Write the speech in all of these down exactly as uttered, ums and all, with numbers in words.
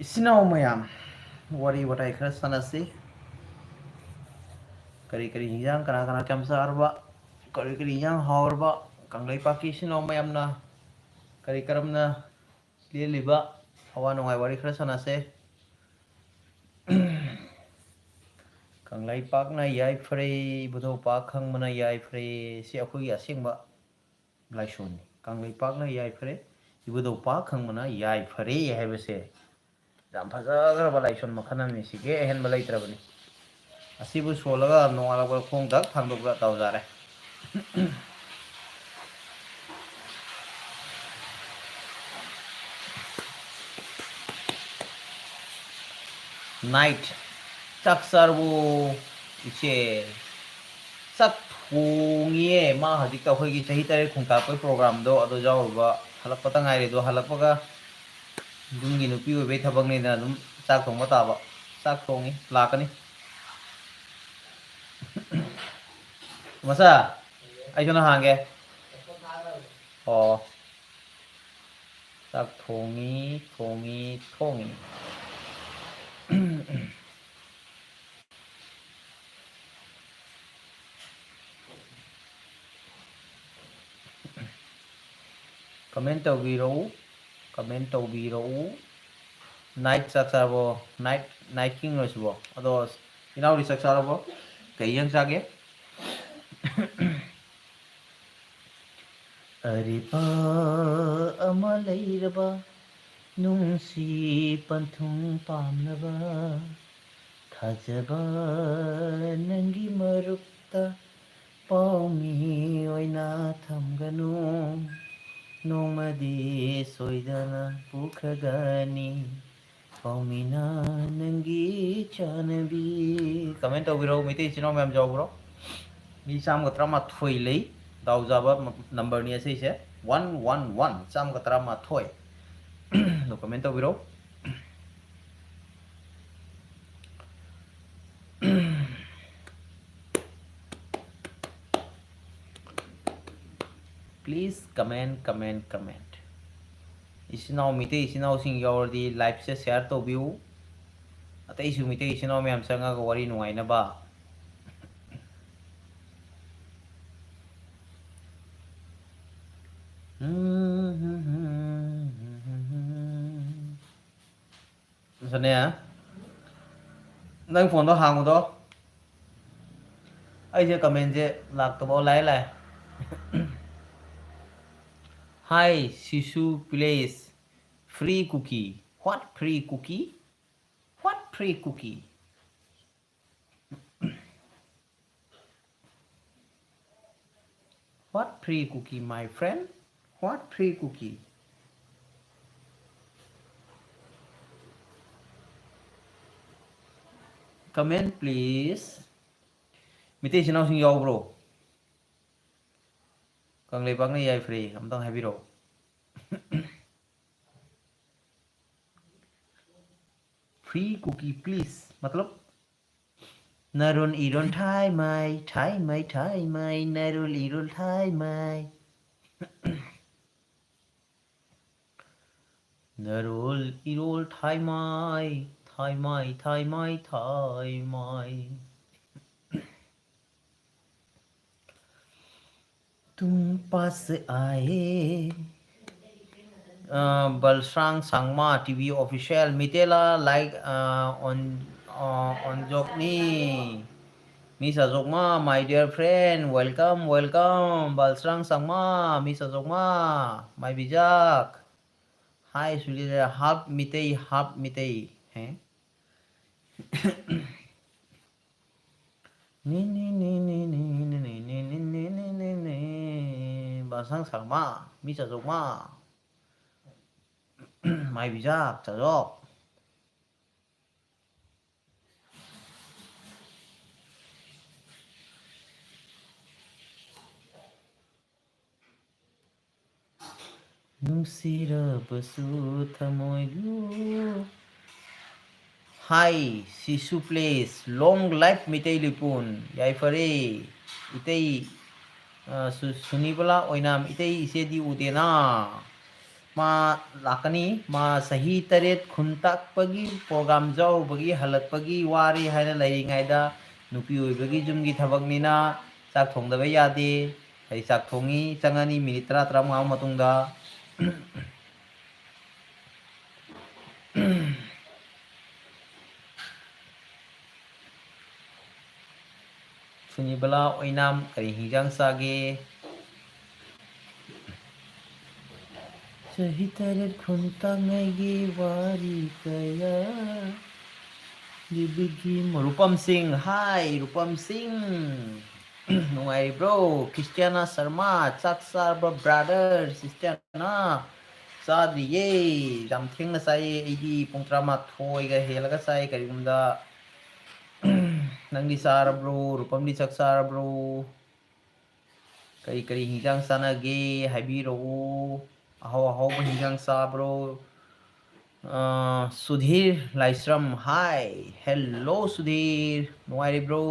ꯏꯆꯤꯟ ꯏꯅꯥꯎ ꯃꯌꯥꯝ, ꯋꯥꯔꯤ ꯋꯥꯇꯥꯏ ꯈꯔ ꯁꯥꯟꯅꯁꯤ꯫ ꯀꯔꯤ ꯀꯔꯤ ꯍꯤꯟꯖꯥꯡ, ꯀꯅꯥ ꯀꯅꯥ ꯀꯌꯥꯝ ꯆꯥꯔꯕ, ꯀꯔꯤ ꯀꯔꯤ ꯍꯤꯟꯖꯥꯡ ꯍꯥꯎꯔꯕ, ꯀꯪꯂꯩꯄꯥꯛꯀꯤ ꯏꯆꯤꯟ ꯏꯅꯥꯎ ꯃꯌꯥꯝꯅ ꯀꯔꯤ ꯀꯔꯝꯅ ꯂꯦꯜꯂꯤꯕ, ꯑꯋꯥ ꯅꯨꯡꯉꯥꯏ ꯋꯥꯔꯤ ꯈꯔ ꯁꯥꯟꯅꯁꯦ꯫ ꯀꯪꯂꯩꯄꯥꯛꯅ ꯌꯥꯏꯐꯔꯦ, ꯏꯕꯨꯙꯧ ꯄꯥꯛ ꯈꯪꯕꯅ ꯌꯥꯏꯐꯔꯦ꯫ ꯁꯤ ꯑꯩꯈꯣꯏꯒꯤ ꯑꯁꯦꯡꯕ ꯂꯥꯏꯁꯣꯟꯅꯤ꯫ ꯀꯪꯂꯩꯄꯥꯛꯅ ꯌꯥꯏꯐꯔꯦ, ꯏꯕꯨꯙꯧ ꯄꯥꯛ ꯈꯪꯕꯅ ꯌꯥꯏꯐꯔꯦ ꯍꯥꯏꯕꯁꯦ ꯌꯥꯝ ꯐꯖꯈ꯭ꯔꯕ ꯂꯥꯏꯁꯣꯟ ꯃꯈꯜ ꯑꯃꯅꯤ꯫ ꯁꯤꯒꯤ ꯑꯍꯦꯟꯕ ꯂꯩꯇ꯭ꯔꯕꯅꯤ꯫ ꯑꯁꯤꯕꯨ ꯁꯣꯜꯂꯒ ꯅꯣꯡꯉꯥꯜꯂꯛꯄꯗ ꯈꯣꯡ ꯗꯛ ꯊꯥꯡꯗꯣꯛꯄꯗ ꯗꯥꯎ ꯌꯥꯔꯦ꯫ Night. ꯆꯥꯛ ꯆꯥꯔꯕꯣ, ꯏꯆꯦ? ꯆꯥꯛ ꯊꯣꯡꯉꯤꯌꯦ꯫ ꯃꯥ ꯍꯧꯖꯤꯛꯇ ꯑꯩꯈꯣꯏꯒꯤ ꯆꯍꯤ ꯇꯔꯦꯠ ꯈꯣꯡꯇꯥꯛꯄꯒꯤ programꯗꯣ ꯑꯗꯨ ꯌꯥꯎꯔꯨꯕ ꯍꯜꯂꯛꯄꯇ ꯉꯥꯏꯔꯤ꯫ ꯑꯗꯣ ꯍꯜꯂꯛꯄꯒ ꯌꯨꯝꯒꯤ ꯅꯨꯄꯤ ꯑꯣꯏꯕꯩ ꯊꯕꯛꯅꯤꯅ ꯑꯗꯨꯝ ꯆꯥꯛ ꯊꯣꯡꯕ ꯇꯥꯕ꯫ ꯆꯥꯛ ꯊꯣꯡꯉꯤ, ꯂꯥꯛꯀꯅꯤ꯫ ꯃꯆꯥ, ꯑꯩꯁꯨ ꯅꯪ ꯍꯥꯡꯒꯦ꯫ ꯑꯣ꯫ ꯆꯥꯛ ꯊꯣꯡꯉꯤ, ꯊꯣꯡꯉꯤ, ꯊꯣꯡꯉꯤ꯫ Comment ꯇꯧꯕꯤꯔꯛꯎ, comment ꯇꯧꯕꯤꯔꯛꯎ꯫ Night ꯆꯥꯛ ꯆꯥꯔꯕꯣ? Night, Night King ꯂꯣ ꯁꯤꯕꯣ? ꯑꯗꯣ ꯏꯅꯥꯎꯗꯤ ꯆꯥꯛ ꯆꯥꯔꯕꯣ? ꯀꯩ ꯏꯟꯖꯥꯡ ꯆꯥꯒꯦ? ꯑꯔꯤꯕ ꯑꯃ ꯂꯩꯔꯕ, ꯅꯨꯡꯁꯤ ꯄꯟꯊꯨꯡ ꯄꯥꯝꯂꯕ, ꯊꯥꯖꯕ ꯅꯪꯒꯤ ꯃꯔꯨꯞꯇ ꯄꯥꯎꯃꯤ ꯑꯣꯏꯅ ꯊꯝꯒꯅꯨ, ꯅꯣꯡꯃꯗꯤ ꯁꯣꯏꯗꯅ ꯄꯨꯈ꯭ꯔꯒꯅꯤ꯫ ꯄꯥꯎꯃꯤꯅ ꯅꯪꯒꯤ ꯆꯥꯅꯕꯤ꯫ Comment ꯇꯧꯕꯤꯔꯛꯎ, ꯃꯩꯇꯩ ꯏꯆꯤꯟ ꯏꯅꯥꯎ ꯃꯌꯥꯝ ꯌꯥꯎꯕ꯭ꯔꯣ? ꯃꯤ ꯆꯥꯝꯃꯒ ꯇꯔꯥꯃꯥꯊꯣꯏ ꯂꯩ꯫ ꯗꯥꯎ ꯌꯥꯕ ꯅꯝꯕꯔꯅꯤ ꯑꯁꯤꯁꯦ, ꯋꯥꯟ ꯋꯥꯟ ꯋꯥꯟ, ꯆꯥꯝꯃꯒ ꯇꯔꯥꯃꯥꯊꯣꯏ꯫ ꯑꯗꯣ comment ꯇꯧꯕꯤꯔꯛꯎ꯫ Please comment, comment, comment. ꯏꯆꯤꯟ ꯏꯅꯥꯎ, ꯃꯤꯇꯩ ꯏꯆꯤꯟ ꯏꯅꯥꯎꯁꯤꯡ ꯌꯥꯎꯔꯗꯤ live ꯁꯦ share ꯇꯧꯕꯤꯌꯨ꯫ ꯑꯇꯩꯁꯨ ꯃꯤꯇꯩ ꯏꯆꯤꯟ ꯏꯅꯥꯎ ꯃꯌꯥꯝ ꯆꯪꯉꯒ ꯋꯥꯔꯤ ꯅꯨꯡꯉꯥꯏꯅꯕ꯫ ꯁꯅꯦ, ꯅꯪ phone ꯗꯣ ꯍꯥꯡꯉꯨꯗꯣ꯫ ꯑꯩꯁꯦ comment ꯁꯦ ꯂꯥꯛꯇꯕ꯫ ꯑꯣ, ꯂꯥꯛꯑꯦ, ꯂꯥꯛꯑꯦ꯫ Hi, Shishu, please. Free cookie. What free cookie? What free cookie? What free cookie, my friend? What free cookie? Comment, please. Meitei ꯏꯆꯤꯟ ꯏꯅꯥꯎꯁꯤꯡ ꯌꯥꯎꯕ꯭ꯔꯣ? ꯀꯪꯂꯩꯄꯥꯛꯅ ꯌꯥꯏꯐꯔꯦ, ꯑꯝꯇꯪ ꯍꯥꯏꯕꯤꯔꯛꯑꯣ꯫ Free cookie, please. मतलब, ꯅꯔꯣꯜ ꯏꯔꯣꯜ ꯊꯥꯏꯃꯩ, ꯊꯥꯏꯃꯩ, ꯊꯥꯏꯃꯩ, ꯅꯔꯣꯜ ꯏꯔꯣꯜ ꯊꯥꯏꯃꯩ꯫ ꯅꯔꯣꯜ ꯏꯔꯣꯜ ꯊꯥꯏꯃꯩ, ꯊꯥꯏꯃꯩ, ꯊꯥꯏꯃꯩ, ꯊꯥꯏꯃꯩ꯫ तुम पास आए। Uh, Balsrang Sangma, T V official, ꯃꯤꯇꯦꯂꯥ, like, uh, on, uh, on ꯖꯣꯛꯅꯤ꯫ Miss Ajokma, my dear friend, welcome, welcome꯫ Balsrang Sangma, Miss Ajokma, ꯃꯥꯏꯕꯤꯖꯥꯛ꯫ Hi, ꯁꯨꯂꯤꯔꯥ, half ꯃꯤꯇꯩ, half ꯃꯤꯇꯩ꯫ ꯍꯦ? ꯅꯤ, ꯅꯤ, ꯅꯤ꯫ ꯕꯜꯁ꯭ꯔꯥꯡ ꯁꯥꯡꯃ, Miss ꯑꯖꯣꯛꯃ, ꯃꯥꯏꯕꯤꯖꯥꯛ, ꯆꯥꯖꯣꯛ꯫ ꯅꯨꯡꯁꯤꯔꯕꯁꯨ ꯊꯃꯣꯏ ꯂꯨ꯫ Hi, ꯁꯤꯁꯨ please, long life ꯃꯤꯇꯩ ꯂꯤꯄꯨꯟ꯫ ꯌꯥꯏꯐꯔꯦ꯫ ꯏꯇꯩ, ꯑ, ꯁꯨ-, ꯁꯨꯅꯤꯕꯂꯥ ꯑꯣꯏꯅꯥꯝ, ꯏꯇꯩ ꯏꯆꯦꯗꯤ ꯎꯗꯦꯅ꯫ ꯃꯥ ꯂꯥꯛꯀꯅꯤ꯫ ꯃꯥ ꯆꯍꯤ ꯇꯔꯦꯠ ꯈꯨꯟ ꯇꯥꯛꯄꯒꯤ program ꯌꯥꯎꯔꯨꯕꯒꯤ ꯍꯜꯂꯛꯄꯒꯤ ꯋꯥꯔꯦ ꯍꯥꯏꯅ ꯂꯩꯔꯤꯉꯩꯗ, ꯅꯨꯄꯤ ꯑꯣꯏꯕꯒꯤ ꯌꯨꯝꯒꯤ ꯊꯕꯛꯅꯤꯅ ꯆꯥꯛ ꯊꯣꯡꯗꯕ ꯌꯥꯗꯦ꯫ ꯑꯩ ꯆꯥꯛ ꯊꯣꯡꯉꯤ, ꯆꯪꯉꯅꯤ minute ꯇꯔꯥ ꯇꯔꯥꯃꯉꯥ ꯃꯇꯨꯡꯗ꯫ ꯁꯨꯅꯤꯕꯂꯥ ꯑꯣꯏꯅꯥꯝ, ꯀꯔꯤ ꯍꯤꯟꯖꯥꯡ ꯆꯥꯒꯦ? ꯆꯍꯤ ꯇꯔꯦꯠ ꯈꯨꯟ ꯇꯥꯛꯉꯩꯒꯤ ꯋꯥꯔꯤ ꯀꯌꯥ ꯂꯤꯕꯤꯒꯤ ꯃ-, ꯔꯨꯄꯝ ꯁꯤꯡ, hi, ꯔꯨꯄꯝ ꯁꯤꯡ꯫ ꯅꯨꯡꯉꯥꯏꯔꯤꯕ꯭ꯔꯣ? ꯈ꯭ꯔꯤꯁꯇꯤꯌꯥꯅꯥ ꯁꯔꯃ, ꯆꯥꯛ ꯆꯥꯔꯕ brother, ꯈ꯭ꯔꯤꯁꯇꯤꯌꯥꯅꯥ? ꯆꯥꯗ꯭ꯔꯤꯌꯦ, ꯌꯥꯝ ꯊꯦꯡꯅ ꯆꯥꯏꯌꯦ꯫ ꯑꯩꯗꯤ ꯄꯨꯡ ꯇꯔꯥꯃꯥꯊꯣꯏꯒ ꯍꯦꯜꯂꯒ ꯆꯥꯏ ꯀꯔꯤꯒꯨꯝꯗ꯫ ꯅꯪꯗꯤ ꯆꯥꯔꯕ꯭ꯔꯣ? ꯔꯨꯄꯝꯗꯤ ꯆꯥꯛ ꯆꯥꯔꯕ꯭ꯔꯣ? ꯀꯔꯤ ꯀꯔꯤ ꯍꯤꯟꯖꯥꯡ ꯆꯥꯅꯒꯦ ꯍꯥꯏꯕꯤꯔꯛꯎ꯫ ꯑꯍꯥꯎ ꯑꯍꯥꯎꯕ ꯍꯤꯟꯖꯥꯡ ꯆꯥꯕ꯭ꯔꯣ? ꯑ, ꯁꯨꯙꯤꯔ ꯂꯥꯏꯁ꯭ꯔꯝ, hi, hello ꯁꯨꯙꯤꯔ, ꯅꯨꯡꯉꯥꯏꯔꯤꯕ꯭ꯔꯣ?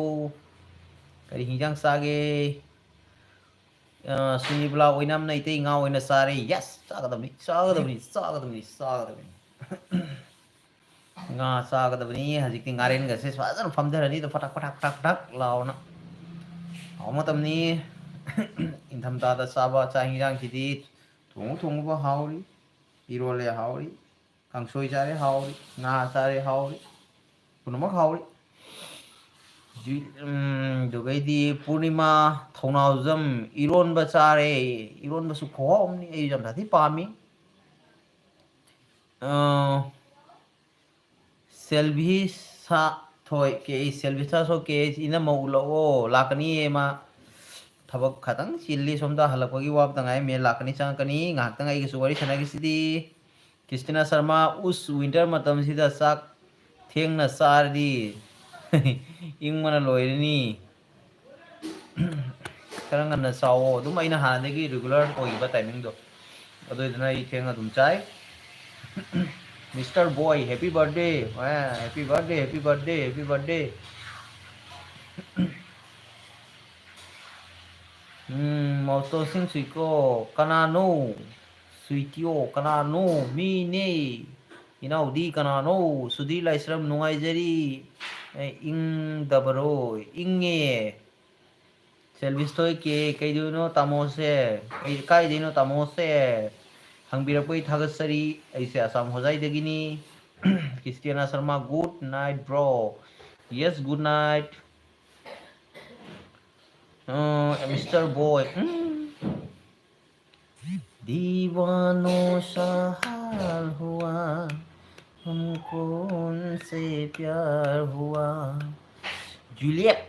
ꯀꯔꯤ ꯍꯤꯟꯖꯥꯡ ꯆꯥꯒꯦ? ꯑ, ꯁꯨꯅꯤꯕꯂꯥ ꯑꯣꯏꯅꯥꯝꯅ ꯏꯇꯩ ꯉꯥ ꯑꯣꯏꯅ ꯆꯥꯔꯦ꯫ Yes, ꯆꯥꯒꯗꯕꯅꯤ, ꯆꯥꯒꯗꯕꯅꯤ, ꯆꯥꯒꯗꯕꯅꯤ, ꯆꯥꯒꯗꯕꯅꯤ꯫ ꯉꯥ ꯆꯥꯒꯗꯕꯅꯤ꯫ ꯍꯧꯖꯤꯛꯇꯤ ꯉꯥꯔꯦꯟꯒꯁꯦ ꯐꯖꯅ ꯐꯝꯊꯔꯅꯤꯗꯣ, ꯐꯇꯥꯛ, ꯐꯇꯥꯛ, ꯐꯇꯥꯛ, ꯐꯇꯥꯛ ꯂꯥꯎꯅ꯫ ꯍꯥꯎ ꯃꯇꯝꯅꯤ꯫ ꯏꯪꯊꯝꯊꯥꯗ ꯆꯥꯕ ꯆꯥꯛ ꯍꯤꯟꯖꯥꯡꯁꯤꯗꯤ ꯊꯣꯡꯉꯨ ꯊꯣꯡꯉꯨꯕ ꯍꯥꯎꯔꯤ, ꯏꯔꯣꯜꯂꯦ ꯍꯥꯎꯔꯤ, ꯀꯥꯡꯁꯣꯏ ꯆꯥꯔꯦ ꯍꯥꯎꯔꯤ, ꯉꯥ ꯆꯥꯔꯦ ꯍꯥꯎꯔꯤ, ꯄꯨꯝꯅꯃꯛ ꯍꯥꯎꯔꯤ꯫ ꯖꯤ-, ꯎꯝ, ꯑꯗꯨꯒꯩꯗꯤ ꯄꯨꯔꯅꯤꯃꯥ ꯊꯧꯅꯥꯎꯖꯝ, ꯏꯔꯣꯟꯕ ꯆꯥꯔꯦ꯫ ꯏꯔꯣꯟꯕꯁꯨ ꯈꯨꯍꯥꯎ ꯑꯃꯅꯤ, ꯑꯩ ꯌꯥꯝ ꯁꯥꯊꯤ ꯄꯥꯝꯃꯤ꯫ ꯑ, ꯁꯦꯜꯚꯤ ꯁꯥ ꯊꯣꯏ, ꯀꯦ ꯑꯩꯆ, ꯁꯦꯜꯚꯤ ꯁꯥ ꯁꯣ ꯀꯦ ꯑꯩꯆ ꯏꯅꯝꯃ ꯎꯠꯂꯛꯑꯣ, ꯂꯥꯛꯀꯅꯤꯌꯦ ꯃꯥ꯫ ꯊꯕꯛ ꯈꯇꯪ ꯆꯤꯜꯂꯤ, ꯁꯣꯝꯗ ꯍꯜꯂꯛꯄꯒꯤ ꯋꯥꯕꯇ ꯉꯥꯏ꯫ ꯃꯦ ꯂꯥꯛꯀꯅꯤ, ꯆꯪꯉꯛꯀꯅꯤ, ꯉꯥꯏꯍꯥꯛꯇꯪ ꯑꯩꯒꯁꯨ ꯋꯥꯔꯤ ꯁꯥꯟꯅꯈꯤꯁꯤꯗꯤ꯫ ꯀ꯭ꯔꯤꯁꯇꯤꯅꯥ ꯁꯔꯃ, ꯎꯁ, winter ꯃꯇꯝꯁꯤꯗ ꯆꯥꯛ ꯊꯦꯡꯅ ꯆꯥꯔꯗꯤ ꯏꯪꯕꯅ ꯂꯣꯏꯔꯅꯤ꯫ ꯈꯔ ꯉꯟꯅ ꯆꯥꯎꯋꯣ꯫ ꯑꯗꯨꯝ ꯑꯩꯅ ꯍꯥꯟꯅꯗꯒꯤ regular ꯑꯣꯏꯈꯤꯕ timingꯗꯣ, ꯑꯗꯨꯏꯗꯨꯅ ꯑꯩ ꯊꯦꯡꯅ ꯑꯗꯨꯝ ꯆꯥꯏ꯫ Mister Boy, happy birthday. ꯑꯦ, happy birthday, happy birthday, happy birthday. ꯎꯝ, ꯃꯧꯇꯣꯁꯤꯡ ꯁꯨꯏꯀꯣ꯫ ꯀꯅꯥꯅꯣ? ꯁ꯭ꯋꯤꯇꯤꯑꯣ ꯀꯅꯥꯅꯣ? ꯃꯤꯅꯦ꯫ ꯏꯅꯥꯎꯗꯤ ꯀꯅꯥꯅꯣ? ꯁꯨꯙꯤꯔ ꯂꯥꯏꯁ꯭ꯔꯝ ꯅꯨꯡꯉꯥꯏꯖꯔꯤ꯫ ꯑꯦ, ꯏꯪꯗꯕꯔꯣ? ꯏꯪꯉꯦ꯫ ꯁꯦꯜꯕꯤꯁꯇꯣꯏ ꯀꯦ, ꯀꯩꯗꯧꯅꯣ ꯇꯥꯃꯣꯁꯦ? ꯀꯩ, ꯀꯥꯏꯗꯩꯅꯣ ꯇꯥꯃꯣꯁꯦ? ꯍꯪꯕꯤꯔꯛꯄꯒꯤ ꯊꯥꯒꯠꯆꯔꯤ꯫ ꯑꯩꯁꯦ ꯑꯁꯥꯝ ꯍꯣꯖꯥꯏꯗꯒꯤꯅꯤ꯫ ꯀ꯭ꯔꯤꯁꯇꯤꯌꯥꯅꯥ Sharma, good night bro. Yes, good night. Mister boy. دیوانوں سا حال ہوا، ہم کون سے پیار ہوا۔ Juliet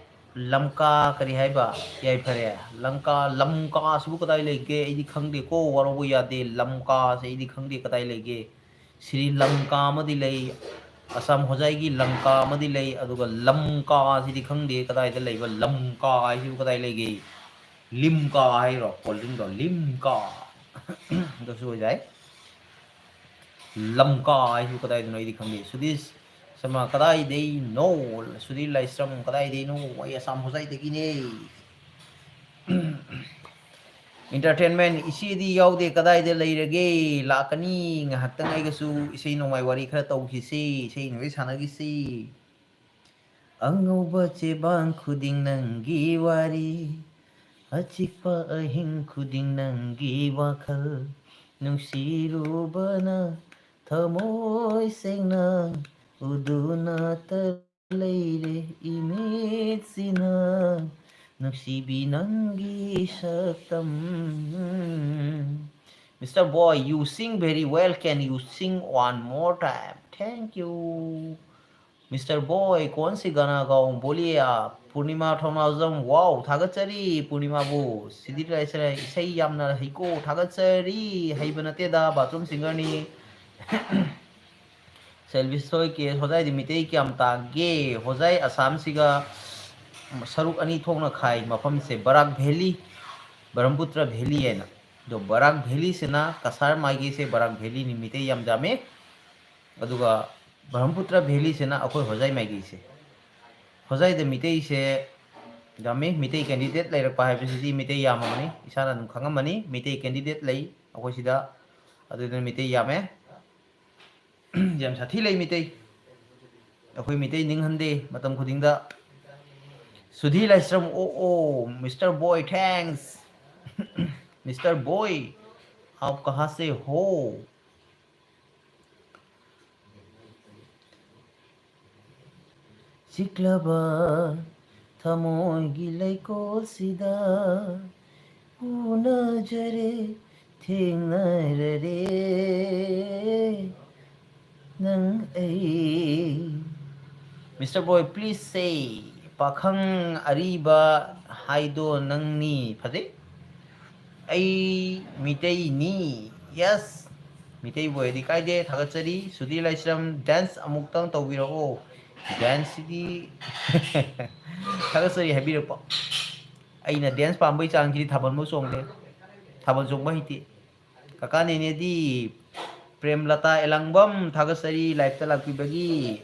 ꯂꯝꯀꯥ ꯀꯔꯤ ꯍꯥꯏꯕ? ꯌꯥꯏꯐꯔꯦ꯫ ꯂꯪꯀꯥ, ꯂꯝꯀꯥꯁꯤꯕꯨ ꯀꯗꯥꯏ ꯂꯩꯒꯦ? ꯑꯩꯗꯤ ꯈꯪꯗꯦꯀꯣ, ꯋꯥꯔꯧꯕ ꯌꯥꯗꯦ꯫ ꯂꯝꯀꯥꯁꯦ ꯑꯩꯗꯤ ꯈꯪꯗꯦ ꯀꯗꯥꯏ ꯂꯩꯒꯦ꯫ ꯁ꯭ꯔꯤ ꯂꯪꯀꯥ ꯑꯃꯗꯤ ꯂꯩ꯫ ꯑꯁꯥꯝ ꯍꯣꯖꯥꯏꯒꯤ ꯂꯪꯀꯥ ꯑꯃꯗꯤ ꯂꯩ꯫ ꯑꯗꯨꯒ ꯂꯝꯀꯥꯁꯤꯗꯤ ꯈꯪꯗꯦ ꯀꯗꯥꯏꯗ ꯂꯩꯕ꯫ ꯂꯝꯀꯥ ꯍꯥꯏꯁꯤꯕꯨ ꯀꯗꯥꯏ ꯂꯩꯒꯦ? ꯂꯤꯝꯀꯥ ꯍꯥꯏꯔꯣ? ꯀꯣꯜ ꯗ꯭ꯔꯤꯡꯗꯣ ꯂꯤꯝꯀꯥ꯫ ꯑꯗꯨꯁꯨ ꯑꯣꯏꯕ ꯌꯥꯏ꯫ ꯂꯝꯀꯥ ꯍꯥꯏꯁꯤꯕꯨ ꯀꯗꯥꯏꯗꯅꯣ ꯑꯩꯗꯤ ꯈꯪꯗꯦ꯫ ꯁꯨꯗꯤꯁ ꯁꯔꯃ ꯀꯗꯥꯏꯗꯩꯅꯣ? ꯁꯨꯗꯤꯔ ꯂꯥꯏꯁ꯭ꯔꯝ ꯀꯗꯥꯏꯗꯩꯅꯣ? ꯑꯩ ꯑꯁꯥꯝ ꯍꯣꯖꯥꯏꯗꯒꯤꯅꯦ꯫ Entertainment ꯏꯆꯦꯗꯤ ꯌꯥꯎꯗꯦ, ꯀꯗꯥꯏꯗ ꯂꯩꯔꯒꯦ? ꯂꯥꯛꯀꯅꯤ ꯉꯥꯏꯍꯥꯛꯇꯪ, ꯑꯩꯒꯁꯨ ꯏꯁꯩ ꯅꯣꯡꯃꯥꯏ ꯋꯥꯔꯤ ꯈꯔ ꯇꯧꯈꯤꯁꯤ, ꯏꯁꯩ ꯅꯣꯡꯃꯥꯏ ꯁꯥꯟꯅꯈꯤꯁꯤ꯫ ꯑꯉꯧꯕ ꯆꯦꯕꯥꯡ ꯈꯨꯗꯤꯡ ꯅꯪꯒꯤ ꯋꯥꯔꯤ, ꯑꯆꯤꯛꯄ ꯑꯍꯤꯡ ꯈꯨꯗꯤꯡ ꯅꯪꯒꯤ ꯋꯥꯈꯜ, ꯅꯨꯡꯁꯤꯔꯨꯕꯅ ꯊꯃꯣꯏ ꯁꯦꯡꯅ ꯎꯗꯨꯅꯇ ꯂꯩꯔꯦ ꯏꯃꯤꯠꯁꯤꯅ ꯅꯨꯡꯁꯤꯕꯤ ꯅꯪꯒꯤ ꯁꯛꯇꯝ꯫ Mister Boy, you sing very well. Can you sing one more time? Thank you. Mister Boy, कौन सी गाना गाऊं? बोलिए आप. ꯄꯨꯔꯅꯤꯃꯥ ꯊꯧꯅꯥꯎꯖꯝ, wow, ꯊꯥꯒꯠꯆꯔꯤ ꯄꯨꯔꯅꯤꯃꯥꯕꯨ꯫ ꯁꯤꯗꯤ ꯂꯥꯏꯁ꯭ꯔꯝ, ꯏꯁꯩ ꯌꯥꯝꯅ ꯍꯩꯀꯣ, ꯊꯥꯒꯠꯆꯔꯤ꯫ ꯍꯩꯕ ꯅꯠꯇꯦꯗ, bathroom singerꯅꯤ꯫ ꯁꯦꯜꯕꯤꯁ ꯍꯣꯏ ꯀꯦ, ꯍꯣꯖꯥꯏꯗꯤ ꯃꯤꯇꯩ ꯀꯌꯥꯝ ꯇꯥꯒꯦ? ꯍꯣꯖꯥꯏ ꯑꯁꯥꯝꯁꯤꯒ ꯁꯔꯨꯛ ꯑꯅꯤ ꯊꯣꯛꯅ ꯈꯥꯏ ꯃꯐꯝꯁꯦ, ꯕꯔꯥꯛ ꯚꯦꯂꯤ, ꯕ꯭ꯔꯍꯃꯄꯨꯇ꯭ꯔ ꯚꯦꯂꯤ ꯍꯥꯏꯅ꯫ ꯑꯗꯣ ꯕꯔꯥꯛ ꯚꯦꯂꯤꯁꯤꯅ ꯀꯁꯥꯔ ꯃꯥꯏꯀꯩꯁꯦ ꯕꯔꯥꯛ ꯚꯦꯂꯤꯅꯤ, ꯃꯤꯇꯩ ꯌꯥꯝ ꯌꯥꯝꯃꯤ꯫ ꯑꯗꯨꯒ ꯕ꯭ꯔꯍꯃꯄꯨꯇ꯭ꯔ ꯚꯦꯂꯤꯁꯤꯅ ꯑꯩꯈꯣꯏ ꯍꯣꯖꯥꯏ ꯃꯥꯏꯀꯩꯁꯦ꯫ ꯍꯣꯖꯥꯏꯗ ꯃꯤꯇꯩꯁꯦ ꯌꯥꯝꯃꯤ꯫ ꯃꯤꯇꯩ candidate ꯂꯩꯔꯛꯄ ꯍꯥꯏꯕꯁꯤꯗꯤ ꯃꯤꯇꯩ ꯌꯥꯝꯃꯕꯅꯤ, ꯏꯁꯥꯅ ꯑꯗꯨꯝ ꯈꯪꯉꯝꯃꯅꯤ꯫ ꯃꯤꯇꯩ candidate ꯂꯩ ꯑꯩꯈꯣꯏ ꯁꯤꯗ꯫ ꯑꯗꯨꯗꯨꯅ ꯃꯤꯇꯩ ꯌꯥꯝꯃꯦ꯫ ꯌꯥꯝ ꯁꯥꯊꯤ ꯂꯩ ꯃꯤꯇꯩ꯫ ꯑꯩꯈꯣꯏ ꯃꯤꯇꯩ ꯅꯤꯡꯍꯟꯗꯦ ꯃꯇꯝ ꯈꯨꯗꯤꯡꯗ꯫ ꯁꯨꯙꯤ ꯂꯥꯏꯁ꯭ꯔꯝ, ꯑꯣ, ꯑꯣ, Mister Boy, thanks. Mister Boy, आप कहाँ से हो? ꯆꯤꯛꯂꯕ ꯊꯃꯣꯏꯒꯤ ꯂꯩꯀꯣꯜꯁꯤꯗ ꯎꯅꯖꯔꯦ, ꯊꯦꯡꯅꯔꯔꯦ ꯅꯪ ꯑꯩ꯫ Mister Boy, please say, ꯄꯥꯈꯪ ꯑꯔꯤꯕ ꯍꯥꯏꯗꯣ ꯅꯪꯅꯤ꯫ ꯐꯖꯩ꯫ ꯑꯩ ꯃꯤꯇꯩꯅꯤ꯫ Yes, ꯃꯤꯇꯩꯕꯨ ꯑꯣꯏꯔꯗꯤ ꯀꯥꯏꯗꯦ꯫ ꯊꯥꯒꯠꯆꯔꯤ꯫ ꯁꯨꯙꯤꯔ ꯂꯥꯏꯁ꯭ꯔꯝ, dance ꯑꯃꯨꯛꯇꯪ ꯇꯧꯕꯤꯔꯛꯑꯣ꯫ Danceꯁꯤꯗꯤ ꯊꯥꯒꯠꯆꯔꯤ ꯍꯥꯏꯕꯤꯔꯛꯄ꯫ ꯑꯩꯅ dance ꯄꯥꯝꯕꯩ ꯆꯥꯡꯁꯤꯗꯤ ꯊꯥꯕꯜꯐꯧ ꯆꯣꯡꯗꯦ꯫ ꯊꯥꯕꯜ ꯆꯣꯡꯕ ꯍꯩꯇꯦ꯫ ꯀꯀꯥ ꯅꯦꯅꯦꯗꯤ, ꯄ꯭ꯔꯦꯝꯂꯇꯥ ꯑꯦꯂꯥꯡꯕꯝ, ꯊꯥꯒꯠꯆꯔꯤ liveꯇ ꯂꯥꯛꯄꯤꯕꯒꯤ꯫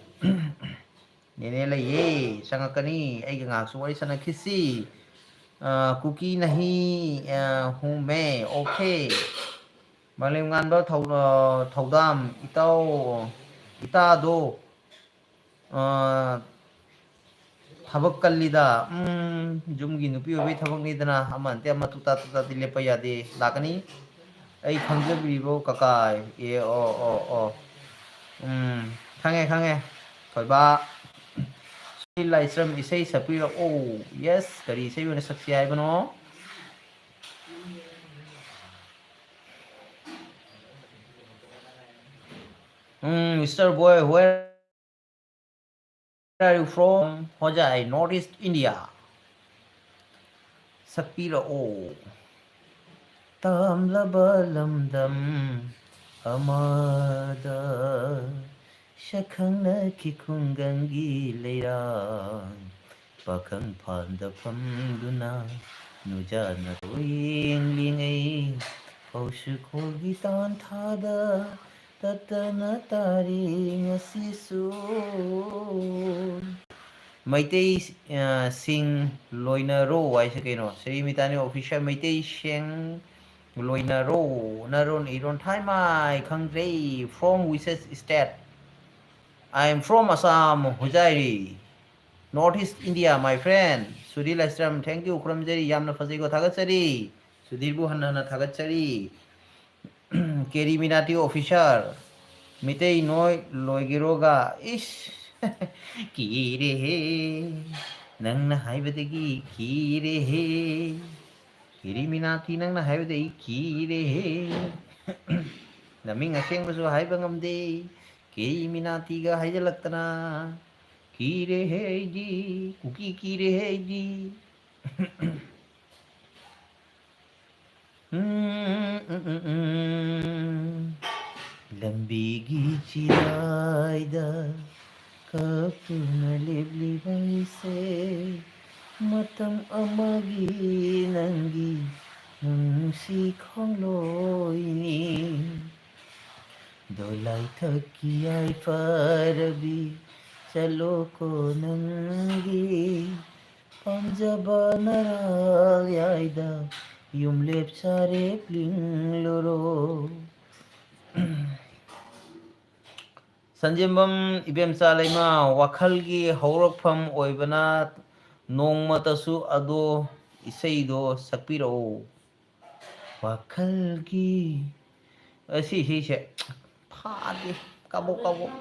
ꯅꯦꯅꯦ ꯂꯩꯌꯦ, ꯆꯪꯉꯛꯀꯅꯤ꯫ ꯑꯩꯒ ꯉꯥꯏꯍꯥꯛꯁꯨ ꯋꯥꯔꯤ ꯁꯥꯟꯅꯈꯤꯁꯤ꯫ ꯑ, ꯀꯨꯀꯤ ꯅꯍꯤ, ꯑ, ꯍꯨꯃꯦ, okay꯫ ꯃꯥꯂꯦꯝꯉꯥꯟꯕ ꯊꯧ-, ꯑ, ꯊꯧꯗꯥꯝ, ꯏꯇꯥꯎ, ꯏꯇꯥꯗꯣ, ꯑ, ꯊꯕꯛ ꯀꯜꯂꯤꯗ꯫ ꯎꯝ, ꯌꯨꯝꯒꯤ ꯅꯨꯄꯤ ꯑꯣꯏꯕꯩ ꯊꯕꯛꯅꯤꯗꯅ, ꯑꯃ ꯅꯠꯇꯦ ꯑꯃ ꯇꯨꯇꯥ ꯇꯨꯇꯥꯗꯤ ꯂꯦꯞꯄ ꯌꯥꯗꯦ꯫ ꯂꯥꯛꯀꯅꯤ꯫ ꯑꯩ ꯈꯪꯖꯕꯤꯔꯤꯕꯣ ꯀꯀꯥ? ꯑꯦ, ꯑꯣ, ꯑꯣ, ꯑꯣ꯫ ꯎꯝ, ꯈꯪꯉꯦ, ꯈꯪꯉꯦ꯫ ꯊꯣꯏꯕ꯫ ꯁꯨꯅꯤꯜ ꯂꯥꯏꯁ꯭ꯔꯝ ꯏꯁꯩ ꯁꯛꯄꯤꯔꯛꯑꯣ꯫ Yes, ꯀꯔꯤ ꯏꯁꯩ ꯑꯣꯏꯅ ꯁꯛꯁꯤ ꯍꯥꯏꯕꯅꯣ? ꯎꯝ, Mister Boy, where are you from? Hojai, North East India꯫ ꯁꯛꯄꯤꯔꯛꯑꯣ꯫ ꯇꯝꯂꯕ ꯂꯝꯗꯝ ꯑꯃꯗ ꯁꯛꯈꯪꯅꯈꯤ ꯈꯨꯡꯒꯪꯒꯤ ꯂꯩꯔꯥꯡ꯫ ꯄꯥꯈꯪ ꯐꯥꯟꯗ ꯐꯝꯗꯨꯅ ꯅꯨꯖꯥꯅ ꯌꯦꯡꯂꯤꯉꯩ ꯐꯧꯁꯨ ꯈꯣꯜꯒꯤ ꯇꯥꯟꯊꯥꯗ ꯇꯠꯇꯅ ꯇꯥꯔꯤ ꯉꯁꯤꯁꯨ꯫ ꯃꯩꯇꯩ, ꯑ, ꯁꯤꯡ ꯂꯣꯏꯅꯔꯣ ꯍꯥꯏꯁꯦ ꯀꯩꯅꯣ? ꯁ꯭ꯔꯤ ꯃꯤꯇꯥꯅꯤ Official ꯃꯩꯇꯩꯁꯤꯡ ꯂꯣꯏꯅꯔꯣ, ꯅꯔꯣꯟ ꯏꯔꯣꯟ ꯊꯥꯏꯃꯥꯏ ꯈꯪꯗ꯭ꯔꯦ꯫ From wishes state. I am from Assam, ꯍꯨꯖꯥꯏꯔꯤ, North East India, my friend. Sudhir Laishram, thank you, ꯈꯨꯔꯨꯝꯖꯔꯤ, ꯌꯥꯝꯅ ꯐꯖꯩꯀꯣ, ꯊꯥꯒꯠꯆꯔꯤ꯫ ꯁꯨꯙꯤꯔꯕꯨ ꯍꯟꯅ ꯍꯟꯅ ꯊꯥꯒꯠꯆꯔꯤ꯫ ꯀꯦꯔꯤ ꯃꯤꯅꯥꯇꯤ officer, ꯃꯤꯇꯩ ꯅꯣꯏ ꯂꯣꯏꯒꯦꯔꯣꯒ, ꯏꯁ, ꯀꯤꯔꯦꯍꯦ, ꯅꯪꯅ ꯍꯥꯏꯕꯗꯒꯤ ꯀꯤꯔꯦꯍꯦ꯫ ꯀꯦꯔꯤ ꯃꯤꯅꯥꯇꯤ, ꯅꯪꯅ ꯍꯥꯏꯕꯗ ꯑꯩ ꯀꯤꯔꯦꯍꯦ꯫ ꯅꯃꯤꯡ ꯑꯁꯦꯡꯕꯁꯨ ꯍꯥꯏꯕ ꯉꯝꯗꯦ꯫ ꯀꯦꯔꯤ ꯃꯤꯅꯥꯇꯤꯒ ꯍꯥꯏꯖꯜꯂꯛꯇꯅ꯫ ꯀꯤꯔꯦꯍꯦ ꯑꯩꯗꯤ, ꯀꯨꯀꯤ ꯀꯤꯔꯦꯍꯦ ꯑꯩꯗꯤ꯫ ꯎꯝ, ꯎꯝ, ꯎꯝ, ꯎꯝ꯫ ꯂꯝꯕꯤꯒꯤ ꯆꯤꯔꯥꯏꯗ ꯀꯞꯇꯨꯅ ꯂꯦꯞꯂꯤꯕ ꯑꯩꯁꯦ, ꯃꯇꯝ ꯑꯃꯒꯤ ꯅꯪꯒꯤ ꯅꯨꯡꯁꯤ ꯈꯣꯡꯂꯣꯏꯅꯤ꯫ ꯗꯣꯂꯥꯏꯊꯛꯀꯤ ꯌꯥꯏꯐꯔꯕꯤ, ꯆꯠꯂꯣꯀꯣ ꯅꯪꯒꯤ ꯄꯥꯝꯖꯕ ꯅꯔꯥꯜ ꯌꯥꯏꯗ, ꯌꯨꯝꯂꯦꯞ ꯁꯥꯔꯦꯞ ꯂꯤꯡꯂꯨꯔꯣ꯫ ꯁꯟꯖꯦꯝꯕꯝ ꯏꯕꯦꯝꯆꯥ ꯂꯩꯃ, ꯋꯥꯈꯜꯒꯤ ꯍꯧꯔꯛꯐꯝ ꯑꯣꯏꯕꯅ ꯅꯣꯡꯃꯇꯁꯨ ꯑꯗꯣ ꯏꯁꯩꯗꯣ ꯁꯛꯄꯤꯔꯛꯎ꯫ ꯋꯥꯈꯜꯒꯤ ꯑꯁꯤ ꯏꯁꯩꯁꯦ ꯐꯥꯗꯦ, ꯀꯥꯕꯣꯛ ꯀꯥꯕꯣꯛ꯫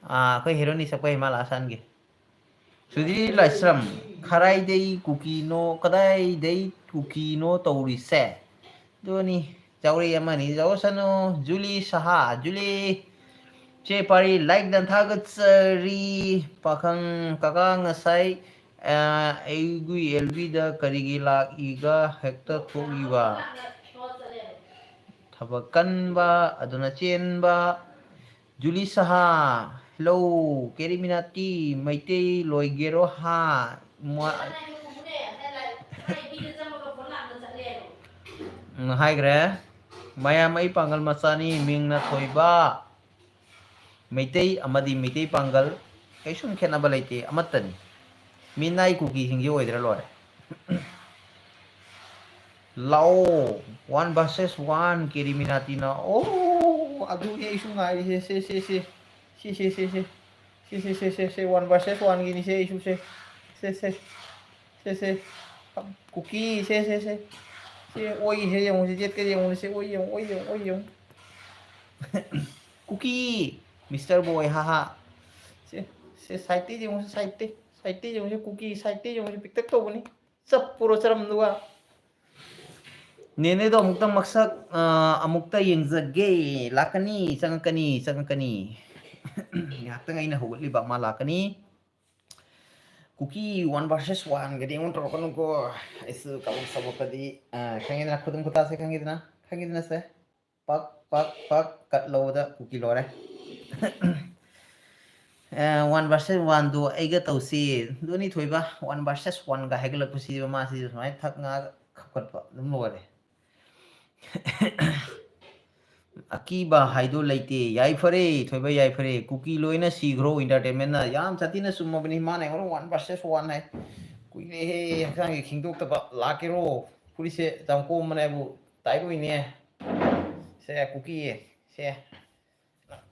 ꯑꯥ, ꯑꯩꯈꯣꯏ ꯍꯦꯔꯣꯅꯤ ꯁꯛꯄ ꯍꯩꯃꯥ ꯂꯥꯁꯥꯟꯒꯤ꯫ ꯁꯨꯙꯤꯔ ꯂꯥꯏꯁ꯭ꯔꯝ, ꯈꯔꯥꯏꯗꯩ ꯀꯨꯀꯤꯅꯣ, ꯀꯗꯥꯏꯗꯩ ꯀꯨꯀꯤꯅꯣ ꯇꯧꯔꯤꯁꯦ? ꯑꯗꯨꯅꯤ, ꯖꯥꯎꯔꯤ ꯑꯃꯅꯤ ꯖꯥꯎꯁꯅꯨ꯫ ꯖꯨꯂꯤ ꯁꯍꯥ, ꯖꯨꯂꯤ, ꯆꯦ ꯄꯥꯔꯤ, like ꯗ ꯊꯥꯒꯠꯆꯔꯤ꯫ ꯄꯥꯈꯪ ꯀꯀꯥ ꯉꯁꯥꯏ, ꯑ, ꯑꯩꯒꯤ ꯑꯦꯜ ꯕꯤꯗ ꯀꯔꯤꯒꯤ ꯂꯥꯛꯏꯒ ꯍꯦꯛꯇ ꯊꯣꯛꯏꯕ? ꯊꯕꯛ ꯀꯟꯕ ꯑꯗꯨꯅ ꯆꯦꯟꯕ꯫ ꯖꯨꯂꯤ ꯁꯍꯥ, hello, ꯀꯦꯔꯤ ꯃꯤꯅꯥꯇꯤ, ꯃꯩꯇꯩ ꯂꯣꯏꯒꯦꯔꯣ ꯍꯥ? ꯃ-, ꯎꯝ, ꯍꯥꯏꯈ꯭ꯔꯦ꯫ ꯃꯌꯥꯝ ꯑꯩ ꯄꯥꯡꯒꯜ ꯃꯆꯥꯅꯤ, ꯃꯤꯡꯅ ꯊꯣꯏꯕ꯫ ꯃꯩꯇꯩ ꯑꯃꯗꯤ ꯃꯩꯇꯩ ꯄꯥꯡꯒꯜ ꯀꯩꯁꯨꯝ ꯈꯦꯠꯅꯕ ꯂꯩꯇꯦ, ꯑꯃꯠꯇꯅꯤ꯫ ꯃꯤꯅꯥꯏ ꯀꯨꯀꯤꯁꯤꯡꯁꯤ ꯑꯣꯏꯗ꯭ꯔ ꯂꯣꯏꯔꯦ꯫ ꯂꯥꯛꯑꯣ꯫ One versus one, ꯀꯦꯔꯤꯃꯤꯅꯥꯇꯤꯅ꯫ ꯑꯣ, ꯑꯗꯨꯅꯦ ꯑꯩꯁꯨ ꯉꯥꯏꯔꯤꯁꯦ꯫ ꯁꯦ, ꯁꯦ, ꯁꯦ꯫ ꯁꯤ, ꯁꯦ, ꯁꯦ, ꯁꯦ꯫ ꯁꯤ, ꯁꯦ, ꯁꯦ, ꯁꯦ, ꯁꯦ꯫ One versus one ꯒꯤꯅꯤ ꯁꯦ ꯑꯩꯁꯨ ꯁꯦ꯫ ꯁꯦ, ꯁꯦ꯫ ꯁꯦ, ꯁꯦ꯫ ꯀꯨꯀꯤ, ꯁꯦ, ꯁꯦ, ꯁꯦ꯫ ꯁꯦ, ꯑꯣꯏ, ꯁꯦ ꯌꯦꯡꯉꯨ, ꯁꯦ, ꯌꯦꯠꯀ ꯌꯦꯡꯉꯨ, ꯁꯦ, ꯑꯣꯏ ꯌꯦꯡꯉꯨ, ꯑꯣꯏ ꯌꯦꯡꯉꯨ, ꯑꯣꯏ ꯌꯦꯡꯉꯨ꯫ ꯀꯨꯀꯤ, ꯃꯤꯁꯇꯔ ꯕꯣꯏ, ꯍꯥ, ꯍꯥ꯫ ꯁꯦ, ꯁꯦ, ꯁꯥꯏꯠꯇ ꯌꯦꯡꯉꯨ, ꯁꯦ, ꯁꯥꯏꯠꯇ꯫ ꯁꯥꯏꯠꯇ ꯌꯦꯡꯉꯨ, ꯁꯦ, ꯀꯨꯀꯤ, ꯁꯥꯏꯠꯇ ꯌꯦꯡꯉꯨ, ꯁꯦ, ꯄꯤꯛꯇꯛ ꯇꯧꯕꯅꯤ꯫ ꯆꯞꯄꯨꯔꯣ ꯆꯔꯝꯗꯨꯒ꯫ ꯅꯦꯅꯦꯗꯣ ꯑꯃꯨꯛꯇꯪ ꯃꯁꯛ, ꯑ, ꯑꯃꯨꯛꯇ ꯌꯦꯡꯖꯒꯦ꯫ ꯂꯥꯛꯀꯅꯤ, ꯆꯪꯉꯛꯀꯅꯤ, ꯆꯪꯉꯛꯀꯅꯤ꯫ ꯉꯥꯏꯍꯥꯛꯇꯪ ꯑꯩꯅ ꯍꯧꯒꯠꯂꯤꯕ, ꯃꯥ ꯂꯥꯛꯀꯅꯤ꯫ ꯀꯨꯀꯤ one versus one ꯒꯗꯤ ꯑꯩꯉꯣꯟꯗ ꯇꯧꯔꯛꯀꯅꯨꯀꯣ꯫ ꯑꯩꯁꯨ ꯀꯕꯛ ꯁꯕꯛꯀꯗꯤ, ꯑ, ꯈꯪꯉꯤꯗꯅ, ꯈꯨꯗꯨꯝ ꯈꯨꯇꯥꯁꯦ ꯈꯪꯉꯤꯗꯅ, ꯈꯪꯉꯤꯗꯅ ꯁꯦ꯫ ꯄꯛ, ꯄꯛ, ꯄꯛ, ꯀꯠ ꯂꯧꯕꯗ ꯀꯨꯀꯤ ꯂꯣꯏꯔꯦ꯫ ꯑꯦ, one versus one ꯗꯨ ꯑꯩꯒ ꯇꯧꯁꯤ꯫ ꯑꯗꯨꯅꯤ ꯊꯣꯏꯕ, one versus one ꯒ ꯍꯥꯏꯒꯠꯂꯛꯄꯁꯤ ꯃꯥꯁꯤ ꯁꯨꯃꯥꯏꯅ ꯊꯛ ꯉꯥꯒ ꯈꯞꯀꯠꯄ ꯑꯗꯨꯝ ꯂꯣꯏꯔꯦ꯫ ꯑꯀꯤꯕ ꯍꯥꯏꯗꯣ ꯂꯩꯇꯦ꯫ ꯌꯥꯏꯐꯔꯦ, ꯊꯣꯏꯕ ꯌꯥꯏꯐꯔꯦ꯫ ꯀꯨꯀꯤ ꯂꯣꯏꯅ ꯁꯤꯈ꯭ꯔꯣ, entertainment ꯅ꯫ ꯌꯥꯝ ꯁꯥꯊꯤꯅ ꯆꯨꯝꯃꯕꯅꯤ꯫ ꯃꯥꯅ ꯑꯩꯉꯣꯟꯗ one versus one ꯍꯥꯏ꯫ ꯀꯨꯏꯔꯦꯍꯦ ꯍꯛꯆꯥꯡꯁꯦ ꯈꯤꯡꯗꯣꯛꯇꯕ꯫ ꯂꯥꯛꯀꯦꯔꯣ? ꯐꯨꯔꯤꯠꯁꯦ ꯌꯥꯝ ꯀꯣꯝꯕꯅꯦꯕꯨ ꯇꯥꯏꯠ ꯑꯣꯏꯅꯦ꯫ ꯁꯦ, ꯀꯨꯀꯤ, ꯁꯦ꯫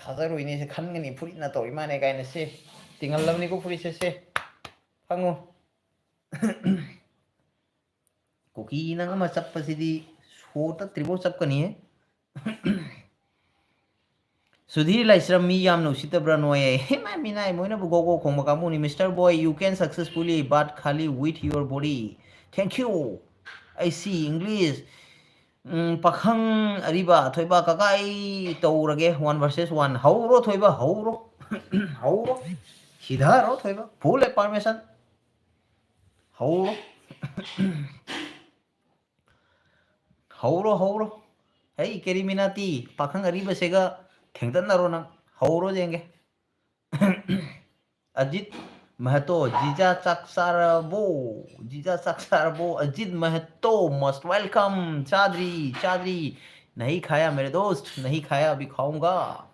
ꯊꯥꯖꯔꯣꯏꯅꯦ, ꯁꯦ ꯈꯟꯒꯅꯤ, ꯐꯨꯔꯤꯠꯅ ꯇꯧꯔꯤ ꯃꯥꯅꯦ ꯀꯥꯏꯅ꯫ ꯁꯦ, ꯇꯤꯡꯍꯜꯂꯕꯅꯤꯀꯣ ꯐꯨꯔꯤꯠꯁꯦ, ꯁꯦ꯫ ꯈꯪꯉꯨ꯫ ꯀꯨꯀꯤ ꯅꯪ ꯑꯃ ꯆꯞꯄꯁꯤꯗꯤ ꯁꯣ ꯇꯠꯇ꯭ꯔꯤꯐꯥꯎ ꯆꯞꯀꯅꯤꯍꯦ꯫ ꯁꯨꯙꯤꯔ ꯂꯥꯏꯁ꯭ꯔꯝ ꯃꯤ ꯌꯥꯝꯅ ꯎꯁꯤꯠꯇꯕ꯭ꯔꯥ ꯅꯣꯏ? ꯍꯦ, ꯃꯥꯏ ꯃꯤꯅꯥꯏ, ꯃꯣꯏꯅꯕꯨ ꯒꯣ ꯒꯣ ꯈꯣꯡꯕ ꯀꯥꯡꯕꯨꯅꯤ꯫ Mister Boy, you can successfully, but ꯈꯥꯂꯤ with your body. Thank you. I see English. ꯎꯝ, ꯄꯥꯈꯪ ꯑꯔꯤꯕ ꯊꯣꯏꯕ ꯀꯀꯥ, ꯑꯩ ꯇꯧꯔꯒꯦ one versus one꯫ ꯍꯧꯔꯣ ꯊꯣꯏꯕ, ꯍꯧꯔꯣ꯫ ꯍꯧꯔꯣ꯫ ꯁꯤꯙꯔꯣ ꯊꯣꯏꯕ꯫ Full permission꯫ ꯍꯧꯔꯣ꯫ ꯍꯧꯔꯣ, ꯍꯧꯔꯣ꯫ ꯍꯩ, ꯀꯦꯔꯤꯃꯤꯅꯥꯇꯤ, ꯄꯥꯈꯪ ꯑꯔꯤꯕꯁꯤꯒ ꯊꯦꯡꯗꯠꯅꯔꯣ ꯅꯪ꯫ ꯍꯧꯔꯣ ꯌꯦꯡꯒꯦ꯫ ꯑꯖꯤꯠ ꯃꯍꯇꯣ, ꯖꯤꯖꯥ ꯆꯥꯛ ꯆꯥꯔꯕꯣ? ꯖꯤꯖꯥ ꯆꯥꯛ ꯆꯥꯔꯕꯣ? Ajit ꯃꯍꯇꯣ, most welcome. ꯆꯥꯗ꯭ꯔꯤ, ꯆꯥꯗ꯭ꯔꯤ꯫ नहीं खाया मेरे दोस्त, नहीं खाया, अभी खाऊंगा।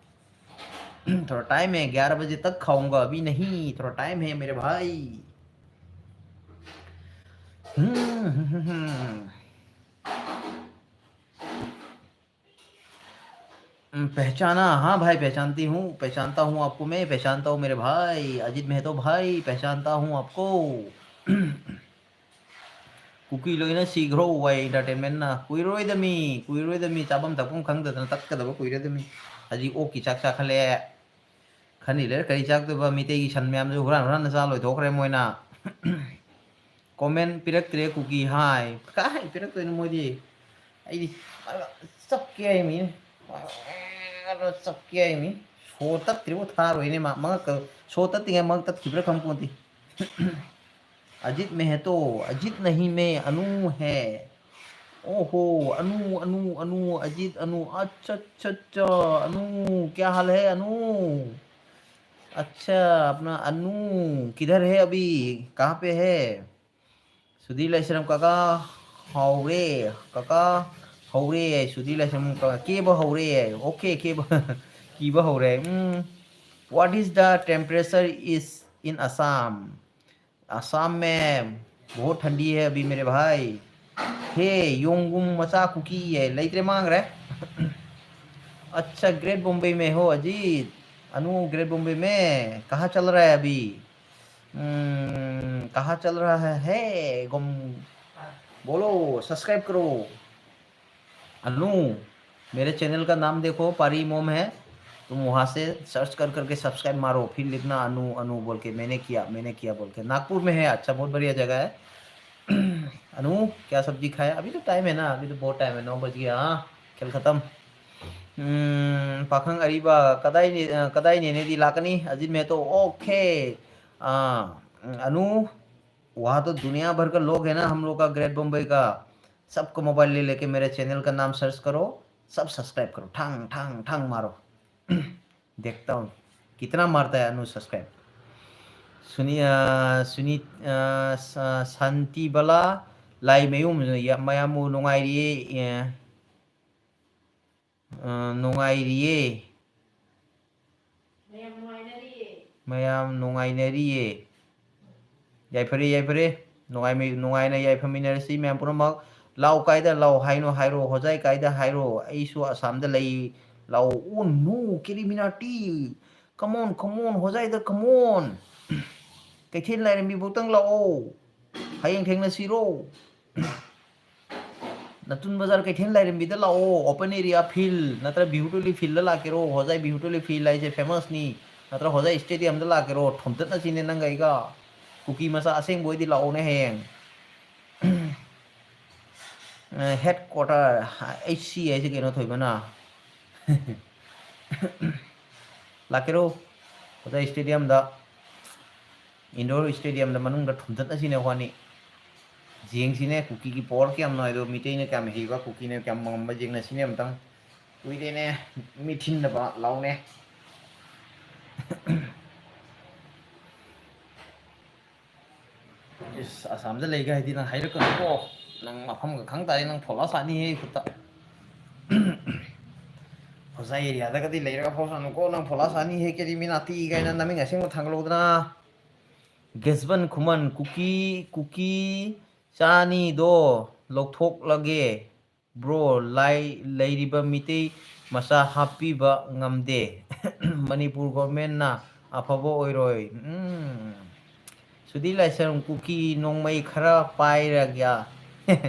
थोड़ा टाइम है, ग्यारह बजे तक खाऊंगा, अभी नहीं, थोड़ा टाइम है मेरे भाई। हम्म, हम्म, हम्म, हम्म। हम्म, पहचाना? हाँ भाई, पहचानती हूँ, पहचानता हूँ आपको मैं, पहचानता हूँ मेरे भाई अजीत मेहतो भाई, पहचानता हूँ आपको। ꯀꯨꯀꯤ ꯂꯣꯏꯅ ꯁꯤꯈ꯭ꯔꯣ, ꯋꯥꯏ ꯑꯦꯟꯇꯔꯇꯦꯟꯃꯦꯟꯅ꯫ ꯀꯨꯏꯔꯣꯏꯗꯃꯤ, ꯀꯨꯏꯔꯣꯏꯗꯃꯤ, ꯆꯥꯐꯝ ꯊꯛꯐꯝ ꯈꯪꯗꯗꯅ ꯇꯠꯀꯗꯕ ꯀꯨꯏꯔꯣꯏꯗꯃꯤ꯫ ꯍꯧꯖꯤꯛ ꯑꯣꯛꯀꯤ ꯆꯥꯛ ꯆꯥꯈꯠꯂꯛꯑꯦ꯫ ꯈꯟꯗꯤ ꯂꯩꯔꯦ, ꯀꯔꯤ ꯆꯥꯛꯇꯣꯏꯕ? ꯃꯤꯇꯩꯒꯤ ꯁꯟ ꯃꯌꯥꯝꯁꯨ ꯍꯨꯔꯥꯟ ꯍꯨꯔꯥꯟꯅ ꯆꯥ ꯂꯣꯏꯊꯣꯛꯈ꯭ꯔꯦ ꯃꯣꯏꯅ꯫ ꯀꯣꯃꯦꯟ ꯄꯤꯔꯛꯇ꯭ꯔꯦ ꯀꯨꯀꯤ ꯍꯥꯏ꯫ ꯀꯥꯏ ꯄꯤꯔꯛꯇꯣꯏꯅꯣ ꯃꯣꯏꯗꯤ? ꯑꯩꯗꯤ ꯆꯞꯀꯦ ꯍꯥꯏ ꯃꯤꯅꯦ꯫ ꯆꯞꯀꯦ ꯍꯥꯏ ꯃꯤ꯫ ꯁꯣ ꯇꯠꯇ꯭ꯔꯤꯕꯣ ꯊꯥꯔꯣꯏꯅꯦ ꯃꯥ꯫ ꯃꯉꯛꯀ ꯁꯣ ꯇꯠꯇ꯭ꯔꯤꯉꯩ ꯃꯉꯛ ꯇꯠꯈꯤꯕ꯭ꯔꯥ ꯈꯪꯄꯣꯟꯇꯦ꯫ अजीत मेहतो, अजीत नहीं मैं, अनु है। ओहो, अनु, अनु, अनु, अजीत अनु, अच्छा, अच्छा, अच्छा, अनु, क्या हाल है अनु? अच्छा, अपना अनु किधर है अभी, कहाँ पे है? सुधीर लाइसरम काका, ꯍꯧꯔꯦ, काका, ꯍꯧꯔꯦ, सुधीर लाइसरम काका, ꯀꯦꯕ ꯍꯧꯔꯦ, OK, ꯀꯦꯕ, ꯀꯤꯕ ꯍꯧꯔꯦ꯫ ꯎꯝ, what is the temperature is in Assam? Assam में बहुत ठंडी है अभी मेरे भाई। हे, योंगुम मचा कुकी है, ꯂꯩꯇ꯭ꯔꯦ, ꯃꯥꯡꯈ꯭ꯔꯦ꯫ अच्छा, ग्रेट बॉम्बे में हो अजीत? अनु, ग्रेट बॉम्बे में कहाँ चल रहा है अभी? हम्म, कहाँ चल रहा है? गुम, बोलो, सब्सक्राइब करो। अनु, मेरे चैनल का नाम देखो, पारी मोम है, तुम वहाँ से सर्च कर करके सब्सक्राइब मारो, फिर लिखना अनु, अनु बोल के, मैंने किया, मैंने किया बोल के। नागपुर में है, अच्छा, बहुत बढ़िया जगह है। अनु, क्या सब्जी खाया? अभी तो टाइम है ना, अभी तो बहुत टाइम है, नौ बज गया। हाँ, खेल खत्म। हम्म, पाखंग अरीबा, कदाई ने, अ, कदाई ने, ने दी लाकनी, अजीत मेहतो, OK। आ, अनु, वहाँ तो दुनिया भर का लोग है ना हम लोग का ग्रेट बॉम्बे का, सबको मोबाइल ले लेके मेरे चैनल का नाम सर्च करो, सब सब्सक्राइब करो, ठंग ठंग ठंग मारो। देखता हूँ कितना मारता है अनु सब्सक्राइब। सुनी, अ, सुनी, अ, स-, शांति बला लाई मयूम, या, मयामू नुंगाई रही है, अ, ꯅꯨꯡꯉꯥꯏꯔꯤꯌꯦ꯫ ꯃꯌꯥꯝ ꯅꯨꯡꯉꯥꯏꯅꯔꯤꯌꯦ꯫ ꯌꯥꯏꯐꯔꯦ, ꯌꯥꯏꯐꯔꯦ꯫ ꯅꯨꯡꯉꯥꯏꯃꯤ-, ꯅꯨꯡꯉꯥꯏꯅ ꯌꯥꯏꯐꯃꯤꯟꯅꯔꯁꯤ ꯃꯌꯥꯝ ꯄꯨꯝꯅꯃꯛ꯫ ꯂꯥꯎ ꯀꯥꯏꯗ ꯂꯥꯎ ꯍꯥꯏꯅꯣ ꯍꯥꯏꯔꯣ, ꯍꯣꯖꯥꯏ ꯀꯥꯏꯗ ꯍꯥꯏꯔꯣ꯫ ꯑꯩꯁꯨ ꯑꯁꯥꯝꯗ ꯂꯩ, ꯂꯥꯛꯑꯣ꯫ ꯑꯣ ꯅꯣ, ꯀꯦꯔꯤꯃꯤꯅꯥꯇꯤ꯫ Come on, come on, ꯍꯣꯖꯥꯏꯗ come on꯫ ꯀꯩꯊꯦꯜ ꯂꯥꯏꯔꯦꯝꯕꯤꯐꯧꯇꯪ ꯂꯥꯛꯑꯣ꯫ ꯍꯌꯦꯡ ꯊꯦꯡꯅꯁꯤꯔꯣ? ꯅꯇꯨꯟ ꯕꯖꯥꯔ ꯀꯩꯊꯦꯜ ꯂꯥꯏꯔꯦꯝꯕꯤꯗ ꯂꯥꯛꯑꯣ, open area field ꯅꯠꯇ꯭ꯔ ꯕꯤꯍꯨ ꯇꯣꯂꯤ fieldꯗ ꯂꯥꯛꯀꯦꯔꯣ? ꯍꯣꯖꯥꯏ ꯕꯤꯍꯨ ꯇꯣꯂꯤ field ꯍꯥꯏꯁꯦ famousꯅꯤ꯫ ꯅꯠꯇ꯭ꯔ ꯍꯣꯖꯥꯏ stadiumꯗ ꯂꯥꯛꯀꯦꯔꯣ? ꯊꯣꯝꯇꯠꯅꯁꯤꯅꯦ ꯅꯪꯒ ꯑꯩꯒ꯫ ꯀꯨꯀꯤ ꯃꯆꯥ ꯑꯁꯦꯡꯕ ꯑꯣꯏꯗꯤ ꯂꯥꯛꯑꯣꯅꯦ ꯍꯌꯦꯡ꯫ ꯑ, headquarter, H C ꯍꯥꯏꯁꯦ ꯀꯩꯅꯣ, ꯊꯣꯏꯕꯅ? ꯂꯥꯛꯀꯦꯔꯣ? ꯍꯣꯖꯥꯏ stadiumꯗ, indoor stadiumꯗ ꯃꯅꯨꯡꯗ ꯊꯣꯝꯇꯠꯅꯁꯤꯅꯦ ꯑꯩꯈꯣꯏꯅꯤ꯫ ꯌꯦꯡꯁꯤꯅꯦ ꯀꯨꯀꯤꯒꯤ power ꯀꯌꯥꯝꯅꯣ ꯍꯥꯏꯗꯣ, ꯃꯤꯇꯩꯅ ꯀꯌꯥꯝ ꯍꯩꯕ, ꯀꯨꯀꯤꯅ ꯀꯌꯥꯝ ꯉꯝꯕ ꯌꯦꯡꯅꯁꯤꯅꯦ ꯑꯝꯇꯪ꯫ ꯀꯨꯏꯔꯦꯅꯦ ꯃꯤ ꯊꯤꯟꯗꯕ, ꯂꯥꯎꯅꯦ꯫ ꯏꯁ, ꯑꯁꯥꯝꯗ ꯂꯩꯒ ꯍꯥꯏꯗꯤ ꯅꯪ ꯍꯥꯏꯔꯛꯀꯅꯨꯀꯣ꯫ ꯅꯪ ꯃꯐꯝꯒ ꯈꯪ ꯇꯥꯔꯦ, ꯅꯪ ꯐꯣꯂꯥ ꯁꯥꯅꯤꯍꯦ ꯑꯩ ꯈꯨꯠꯇ꯫ ꯍꯣꯖꯥꯏ areaꯗꯒꯗꯤ ꯂꯩꯔꯒ ꯐꯥꯎ ꯁꯥꯅꯨꯀꯣ, ꯅꯪ ꯐꯣꯂꯥ ꯁꯥꯅꯤꯍꯦ, ꯀꯦꯔꯤ ꯃꯤꯅꯥꯇꯤ ꯀꯥꯏꯅ ꯅꯃꯤꯡ ꯑꯁꯦꯡꯕ ꯊꯥꯡꯒꯠꯂꯛꯎꯗꯅ꯫ ꯒꯦꯁꯕꯟ ꯈꯨꯃꯟ, ꯀꯨꯀꯤ, ꯀꯨꯀꯤ ꯆꯥꯅꯤꯗꯣ ꯂꯧꯊꯣꯛꯂꯒꯦ꯫ Bro, ꯂꯥꯏ ꯂꯩꯔꯤꯕ ꯃꯤꯇꯩ ꯃꯆꯥ ꯍꯥꯞꯄꯤꯕ ꯉꯝꯗꯦ꯫ ꯃꯅꯤꯄꯨꯔ governmentꯅ ꯑꯐꯕ ꯑꯣꯏꯔꯣꯏ꯫ ꯎꯝ꯫ ꯁꯨꯗꯤ ꯂꯥꯏꯁ꯭ꯔꯝ, ꯀꯨꯀꯤ ꯅꯣꯡꯃꯩ ꯈꯔ ꯄꯥꯏꯔꯒ꯫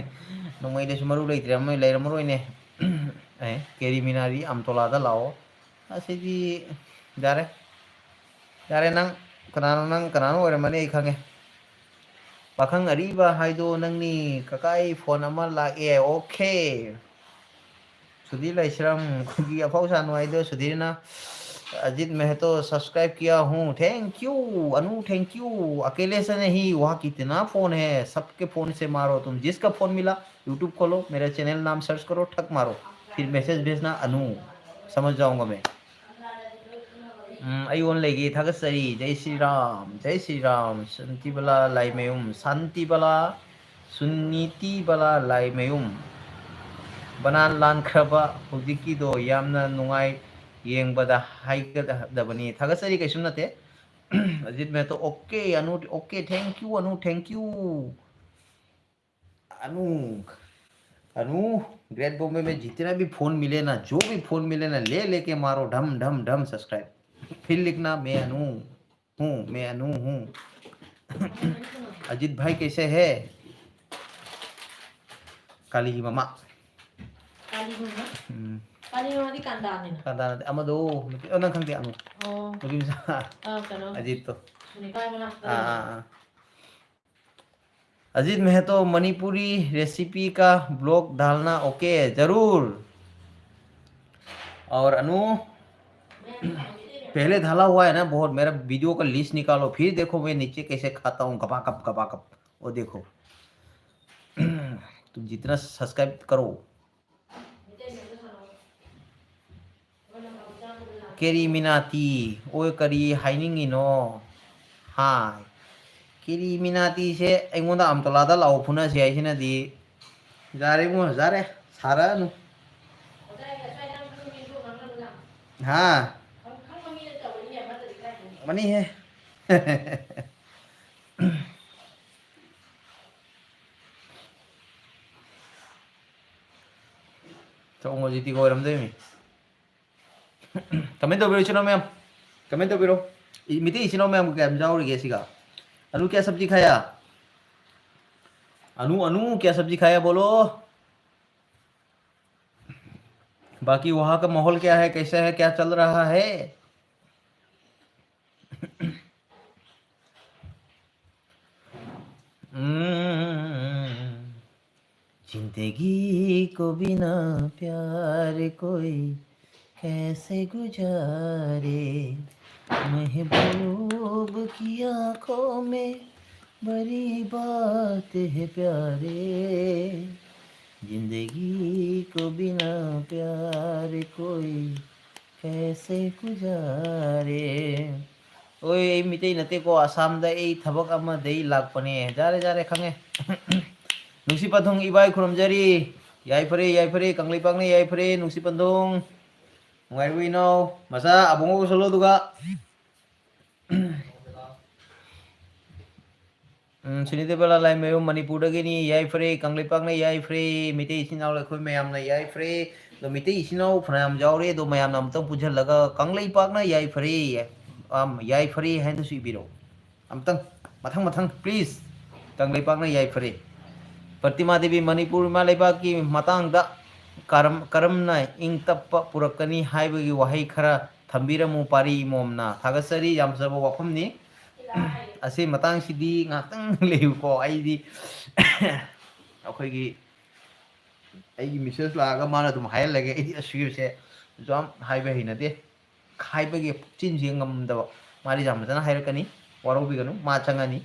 ꯅꯣꯡꯃꯩꯗꯁꯨ ꯃꯔꯨ ꯂꯩꯇ꯭ꯔꯦ, ꯑꯃ ꯂꯩꯔꯝꯃꯔꯣꯏꯅꯦ꯫ ꯑꯦ, ꯀꯦꯔꯤ ꯃꯤꯅꯥꯔꯤ ꯑꯝꯇꯣꯂꯥꯗ ꯂꯥꯛꯑꯣ꯫ ꯑꯁꯤꯗꯤ ꯌꯥꯔꯦ꯫ ꯌꯥꯔꯦ, ꯅꯪ ꯀꯅꯥꯅꯣ, ꯅꯪ ꯀꯅꯥꯅꯣ ꯑꯣꯏꯔꯝꯃꯅꯤ, ꯑꯩ ꯈꯪꯉꯦ꯫ ꯄꯥꯈꯪ ꯑꯔꯤꯕ ꯍꯥꯏꯗꯣ ꯅꯪꯅꯤ꯫ ꯀꯀꯥ, ꯑꯩ phone ꯑꯃ ꯂꯥꯛꯑꯦ꯫ Okay꯫ ꯁꯨꯗꯤ ꯂꯩꯁ꯭ꯔꯝ, ꯀꯨꯀꯤ ꯑꯐꯥꯎ ꯁꯥꯅꯨ ꯍꯥꯏꯗꯣ ꯁꯨꯗꯤꯔꯅ꯫ ꯑꯖꯤꯠ ꯃꯦꯍꯇꯣ subscribe किया हूँ, thank you। Anu, thank you। अकेले से नहीं, वहाँ कितना phone है, सबके phone से मारो तुम। जिसका phone मिला, YouTube खोलो, मेरा channel नाम search करो, ठक मारो, फिर message भेजना अनु। समझ जाऊंगा मैं। ꯎꯝ, ꯑꯩꯉꯣꯟ ꯂꯩꯒꯦ꯫ ꯊꯥꯒꯠꯆꯔꯤ꯫ ꯖꯩ ꯁ꯭ꯔꯤ ꯔꯥꯝ, ꯖꯩ ꯁ꯭ꯔꯤ ꯔꯥꯝ꯫ ꯁꯥꯟꯇꯤꯕꯂꯥ ꯂꯥꯏꯃꯌꯨꯝ, ꯁꯥꯟꯇꯤꯕꯂꯥ, ꯁꯨꯅꯤꯇꯤꯕꯂꯥ ꯂꯥꯏꯃꯌꯨꯝ꯫ ꯕꯅꯥꯟ ꯂꯥꯟꯈ꯭ꯔꯕ ꯍꯧꯖꯤꯛꯀꯤꯗꯣ ꯌꯥꯝꯅ ꯅꯨꯡꯉꯥꯏ, ꯌꯦꯡꯕꯗ ꯍꯥꯏꯒꯗꯕꯅꯤ꯫ ꯊꯥꯒꯠꯆꯔꯤ, ꯀꯩꯁꯨꯝ ꯅꯠꯇꯦ꯫ Ajit Mehta, okay, Anu, okay, thank you, Anu, thank you꯫ Anu, Anu, great Bombay में जितने भी फोन मिले ना, जो भी फोन मिले ना, ले लेके मारो ढम ढम ढम सब्सक्राइब। फिर लिखना, मैं अनु हूँ, मैं अनु हूँ। अजीत भाई कैसे है? काली मामा। ꯀꯥꯂꯤ ꯃꯃꯥ? ꯎꯝ꯫ ꯀꯥꯂꯤ ꯃꯃꯥꯗꯤ ꯀꯥꯟꯗꯥꯅꯤꯅ꯫ ꯀꯥꯟꯗꯥ ꯅꯠꯇꯦ, ꯑꯃꯗꯣ, ꯅꯨꯄꯤ, ꯑꯣ, ꯅꯪ ꯈꯪꯗꯦ, ꯑꯅꯨ꯫ ꯑꯣ꯫ ꯅꯨꯄꯤ ꯃꯆꯥ꯫ ꯑꯥ, ꯀꯩꯅꯣ꯫ ꯑꯖꯤꯠꯇꯣ꯫ ꯁꯨꯅꯤꯀꯥꯏ ꯃꯅꯥꯛꯇ ꯑꯥ, ꯂꯩꯕ꯫ ꯑꯥ, ꯑꯥ꯫ अजीत महतो मणिपुरी रेसिपी का ब्लॉग डालना, ओके, जरूर। और अनु, पहले डाला हुआ है ना बहुत, मेरा वीडियो का लिस्ट निकालो, फिर देखो मैं नीचे कैसे खाता हूँ गपागप गपागप। वो देखो, तुम जितना सब्सक्राइब करो। ꯀꯦꯔꯤ ꯃꯤꯅꯥꯇꯤ, ꯑꯣꯏ, ꯀꯔꯤ ꯍꯥꯏꯅꯤꯡꯉꯤꯅꯣ? ꯍꯥꯏ꯫ ꯀꯦꯔꯤ ꯃꯤꯅꯥꯇꯤꯁꯦ ꯑꯩꯉꯣꯟꯗ ꯑꯝꯇꯂꯥꯗ ꯂꯥꯛꯑꯣ ꯐꯨꯅꯁꯦ ꯍꯥꯏꯁꯤꯅꯗꯤ꯫ ꯌꯥꯔꯦ ꯏꯕꯨꯡꯉꯣ, ꯌꯥꯔꯦ꯫ ꯁꯥꯔꯛꯑꯅꯨ꯫ ꯍꯥ? ꯃꯅꯤꯍꯦ꯫ ꯆꯧ ꯍꯧꯖꯤꯛꯇꯤ ꯑꯣꯏꯔꯝꯗꯣꯏꯅꯤ꯫ ꯀꯃꯦꯟ ꯇꯧꯕꯤꯔꯣ, ꯏꯆꯤꯟ ꯏꯅꯥꯎ ꯃꯌꯥꯝ꯫ ꯀꯃꯦꯟ ꯇꯧꯕꯤꯔꯣ꯫ ꯏ-, ꯃꯤꯇꯩ ꯏꯆꯤꯟ ꯏꯅꯥꯎ ꯃꯌꯥꯝ ꯀꯌꯥꯝ ꯌꯥꯎꯔꯤꯒꯦ ꯁꯤꯒ? ꯑꯅꯨ ꯀꯌꯥ ꯁꯕꯖꯤ ꯈꯥꯌꯥ? ꯑꯅꯨ, ꯑꯅꯨ ꯀꯌꯥ ꯁꯕꯖꯤ ꯈꯥꯌꯥ ꯕꯣꯂꯣ? बाकी वहाँ का माहौल क्या है, कैसा है, क्या चल रहा है? हम्म। जिंदगी को बिना प्यार कोई कैसे गुजारे, महबूब की आंखों में बड़ी बात है प्यारे, जिंदगी को बिना प्यार कोई कैसे गुजारे। ꯍꯣꯏ, ꯑꯩ ꯃꯤꯇꯩ ꯅꯠꯇꯦꯀꯣ, ꯑꯁꯥꯝꯗ ꯑꯩ ꯊꯕꯛ ꯑꯃꯗꯩ ꯂꯥꯛꯄꯅꯦ꯫ ꯌꯥꯔꯦ, ꯌꯥꯔꯦ, ꯈꯪꯉꯦ꯫ ꯅꯨꯡꯁꯤ ꯄꯟꯊꯨꯡ ꯏꯕꯥꯏ ꯈꯨꯔꯨꯝꯖꯔꯤ꯫ ꯌꯥꯏꯐꯔꯦ, ꯌꯥꯏꯐꯔꯦ, ꯀꯪꯂꯩꯄꯥꯛꯅ ꯌꯥꯏꯐꯔꯦ, ꯅꯨꯡꯁꯤ ꯄꯟꯊꯨꯡ꯫ ꯅꯨꯡꯉꯥꯏꯔꯤꯕꯣ ꯏꯅꯥꯎ? ꯃꯆꯥ ꯑꯕꯨꯡꯉꯣ ꯀꯧꯁꯜꯂꯣ ꯑꯗꯨꯒ꯫ ꯎꯝ, ꯁꯨꯅꯤꯗꯦꯕ ꯂꯥꯂꯥꯏꯃꯌꯨꯝ ꯃꯅꯤꯄꯨꯔꯗꯒꯤꯅꯤ꯫ ꯌꯥꯏꯐꯔꯦ, ꯀꯪꯂꯩꯄꯥꯛꯅ ꯌꯥꯏꯐꯔꯦ, ꯃꯩꯇꯩ ꯏꯆꯤꯟ ꯏꯅꯥꯎ ꯑꯩꯈꯣꯏ ꯃꯌꯥꯝꯅ ꯌꯥꯏꯐꯔꯦ꯫ ꯑꯗꯣ ꯃꯩꯇꯩ ꯏꯆꯤꯟ ꯏꯅꯥꯎ ꯐꯅꯌꯥꯝ ꯌꯥꯎꯔꯦ, ꯑꯗꯣ ꯃꯌꯥꯝꯅ ꯑꯃꯨꯛꯇꯪ ꯄꯨꯟꯁꯤꯜꯂꯒ "ꯀꯪꯂꯩꯄꯥꯛꯅ ꯌꯥꯏꯐꯔꯦ, ꯑꯝ, ꯌꯥꯏꯐꯔꯦ" ꯍꯥꯏꯅꯁꯨ ꯏꯕꯤꯔꯛꯑꯣ꯫ ꯑꯃꯨꯛꯇꯪ, ꯃꯊꯪ ꯃꯊꯪ, please꯫ "ꯀꯪꯂꯩꯄꯥꯛꯅ ꯌꯥꯏꯐꯔꯦ"꯫ ꯄ꯭ꯔꯇꯤꯃꯥ ꯗꯦꯕꯤ, ꯃꯅꯤꯄꯨꯔ ꯏꯃꯥ ꯂꯩꯕꯥꯛꯀꯤ ꯃꯇꯥꯡꯗ ꯀꯔꯝ-, ꯀꯔꯝꯅ ꯏꯪ ꯇꯞꯄ ꯄꯨꯔꯛꯀꯅꯤ ꯍꯥꯏꯕꯒꯤ ꯋꯥꯍꯩ ꯈꯔ ꯊꯝꯕꯤꯔꯝꯃꯨ ꯄꯥꯔꯤ ꯏꯃꯣꯝꯅ꯫ ꯊꯥꯒꯠꯆꯔꯤ, ꯌꯥꯝ ꯐꯖꯕ ꯋꯥꯐꯝꯅꯤ꯫ ꯑꯁꯤ ꯃꯇꯥꯡꯁꯤꯗꯤ ꯉꯥꯛꯇꯪ ꯂꯩꯌꯨꯀꯣ꯫ ꯑꯩꯗꯤ ꯑꯩꯈꯣꯏꯒꯤ, ꯑꯩꯒꯤ message ꯂꯥꯛꯑꯒ ꯃꯥꯅ ꯑꯗꯨꯝ ꯍꯥꯏꯍꯜꯂꯒꯦ꯫ ꯑꯩꯗꯤ ꯑꯁꯤꯒꯤꯁꯦ ꯌꯥꯝ ꯍꯥꯏꯕ ꯍꯩꯅꯗꯦ꯫ ꯍꯥꯏꯕꯒꯤ ꯄꯨꯛꯆꯤꯟꯁꯦ ꯉꯝꯗꯕ꯫ ꯃꯥꯗꯤ ꯌꯥꯝ ꯐꯖꯅ ꯍꯥꯏꯔꯛꯀꯅꯤ, ꯋꯥꯔꯧꯕꯤꯒꯅꯨ, ꯃꯥ ꯆꯪꯉꯅꯤ꯫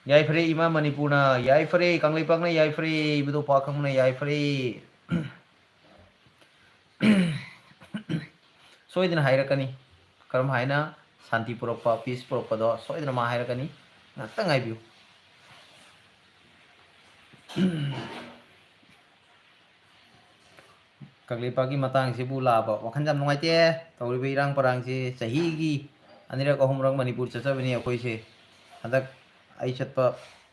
"ꯌꯥꯏꯐꯔꯦ ꯏꯃꯥ ꯃꯅꯤꯄꯨꯔꯅ ꯌꯥꯏꯐꯔꯦ, ꯀꯪꯂꯩꯄꯥꯛꯅ ꯌꯥꯏꯐꯔꯦ, ꯏꯕꯨꯙꯧ ꯄꯥꯈꯪꯕꯅ ꯌꯥꯏꯐꯔꯦ"꯫ ꯁꯣꯏꯗꯅ ꯍꯥꯏꯔꯛꯀꯅꯤ꯫ ꯀꯔꯝ ꯍꯥꯏꯅ ꯁꯥꯟꯇꯤ ꯄꯨꯔꯛꯄ, peace ꯄꯨꯔꯛꯄꯗꯣ ꯁꯣꯏꯗꯅ ꯃꯥ ꯍꯥꯏꯔꯛꯀꯅꯤ꯫ ꯉꯥꯛꯇꯪ ꯉꯥꯏꯕꯤꯌꯨ꯫ ꯀꯪꯂꯩꯄꯥꯛꯀꯤ ꯃꯇꯥꯡꯁꯤꯕꯨ ꯂꯥꯛꯑꯕ? ꯋꯥꯈꯜ ꯌꯥꯝ ꯅꯨꯡꯉꯥꯏꯇꯦ꯫ ꯇꯧꯔꯤꯕ ꯏꯔꯥꯡ ꯄꯔꯥꯡꯁꯤ, ꯆꯍꯤꯒꯤ ꯑꯅꯤꯔꯛ ꯑꯍꯨꯝꯔꯛ ꯃꯅꯤꯄꯨꯔ ꯆꯠꯆꯕꯅꯤ ꯑꯩꯈꯣꯏꯁꯦ꯫ ꯍꯟꯗꯛ ꯑꯩ ꯆꯠꯄ,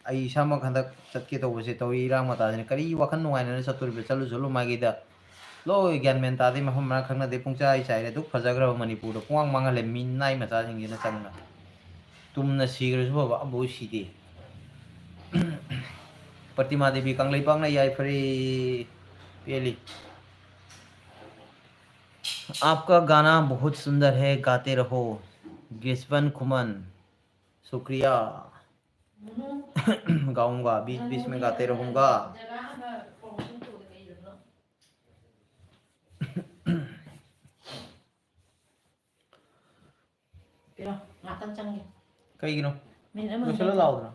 ꯑꯩ ꯏꯁꯥꯃꯛ ꯍꯟꯗꯛ ꯆꯠꯀꯦ ꯇꯧꯕꯁꯦ, ꯇꯧꯔꯤ ꯏꯔꯥꯡ ꯃꯇꯥꯁꯤꯅ ꯀꯔꯤ ꯋꯥꯈꯜ ꯅꯨꯡꯉꯥꯏꯅꯅ ꯆꯠꯇꯣꯔꯤꯕ? ꯆꯠꯂꯨ ꯆꯠꯂꯨ ꯃꯥꯏꯒꯤꯗ ꯂꯣꯏ ꯒ꯭ꯌꯥꯟ ꯃꯦꯟ ꯇꯥꯗꯦ, ꯃꯐꯝ ꯃꯔꯥꯡ ꯈꯪꯅꯗꯦ, ꯄꯨꯡꯆꯥꯏ ꯆꯥꯏꯔꯦ꯫ ꯑꯗꯨꯛ ꯐꯖꯈ꯭ꯔꯕ ꯃꯅꯤꯄꯨꯔꯗ ꯄꯨꯡꯃꯥꯡ ꯃꯥꯡꯍꯜꯂꯦ ꯃꯤꯅꯥꯏ ꯃꯆꯥꯁꯤꯡꯁꯤꯅ ꯆꯪꯅ꯫ ꯇꯨꯝꯅ ꯁꯤꯈ꯭ꯔꯁꯨ ꯐꯕ, ꯑꯝꯐꯥꯎ ꯁꯤꯗꯦ꯫ ꯄ꯭ꯔꯇꯤꯃꯥ ꯗꯦꯕꯤ, ꯀꯪꯂꯩꯄꯥꯛꯅ ꯌꯥꯏꯐꯔꯦ꯫ ꯄꯦꯜꯂꯤ꯫ "आपका गाना बहुत सुंदर है, गाते रहो।" गिसबन खुमन, शुक्रिया। गाऊंगा, बीच बीच में गाते रहूंगा। ꯀꯩꯅꯣ, ꯉꯥꯛꯇꯪ ꯆꯪꯒꯦ꯫ ꯀꯩꯒꯤꯅꯣ? ꯃꯤꯅꯤꯠ ꯑꯃ ꯂꯣꯏꯁꯤꯜꯂ ꯂꯥꯎꯗꯅ꯫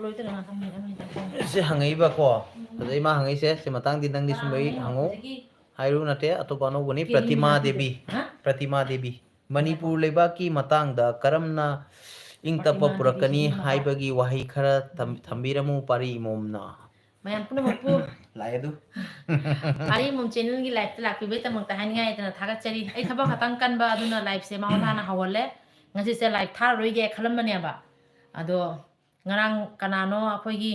ꯂꯣꯏꯗꯅ ꯉꯥꯛꯇꯪ, ꯃꯤꯅꯤꯠ ꯑꯃ ꯑꯅꯤꯇꯪ ꯆꯪꯒꯦ꯫ ꯁꯤ ꯍꯪꯉꯛꯏꯕꯀꯣ, ꯎꯝ꯫ ꯑꯗꯩ ꯃꯥ ꯍꯪꯉꯛꯏꯁꯦ, ꯁꯤ ꯃꯇꯥꯡꯗꯤ ꯅꯪꯗꯤ ꯁꯨꯝꯕꯩ ꯀꯅꯥꯅꯣ ꯍꯪꯉꯨ꯫ ꯍꯧꯖꯤꯛꯀꯤ ꯍꯥꯏꯔꯨ ꯅꯠꯇꯦ, ꯑꯇꯣꯞꯄ ꯑꯅꯧꯕꯅꯤ, ꯀꯦꯕꯤ ꯄ꯭ꯔꯇꯤꯃꯥ ꯃꯅꯤꯄꯨꯔ꯫ ꯗꯦꯕꯤ꯫ ꯍꯥ? ꯄ꯭ꯔꯇꯤꯃꯥ ꯗꯦꯕꯤ꯫ "ꯃꯅꯤꯄꯨꯔ ꯂꯩꯕꯥꯛꯀꯤ ꯃꯇꯥꯡꯗ ꯀꯔꯝꯅ ꯏꯪ ꯇꯞꯄ ꯄ꯭ꯔꯇꯤꯃꯥ ꯄꯨꯔꯛꯀꯅꯤ ꯗꯦꯕꯤꯁꯤ ꯍꯥꯏꯕꯒꯤ ꯋꯥꯍꯩ ꯈꯔ ꯊꯝ-, ꯊꯝꯕꯤꯔꯝꯃꯨ ꯄꯥꯔꯤ ꯏꯃꯣꯝꯅ"꯫ ꯃꯌꯥꯝ ꯄꯨꯝꯅꯃꯛꯄꯨ ꯂꯥꯛꯑꯦ ꯑꯗꯨ꯫ ꯄꯥꯔꯤ ꯏꯃꯣꯝ channelꯒꯤ liveꯇ ꯂꯥꯛꯄꯤꯕꯒꯤꯗꯃꯛꯇ ꯍꯥꯏꯅꯤꯡꯉꯥꯏ ꯂꯩꯇꯅ ꯊꯥꯒꯠꯆꯔꯤ꯫ ꯑꯩ ꯊꯕꯛ ꯈꯛꯇꯪ ꯀꯟꯕ ꯑꯗꯨꯅ liveꯁꯦ ꯃꯉꯣꯟꯗ ꯍꯥꯟꯅ ꯍꯧꯍꯜꯂꯦ꯫ ꯉꯁꯤꯁꯦ live ꯊꯥꯔꯔꯣꯏꯒꯦ ꯈꯜꯂꯝꯕꯅꯦꯕ꯫ ꯑꯗꯣ ꯉꯔꯥꯡ ꯀꯅꯥꯅꯣ ꯑꯩꯈꯣꯏꯒꯤ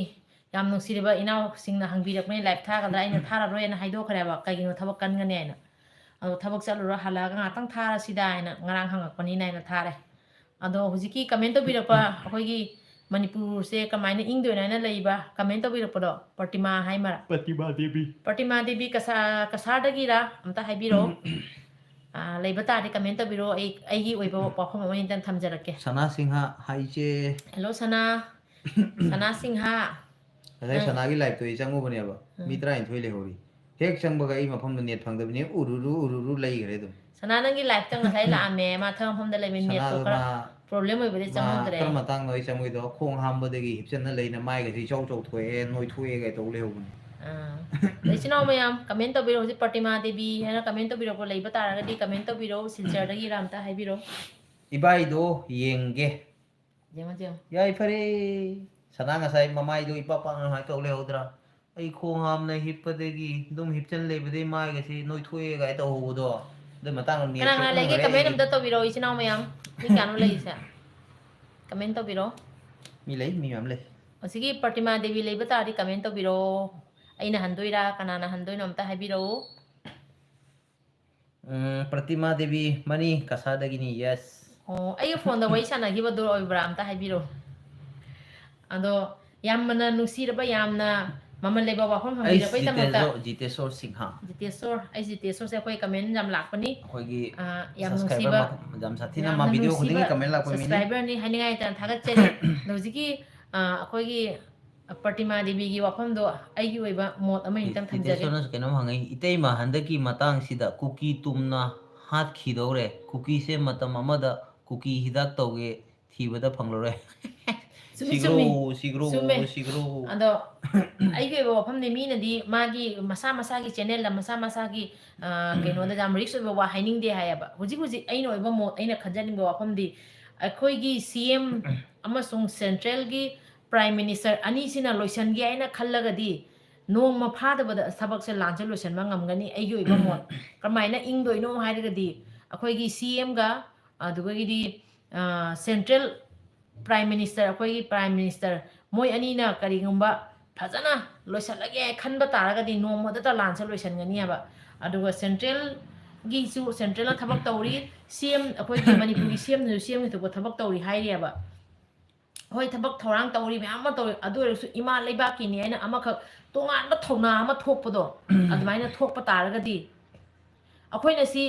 ꯌꯥꯝ ꯅꯨꯡꯁꯤꯔꯕ ꯏꯅꯥꯎꯁꯤꯡꯅ ꯍꯪꯕꯤꯔꯛꯄꯅꯤ, ꯂꯥꯏꯞ ꯊꯥꯒꯗ꯭ꯔꯥ? ꯑꯩꯅ ꯊꯥꯔꯔꯣꯏꯅ ꯍꯥꯏꯗꯣꯛꯈ꯭ꯔꯦꯕ, ꯀꯩꯒꯤꯅꯣ, ꯊꯕꯛ ꯀꯟꯒꯅꯤ ꯍꯥꯏꯅ꯫ ꯑꯗꯣ ꯊꯕꯛ ꯆꯠꯂꯨꯔ ꯍꯜꯂꯛꯑꯒ ꯉꯥꯛꯇꯪ ꯊꯥꯔꯁꯤꯗ ꯍꯥꯏꯅ ꯉꯔꯥꯡ ꯍꯪꯉꯛꯄꯅꯤꯅ ꯑꯩꯅ ꯊꯥꯔꯦ꯫ ꯑꯗꯣ ꯍꯧꯖꯤꯛꯀꯤ ꯀꯃꯦꯟ ꯇꯧꯕꯤꯔꯛꯄ, ꯑꯩꯈꯣꯏꯒꯤ ꯃꯅꯤꯄꯨꯔꯁꯦ ꯀꯃꯥꯏꯅ ꯏꯪꯗꯣꯏꯅꯣ ꯍꯥꯏꯅ ꯂꯩꯕ ꯀꯃꯦꯟ ꯇꯧꯕꯤꯔꯛꯄꯗꯣ, ꯄ꯭ꯔꯇꯤꯃꯥ ꯍꯥꯏ ꯃꯥꯔ? ꯄ꯭ꯔꯇꯤꯃꯥ ꯗꯦꯕꯤ꯫ ꯄ꯭ꯔꯇꯤꯃꯥ ꯗꯦꯕꯤ ꯀꯁꯥ-, ꯀꯁꯥꯔꯗꯒꯤꯔ? ꯑꯝꯇ ꯍꯥꯏꯕꯤꯔꯛꯑꯣ꯫ ꯑꯥ, ꯂꯩꯕ ꯇꯥꯔꯗꯤ ꯀꯃꯦꯟ ꯇꯧꯕꯤꯔꯛꯑꯣ, ꯑꯩ, ꯑꯩꯒꯤ ꯑꯣꯏꯕ ꯋꯥꯐꯝ ꯑꯃ ꯍꯦꯛꯇ ꯊꯝꯖꯔꯛꯀꯦ꯫ ꯁꯅꯥ ꯁꯤꯡꯍ, ꯍꯥꯏ ꯏꯆꯦ꯫ ꯍꯦꯜꯂꯣ ꯁꯅꯥ꯫ ꯁꯅꯥ ꯁꯤꯡꯍ꯫ ꯉꯁꯥꯏ ꯅꯪ ꯁꯅꯥꯒꯤ ꯂꯥꯏꯞꯇꯣ ꯑꯩ ꯆꯪꯉꯨꯕꯅꯦꯕ, ꯎꯝ꯫ ꯃꯤ ꯇꯔꯥꯅꯤꯊꯣꯏ ꯂꯩꯍꯧꯔꯤ꯫ ꯍꯦꯛ ꯆꯪꯕꯒ ꯑꯩ ꯃꯐꯝꯗꯣ ꯅꯦꯠ ꯐꯪꯗꯕꯅꯤ, ꯎꯔꯨꯔꯨ ꯎꯔꯨꯔꯨ ꯂꯩꯈ꯭ꯔꯦ ꯑꯗꯨꯝ꯫ ꯁꯅꯥ, ꯅꯪꯒꯤ ꯂꯥꯏꯞꯇ ꯉꯁꯥꯏ ꯂꯥꯛꯑꯝꯃꯦ, ꯃꯥ ꯊꯕꯛ ꯃꯐꯝꯗ ꯂꯩꯕ, ꯅꯦꯠꯇꯣ ꯁꯅꯥꯗꯣ ꯈꯔ ꯃꯥ, ꯄ꯭ꯔꯣꯕ꯭ꯂꯦꯝ ꯑꯣꯏꯕꯗꯩ ꯃꯥ ꯆꯪꯍꯧꯗ꯭ꯔꯦ꯫ ꯀꯔꯝꯕ ꯃꯇꯥꯡꯗꯣ ꯑꯩ ꯆꯪꯉꯣꯏꯗꯣ? ꯈꯣꯡ ꯍꯥꯝꯕꯗꯒꯤ ꯍꯤꯞꯆꯟꯅ ꯂꯩꯅ ꯃꯥꯏꯒꯁꯦ ꯏꯆꯥꯎ ꯆꯥꯎꯊꯣꯛꯑꯦ, ꯅꯣꯏꯊꯣꯛꯑꯦ ꯀꯥꯏ ꯇꯧ ꯂꯩꯍꯧꯕꯅꯦ꯫ ꯑꯥ꯫ ꯑꯗꯣ ꯏꯆꯤꯟ ꯏꯅꯥꯎ ꯃꯌꯥꯝ ꯀꯃꯦꯟ ꯇꯧꯕꯤꯔꯣ, ꯍꯧꯖꯤꯛ ꯄ꯭ꯔꯇꯤꯃꯥ ꯗꯦꯕꯤ ꯍꯥꯏꯅ ꯀꯃꯦꯟ ꯇꯧꯕꯤꯔꯛꯄ ꯂꯩꯕ ꯇꯥꯔꯒꯗꯤ ꯀꯃꯦꯟ ꯇꯧꯕꯤꯔꯣ, ꯁꯤꯜꯆꯔꯗꯒꯤꯔ ꯑꯝꯇ ꯍꯥꯏꯕꯤꯔꯣ꯫ ꯏꯕꯥꯏꯗꯣ ꯌꯦꯡꯒꯦ꯫ ꯌꯦꯡꯉꯣ, ꯌꯦꯡꯉꯣ꯫ ꯌꯥꯏꯐꯔꯦ꯫ ꯁꯅꯥ ꯉꯁꯥꯏ ꯃꯃꯥꯏꯗꯣ ꯏꯄꯥꯛ ꯄꯥꯛꯅ ꯁꯨꯃꯥꯏꯅ ꯇꯧ ꯂꯩꯍꯧꯗ꯭ꯔꯥ? "ꯑꯩ ꯈꯣꯡ ꯍꯥꯝꯅ ꯍꯤꯞꯄꯗꯒꯤ, ꯑꯗꯨꯝ ꯍꯤꯞꯆꯟ ꯂꯩꯕꯗꯒꯤ ꯃꯥꯏꯒꯁꯤ ꯅꯣꯏꯊꯣꯛꯑꯦ" ꯀꯥꯏ ꯇꯧꯍꯧꯕꯗꯣ꯫ ꯑꯗꯨ ꯃꯇꯥꯡꯗ ꯀꯅꯥ ꯅꯦꯠꯁꯦ ꯀꯅꯥ ꯂꯩꯒꯦ? ꯎꯪꯈ꯭ꯔꯦ ꯀꯃꯦꯟ ꯑꯩꯗꯤ꯫ ꯑꯝꯇ ꯇꯧꯕꯤꯔꯛꯑꯣ, ꯏꯆꯤꯟ ꯏꯅꯥꯎ ꯃꯌꯥꯝ꯫ ꯃꯤ ꯀꯌꯥꯅꯣ ꯂꯩꯔꯤꯁꯦ? ꯀꯃꯦꯟ ꯇꯧꯕꯤꯔꯛꯑꯣ꯫ ꯃꯤ ꯂꯩ, ꯃꯤ ꯃꯌꯥꯝ ꯂꯩ꯫ ꯑꯁꯤꯒꯤ ꯄ꯭ꯔꯇꯤꯃꯥ ꯗꯦꯕꯤ ꯂꯩꯕ ꯇꯥꯔꯗꯤ ꯀꯃꯦꯟ ꯇꯧꯕꯤꯔꯛꯑꯣ꯫ ꯑꯩꯅ ꯍꯟꯗꯣꯏꯔꯥ, ꯀꯅꯥꯅ ꯍꯟꯗꯣꯏꯅꯣ ꯑꯝꯇ ꯍꯥꯏꯕꯤꯔꯛꯑꯣ꯫ ꯎꯝ, ꯄ꯭ꯔꯇꯤꯃꯥ ꯗꯦꯕꯤ, ꯃꯅꯤ ꯀꯁꯥꯗꯒꯤꯅꯤ, yes꯫ ꯑꯣ, ꯑꯩꯒ ꯐꯣꯟꯗ ꯋꯥꯔꯤ ꯁꯥꯟꯅꯈꯤꯕꯗꯣ ꯑꯣꯏꯕ꯭ꯔꯥ? ꯑꯝꯇ ꯍꯥꯏꯕꯤꯔꯛꯑꯣ꯫ ꯑꯗꯣ ꯌꯥꯝꯅ ꯅꯨꯡꯁꯤꯔꯕ, ꯌꯥꯝꯅ ꯃꯃꯜ ꯂꯩꯕ ꯋꯥꯐꯝ ꯑꯩ ꯍꯪꯕꯤꯔꯛꯄꯒꯤꯗꯃꯛꯇ꯫ ꯖꯤꯇꯦꯁꯣꯔ, ꯖꯤꯇꯦꯁꯣꯔ ꯁꯤꯡꯍ꯫ ꯖꯤꯇꯦꯁꯣꯔ, ꯑꯩ ꯖꯤꯇꯦꯁꯣꯔꯁꯦ ꯑꯩꯈꯣꯏ ꯀꯃꯦꯟ ꯌꯥꯝ ꯂꯥꯛꯄꯅꯤ꯫ ꯑꯩꯈꯣꯏꯒꯤ ꯑꯥ, ꯌꯥꯝ subscriber ꯅꯨꯡꯁꯤꯕ, ꯃ-, ꯌꯥꯝ ꯁꯥꯊꯤꯅ ꯌꯥꯝꯅ ꯃꯥ video ꯈꯨꯗꯤꯡꯒꯤ ꯅꯨꯡꯁꯤꯕ comment ꯂꯥꯛꯄ ꯃꯤꯅꯤ꯫ Subscriberꯅꯤ, ꯍꯥꯏꯅꯤꯡꯉꯥꯏ ꯂꯩꯇꯅ ꯊꯥꯒꯠꯆꯔꯤ꯫ ꯑꯗꯣ ꯍꯧꯖꯤꯛꯀꯤ, ꯑꯥ, ꯑꯩꯈꯣꯏꯒꯤ ꯄ꯭ꯔꯇꯤꯃꯥ ꯗꯦꯕꯤꯒꯤ ꯋꯥꯐꯝꯗꯣ ꯑꯩꯒꯤ ꯑꯣꯏꯕ ꯃꯣꯠ ꯑꯃ ꯍꯦꯛꯇꯪ ꯊꯝꯖꯒꯦ꯫ ꯇꯤꯇꯦꯁꯣꯔꯅꯁꯨ ꯀꯩꯅꯣꯝ ꯍꯪꯉꯛꯏ, "ꯏꯇꯩꯃ, ꯍꯟꯗꯛꯀꯤ ꯃꯇꯥꯡꯁꯤꯗ ꯀꯨꯀꯤ ꯇꯨꯝꯅ ꯍꯥꯠꯈꯤꯗꯧꯔꯦ꯫ ꯀꯨꯀꯤꯁꯦ ꯃꯇꯝ ꯑꯃꯗ ꯀꯨꯀꯤ ꯍꯤꯗꯥꯛ ꯇꯧꯒꯦ ꯊꯤꯕꯗ ꯐꯪꯂꯔꯣꯏ"꯫ ꯆꯨꯝꯃꯤ, ꯁꯤꯈ꯭ꯔꯣ, ꯆꯨꯝꯃꯤ꯫ ꯁꯤꯈ꯭ꯔꯣ, ꯆꯨꯝꯃꯦ꯫ ꯁꯤꯈ꯭ꯔꯣ꯫ ꯑꯗꯣ ꯑꯩꯒꯤ ꯑꯣꯏꯕ ꯋꯥꯐꯝꯗꯤ, ꯃꯤꯅꯗꯤ ꯃꯥꯒꯤ ꯃꯁꯥ ꯃꯁꯥꯒꯤ channelꯗ ꯃꯁꯥ ꯃꯁꯥꯒꯤ, ꯑ, ꯀꯩꯅꯣꯗ ꯌꯥꯝ risk ꯑꯣꯏꯕ ꯋꯥ ꯍꯥꯏꯅꯤꯡꯗꯦ ꯍꯥꯏꯌꯦꯕ꯫ ꯍꯧꯖꯤꯛ ꯍꯧꯖꯤꯛ ꯑꯩꯅ ꯑꯣꯏꯕ ꯃꯣꯠ, ꯑꯩꯅ ꯈꯟꯖꯅꯤꯡꯕ ꯋꯥꯐꯝꯗꯤ, ꯑꯩꯈꯣꯏꯒꯤ CM ꯑꯃꯁꯨꯡ centralꯒꯤ Prime Minister ꯑꯅꯤꯁꯤꯅ ꯂꯣꯏꯁꯟꯒꯦ ꯍꯥꯏꯅ ꯈꯜꯂꯒꯗꯤ, ꯅꯣꯡꯃ ꯐꯥꯗꯕꯗ ꯊꯕꯛꯁꯦ, ꯂꯥꯟꯁꯦ ꯂꯣꯏꯁꯟꯕ ꯉꯝꯒꯅꯤ꯫ ꯑꯩꯒꯤ ꯑꯣꯏꯕ ꯃꯣꯠ꯫ ꯀꯃꯥꯏꯅ ꯏꯪꯗꯣꯏꯅꯣ ꯍꯥꯏꯔꯒꯗꯤ, ꯑꯩꯈꯣꯏꯒꯤ CMꯒ, ꯑꯗꯨꯗꯒꯤꯗꯤ, ꯑ, central ꯄ꯭ꯔꯥꯏꯝ ꯃꯤꯅꯤꯁꯇꯔ, ꯑꯩꯈꯣꯏꯒꯤ ꯄ꯭ꯔꯥꯏꯝ ꯃꯤꯅꯤꯁꯇꯔ ꯃꯣꯏ ꯑꯅꯤꯅ ꯀꯔꯤꯒꯨꯝꯕ ꯐꯖꯅ ꯂꯣꯏꯁꯤꯜꯂꯒꯦ ꯈꯟꯕ ꯇꯥꯔꯒꯗꯤ ꯅꯣꯡꯃꯗꯇ ꯂꯥꯟꯁꯦ ꯂꯣꯏꯁꯤꯟꯒꯅꯤ ꯍꯥꯏꯕ꯫ ꯑꯗꯨꯒ ꯁꯦꯟꯇ꯭ꯔꯦꯜꯒꯤꯁꯨ, ꯁꯦꯟꯇ꯭ꯔꯦꯜꯅ ꯊꯕꯛ ꯇꯧꯔꯤ, ꯁꯤ ꯑꯦꯝ, ꯑꯩꯈꯣꯏꯒꯤ ꯃꯅꯤꯄꯨꯔꯒꯤ ꯁꯤ ꯑꯦꯝꯅꯁꯨ ꯁꯤ ꯑꯦꯝꯒꯤ ꯊꯣꯛꯄ ꯊꯕꯛ ꯇꯧꯔꯤ ꯍꯥꯏꯔꯤꯑꯕ꯫ ꯍꯣꯏ, ꯊꯕꯛ ꯊꯧꯔꯥꯡ ꯇꯧꯔꯤ, ꯃꯌꯥꯝ ꯑꯃ ꯇꯧꯔꯤ, ꯑꯗꯨ ꯑꯣꯏꯔꯁꯨ ꯏꯃꯥ ꯂꯩꯕꯥꯛꯀꯤꯅꯤ ꯍꯥꯏꯅ ꯑꯃꯈꯛ ꯇꯣꯉꯥꯟꯕ ꯊꯧꯅꯥ ꯑꯃ ꯊꯣꯛꯄꯗꯣ, ꯑꯗꯨꯃꯥꯏꯅ ꯊꯣꯛꯄ ꯇꯥꯔꯒꯗꯤ, ꯑꯩꯈꯣꯏꯅ ꯁꯤ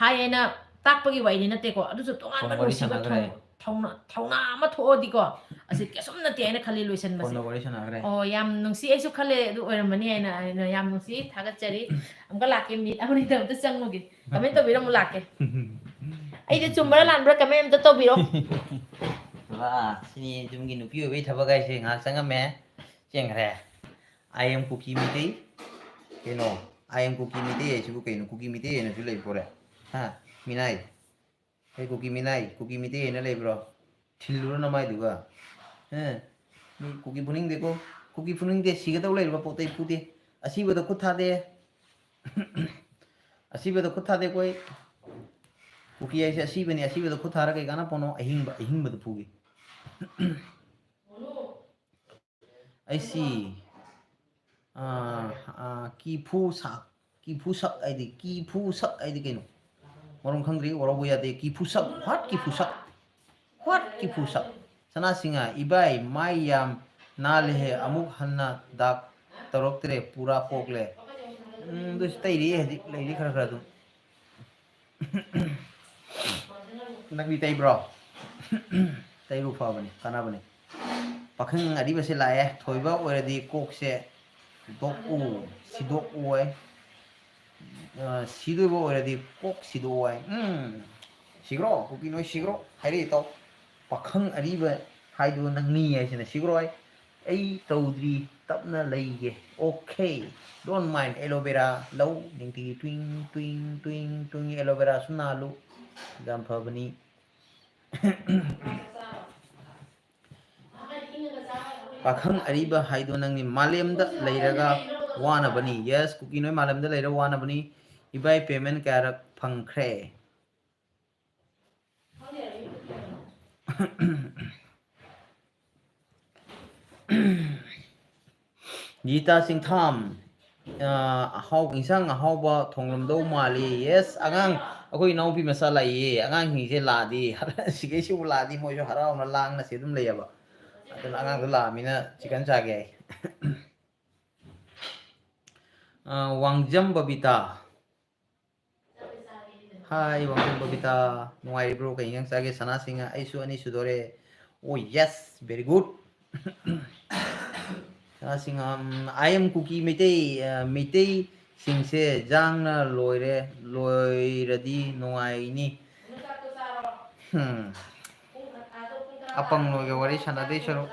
ꯍꯥꯏ ꯍꯥꯏꯅ ꯇꯥꯛꯄꯒꯤ ꯋꯥꯔꯤꯗꯤ ꯅꯠꯇꯦꯀꯣ, ꯑꯗꯨꯁꯨ ꯇꯣꯉꯥꯟꯕ ꯐꯣꯟ ꯋꯥꯔꯤ ꯅꯨꯡꯁꯤꯕ ꯁꯥꯟꯅꯈ꯭ꯔꯦ꯫ ꯊꯧ-, ꯊꯧꯅꯥ, ꯊꯧꯅꯥ ꯑꯃ ꯊꯣꯛꯑꯗꯤꯀꯣ, ꯑꯁꯤ ꯀꯩꯁꯨꯝ ꯅꯠꯇꯦ ꯍꯥꯏꯅ ꯈꯜꯂꯤ ꯂꯣꯏꯁꯟꯕꯁꯦ꯫ ꯐꯣꯟꯗ ꯋꯥꯔꯤ ꯁꯥꯟꯅꯈ꯭ꯔꯦ꯫ ꯑꯣ, ꯌꯥꯝ ꯅꯨꯡꯁꯤ, ꯑꯩꯁꯨ ꯈꯜꯂꯦ ꯑꯗꯨ ꯑꯣꯏꯔꯝꯃꯅꯤ ꯍꯥꯏꯅ, ꯑꯩꯅ ꯌꯥꯝ ꯅꯨꯡꯁꯤ, ꯊꯥꯒꯠꯆꯔꯤ꯫ ꯑꯃꯨꯛꯀ ꯂꯥꯛꯀꯦ, ꯃꯤꯅꯤꯠ ꯑꯃꯅꯤꯗ ꯑꯝꯇ ꯆꯪꯉꯨꯒꯦ꯫ ꯀꯃꯦꯟ ꯇꯧꯕꯤꯔꯝꯃꯨ, ꯂꯥꯛꯀꯦ꯫ ꯑꯩꯗꯤ ꯆꯨꯝꯕ꯭ꯔꯥ ꯂꯥꯟꯕ꯭ꯔꯥ ꯀꯃꯦꯟ ꯑꯝꯇ ꯇꯧꯕꯤꯔꯣ꯫ ꯋꯥ, ꯁꯤꯅꯤ ꯌꯨꯝꯒꯤ ꯅꯨꯄꯤ ꯑꯣꯏꯕꯩ ꯊꯕꯛ ꯍꯥꯏꯁꯦ꯫ ꯉꯥꯏꯍꯥꯛ ꯆꯪꯉꯝꯃꯦ, ꯆꯦꯟꯈ꯭ꯔꯦ꯫ "I am ꯀꯨꯀꯤ ꯃꯤꯇꯩ"꯫ ꯀꯩꯅꯣ, "I am ꯀꯨꯀꯤ ꯃꯤꯇꯩ" ꯍꯥꯏꯁꯤꯕꯨ ꯀꯩꯅꯣ? ꯀꯨꯀꯤ ꯃꯤꯇꯩ ꯍꯥꯏꯅꯁꯨ ꯂꯩꯕ꯭ꯔꯣ? ꯍꯥ? ꯃꯤꯅꯥꯏ꯫ "ꯑꯩ ꯀꯨꯀꯤ ꯃꯤꯅꯥꯏ, ꯀꯨꯀꯤ ꯃꯤꯇꯩ" ꯍꯥꯏꯅ ꯂꯩꯕ꯭ꯔꯣ? ꯊꯤꯜꯂꯨꯔꯣ ꯅꯃꯥꯏꯗꯨꯒ꯫ ꯍꯦ? ꯃꯤ ꯀꯨꯀꯤ ꯐꯨꯅꯤꯡꯗꯦꯀꯣ꯫ ꯀꯨꯀꯤ ꯐꯨꯅꯤꯡꯗꯦ, ꯁꯤꯒꯗꯧ ꯂꯩꯔꯕ ꯄꯣꯠꯇꯩ ꯐꯨꯗꯦ꯫ ꯑꯁꯤꯕꯗ ꯈꯨꯠ ꯊꯥꯗꯦ꯫ ꯑꯁꯤꯕꯗ ꯈꯨꯠ ꯊꯥꯗꯦꯀꯣ ꯑꯩ꯫ ꯀꯨꯀꯤ ꯍꯥꯏꯁꯦ ꯑꯁꯤꯕꯅꯤ, ꯑꯁꯤꯕꯗ ꯈꯨꯠ ꯊꯥꯔ ꯀꯩ ꯀꯥꯟꯅ ꯄꯣꯠꯅꯣ? ꯑꯍꯤꯡꯕ, ꯑꯍꯤꯡꯕꯗ ꯐꯨꯒꯦ꯫ ꯑꯩꯁꯤ, ꯑꯥ, ꯑꯥ, ꯀꯤꯐꯨ ꯁꯛ, ꯀꯤꯐꯨ ꯁꯛ ꯍꯥꯏꯗꯤ, ꯀꯤꯐꯨ ꯁꯛ ꯍꯥꯏꯗꯤ ꯀꯩꯅꯣ? ꯃꯔꯣꯟ ꯈꯪꯗ꯭ꯔꯤ, ꯋꯥꯔꯧꯕ ꯌꯥꯗꯦ꯫ ꯀꯤꯐꯨ ꯁꯛ, what ꯀꯤꯐꯨ ꯁꯛ? What ꯀꯤꯐꯨ ꯁꯛ? ꯁꯅꯥꯁꯤꯡꯍ, ꯏꯕꯥꯏ, ꯃꯥꯏ ꯌꯥꯝ ꯅꯥꯜꯂꯦꯍꯦ, ꯑꯃꯨꯛ ꯍꯟꯅ ꯗꯥꯛ ꯇꯧꯔꯛꯇ꯭ꯔꯦ, ꯄꯨꯔꯥ ꯀꯣꯛꯂꯦ꯫ ꯎꯝ, ꯑꯗꯨꯁꯨ ꯇꯩꯔꯤ ꯍꯧꯖꯤꯛ, ꯂꯩꯔꯤ ꯈꯔ ꯈꯔ ꯑꯗꯨꯝ꯫ ꯅꯪꯗꯤ ꯇꯩꯕ꯭ꯔꯣ? ꯇꯩꯔꯨ ꯐꯕꯅꯤ, ꯀꯥꯟꯅꯕꯅꯤ꯫ ꯄꯥꯈꯪ ꯑꯔꯤꯕꯁꯦ ꯂꯥꯛꯑꯦ꯫ ꯊꯣꯏꯕ ꯑꯣꯏꯔꯗꯤ ꯀꯣꯛꯁꯦ ꯗꯣꯛꯎ, ꯁꯤꯗꯣꯛꯎ ꯍꯥꯏ꯫ ꯑ, ꯁꯤꯗꯣꯏꯕ ꯑꯣꯏꯔꯗꯤ ꯀꯣꯛ ꯁꯤꯗꯣꯛꯎ ꯍꯥꯏ꯫ ꯎꯝ, ꯁꯤꯈ꯭ꯔꯣ, ꯀꯨꯀꯤ ꯅꯣꯏ ꯁꯤꯈ꯭ꯔꯣ ꯍꯥꯏꯔꯛꯏ ꯇꯧ꯫ ꯄꯥꯈꯪ ꯑꯔꯤꯕ ꯍꯥꯏꯗꯣ ꯅꯪꯅꯤ ꯍꯥꯏꯁꯤꯅ ꯁꯤꯈ꯭ꯔꯣ ꯍꯥꯏ꯫ ꯑꯩ ꯇꯧꯗ꯭ꯔꯤ, ꯇꯞꯅ ꯂꯩꯒꯦ꯫ Okay, don't mind, ꯑꯦꯂꯣꯕꯦꯔꯥ ꯂꯧ ꯅꯤꯡꯇꯤꯒꯤ ꯇ꯭ꯋꯤꯡ, ꯇ꯭ꯋꯤꯡ, ꯇ꯭ꯋꯤꯡ, ꯇ꯭ꯋꯤꯡ, ꯑꯦꯂꯣꯕꯦꯔꯥꯁꯨ ꯅꯥꯜꯂꯨ, ꯌꯥꯝ ꯐꯕꯅꯤ꯫ ꯄꯥꯈꯪ ꯑꯔꯤꯕ ꯍꯥꯏꯗꯣ ꯅꯪꯅꯤ꯫ ꯃꯥꯂꯦꯝꯗ ꯂꯩꯔꯒ ꯋꯥꯅꯕꯅꯤ꯫ Yes, ꯀꯨꯀꯤ ꯅꯣꯏ ꯃꯥꯂꯦꯝꯗ ꯂꯩꯔ ꯋꯥꯅꯕꯅꯤ꯫ ꯏꯕꯥꯏ, payment ꯀꯌꯥꯔꯛ ꯐꯪꯈ꯭ꯔꯦ? ꯒꯤꯇꯥ ꯁꯤꯡꯊꯥꯝ, ꯑ, ꯑꯍꯥꯎ-, ꯏꯟꯁꯥꯡ ꯑꯍꯥꯎꯕ ꯊꯣꯡꯂꯝꯗꯧ ꯃꯥꯜꯂꯤ꯫ Yes, ꯑꯉꯥꯡ, ꯑꯩꯈꯣꯏ ꯏꯅꯥꯎꯄꯤ ꯃꯆꯥ ꯂꯥꯛꯏꯌꯦ꯫ ꯑꯉꯥꯡꯁꯤꯡꯁꯦ ꯂꯥꯛꯑꯗꯤ, ꯁꯤꯈꯩꯁꯤꯕꯨ ꯂꯥꯛꯑꯗꯤ ꯃꯣꯏꯁꯨ ꯍꯔꯥꯎꯅ ꯂꯥꯡꯅ ꯁꯤ ꯑꯗꯨꯝ ꯂꯩꯌꯦꯕ꯫ ꯑꯗꯨꯅ ꯑꯉꯥꯡꯗꯣ ꯂꯥꯛꯑꯃꯤꯅ chicken ꯆꯥꯒꯦ ꯍꯥꯏ꯫ ꯑ, ꯋꯥꯡꯖꯝ ꯕꯕꯤꯇꯥ꯫ Hi, ꯋꯥꯡꯖꯝ ꯕꯕꯤꯇꯥ꯫ ꯅꯨꯡꯉꯥꯏꯔꯤꯕ꯭ꯔꯣ? ꯀꯩ ꯏꯟꯖꯥꯡ ꯆꯥꯒꯦ? ꯁꯅꯥꯁꯤꯡ, ꯑꯩꯁꯨ ꯑꯅꯤ ꯁꯨꯗꯣꯔꯦ꯫ Oh, yes, very good꯫ ꯁꯅꯥꯁꯤꯡ, um, I am ꯀꯨꯀꯤ ꯃꯩꯇꯩ, ꯑ, ꯃꯩꯇꯩꯁꯤꯡꯁꯦ ꯖꯥꯡꯅ ꯂꯣꯏꯔꯦ, ꯂꯣꯏꯔꯗꯤ ꯅꯨꯡꯉꯥꯏꯅꯤ꯫ ꯎꯝ꯫ ꯑꯄꯪ ꯅꯣꯏꯒ ꯋꯥꯔꯤ ꯁꯥꯟꯅꯗꯣꯏ ꯁꯔꯨꯛ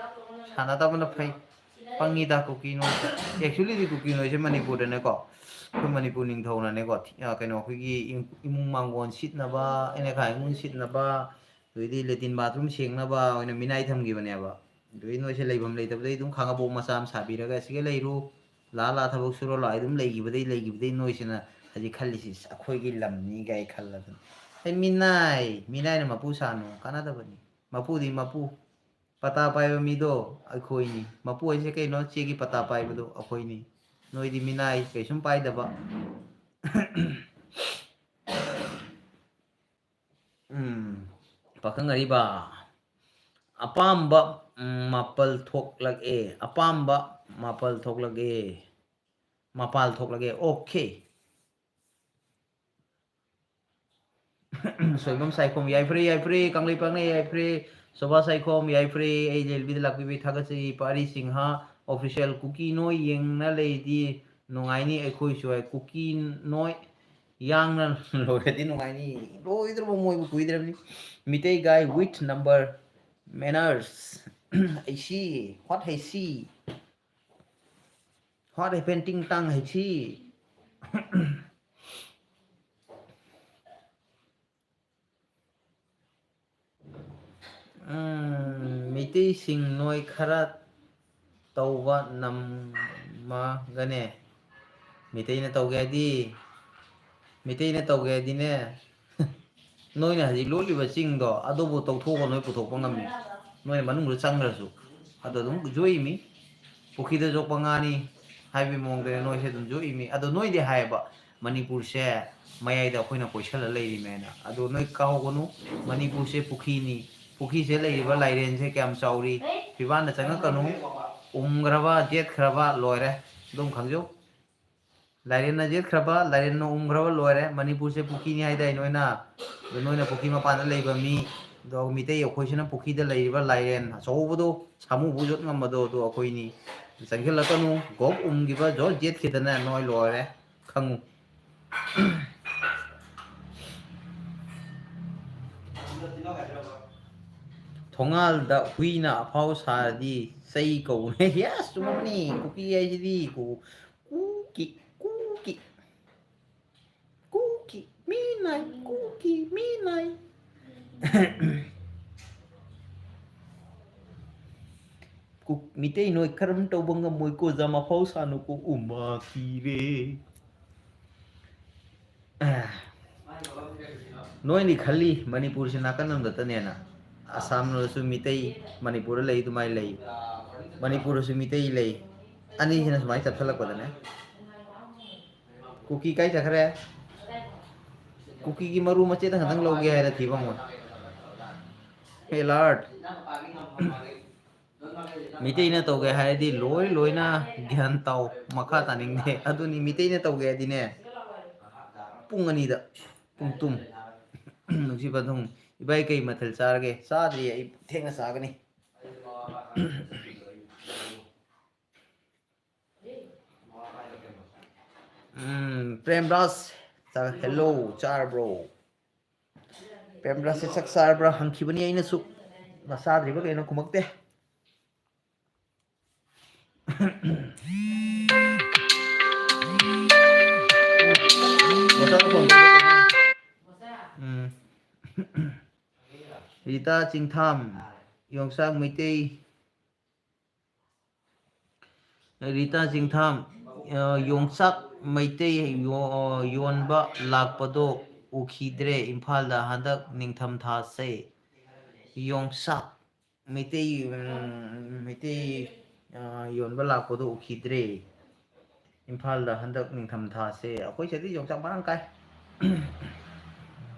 ꯁꯥꯟꯅꯗꯕꯅ ꯐꯩ꯫ ꯄꯪꯉꯤꯗ ꯀꯨꯀꯤ ꯅꯣꯏꯁꯦ꯫ Actually ꯗꯤ ꯀꯨꯀꯤ ꯅꯣꯏꯁꯦ ꯃꯅꯤꯄꯨꯔꯗꯅꯦꯀꯣ, ꯑꯩꯈꯣꯏ ꯃꯅꯤꯄꯨꯔ ꯅꯤꯡꯊꯧꯅꯅꯦꯀꯣ, ꯊꯤ-, ꯑ, ꯀꯩꯅꯣ, ꯑꯩꯈꯣꯏꯒꯤ ꯏꯃꯨꯡ ꯃꯥꯡꯒꯣꯟ ꯁꯤꯠꯅꯕ, ꯑꯩꯅ ꯈꯥꯏ ꯏꯃꯨꯡ ꯁꯤꯠꯅꯕ, ꯑꯗꯩꯗꯤ latrine bathroom ꯁꯦꯡꯅꯕ ꯑꯣꯏꯅ ꯃꯤꯅꯥꯏ ꯊꯝꯈꯤꯕꯅꯦꯕ꯫ ꯑꯗꯨꯗꯩ ꯅꯣꯏꯁꯦ ꯂꯩꯐꯝ ꯂꯩꯇꯕꯗꯩ ꯑꯗꯨꯝ ꯈꯥꯡꯉꯕꯣꯛ ꯃꯆꯥ ꯑꯃ ꯁꯥꯕꯤꯔꯒ ꯁꯤꯒ ꯂꯩꯔꯨ, ꯂꯥ ꯂꯥ ꯊꯕꯛ ꯁꯨꯔꯣ ꯂꯥꯛꯑ ꯑꯗꯨꯝ ꯂꯩꯈꯤꯕꯗꯩ, ꯂꯩꯈꯤꯕꯗꯩ ꯅꯣꯏꯁꯤꯅ ꯍꯧꯖꯤꯛ ꯈꯜꯂꯤꯁꯤ, "ꯑꯁ, ꯑꯩꯈꯣꯏꯒꯤ ꯂꯝꯅꯤ" ꯀꯥꯏ ꯈꯜꯂꯗꯅ꯫ ꯑꯩ ꯃꯤꯅꯥꯏ, ꯃꯤꯅꯥꯏꯅ ꯃꯄꯨ ꯁꯥꯅꯨ, ꯀꯥꯟꯅꯗꯕꯅꯤ꯫ ꯃꯄꯨꯗꯤ ꯃꯄꯨ, ꯄꯇꯥ ꯄꯥꯏꯕ ꯃꯤꯗꯣ ꯑꯩꯈꯣꯏꯅꯤ꯫ ꯃꯄꯨ ꯍꯥꯏꯁꯦ ꯀꯩꯅꯣ? ꯆꯦꯒꯤ ꯄꯇꯥ ꯄꯥꯏꯕꯗꯣ ꯑꯩꯈꯣꯏꯅꯤ꯫ ꯅꯣꯏꯗꯤ ꯃꯤꯅꯥꯏ, ꯀꯩꯁꯨꯝ ꯄꯥꯏꯗꯕ꯫ ꯎꯝ, ꯄꯥꯈꯪ ꯑꯔꯤꯕ꯫ ꯑꯄꯥꯝꯕ, ꯎꯝ, ꯃꯥꯄꯜ ꯊꯣꯛꯂꯛꯑꯦ꯫ ꯑꯄꯥꯝꯕ ꯃꯥꯄꯜ ꯊꯣꯛꯂꯛꯑꯦ꯫ ꯃꯄꯥꯜ ꯊꯣꯛꯂꯛꯑꯦ꯫ Okay꯫ ꯁꯣꯏꯕꯝ ꯁꯥꯏꯈꯣꯝ, ꯌꯥꯏꯐꯔꯦ, ꯌꯥꯏꯐꯔꯦ, ꯀꯪꯂꯩꯄꯥꯛꯅ ꯌꯥꯏꯐꯔꯦ, ꯁꯣꯚꯥ ꯁꯥꯏꯈꯣꯝ, ꯌꯥꯏꯐꯔꯦ, ꯑꯩ ꯂꯦꯜꯕꯤꯗ ꯂꯥꯛꯄꯤꯕꯩ ꯊꯥꯒꯠꯆꯔꯤ, ꯄꯥꯔꯤ ꯁꯤꯡꯍ official, ꯀꯨꯀꯤ ꯅꯣꯏ ꯌꯦꯡꯅ ꯂꯩꯔꯗꯤ ꯅꯨꯡꯉꯥꯏꯅꯤ ꯑꯩꯈꯣꯏꯁꯨ ꯍꯥꯏ, ꯀꯨꯀꯤ ꯅꯣꯏ ꯌꯥꯡꯅ ꯂꯣꯏꯔꯗꯤ ꯅꯨꯡꯉꯥꯏꯅꯤ, ꯂꯣꯏꯗ꯭ꯔꯕ ꯃꯣꯏꯕꯨ ꯀꯨꯏꯗ꯭ꯔꯕꯅꯤ, Meitei guy with number manners, ꯍꯩꯁꯤ, what ꯍꯩꯁꯤ? What happened, ꯇꯤꯡ ꯇꯥꯡ ꯍꯩꯁꯤ? ꯎꯝ, ꯃꯤꯇꯩꯁꯤꯡ ꯅꯣꯏ ꯈꯔ ꯇꯧꯕ ꯅꯝꯃꯒꯅꯦ꯫ ꯃꯤꯇꯩꯅ ꯇꯧꯒꯦ ꯍꯥꯏꯗꯤ, ꯃꯤꯇꯩꯅ ꯇꯧꯒꯦ ꯍꯥꯏꯗꯤꯅꯦ, ꯅꯣꯏꯅ ꯍꯧꯖꯤꯛ ꯂꯣꯠꯂꯤꯕ ꯆꯤꯡꯗꯣ, ꯑꯗꯨꯕꯨ ꯇꯧꯊꯣꯛꯑꯒ ꯅꯣꯏ ꯄꯨꯊꯣꯛꯄ ꯉꯝꯃꯤ꯫ ꯅꯣꯏ ꯃꯅꯨꯡꯗ ꯆꯪꯈ꯭ꯔꯁꯨ꯫ ꯑꯗꯣ ꯑꯗꯨꯝ ꯌꯣꯛꯏꯃꯤ꯫ ꯄꯨꯈ꯭ꯔꯤꯗ ꯌꯣꯛꯄ ꯉꯥꯅꯤ ꯍꯥꯏꯕꯒꯤ ꯃꯑꯣꯡꯗꯅꯦ ꯅꯣꯏꯁꯦ ꯑꯗꯨꯝ ꯌꯣꯛꯏꯃꯤ꯫ ꯑꯗꯣ ꯅꯣꯏꯗꯤ ꯍꯥꯏꯌꯦꯕ, "ꯃꯅꯤꯄꯨꯔꯁꯦ ꯃꯌꯥꯏꯗ ꯑꯩꯈꯣꯏꯅ ꯀꯣꯏꯁꯜꯂ ꯂꯩꯔꯤꯃꯦꯅ"꯫ ꯑꯗꯣ ꯅꯣꯏ ꯀꯥꯎꯒꯅꯨ, ꯃꯅꯤꯄꯨꯔꯁꯦ ꯄꯨꯈ꯭ꯔꯤꯅꯤ꯫ ꯄꯨꯈ꯭ꯔꯤꯁꯦ ꯂꯩꯔꯤꯕ ꯂꯥꯏꯔꯦꯟꯁꯦ ꯀꯌꯥꯝ ꯆꯥꯎꯔꯤ? ꯐꯤꯕꯥꯟꯗ ꯆꯪꯉꯛꯀꯅꯨ꯫ ꯎꯝꯈ꯭ꯔꯕ, ꯌꯦꯠꯈ꯭ꯔꯕ, ꯂꯣꯏꯔꯦ꯫ ꯑꯗꯨꯝ ꯈꯪꯖꯧ꯫ ꯂꯥꯏꯔꯦꯟꯅ ꯌꯦꯠꯈ꯭ꯔꯕ, ꯂꯥꯏꯔꯦꯟꯅ ꯎꯝꯈ꯭ꯔꯕ, ꯂꯣꯏꯔꯦ꯫ ꯃꯅꯤꯄꯨꯔꯁꯦ ꯄꯨꯈ꯭ꯔꯤꯅꯤ ꯍꯥꯏꯗꯥꯏ ꯅꯣꯏꯅ? ꯑꯗꯣ ꯅꯣꯏꯅ ꯄꯨꯈ꯭ꯔꯤ ꯃꯄꯥꯟꯗ ꯂꯩꯕ ꯃꯤ, ꯑꯗꯣ ꯃꯤꯇꯩ ꯑꯩꯈꯣꯏꯁꯤꯅ ꯄꯨꯈ꯭ꯔꯤꯗ ꯂꯩꯔꯤꯕ ꯂꯥꯏꯔꯦꯟ ꯑꯆꯧꯕꯗꯣ, ꯁꯥꯃꯨꯕꯨ ꯌꯣꯠ ꯉꯝꯕꯗꯣ, ꯑꯗꯣ ꯑꯩꯈꯣꯏꯅꯤ꯫ ꯆꯪꯁꯤꯜꯂꯛꯀꯅꯨ꯫ ꯒꯣꯞ ꯎꯝꯈꯤꯕ, ꯖꯣꯠ ꯌꯦꯠꯈꯤꯗꯅ ꯅꯣꯏ ꯂꯣꯏꯔꯦ꯫ ꯈꯪꯉꯨ꯫ ꯊꯣꯡꯒꯥꯜꯗ ꯍꯨꯏꯅ ꯑꯐꯥꯎ ꯁꯥꯔꯗꯤ ꯆꯩ ꯀꯧꯕꯅꯦ꯫ ꯌꯦꯁ, ꯆꯨꯝꯃꯝꯅꯤ꯫ ꯀꯨꯀꯤ ꯍꯥꯏꯁꯤꯗꯤ ꯀꯨ-, ꯀꯨꯀꯤ, ꯀꯨꯀꯤ, ꯀꯨꯀꯤ, ꯃꯤ ꯅꯥꯏ, ꯀꯨꯀꯤ, ꯃꯤ ꯅꯥꯏ꯫ ꯀꯨꯛ-, ꯃꯤꯇꯩ ꯅꯣꯏ ꯀꯔꯝ ꯇꯧꯕ ꯉꯝꯃꯣꯏꯀꯣ, ꯖꯥꯝ ꯑꯐꯥꯎ ꯁꯥꯅꯨꯀꯣ, ꯎꯃꯥ ꯀꯤꯔꯦ꯫ ꯅꯣꯏꯅꯤ ꯈꯜꯂꯤ ꯃꯅꯤꯄꯨꯔꯁꯤ ꯅꯥꯀꯟ ꯑꯃꯗꯇꯅꯦꯅ꯫ ꯑꯁꯥꯝꯗꯁꯨ ꯃꯤꯇꯩ, ꯃꯅꯤꯄꯨꯔꯗ ꯂꯩ ꯑꯗꯨꯃꯥꯏꯅ ꯂꯩ, ꯃꯅꯤꯄꯨꯔꯗꯁꯨ ꯃꯤꯇꯩ ꯂꯩ, ꯑꯅꯤꯁꯤꯅ ꯁꯨꯃꯥꯏꯅ ꯆꯞꯁꯜꯂꯛꯄꯗꯅꯦ꯫ ꯀꯨꯀꯤ ꯀꯥꯏ ꯆꯠꯈ꯭ꯔꯦ? ꯀꯨꯀꯤꯒꯤ ꯃꯔꯨ ꯃꯆꯦꯠ ꯈꯛꯇꯪ ꯂꯧꯒꯦ ꯍꯥꯏꯔ ꯊꯤꯕ ꯍꯪꯉꯣ꯫ ꯑꯦꯂꯥꯔꯠ! ꯃꯤꯇꯩꯅ ꯇꯧꯒꯦ ꯍꯥꯏꯔꯗꯤ ꯂꯣꯏ ꯂꯣꯏꯅ ꯒ꯭ꯌꯥꯟ ꯇꯥꯎ, ꯃꯈꯥ ꯇꯥꯅꯤꯡꯗꯦ꯫ ꯑꯗꯨꯅꯤ ꯃꯤꯇꯩꯅ ꯇꯧꯒꯦ ꯍꯥꯏꯗꯤꯅꯦ, ꯄꯨꯡ ꯑꯅꯤꯗ, ꯄꯨꯡ ꯇꯨꯝ꯫ ꯅꯨꯡꯁꯤꯕ ꯑꯗꯨꯝ, ꯏꯕꯥꯏ ꯀꯩ ꯃꯊꯦꯜ ꯆꯥꯔꯒꯦ? ꯆꯥꯗ꯭ꯔꯤ, ꯑꯩ ꯊꯦꯡꯅ ꯆꯥꯒꯅꯤ꯫ ꯎꯝ, ꯄ꯭ꯔꯦꯝꯔꯥꯖ, ꯆꯥ-, hello, ꯆꯥꯔꯕ꯭ꯔꯣ? ꯄ꯭ꯔꯦꯝꯔꯥꯖꯁꯦ ꯆꯥꯛ ꯆꯥꯔꯕ꯭ꯔꯥ ꯍꯪꯈꯤꯕꯅꯤ ꯑꯩꯅꯁꯨ꯫ ꯃꯥ ꯆꯥꯗ꯭ꯔꯤꯕ ꯀꯩꯅꯣ ꯈꯨꯝꯃꯛꯇꯦ꯫ ꯎꯝ꯫ ꯔꯤꯇꯥ ꯆꯤꯡꯊꯥꯝ, ꯌꯣꯡꯆꯥꯛ ꯃꯩꯇꯩ, ꯔꯤꯇꯥ ꯆꯤꯡꯊꯥꯝ, ꯑ, ꯌꯣꯡꯆꯥꯛ ꯃꯩꯇꯩ ꯌꯣ-, ꯌꯣꯟꯕ ꯂꯥꯛꯄꯗꯣ ꯎꯈꯤꯗ꯭ꯔꯦ ꯏꯝꯐꯥꯜꯗ ꯍꯟꯗꯛ ꯅꯤꯡꯊꯝꯊꯥꯁꯦ꯫ ꯌꯣꯡꯆꯥꯛ ꯃꯩꯇꯩ, ꯎꯝ, ꯃꯩꯇꯩ, ꯑ, ꯌꯣꯟꯕ ꯂꯥꯛꯄꯗꯣ ꯎꯈꯤꯗ꯭ꯔꯦ꯫ ꯏꯝꯐꯥꯜꯗ ꯍꯟꯗꯛ ꯅꯤꯡꯊꯝ ꯊꯥꯁꯦ ꯑꯩꯈꯣꯏ ꯁꯤꯗꯗꯤ ꯌꯣꯡꯆꯥꯛ ꯃꯔꯥꯡ ꯀꯥꯏ꯫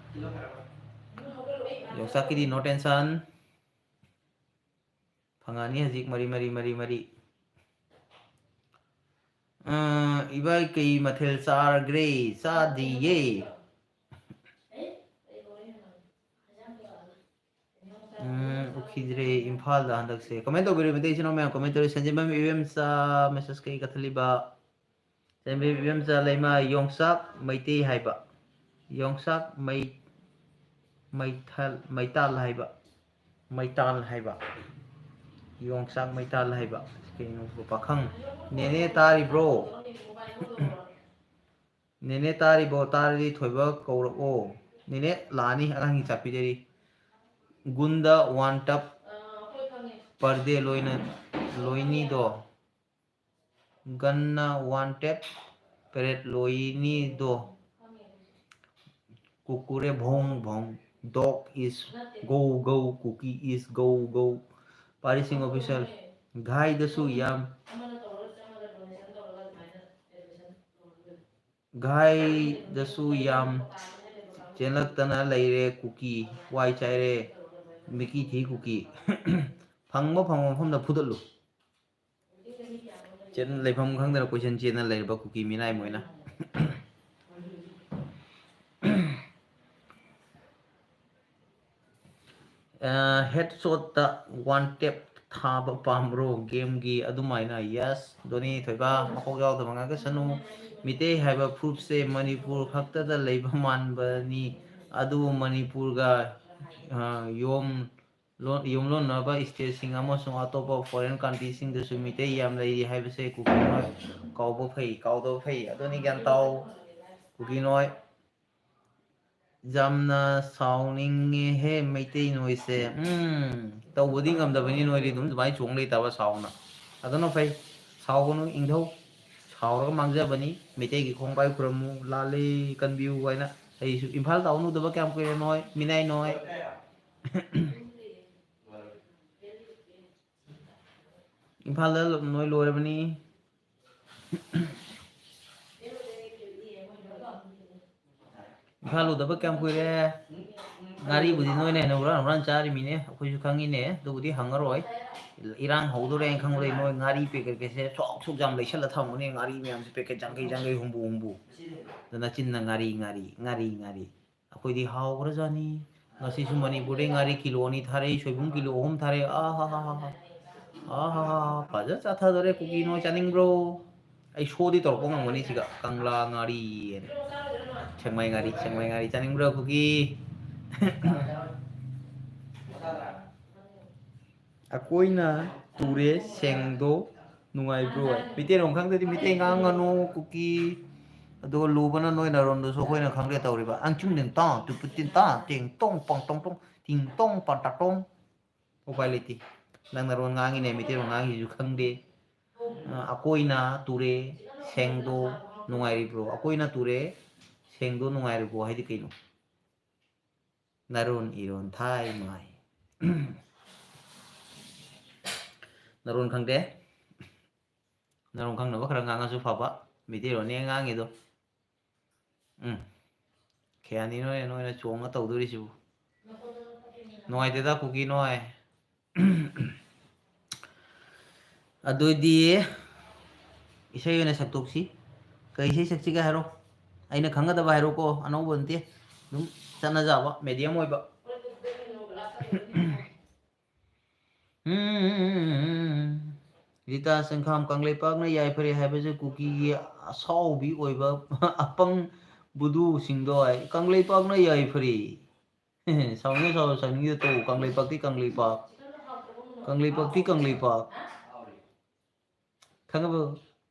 ꯌꯣꯡꯆꯥꯛꯀꯤꯗꯤ no tension꯫ ꯐꯪꯉꯅꯤ ꯍꯧꯖꯤꯛ ꯃꯔꯤ ꯃꯔꯤ ꯃꯔꯤ ꯃꯔꯤ꯫ ꯑ, ꯏꯕꯥꯏ ꯀꯩ ꯃꯊꯦꯜ ꯆꯥꯔꯒ꯭ꯔꯦ? ꯆꯥꯗꯤꯌꯦ꯫ ꯎꯝ, ꯎꯈꯤꯗ꯭ꯔꯦ ꯏꯝꯐꯥꯜꯗ ꯍꯟꯗꯛꯁꯦ꯫ Comment ꯇꯧꯕꯤꯔꯣ, ꯃꯩꯇꯩ ꯏꯆꯤꯟ ꯏꯅꯥꯎ ꯃꯌꯥꯝ comment ꯇꯧꯔꯤ꯫ ꯁꯟꯖꯦꯟꯕꯝ ꯏꯕꯦꯝꯆꯥ message ꯀꯩ ꯀꯠꯊꯠꯂꯤꯕ? ꯁꯟꯖꯦꯟꯕꯝ ꯏꯕꯦꯝꯆꯥ ꯂꯩꯃ ꯌꯣꯡꯆꯥꯛ ꯃꯩꯇꯩ ꯍꯥꯏꯕ꯫ ꯌꯣꯡꯆꯥꯛ ꯃꯩ-, ꯃꯩꯊꯜ-, ꯃꯩꯇꯥꯜ ꯍꯥꯏꯕ꯫ ꯃꯩꯇꯥꯜ ꯍꯥꯏꯕ꯫ ꯌꯣꯡꯆꯥꯛ ꯃꯩꯇꯥꯜ ꯍꯥꯏꯕ꯫ ꯀꯩꯅꯣ ꯄꯥꯈꯪ? ꯅꯦꯅꯦ ꯇꯥꯔꯤꯕ꯭ꯔꯣ? ꯅꯦꯅꯦ ꯇꯥꯔꯤꯕꯣ? ꯇꯥꯔꯗꯤ ꯊꯣꯏꯕ ꯀꯧꯔꯛꯑꯣ꯫ ꯅꯦꯅꯦ ꯂꯥꯛꯑꯅꯤ, ꯑꯉꯥꯡꯒꯤ ꯆꯥꯛ ꯄꯤꯖꯔꯤ꯫ ꯒꯨꯟꯗ one tub per day ꯂꯣꯏꯅ ꯂꯣꯏꯅꯤꯗꯣ꯫ ꯒꯟꯅ one tap per day ꯂꯣꯏꯅꯤꯗꯣ꯫ ꯀꯨꯀꯨꯔꯦ ꯚꯣꯡ ꯚꯣꯡ꯫ Dog is go go, Kuki is go go꯫ ꯄꯥꯔꯤ ꯁꯤꯡ official꯫ ꯘꯥꯏꯗꯁꯨ ꯌꯥꯝ ꯘꯥꯏꯗꯁꯨ ꯌꯥꯝ ꯆꯦꯜꯂꯛꯇꯅ ꯂꯩꯔꯦ ꯀꯨꯀꯤ꯫ ꯋꯥꯏ ꯆꯥꯏꯔꯦ ꯃꯤꯀꯤ ꯊꯤ ꯀꯨꯀꯤ꯫ ꯐꯪꯕ ꯐꯪꯕ ꯃꯐꯝꯗ ꯐꯨꯗꯠꯂꯨ꯫ ꯆꯦꯟ-, ꯂꯩꯐꯝ ꯈꯪꯗꯅ ꯀꯣꯏꯆꯦꯟ ꯆꯦꯟꯅ ꯂꯩꯔꯕ ꯀꯨꯀꯤ ꯃꯤꯅꯥꯏ ꯃꯣꯏꯅ꯫ ꯑ, headshotꯇ one tap ꯊꯥꯕ ꯄꯥꯝꯕ꯭ꯔꯣ gameꯒꯤ ꯑꯗꯨꯃꯥꯏꯅ? Yes, ꯙꯣꯅꯤ ꯊꯣꯏꯕ ꯃꯀꯣꯛ ꯌꯥꯎꯗꯕ ꯉꯥꯡꯁꯅꯨ꯫ ꯃꯤꯇꯩ ꯍꯥꯏꯕ ꯐꯨꯔꯨꯞꯁꯦ ꯃꯅꯤꯄꯨꯔ ꯈꯛꯇꯗ ꯂꯩꯕ ꯃꯥꯟꯕꯅꯤ, ꯑꯗꯨꯕꯨ ꯃꯅꯤꯄꯨꯔꯒ, ꯑ, ꯌꯣꯝ-, ꯂꯣꯟ-, ꯌꯨꯝꯂꯣꯟꯅꯕ stateꯁꯤꯡ ꯑꯃꯁꯨꯡ ꯑꯇꯣꯞꯄ foreign countryꯁꯤꯡꯗꯁꯨ ꯃꯤꯇꯩ ꯌꯥꯝ ꯂꯩꯔꯤ ꯍꯥꯏꯕꯁꯦ ꯀꯨꯀꯤ ꯅꯣꯏ ꯀꯥꯎꯕ ꯐꯩ, ꯀꯥꯎꯗꯕ ꯐꯩ꯫ ꯑꯗꯨꯅꯤ ꯒ꯭ꯌꯥꯟ ꯇꯥꯎ ꯀꯨꯀꯤ ꯅꯣꯏ꯫ ꯌꯥꯝꯅ ꯁꯥꯎꯅꯤꯡꯉꯦꯍꯦ ꯃꯩꯇꯩ ꯅꯣꯏꯁꯦ꯫ ꯎꯝ, ꯇꯧꯕꯗꯤ ꯉꯝꯗꯕꯅꯤ, ꯅꯣꯏꯗꯤ ꯑꯗꯨꯝ ꯑꯗꯨꯃꯥꯏꯅ ꯆꯣꯡ ꯂꯩꯇꯕ ꯁꯥꯎꯅ꯫ ꯑꯗꯨꯅ ꯐꯩ, ꯁꯥꯎꯒꯅꯨ, ꯏꯪꯊꯧ꯫ ꯁꯥꯎꯔꯒ ꯃꯥꯡꯖꯕꯅꯤ꯫ ꯃꯩꯇꯩꯒꯤ ꯈꯣꯡꯕꯥꯏ ꯈꯨꯔꯝꯃꯨ, ꯂꯥꯜꯂꯦ ꯀꯟꯕꯤꯌꯨ ꯍꯥꯏꯅ꯫ ꯑꯩꯁꯨ ꯏꯝꯐꯥꯜ ꯇꯥꯎꯟ ꯎꯗꯕ ꯀꯌꯥꯝ ꯀꯨꯏꯔꯦ ꯅꯣꯏ, ꯃꯤꯅꯥꯏ ꯅꯣꯏ꯫ ꯏꯝꯐꯥꯜꯗ ꯅꯣꯏ ꯂꯣꯏꯔꯕꯅꯤ꯫ ꯏꯝꯐꯥꯜ ꯎꯗꯕ ꯀꯌꯥꯝ ꯀꯨꯏꯔꯦ? ꯉꯥꯔꯤꯕꯨꯗꯤ ꯅꯣꯏꯅ ꯍꯦꯟꯅ ꯍꯨꯔꯥꯟ ꯍꯨꯔꯥꯟ ꯆꯥꯔꯤꯃꯤꯅꯦ, ꯑꯩꯈꯣꯏꯁꯨ ꯈꯪꯉꯤꯅꯦ꯫ ꯑꯗꯨꯕꯨꯗꯤ ꯍꯪꯉꯔꯣꯏ꯫ ꯏꯔꯥꯡ ꯍꯧꯗꯣꯔꯦꯅ ꯈꯪꯕꯗꯩ ꯅꯣꯏ ꯉꯥꯔꯤ ꯄꯦꯀꯦꯠꯀꯁꯦ ꯁꯣꯛ ꯁꯣꯛ ꯌꯥꯝ ꯂꯩꯁꯜꯂ ꯊꯝꯃꯨꯅꯦ꯫ ꯉꯥꯔꯤ ꯃꯌꯥꯝꯁꯦ ꯄꯦꯀꯦꯠ ꯌꯥꯡꯈꯩ ꯌꯥꯡꯈꯩ ꯍꯨꯝꯕꯨ ꯍꯨꯝꯕꯨ꯫ ꯑꯗꯨ ꯅꯆꯤꯟꯅ ꯉꯥꯔꯤ ꯉꯥꯔꯤ ꯉꯥꯔꯤ ꯉꯥꯔꯤ꯫ ꯑꯩꯈꯣꯏꯗꯤ ꯍꯥꯎꯈ꯭ꯔꯖꯥꯠꯅꯤ꯫ ꯉꯁꯤꯁꯨ ꯃꯅꯤꯄꯨꯔꯗꯩ ꯉꯥꯔꯤ ꯀꯤꯂꯣ ꯑꯅꯤ ꯊꯥꯔꯛꯏ, ꯁꯣꯏꯕꯨꯝ ꯀꯤꯂꯣ ꯑꯍꯨꯝ ꯊꯥꯔꯛꯏ꯫ ꯑꯥ ꯍꯥ ꯍꯥ ꯍꯥ ꯍꯥ꯫ ꯑꯥ ꯍꯥ ꯍꯥ ꯍꯥ꯫ ꯐꯖ ꯆꯥꯊꯗꯣꯔꯦ꯫ ꯀꯨꯀꯤ ꯅꯣꯏ ꯆꯥꯅꯤꯡꯕ꯭ꯔꯣ? ꯑꯩ ꯁꯣꯗꯤ ꯇꯧꯔꯛꯄ ꯉꯝꯒꯅꯤ ꯁꯤꯒ꯫ ꯀꯪꯂꯥ ꯉꯥꯔꯤ ꯍꯥꯏꯅ꯫ ꯁꯦꯛꯃꯥꯏ ꯉꯥꯔꯤ, ꯁꯦꯛꯃꯥꯏ ꯉꯥꯔꯤ ꯆꯥꯅꯤꯡꯕ꯭ꯔꯥ ꯀꯨꯀꯤ? ꯑꯩꯈꯣꯏꯅ ꯇꯨꯔꯦ ꯁꯦꯡꯗꯣ ꯅꯨꯡꯉꯥꯏꯕ꯭ꯔꯣ? ꯃꯩꯇꯩꯂꯣꯟ ꯈꯪꯗ꯭ꯔꯗꯤ ꯃꯩꯇꯩ ꯉꯥꯡꯉꯅꯨ ꯀꯨꯀꯤ꯫ ꯑꯗꯨꯒ ꯂꯨꯕꯅ ꯅꯣꯏ ꯅꯔꯣꯟꯗꯨꯁꯨ ꯑꯩꯈꯣꯏꯅ ꯈꯪꯗꯦ ꯇꯧꯔꯤꯕ꯫ ꯑꯪ ꯆꯨꯝ ꯇꯤꯡ ꯇꯥꯡ ꯇꯨ ꯄꯨ ꯇꯤꯟ ꯇꯥꯡ ꯇꯦꯡ ꯇꯣꯡ ꯄꯥꯡ ꯇꯣꯡ ꯇꯣꯡ ꯇꯤꯡ ꯇꯣꯡ ꯄꯥꯡ ꯇꯥ ꯇꯣꯡ꯫ ꯎꯄꯥꯏ ꯂꯩꯇꯦ꯫ ꯅꯪ ꯅꯔꯣꯟ ꯉꯥꯡꯉꯤꯅꯦ, ꯃꯩꯇꯩꯂꯣꯟ ꯉꯥꯡꯉꯤꯁꯤꯁꯨ ꯈꯪꯗꯦ꯫ ꯑ, ꯑꯀꯣꯏꯅ ꯇꯨꯔꯦ ꯁꯦꯡꯗꯣ ꯅꯨꯡꯉꯥꯏꯔꯤꯕ꯭ꯔꯣ? ꯑꯀꯣꯏꯅ ꯇꯨꯔꯦ ꯁꯦꯡꯗꯣ ꯅꯨꯡꯉꯥꯏꯔꯤꯕ꯭ꯔꯣ ꯍꯥꯏꯗꯤ ꯀꯩꯅꯣ? ꯅꯔꯣꯟ ꯏꯔꯣꯟ ꯊꯥꯏ ꯃꯥꯏ꯫ ꯅꯔꯣꯟ ꯈꯪꯗꯦ꯫ ꯅꯔꯣꯟ ꯈꯪꯅꯕ ꯈꯔ ꯉꯥꯡꯉꯁꯨ ꯐꯕ꯫ ꯃꯩꯇꯩꯂꯣꯟꯅꯦ ꯉꯥꯡꯉꯤꯗꯣ꯫ ꯎꯝ꯫ ꯈꯦꯌꯥꯅꯤ ꯅꯣꯏ, ꯅꯣꯏꯅ ꯆꯣꯡꯉ ꯇꯧꯗꯣꯔꯤꯁꯤꯕꯨ꯫ ꯅꯨꯡꯉꯥꯏꯇꯦꯗ ꯀꯨꯀꯤ ꯅꯣꯏ꯫ ꯑꯗꯨꯗꯤ ꯏꯁꯩ ꯑꯣꯏꯅ ꯁꯛꯇꯣꯛꯁꯤ꯫ ꯀꯩ ꯏꯁꯩ ꯁꯛꯁꯤꯒꯦ ꯍꯥꯏꯔꯣ? ꯑꯩꯅ ꯈꯪꯒꯗꯕ ꯍꯥꯏꯔꯣꯀꯣ, ꯑꯅꯧꯕ ꯅꯠꯇꯦ꯫ ꯑꯗꯨꯝ ꯆꯠꯅꯖꯕ, medium ꯑꯣꯏꯕ꯫ ꯎꯝ꯫ ꯔꯤꯇꯥ ꯁꯪꯈꯥꯝ, ꯀꯪꯂꯩꯄꯥꯛꯅ ꯌꯥꯏꯐꯔꯦ ꯍꯥꯏꯕꯁꯦ ꯀꯨꯀꯤꯒꯤ ꯑꯁꯥꯎꯕꯤ ꯑꯣꯏꯕ ꯑꯄꯪ ꯕꯨꯗꯨꯁꯤꯡꯗꯣ ꯍꯥꯏ꯫ ꯀꯪꯂꯩꯄꯥꯛꯅ ꯌꯥꯏꯐꯔꯦ꯫ ꯁꯥꯎꯅꯤꯡꯉ ꯁꯥꯎꯔꯣ, ꯁꯥꯎꯅꯤꯡꯉꯤꯗ ꯇꯣꯛꯎ꯫ ꯀꯪꯂꯩꯄꯥꯛꯇꯤ ꯀꯪꯂꯩꯄꯥꯛ꯫ ꯀꯪꯂꯩꯄꯥꯛꯇꯤ ꯀꯪꯂꯩꯄꯥꯛ꯫ ꯈꯪꯉꯕꯣ?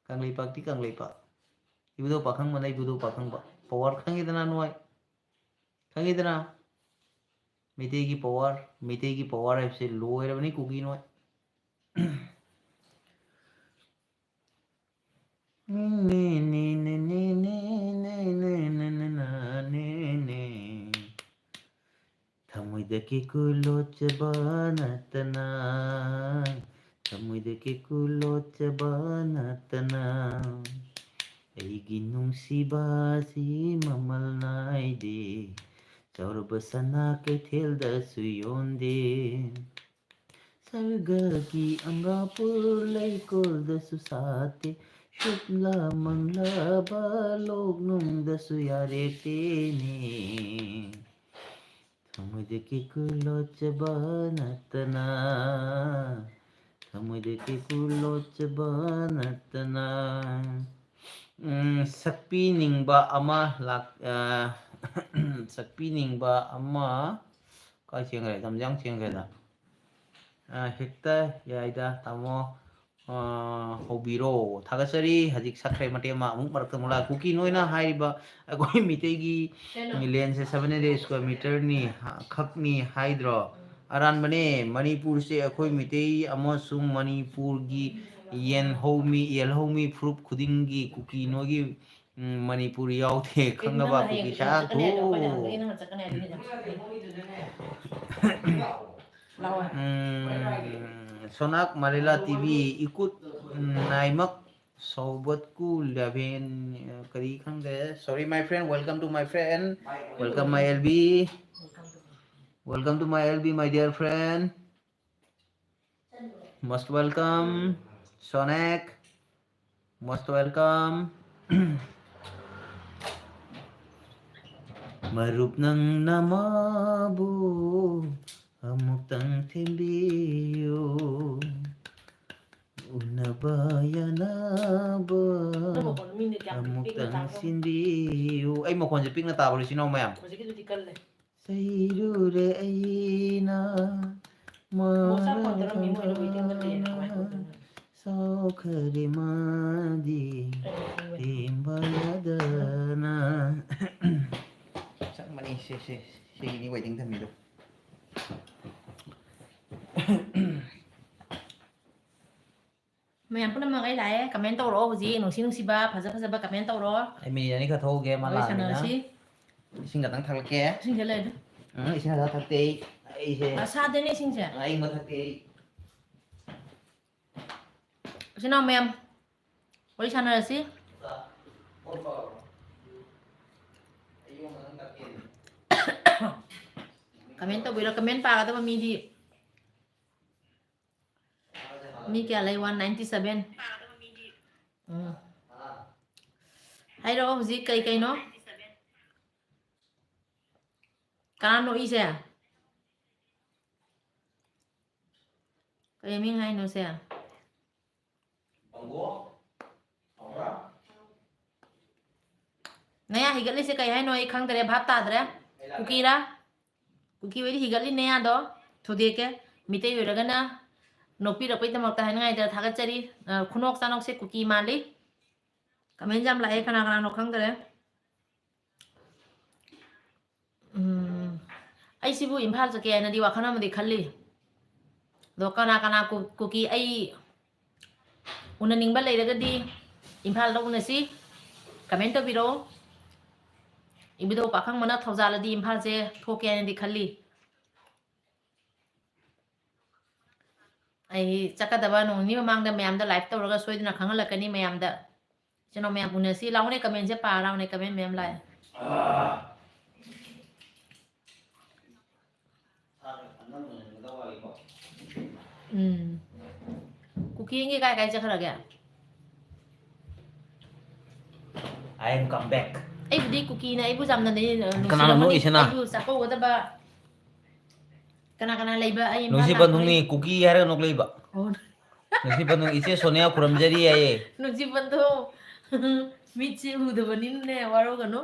ꯀꯪꯂꯩꯄꯥꯛꯇꯤ ꯀꯪꯂꯩꯄꯥꯛ꯫ ꯏꯕꯨꯙꯧ ꯄꯥꯈꯪꯕꯅ ꯏꯕꯨꯙꯧ ꯄꯥꯈꯪꯕ꯫ Power ꯈꯪꯉꯤꯗꯅ ꯅꯣꯏ? ꯈꯪꯉꯤꯗꯅ? ꯃꯩꯇꯩꯒꯤ power, ꯃꯩꯇꯩꯒꯤ power ꯍꯥꯏꯕꯁꯦ ꯂꯣꯏꯔꯕꯅꯤ ꯀꯨꯀꯤ ꯅꯣꯏ꯫ ꯅꯦ, ꯅꯦ, ꯅꯦ, ꯅꯦ, ꯅꯦ, ꯅꯦ, ꯅꯦ, ꯅꯦ, ꯅꯦ, ꯅꯦ, ꯅꯦ꯫ ꯊꯃꯣꯏꯗꯒꯤ ꯀꯨꯜꯂꯣꯠꯆꯕ ꯅꯠꯇꯅ ꯊꯃꯣꯏꯗꯒꯤ ꯀꯨꯜꯂꯣꯠꯆꯕ ꯅꯠꯇꯅ ꯑꯩꯒꯤ ꯅꯨꯡꯁꯤꯕꯁꯤ ꯃꯃꯜ ꯅꯥꯏꯗꯦ꯫ ꯆꯥꯎꯔꯕ ꯁꯅꯥ ꯀꯩꯊꯦꯜꯗꯁꯨ ꯌꯣꯟꯗꯦ꯫ ꯁꯔꯒꯒꯤ ꯑꯝꯕ꯭ꯔꯥꯄꯨꯔ ꯂꯩꯀꯣꯜꯗꯁꯨ ꯁꯥꯠꯇꯦ꯫ ꯁꯨꯞꯂ ꯃꯪꯂꯕ ꯂꯣꯛꯅꯨꯡꯗꯁꯨ ꯌꯥꯔꯦꯇꯦꯅꯦ꯫ ꯊꯃꯣꯏꯗꯒꯤ ꯀꯨꯜꯂꯣꯠꯆꯕ ꯅꯠꯇꯅ, ꯊꯃꯣꯏꯗꯒꯤ ꯀꯨꯜꯂꯣꯠꯆꯕ ꯅꯠꯇꯅ꯫ ꯎꯝ, ꯁꯛꯄꯤꯅꯤꯡꯕ ꯑꯃ ꯂꯥꯛ-, ꯑ, ꯁꯛꯄꯤꯅꯤꯡꯕ ꯑꯃ ꯀꯥꯏ ꯆꯦꯟꯈ꯭ꯔꯦ? ꯂꯝꯖꯥꯡ ꯆꯦꯟꯈ꯭ꯔꯦꯗ꯫ ꯑ, ꯍꯦꯛꯇ ꯌꯥꯏꯗ, ꯇꯥꯃꯣ꯫ ꯑ, ꯍꯧꯕꯤꯔꯣ꯫ ꯊꯥꯒꯠꯆꯔꯤ꯫ ꯍꯧꯖꯤꯛ ꯁꯛꯈ꯭ꯔꯦ ꯃꯇꯦꯛ ꯑꯃ꯫ ꯑꯃꯨꯛ ꯃꯔꯛꯇ ꯑꯃꯨꯛ ꯂꯥꯛ-, ꯀꯨꯀꯤ ꯅꯣꯏꯅ ꯍꯥꯏꯔꯤꯕ ꯑꯩꯈꯣꯏ ꯃꯤꯇꯩꯒꯤ ꯀꯩꯅꯣ? ꯂꯦꯟꯁꯦ seven hundred square meterꯅꯤ, ꯍꯥ-, ꯈꯛꯅꯤ ꯍꯥꯏꯗ꯭ꯔꯣ? ꯑꯔꯥꯟꯕꯅꯦ꯫ ꯃꯅꯤꯄꯨꯔꯁꯦ ꯑꯩꯈꯣꯏ ꯃꯤꯇꯩ ꯑꯃꯁꯨꯡ ꯃꯅꯤꯄꯨꯔꯒꯤ ꯌꯦꯟꯍꯧꯃꯤ, ꯌꯦꯜꯍꯧꯃꯤ ꯐꯨꯔꯨꯞ ꯈꯨꯗꯤꯡꯒꯤ ꯀꯨꯀꯤ ꯅꯣꯏꯒꯤ, ꯎꯝ, ꯃꯅꯤꯄꯨꯔ ꯌꯥꯎꯗꯦ꯫ ꯈꯪꯉꯕ? ꯅꯪꯅ ꯍꯌꯦꯡ ꯀꯨꯀꯤ ꯁꯥ ꯆꯠꯀꯅꯤ ꯍꯥꯏꯗꯣ ꯑꯩꯈꯣꯏꯅ ꯊꯨ꯫ ꯍꯪꯕꯒꯤ ꯅꯪꯅ ꯆꯠꯀꯅꯤ ꯍꯥꯏꯗꯨꯅꯤꯗ꯫ ꯂꯥꯛꯑꯣ꯫ ꯎꯝ, ꯁꯣꯅꯥꯛ ꯃꯥꯂꯦꯂꯥ ꯇꯤ ꯚꯤ, ꯏꯀꯨꯠ, ꯎꯝ, ꯅꯥꯏꯃꯛ ꯁꯧꯕꯠꯀꯨ ꯂꯦꯚꯦꯟ, ꯀꯔꯤ ꯈꯪꯗꯦ꯫ Sorry, my friend. Welcome to my friend. Welcome, my L B. Welcome to my L B, my dear friend. Most welcome, Sonek. Most welcome. ꯃꯔꯨꯞ ꯅꯪꯅ ꯃꯥꯕꯨ ꯑꯃꯨꯛꯇꯪ ꯊꯦꯝꯕꯤꯌꯨ꯫ ꯎꯅꯕ ꯌꯥꯅꯕ ꯅꯪ ꯃꯈꯣꯟꯗꯣ ꯃꯤꯅ ꯀꯌꯥꯝ ꯄꯤꯛꯅ ꯑꯃꯨꯛꯇꯪ ꯇꯥꯕ꯭ꯔꯣ? ꯁꯤꯟꯕꯤꯌꯨ꯫ ꯑꯩ ꯃꯈꯣꯟꯁꯦ ꯄꯤꯛꯅ ꯇꯥꯕ꯭ꯔꯣ, ꯏꯆꯤꯟ ꯏꯅꯥꯎ ꯃꯌꯥꯝ? ꯍꯧꯖꯤꯛꯀꯤꯗꯨꯗꯤ ꯀꯜꯂꯦ꯫ ꯆꯩꯔꯨꯔꯦ ꯑꯩꯅ ꯃꯣꯆꯥ ꯐꯣꯟ ꯇꯧꯔꯝꯃꯤ, ꯃꯣꯏꯅ waitingꯗ ꯂꯩꯌꯦ, ꯀꯃꯥꯏꯅ ꯇꯧꯗꯣꯏꯅꯣ? ꯁꯥꯎꯈ꯭ꯔꯦ ꯃꯥꯗꯤ ꯑꯩꯅ ꯈꯪꯕꯅꯤ꯫ ꯊꯦꯝꯕ ꯌꯥꯗꯅ꯫ ꯆꯞ ꯃꯥꯟꯅꯩ, ꯁꯦ, ꯁꯦ, ꯁꯤꯒꯤꯅꯤ waiting ꯊꯝꯃꯤꯗꯣ꯫ ꯃꯌꯥꯝ ꯄꯨꯝꯅꯃꯛ ꯑꯩ ꯂꯥꯛꯑꯦ꯫ Comment ꯇꯧꯔꯛꯑꯣ ꯍꯧꯖꯤꯛ꯫ ꯅꯨꯡꯁꯤ ꯅꯨꯡꯁꯤꯕ, ꯐꯖ ꯐꯖꯕ comment ꯇꯧꯔꯣ꯫ ꯑꯩ ꯃꯤꯅꯤꯠ ꯑꯅꯤꯈꯛ ꯊꯣꯛꯎꯒꯦ, ꯃꯥ ꯋꯥꯔꯤ ꯂꯥꯛꯑꯃꯤꯅ꯫ ꯁꯥꯟꯅꯔꯁꯤ꯫ ꯏꯁꯤꯡ ꯈꯛꯇꯪ ꯊꯛꯂꯛꯀꯦ꯫ ꯏꯁꯤꯡꯁꯦ ꯂꯩꯔꯦ꯫ ꯎꯝ, ꯏꯁꯤꯡ ꯈꯛꯇꯪ ꯊꯛꯇꯦ ꯑꯩ꯫ ꯑꯩꯁꯦ ꯑꯁꯥꯗꯅꯦ ꯏꯁꯤꯡꯁꯦ꯫ ꯑꯏꯪꯕ ꯊꯛꯇꯦ ꯑꯩ꯫ ꯏꯆꯤꯟ ꯏꯅꯥꯎ ꯃꯌꯥꯝ ꯋꯥꯔꯤ ꯁꯥꯟꯅꯔꯁꯤ꯫ ꯀꯃꯦꯟ ꯇꯧꯕꯤꯔꯣ, ꯀꯃꯦꯟ ꯄꯥꯒꯗꯕ ꯃꯤꯗꯤ꯫ ꯃꯤ ꯀꯌꯥ ꯂꯩ? One ninety seven꯫ ꯎꯝ꯫ ꯍꯥꯏꯔꯛꯑꯣ ꯍꯧꯖꯤꯛ ꯀꯩ ꯀꯩꯅꯣ? ꯀꯅꯥ ꯅꯣꯛꯏꯁꯦ? ꯀꯩ ꯃꯤꯡ ꯍꯥꯏꯅꯣ ꯁꯦ? ꯅꯌꯥ ꯍꯤꯒꯠꯂꯤꯁꯦ ꯀꯩ ꯍꯥꯏꯅꯣ? ꯑꯩ ꯈꯪꯗ꯭ꯔꯦ, ꯚꯥꯞ ꯇꯥꯗ꯭ꯔꯦ꯫ ꯀꯨꯀꯤꯔꯥ? ꯀꯨꯀꯤ ꯑꯣꯏꯗꯤ ꯍꯤꯒꯠꯂꯤ ꯅꯌꯥꯗꯣ꯫ ꯊꯨꯗꯦꯛꯀꯦ꯫ ꯃꯤꯇꯩ ꯑꯣꯏꯔꯒꯅ ꯅꯣꯛꯄꯤꯔꯛꯄꯩꯗꯃꯛꯇ ꯍꯥꯏꯅꯤꯡꯉꯥꯏꯗ ꯊꯥꯒꯠꯆꯔꯤ꯫ ꯑ, ꯈꯨꯅꯣꯛ ꯆꯥꯅꯣꯛꯁꯦ ꯀꯨꯀꯤ ꯃꯥꯜꯂꯤ꯫ ꯀꯃꯦꯟ ꯌꯥꯝ ꯂꯥꯛꯑꯦ, ꯀꯅꯥ ꯀꯅꯥꯅꯣ ꯈꯪꯗ꯭ꯔꯦ꯫ ꯎꯝ, ꯑꯩꯁꯤꯕꯨ ꯏꯝꯐꯥꯜ ꯆꯠꯀꯦ ꯍꯥꯏꯅꯗꯤ ꯋꯥꯈꯜ ꯑꯃꯗꯤ ꯈꯜꯂꯤ꯫ ꯑꯗꯣ ꯀꯅꯥ ꯀꯅꯥ ꯀꯨ-, ꯀꯨꯀꯤ ꯑꯩ ꯎꯅꯅꯤꯡꯕ ꯂꯩꯔꯒꯗꯤ ꯏꯝꯐꯥꯜꯗ ꯎꯅꯁꯤ꯫ ꯀꯃꯦꯟ ꯇꯧꯕꯤꯔꯛꯑꯣ꯫ ꯏꯕꯨꯙꯧ ꯄꯥꯈꯪꯕꯅ ꯊꯧꯖꯥꯜꯂꯗꯤ ꯏꯝꯐꯥꯜꯁꯦ ꯊꯣꯛꯀꯦ ꯍꯥꯏꯅꯗꯤ ꯈꯜꯂꯤ꯫ ꯑꯩ ꯆꯠꯀꯗꯕ ꯅꯣꯡ ꯅꯤꯅꯤ ꯃꯃꯥꯡꯗ ꯃꯌꯥꯝꯗ live ꯇꯧꯔꯒ ꯁꯣꯏꯗꯅ ꯈꯪꯍꯜꯂꯛꯀꯅꯤ ꯃꯌꯥꯝꯗ꯫ ꯏꯆꯤꯟ ꯏꯅꯥꯎ ꯃꯌꯥꯝ ꯎꯅꯁꯤ꯫ ꯂꯥꯎꯅꯦ, ꯀꯃꯦꯟꯁꯦ ꯄꯥ ꯂꯥꯎꯅꯦ, ꯀꯃꯦꯟ ꯃꯌꯥꯝ ꯂꯥꯛꯑꯦ꯫ ꯎꯝ꯫ ꯀꯨꯀꯤ ꯑꯅꯤ ꯀꯥꯏ ꯀꯥꯏ ꯆꯠꯈ꯭ꯔꯒꯦ? I am come back꯫ ꯑꯩꯕꯨꯗꯤ ꯀꯨꯀꯤꯅ ꯑꯩꯕꯨ ꯌꯥꯝꯅ ꯅꯨꯡꯁꯤꯔꯝꯃꯅꯤ꯫ ꯀꯅꯥꯅꯣ ꯅꯣꯛꯏꯁꯤꯅ? ꯑꯩꯕꯨ ꯆꯥꯛꯀꯧꯒꯗꯕ ꯀꯅꯥ ꯀꯅꯥ ꯂꯩꯕ? ꯑꯩ ꯏꯝꯐꯥꯜ ꯅꯨꯡꯁꯤꯕꯟꯊꯨꯡꯅꯤ ꯂꯥꯛꯄꯒꯤ ꯀꯨꯀꯤ ꯍꯥꯏꯔꯒ ꯅꯣꯛꯂꯛꯏꯕ꯫ ꯑꯣ꯫ ꯅꯨꯡꯁꯤꯕꯟꯊꯨꯡ ꯏꯆꯦ ꯁꯣꯅꯤꯌꯥ ꯈꯨꯔꯨꯝꯖꯔꯤ ꯍꯥꯏꯌꯦ꯫ ꯅꯨꯡꯁꯤꯕꯟꯊꯨꯡ꯫ ꯃꯤꯠꯁꯦ ꯎꯗꯕꯅꯤꯅꯅꯦ, ꯋꯥꯔꯧꯒꯅꯨ꯫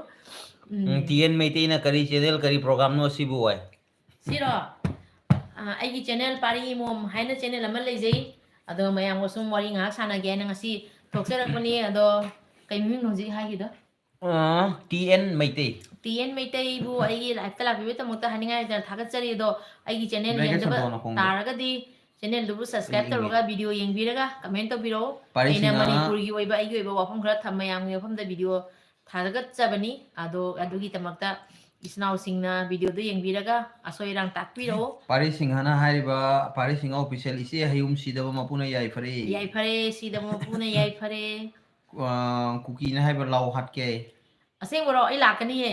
ꯎꯝ꯫ ꯎꯝ, ꯇꯤ ꯑꯦꯟ ꯃꯩꯇꯩꯅ ꯀꯔꯤ channel, ꯀꯔꯤ programꯅꯣ ꯁꯤꯕꯨ ꯍꯥꯏ? ꯁꯤꯔꯣ? ꯑ, ꯑꯩꯒꯤ channel ꯄꯥꯔꯤ ꯏꯃꯣꯝ ꯍꯥꯏꯅ channel ꯑꯃ ꯂꯩꯖꯩ꯫ ꯑꯗꯣ ꯃꯌꯥꯝꯒ ꯁꯨꯝ ꯋꯥꯔꯤ ꯉꯥꯏꯍꯥꯛ ꯁꯥꯟꯅꯒꯦ ꯍꯥꯏꯅ ꯉꯁꯤ ꯊꯣꯛꯆꯔꯛꯄꯅꯤ꯫ ꯑꯗꯣ ꯀꯩ ꯃꯃꯤꯡꯅꯣ ꯍꯧꯖꯤꯛ ꯍꯥꯏꯈꯤꯗꯣ? ꯑ, T N Meitei. T N ꯃꯩꯇꯩꯕꯨ ꯑꯩꯒꯤ liveꯇ ꯂꯥꯛꯄꯤꯕꯒꯤꯗꯃꯛꯇ ꯍꯥꯏꯅꯤꯡꯉꯥꯏ ꯂꯩꯇꯅ ꯊꯥꯒꯠꯆꯔꯤ꯫ ꯑꯗꯣ ꯑꯩꯒꯤ channel ꯌꯦꯡꯗꯕ ꯇꯥꯔꯒꯗꯤ channelꯗꯨꯕꯨ subscribe ꯇꯧꯔꯒ video ꯌꯦꯡꯕꯤꯔꯒ comment ꯇꯧꯕꯤꯔꯛꯑꯣ꯫ ꯑꯩꯅ ꯃꯅꯤꯄꯨꯔꯒꯤ ꯑꯣꯏꯕ ꯑꯩꯒꯤ ꯑꯣꯏꯕ ꯋꯥꯐꯝ ꯈꯔ ꯊꯝ-, ꯃꯌꯥꯝꯒꯤ ꯃꯐꯝꯗ video ꯊꯥꯒꯠꯆꯕꯅꯤ꯫ ꯑꯗꯣ ꯑꯗꯨꯒꯤꯗꯃꯛꯇ ꯏꯆꯤꯟ ꯏꯅꯥꯎꯁꯤꯡꯅ videoꯗꯨ ꯌꯦꯡꯕꯤꯔꯒ ꯑꯁꯣꯏ ꯑꯔꯥꯡ ꯇꯥꯛꯄꯤꯔꯛꯑꯣ꯫ ꯄꯥꯔꯤ ꯁꯤꯡꯍꯅ ꯍꯥꯏꯔꯤꯕ, ꯄꯥꯔꯤ ꯁꯤꯡꯍ official, ꯏꯆꯦ ꯍꯌꯨꯝ ꯁꯤꯗꯕ ꯃꯄꯨꯅ ꯌꯥꯏꯐꯔꯦ꯫ ꯌꯥꯏꯐꯔꯦ, ꯁꯤꯗꯕ ꯃꯄꯨꯅ ꯌꯥꯏꯐꯔꯦ꯫ ꯑ, ꯀꯨꯀꯤꯅ ꯍꯥꯏꯕ ꯂꯥꯎ ꯍꯥꯠꯀꯦ꯫ ꯑꯁꯦꯡꯕꯔꯣ? ꯑꯩ ꯂꯥꯛꯀꯅꯤꯌꯦ꯫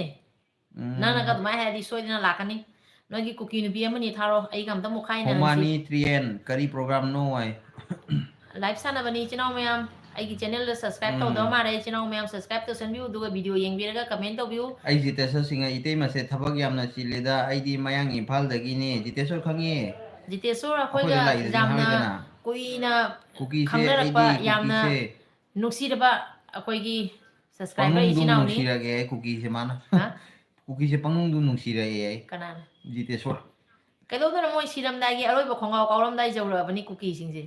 ꯎꯝ꯫ ꯅꯪꯅꯒ ꯑꯗꯨꯃꯥꯏꯅ ꯍꯥꯏꯔꯗꯤ ꯁꯣꯏꯗꯅ ꯂꯥꯛꯀꯅꯤ꯫ ꯅꯣꯏꯒꯤ ꯀꯨꯀꯤ ꯅꯨꯄꯤ ꯑꯃꯅꯤ ꯊꯥꯔꯣ, ꯑꯩꯒ ꯑꯝꯇ ꯃꯨꯛꯈꯥꯏꯅꯍꯟꯁꯤ꯫ ꯍꯣꯃꯥꯅꯤ ꯇ꯭ꯔꯤꯌꯦꯟ, ꯀꯔꯤ programꯅꯣ ꯍꯥꯏ? Live ꯁꯥꯟꯅꯕꯅꯤ, ꯏꯆꯤꯟ ꯏꯅꯥꯎ ꯃꯌꯥꯝ꯫ ꯑꯩꯒꯤ channelꯗ subscribe ꯎꯝ꯫ ꯇꯧꯗꯕ ꯃꯥꯜꯂꯦ, ꯏꯆꯤꯟ ꯏꯅꯥꯎ ꯃꯌꯥꯝ subscribe ꯇꯧꯁꯟꯕꯤꯌꯨ, ꯑꯗꯨꯒ video ꯌꯦꯡꯕꯤꯔꯒ comment ꯇꯧꯕꯤꯌꯨ꯫ ꯑꯩ ꯖꯤꯇꯦꯁꯣꯔ ꯁꯤꯡꯍ, ꯏꯇꯩꯃꯁꯦ ꯊꯕꯛ ꯌꯥꯝꯅ ꯆꯤꯜꯂꯤꯗ, ꯑꯩꯗꯤ ꯃꯌꯥꯡ ꯏꯝꯐꯥꯜꯗꯒꯤꯅꯦ꯫ ꯖꯤꯇꯦꯁꯣꯔ ꯈꯪꯉꯦ꯫ ꯖꯤꯇꯦꯁꯣꯔ ꯑꯩꯈꯣꯏꯗ ꯑꯩꯈꯣꯏꯒ ꯂꯥꯛꯏꯗꯨꯗꯤ ꯌꯥꯝꯅ ꯈꯪꯉꯤꯗꯅ꯫ ꯀꯨꯏꯅ ꯀꯨꯀꯤꯁꯦ, ꯈꯪꯅꯔꯛꯄ, ꯑꯩꯗꯤ ꯌꯥꯝꯅ ꯀꯨꯀꯤꯁꯦ꯫ ꯅꯨꯡꯁꯤꯔꯕ ꯑꯩꯈꯣꯏꯒꯤ subscriber ꯄꯪꯅꯨꯡꯗꯨ ꯏꯆꯤꯟ ꯏꯅꯥꯎꯅꯤ꯫ ꯅꯨꯡꯁꯤꯔꯒꯦ ꯑꯩ ꯀꯨꯀꯤꯁꯦ ꯃꯥꯅ꯫ ꯍꯥ? ꯀꯨꯀꯤꯁꯦ ꯄꯪꯅꯨꯡꯗꯨ ꯅꯨꯡꯁꯤꯔꯛꯑꯦ ꯑꯩ꯫ ꯀꯅꯥꯅ? ꯖꯤꯇꯦꯁꯣꯔ꯫ ꯀꯩꯗꯧꯗꯣꯏꯅꯣ ꯃꯣꯏ ꯁꯤꯔꯝꯗꯥꯏꯒꯤ ꯑꯔꯣꯏꯕ ꯈꯣꯡꯒꯥꯎ ꯀꯥꯎꯔꯝꯗꯥꯏ ꯌꯧꯔꯛꯑꯕꯅꯤ ꯀꯨꯀꯤꯁꯤꯡꯁꯦ꯫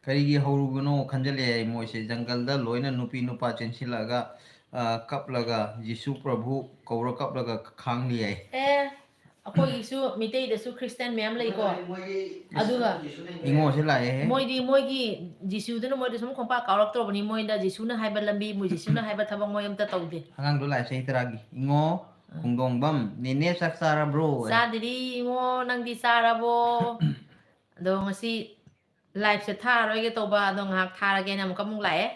ꯀꯔꯤꯒꯤ ꯍꯧꯔꯨꯕꯅꯣ ꯈꯟꯖꯜꯂꯛꯑꯦ ꯑꯩ ꯃꯣꯏꯁꯦ꯫ ꯖꯪꯒꯜꯗ ꯂꯣꯏꯅ ꯅꯨꯄꯤ ꯅꯨꯄꯥ ꯆꯦꯟꯁꯤꯜꯂꯛꯑꯒ, ꯑ, ꯀꯞꯂꯒ, "ꯖꯤꯁꯨ ꯄ꯭ꯔꯚꯨ" ꯀꯧꯔ ꯀꯞꯂꯒ ꯈꯥꯡꯂꯤ ꯍꯥꯏ꯫ ꯑꯦ, ꯑꯩꯈꯣꯏꯒꯤꯁꯨ ꯃꯤꯇꯩꯗꯁꯨ Christian ꯃꯌꯥꯝ ꯂꯩꯀꯣ꯫ ꯑꯗꯨꯒ ꯏꯉꯣꯁꯦ ꯂꯥꯛꯑꯦꯍꯦ꯫ ꯃꯣꯏꯗꯤ ꯃꯣꯏꯒꯤ ꯖꯤꯁꯨꯗꯨꯅ ꯃꯣꯏꯗ ꯁꯨꯝ ꯈꯣꯡꯄꯥꯛ ꯀꯥꯎꯔꯛꯇ꯭ꯔꯕꯅꯤ, ꯃꯣꯏꯗ ꯖꯤꯁꯨꯅ ꯍꯥꯏꯕ ꯂꯝꯕꯤ, ꯃꯣꯏ ꯖꯤꯁꯨꯅ ꯍꯥꯏꯕ ꯊꯕꯛ ꯃꯣꯏ ꯑꯝꯇ ꯇꯧꯗꯦ꯫ ꯑꯉꯥꯡꯗꯣ ꯂꯥꯛꯑꯦ ꯆꯍꯤ ꯇꯔꯥꯒꯤ꯫ "ꯏꯉꯣ, ꯈꯣꯡꯗꯣꯡꯕꯝ, ꯅꯦꯅꯦ ꯆꯥꯛ ꯆꯥꯔꯕ꯭ꯔꯣ?" "ꯆꯥꯗ꯭ꯔꯤ ꯏꯉꯣ, ꯅꯪꯗꯤ ꯆꯥꯔꯕꯣ?" ꯑꯗꯣ ꯉꯁꯤ liveꯁꯦ ꯊꯥꯔꯔꯣꯏꯒꯦ ꯇꯧꯕ, ꯑꯗꯣ ꯉꯥꯏꯍꯥꯛ ꯊꯥꯔꯒꯦꯅ ꯑꯃꯨꯛꯀ ꯑꯃꯨꯛ ꯂꯥꯛꯑꯦ꯫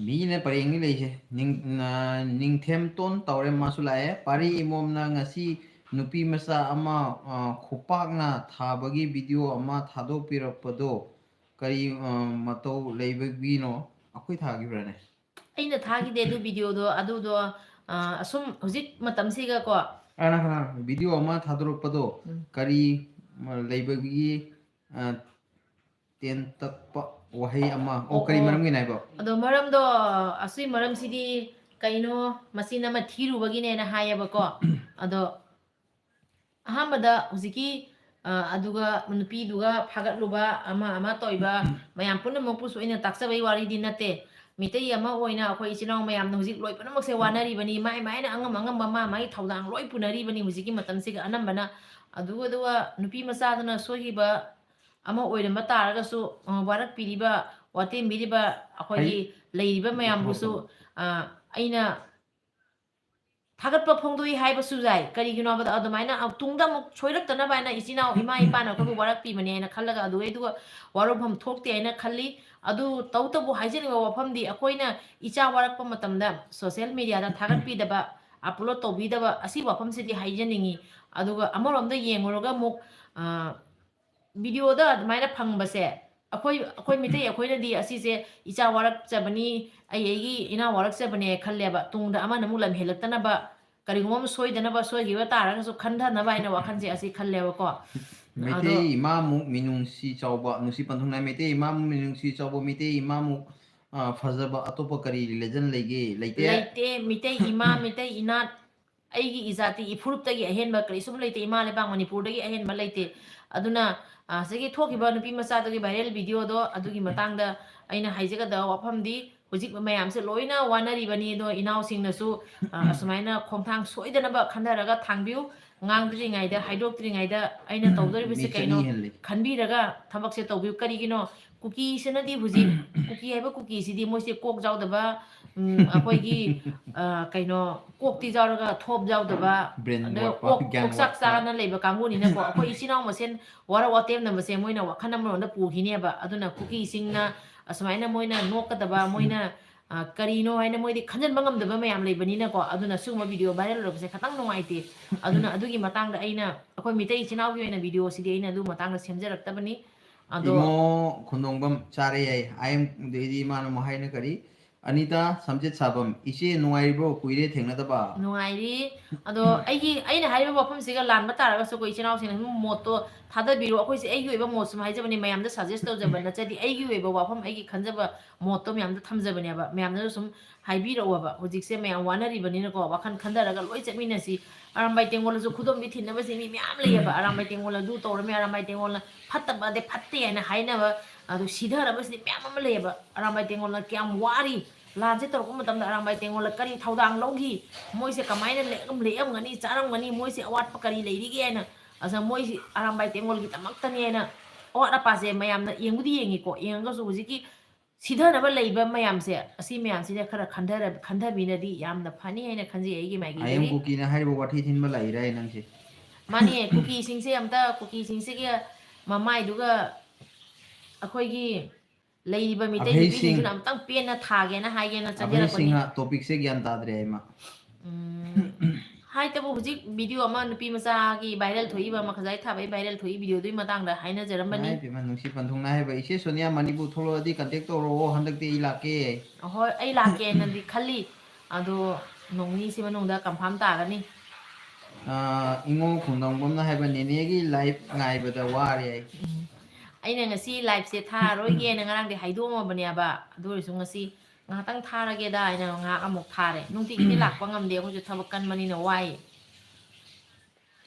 ꯃꯤꯅ ꯄꯔꯦꯡꯅꯤ ꯂꯩꯁꯦ꯫ ꯅꯤꯡ-, ꯅ-, ꯅꯤꯡꯊꯦꯝꯇꯣꯟ ꯇꯧꯔꯦ, ꯃꯥꯁꯨ ꯂꯥꯛꯑꯦ꯫ ꯄꯥꯔꯤ ꯏꯃꯣꯝꯅ ꯉꯁꯤ ꯅꯨꯄꯤ ꯃꯆꯥ ꯑꯃ, ꯑ, ꯈꯨꯄꯥꯛꯅ ꯊꯥꯕꯒꯤ video ꯑꯃ ꯊꯥꯗꯣꯛꯄꯤꯔꯛꯄꯗꯣ ꯀꯔꯤ, ꯑ, ꯃꯇꯧ ꯂꯩꯕꯒꯤꯅꯣ? ꯑꯩꯈꯣꯏ ꯊꯥꯈꯤꯕ꯭ꯔꯥꯅꯦ? ꯑꯩꯅ ꯊꯥꯈꯤꯗꯦ ꯑꯗꯨ videoꯗꯣ, ꯑꯗꯨꯗꯣ, ꯑ, ꯑꯁꯨꯝ ꯍꯧꯖꯤꯛ ꯃꯇꯝꯁꯤꯒꯀꯣ꯫ ꯀꯅꯥ, ꯀꯅꯥ? Video ꯑꯃ ꯊꯥꯗꯣꯔꯛꯄꯗꯣ ꯎꯝ꯫ ꯀꯔꯤ, ꯑ, ꯂꯩꯕꯒꯤ, ꯑ, ꯇꯦꯟꯇꯛꯄ ꯋꯥꯍꯩ ꯑꯃ, ꯑꯣ, ꯑꯣ, ꯀꯔꯤ ꯑꯣ꯫ ꯃꯔꯝꯒꯤꯅꯣ ꯍꯥꯏꯕ? ꯑꯗꯣ ꯃꯔꯝꯗꯣ, ꯑꯁꯤ ꯃꯔꯝꯁꯤꯗꯤ ꯀꯩꯅꯣ, ꯃꯆꯤꯟ ꯑꯃ ꯊꯤꯔꯨꯕꯒꯤꯅꯦꯅ ꯍꯥꯏꯌꯦꯕꯀꯣ꯫ ꯑꯗꯣ ꯑꯍꯥꯟꯕꯗ ꯍꯧꯖꯤꯛꯀꯤ, ꯑ, ꯑꯗꯨꯒ ꯅꯨꯄꯤꯗꯨꯒ ꯐꯥꯒꯠꯂꯨꯕ, ꯑꯃ ꯑꯃ ꯇꯧꯔꯤꯕ ꯃꯌꯥꯝ ꯄꯨꯝꯅꯃꯛꯄꯨꯁꯨ ꯑꯩꯅ ꯇꯥꯛꯆꯕꯩ ꯋꯥꯔꯤꯗꯤ ꯅꯠꯇꯦ꯫ ꯃꯤꯇꯩ ꯑꯃ ꯑꯣꯏꯅ ꯑꯩꯈꯣꯏ ꯏꯆꯤꯟ ꯏꯅꯥꯎ ꯃꯌꯥꯝꯅ ꯍꯧꯖꯤꯛ ꯂꯣꯏ ꯄꯨꯝꯅꯃꯛꯁꯦ ꯋꯥꯅꯔꯤꯕꯅꯤ, ꯃꯥꯏ ꯃꯥꯏꯅ ꯑꯉꯝ ꯑꯉꯝꯕ ꯃꯥ ꯃꯥꯒꯤ ꯊꯧꯗꯥꯡ ꯂꯣꯏ ꯄꯨꯅꯔꯤꯕꯅꯤ ꯍꯧꯖꯤꯛꯀꯤ ꯃꯇꯝꯁꯤꯒ ꯑꯅꯝꯕꯅ꯫ ꯑꯗꯨ, ꯑꯗꯨꯒ ꯅꯨꯄꯤ ꯃꯆꯥꯗꯨꯅ ꯁꯣꯏꯈꯤꯕ ꯑꯃ ꯑꯣꯏꯔꯝꯕ ꯇꯥꯔꯒꯁꯨ, ꯑ, ꯋꯥꯔꯛꯄꯤꯔꯤꯕ, ꯋꯥꯇꯦꯝꯕꯤꯔꯤꯕ ꯑꯩꯈꯣꯏꯒꯤ ꯍꯩ꯫ ꯂꯩꯔꯤꯕ ꯃꯌꯥꯝꯕꯨꯁꯨ, ꯑ, ꯑꯩꯅ ꯊꯥꯒꯠꯄ ꯐꯣꯡꯗꯣꯛꯏ ꯍꯥꯏꯕꯁꯨ ꯌꯥꯏ꯫ ꯀꯔꯤꯒꯤꯅꯣ ꯍꯥꯏꯕꯗ ꯑꯗꯨꯃꯥꯏꯅ, ꯑ, ꯇꯨꯡꯗ ꯑꯃꯨꯛ ꯁꯣꯏꯔꯛꯇꯅꯕ ꯍꯥꯏꯅ ꯏꯆꯤꯟ ꯏꯅꯥꯎ ꯏꯃꯥ ꯏꯄꯥꯅ ꯑꯩꯈꯣꯏꯕꯨ ꯋꯥꯔꯛꯄꯤꯕꯅꯦ ꯍꯥꯏꯅ ꯈꯜꯂꯒ ꯑꯗꯨꯒꯩꯗꯨꯒ ꯋꯥꯔꯧꯐꯝ ꯊꯣꯛꯇꯦ ꯍꯥꯏꯅ ꯈꯜꯂꯤ꯫ ꯑꯗꯨ ꯇꯧꯕꯇꯕꯨ ꯍꯥꯏꯖꯅꯤꯡꯕ ꯋꯥꯐꯝꯗꯤ, ꯑꯩꯈꯣꯏꯅ ꯏꯆꯥ ꯋꯥꯔꯛꯄ ꯃꯇꯝꯗ social mediaꯗ ꯊꯥꯒꯠꯄꯤꯗꯕ, upload ꯇꯧꯕꯤꯗꯕ, ꯑꯁꯤ ꯋꯥꯐꯝꯁꯤꯗꯤ ꯍꯥꯏꯖꯅꯤꯡꯉꯤ꯫ ꯑꯗꯨꯒ ꯑꯃꯔꯣꯝꯗ ꯌꯦꯡꯉꯨꯔꯒ ꯑꯃꯨꯛ, ꯑ, videoꯗ ꯑꯗꯨꯃꯥꯏꯅ ꯐꯪꯕꯁꯦ, ꯑꯩꯈꯣꯏ, ꯑꯩꯈꯣꯏ ꯃꯤꯇꯩ ꯑꯩꯈꯣꯏꯅꯗꯤ ꯑꯁꯤꯁꯦ ꯏꯆꯥ ꯋꯥꯔꯛꯆꯕꯅꯤ, ꯑꯩ ꯑꯩꯒꯤ ꯏꯅꯥꯎ ꯋꯥꯔꯛꯆꯕꯅꯦ ꯈꯜꯂꯦꯕ꯫ ꯇꯨꯡꯗ ꯑꯃꯅ ꯑꯃꯨꯛ ꯂꯝ ꯍꯦꯜꯂꯛꯇꯅꯕ, ꯀꯔꯤꯒꯨꯝꯕ ꯑꯃ ꯁꯣꯏꯗꯅꯕ, ꯁꯣꯏꯈꯤꯕ ꯇꯥꯔꯒꯁꯨ ꯈꯟꯊꯅꯕ ꯍꯥꯏꯅ ꯋꯥꯈꯜꯁꯦ ꯑꯁꯤ ꯈꯜꯂꯦꯕꯀꯣ꯫ ꯑꯗꯣ ꯃꯩꯇꯩ ꯏꯃꯥꯃꯨꯛ ꯃꯤꯅꯨꯡꯁꯤ ꯆꯥꯎꯕ, ꯅꯨꯡꯁꯤ ꯄꯟꯊꯨꯡꯅꯥꯏ ꯃꯩꯇꯩ ꯏꯃꯥꯃꯨꯛ ꯃꯤꯅꯨꯡꯁꯤ ꯆꯥꯎꯕ, ꯃꯩꯇꯩ ꯏꯃꯥꯃꯨꯛ, ꯑ, ꯐꯖꯕ ꯑꯇꯣꯞꯄ ꯀꯔꯤ religion ꯂꯩꯒꯦ? ꯂꯩꯇꯦ꯫ ꯂꯩꯇꯦ꯫ ꯃꯤꯇꯩ ꯏꯃꯥ, ꯃꯤꯇꯩ ꯏꯅꯥꯠ, ꯑꯩꯒꯤ ꯏꯖꯥꯇꯤ ꯏꯐꯨꯔꯨꯞꯇꯒꯤ ꯑꯍꯦꯟꯕ ꯀꯔꯤꯁꯨꯝ ꯂꯩꯇꯦ꯫ ꯏꯃꯥ ꯂꯩꯕꯥꯛ ꯃꯅꯤꯄꯨꯔꯗꯒꯤ ꯑꯍꯦꯟꯕ ꯂꯩꯇꯦ꯫ ꯑꯗꯨꯅ, ꯑ, ꯉꯁꯥꯏꯒꯤ ꯊꯣꯛꯈꯤꯕ ꯅꯨꯄꯤ ꯃꯆꯥꯗꯨꯒꯤ viral videoꯗꯣ, ꯑꯗꯨꯒꯤ ꯃꯇꯥꯡꯗ ꯑꯩꯅ ꯍꯥꯏꯖꯒꯗꯕ ꯋꯥꯐꯝꯗꯤ, ꯍꯧꯖꯤꯛ ꯃꯌꯥꯝꯁꯦ ꯂꯣꯏꯅ ꯋꯥꯅꯔꯤꯕꯅꯤ꯫ ꯑꯗꯣ ꯏꯅꯥꯎꯁꯤꯡꯅꯁꯨ, ꯑ, ꯑꯁꯨꯃꯥꯏꯅ ꯈꯣꯡꯊꯥꯡ ꯁꯣꯏꯗꯅꯕ ꯈꯟꯊꯔꯒ ꯊꯥꯡꯕꯤꯌꯨ꯫ ꯉꯥꯡꯗ꯭ꯔꯤꯉꯩꯗ, ꯍꯥꯏꯗꯣꯛꯇ꯭ꯔꯤꯉꯩꯗ ꯑꯩꯅ ꯇꯧꯗꯣꯔꯤꯕꯁꯦ ꯃꯤꯆꯠ ꯀꯩꯅꯣ ꯏꯍꯜꯂꯤ꯫ ꯈꯟꯕꯤꯔꯒ ꯊꯕꯛꯁꯦ ꯇꯧꯕꯤꯌꯨ꯫ ꯀꯔꯤꯒꯤꯅꯣ? ꯀꯨꯀꯤꯁꯤꯅꯗꯤ ꯍꯧꯖꯤꯛ, ꯀꯨꯀꯤ ꯍꯥꯏꯕ ꯀꯨꯀꯤꯁꯤꯗꯤ ꯃꯣꯏꯁꯦ ꯀꯣꯛ ꯌꯥꯎꯗꯕ, ꯎꯝ, ꯑꯩꯈꯣꯏꯒꯤ, ꯑ, ꯀꯩꯅꯣ, ꯀꯣꯛꯇꯤ ꯌꯥꯎꯔꯒ ꯊꯣꯞ ꯌꯥꯎꯗꯕ, brain ꯑꯗ ꯋꯥꯠꯄ, ꯀꯣꯛ, ꯒ꯭ꯌꯥꯟ ꯀꯣꯛꯆꯥꯛ ꯋꯥꯠꯄ꯫ ꯆꯥꯅ ꯂꯩꯕ ꯀꯥꯡꯕꯨꯅꯤꯅꯀꯣ, ꯑꯩꯈꯣꯏ ꯏꯆꯤꯟ ꯏꯅꯥꯎ ꯃꯁꯦꯟ ꯋꯥꯔꯛ ꯋꯥꯇꯦꯝꯅꯕꯁꯦ ꯃꯣꯏꯅ ꯋꯥꯈꯜ ꯑꯃꯔꯣꯝꯗ ꯄꯨꯈꯤꯅꯦꯕ꯫ ꯑꯗꯨꯅ ꯀꯨꯀꯤꯁꯤꯡꯅ ꯑꯁꯨꯃꯥꯏꯅ ꯃꯣꯏꯅ ꯅꯣꯛꯀꯗꯕ, ꯃꯣꯏꯅ, ꯑ, ꯀꯔꯤꯅꯣ ꯍꯥꯏꯅ ꯃꯣꯏꯗꯤ ꯈꯟꯖꯟꯕ ꯉꯝꯗꯕ ꯃꯌꯥꯝ ꯂꯩꯕꯅꯤꯅꯀꯣ, ꯑꯗꯨꯅ ꯁꯤꯒꯨꯝꯕ video viral ꯑꯣꯏꯔꯛꯄꯁꯦ ꯈꯇꯪ ꯅꯨꯡꯉꯥꯏꯇꯦ꯫ ꯑꯗꯨꯅ ꯑꯗꯨꯒꯤ ꯃꯇꯥꯡꯗ ꯑꯩꯅ, ꯑꯩꯈꯣꯏ ꯃꯤꯇꯩ ꯏꯆꯤꯟ ꯏꯅꯥꯎꯒꯤ ꯑꯣꯏꯅ videoꯁꯤꯗꯤ ꯑꯩꯅ ꯑꯗꯨ ꯃꯇꯥꯡꯗ ꯁꯦꯝꯖꯔꯛꯇꯕꯅꯤ꯫ ꯑꯗꯣ ꯏꯃꯣ ꯈꯨꯟꯗꯣꯡꯕꯝ ꯆꯥꯔꯦ ꯌꯥꯏ꯫ ꯑꯥꯏ ꯑꯦꯝ ꯑꯗꯩꯗꯤ ꯃꯥꯅ ꯑꯃꯨꯛ ꯍꯥꯏꯅ ꯀꯔꯤ? ꯑꯅꯤꯇꯥ ꯁꯝꯖꯦꯠ ꯁꯥꯕꯝ, "ꯏꯆꯦ ꯅꯨꯡꯉꯥꯏꯔꯤꯕ꯭ꯔꯣ? ꯀꯨꯏꯔꯦ ꯊꯦꯡꯅꯗꯕ"꯫ ꯅꯨꯡꯉꯥꯏꯔꯤ꯫ ꯑꯗꯣ ꯑꯩꯒꯤ, ꯑꯩꯅ ꯍꯥꯏꯔꯤꯕ ꯋꯥꯐꯝꯁꯤꯒ ꯂꯥꯟꯕ ꯇꯥꯔꯒꯁꯨ ꯑꯩꯈꯣꯏ ꯏꯆꯤꯟ ꯏꯅꯥꯎꯁꯤꯡꯅ ꯑꯗꯨꯝ ꯃꯣꯠꯇꯣ ꯊꯥꯗꯕꯤꯔꯣ꯫ ꯑꯩꯈꯣꯏꯁꯦ ꯑꯩꯒꯤ ꯑꯣꯏꯕ ꯃꯣꯠ ꯁꯨꯝ ꯍꯥꯏꯖꯕꯅꯤ, ꯃꯌꯥꯝꯗ suggest ꯇꯧꯖꯕ ꯅꯠꯆꯗꯦ꯫ ꯑꯩꯒꯤ ꯑꯣꯏꯕ ꯋꯥꯐꯝ, ꯑꯩꯒꯤ ꯈꯟꯖꯕ ꯃꯣꯠꯇꯣ ꯃꯌꯥꯝꯗ ꯊꯝꯖꯕꯅꯦꯕ꯫ ꯃꯌꯥꯝꯅꯁꯨ ꯁꯨꯝ ꯍꯥꯏꯕꯤꯔꯛꯑꯣꯕ꯫ ꯍꯧꯖꯤꯛꯁꯦ ꯃꯌꯥꯝ ꯋꯥꯅꯔꯤꯕꯅꯤꯅꯀꯣ, ꯋꯥꯈꯜ ꯈꯟꯊꯔꯒ ꯂꯣꯏ ꯆꯠꯃꯤꯟꯅꯁꯤ꯫ ꯑꯔꯥꯝꯕꯥꯏ ꯇꯦꯡꯒꯣꯜꯗꯁꯨ ꯈꯨꯗꯣꯝꯕꯤ ꯊꯤꯟꯅꯕꯁꯤ ꯃꯤ ꯃꯌꯥꯝ ꯂꯩꯌꯦꯕ꯫ ꯑꯔꯥꯝꯕꯥꯏ ꯇꯦꯡꯒꯣꯜꯅ ꯑꯗꯨ ꯇꯧꯔꯝꯃꯦ, ꯑꯔꯥꯝꯕꯥꯏ ꯇꯦꯡꯒꯣꯜꯅ ꯐꯠꯇꯕ ꯑꯗꯩ ꯐꯠꯇꯦ ꯍꯥꯏꯅ ꯍꯥꯏꯅꯕ, ꯑꯗꯨ ꯁꯤꯊꯅꯕꯁꯤꯗꯤ ꯃꯌꯥꯝ ꯑꯃ ꯂꯩꯌꯦꯕ꯫ ꯑꯔꯥꯝꯕꯥꯏ ꯇꯦꯡꯒꯣꯜꯅ ꯀꯌꯥꯝ ꯋꯥꯔꯤ, ꯂꯥꯟꯁꯦ ꯇꯧꯔꯛꯄ ꯃꯇꯝꯗ ꯑꯔꯥꯝꯕꯥꯏ ꯇꯦꯡꯒꯣꯜꯅ ꯀꯔꯤ ꯊꯧꯗꯥꯡ ꯂꯧꯈꯤ, ꯃꯣꯏꯁꯦ ꯀꯃꯥꯏꯅ ꯂꯦꯛꯑꯝ-, ꯂꯦꯛꯑꯝꯒꯅꯤ, ꯆꯥꯔꯝꯒꯅꯤ, ꯃꯣꯏꯁꯦ ꯑꯋꯥꯠꯄ ꯀꯔꯤ ꯂꯩꯔꯤꯒꯦ ꯍꯥꯏꯅ, ꯑꯁ, ꯃꯣꯏꯁꯤ ꯑꯔꯥꯝꯕꯥꯏ ꯇꯦꯡꯒꯣꯜꯒꯤꯗꯃꯛꯇꯅꯦꯅ ꯑꯋꯥꯠ ꯑꯄꯥꯁꯦ ꯃꯌꯥꯝꯅ ꯌꯦꯡꯕꯨꯗꯤ ꯌꯦꯡꯉꯤꯀꯣ, ꯌꯦꯡꯉꯒꯁꯨ ꯍꯧꯖꯤꯛꯀꯤ ꯁꯤꯊꯅꯕ ꯂꯩꯕ ꯃꯌꯥꯝꯁꯦ, ꯑꯁꯤ ꯃꯌꯥꯝꯁꯤꯅ ꯈꯔ ꯈꯟꯊꯔ-, ꯈꯟꯊꯕꯤꯅꯗꯤ ꯌꯥꯝꯅ ꯐꯅꯤ ꯍꯥꯏꯅ ꯈꯟꯖꯩ ꯑꯩꯒꯤ I am ꯃꯥꯏꯀꯩꯗꯒꯤ꯫ Kukiꯅ ꯍꯥꯏꯔꯤꯕ ꯋꯥꯊꯤ ꯊꯤꯟꯕ ꯂꯩꯔꯦ ꯅꯪꯁꯦ꯫ ꯃꯥꯅꯦ, ꯀꯨꯀꯤꯁꯤꯡꯁꯦ ꯑꯝꯇ, ꯀꯨꯀꯤꯁꯤꯡꯁꯤꯒꯤ ꯃꯃꯥꯏꯗꯨꯒ ꯑꯩꯈꯣꯏꯒꯤ ꯂꯩꯔꯤꯕ ꯃꯤꯇꯩ ꯑꯚꯩ ꯅꯨꯄꯤꯁꯤꯡꯁꯤꯅ ꯁꯤꯡ꯫ ꯑꯝꯇꯪ ꯄꯦꯟꯅ ꯊꯥꯒꯦꯅ ꯍꯥꯏꯒꯦꯅ ꯑꯚꯩ ꯆꯪꯖꯔꯛꯄꯅꯤ꯫ ꯁꯤꯡꯅ ꯇꯣꯄꯤꯛꯁꯦ ꯒ꯭ꯌꯥꯟ ꯇꯥꯗ꯭ꯔꯦ ꯑꯩꯃ꯫ ꯎꯝ꯫ ꯍꯥꯏꯇꯕꯨ ꯍꯧꯖꯤꯛ ꯚꯤꯗꯤꯑꯣ ꯑꯃ ꯅꯨꯄꯤ ꯃꯆꯥꯒꯤ ꯚꯥꯏꯔꯦꯜ ꯊꯣꯛꯏꯕ, ꯃꯈꯖꯥꯏ ꯊꯥꯕꯒꯤ ꯚꯥꯏꯔꯦꯜ ꯊꯣꯛꯏ ꯚꯤꯗꯤꯑꯣꯗꯨꯒꯤ ꯃꯇꯥꯡꯗ ꯍꯥꯏꯅꯖꯔꯝꯕꯅꯤ꯫ ꯏꯃꯥꯏ ꯄꯦꯝꯃ, ꯅꯨꯡꯁꯤ ꯄꯟꯊꯨꯡꯅ ꯍꯥꯏꯕ, "ꯏꯆꯦ ꯁꯣꯅꯤꯌꯥ ꯃꯅꯤꯄꯨꯔ ꯊꯣꯛꯂꯛꯑꯗꯤ ꯀꯟꯇꯦꯛ ꯇꯧꯔꯛꯑꯣ, ꯍꯟꯗꯛꯇꯤ ꯑꯩ ꯂꯥꯛꯀꯦ"꯫ ꯑꯍꯣꯏ, ꯑꯩ ꯂꯥꯛꯀꯦꯅꯗꯤ ꯈꯜꯂꯤ꯫ ꯑꯗꯣ ꯅꯣꯡ ꯅꯤꯅꯤꯁꯤ ꯃꯅꯨꯡꯗ ꯀꯟꯐꯥꯔꯝ ꯇꯥꯒꯅꯤ꯫ ꯑꯥ, ꯏꯉꯣ ꯈꯣꯡꯗꯣꯡꯕꯝꯅ ꯍꯥꯏꯕ, "ꯅꯦꯅꯦꯒꯤ ꯂꯥꯏꯐ ꯉꯥꯏꯕꯗ ꯋꯥꯔꯦ" ꯑꯩ꯫ ꯎꯝ꯫ ꯑꯩꯅ ꯉꯁꯤ ꯂꯥꯏꯐꯁꯦ ꯊꯥꯔꯔꯣꯏꯒꯦꯅ ꯉꯔꯥꯡꯗꯤ ꯍꯥꯏꯗꯣꯛꯑꯝꯃꯕꯅꯦꯕ꯫ ꯑꯗꯨ ꯑꯣꯏꯔꯁꯨ ꯉꯁꯤ ꯉꯥꯏꯍꯥꯛꯇꯪ ꯊꯥꯔꯒꯦꯗ ꯍꯥꯏꯅ ꯉꯥꯏꯍꯥꯛ ꯑꯃꯨꯛ ꯊꯥꯔꯦ꯫ ꯅꯨꯡꯇꯤꯒꯤꯗꯤ ꯂꯥꯛꯄ ꯉꯝꯗꯦ, ꯑꯩꯈꯣꯏꯁꯨ ꯊꯕꯛ ꯀꯟꯕꯅꯤꯅ ꯋꯥꯏ꯫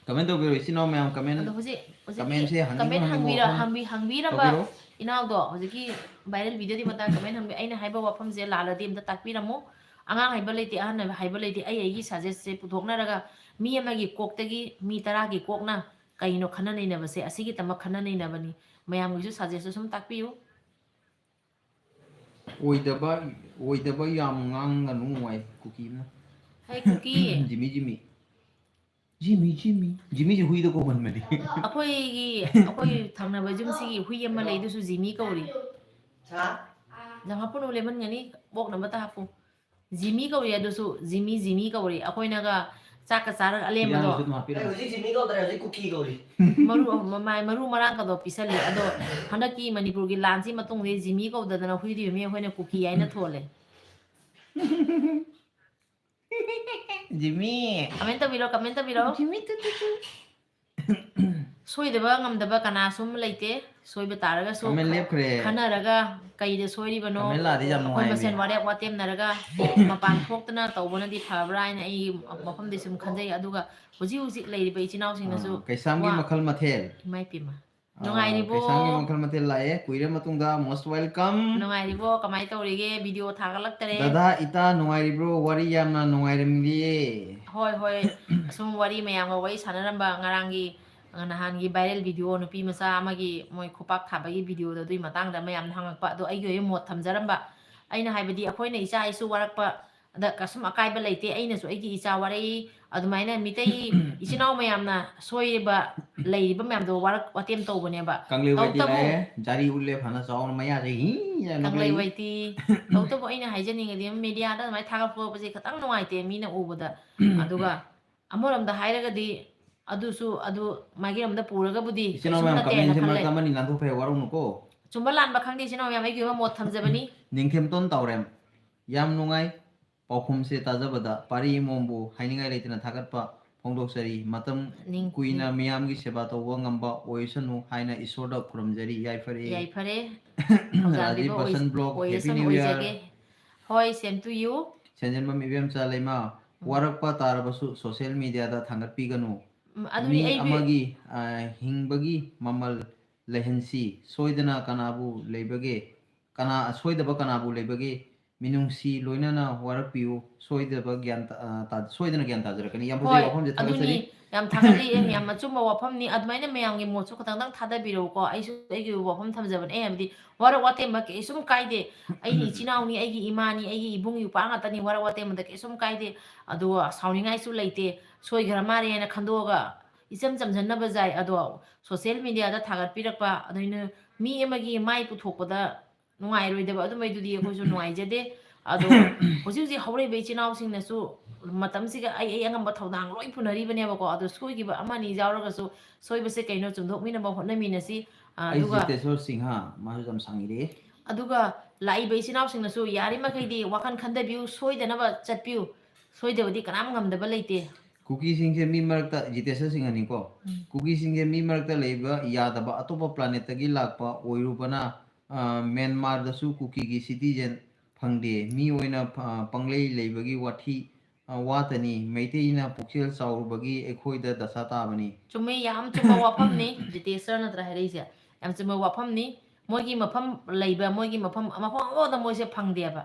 ꯀꯃꯦꯟ ꯇꯧꯕꯤꯔꯣ, ꯏꯆꯤꯟ ꯏꯅꯥꯎ ꯃꯌꯥꯝ, ꯀꯃꯦꯟ, ꯑꯗꯣ ꯍꯧꯖꯤꯛ, ꯍꯧꯖꯤꯛꯀꯤ ꯀꯃꯦꯟꯁꯦ ꯍꯪꯅꯤꯡꯕ ꯀꯃꯦꯟ ꯍꯪꯅꯤꯡꯕ ꯍꯪꯕꯤꯔ-, ꯋꯥꯐꯝ ꯍꯪꯕꯤ-, ꯍꯪꯕꯤꯔꯝꯕ ꯇꯧꯕꯤꯔꯣ꯫ ꯏꯅꯥꯎꯗꯣ, ꯍꯧꯖꯤꯛꯀꯤ ꯚꯥꯏꯔꯦꯜ ꯚꯤꯗꯤꯑꯣꯗꯤ ꯃꯇꯥꯡ ꯀꯃꯦꯟ ꯍꯪꯕꯤ-, ꯑꯩꯅ ꯍꯥꯏꯕ ꯋꯥꯐꯝꯁꯦ ꯂꯥꯜꯂꯗꯤ ꯑꯝꯇ ꯇꯥꯛꯄꯤꯔꯝꯃꯨ꯫ ꯑꯉꯥꯡ ꯍꯥꯏꯕ ꯂꯩꯇꯦ, ꯑꯍꯟ ꯍꯥꯏꯕ ꯂꯩꯇꯦ, ꯑꯩ ꯑꯩꯒꯤ ꯁꯖꯦꯁꯁꯦ ꯄꯨꯊꯣꯛꯅꯔꯒ ꯃꯤ ꯑꯃꯒꯤ ꯀꯣꯛꯇꯒꯤ ꯃꯤ ꯇꯔꯥꯒꯤ ꯀꯣꯛꯅ ꯀꯩꯅꯣ ꯈꯟꯅ ꯅꯩꯅꯕꯁꯦ, ꯑꯁꯤꯒꯤꯗꯃꯛ ꯈꯟꯅ ꯅꯩꯅꯕꯅꯤ꯫ ꯃꯌꯥꯝꯒꯤꯁꯨ ꯁꯖꯦꯁꯁꯨ ꯁꯨꯝ ꯇꯥꯛꯄꯤꯌꯨ꯫ ꯑꯣꯏꯗꯕ, ꯑꯣꯏꯗꯕ ꯌꯥꯝ ꯉꯥꯡꯒꯅꯨ ꯍꯥꯏ ꯀꯨꯀꯤꯅ꯫ ꯍꯩ ꯀꯨꯀꯤ꯫ ꯖꯤꯃꯤ, ꯖꯤꯃꯤ꯫ ꯖꯤꯃꯤ, ꯖꯤꯃꯤ꯫ ꯖꯤꯃꯤꯁꯦ ꯍꯨꯏꯗ ꯀꯧꯒꯟꯕꯅꯤ꯫ ꯑꯩꯈꯣꯏꯒꯤ, ꯑꯩꯈꯣꯏ ꯊꯪꯅꯕ ꯌꯨꯝꯁꯤꯒꯤ ꯍꯨꯏ ꯑꯃ ꯂꯩ, ꯑꯗꯨꯁꯨ ꯖꯤꯃꯤ ꯀꯧꯔꯤ꯫ ꯍꯥ? ꯌꯥꯝ ꯍꯥꯞꯄꯨꯅꯨ, ꯂꯦꯝꯍꯟꯒꯅꯤ, ꯑꯣꯛꯅꯕꯇ ꯍꯥꯞꯄꯨ꯫ ꯖꯤꯃꯤ ꯀꯧꯔꯤ, ꯑꯗꯨꯁꯨ ꯖꯤꯃꯤ, ꯖꯤꯃꯤ ꯀꯧꯔꯤ꯫ ꯑꯩꯈꯣꯏꯅꯒ ꯆꯥꯛꯀ ꯆꯥꯔꯒ ꯑꯂꯦꯝꯕꯗꯣ꯫ ꯍꯤꯗꯥꯛꯁꯨ ꯑꯗꯨꯝ ꯍꯥꯞꯄꯤꯔꯝꯃꯣ꯫ ꯑꯩ ꯍꯧꯖꯤꯛ ꯖꯤꯃꯤ ꯀꯧꯗ꯭ꯔꯦ, ꯍꯧꯖꯤꯛ ꯀꯨꯀꯤ ꯀꯧꯔꯤ꯫ ꯃꯔꯨ, ꯃꯃꯥꯏ, ꯃꯔꯨ ꯃꯔꯥꯡꯒꯗꯣ ꯄꯤꯁꯜꯂꯤ꯫ ꯑꯗꯣ ꯍꯟꯗꯛꯀꯤ ꯃꯅꯤꯄꯨꯔꯒꯤ ꯂꯥꯟꯁꯤ ꯃꯇꯨꯡꯗꯤ ꯖꯤꯃꯤ ꯀꯧꯗꯗꯅ ꯍꯨꯏꯗꯤ ꯃꯤ ꯑꯩꯈꯣꯏꯅ ꯀꯨꯀꯤ ꯍꯥꯏꯅ ꯊꯣꯜꯂꯦ꯫ ꯖꯤꯃꯤ꯫ ꯀꯃꯦꯟ ꯇꯧꯕꯤꯔꯣ, ꯀꯃꯦꯟ ꯇꯧꯕꯤꯔꯣ꯫ ꯖꯤꯃꯤ ꯇꯨ ꯇꯨ ꯇꯨ꯫ ꯁꯣꯏꯗꯕ ꯉꯝꯗꯕ ꯀꯅꯥꯁꯨ ꯑꯃ ꯂꯩꯇꯦ꯫ ꯁꯣꯏꯕ ꯇꯥꯔꯒꯁꯨ ꯀꯃꯦꯟ ꯂꯦꯞꯈ꯭ꯔꯦ꯫ ꯈꯟꯅꯔꯒ ꯀꯩꯗ ꯁꯣꯏꯔꯤꯕꯅꯣ, ꯀꯃꯦꯟ ꯂꯥꯛꯑꯗꯤ ꯌꯥꯝ ꯑꯩꯈꯣꯏ ꯅꯨꯡꯉꯥꯏꯕꯅꯦ꯫ ꯃꯁꯦꯟ ꯋꯥꯔꯦꯞ ꯋꯥꯇꯦꯝꯅꯔꯒ ꯃꯄꯥꯟ ꯊꯣꯛꯇꯅ ꯇꯧꯕꯅꯗꯤ ꯐꯕ꯭ꯔꯥ ꯍꯥꯏꯅ ꯑꯩ ꯃꯐꯝꯗꯤ ꯁꯨꯝ ꯈꯟꯖꯩ꯫ ꯑꯗꯨꯒ ꯍꯧꯖꯤꯛ ꯍꯧꯖꯤꯛ ꯂꯩꯔꯤꯕ ꯏꯆꯤꯟ ꯏꯅꯥꯎꯁꯤꯡꯅꯁꯨ ꯑꯥ, ꯀꯩꯁꯥꯝꯒꯤ ꯋꯥ-, ꯃꯈꯜ ꯃꯊꯦꯜ꯫ ꯏꯃꯥꯏ ꯄꯦꯝꯃ꯫ ꯑꯥ, ꯅꯨꯡꯉꯥꯏꯔꯤꯕꯣ? ꯀꯩꯁꯥꯝꯒꯤ ꯃꯈꯜ ꯃꯊꯦꯜ ꯂꯥꯛꯑꯦ꯫ ꯀꯨꯏꯔ ꯃꯇꯨꯡꯗ most welcome꯫ ꯅꯨꯡꯉꯥꯏꯔꯤꯕꯣ? ꯀꯃꯥꯏ ꯇꯧꯔꯤꯒꯦ? ꯚꯤꯗꯤꯑꯣ ꯊꯥꯒꯠꯂꯛꯇꯔꯦ꯫ ꯗꯗꯥ, ꯏꯇꯥ, ꯅꯨꯡꯉꯥꯏꯔꯤꯕ꯭ꯔꯣ? ꯋꯥꯔꯤ ꯌꯥꯝꯅ ꯅꯨꯡꯉꯥꯏꯔꯝꯂꯤꯌꯦ꯫ ꯍꯣꯏ, ꯍꯣꯏ꯫ ꯑꯁꯨꯝ ꯋꯥꯔꯤ ꯃꯌꯥꯝꯒ ꯋꯥꯔꯤ ꯁꯥꯟꯅꯔꯝꯕ ꯉꯔꯥꯡꯒꯤ ꯅꯍꯥꯟꯒꯤ viral video ꯅꯨꯄꯤ ꯃꯆꯥ ꯑꯃꯒꯤ ꯃꯣꯏ ꯈꯨꯄꯥꯛ ꯊꯥꯕꯒꯤ videoꯗꯣ, ꯑꯗꯨꯒꯤ ꯃꯇꯥꯡꯗ ꯃꯌꯥꯝꯅ ꯍꯪꯉꯛꯄ꯫ ꯑꯗꯣ ꯑꯩꯒꯤ ꯑꯣꯏꯕ ꯃꯣꯠ ꯊꯝꯖꯔꯝꯕ, ꯑꯩꯅ ꯍꯥꯏꯕꯗꯤ, ꯑꯩꯈꯣꯏꯅ ꯏꯆꯥ ꯏꯁꯨ ꯋꯥꯔꯛꯄꯗ ꯀꯩꯁꯨꯝ ꯑꯀꯥꯏꯕ ꯂꯩꯇꯦ꯫ ꯑꯩꯅꯁꯨ ꯑꯩꯒꯤ ꯏꯆꯥ ꯋꯥꯔꯛꯏ, ꯑꯗꯨꯃꯥꯏꯅ ꯃꯤꯇꯩ ꯏꯆꯤꯟ ꯏꯅꯥꯎ ꯃꯌꯥꯝꯅ ꯁꯣꯏꯔꯤꯕ ꯂꯩꯔꯤꯕ ꯃꯌꯥꯝꯗꯣ ꯋꯥꯔꯛ ꯋꯥꯇꯦꯝ ꯇꯧꯕꯅꯦꯕ꯫ ꯀꯪꯂꯩ ꯋꯥꯏꯇꯤ ꯇꯧꯕꯇꯕꯨ ꯂꯥꯛꯑꯦ, ꯖꯥꯔꯤ ꯎꯠꯂꯦ ꯐꯅ ꯆꯥꯎꯅ ꯃꯌꯥꯁꯦ ꯍꯤ ꯍꯥꯏꯅ ꯀꯪꯂꯩ ꯅꯣꯛꯂꯛꯏ꯫ ꯋꯥꯏꯇꯤ꯫ ꯇꯧꯕꯇꯕꯨ ꯑꯩꯅ ꯍꯥꯏꯖꯅꯤꯡꯉꯗꯤ, mediaꯗ ꯑꯗꯨꯃꯥꯏꯅ ꯊꯥꯒꯠ ꯐꯣꯒꯠꯄꯁꯦ ꯈꯤꯇꯪ ꯅꯨꯡꯉꯥꯏꯇꯦ ꯃꯤꯅ ꯎꯕꯗ꯫ ꯑꯗꯨꯒ ꯑꯃꯔꯣꯝꯗ ꯍꯥꯏꯔꯒꯗꯤ ꯑꯗꯨꯁꯨ, ꯑꯗꯨ ꯃꯥꯒꯤꯔꯣꯝꯗ ꯄꯨꯔꯒꯕꯨꯗꯤ ꯏꯆꯤꯟ ꯏꯅꯥꯎ ꯀꯩꯁꯨꯝ ꯃꯌꯥꯝ ꯅꯠꯇꯦꯅ ꯀꯃꯦꯟꯁꯦ ꯈꯜꯂꯦ꯫ ꯃꯔꯛꯇ ꯑꯃꯅꯤ ꯉꯥꯡꯊꯣꯛꯈ꯭ꯔꯦ, ꯋꯥꯔꯧꯅꯨꯀꯣ꯫ ꯆꯨꯝꯕ ꯂꯥꯟꯕ ꯈꯪꯗꯦ, ꯏꯆꯤꯟ ꯏꯅꯥꯎ ꯃꯌꯥꯝ, ꯑꯩꯒꯤ ꯑꯣꯏꯕ ꯃꯣꯠ ꯊꯝꯖꯕꯅꯤ꯫ ꯅꯤꯡꯊꯦꯝꯇꯣꯟ ꯇꯥꯎꯔꯦꯝ, ꯌꯥꯝ ꯅꯨꯡꯉꯥꯏ ꯄꯥꯎꯈꯨꯝꯁꯦ ꯇꯥꯖꯕꯗ꯫ ꯄꯥꯔꯤ ꯏꯃꯣꯝꯕꯨ ꯍꯥꯏꯅꯤꯡꯉꯥꯏ ꯂꯩꯇꯅ ꯊꯥꯒꯠꯄ ꯐꯣꯡꯗꯣꯛꯆꯔꯤ꯫ ꯃꯇꯝ ꯅꯤꯡ-, ꯀꯨꯏꯅ ꯅꯤꯡ-, ꯃꯤꯌꯥꯝꯒꯤ ꯁꯦꯕꯥ ꯇꯧꯕ ꯉꯝꯕ ꯑꯣꯏꯁꯅꯨ ꯍꯥꯏꯅ ꯏꯁꯣꯔꯗ ꯈꯨꯔꯨꯝꯖꯔꯤ꯫ ꯌꯥꯏꯐꯔꯦ꯫ ꯌꯥꯏꯐꯔꯦ꯫ ꯔꯥꯖꯤꯕ ꯊꯧꯖꯥꯜꯕꯤꯕ ꯑꯣꯏ-, ꯕꯁꯟ ꯕ꯭ꯂꯣꯛ, Happy ꯑꯣꯏꯁꯅꯨ, New Year꯫ ꯑꯣꯏꯖꯒꯦ꯫ ꯍꯣꯏ, same to you꯫ ꯁꯦꯟꯖꯦꯟꯕꯝ ꯏꯕꯦꯝꯆꯥ ꯂꯩꯃ, ꯎꯝ꯫ ꯋꯥꯔꯛꯄ ꯇꯥꯔꯕꯁꯨ social mediaꯗ ꯊꯥꯡꯒꯠꯄꯤꯒꯅꯨ꯫ ꯎꯝ, ꯑꯗꯨꯅꯤ ꯃꯤ ꯑꯩꯒꯤ ꯑꯃꯒꯤ, ꯑ, ꯍꯤꯡꯕꯒꯤ ꯃꯃꯜ ꯂꯩꯍꯟꯁꯤ꯫ ꯁꯣꯏꯗꯅ ꯀꯅꯥꯕꯨ ꯂꯩꯕꯒꯦ? ꯀꯅꯥ, ꯁꯣꯏꯗꯕ ꯀꯅꯥꯕꯨ ꯂꯩꯕꯒꯦ? ꯃꯤꯅꯨꯡꯁꯤ ꯂꯣꯏꯅꯅ ꯋꯥꯔꯛꯄꯤꯌꯨ꯫ ꯁꯣꯏꯗꯕ ꯒ꯭ꯌꯥꯟ ꯇ-, ꯑ, ꯇꯥ-, ꯁꯣꯏꯗꯅ ꯒ꯭ꯌꯥꯟ ꯇꯥꯖꯔꯛꯀꯅꯤ꯫ ꯌꯥꯝ ꯐꯖꯩ ꯍꯣꯏ, ꯋꯥꯐꯝꯁꯦ, ꯊꯥꯒꯠꯆꯔꯤ꯫ ꯑꯗꯨꯅꯤ, ꯌꯥꯝ ꯊꯥꯒꯠꯂꯤ, ꯌꯥꯝ ꯑꯆꯨꯝꯕ ꯋꯥꯐꯝꯅꯤ꯫ ꯑꯗꯨꯃꯥꯏꯅ ꯃꯌꯥꯝꯒꯤ ꯃꯣꯠꯁꯨ ꯈꯇꯪꯗꯪ ꯊꯥꯗꯕꯤꯔꯛꯎꯀꯣ꯫ ꯑꯩꯁꯨ ꯑꯩꯒꯤ ꯋꯥꯐꯝ ꯊꯝꯖꯕꯅꯦ꯫ ꯑꯩ ꯍꯥꯏꯕꯗꯤ, ꯋꯥꯔꯛ ꯋꯥꯇꯦꯝꯕ ꯀꯩꯁꯨꯝ ꯀꯥꯏꯗꯦ꯫ ꯑꯩꯒꯤ ꯏꯆꯤꯟ ꯏꯅꯥꯎꯅꯤ, ꯑꯩꯒꯤ ꯏꯃꯥꯅꯤ, ꯑꯩꯒꯤ ꯏꯕꯨꯡ ꯏꯄ꯭ꯋꯥ ꯉꯥꯛꯇꯅꯤ, ꯋꯥꯔꯛ ꯋꯥꯇꯦꯝꯕꯗ ꯀꯩꯁꯨꯝ ꯀꯥꯏꯗꯦ꯫ ꯑꯗꯨꯒ ꯁꯥꯎꯅꯤꯡꯉꯥꯏꯁꯨ ꯂꯩꯇꯦ꯫ ꯁꯣꯏꯈ꯭ꯔ ꯃꯥꯜꯂꯦ ꯍꯥꯏꯅ ꯈꯟꯗꯣꯛꯑꯒ ꯏꯆꯝ ꯆꯝꯖꯟꯅꯕ ꯌꯥꯏ꯫ ꯑꯗꯣ social mediaꯗ ꯊꯥꯒꯠꯄꯤꯔꯛꯄ, ꯑꯗꯩꯅ ꯃꯤ ꯑꯃꯒꯤ ꯃꯥꯏ ꯄꯨꯊꯣꯛꯄꯗ ꯅꯨꯡꯉꯥꯏꯔꯣꯏꯗꯕ ꯑꯗꯨꯃꯥꯏꯗꯨꯗꯤ ꯑꯩꯈꯣꯏꯁꯨ ꯅꯨꯡꯉꯥꯏꯖꯗꯦ꯫ ꯑꯗꯣ ꯍꯧꯖꯤꯛ ꯍꯧꯖꯤꯛ ꯍꯧꯔꯛꯏꯕ ꯏꯆꯤꯟ ꯏꯅꯥꯎꯁꯤꯡꯅꯁꯨ ꯃꯇꯝꯁꯤꯒ ꯑꯩ, ꯑꯩ ꯑꯉꯝꯕ ꯊꯧꯗꯥꯡ ꯂꯣꯏ ꯄꯨꯅꯔꯤꯕꯅꯦꯕꯀꯣ꯫ ꯑꯗꯣ ꯁꯣꯏꯈꯤꯕ ꯑꯃ ꯑꯅꯤ ꯌꯥꯎꯔꯒꯁꯨ ꯁꯣꯏꯕꯁꯦ ꯀꯩꯅꯣ ꯆꯨꯝꯊꯣꯛꯃꯤꯟꯅꯕ ꯍꯣꯠꯅꯃꯤꯟꯅꯁꯤ꯫ ꯑ, ꯑꯩ ꯑꯗꯨꯒ ꯖꯤꯇꯦꯁꯣꯔ ꯁꯤꯡꯍ, ꯃꯥꯁꯨ ꯌꯥꯝ ꯁꯥꯡꯉꯤꯔꯦ꯫ ꯑꯗꯨꯒ ꯂꯥꯛꯏꯕ ꯏꯆꯤꯟ ꯏꯅꯥꯎꯁꯤꯡꯅꯁꯨ ꯌꯥꯔꯤꯃꯈꯩꯗꯤ ꯋꯥꯈꯜ ꯈꯟꯊꯕꯤꯌꯨ, ꯁꯣꯏꯗꯅꯕ ꯆꯠꯄꯤꯌꯨ, ꯁꯣꯏꯗꯕꯗꯤ ꯀꯅꯥꯝ ꯉꯝꯗꯕ ꯂꯩꯇꯦ꯫ ꯀꯨꯀꯤꯁꯤꯡꯁꯦ ꯃꯤ ꯃꯔꯛꯇ, ꯖꯤꯇꯦꯁꯣꯔ ꯁꯤꯡꯍꯅꯤꯀꯣ, ꯎꯝ꯫ ꯀꯨꯀꯤꯁꯤꯡꯁꯦ ꯃꯤ ꯃꯔꯛꯇ ꯂꯩꯕ ꯌꯥꯗꯕ, ꯑꯇꯣꯞꯄ planetꯇꯒꯤ ꯂꯥꯛꯄ ꯑꯣꯏꯔꯨꯕꯅ, ꯑ, ꯃ꯭ꯌꯥꯟꯃꯥꯔꯗꯁꯨ ꯀꯨꯀꯤꯒꯤ citizen ꯐꯪꯗꯦ꯫ ꯃꯤ ꯑꯣꯏꯅ ꯐ-, ꯄꯪꯂꯩ ꯂꯩꯕꯒꯤ ꯋꯥꯊꯤ, ꯑ, ꯋꯥꯇꯅꯤ꯫ ꯃꯩꯇꯩꯅ ꯄꯨꯛꯆꯦꯜ ꯆꯥꯎꯔꯨꯕꯒꯤ ꯑꯩꯈꯣꯏꯗ ꯗꯁꯥ ꯇꯥꯕꯅꯤ꯫ ꯆꯨꯝꯃꯦ, ꯌꯥꯝ ꯆꯨꯝꯕ ꯋꯥꯐꯝꯅꯤ ꯖꯤꯇꯦꯁꯣꯔ ꯅꯠꯇ꯭ꯔꯥ ꯍꯥꯏꯔꯛꯏꯁꯦ꯫ ꯌꯥꯝ ꯆꯨꯝꯕ ꯋꯥꯐꯝꯅꯤ꯫ ꯃꯣꯏꯒꯤ ꯃꯐꯝ ꯂꯩꯕ, ꯃꯣꯏꯒꯤ ꯃꯐꯝ, ꯃꯐꯝ ꯑꯃꯗ ꯃꯣꯏꯁꯦ ꯐꯪꯗꯦꯕ꯫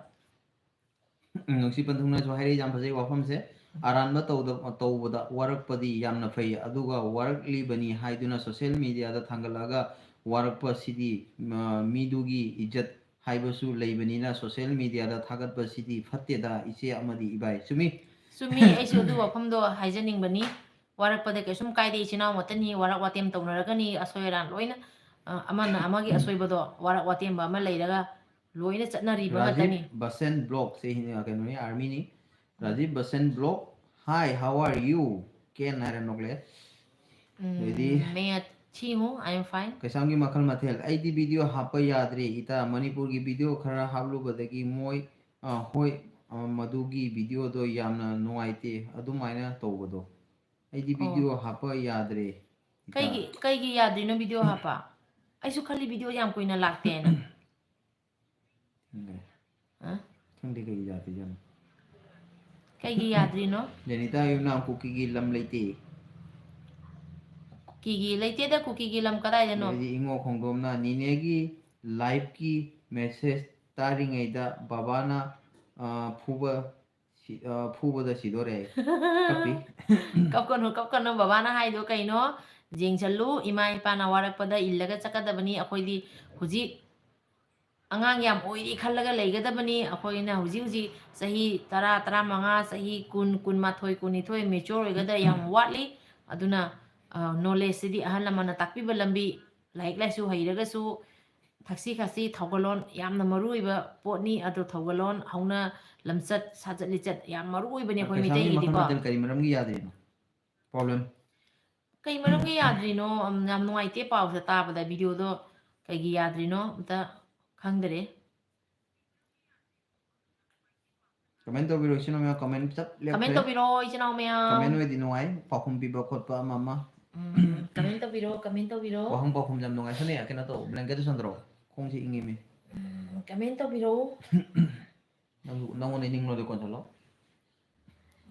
ꯎꯝ, ꯅꯨꯡꯁꯤ ꯄꯟꯊꯨꯡꯅꯁꯨ ꯍꯥꯏꯔꯛꯏ, ꯌꯥꯝ ꯐꯖꯩ ꯋꯥꯐꯝꯁꯦ꯫ ꯑꯔꯥꯟꯕ ꯇꯧꯗ-, ꯇꯧꯕꯗ ꯋꯥꯔꯛꯄꯗꯤ ꯌꯥꯝꯅ ꯐꯩ, ꯑꯗꯨꯒ ꯋꯥꯔꯛꯂꯤꯕꯅꯤ ꯍꯥꯏꯗꯨꯅ social mediaꯗ ꯊꯥꯡꯒꯠꯂꯛꯑꯒ ꯋꯥꯔꯛꯄꯁꯤꯗꯤ, ꯃ-, ꯃꯤꯗꯨꯒꯤ ꯏꯖꯠ ꯍꯥꯏꯕꯁꯨ ꯂꯩꯕꯅꯤꯅ social mediaꯗ ꯊꯥꯒꯠꯄꯁꯤꯗꯤ ꯐꯠꯇꯦꯗ, ꯏꯆꯦ ꯑꯃꯗꯤ ꯏꯕꯥꯏ꯫ ꯆꯨꯝꯃꯤ꯫ ꯆꯨꯝꯃꯤ, ꯑꯩꯁꯨ ꯑꯗꯨ ꯋꯥꯐꯝꯗꯣ ꯍꯥꯏꯖꯅꯤꯡꯕꯅꯤ꯫ ꯋꯥꯔꯛꯄꯗ ꯀꯩꯁꯨꯝ ꯀꯥꯏꯗꯦ, ꯏꯆꯤꯟ ꯏꯅꯥꯎ ꯉꯥꯛꯇꯅꯤ, ꯋꯥꯔꯛ ꯋꯥꯇꯦꯝ ꯇꯧꯅꯔꯒꯅꯤ, ꯑꯁꯣꯏ ꯑꯔꯥꯟ ꯂꯣꯏꯅ, ꯑ, ꯑꯃꯅ ꯑꯃꯒꯤ ꯑꯁꯣꯏꯕꯗꯣ ꯋꯥꯔꯛ ꯋꯥꯇꯦꯝꯕ ꯑꯃ ꯂꯩꯔꯒ ꯂꯣꯏꯅ ꯆꯠꯅꯔꯤꯕ ꯉꯥꯛꯇꯅꯤ꯫ ꯔꯥꯖꯤꯕ ꯕꯁꯦꯟ ꯕ꯭ꯂꯣꯛꯁꯦ ꯍꯤꯟ-, ꯀꯩꯅꯣꯅꯤ, ꯑꯥꯔꯃꯤꯅꯤ꯫ ꯔꯥꯖꯤꯕ ꯕꯁꯦꯟ block, "Hi, how are you?" ꯀꯦꯟ ꯍꯥꯏꯔ ꯅꯣꯛꯂꯛꯑꯦ꯫ ꯎꯝ, ꯑꯗꯩꯗꯤ ꯃꯦ ꯑꯊꯤ ꯍꯨ, I am fine꯫ ꯀꯩꯁꯥꯝꯒꯤ ꯃꯈꯜ ꯃꯊꯦꯜ, "ꯑꯩꯗꯤ ꯚꯤꯗꯤꯑꯣ ꯍꯥꯞꯄ ꯌꯥꯗ꯭ꯔꯦ, ꯏꯇꯥ꯫ ꯃꯅꯤꯄꯨꯔꯒꯤ ꯚꯤꯗꯤꯑꯣ ꯈꯔ ꯍꯥꯞꯂꯨꯕꯗꯒꯤ ꯃꯣꯏ, ꯑ, ꯍꯣꯏ, ꯑ, ꯃꯗꯨꯒꯤ ꯚꯤꯗꯤꯑꯣꯗꯣ ꯌꯥꯝꯅ ꯅꯨꯡꯉꯥꯏꯇꯦ, ꯑꯗꯨꯃꯥꯏꯅ ꯇꯧꯕꯗꯣ꯫ ꯑꯩꯗꯤ ꯑꯣ꯫ ꯚꯤꯗꯤꯑꯣ ꯍꯥꯞꯄ ꯌꯥꯗ꯭ꯔꯦ, ꯏꯇꯥ꯫" ꯀꯩꯒꯤ, ꯀꯩꯒꯤ ꯌꯥꯗ꯭ꯔꯤꯅꯣ ꯚꯤꯗꯤꯑꯣ ꯍꯥꯞꯄ? ꯑꯩꯁꯨ ꯈꯜꯂꯤ ꯚꯤꯗꯤꯑꯣ ꯌꯥꯝ ꯀꯨꯏꯅ ꯂꯥꯛꯇꯦꯅ꯫ ꯈꯪꯗꯦ꯫ ꯑ? ꯈꯪꯗꯦ ꯀꯩꯒꯤ ꯌꯥꯗ꯭ꯔꯤꯖꯥꯠꯅꯣ꯫ ꯀꯩꯒꯤ ꯌꯥꯗ꯭ꯔꯤꯅꯣ? ꯖꯦꯅꯤꯇꯥ ꯌꯨꯝꯅꯥꯝ ꯀꯨꯀꯤꯒꯤ ꯂꯝ ꯂꯩꯇꯦ꯫ ꯀꯨꯀꯤꯒꯤ ꯂꯩꯇꯦꯗ, ꯀꯨꯀꯤꯒꯤ ꯂꯝ ꯀꯗꯥꯏꯗꯅꯣ? ꯑꯗꯩꯗꯤ ꯏꯉꯣ ꯈꯣꯡꯗꯣꯝꯅ ꯅꯤꯅꯦꯒꯤ liveꯀꯤ message ꯇꯥꯔꯤꯉꯩꯗ ꯕꯕꯥꯅ, ꯑ, ꯐꯨꯕ ꯁꯤ-, ꯑ, ꯐꯨꯕꯗ ꯁꯤꯗꯣꯔꯦ꯫ ꯀꯞꯄꯤ꯫ ꯀꯞꯀꯅꯨ, ꯀꯞꯀꯅꯨ, ꯕꯕꯥꯅ ꯍꯥꯏꯗꯣ ꯀꯩꯅꯣ? ꯌꯦꯡꯁꯜꯂꯨ, ꯏꯃꯥ ꯏꯄꯥꯅ ꯋꯥꯔꯛꯄꯗ ꯏꯜꯂꯒ ꯆꯠꯀꯗꯕꯅꯤ꯫ ꯑꯩꯈꯣꯏꯗꯤ ꯍꯧꯖꯤꯛ ꯑꯉꯥꯡ ꯌꯥꯝ ꯑꯣꯏꯔꯤ ꯈꯜꯂꯒ ꯂꯩꯒꯗꯕꯅꯤ꯫ ꯑꯩꯈꯣꯏꯅ ꯍꯧꯖꯤꯛ ꯍꯧꯖꯤꯛ ꯆꯍꯤ ꯇꯔꯥ, ꯇꯔꯥꯃꯉꯥ, ꯆꯍꯤ ꯀꯨꯟ, ꯀꯨꯟꯃꯥꯊꯣꯏ, ꯀꯨꯟꯅꯤꯊꯣꯏ mature ꯑꯣꯏꯒꯗ ꯌꯥꯝ ꯋꯥꯠꯂꯤ꯫ ꯑꯗꯨꯅ, ꯑ, knowledgeꯁꯤꯗꯤ ꯑꯍꯜ ꯂꯃꯟꯅ ꯇꯥꯛꯄꯤꯕ ꯂꯝꯕꯤ, ꯂꯥꯏꯔꯤꯛ ꯂꯥꯏꯁꯨ ꯍꯩꯔꯒꯁꯨ ꯊꯛꯁꯤ ꯈꯥꯁꯤ ꯊꯧꯒꯜꯂꯣꯟ ꯌꯥꯝꯅ ꯃꯔꯨ ꯑꯣꯏꯕ ꯄꯣꯠꯅꯤ꯫ ꯑꯗꯣ ꯊꯧꯒꯜꯂꯣꯟ ꯍꯧꯅ ꯂꯝꯆꯠ, ꯁꯥꯖꯠ ꯂꯤꯆꯠ ꯌꯥꯝ ꯃꯔꯨ ꯑꯣꯏꯕꯅꯦ ꯑꯩꯈꯣꯏ ꯄꯩꯁꯥꯒꯤ ꯃꯈꯜ ꯃꯩꯇꯩꯒꯤꯗꯤꯀꯣ꯫ ꯃꯊꯦꯜ ꯀꯔꯤ ꯃꯔꯝꯒꯤ ꯌꯥꯗ꯭ꯔꯤꯅꯣ? Problem꯫ ꯀꯩ ꯃꯔꯝꯒꯤ ꯌꯥꯗ꯭ꯔꯤꯅꯣ? ꯑꯝ, ꯌꯥꯝ ꯅꯨꯡꯉꯥꯏꯇꯦ ꯄꯥꯎꯁꯦ ꯇꯥꯕꯗ, videoꯗꯣ ꯀꯩꯒꯤ ꯌꯥꯗ꯭ꯔꯤꯅꯣ ꯑꯝꯇ ꯈꯪꯗꯔꯦ꯫ Comment ꯇꯧꯕꯤꯔꯣ, ꯏꯆꯤꯟ ꯏꯅꯥꯎ ꯃꯌꯥꯝ, comment ꯆꯞ ꯂꯦꯞꯈ꯭ꯔꯦ꯫ Comment ꯇꯧꯕꯤꯔꯣ, ꯏꯆꯤꯟ ꯏꯅꯥꯎ ꯃꯌꯥꯝ꯫ Comment ꯑꯣꯏꯗꯤ ꯅꯨꯡꯉꯥꯏ, ꯄꯥꯎꯈꯨꯝ ꯄꯤꯕ ꯈꯣꯠꯄ ꯑꯃ ꯑꯃ꯫ ꯎꯝ, comment ꯇꯧꯕꯤꯔꯣ, comment ꯇꯧꯕꯤꯔꯣ꯫ ꯋꯥꯍꯪ ꯄꯥꯎꯈꯨꯝ ꯌꯥꯝ ꯅꯨꯡꯉꯥꯏ꯫ ꯁꯣꯅꯦ, ꯀꯩꯅꯣ ꯇꯧ, blanketꯇꯨ ꯁꯟꯗꯣꯔꯛꯑꯣ, ꯈꯣꯡꯁꯦ ꯏꯪꯉꯤꯃꯤ꯫ ꯎꯝ, comment ꯇꯧꯕꯤꯔꯣ꯫ ꯅꯪꯁꯨ, ꯅꯪꯉꯣꯟꯗ ꯏꯪꯅꯤꯡꯂꯣꯗꯤ ꯀꯣꯟꯁꯜꯂꯣ꯫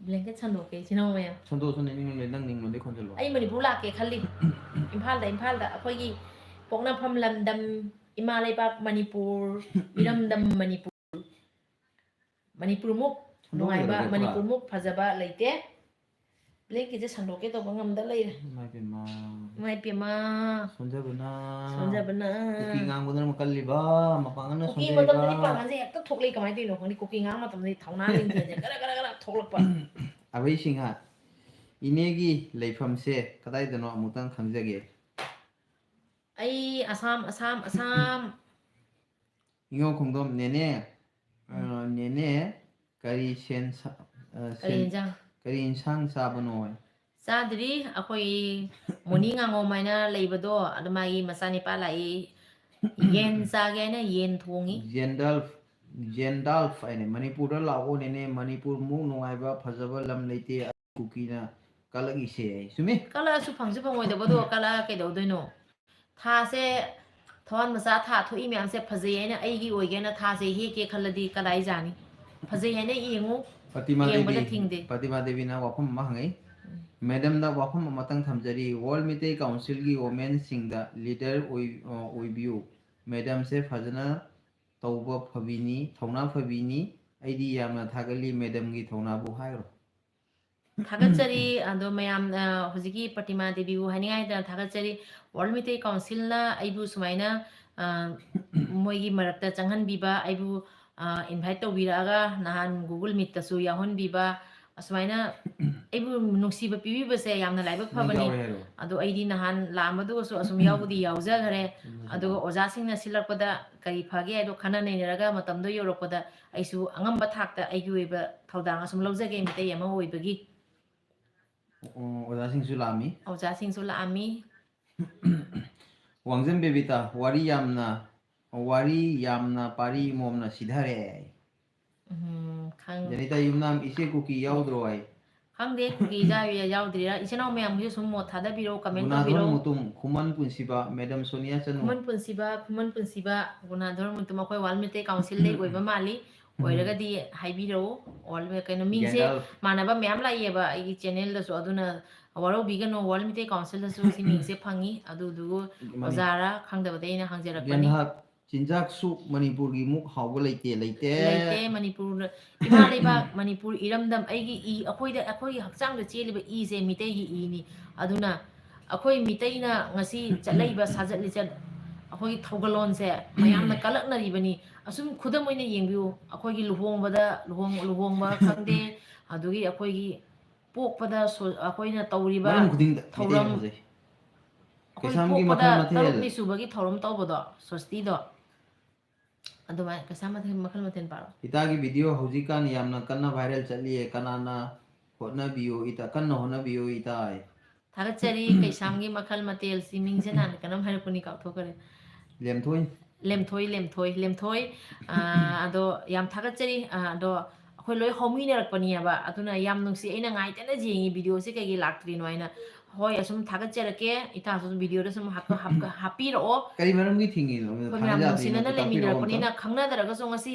Blanket ꯁꯟꯗꯣꯛꯀꯦ, ꯏꯆꯤꯟ ꯏꯅꯥꯎ ꯃꯌꯥꯝ꯫ ꯁꯟꯗꯣꯛꯑꯣ, ꯁꯟꯗꯣꯛꯑꯣ, ꯏꯪꯅꯤꯡꯂꯣꯗꯤ, ꯅꯪ ꯏꯪꯅꯤꯡꯂꯣꯗꯤ ꯀꯣꯟꯁꯜꯂꯣ꯫ ꯑꯩ ꯃꯅꯤꯄꯨꯔ ꯂꯥꯛꯀꯦ ꯈꯜꯂꯤ꯫ ꯏꯝꯐꯥꯜꯗ, ꯏꯝꯐꯥꯜꯗ ꯑꯩꯈꯣꯏꯒꯤ ꯄꯣꯛꯅꯐꯝ ꯂꯝꯗꯝ, ꯏꯃꯥ ꯂꯩꯕꯥꯛ ꯃꯅꯤꯄꯨꯔ, ꯏꯔꯝꯗꯝ ꯃꯅꯤꯄꯨꯔ꯫ ꯃꯅꯤꯄꯨꯔꯃꯨꯛ ꯅꯨꯡꯉꯥꯏꯕ, ꯂꯣꯏꯔꯒ ꯄꯨꯔꯥ꯫ ꯃꯅꯤꯄꯨꯔꯃꯨꯛ ꯐꯖꯕ ꯂꯩꯇꯦ꯫ ꯕ꯭ꯂꯦꯡꯀꯦꯠꯁꯦ ꯁꯟꯗꯣꯛꯀꯦ ꯇꯧꯕ ꯉꯝꯗ ꯂꯩꯔꯦ꯫ ꯏꯃꯥꯏ ꯄꯦꯝꯃ꯫ ꯏꯃꯥꯏ ꯄꯦꯝꯃ꯫ ꯁꯣꯟꯖꯕꯅ꯫ ꯁꯣꯟꯖꯕꯅ꯫ ꯀꯨꯀꯤ ꯉꯥꯡꯕꯗꯅ ꯑꯃꯨꯛ ꯀꯜꯂꯤꯕ, ꯃꯄꯥꯡꯒꯜꯅ ꯀꯨꯀꯤ ꯁꯣꯟꯖꯔꯤꯕ꯫ ꯃꯇꯝꯗꯗꯤ ꯄꯥꯡꯒꯜꯁꯦ ꯍꯦꯛꯇ ꯊꯣꯛꯂꯛꯏ, ꯀꯃꯥꯏꯅ ꯇꯧꯔꯤꯅꯣ ꯈꯪꯗꯦ, ꯀꯨꯀꯤ ꯉꯥꯡꯕ ꯃꯇꯝꯗꯗꯤ ꯊꯧꯅꯥ ꯂꯤꯡꯖꯦꯜꯁꯦ ꯒꯔ ꯒꯔ ꯒꯔ ꯊꯣꯛꯂꯛꯄ꯫ ꯑꯕꯩ ꯁꯤꯡꯍ, ꯏꯅꯦꯒꯤ ꯂꯩꯐꯝꯁꯦ ꯀꯗꯥꯏꯗꯅꯣ ꯑꯃꯨꯛꯇꯪ ꯈꯪꯖꯒꯦ꯫ ꯑꯩ ꯑꯁꯥꯝ, ꯑꯁꯥꯝ, ꯑꯁꯥꯝ꯫ ꯏꯉꯣ ꯈꯣꯡꯗꯣꯝ, ꯅꯦꯅꯦ, ꯑ, ꯎꯝ꯫ ꯅꯦꯅꯦ, ꯀꯔꯤ ꯁꯦꯟ ꯁꯥ-, ꯑ, ꯀꯔꯤ ꯁꯦꯟ-, ꯏꯟꯖꯥꯡ? ꯀꯔꯤ ꯏꯟꯁꯥꯡ ꯆꯥꯕꯅꯣ? ꯆꯥꯗ꯭ꯔꯤ꯫ ꯑꯩꯈꯣꯏ ꯃꯣꯅꯤ ꯉꯥꯉꯣꯝ ꯍꯥꯏꯅ ꯂꯩꯕꯗꯣ, ꯑꯗꯨ ꯃꯥꯒꯤ ꯃꯆꯥꯅꯤꯄꯥ ꯂꯥꯛꯏ꯫ ꯌꯦꯟ ꯆꯥꯒꯦ ꯍꯥꯏꯅ ꯌꯦꯟ ꯊꯣꯡꯉꯤ꯫ ꯖꯦꯟꯗꯥꯜꯐ, ꯖꯦꯟꯗꯥꯜꯐ ꯍꯥꯏꯅꯦ, "ꯃꯅꯤꯄꯨꯔꯗ ꯂꯥꯛꯑꯣ ꯅꯦꯅꯦ, ꯃꯅꯤꯄꯨꯔꯃꯨꯛ ꯅꯨꯡꯉꯥꯏꯕ ꯐꯖꯕ ꯂꯝ ꯂꯩꯇꯦ", ꯀꯨꯀꯤꯅ ꯀꯂꯛꯏꯁꯦ꯫ ꯆꯨꯝꯃꯤ? ꯀꯂꯛꯑꯁꯨ ꯐꯪꯁꯨ ꯐꯪꯉꯣꯏꯗꯕꯗꯣ ꯀꯂꯛꯑ ꯀꯩꯗꯧꯗꯣꯏꯅꯣ? ꯊꯥꯁꯦ, ꯊꯋꯥꯟ ꯃꯆꯥ ꯊꯥ ꯊꯣꯛꯏ ꯃꯌꯥꯝꯁꯦ ꯐꯖꯩ ꯍꯥꯏꯅ ꯑꯩꯒꯤ ꯑꯣꯏꯒꯦꯅ ꯊꯥꯁꯦ ꯍꯦꯛꯀꯦ ꯈꯜꯂꯗꯤ ꯀꯗꯥꯏ ꯌꯥꯅꯤ? ꯐꯖꯩ ꯍꯥꯏꯅ ꯌꯦꯡꯉꯨ, ꯄ꯭ꯔꯇꯤꯃꯥ ꯌꯦꯡꯕꯗ ꯗꯦꯕꯤ, ꯊꯤꯡꯗꯦ꯫ ꯄ꯭ꯔꯇꯤꯃꯥ ꯗꯦꯕꯤꯅ ꯋꯥꯐꯝ ꯑꯃ ꯍꯪꯉꯛꯏ꯫ ꯎꯝ꯫ ꯃꯦꯗꯝꯗ ꯋꯥꯐꯝ ꯑꯃꯇꯪ ꯊꯝꯖꯔꯤ, ꯋꯥꯔꯜ ꯃꯤꯇꯩ ꯀꯥꯎꯟꯁꯤꯜꯒꯤ ꯋꯣꯃꯦꯟꯁꯤꯡꯗ ꯂꯤꯗꯔ ꯑꯣꯏ-, ꯑ, ꯑꯣꯏꯕꯤꯌꯨ꯫ ꯃꯦꯗꯝꯁꯦ ꯐꯖꯅ ꯇꯧꯕ ꯐꯕꯤꯅꯤ, ꯊꯧꯅꯥ ꯐꯕꯤꯅꯤ꯫ ꯑꯩꯗꯤ ꯌꯥꯝꯅ ꯊꯥꯒꯠꯂꯤ ꯃꯦꯗꯝꯒꯤ ꯊꯧꯅꯥꯕꯨ ꯍꯥꯏꯔꯣ꯫ ꯊꯥꯒꯠꯆꯔꯤ꯫ ꯑꯗꯣ ꯃꯌꯥꯝ, ꯑ, ꯍꯧꯖꯤꯛꯀꯤ ꯄ꯭ꯔꯇꯤꯃꯥ ꯗꯦꯕꯤꯕꯨ ꯍꯥꯏꯅꯤꯡꯉꯥꯏꯗ ꯊꯥꯒꯠꯆꯔꯤ꯫ ꯋꯥꯔꯜ ꯃꯤꯇꯩ ꯀꯥꯎꯟꯁꯤꯜꯅ ꯑꯩꯕꯨ ꯁꯨꯃꯥꯏꯅ, ꯑ, ꯃꯣꯏꯒꯤ ꯃꯔꯛꯇ ꯆꯪꯍꯟꯕꯤꯕ, ꯑꯩꯕꯨ, ꯑ, invite ꯇꯧꯕꯤꯔꯛꯑꯒ ꯅꯍꯥꯟ Google Meetꯇꯁꯨ ꯌꯥꯎꯍꯟꯕꯤꯕ, ꯑꯁꯨꯃꯥꯏꯅ ꯑꯩꯕꯨ ꯅꯨꯡꯁꯤꯕ ꯄꯤꯕꯤꯕꯁꯦ ꯌꯥꯝꯅ ꯂꯥꯏꯕꯛ ꯅꯪ ꯐꯕꯅꯤ꯫ ꯌꯥꯎꯔꯦ ꯍꯥꯏꯔꯣ? ꯑꯗꯣ ꯑꯩꯗꯤ ꯅꯍꯥꯟ ꯂꯥꯛꯑꯝꯕꯗꯨꯒꯁꯨ ꯑꯁꯨꯝ ꯌꯥꯎꯕꯨꯗꯤ ꯌꯥꯎꯖꯈ꯭ꯔꯦ꯫ ꯎꯝ, ꯑꯗꯨꯒ ꯎꯝ꯫ ꯑꯣꯖꯥꯁꯤꯡꯅ ꯁꯤꯜꯂꯛꯄꯗ ꯀꯔꯤ ꯐꯒꯦ ꯍꯥꯏꯗꯣ ꯈꯟꯅ ꯅꯩꯅꯔꯒ ꯃꯇꯝꯗꯣ ꯌꯧꯔꯛꯄꯗ ꯑꯩꯁꯨ ꯑꯉꯝꯕ ꯊꯥꯛꯇ ꯑꯩꯒꯤ ꯑꯣꯏꯕ ꯊꯧꯗꯥꯡ ꯑꯁꯨꯝ ꯂꯧꯖꯒꯦ, ꯃꯤꯇꯩ ꯑꯃ ꯑꯣꯏꯕꯒꯤ꯫ ꯑꯣ, ꯑꯣꯖꯥꯁꯤꯡꯁꯨ ꯂꯥꯛꯑꯝꯃꯤ? ꯑꯣꯖꯥꯁꯤꯡꯁꯨ ꯂꯥꯛꯑꯝꯃꯤ꯫ ꯋꯥꯡꯖꯝ ꯕꯦꯕꯤꯇꯥ, ꯋꯥꯔꯤ ꯌꯥꯝꯅ, ꯋꯥꯔꯤ ꯌꯥꯝꯅ ꯄꯥꯔꯤ ꯃꯣꯝꯅ ꯁꯤꯊꯔꯦ꯫ ꯎꯝ, ꯈꯪ-, ꯖꯅꯤꯇꯥ ꯌꯨꯝꯅꯥꯝ, ꯏꯆꯦ ꯀꯨꯀꯤ ꯌꯥꯎꯗ꯭ꯔꯣ ꯑꯩ? ꯈꯪꯗꯦ, ꯀꯨꯀꯤ ꯌꯥꯎ-, ꯌꯥꯎꯗ꯭ꯔꯤꯔꯥ? ꯏꯆꯤꯟ ꯏꯅꯥꯎ ꯃꯌꯥꯝꯒꯤꯁꯨ ꯁꯨꯝ ꯃꯣꯠ ꯊꯥꯗꯕꯤꯔꯛꯑꯣ, comment ꯒꯨꯅꯥꯙꯣꯔ ꯇꯧꯕꯤꯔꯛꯑꯣ꯫ ꯃꯨꯇꯨꯝ, ꯈꯨꯃꯟ ꯄꯨꯟꯁꯤꯕ, ꯃꯦꯗꯝ ꯁꯣꯅꯤꯌꯥ ꯆꯅꯨ꯫ ꯈꯨꯃꯟ ꯄꯨꯟꯁꯤꯕ, ꯈꯨꯃꯟ ꯄꯨꯟꯁꯤꯕ, ꯒꯨꯅꯥꯙꯣꯔ ꯃꯨꯇꯨꯝ, ꯑꯩꯈꯣꯏ ꯋꯥꯔꯜ ꯃꯤꯇꯩ ꯀꯥꯎꯟꯁꯤꯜꯗꯩ ꯑꯣꯏꯕ ꯃꯥꯜꯂꯤ꯫ ꯎꯝ꯫ ꯑꯣꯏꯔꯒꯗꯤ ꯍꯥꯏꯕꯤꯔꯛꯎ꯫ ꯋꯥꯔꯜ ꯃꯤ-, ꯀꯩꯅꯣ, ꯃꯤꯡꯁꯦ ꯒꯦꯟꯗꯥꯜ꯫ ꯃꯥꯟꯅꯕ ꯃꯌꯥꯝ ꯂꯥꯛꯏꯌꯦꯕ ꯑꯩꯒꯤ channelꯗꯁꯨ, ꯑꯗꯨꯅ ꯋꯥꯔꯧꯕꯤꯒꯅꯨ, ꯋꯥꯔꯜ ꯃꯤꯇꯩ ꯀꯥꯎꯟꯁꯤꯜꯗꯁꯨ ꯁꯤ ꯃꯤꯡꯁꯦ ꯐꯪꯉꯤ꯫ ꯑꯗꯨꯗꯨꯒ ꯃꯥꯅꯤ꯫ ꯑꯣꯖꯥꯔꯥ ꯈꯪꯗꯕꯗꯩ ꯑꯩꯅ ꯍꯪꯖꯔꯛꯄꯅꯤ꯫ ꯒꯦꯟꯍꯥꯠ, ꯆꯤꯟꯖꯥꯛꯁꯨ ꯃꯅꯤꯄꯨꯔꯒꯤ ꯃꯨꯛ ꯍꯥꯎꯕ ꯂꯩꯇꯦ, ꯂꯩꯇꯦ꯫ ꯂꯩꯇꯦ꯫ ꯃꯅꯤꯄꯨꯔ, ꯏꯃꯥ ꯂꯩꯕꯥꯛ ꯃꯅꯤꯄꯨꯔ ꯏꯔꯝꯗꯝ, ꯑꯩꯒꯤ ꯏ, ꯑꯩꯈꯣꯏꯗ, ꯑꯩꯈꯣꯏꯒꯤ ꯍꯛꯆꯥꯡꯗ ꯆꯦꯜꯂꯤꯕ ꯏꯁꯦ ꯃꯤꯇꯩꯒꯤ ꯏꯅꯤ꯫ ꯑꯗꯨꯅ ꯑꯩꯈꯣꯏ ꯃꯤꯇꯩꯅ ꯉꯁꯤ ꯆꯠꯂꯛꯏꯕ ꯁꯥꯖꯠ ꯂꯤꯆꯠ, ꯑꯩꯈꯣꯏꯒꯤ ꯊꯧꯒꯜꯂꯣꯟꯁꯦ ꯃꯌꯥꯝꯅ ꯀꯜꯂꯛꯅꯔꯤꯕꯅꯤ꯫ ꯑꯁꯨꯝ ꯈꯨꯗꯝ ꯑꯣꯏꯅ ꯌꯦꯡꯕꯤꯌꯨ, ꯑꯩꯈꯣꯏꯒꯤ ꯂꯨꯍꯣꯡꯕꯗ, ꯂꯨꯍꯣꯡ-, ꯂꯨꯍꯣꯡꯕ ꯈꯪꯗꯦ, ꯑꯗꯨꯒꯤ ꯑꯩꯈꯣꯏꯒꯤ ꯄꯣꯛꯄꯗ ꯁꯣ-, ꯑꯩꯈꯣꯏꯅ ꯇꯧꯔꯤꯕ ꯃꯔꯝ ꯈꯨꯗꯤꯡꯗ ꯃꯤꯇꯩ ꯊꯧꯔꯝ, ꯍꯧꯖꯩ꯫ ꯑꯩꯈꯣꯏ ꯀꯩꯁꯥꯝꯒꯤ ꯄꯣꯛꯄꯗ ꯃꯈꯜ ꯃꯊꯦꯜ꯫ ꯇꯔꯨꯛꯅꯤ ꯁꯨꯕꯒꯤ ꯊꯧꯔꯝ ꯇꯧꯕꯗꯣ, ꯁꯣꯁꯇꯤꯗꯣ, ꯑꯗꯨꯃꯥꯏꯅ ꯀꯩꯁꯥꯝ ꯃꯊꯦꯜ ꯃꯈꯜ ꯃꯊꯦꯜ ꯄꯥꯔꯣ꯫ ꯏꯇꯥꯒꯤ video ꯍꯧꯖꯤꯛꯀꯥꯟ ꯌꯥꯝꯅ ꯀꯟꯅ viral ꯆꯠꯂꯤꯌꯦ, ꯀꯅꯥꯅ ꯍꯣꯠꯅꯕꯤꯌꯨ ꯏꯇꯥ, ꯀꯟꯅ ꯍꯣꯠꯅꯕꯤꯌꯨ ꯏꯇꯥ꯫ ꯊꯥꯒꯠꯆꯔꯤ꯫ ꯀꯩꯁꯥꯝꯒꯤ ꯃꯈꯜ ꯃꯊꯦꯜꯁꯤ ꯃꯤꯡꯁꯦ ꯅꯍꯥꯟ ꯀꯩꯅꯣꯝ ꯍꯥꯏꯔꯛꯄꯅꯤ, ꯀꯥꯎꯊꯣꯛꯈ꯭ꯔꯦ꯫ ꯂꯦꯝꯊꯣꯏ꯫ ꯂꯦꯝꯊꯣꯏ, ꯂꯦꯝꯊꯣꯏ, ꯂꯦꯝꯊꯣꯏ꯫ ꯑꯥ, ꯑꯗꯣ ꯌꯥꯝ ꯊꯥꯒꯠꯆꯔꯤ꯫ ꯑꯥ, ꯑꯗꯣ ꯑꯩꯈꯣꯏ ꯂꯣꯏ ꯍꯧꯃꯤꯟꯅꯔꯛꯄꯅꯦꯕ, ꯑꯗꯨꯅ ꯌꯥꯝ ꯅꯨꯡꯁꯤ꯫ ꯑꯩꯅ ꯉꯥꯏꯇꯅ ꯌꯦꯡꯉꯤ videoꯁꯦ ꯀꯩꯒꯤ ꯂꯥꯛꯇ꯭ꯔꯤꯅꯣ ꯍꯥꯏꯅ꯫ ꯍꯣꯏ, ꯑꯁꯨꯝ ꯊꯥꯒꯠꯆꯔꯛꯀꯦ, ꯏꯇꯥꯁꯨ videoꯗ ꯁꯨꯝ ꯍꯥꯞꯄ-, ꯍꯥꯞꯄ-, ꯍꯥꯞꯄꯤꯔꯛꯑꯣ꯫ ꯀꯔꯤ ꯃꯔꯝꯒꯤ ꯊꯤꯡꯉꯤꯅꯣ? ꯑꯩꯈꯣꯏ ꯃꯌꯥꯝ ꯅꯨꯡꯁꯤꯅꯅ ꯂꯩꯃꯤꯟꯅꯔꯛꯄꯅꯤꯅ ꯈꯪꯅꯗ꯭ꯔꯒꯁꯨ ꯉꯁꯤ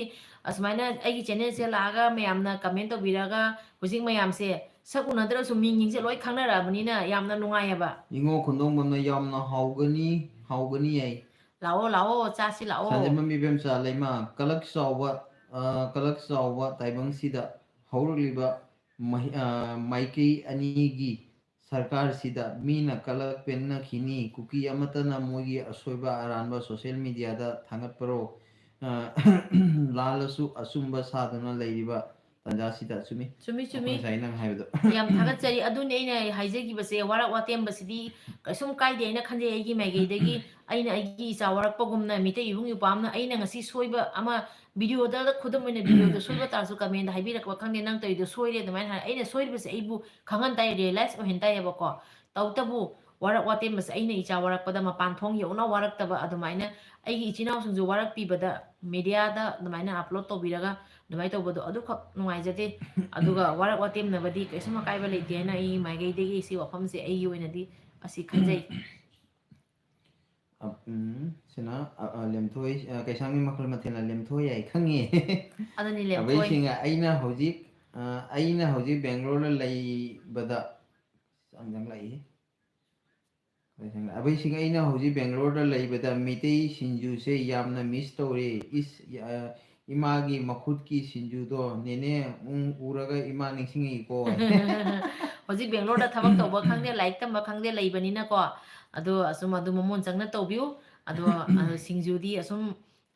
ꯑꯁꯨꯃꯥꯏꯅ ꯑꯩꯒꯤ channelꯁꯦ ꯂꯥꯛꯑꯒ ꯃꯌꯥꯝꯅ comment ꯇꯧꯕꯤꯔꯒ ꯍꯧꯖꯤꯛ ꯃꯌꯥꯝꯁꯦ ꯁꯛ ꯎꯅꯗ꯭ꯔꯁꯨ ꯃꯤꯡꯁꯤꯡꯁꯦ ꯂꯣꯏ ꯈꯪꯅꯔꯛꯑꯕꯅꯤꯅ ꯌꯥꯝꯅ ꯅꯨꯡꯉꯥꯏꯌꯦꯕ꯫ ꯏꯉꯣ ꯈꯨꯟꯗꯣꯡꯕꯝꯅ ꯌꯥꯝꯅ ꯍꯥꯎꯒꯅꯤ, ꯍꯥꯎꯒꯅꯤ ꯍꯥꯏ꯫ ꯂꯥꯛꯑꯣ, ꯂꯥꯛꯑꯣ, ꯆꯥꯁꯤ ꯂꯥꯛꯑꯣ꯫ ꯁꯟꯖꯦꯟꯕꯝ ꯏꯕꯦꯝꯆꯥ ꯂꯩꯃ, ꯀꯂꯛ ꯆꯥꯎꯕ, ꯑ, ꯀꯂꯛ ꯆꯥꯎꯕ ꯇꯥꯏꯕꯪꯁꯤꯗ ꯍꯧꯔꯛꯂꯤꯕ ꯃꯍꯤ-, ꯑ, ꯃꯥꯏꯀꯩ ꯑꯅꯤꯒꯤ ꯁꯔꯀꯥꯔꯁꯤꯗ ꯃꯤꯅ ꯀꯂꯛ ꯄꯦꯟꯅꯈꯤꯅꯤ꯫ ꯀꯨꯀꯤ ꯑꯃꯠꯇꯅ ꯃꯣꯏꯒꯤ ꯑꯁꯣꯏꯕ ꯑꯔꯥꯟꯕ social mediaꯗ ꯊꯥꯡꯒꯠꯄꯔꯣ? ꯑ, ꯂꯥꯜꯂꯁꯨ ꯑꯆꯨꯝꯕ ꯁꯥꯗꯨꯅ ꯂꯩꯔꯤꯕ ꯇꯥꯟꯖꯥꯁꯤꯗ꯫ ꯆꯨꯝꯃꯤ꯫ ꯆꯨꯝꯃꯤ, ꯆꯨꯝꯃꯤ꯫ ꯉꯁꯥꯏ ꯅꯪ ꯍꯥꯏꯕꯗꯣ꯫ ꯌꯥꯝ ꯊꯥꯒꯠꯆꯔꯤ꯫ ꯑꯗꯨꯅꯤ ꯑꯩꯅ ꯍꯥꯏꯖꯈꯤꯕꯁꯦ, ꯋꯥꯔꯛ ꯋꯥꯇꯦꯝꯕꯁꯤꯗꯤ ꯀꯩꯁꯨꯝ ꯀꯥꯏꯗꯦ ꯍꯥꯏꯅ ꯈꯟꯖꯩ ꯑꯩꯒꯤ ꯃꯥꯏꯀꯩꯗꯒꯤ꯫ ꯑꯩꯅ ꯑꯩꯒꯤ ꯏꯆꯥ ꯋꯥꯔꯛꯄꯒꯨꯝꯅ ꯃꯤꯇꯩ ꯏꯕꯨꯡ ꯏꯄ꯭ꯋꯥ ꯑꯃꯅ ꯑꯩꯅ ꯉꯁꯤ ꯁꯣꯏꯕ ꯑꯃ videoꯗ, ꯈꯨꯗꯝ ꯑꯣꯏꯅ videoꯗ ꯁꯣꯏꯕ ꯇꯥꯔꯁꯨ comment ꯍꯥꯏꯕꯤꯔꯛꯄ ꯈꯪꯗꯦ, "ꯅꯪ ꯇꯧꯔꯤꯗꯣ ꯁꯣꯏꯔꯦ" ꯑꯗꯨꯃꯥꯏꯅ ꯍꯥꯏ꯫ ꯑꯩꯅ ꯁꯣꯏꯔꯤꯕꯁꯦ ꯑꯩꯕꯨ ꯈꯪꯍꯟ ꯇꯥꯏ, realize ꯑꯣꯏꯍꯟ ꯇꯥꯏꯌꯦꯕꯀꯣ꯫ ꯇꯧꯕꯇꯕꯨ ꯋꯥꯔꯛ ꯋꯥꯇꯦꯝꯕꯁꯦ ꯑꯩꯅ ꯏꯆꯥ ꯋꯥꯔꯛꯄꯗ ꯃꯄꯥꯟ ꯊꯣꯡ ꯌꯧꯅ ꯋꯥꯔꯛꯇꯕ ꯑꯗꯨꯃꯥꯏꯅ ꯑꯩꯒꯤ ꯏꯆꯤꯟ ꯏꯅꯥꯎꯁꯤꯡꯁꯨ ꯋꯥꯔꯛꯄꯤꯕꯗ mediaꯗ ꯑꯗꯨꯃꯥꯏꯅ upload ꯇꯧꯕꯤꯔꯒ ꯑꯗꯨꯃꯥꯏꯅ ꯇꯧꯕꯗꯣ ꯑꯗꯨꯈꯛ ꯅꯨꯡꯉꯥꯏꯖꯗꯦ꯫ ꯑꯗꯨꯒ ꯋꯥꯔꯛ ꯋꯥꯇꯦꯝꯅꯕꯗꯤ ꯀꯩꯁꯨꯝ ꯑꯀꯥꯏꯕ ꯂꯩꯇꯦ ꯍꯥꯏꯅ ꯑꯩꯒꯤ ꯃꯥꯏꯀꯩꯗꯒꯤ ꯁꯤ ꯋꯥꯐꯝꯁꯦ ꯑꯩꯒꯤ ꯑꯣꯏꯅꯗꯤ ꯑꯁꯤ ꯈꯟꯖꯩ꯫ ꯑ, ꯎꯝ, ꯁꯤꯅ, ꯑ, ꯑ, ꯂꯦꯝꯊꯣꯏ, ꯑ, ꯀꯩꯁꯥꯝꯒꯤ ꯃꯈꯜ ꯃꯊꯦꯜꯅ ꯂꯦꯝꯊꯣꯏ ꯍꯥꯏ ꯈꯪꯉꯦ꯫ ꯑꯗꯨꯅꯤ ꯂꯦꯝꯊꯣꯏ꯫ ꯑꯕꯩꯁꯤꯡ, ꯑꯩꯅ ꯍꯧꯖꯤꯛ, ꯑ, ꯑꯩꯅ ꯍꯧꯖꯤꯛ ꯕꯦꯡꯒ꯭ꯂꯣꯔꯗ ꯂꯩꯕꯗ, ꯆꯪ-, ꯆꯪꯂꯛꯏ꯫ ꯑꯕꯩꯁꯤꯡ, ꯑꯩꯅ ꯍꯧꯖꯤꯛ ꯕꯦꯡꯒ꯭ꯂꯣꯔꯗ ꯂꯩꯕꯗ ꯃꯤꯇꯩ ꯁꯤꯡꯖꯨꯁꯦ ꯌꯥꯝꯅ ꯃꯤꯁ ꯇꯧꯔꯦ꯫ ꯏꯁ, ꯌꯥ-, ꯏꯃꯥꯒꯤ ꯃꯈꯨꯠꯀꯤ ꯁꯤꯡꯖꯨꯗꯣ ꯅꯦꯅꯦ, ꯎꯝ, ꯎꯔꯒ ꯏꯃꯥ ꯅꯤꯡꯁꯤꯡꯉꯤꯀꯣ꯫ ꯍꯧꯖꯤꯛ ꯕꯦꯡꯒ꯭ꯂꯣꯔꯗ ꯊꯕꯛ ꯇꯧꯕ ꯈꯪꯗꯦ, ꯂꯥꯏꯔꯤꯛ ꯇꯝꯕ ꯈꯪꯗꯦ ꯂꯩꯕꯅꯤꯅꯀꯣ, ꯑꯗꯣ ꯑꯁꯨꯝ ꯑꯗꯨ ꯃꯃꯣꯟ ꯆꯪꯅ ꯇꯧꯕꯤꯌꯨ꯫ ꯑꯗꯣ, ꯑ, ꯁꯤꯡꯖꯨꯗꯤ ꯑꯁꯨꯝ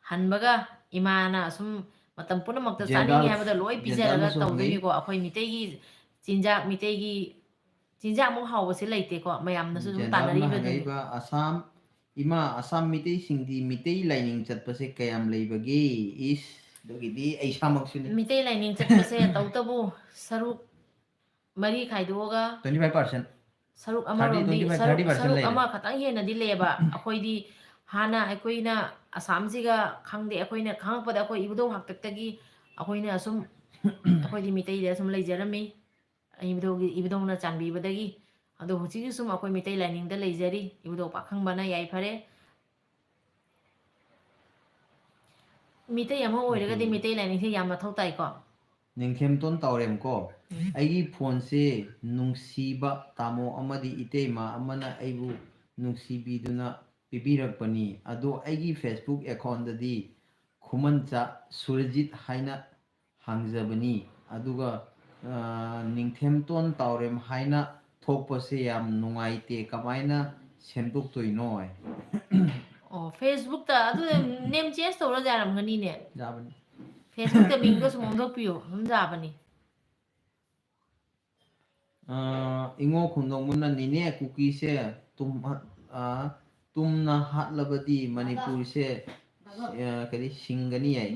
ꯍꯟꯕꯒ ꯏꯃꯥꯅ ꯑꯁꯨꯝ ꯃꯇꯝ ꯄꯨꯝꯅꯃꯛꯇ ꯆꯥꯅꯤꯡꯉꯤ ꯖꯦꯟꯗꯥꯜ, ꯍꯥꯏꯕꯗ ꯂꯣꯏ ꯄꯤꯖꯔꯒ ꯖꯦꯟꯗꯥꯜꯅꯁꯨ ꯍꯪꯉꯛꯏ꯫ ꯇꯧꯗꯣꯏꯅꯤꯀꯣ꯫ ꯑꯩꯈꯣꯏ ꯃꯤꯇꯩꯒꯤ ꯆꯤꯟꯖꯥꯛ, ꯃꯤꯇꯩꯒꯤ ꯆꯤꯟꯖꯥꯛꯃꯨꯛ ꯍꯥꯎꯕꯁꯦ ꯂꯩꯇꯦꯀꯣ꯫ ꯃꯌꯥꯝꯅꯁꯨ ꯑꯗꯨꯝ ꯖꯦꯟꯗꯥꯜꯅ ꯇꯥꯟꯅꯔꯤꯕ ꯑꯗꯨꯅꯤ꯫ ꯍꯪꯉꯛꯏꯕ, ꯑꯁꯥꯝ, ꯏꯃꯥ, ꯑꯁꯥꯝ ꯃꯤꯇꯩꯁꯤꯡꯗꯤ ꯃꯤꯇꯩ ꯂꯥꯏꯅꯤꯡ ꯆꯠꯄꯁꯦ ꯀꯌꯥꯝ ꯂꯩꯕꯒꯦ? ꯏꯁ, ꯑꯗꯨꯒꯤꯗꯤ ꯑꯩ ꯏꯁꯥꯃꯛꯁꯨꯅꯤ꯫ ꯃꯤꯇꯩ ꯂꯥꯏꯅꯤꯡ ꯆꯠꯄꯁꯦ ꯇꯧꯇꯕꯨ ꯁꯔꯨꯛ ꯃꯔꯤ ꯈꯥꯏꯗꯣꯛꯑꯒ Twenty five percent꯫ ꯁꯔꯨꯛ Thirty, ꯑꯃꯔꯣꯝꯗꯤ, twenty five, ꯁꯔꯨꯛ, thirty percent ꯁꯔꯨꯛ ꯂꯩꯔꯦ꯫ ꯑꯃꯈꯛꯇꯪ ꯍꯦꯟꯅꯗꯤ ꯂꯩꯌꯦꯕ꯫ ꯑꯩꯈꯣꯏꯗꯤ ꯍꯥꯟꯅ ꯑꯩꯈꯣꯏꯅ ꯑꯁꯥꯝꯁꯤꯒ ꯈꯪꯗꯦ, ꯑꯩꯈꯣꯏꯅ ꯈꯪꯉꯛꯄꯗ ꯑꯩꯈꯣꯏ ꯏꯕꯨꯙꯧ ꯍꯥꯛꯇꯛꯇꯒꯤ ꯑꯩꯈꯣꯏꯅ ꯑꯁꯨꯝ, ꯑꯩꯈꯣꯏꯗꯤ ꯃꯤꯇꯩꯗ ꯁꯨꯝ ꯂꯩꯖꯔꯝꯃꯤ꯫ ꯏꯕꯨꯙꯧꯒꯤ, ꯏꯕꯨꯙꯧꯅ ꯆꯥꯟꯕꯤꯕꯗꯒꯤ꯫ ꯑꯗꯣ ꯍꯧꯖꯤꯛꯁꯨ ꯁꯨꯝ ꯑꯩꯈꯣꯏ ꯃꯤꯇꯩ ꯂꯥꯏꯅꯤꯡꯗ ꯂꯩꯖꯔꯤ꯫ ꯏꯕꯨꯙꯧ ꯄꯥꯈꯪꯕꯅ ꯌꯥꯏꯐꯔꯦ꯫ ꯃꯤꯇꯩ ꯑꯃ ꯑꯣꯏꯔꯒꯗꯤ ꯃꯤꯇꯩ ꯂꯥꯏꯅꯤꯡꯁꯦ ꯌꯥꯝ ꯃꯊꯧ ꯇꯥꯏꯀꯣ꯫ ꯅꯤꯡꯊꯦꯝꯇꯣꯟ ꯇꯥꯎꯔꯦꯝ ꯀꯣ꯫ ꯑꯩꯒꯤ ꯐꯣꯟꯁꯦ ꯅꯨꯡꯁꯤꯕ ꯇꯥꯃꯣ ꯑꯃꯗꯤ ꯏꯇꯩꯃ ꯑꯃꯅ ꯑꯩꯕꯨ ꯅꯨꯡꯁꯤꯕꯤꯗꯨꯅ ꯄꯤꯕꯤꯔꯛꯄꯅꯤ꯫ ꯑꯗꯣ ꯑꯩꯒꯤ Facebook accountꯗꯗꯤ ꯈꯨꯃꯟꯆꯥ ꯁꯨꯔꯖꯤꯠ ꯍꯥꯏꯅ ꯍꯥꯡꯖꯕꯅꯤ꯫ ꯑꯗꯨꯒ, ꯑ, ꯅꯤꯡꯊꯦꯝꯇꯣꯟ ꯇꯥꯎꯔꯦꯝ ꯍꯥꯏꯅ ꯊꯣꯛꯄꯁꯦ ꯌꯥꯝ ꯅꯨꯡꯉꯥꯏꯇꯦ꯫ ꯀꯃꯥꯏꯅ ꯁꯦꯝꯗꯣꯛꯇꯣꯏꯅꯣ? ꯑꯣ, Facebookꯇ ꯑꯗꯨ name change ꯇꯧꯔ ꯌꯥꯔꯝꯒꯅꯤꯅꯦ꯫ ꯌꯥꯕꯅꯤ꯫ Facebookꯇ ꯃꯤꯡꯗꯣ ꯁꯨꯝ ꯑꯣꯟꯊꯣꯛꯄꯤꯌꯣ, ꯑꯗꯨꯝ ꯌꯥꯕꯅꯤ꯫ ꯑ, ꯏꯉꯣ ꯈꯨꯟꯗꯣꯡꯕꯅ ꯅꯤꯅꯦ ꯀꯨꯀꯤꯁꯦ ꯇꯨꯝ-, ꯑ, ꯇꯨꯝꯅ ꯍꯥꯠꯂꯕꯗꯤ ꯃꯅꯤꯄꯨꯔꯁꯦ, ꯑ, ꯀꯔꯤ, ꯁꯤꯡꯒꯅꯤ ꯍꯥꯏ꯫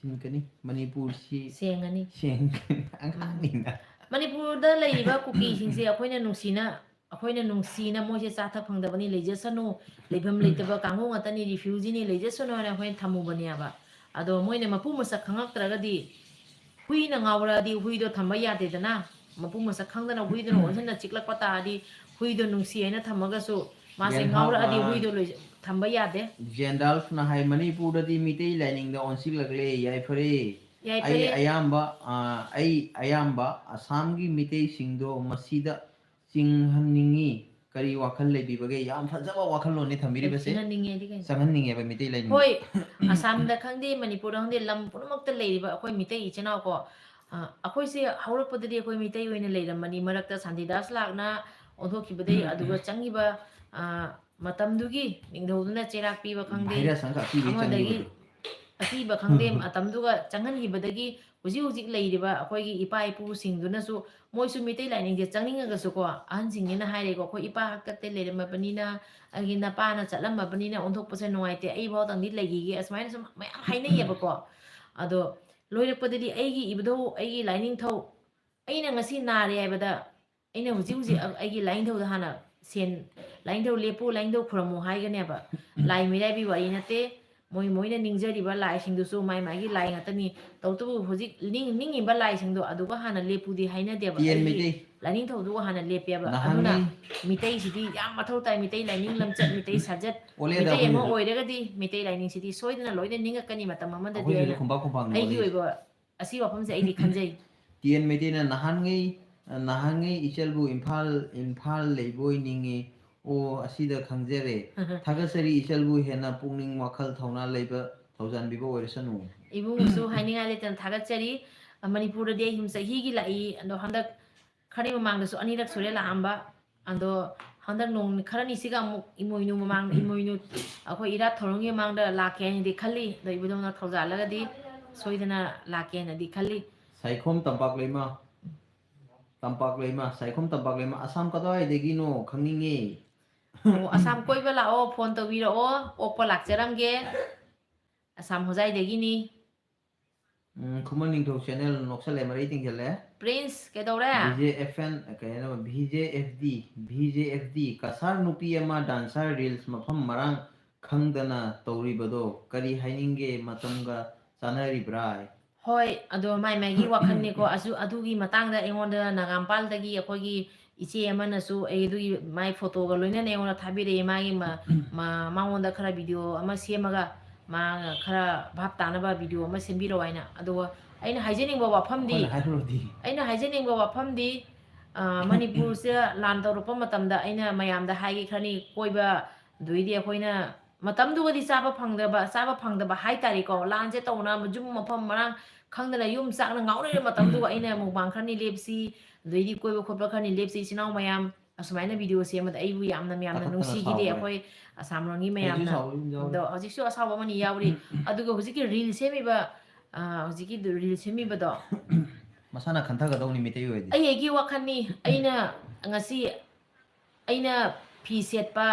ꯁꯤꯡꯒꯅꯤ꯫ ꯃꯅꯤꯄꯨꯔꯁꯤ ꯁꯦꯡꯉꯅꯤ꯫ ꯁꯦꯡꯒꯅꯤ꯫ ꯑꯉꯥꯡꯅꯤꯅ꯫ ꯃꯅꯤꯄꯨꯔꯗ ꯂꯩꯔꯤꯕ ꯀꯨꯀꯤꯁꯤꯡꯁꯦ ꯑꯩꯈꯣꯏꯅ ꯅꯨꯡꯁꯤꯅ, ꯑꯩꯈꯣꯏꯅ ꯅꯨꯡꯁꯤꯅ ꯃꯣꯏꯁꯦ ꯆꯥꯊ ꯐꯪꯗꯕꯅꯤ, ꯂꯩꯖꯁꯅꯨ, ꯂꯩꯐꯝ ꯂꯩꯇꯕ ꯀꯥꯡꯕꯨ ꯉꯥꯛꯇꯅꯤ, refugeeꯅꯤ, ꯂꯩꯖꯁꯅꯨ ꯍꯥꯏꯅ ꯑꯩꯈꯣꯏꯅ ꯊꯝꯃꯨꯕꯅꯦꯕ꯫ ꯑꯗꯣ ꯃꯣꯏꯅ ꯃꯄꯨ ꯃꯁꯛ ꯈꯪꯉꯛꯇ꯭ꯔꯒꯗꯤ, ꯍꯨꯏꯅ ꯉꯥꯎꯔꯛꯑꯗꯤ ꯍꯨꯏꯗꯣ ꯊꯝꯕ ꯌꯥꯗꯦꯗꯅ꯫ ꯃꯄꯨ ꯃꯁꯛ ꯈꯪꯗꯅ ꯍꯨꯏꯗꯨꯅ ꯑꯣꯟꯁꯤꯟꯅ ꯆꯤꯛꯂꯛꯄ ꯇꯥꯔꯗꯤ, ꯍꯨꯏꯗꯣ ꯅꯨꯡꯁꯤ ꯍꯥꯏꯅ ꯊꯝꯃꯒꯁꯨ ꯃꯥꯁꯦ ꯒꯦꯟꯍꯥ-, ꯉꯥꯎꯔꯛꯑꯗꯤ ꯑ, ꯍꯨꯏꯗꯣ ꯂꯣꯏ-, ꯊꯝꯕ ꯌꯥꯗꯦ꯫ ꯖꯦꯟꯗꯥꯜꯐꯅ ꯍꯥꯏ, ꯃꯅꯤꯄꯨꯔꯗꯗꯤ ꯃꯤꯇꯩ ꯂꯥꯏꯅꯤꯡꯗ ꯑꯣꯟꯁꯤꯜꯂꯛꯂꯦ, ꯌꯥꯏꯐꯔꯦ꯫ ꯑꯩ ꯌꯥꯏꯐꯔꯦ꯫ ꯑꯌꯥꯝꯕ, ꯑ, ꯑꯩ ꯑꯌꯥꯝꯕ ꯑꯁꯥꯝꯒꯤ ꯃꯤꯇꯩꯁꯤꯡꯗꯣ ꯃꯁꯤꯗ ꯆꯤꯡꯍꯟꯅꯤꯡꯉꯤ꯫ ꯀꯔꯤ ꯋꯥꯈꯜ ꯂꯩꯕꯤꯕꯒꯦ? ꯌꯥꯝ ꯐꯖꯕ ꯋꯥꯈꯜꯂꯣꯟꯅꯤ ꯊꯝꯕꯤꯔꯤꯕꯁꯦ꯫ ꯆꯪꯍꯟꯅꯤꯡꯉꯦꯗꯤ ꯀꯩꯅꯣ? ꯆꯪꯍꯟꯅꯤꯡꯉꯦꯕ ꯃꯤꯇꯩ ꯂꯥꯏꯅꯤꯡ꯫ ꯍꯣꯏ, ꯑꯁꯥꯝꯗ ꯈꯪꯗꯦ, ꯃꯅꯤꯄꯨꯔꯗ ꯈꯪꯗꯦ, ꯂꯝ ꯄꯨꯝꯅꯃꯛꯇ ꯂꯩꯔꯤꯕ ꯑꯩꯈꯣꯏ ꯃꯤꯇꯩ ꯏꯆꯤꯟ ꯏꯅꯥꯎꯀꯣ, ꯑ, ꯑꯩꯈꯣꯏꯁꯦ ꯍꯧꯔꯛꯄꯗꯗꯤ ꯑꯩꯈꯣꯏ ꯃꯤꯇꯩ ꯑꯣꯏꯅ ꯂꯩꯔꯝꯕꯅꯤ, ꯃꯔꯛꯇ ꯁꯥꯟꯇꯤꯗꯥꯁ ꯂꯥꯛꯅ ꯑꯣꯟꯊꯣꯛꯈꯤꯕꯗꯒꯤ, ꯑꯗꯨꯒ ꯆꯪꯈꯤꯕ, ꯑ, ꯃꯇꯝꯗꯨꯒꯤ ꯅꯤꯡꯊꯧꯗꯨꯅ ꯆꯩꯔꯥꯛ ꯄꯤꯕ ꯈꯪꯗꯦ, ꯚꯥꯏꯔꯁ ꯑꯃꯈꯛ ꯑꯀꯤꯕꯒꯤ ꯑꯃꯗꯒꯤ ꯆꯪꯈꯤꯕꯗꯣ꯫ ꯑꯀꯤꯕ ꯈꯪꯗꯦ, ꯃꯇꯝꯗꯨꯒ ꯆꯪꯍꯟꯈꯤꯕꯗꯒꯤ ꯍꯧꯖꯤꯛ ꯍꯧꯖꯤꯛ ꯂꯩꯔꯤꯕ ꯑꯩꯈꯣꯏꯒꯤ ꯏꯄꯥ ꯏꯄꯨꯁꯤꯡꯗꯨꯅꯁꯨ ꯃꯣꯏꯁꯨ ꯃꯤꯇꯩ ꯂꯥꯏꯅꯤꯡꯁꯦ ꯆꯪꯅꯤꯡꯉꯒꯁꯨꯀꯣ, ꯑꯍꯟꯁꯤꯡꯁꯤꯅ ꯍꯥꯏꯔꯦꯀꯣ, "ꯑꯩꯈꯣꯏ ꯏꯄꯥ ꯍꯥꯛꯇꯛꯇ ꯂꯩꯔꯝꯃꯕꯅꯤꯅ, ꯑꯩꯒꯤ ꯅꯄꯥꯅ ꯆꯠꯂꯝꯃꯕꯅꯤꯅ ꯑꯣꯟꯊꯣꯛꯄꯁꯦ ꯅꯨꯡꯉꯥꯏꯇꯦ, ꯑꯩꯐꯥꯎꯗꯪꯗꯤ ꯂꯩꯈꯤꯒꯦ", ꯑꯁꯨꯃꯥꯏꯅ ꯁꯨꯝ ꯃꯌꯥꯝ ꯍꯥꯏꯅꯩꯌꯦꯕꯀꯣ꯫ ꯑꯗꯣ ꯂꯣꯏꯔꯛꯄꯗꯗꯤ ꯑꯩꯒꯤ ꯏꯕꯨꯙꯧ, ꯑꯩꯒꯤ ꯂꯥꯏꯅꯤꯡꯊꯧ, ꯑꯩꯅ ꯉꯁꯤ ꯅꯥꯔꯦ ꯍꯥꯏꯕꯗ, ꯑꯩꯅ ꯍꯧꯖꯤꯛ ꯍꯧꯖꯤꯛ ꯑ-, ꯑꯩꯒꯤ ꯂꯥꯏꯅꯤꯡꯊꯧꯗ ꯍꯥꯟꯅ ꯁꯦꯟ, "ꯂꯥꯏꯅꯤꯡꯊꯧ ꯂꯦꯞꯄꯨ, ꯂꯥꯏꯅꯤꯡꯊꯧ ꯈꯨꯔꯝꯃꯨ" ꯍꯥꯏꯒꯅꯦꯕ꯫ ꯂꯥꯏ ꯃꯤꯔꯥꯏꯕꯤ ꯋꯥꯔꯤ ꯅꯠꯇꯦ꯫ ꯃꯣꯏ, ꯃꯣꯏꯅ ꯅꯤꯡꯖꯔꯤꯕ ꯂꯥꯏꯁꯤꯡꯗꯨꯁꯨ ꯃꯥꯏ ꯃꯥꯒꯤ ꯂꯥꯏ ꯉꯥꯛꯇꯅꯤ꯫ ꯇꯧꯕꯇꯕꯨ ꯍꯧꯖꯤꯛ ꯅꯤꯡ-, ꯅꯤꯡꯉꯤꯕ ꯂꯥꯏꯁꯤꯡꯗꯣ ꯑꯗꯨꯒ ꯍꯥꯟꯅ ꯂꯦꯞꯄꯨꯗꯤ ꯍꯥꯏꯅꯗꯦꯕ꯫ ꯇꯦꯟ ꯑꯩꯒꯤ ꯃꯩꯇꯩ꯫ ꯂꯥꯏꯅꯤꯡꯊꯧꯗꯨꯒ ꯍꯥꯟꯅ ꯂꯦꯞꯄꯦꯕ꯫ ꯅꯍꯥꯟꯉꯩ ꯑꯗꯨꯅ ꯃꯤꯇꯩꯁꯤꯗꯤ ꯌꯥꯝ ꯃꯊꯧ ꯇꯥꯏ꯫ ꯃꯤꯇꯩ ꯂꯥꯏꯅꯤꯡ ꯂꯝꯆꯠ, ꯃꯤꯇꯩ ꯁꯥꯖꯠ, ꯑꯣꯜꯂꯦꯗ ꯃꯤꯇꯩ ꯑꯃ ꯑꯩꯈꯣꯏꯁꯤꯁꯨ꯫ ꯑꯣꯏꯔꯒꯗꯤ ꯃꯤꯇꯩ ꯂꯥꯏꯅꯤꯡꯁꯤꯗꯤ ꯁꯣꯏꯗꯅ ꯂꯣꯏꯅ ꯅꯤꯡꯉꯛꯀꯅꯤ ꯃꯇꯝ ꯑꯃꯗꯗꯤ ꯑꯩꯈꯣꯏꯁꯤꯁꯨ ꯍꯥꯏꯅ ꯈꯨꯝꯕꯥꯛ ꯈꯨꯝꯕꯥꯛꯅꯤ ꯑꯩꯒꯤ ꯑꯣꯜꯂꯤꯁꯦ꯫ ꯑꯣꯏꯕ ꯑꯁꯤ ꯋꯥꯐꯝꯁꯦ ꯑꯩꯗꯤ ꯈꯟꯖꯩ꯫ ꯇꯦꯟ ꯃꯩꯇꯩꯅ ꯅꯍꯥꯟꯉꯩ, ꯅꯍꯥꯟꯉꯩ ꯏꯆꯜꯕꯨ ꯏꯝꯐꯥꯜ, ꯏꯝꯐꯥꯜ ꯂꯩꯕꯣꯏ ꯅꯤꯡꯉꯤ꯫ ꯑꯣ, ꯑꯁꯤꯗ ꯈꯪꯖꯔꯦ꯫ ꯊꯥꯒꯠꯆꯔꯤ ꯏꯆꯜꯕꯨ ꯍꯦꯟꯅ ꯄꯨꯛꯅꯤꯡ ꯋꯥꯈꯜ ꯊꯧꯅꯥ ꯂꯩꯕ ꯊꯧꯖꯥꯟꯕꯤꯕ ꯑꯣꯏꯔꯁꯅꯨ꯫ ꯏꯕꯨꯡꯉꯣꯁꯨ ꯍꯥꯏꯅꯤꯡꯉꯥꯏ ꯂꯩꯇꯅ ꯊꯥꯒꯠꯆꯔꯤ꯫ ꯃꯅꯤꯄꯨꯔꯗꯗꯤ ꯑꯩ ꯁꯨꯝ ꯆꯍꯤꯒꯤ ꯂꯥꯛꯏ꯫ ꯑꯗꯣ ꯍꯟꯗꯛ ꯈꯔꯒꯤ ꯃꯃꯥꯡꯗꯁꯨ ꯑꯅꯤꯔꯛ ꯁꯨꯔꯦ ꯂꯥꯛꯑꯝꯕ꯫ ꯑꯗꯣ ꯍꯟꯗꯛ ꯅꯣꯡ ꯈꯔꯅꯤꯁꯤꯒ ꯑꯃꯨꯛ ꯏꯃꯣꯏꯅꯨ ꯃꯃꯥꯡꯗ, ꯏꯃꯣꯏꯅꯨ ꯑꯩꯈꯣꯏ ꯏꯔꯥꯠ ꯊꯧꯔꯝꯒꯤ ꯃꯃꯥꯡꯗ ꯂꯥꯛꯀꯦ ꯍꯥꯏꯅꯗꯤ ꯈꯜꯂꯤ꯫ ꯑꯗꯣ ꯏꯕꯨꯙꯧꯅ ꯊꯧꯖꯥꯜꯂꯒꯗꯤ ꯁꯣꯏꯗꯅ ꯂꯥꯛꯀꯦꯅꯗꯤ ꯈꯜꯂꯤ꯫ ꯁꯥꯏꯈꯣꯝ ꯇꯝꯄꯥꯛ ꯂꯩꯃ, ꯇꯝꯄꯥꯛ ꯂꯩꯃ, ꯁꯥꯏꯈꯣꯝ ꯇꯝꯄꯥꯛ ꯂꯩꯃ, ꯑꯁꯥꯝ ꯀꯗꯥꯏꯗꯒꯤꯅꯣ ꯈꯪꯅꯤꯡꯉꯦ꯫ ꯑꯣ, ꯑꯁꯥꯝ ꯀꯣꯏꯕ ꯂꯥꯛꯑꯣ, ꯐꯣꯟ ꯇꯧꯕꯤꯔꯛꯑꯣ, ꯑꯣꯛꯄ ꯂꯥꯛꯆꯔꯝꯒꯦ꯫ ꯑꯁꯥꯝ ꯍꯣꯖꯥꯏꯗꯒꯤꯅꯤ꯫ ꯎꯝ, ꯈꯨꯃꯟ ꯅꯤꯡꯊꯧ channel ꯅꯣꯛꯁꯜꯂꯦ, ꯃꯔꯩ ꯇꯤꯡꯁꯜꯂꯦ꯫ Prince, ꯀꯩꯗꯧꯔꯦ? V J F N, ꯀꯩ ꯍꯥꯏꯅꯣ, V J F D, V J F D, Cachar ꯅꯨꯄꯤ ꯑꯃ dancer reels ꯃꯐꯝ ꯃꯔꯥꯡ ꯈꯪꯗꯅ ꯇꯧꯔꯤꯕꯗꯣ ꯀꯔꯤ ꯍꯥꯏꯅꯤꯡꯒꯦ? ꯃꯇꯝꯒ ꯆꯥꯅꯔꯤꯕ꯭ꯔꯥ? ꯍꯣꯏ, ꯑꯗꯣ ꯃꯥꯏ ꯃꯥꯏꯒꯤ ꯋꯥꯈꯜꯅꯤꯀꯣ꯫ ꯑꯁꯨ-, ꯑꯗꯨꯒꯤ ꯃꯇꯥꯡꯗ ꯑꯩꯉꯣꯟꯗ ꯅꯥꯒꯥꯝꯄꯥꯜꯗꯒꯤ ꯑꯩꯈꯣꯏꯒꯤ ꯏꯆꯦ ꯑꯃꯅꯁꯨ ꯑꯩ ꯑꯗꯨꯒꯤ ꯃꯥꯏ ꯐꯣꯇꯣꯒ ꯂꯣꯏꯅꯅ ꯑꯩꯉꯣꯟꯗ ꯊꯥꯕꯤꯔꯛꯑꯦ꯫ ꯃꯥꯒꯤ ꯃ-, ꯃ-, ꯃꯉꯣꯟꯗ ꯈꯔ video ꯑꯃ ꯁꯦꯝꯃꯒ ꯃꯥ ꯈꯔ ꯚꯥꯞ ꯇꯥꯅꯕ video ꯑꯃ ꯁꯦꯝꯕꯤꯔꯛꯑꯣ ꯍꯥꯏꯅ꯫ ꯑꯗꯨꯒ ꯑꯩꯅ ꯍꯥꯏꯖꯅꯤꯡꯕ ꯋꯥꯐꯝꯗꯤ, ꯑꯩꯈꯣꯏꯅ ꯍꯥꯏꯔꯨꯔꯗꯤ꯫ ꯑꯩꯅ ꯍꯥꯏꯖꯅꯤꯡꯕ ꯋꯥꯐꯝꯗꯤ, ꯑ, ꯃꯅꯤꯄꯨꯔꯁꯦ ꯂꯥꯟ ꯇꯧꯔꯛꯄ ꯃꯇꯝꯗ ꯑꯩꯅ ꯃꯌꯥꯝꯗ ꯍꯥꯏꯒꯦ ꯈꯔꯅꯤ, ꯀꯣꯏꯕ, ꯑꯗꯨꯏꯗꯤ ꯑꯩꯈꯣꯏꯅ ꯃꯇꯝꯗꯨꯒꯗꯤ ꯆꯥꯕ ꯐꯪꯗꯕ, ꯆꯥꯕ ꯐꯪꯗꯕ ꯍꯥꯏꯇꯥꯔꯦꯀꯣ, ꯂꯥꯟꯁꯦ ꯇꯧꯅ ꯌꯨꯝ ꯃꯐꯝ ꯃꯔꯥꯡ ꯈꯪꯗꯅ ꯌꯨꯝ ꯆꯥꯛꯅ ꯉꯥꯎ ꯂꯩꯔ ꯃꯇꯝꯗꯨꯒ ꯑꯩꯅ ꯃꯨꯛꯕꯥꯡ ꯈꯔꯅꯤ ꯂꯦꯞꯁꯤ, ꯑꯗꯨꯗꯩꯗꯤ ꯀꯣꯏꯕ ꯈꯣꯠꯄ ꯈꯔꯅꯤ ꯂꯦꯞꯁꯤ, ꯏꯆꯤꯟ ꯏꯅꯥꯎ ꯃꯌꯥꯝ ꯑꯁꯨꯃꯥꯏꯅ ꯚꯤꯗꯤꯑꯣ ꯁꯦꯝꯕꯗ ꯑꯩꯕꯨ ꯌꯥꯝꯅ ꯃꯌꯥꯝꯅ ꯅꯨꯡꯁꯤꯈꯤꯗꯦ꯫ ꯑꯩꯈꯣꯏ ꯑꯁꯥꯝ ꯂꯣꯝꯒꯤ ꯃꯌꯥꯝꯅ꯫ ꯑꯗꯣ ꯍꯧꯖꯤꯛꯁꯨ ꯑꯁꯥꯎꯕ ꯑꯃꯅꯤ ꯌꯥꯎꯔꯤ꯫ ꯑꯗꯨꯒ ꯍꯧꯖꯤꯛꯀꯤ ꯔꯤꯜ ꯁꯦꯝꯃꯤꯕ, ꯑ, ꯍꯧꯖꯤꯛꯀꯤ ꯔꯤꯜ ꯁꯦꯝꯃꯤꯕꯗꯣ, ꯃꯁꯥꯅ ꯈꯟꯊꯒꯗꯧꯅꯤ ꯃꯤꯇꯩ ꯑꯣꯏꯔꯗꯤ꯫ ꯑꯩ ꯑꯩꯒꯤ ꯋꯥꯈꯜꯅꯤ꯫ ꯑꯩꯅ ꯉꯁꯤ ꯑꯩꯅ ꯐꯤ ꯁꯦꯠꯄ,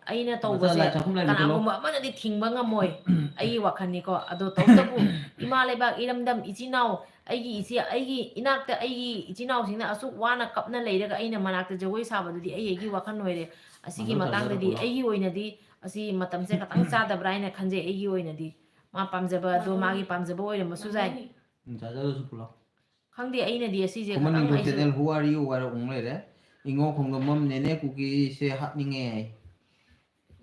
ꯑꯩꯅ ꯃꯆꯥ ꯇꯧꯕꯁꯦ ꯂꯥꯏ ꯆꯥꯛꯈꯨꯝ ꯂꯥꯏ ꯂꯨꯀꯣꯂꯣ꯫ ꯀꯅꯥꯒꯨꯝꯕ ꯑꯃꯅꯗꯤ ꯊꯤꯡꯕ ꯉꯝꯃꯣꯏ꯫ ꯑꯩꯒꯤ ꯋꯥꯈꯜꯅꯤꯀꯣ꯫ ꯑꯗꯣ ꯇꯧꯕꯇꯕꯨ ꯏꯃꯥ ꯂꯩꯕꯥꯛ, ꯏꯔꯝꯗꯝ, ꯏꯆꯤꯟ ꯏꯅꯥꯎ, ꯑꯩꯒꯤ ꯏꯆꯦ, ꯑꯩꯒꯤ ꯏꯅꯥꯛꯇ ꯑꯩꯒꯤ ꯏꯆꯤꯟ ꯏꯅꯥꯎꯁꯤꯡꯅ ꯑꯁꯨꯛ ꯋꯥꯅ ꯀꯞꯅ ꯂꯩꯔꯒ ꯑꯩꯅ ꯃꯅꯥꯛꯇ ꯖꯒꯣꯏ ꯁꯥꯕꯗꯨꯗꯤ ꯑꯩ ꯑꯩꯒꯤ ꯋꯥꯈꯜ ꯑꯣꯏꯔꯦ꯫ ꯑꯁꯤꯒꯤ ꯃꯗꯨ ꯃꯇꯥꯡꯗꯗꯤ ꯇꯧꯖꯔꯛꯄ꯭ꯔꯣ? ꯑꯩꯒꯤ ꯑꯣꯏꯅꯗꯤ ꯑꯁꯤ ꯃꯇꯝꯁꯦ ꯈꯇꯪ ꯆꯥꯗꯕ꯭ꯔꯥ ꯍꯥꯏꯅ ꯈꯟꯖꯩ꯫ ꯑꯩꯒꯤ ꯑꯣꯏꯅꯗꯤ ꯃꯥ ꯄꯥꯝꯖꯕ ꯑꯗꯣ ꯃꯥꯒꯤ ꯄꯥꯝꯖꯕ ꯑꯣꯏꯔꯝꯕꯁꯨ ꯌꯥꯏ꯫ ꯎꯝ, ꯆꯥꯖꯔꯁꯨ ꯄꯨꯂꯞ꯫ ꯈꯪꯗꯦ, ꯑꯩꯅꯗꯤ ꯑꯁꯤꯁꯦ ꯈꯨꯃꯟ ꯈꯇꯪ ꯅꯤꯡꯊꯧ ꯑꯩꯁꯨ ꯆꯦꯅꯦꯜ, Who are you? ꯍꯥꯏꯔ ꯎꯪ ꯂꯩꯔꯦ꯫ ꯏꯉꯣ ꯈꯣꯡꯗꯣꯝꯕꯝ, ꯅꯦꯅꯦ ꯀꯨꯀꯤꯁꯦ ꯍꯥꯠꯅꯤꯡꯉꯦ ꯍꯥꯏ꯫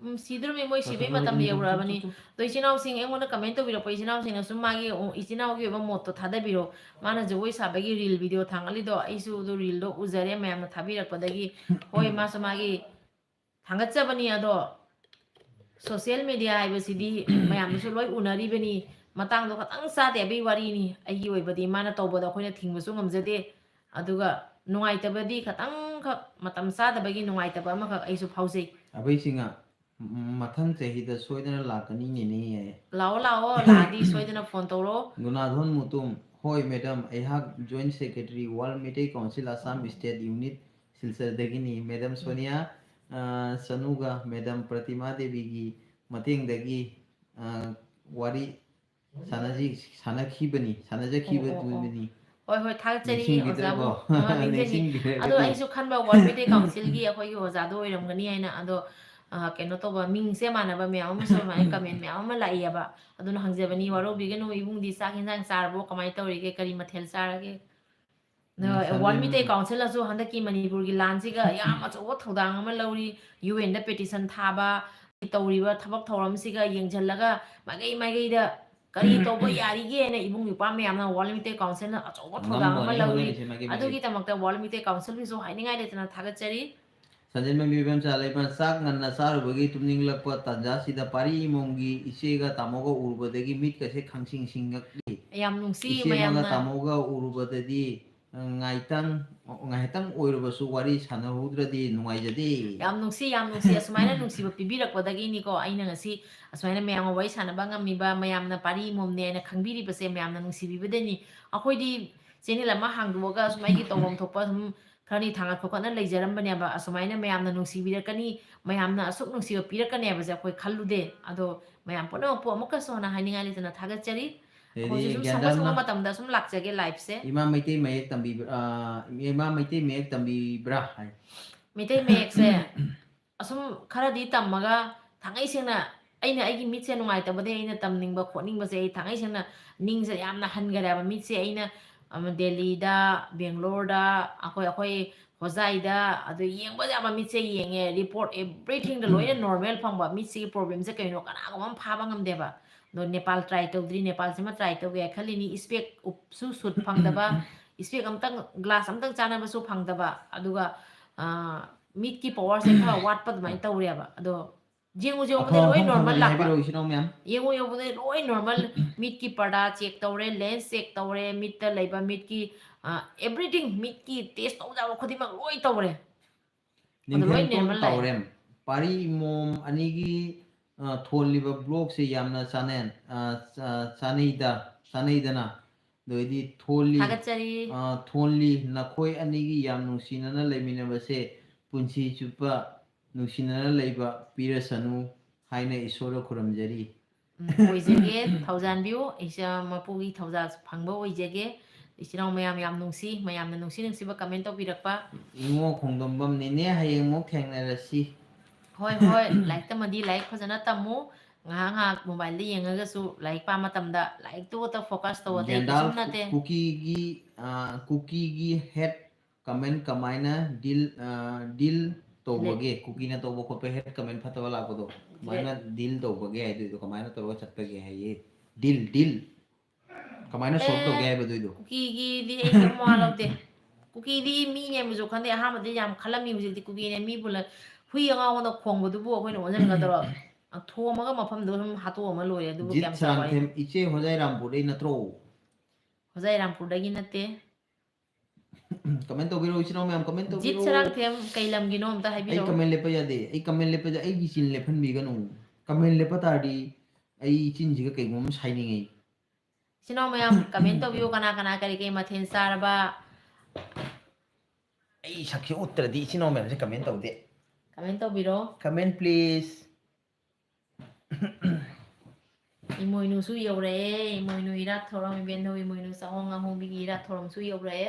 ꯎꯝ, ꯁꯤꯗꯣꯔꯝꯃꯤ, ꯃꯣꯏ ꯁꯤꯕꯩ ꯃꯇꯝ ꯌꯧꯔꯛꯑꯕꯅꯤ꯫ ꯑꯗꯣ ꯏꯆꯤꯟ ꯏꯅꯥꯎꯁꯤꯡ, ꯑꯩꯉꯣꯟꯗ comment ꯇꯧꯕꯤꯔꯛꯄ ꯏꯆꯤꯟ ꯏꯅꯥꯎꯁꯤꯡꯅꯁꯨ ꯃꯥꯒꯤ ꯏꯆꯤꯟ ꯏꯅꯥꯎꯒꯤ ꯑꯣꯏꯕ ꯃꯣꯠꯇꯣ ꯊꯥꯗꯕꯤꯔꯣ꯫ ꯃꯥꯅ ꯖꯒꯣꯏ ꯁꯥꯕꯒꯤ reel video ꯊꯥꯡꯒꯠꯂꯤꯗꯣ ꯑꯩꯁꯨ ꯑꯗꯨ reelꯗꯣ ꯎꯖꯔꯦ, ꯃꯌꯥꯝꯅ ꯊꯥꯕꯤꯔꯛꯄꯗꯒꯤ꯫ ꯍꯣꯏ, ꯃꯥꯁꯨ ꯃꯥꯒꯤ ꯊꯥꯡꯒꯠꯆꯕꯅꯤ꯫ ꯑꯗꯣ social media ꯍꯥꯏꯕꯁꯤꯗꯤ ꯃꯌꯥꯝꯅꯁꯨ ꯂꯣꯏ ꯎꯅꯔꯤꯕꯅꯤ꯫ ꯃꯇꯥꯡꯗꯣ ꯈꯇꯪ ꯆꯥꯗꯦ ꯍꯥꯏꯕꯒꯤ ꯋꯥꯔꯤꯅꯤ꯫ ꯑꯩꯒꯤ ꯑꯣꯏꯕꯗꯤ ꯃꯥꯅ ꯇꯧꯕꯗꯣ ꯑꯩꯈꯣꯏꯅ ꯊꯤꯡꯕꯁꯨ ꯉꯝꯖꯗꯦ꯫ ꯑꯗꯨꯒ ꯅꯨꯡꯉꯥꯏꯇꯕꯗꯤ ꯈꯇꯪꯈꯛ, ꯃꯇꯝ ꯆꯥꯗꯕꯒꯤ ꯅꯨꯡꯉꯥꯏꯇꯕ ꯑꯃꯈꯛ ꯑꯩꯁꯨ ꯐꯥꯎꯖꯩ꯫ ꯑꯕꯩ ꯁꯤꯡꯍ, ꯎꯝ, ꯃꯊꯪ ꯆꯍꯤꯗ ꯁꯣꯏꯗꯅ ꯂꯥꯛꯀꯅꯤ ꯅꯦꯅꯦ ꯍꯥꯏꯌꯦ꯫ ꯂꯥꯛꯑꯣ, ꯂꯥꯛꯑꯣ, ꯂꯥꯛꯑꯗꯤ ꯁꯣꯏꯗꯅ phone ꯇꯧꯔꯣ꯫ ꯒꯨꯅꯥꯙꯣꯟ ꯃꯨꯇꯨꯝ, ꯍꯣꯏ madam, ꯑꯩꯍꯥꯛ joint secretary, World Meitei Council Assam State Unit ꯁꯤꯜꯆꯔꯗꯒꯤꯅꯤ꯫ Madam Sonia, ꯑ, ꯆꯅꯨꯒ madam ꯄ꯭ꯔꯇꯤꯃꯥ ꯗꯦꯕꯤꯒꯤ ꯃꯇꯦꯡꯗꯒꯤ, ꯑ, ꯋꯥꯔꯤ ꯁꯥꯟꯅꯖꯤ-, ꯁꯥꯟꯅꯈꯤꯕꯅꯤ, ꯁꯥꯟꯅꯖꯈꯤꯕꯗꯨꯅꯤ꯫ ꯑꯣ, ꯑꯣ, ꯑꯣ꯫ ꯍꯣꯏ, ꯍꯣꯏ, ꯊꯥꯒꯠꯆꯔꯤ, ꯅꯤꯡꯁꯤꯡꯕꯤꯗ꯭ꯔꯕꯣ? ꯑꯣꯖꯥꯕꯨ꯫ ꯑ, ꯅꯤꯡꯁꯤꯡꯉꯤ꯫ ꯅꯤꯡꯁꯤꯡꯕꯤꯔꯒꯗꯤ꯫ ꯑꯗꯣ ꯑꯩꯁꯨ ꯈꯟꯕ World ꯃꯩꯇꯩ Councilꯒꯤ ꯑꯩꯈꯣꯏꯒꯤ ꯑꯣꯖꯥꯗꯣ ꯑꯣꯏꯔꯝꯒꯅꯤ ꯍꯥꯏꯅ꯫ ꯑꯗꯣ, ꯑ, ꯀꯩꯅꯣ ꯇꯧꯕ, ꯃꯤꯡꯁꯦ ꯃꯥꯟꯅꯕ ꯃꯌꯥꯝ ꯑꯃꯁꯨ ꯑꯗꯨꯃꯥꯏꯅ comment ꯃꯌꯥꯝ ꯑꯃ ꯂꯥꯛꯏꯑꯕ꯫ ꯑꯗꯨꯅ ꯍꯪꯖꯕꯅꯤ, ꯋꯥꯔꯧꯕꯤꯒꯅꯨ, ꯏꯕꯨꯡꯗꯤ ꯆꯥꯛ ꯌꯦꯟꯁꯥꯡ ꯆꯥꯔꯕꯣ? ꯀꯃꯥꯏꯅ ꯇꯧꯔꯤꯒꯦ? ꯀꯔꯤ ꯃꯊꯦꯜ ꯆꯥꯔꯒꯦ? ꯎꯝ, ꯅ-, ꯁꯥꯟꯅꯩ World ꯃꯩꯇꯩ ꯃꯇꯝ꯫ Councilꯅꯁꯨ ꯍꯟꯗꯛꯀꯤ ꯃꯅꯤꯄꯨꯔꯒꯤ ꯂꯥꯟꯁꯤꯒ ꯌꯥꯝ ꯑꯆꯧꯕ ꯊꯧꯗꯥꯡ ꯑꯃ ꯂꯧꯔꯤ꯫ UNꯗ petition ꯊꯥꯕ ꯇꯧꯔꯤꯕ ꯊꯕꯛ ꯊꯧꯔꯝꯁꯤꯒ ꯌꯦꯡꯁꯤꯜꯂꯒ ꯃꯥꯏꯀꯩ ꯃꯥꯏꯀꯩꯗ ꯀꯔꯤ ꯇꯧꯕ ꯌꯥꯔꯤꯒꯦꯅ ꯏꯕꯨꯡ ꯏꯄ꯭ꯋꯥ ꯃꯌꯥꯝꯅ World Meet Day Councilꯅ ꯑꯆꯧꯕ ꯊꯧꯗꯥꯡ ꯑꯃ ꯂꯧꯔꯤ꯫ ꯑꯗꯨꯒꯤꯗꯃꯛꯇ World Meet Day Councilꯒꯤꯁꯨ ꯍꯥꯏꯅꯤꯡꯉꯥꯏ ꯂꯩꯇꯅ ꯊꯥꯒꯠꯆꯔꯤ꯫ ꯁꯟꯖꯦꯟꯕꯝ ꯏꯕꯦꯝꯆꯥ ꯂꯩꯃ, ꯆꯥꯛ ꯉꯟꯅ ꯆꯥꯔꯨꯕꯒꯤ ꯇꯨꯝꯅꯤꯡꯂꯛꯄ ꯇꯥꯟꯖꯥꯁꯤꯗ ꯄꯥꯔꯤ ꯏꯃꯣꯝꯒꯤ ꯏꯆꯦꯒ ꯇꯥꯃꯣꯒ ꯎꯔꯨꯕꯗꯒꯤ ꯃꯤꯠꯀꯁꯦ ꯈꯪꯁꯤꯡ ꯁꯤꯡꯉꯛꯂꯤ꯫ ꯌꯥꯝ ꯅꯨꯡꯁꯤ ꯏꯆꯦ ꯑꯃꯒ ꯃꯌꯥꯝꯅ꯫ ꯇꯥꯃꯣꯒ ꯎꯔꯨꯕꯗꯗꯤ, ꯑ, ꯉꯥꯏꯇꯪ, ꯉꯥꯏꯍꯥꯛꯇꯪ ꯑꯣꯏꯔꯕꯁꯨ ꯋꯥꯔꯤ ꯁꯥꯟꯅꯍꯧꯗ꯭ꯔꯗꯤ ꯅꯨꯡꯉꯥꯏꯖꯗꯦ꯫ ꯌꯥꯝ ꯅꯨꯡꯁꯤ, ꯌꯥꯝ ꯅꯨꯡꯁꯤ꯫ ꯑꯁꯨꯃꯥꯏꯅ ꯅꯨꯡꯁꯤꯕ ꯄꯤꯕꯤꯔꯛꯄꯗꯒꯤꯅꯤꯀꯣ ꯑꯩꯅ ꯉꯁꯤ ꯑꯁꯨꯃꯥꯏꯅ ꯃꯌꯥꯝꯒ ꯋꯥꯔꯤ ꯁꯥꯟꯅꯕ ꯉꯝꯃꯤꯕ, ꯃꯌꯥꯝꯅ ꯄꯥꯔꯤ ꯏꯃꯣꯝꯅꯦ ꯍꯥꯏꯅ ꯈꯪꯕꯤꯔꯤꯕꯁꯦ ꯃꯌꯥꯝꯅ ꯅꯨꯡꯁꯤꯕꯤꯕꯗꯩꯅꯤ꯫ ꯑꯩꯈꯣꯏꯗꯤ channel ꯑꯃ ꯍꯥꯡꯗꯣꯛꯑꯒ ꯁꯨꯝ ꯑꯩꯒꯤ ꯇꯧꯐꯝ ꯊꯣꯛꯄ ꯁꯨꯝ ꯈꯔꯅꯤ ꯊꯥꯡꯒꯠ ꯈꯣꯀꯠꯅ ꯂꯩꯖꯔꯝꯕꯅꯦꯕ꯫ ꯑꯁꯨꯃꯥꯏꯅ ꯃꯌꯥꯝꯅ ꯅꯨꯡꯁꯤꯕꯤꯔꯛꯀꯅꯤ, ꯃꯌꯥꯝꯅ ꯑꯁꯨꯛ ꯅꯨꯡꯁꯤꯕ ꯄꯤꯔꯛꯀꯅꯤ ꯍꯥꯏꯕꯁꯦ ꯑꯩꯈꯣꯏ ꯈꯜꯂꯨꯗꯦ꯫ ꯑꯗꯣ ꯃꯌꯥꯝ ꯄꯨꯝꯅꯃꯛꯄꯨ ꯑꯃꯨꯛꯀꯁꯨ ꯍꯟꯅ ꯍꯥꯏꯅꯤꯡꯉꯥꯏ ꯂꯩꯇꯅ ꯊꯥꯒꯠꯆꯔꯤ꯫ ꯑꯗꯩꯗꯤ ꯑꯩꯈꯣꯏꯁꯨ ꯁꯨꯝ ꯒ꯭ꯌꯥꯟ ꯁꯪꯕ ꯁꯪꯕ ꯇꯥꯅ ꯃꯇꯝꯗ ꯁꯨꯝ ꯂꯥꯛꯆꯒꯦ liveꯁꯦ꯫ ꯏꯃꯥ ꯃꯩꯇꯩ ꯃꯌꯦꯛ ꯇꯝꯕꯤꯕ꯭ꯔꯥ, ꯑ, ꯏꯃꯥ ꯃꯩꯇꯩ ꯃꯌꯦꯛ ꯇꯝꯕꯤꯕ꯭ꯔꯥ ꯍꯥꯏ꯫ ꯃꯩꯇꯩ ꯃꯌꯦꯛꯁꯦ ꯑꯁꯨꯝ ꯈꯔꯗꯤ ꯇꯝꯃꯒ ꯊꯥꯡꯉꯩ ꯁꯦꯡꯅ ꯑꯩꯅ ꯑꯩꯒꯤ ꯃꯤꯠꯁꯦ ꯅꯨꯡꯉꯥꯏꯇꯕꯗꯒꯤ ꯑꯩꯅ ꯇꯝꯅꯤꯡꯕ ꯈꯣꯠꯅꯤꯡꯕꯁꯦ ꯑꯩ ꯊꯥꯡꯉꯩ ꯁꯦꯡꯅ ꯅꯤꯡꯁꯦ ꯌꯥꯝꯅ ꯍꯟꯈꯔꯦꯕ꯫ ꯃꯤꯠꯁꯦ ꯑꯩꯅ, ꯑꯝ, ꯗꯦꯜꯂꯤꯗ, ꯕꯦꯡꯒ꯭ꯂꯣꯔꯗ, ꯑꯩꯈꯣꯏ, ꯑꯩꯈꯣꯏ ꯍꯣꯖꯥꯏꯗ, ꯑꯗꯨ ꯌꯦꯡꯕ ꯌꯥꯕ ꯃꯤꯠꯁꯦ ꯌꯦꯡꯉꯦ꯫ Report everythingꯗ ꯂꯣꯏꯅ normal ꯐꯪꯕ꯫ ꯃꯤꯠꯁꯤꯒꯤ problemꯁꯦ ꯀꯩꯅꯣ ꯀꯅꯥꯒꯨꯝꯕ ꯑꯃ ꯐꯥꯕ ꯉꯝꯗꯦꯕ꯫ ꯑꯗꯣ ꯅꯦꯄꯥꯜ try ꯇꯧꯗ꯭ꯔꯤ, ꯅꯦꯄꯥꯜꯁꯤꯃ try ꯇꯧꯒꯦ ꯈꯜꯂꯤꯅꯤ꯫ Spec ꯎꯞꯁꯨ suit ꯐꯪꯗꯕ, spec ꯑꯝꯇꯪ, glass ꯑꯝꯇꯪ ꯆꯥꯅꯕꯁꯨ ꯐꯪꯗꯕ, ꯑꯗꯨꯒ, ꯑ, ꯃꯤꯠꯀꯤ powerꯁꯦ ꯈꯔ ꯋꯥꯠꯄ ꯑꯗꯨꯃꯥꯏꯅ ꯇꯧꯔꯦꯕ꯫ ꯑꯗꯣ ꯌꯦꯡꯉꯨ, ꯌꯦꯡꯉꯨꯕꯗ ꯑꯐꯕ ꯂꯣꯏ ꯃꯐꯝ normal ꯐꯪꯒꯅꯤ ꯂꯥꯛꯄ꯫ ꯍꯥꯏꯕꯤꯔꯛꯑꯣ, ꯏꯆꯤꯟ ꯏꯅꯥꯎ ꯃꯌꯥꯝ꯫ ꯌꯦꯡꯉꯨ, ꯌꯦꯡꯉꯨꯕꯗ ꯂꯣꯏ normal꯫ ꯃꯤꯠꯀꯤ ꯄꯔꯗꯥ check ꯇꯧꯔꯦ, lens check ꯇꯧꯔꯦ, ꯃꯤꯠꯇ ꯂꯩꯕ ꯃꯤꯠꯀꯤ, ꯑ, everything, ꯃꯤꯠꯀꯤ test ꯇꯧꯕ ꯌꯥꯕ ꯈꯨꯗꯤꯡꯃꯛ ꯂꯣꯏ ꯇꯧꯔꯦ꯫ ꯑꯗꯣ ꯂꯣꯏ ꯅꯤꯡꯊꯦꯝꯇꯣꯟ normal ꯂꯥꯛꯑꯦ꯫ ꯇꯥꯎꯔꯦꯝ, ꯄꯥꯔꯤ ꯏꯃꯣꯝ ꯑꯅꯤꯒꯤ, ꯑ, ꯊꯣꯜꯂꯤꯕ vlogꯁꯦ ꯌꯥꯝꯅ ꯆꯥꯅꯩ, ꯑ, ꯆꯥ-, ꯆꯥꯅꯩꯗ, ꯆꯥꯅꯩꯗꯅ꯫ ꯑꯗꯨ ꯑꯣꯏꯗꯤ ꯊꯣꯜꯂꯤ, ꯊꯥꯒꯠꯆꯔꯤ꯫ ꯑ, ꯊꯣꯜꯂꯤ, ꯅꯈꯣꯏ ꯑꯅꯤꯒꯤ ꯌꯥꯝ ꯅꯨꯡꯁꯤꯅꯅ ꯂꯩꯃꯤꯟꯅꯕꯁꯦ ꯄꯨꯟꯁꯤ ꯆꯨꯞꯄ ꯅꯨꯡꯁꯤꯅꯅ ꯂꯩꯕ ꯄꯤꯔꯁꯅꯨ ꯍꯥꯏꯅ ꯏꯁꯣꯔꯗ ꯈꯨꯔꯨꯝꯖꯔꯤ꯫ ꯎꯝ, ꯑꯣꯏꯖꯒꯦ, ꯊꯧꯖꯥꯟꯕꯤꯌꯨ꯫ ꯏꯆꯥ ꯃꯄꯨꯒꯤ ꯊꯧꯖꯥꯜ ꯐꯪꯕ ꯑꯣꯏꯖꯒꯦ꯫ ꯏꯆꯤꯟ ꯏꯅꯥꯎ ꯃꯌꯥꯝ ꯌꯥꯝ ꯅꯨꯡꯁꯤ, ꯃꯌꯥꯝꯅ ꯅꯨꯡꯁꯤ ꯅꯨꯡꯁꯤꯕ comment ꯇꯧꯕꯤꯔꯛꯄ꯫ ꯏꯉꯣ ꯈꯣꯡꯗꯣꯝꯕꯝ ꯅꯦꯅꯦ, ꯍꯌꯦꯡꯃꯨꯛ ꯊꯦꯡꯅꯔꯁꯤ꯫ ꯍꯣꯏ, ꯍꯣꯏ, ꯂꯥꯏꯔꯤꯛ ꯇꯝꯃꯗꯤ ꯂꯥꯏꯔꯤꯛ ꯐꯖꯅ ꯇꯝꯃꯨ꯫ ꯉꯥꯏꯍꯥꯛ ꯉꯥꯏꯍꯥꯛ mobileꯗ ꯌꯦꯡꯉꯒꯁꯨ ꯂꯥꯏꯔꯤꯛ ꯄꯥꯕ ꯃꯇꯝꯗ ꯂꯥꯏꯔꯤꯛꯇꯨ ꯈꯛꯇ focus ꯇꯧ, ꯑꯇꯩ ꯒ꯭ꯌꯥꯟꯗꯥꯜ ꯀꯩꯁꯨꯝ ꯅꯠꯇꯦ꯫ ꯀꯨꯀꯤꯒꯤ, ꯑ, ꯀꯨꯀꯤꯒꯤ hate comment ꯀꯃꯥꯏꯅ deal, ꯑ, deal ꯇꯧꯕꯒꯦ? ꯀꯨꯀꯤꯅ ꯇꯧꯕ ꯈꯣꯠꯄ hate comment ꯐꯠꯇꯕ ꯂꯥꯛꯄꯗꯣ ꯀꯃꯥꯏꯅ deal ꯇꯧꯕꯒꯦ ꯍꯥꯏꯗꯣꯏꯗꯣ ꯀꯃꯥꯏꯅ ꯇꯧꯔꯒ ꯆꯠꯄꯒꯦ ꯍꯥꯏꯌꯦ? ꯗꯤꯜ ꯗꯤꯜ ꯀꯃꯥꯏꯅ ꯁꯣꯜꯕ ꯇꯧꯒꯦ ꯍꯥꯏꯕꯗꯨꯏꯗꯣ? ꯀꯨꯀꯤꯒꯤꯗꯤ ꯑꯩ ꯀꯩꯝ ꯃꯋꯥ ꯂꯧꯗꯦ꯫ ꯀꯨꯀꯤꯗꯤ ꯃꯤꯅꯦꯕꯁꯨ ꯈꯟꯗꯦ, ꯑꯍꯥꯟꯕꯗꯤ ꯌꯥꯝ ꯈꯜꯂꯝꯃꯤ, ꯍꯧꯖꯤꯛꯇꯤ ꯀꯨꯀꯤꯅꯦ ꯃꯤꯕꯨ ꯂ-, ꯍꯨꯏ ꯑꯉꯥꯎꯕꯅ ꯈꯣꯡꯕꯗꯨꯕꯨ ꯑꯩꯈꯣꯏꯅ ꯑꯣꯟꯁꯤꯟꯒꯗꯧꯔꯣ? ꯊꯣꯝꯃꯒ ꯃꯐꯝꯗꯨꯗ ꯑꯗꯨꯝ ꯍꯥꯠꯇꯣꯛꯑꯝꯃ ꯂꯣꯏꯔꯦ, ꯑꯗꯨꯕꯨ ꯖꯤꯠ ꯀꯌꯥꯝ ꯆꯥꯎꯕ ꯍꯥꯏꯅꯣ? ꯁꯔꯥꯡꯊꯦꯝ, ꯏꯆꯦ ꯍꯣꯖꯥꯏꯔꯥꯝꯄꯨꯔꯗꯩ ꯅꯠꯇ꯭ꯔꯣ? ꯍꯣꯖꯥꯏꯔꯥꯝꯄꯨꯔꯗꯒꯤ ꯅꯠꯇꯦ꯫ ꯀꯃꯦꯟ ꯇꯧꯕꯤꯔꯣ, ꯏꯆꯤꯟ ꯏꯅꯥꯎ ꯃꯌꯥꯝ, ꯀꯃꯦꯟ ꯖꯤꯠ ꯇꯧꯕꯤꯔꯣ꯫ ꯁꯔꯥꯡꯊꯦꯝ ꯀꯩ ꯂꯝꯒꯤꯅꯣ ꯑꯝꯇ ꯑꯩ ꯍꯥꯏꯕꯤꯔꯛꯑꯣ꯫ ꯀꯃꯦꯟ ꯂꯦꯞꯄ ꯌꯥꯗꯦ, ꯑꯩ ꯀꯃꯦꯟ ꯂꯦꯞꯄꯗ ꯑꯩꯒꯤ ꯆꯤꯟ ꯂꯦꯞꯍꯟꯕꯤꯒꯅꯨ꯫ ꯀꯃꯦꯟ ꯂꯦꯞꯄ ꯇꯥꯔꯗꯤ ꯑꯩ ꯆꯤꯟꯁꯤꯒ ꯀꯩꯒꯨꯝꯕ ꯑꯃ ꯁꯥꯏꯅꯤꯡꯉꯤ꯫ ꯏꯆꯤꯟ ꯏꯅꯥꯎ ꯃꯌꯥꯝ ꯀꯃꯦꯟ ꯇꯧꯕꯤꯌꯨ, ꯀꯅꯥ ꯀꯅꯥ ꯀꯔꯤ ꯀꯔꯤ ꯃꯊꯦꯜ ꯆꯥꯔꯕ? ꯑꯩ ꯁꯛꯁꯦ ꯎꯠꯇ꯭ꯔꯗꯤ ꯏꯆꯤꯟ ꯏꯅꯥꯎ ꯃꯌꯥꯝꯁꯦ ꯀꯃꯦꯟ ꯇꯧꯗꯦ꯫ ꯀꯃꯦꯟ ꯇꯧꯕꯤꯔꯣ꯫ Comment please. ꯏꯃꯣꯏꯅꯨꯁꯨ ꯌꯧꯔꯛꯑꯦ꯫ ꯏꯃꯣꯏꯅꯨ ꯏꯔꯥꯠ ꯊꯧꯔꯝ, ꯏꯕꯦꯟꯗꯧ ꯏꯃꯣꯏꯅꯨ ꯆꯥꯛꯍꯣꯡ ꯉꯥꯍꯣꯡꯕꯤꯒꯤ ꯏꯔꯥꯠ ꯊꯧꯔꯝꯁꯨ ꯌꯧꯔꯛꯑꯦ꯫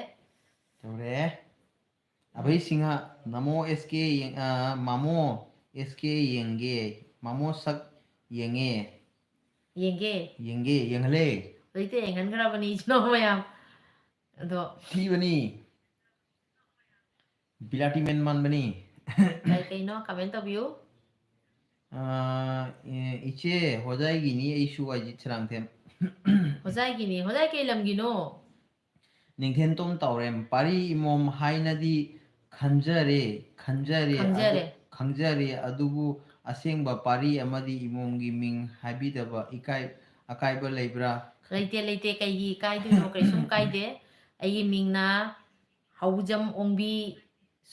ꯌꯧꯔꯛꯑꯦ꯫ ꯑꯕꯩ ꯁꯤꯡꯍ, ꯅꯃꯣ ꯑꯦꯁ ꯀꯦ ꯌꯦꯡ-, ꯑ, ꯃꯥꯃꯣ ꯑꯦꯁ ꯀꯦ ꯌꯦꯡꯒꯦ, ꯃꯥꯃꯣ ꯁꯛ ꯌꯦꯡꯉꯦ꯫ ꯌꯦꯡꯒꯦ꯫ ꯌꯦꯡꯒꯦ, ꯌꯦꯡꯍꯜꯂꯦ꯫ ꯍꯧꯖꯤꯛꯇꯤ ꯌꯦꯡꯍꯟꯈ꯭ꯔꯕꯅꯤ ꯏꯆꯤꯟ ꯏꯅꯥꯎ ꯃꯌꯥꯝ꯫ ꯑꯗꯣ ꯊꯤꯕꯅꯤ꯫ ꯕꯤꯂꯥꯇꯤ ꯃꯦꯟ ꯃꯥꯟꯕꯅꯤ꯫ ꯀꯩ ꯀꯩꯅꯣ ꯀꯃꯦꯟ ꯇꯧꯕꯤꯌꯨ꯫ ꯑ, ꯏ-, ꯏꯆꯦ, ꯍꯣꯖꯥꯏꯒꯤꯅꯤ ꯑꯩꯁꯨ, ꯑꯖꯤꯠ ꯁꯔꯥꯡꯊꯦꯝ꯫ ꯍꯣꯖꯥꯏꯒꯤꯅꯤ꯫ ꯍꯣꯖꯥꯏ ꯀꯩ ꯂꯝꯒꯤꯅꯣ? ꯅꯤꯡꯊꯦꯟꯇꯣꯝ ꯇꯥꯎꯔꯦꯝ, ꯄꯥꯔꯤ ꯏꯃꯣꯝ ꯍꯥꯏꯅꯗꯤ ꯈꯟꯖꯔꯦ, ꯈꯟꯖꯔꯦ, ꯑꯗꯨ-, ꯈꯪꯖꯔꯦ꯫ ꯈꯪꯖꯔꯦ, ꯑꯗꯨꯕꯨ ꯑꯁꯦꯡꯕ ꯄꯥꯔꯤ ꯑꯃꯗꯤ ꯏꯃꯣꯝꯒꯤ ꯃꯤꯡ ꯍꯥꯏꯕꯤꯗꯕ ꯏꯀꯥꯏ-, ꯑꯀꯥꯏꯕ ꯂꯩꯕ꯭ꯔꯥ? ꯂꯩꯇꯦ, ꯂꯩꯇꯦ, ꯀꯩꯒꯤ ꯏꯀꯥꯏꯗꯣꯏꯅꯣ? ꯀꯩꯁꯨꯝ ꯀꯥꯏꯗꯦ꯫ ꯑꯩꯒꯤ ꯃꯤꯡꯅ ꯍꯧꯖꯝ ꯑꯣꯡꯕꯤ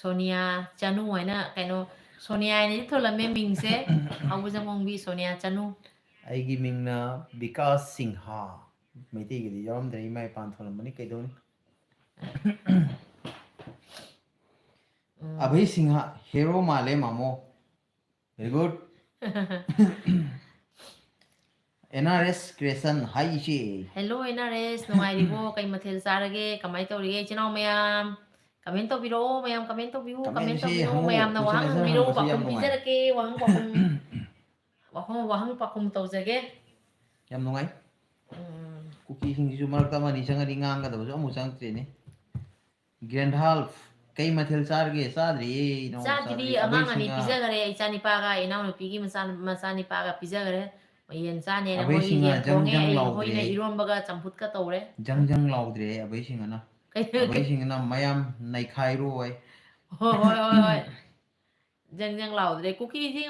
ꯁꯣꯅꯤꯌꯥ ꯆꯅꯨ ꯍꯥꯏꯅ, ꯀꯩꯅꯣ, ꯁꯣꯅꯤꯌꯥ ꯍꯥꯏꯅꯗꯤ ꯊꯣꯜꯂꯝꯃꯦ ꯃꯤꯡꯁꯦ, ꯍꯧꯖꯝ ꯑꯣꯡꯕꯤ ꯁꯣꯅꯤꯌꯥ ꯆꯅꯨ꯫ ꯑꯩꯒꯤ ꯃꯤꯡꯅ ꯕꯤꯀꯥꯁ ꯁꯤꯡꯍ꯫ ꯃꯩꯇꯩꯒꯤꯗꯤ ꯌꯥꯎꯔꯝꯗ꯭ꯔꯦ, ꯏꯃꯥ ꯏꯄꯥꯅ ꯊꯣꯜꯂꯝꯕꯅꯤ, ꯀꯩꯗꯧꯅꯤ? ꯎꯝ꯫ ꯑꯚꯩ ꯁꯤꯡꯍ, hero ꯃꯥꯜꯂꯦ ꯃꯥꯃꯣ꯫ Very good. N R S creation, hi ꯏꯆꯦ꯫ Hello ꯑꯦꯟ ꯑꯥꯔ ꯑꯦꯁ, ꯅꯨꯡꯉꯥꯏꯔꯤꯕꯣ? ꯀꯩ ꯃꯊꯦꯜ ꯆꯥꯔꯒꯦ? ꯀꯃꯥꯏꯅ ꯇꯧꯔꯤꯒꯦ? ꯏꯆꯤꯟ ꯏꯅꯥꯎ ꯃꯌꯥꯝ, comment ꯇꯧꯕꯤꯔꯛꯑꯣ, ꯃꯌꯥꯝ comment ꯇꯧꯕꯤꯌꯨ, comment Comment ꯁꯦ ꯇꯧꯕꯤꯔꯛꯑꯣ, ꯍꯪꯉꯣ, ꯃꯌꯥꯝꯅ question ꯋꯥꯍꯪ answer ꯍꯪꯕꯤꯔꯛꯑꯣ, ꯍꯪꯕꯁꯦ ꯄꯥꯎꯈꯨꯝ ꯌꯥꯝ ꯅꯨꯡꯉꯥꯏ꯫ ꯄꯤꯖꯔꯛꯀꯦ, ꯋꯥꯍꯪ ꯄꯥꯎꯈꯨꯝ, ꯋꯥꯍꯪ, ꯋꯥꯍꯪ ꯄꯥꯎꯈꯨꯝ ꯇꯧꯖꯒꯦ꯫ ꯌꯥꯝ ꯅꯨꯡꯉꯥꯏ꯫ ꯎꯝ꯫ ꯀꯨꯀꯤꯁꯤꯡꯁꯤꯁꯨ ꯃꯔꯛꯇ ꯑꯃ ꯑꯅꯤ ꯆꯪꯉꯗꯤ ꯉꯥꯡꯒꯗꯕꯁꯨ ꯑꯃꯨꯛ ꯆꯪꯉꯛꯇ꯭ꯔꯦꯅꯦ꯫ Grand Half, ꯀꯩ ꯃꯊꯦꯜ ꯆꯥꯔꯒꯦ? ꯆꯥꯗ꯭ꯔꯤꯌꯦ, ꯏꯅꯥꯎ, ꯆꯥꯗ꯭ꯔꯤ, ꯆꯥꯗ꯭ꯔꯤ꯫ ꯑꯉꯥꯡ ꯑꯕꯦ ꯑꯅꯤ ꯁꯤꯡꯍ꯫ ꯄꯤꯖꯈꯔꯦ, ꯏꯆꯥꯅꯤꯄꯥꯒ ꯏꯅꯥꯎꯅꯨꯄꯤꯒꯤ ꯃꯆꯥ-, ꯃꯆꯥꯅꯤꯄꯥꯒ ꯄꯤꯖꯈꯔꯦ꯫ ꯌꯦꯟ ꯆꯥꯅꯦꯅ ꯑꯕꯩ ꯃꯣꯏꯒꯤ ꯁꯤꯡꯅ ꯌꯦꯟ ꯖꯪ ꯊꯣꯡꯉꯦ, ꯖꯪ ꯑꯩ, ꯂꯥꯎꯗ꯭ꯔꯦ꯫ ꯑꯩꯈꯣꯏꯅ ꯏꯔꯣꯟꯕꯒ ꯆꯝꯐꯨꯠꯀ ꯇꯧꯔꯦ꯫ ꯖꯪ ꯖꯪ ꯂꯥꯎꯗ꯭ꯔꯦ ꯑꯕꯩ ꯁꯤꯡꯅ꯫ ꯀꯩ-, ꯑꯕꯩ ꯁꯤꯡꯅ ꯃꯌꯥꯝ ꯅꯩꯈꯥꯏꯔꯣꯏ꯫ ꯍꯣꯏ, ꯍꯣꯏ, ꯍꯣꯏ, ꯍꯣꯏ꯫ ꯖꯪ ꯖꯪ ꯂꯥꯎꯗ꯭ꯔꯦ꯫ ꯀꯨꯀꯤꯁꯤ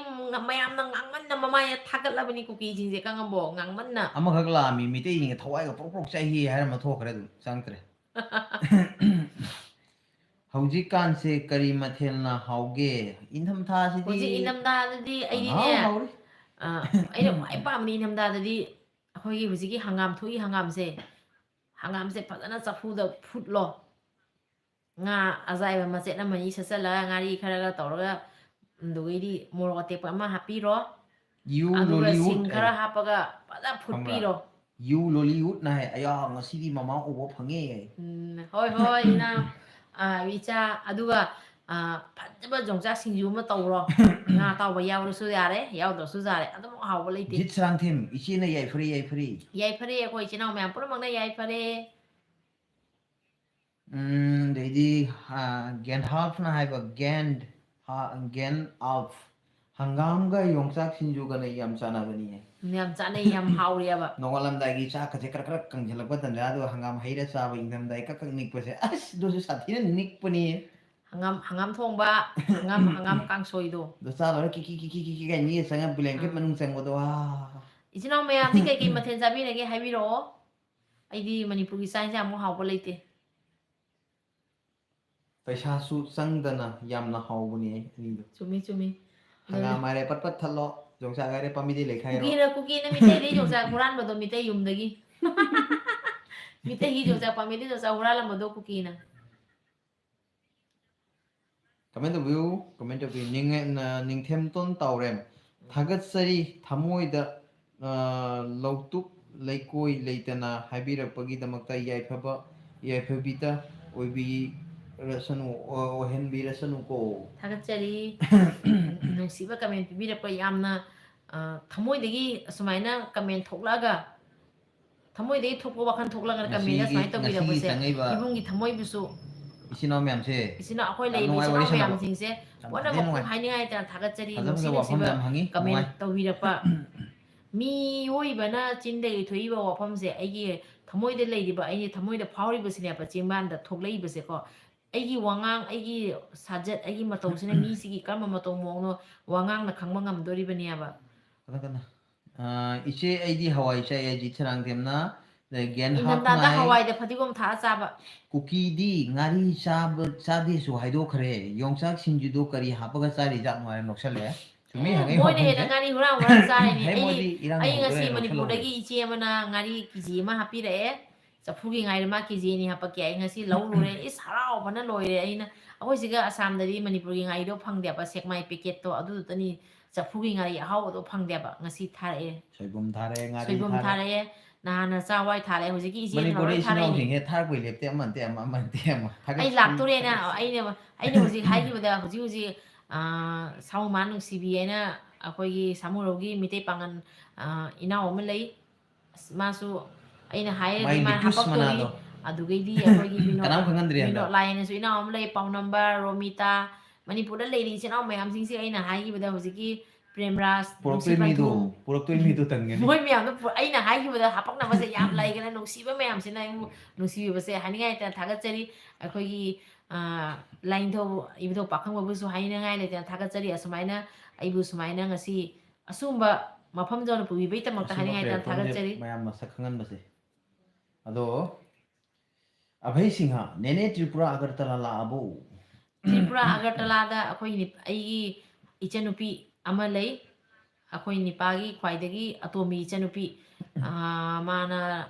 ꯃꯌꯥꯝꯅ ꯉꯥꯡꯃꯟꯅ ꯃꯃꯥꯏꯅ ꯊꯥꯒꯠꯂꯕꯅꯤ ꯀꯨꯀꯤꯁꯤꯡꯁꯦ ꯈꯪꯉꯕꯣ? ꯉꯥꯡꯃꯟꯅ꯫ ꯑꯃꯈꯛ ꯂꯥꯛꯑꯝꯃꯤ, ꯃꯤꯇꯩꯁꯤꯡꯁꯦ ꯊꯋꯥꯏꯒ ꯄ꯭ꯔꯣꯛ ꯄ꯭ꯔꯣꯛ ꯆꯥꯛꯏ ꯍꯥꯏꯔꯝꯃ ꯊꯣꯛꯈ꯭ꯔꯦ, ꯑꯗꯨꯝ ꯆꯪꯉꯛꯇ꯭ꯔꯦ꯫ ꯍꯧꯖꯤꯛꯀꯥꯟꯁꯦ ꯀꯔꯤ ꯃꯊꯦꯜꯅ ꯍꯥꯎꯒꯦ? ꯏꯪꯊꯝꯊꯥꯁꯤꯗꯤ ꯍꯧꯖꯤꯛ ꯏꯪꯊꯝꯊꯥꯗꯗꯤ ꯑꯩꯗꯤꯅꯦ, ꯄꯪꯍꯥꯎ ꯍꯥꯎꯔꯤ꯫ ꯑ, ꯑꯩꯅ ꯈ꯭ꯋꯥꯏ ꯄꯥꯝꯕꯗꯤ ꯏꯪꯊꯝꯊꯥꯗꯗꯤ ꯑꯩꯈꯣꯏꯒꯤ ꯍꯧꯖꯤꯛꯀꯤ ꯍꯪꯒꯥꯝ ꯊꯣꯛꯏ, ꯍꯪꯒꯥꯝꯁꯦ, ꯍꯪꯒꯥꯝꯁꯦ ꯐꯖꯅ ꯆꯐꯨꯗ ꯐꯨꯠꯂꯣ꯫ ꯉꯥ ꯑꯖꯥꯏꯕ ꯃꯆꯦꯠ ꯑꯃꯅꯤ ꯁꯦꯠꯆꯜꯂꯒ, ꯉꯥꯔꯤ ꯈꯔꯒ ꯇꯧꯔꯒ, ꯑꯗꯨꯒꯩꯗꯤ ꯃꯣꯔꯣꯛ ꯑꯇꯦꯛꯄ ꯑꯃ ꯍꯥꯞꯄꯤꯔꯣ꯫ You ꯑꯗꯨꯒ Lollywood ꯁꯤꯡ ꯈꯔ ꯍꯥꯏ꯫ ꯍꯥꯞꯄꯒ ꯐꯖꯅ ꯈꯪꯕ꯭ꯔꯥ? ꯐꯨꯠꯄꯤꯔꯣ꯫ You Lollywoodꯅ ꯍꯥꯏ, "ꯑꯌꯥ, ꯉꯁꯤꯗꯤ ꯃꯃꯥ ꯎꯕ ꯐꯪꯉꯦ" ꯍꯥꯏ꯫ ꯎꯝ, ꯍꯣꯏ, ꯍꯣꯏ, ꯏꯅꯥꯎ꯫ ꯑ, ꯏꯆꯥ, ꯑꯗꯨꯒ, ꯑ, ꯐꯖꯕ ꯌꯣꯡꯆꯥꯛ ꯁꯤꯡꯖꯨ ꯑꯃ ꯇꯧꯔꯣ꯫ ꯉꯥ ꯑꯇꯥꯎꯕ ꯌꯥꯎꯔꯁꯨ ꯌꯥꯔꯦ, ꯌꯥꯎꯗ꯭ꯔꯁꯨ ꯌꯥꯔꯦ, ꯑꯗꯨꯝ ꯍꯥꯎꯕ ꯂꯩꯇꯦ꯫ ꯖꯤꯠ ꯁꯥꯔꯥꯡꯊꯦꯝ, ꯏꯆꯦꯅ ꯌꯥꯏꯐꯔꯦ, ꯌꯥꯏꯐꯔꯦ꯫ ꯌꯥꯏꯐꯔꯦ, ꯑꯩꯈꯣꯏ ꯏꯆꯤꯟ ꯏꯅꯥꯎ ꯃꯌꯥꯝ ꯄꯨꯝꯅꯃꯛꯅ ꯌꯥꯏꯐꯔꯦ꯫ ꯎꯝ, ꯑꯗꯩꯗꯤ, ꯑ, ꯒꯦꯟꯍꯥꯜꯐꯅ ꯍꯥꯏꯕ, ꯒꯦꯟ, ꯍꯥ, ꯒꯦꯟ ꯑꯥꯜꯐ꯫ "ꯍꯪꯒꯥꯝꯒ ꯌꯣꯡꯆꯥꯛ ꯁꯤꯡꯖꯨꯒꯅ ꯌꯥꯝ ꯆꯥꯟꯅꯕꯅꯤꯌꯦ꯫" ꯌꯥꯝ ꯆꯥꯟꯅꯩ, ꯌꯥꯝ ꯍꯥꯎꯔꯦꯕ꯫ ꯅꯣꯡꯉꯥꯜꯂꯝꯗꯥꯏꯒꯤ ꯆꯥꯛꯀꯁꯦ ꯈꯔ ꯈꯔ ꯀꯪꯁꯤꯜꯂꯛꯄ ꯇꯟꯖꯥ, ꯑꯗꯨꯒ ꯍꯪꯒꯥꯝ ꯍꯩꯔ ꯆꯥꯕ, ꯏꯪꯊꯝꯗꯥꯏ ꯀꯛ ꯀꯛ ꯅꯤꯛꯄꯁꯦ, ꯑꯁ, ꯑꯗꯨꯁꯨ ꯁꯥꯊꯤꯅ ꯅꯤꯛꯄꯅꯤ꯫ ꯍꯪꯒꯥꯝ, ꯍꯪꯒꯥꯝ ꯊꯣꯡꯕ, ꯍꯪꯒꯥꯝ, ꯍꯪꯒꯥꯝ ꯀꯥꯡꯁꯣꯏꯗꯣ꯫ ꯑꯗꯣ ꯆꯥ ꯂꯣꯏꯔ ꯀꯤ ꯀꯤ ꯀꯤ ꯀꯤ ꯀꯤ ꯀꯤ ꯀꯥꯏ ꯅꯤꯛꯑ ꯆꯪꯉ blanket ꯑꯥ꯫ ꯃꯅꯨꯡ ꯆꯪꯕꯗꯣ, ꯑꯥ꯫ ꯏꯆꯤꯟ ꯏꯅꯥꯎ ꯃꯌꯥꯝꯗꯤ ꯀꯩꯀꯩ ꯃꯊꯦꯜ ꯆꯥꯕꯤꯔꯒꯦ ꯍꯥꯏꯕꯤꯔꯛꯑꯣ꯫ ꯑꯩꯗꯤ ꯃꯅꯤꯄꯨꯔꯒꯤ ꯆꯥꯛ ꯏꯟꯁꯥꯡꯃꯨꯛ ꯍꯥꯎꯕ ꯂꯩꯇꯦ꯫ ꯄꯩꯁꯥꯁꯨ ꯆꯪꯗꯅ ꯌꯥꯝꯅ ꯍꯥꯎꯕꯅꯦ ꯑꯅꯤꯗꯣ꯫ ꯆꯨꯝꯃꯤ, ꯆꯨꯝꯃꯤ꯫ ꯍꯪꯒꯥꯝ ꯑꯗꯨꯅ ꯍꯥꯏꯔꯦ ꯄꯠ ꯄꯠ ꯊꯠꯂꯣ, ꯌꯣꯡꯆꯥꯛ ꯍꯥꯏꯔꯦ ꯄꯥꯝꯕꯤꯗꯩ ꯂꯩꯈꯥꯏꯔꯣ꯫ ꯀꯨꯀꯤꯅ, ꯀꯨꯀꯤꯅ ꯃꯤꯇꯩꯗꯩ ꯌꯣꯡꯆꯥꯛ ꯍꯨꯔꯥꯟꯕꯗꯣ ꯃꯤꯇꯩ ꯌꯨꯝꯗꯒꯤ꯫ ꯃꯤꯇꯩꯒꯤ ꯌꯣꯡꯆꯥꯛ ꯄꯥꯝꯕꯤꯗꯩ ꯌꯣꯡꯆꯥꯛ ꯍꯨꯔꯥꯜꯂꯝꯕꯗꯣ ꯀꯨꯀꯤꯅ꯫ Comment ꯇꯧꯕꯤꯌꯨ, comment ꯇꯧꯕꯤꯌꯨ꯫ ꯅꯤꯡ-, ꯅ-, ꯅꯤꯡꯊꯦꯝꯇꯣꯟ ꯇꯥꯎꯔꯦꯝ꯫ ꯊꯥꯒꯠꯆꯔꯤ, ꯊꯃꯣꯏꯗ, ꯑ, ꯂꯧꯇꯨꯞ ꯂꯩꯀꯣꯏ ꯂꯩꯇꯅ ꯍꯥꯏꯕꯤꯔꯛꯄꯒꯤꯗꯃꯛꯇ ꯌꯥꯏꯐꯕ, ꯌꯥꯏꯐꯕꯤꯗ ꯑꯣꯏꯕꯤꯔꯁꯅꯨ, ꯑꯣ-, ꯑꯣꯏꯍꯟꯕꯤꯔꯁꯅꯨꯀꯣ꯫ ꯊꯥꯒꯠꯆꯔꯤ꯫ ꯅꯨꯡꯁꯤꯕ comment ꯄꯤꯕꯤꯔꯛꯄ ꯌꯥꯝꯅ, ꯑ, ꯊꯃꯣꯏꯗꯒꯤ ꯑꯁꯨꯃꯥꯏꯅ comment ꯊꯣꯛꯂꯛꯑꯒ ꯊꯃꯣꯏꯗꯒꯤ ꯊꯣꯛꯄ ꯋꯥꯈꯜ ꯊꯣꯛꯂꯒ comment ꯉꯁꯤꯒꯤ, ꯑꯁꯨꯃꯥꯏꯅ ꯉꯁꯤꯒꯤ ꯇꯧꯕꯤꯔꯛꯄꯁꯦ ꯆꯪꯉꯛꯏꯕ ꯏꯕꯨꯡꯒꯤ ꯊꯃꯣꯏꯕꯨꯁꯨ, ꯏꯆꯤꯟ ꯏꯅꯥꯎ ꯃꯌꯥꯝꯁꯦ, ꯏꯆꯤꯟ ꯏꯅꯥꯎ, ꯑꯩꯈꯣꯏ ꯌꯥꯝ ꯂꯩꯔꯤꯕ ꯅꯨꯡꯉꯥꯏ ꯏꯆꯤꯟ ꯋꯥꯔꯤ ꯏꯅꯥꯎ ꯁꯥꯟꯅꯕ꯫ ꯃꯌꯥꯝꯁꯤꯡꯁꯦ ꯌꯥꯝ ꯄꯨꯝꯅꯃꯛꯄꯨ ꯐꯖꯩ, ꯅꯨꯡꯉꯥꯏ꯫ ꯍꯥꯏꯅꯤꯡꯉꯥꯏ ꯂꯩꯇꯅ ꯊꯥꯒꯠꯆꯔꯤ, ꯐꯖ ꯅꯨꯡꯁꯤ ꯐꯖꯕ ꯅꯨꯡꯁꯤꯕ ꯋꯥꯐꯝ ꯌꯥꯝ ꯍꯪꯉꯤ, ꯅꯨꯡꯉꯥꯏ꯫ Comment ꯇꯧꯕꯤꯔꯛꯄ꯫ ꯃꯤꯑꯣꯏꯕꯅ ꯆꯤꯟꯗꯒꯤ ꯊꯣꯛꯏꯕ ꯋꯥꯐꯝꯁꯦ ꯑꯩꯒꯤ ꯊꯃꯣꯏꯗ ꯂꯩꯔꯤꯕ, ꯑꯩꯒꯤ ꯊꯃꯣꯏꯗ ꯐꯥꯎꯔꯤꯕꯁꯤꯅꯦꯕ ꯆꯤꯟꯕꯥꯟꯗ ꯊꯣꯛꯂꯛꯏꯕꯁꯦꯀꯣ꯫ ꯑꯩꯒꯤ ꯋꯥꯉꯥꯡ, ꯑꯩꯒꯤ ꯁꯥꯖꯠ, ꯑꯩꯒꯤ ꯃꯇꯧꯁꯤꯅ ꯃꯤꯁꯤꯒꯤ ꯀꯔꯝꯕ ꯃꯇꯧ ꯃꯑꯣꯡꯅꯣ ꯋꯥꯉꯥꯡꯅ ꯈꯪꯕ ꯉꯝꯗꯣꯔꯤꯕꯅꯦꯕ꯫ ꯀꯅꯥ ꯀꯅꯥ? ꯑ, ꯏꯆꯦ, ꯑꯩꯗꯤ ꯍꯋꯥꯏ ꯆꯥꯏ, ꯑꯖꯤꯠ ꯁꯔꯥꯡꯊꯦꯝꯅ꯫ ꯒ꯭ꯌꯥꯟ ꯏꯪꯊꯝꯊꯥꯗ ꯍꯥꯞꯅ ꯍꯥꯏ꯫ ꯍꯋꯥꯏꯗ ꯐꯗꯤꯒꯣꯝ ꯊꯥꯛꯑ ꯆꯥꯕ꯫ ꯀꯨꯀꯤꯗꯤ ꯉꯥꯔꯤ ꯆꯥꯕ, ꯆꯥꯗꯦꯁꯨ ꯍꯥꯏꯗꯣꯛꯈ꯭ꯔꯦ꯫ ꯌꯣꯡꯆꯥꯛ ꯁꯤꯡꯖꯨꯗꯣ ꯀꯔꯤ ꯍꯥꯞꯄꯒ ꯆꯥꯔꯤꯖꯥꯠꯅꯣ ꯍꯥꯏꯅ ꯅꯣꯛꯁꯜꯂꯦ꯫ ꯆꯨꯝꯃꯤ, ꯑꯦ, ꯍꯪꯉꯛꯏ ꯃꯣꯏꯅ ꯍꯦꯟꯅ ꯋꯥꯐꯝꯁꯦ꯫ ꯉꯥꯔꯤ ꯍꯨꯔꯥꯟ ꯍꯨꯔꯥꯟ ꯆꯥꯔꯤꯅꯦ꯫ ꯍꯦ, ꯑꯩ, ꯃꯣꯏꯗꯤ ꯏꯔꯥꯡ ꯑꯩ ꯍꯧꯗꯣꯔꯦ, ꯉꯁꯤ ꯅꯣꯛꯁꯜꯍꯧꯔꯦ꯫ ꯃꯅꯤꯄꯨꯔꯗꯒꯤ ꯏꯆꯦ ꯑꯃꯅ ꯉꯥꯔꯤ ꯀꯦ ꯖꯤ ꯑꯃ ꯍꯥꯞꯄꯤꯔꯛꯑꯦ꯫ ꯆꯐꯨꯒꯤ ꯉꯥꯔꯤ ꯃꯥ ꯀꯦ ꯖꯤ ꯑꯅꯤ ꯍꯥꯞꯄꯛꯀꯦ꯫ ꯑꯩ ꯉꯁꯤ ꯂꯧꯔꯨꯔꯦ꯫ ꯏꯁ, ꯍꯔꯥꯎꯕꯅ ꯂꯣꯏꯔꯦ꯫ ꯑꯩꯅ, ꯑꯩꯈꯣꯏ ꯁꯤꯒ ꯑꯁꯥꯝꯗꯗꯤ ꯃꯅꯤꯄꯨꯔꯒꯤ ꯉꯥꯔꯤꯗꯣ ꯐꯪꯗꯦꯕ, ꯁꯦꯛꯃꯥꯏ ꯄꯦꯀꯦꯠꯇꯣ ꯑꯗꯨꯗꯨꯇꯅꯤ꯫ ꯆꯐꯨꯒꯤ ꯉꯥꯔꯤ ꯑꯍꯥꯎꯕꯗꯣ ꯐꯪꯗꯦꯕ꯫ ꯉꯁꯤ ꯊꯥꯔꯛꯑꯦ꯫ ꯁꯣꯏꯕꯨꯝ ꯊꯥꯔꯛꯑꯦ, ꯉꯥꯔꯤ ꯁꯣꯏꯕꯨꯝ ꯊꯥꯔꯛꯑꯦ꯫ ꯊꯥꯔꯛꯑꯦ꯫ ꯅꯍꯥꯟꯅ ꯆꯥꯛꯍꯋꯥꯏ ꯊꯥꯔꯛꯑꯦ꯫ ꯍꯧꯖꯤꯛꯀꯤ ꯏꯆꯦꯅ ꯃꯅꯤꯄꯨꯔꯗ ꯂꯣꯏ ꯏꯆꯤꯟ ꯊꯥꯔꯛꯏꯅꯦ꯫ ꯏꯁꯤꯡ ꯊꯥꯔꯛꯄꯩ ꯂꯦꯞꯇꯦ, ꯑꯃ ꯅꯠꯇꯦ ꯑꯃ, ꯑꯃ ꯅꯠꯇꯦ ꯑꯃ꯫ ꯊꯥꯒꯠ-, ꯑꯩ ꯂꯥꯛꯇꯣꯔꯦꯅ ꯊꯥꯒꯠ-, ꯑꯩꯅ, ꯑꯩꯅ ꯍꯧꯖꯤꯛ ꯍꯥꯏꯈꯤꯕꯗ, ꯍꯧꯖꯤꯛ ꯍꯧꯖꯤꯛ, ꯑ, ꯁꯥꯃꯨꯃꯥ ꯅꯨꯡꯁꯤꯕꯤ ꯍꯥꯏꯅ ꯑꯩꯈꯣꯏꯒꯤ ꯁꯥꯃꯨꯔꯧꯒꯤ ꯃꯤꯇꯩ ꯄꯥꯉꯜ, ꯑ, ꯏꯅꯥꯎ ꯑꯃ ꯂꯩ꯫ ꯑꯁ, ꯃꯥꯁꯨ ꯑꯩꯅ ꯍꯥꯏꯔꯗꯤ ꯃꯥꯏ ꯃꯥꯅ ꯂꯤꯇ꯭ꯌꯨꯁ ꯍꯥꯄꯛꯇꯣꯔꯤ꯫ ꯃꯅꯥꯗꯣ꯫ ꯑꯗꯨꯒꯩꯗꯤ ꯑꯩꯈꯣꯏꯒꯤ ꯕꯤꯅꯣꯗ, ꯀꯅꯥꯝ ꯈꯪꯍꯟꯗ꯭ꯔꯤ ꯍꯟꯗꯛ꯫ ꯕꯤꯅꯣꯗ ꯂꯥꯏ ꯍꯥꯏꯅꯁꯨ ꯏꯅꯥꯎ ꯑꯃ ꯂꯩ, ꯄꯥꯎꯅꯝꯕ, ꯔꯣꯃꯤꯇꯥ, ꯃꯅꯤꯄꯨꯔꯗ ꯂꯩꯔꯤ ꯏꯆꯤꯟ ꯏꯅꯥꯎ ꯃꯌꯥꯝꯁꯤꯡꯁꯦ ꯑꯩꯅ ꯍꯥꯏꯈꯤꯕꯗ ꯍꯧꯖꯤꯛꯀꯤ ꯄ꯭ꯔꯦꯝꯔꯥꯖ, ꯅꯨꯡꯁꯤ ꯄꯨꯔꯛꯇꯣꯏ ꯃꯤꯗꯣ, ꯄꯟꯊꯨ, ꯄꯨꯔꯛꯇꯣꯏ ꯃꯤꯗꯣ ꯇꯟꯒꯅꯤ꯫ ꯃꯣꯏ ꯃꯌꯥꯝꯗꯣ ꯄꯨ-, ꯑꯩꯅ ꯍꯥꯏꯈꯤꯕꯗ ꯍꯥꯄꯛꯅꯕꯁꯦ ꯌꯥꯝ ꯂꯩꯈ꯭ꯔꯦ꯫ ꯅꯨꯡꯁꯤꯕ ꯃꯌꯥꯝꯁꯤꯅ ꯑꯩꯕꯨ ꯅꯨꯡꯁꯤꯕꯤꯕꯁꯦ ꯍꯥꯏꯅꯤꯡꯉꯥꯏ ꯂꯩꯇꯅ ꯊꯥꯒꯠꯆꯔꯤ꯫ ꯑꯩꯈꯣꯏꯒꯤ, ꯑ, ꯂꯥꯏꯅꯤꯡꯊꯧ ꯏꯕꯨꯙꯧ ꯄꯥꯈꯪꯕꯕꯨꯁꯨ ꯍꯥꯏꯅꯤꯡꯉꯥꯏ ꯂꯩꯇꯅ ꯊꯥꯒꯠꯆꯔꯤ꯫ ꯑꯁꯨꯃꯥꯏꯅ ꯑꯩꯕꯨ ꯁꯨꯃꯥꯏꯅ ꯉꯁꯤ ꯑꯁꯤꯒꯨꯝꯕ ꯃꯐꯝ ꯌꯧꯅ ꯄꯨꯕꯤꯕꯩꯗꯃꯛꯇ ꯑꯁꯤꯒꯨꯝꯕ ꯍꯥꯏꯅꯤꯡꯉꯥꯏ ꯂꯩꯇꯅ platformꯁꯦ ꯊꯥꯒꯠꯆꯔꯤ꯫ ꯃꯌꯥꯝ ꯃꯁꯛ ꯈꯪꯍꯟꯕꯁꯦ꯫ ꯑꯗꯣ, ꯑꯚꯩ ꯁꯤꯡꯍ, ꯅꯦꯅꯦ ꯇ꯭ꯔꯤꯄꯨꯔꯥ ꯑꯒꯔꯇꯂꯥ ꯂꯥꯛꯑꯕꯣ? ꯇ꯭ꯔꯤꯄꯨꯔꯥ ꯑꯒꯔꯇꯂꯥꯗ ꯑꯩꯈꯣꯏ ꯅꯤ-, ꯑꯩꯒꯤ ꯏꯆꯟꯅꯨꯄꯤ ꯑꯃ ꯂꯩ꯫ ꯑꯩꯈꯣꯏ ꯅꯤꯄꯥꯒꯤ ꯈ꯭ꯋꯥꯏꯗꯒꯤ ꯑꯇꯣꯝꯕꯤ ꯏꯆꯟꯅꯨꯄꯤ꯫ ꯑꯥ, ꯃꯥꯅ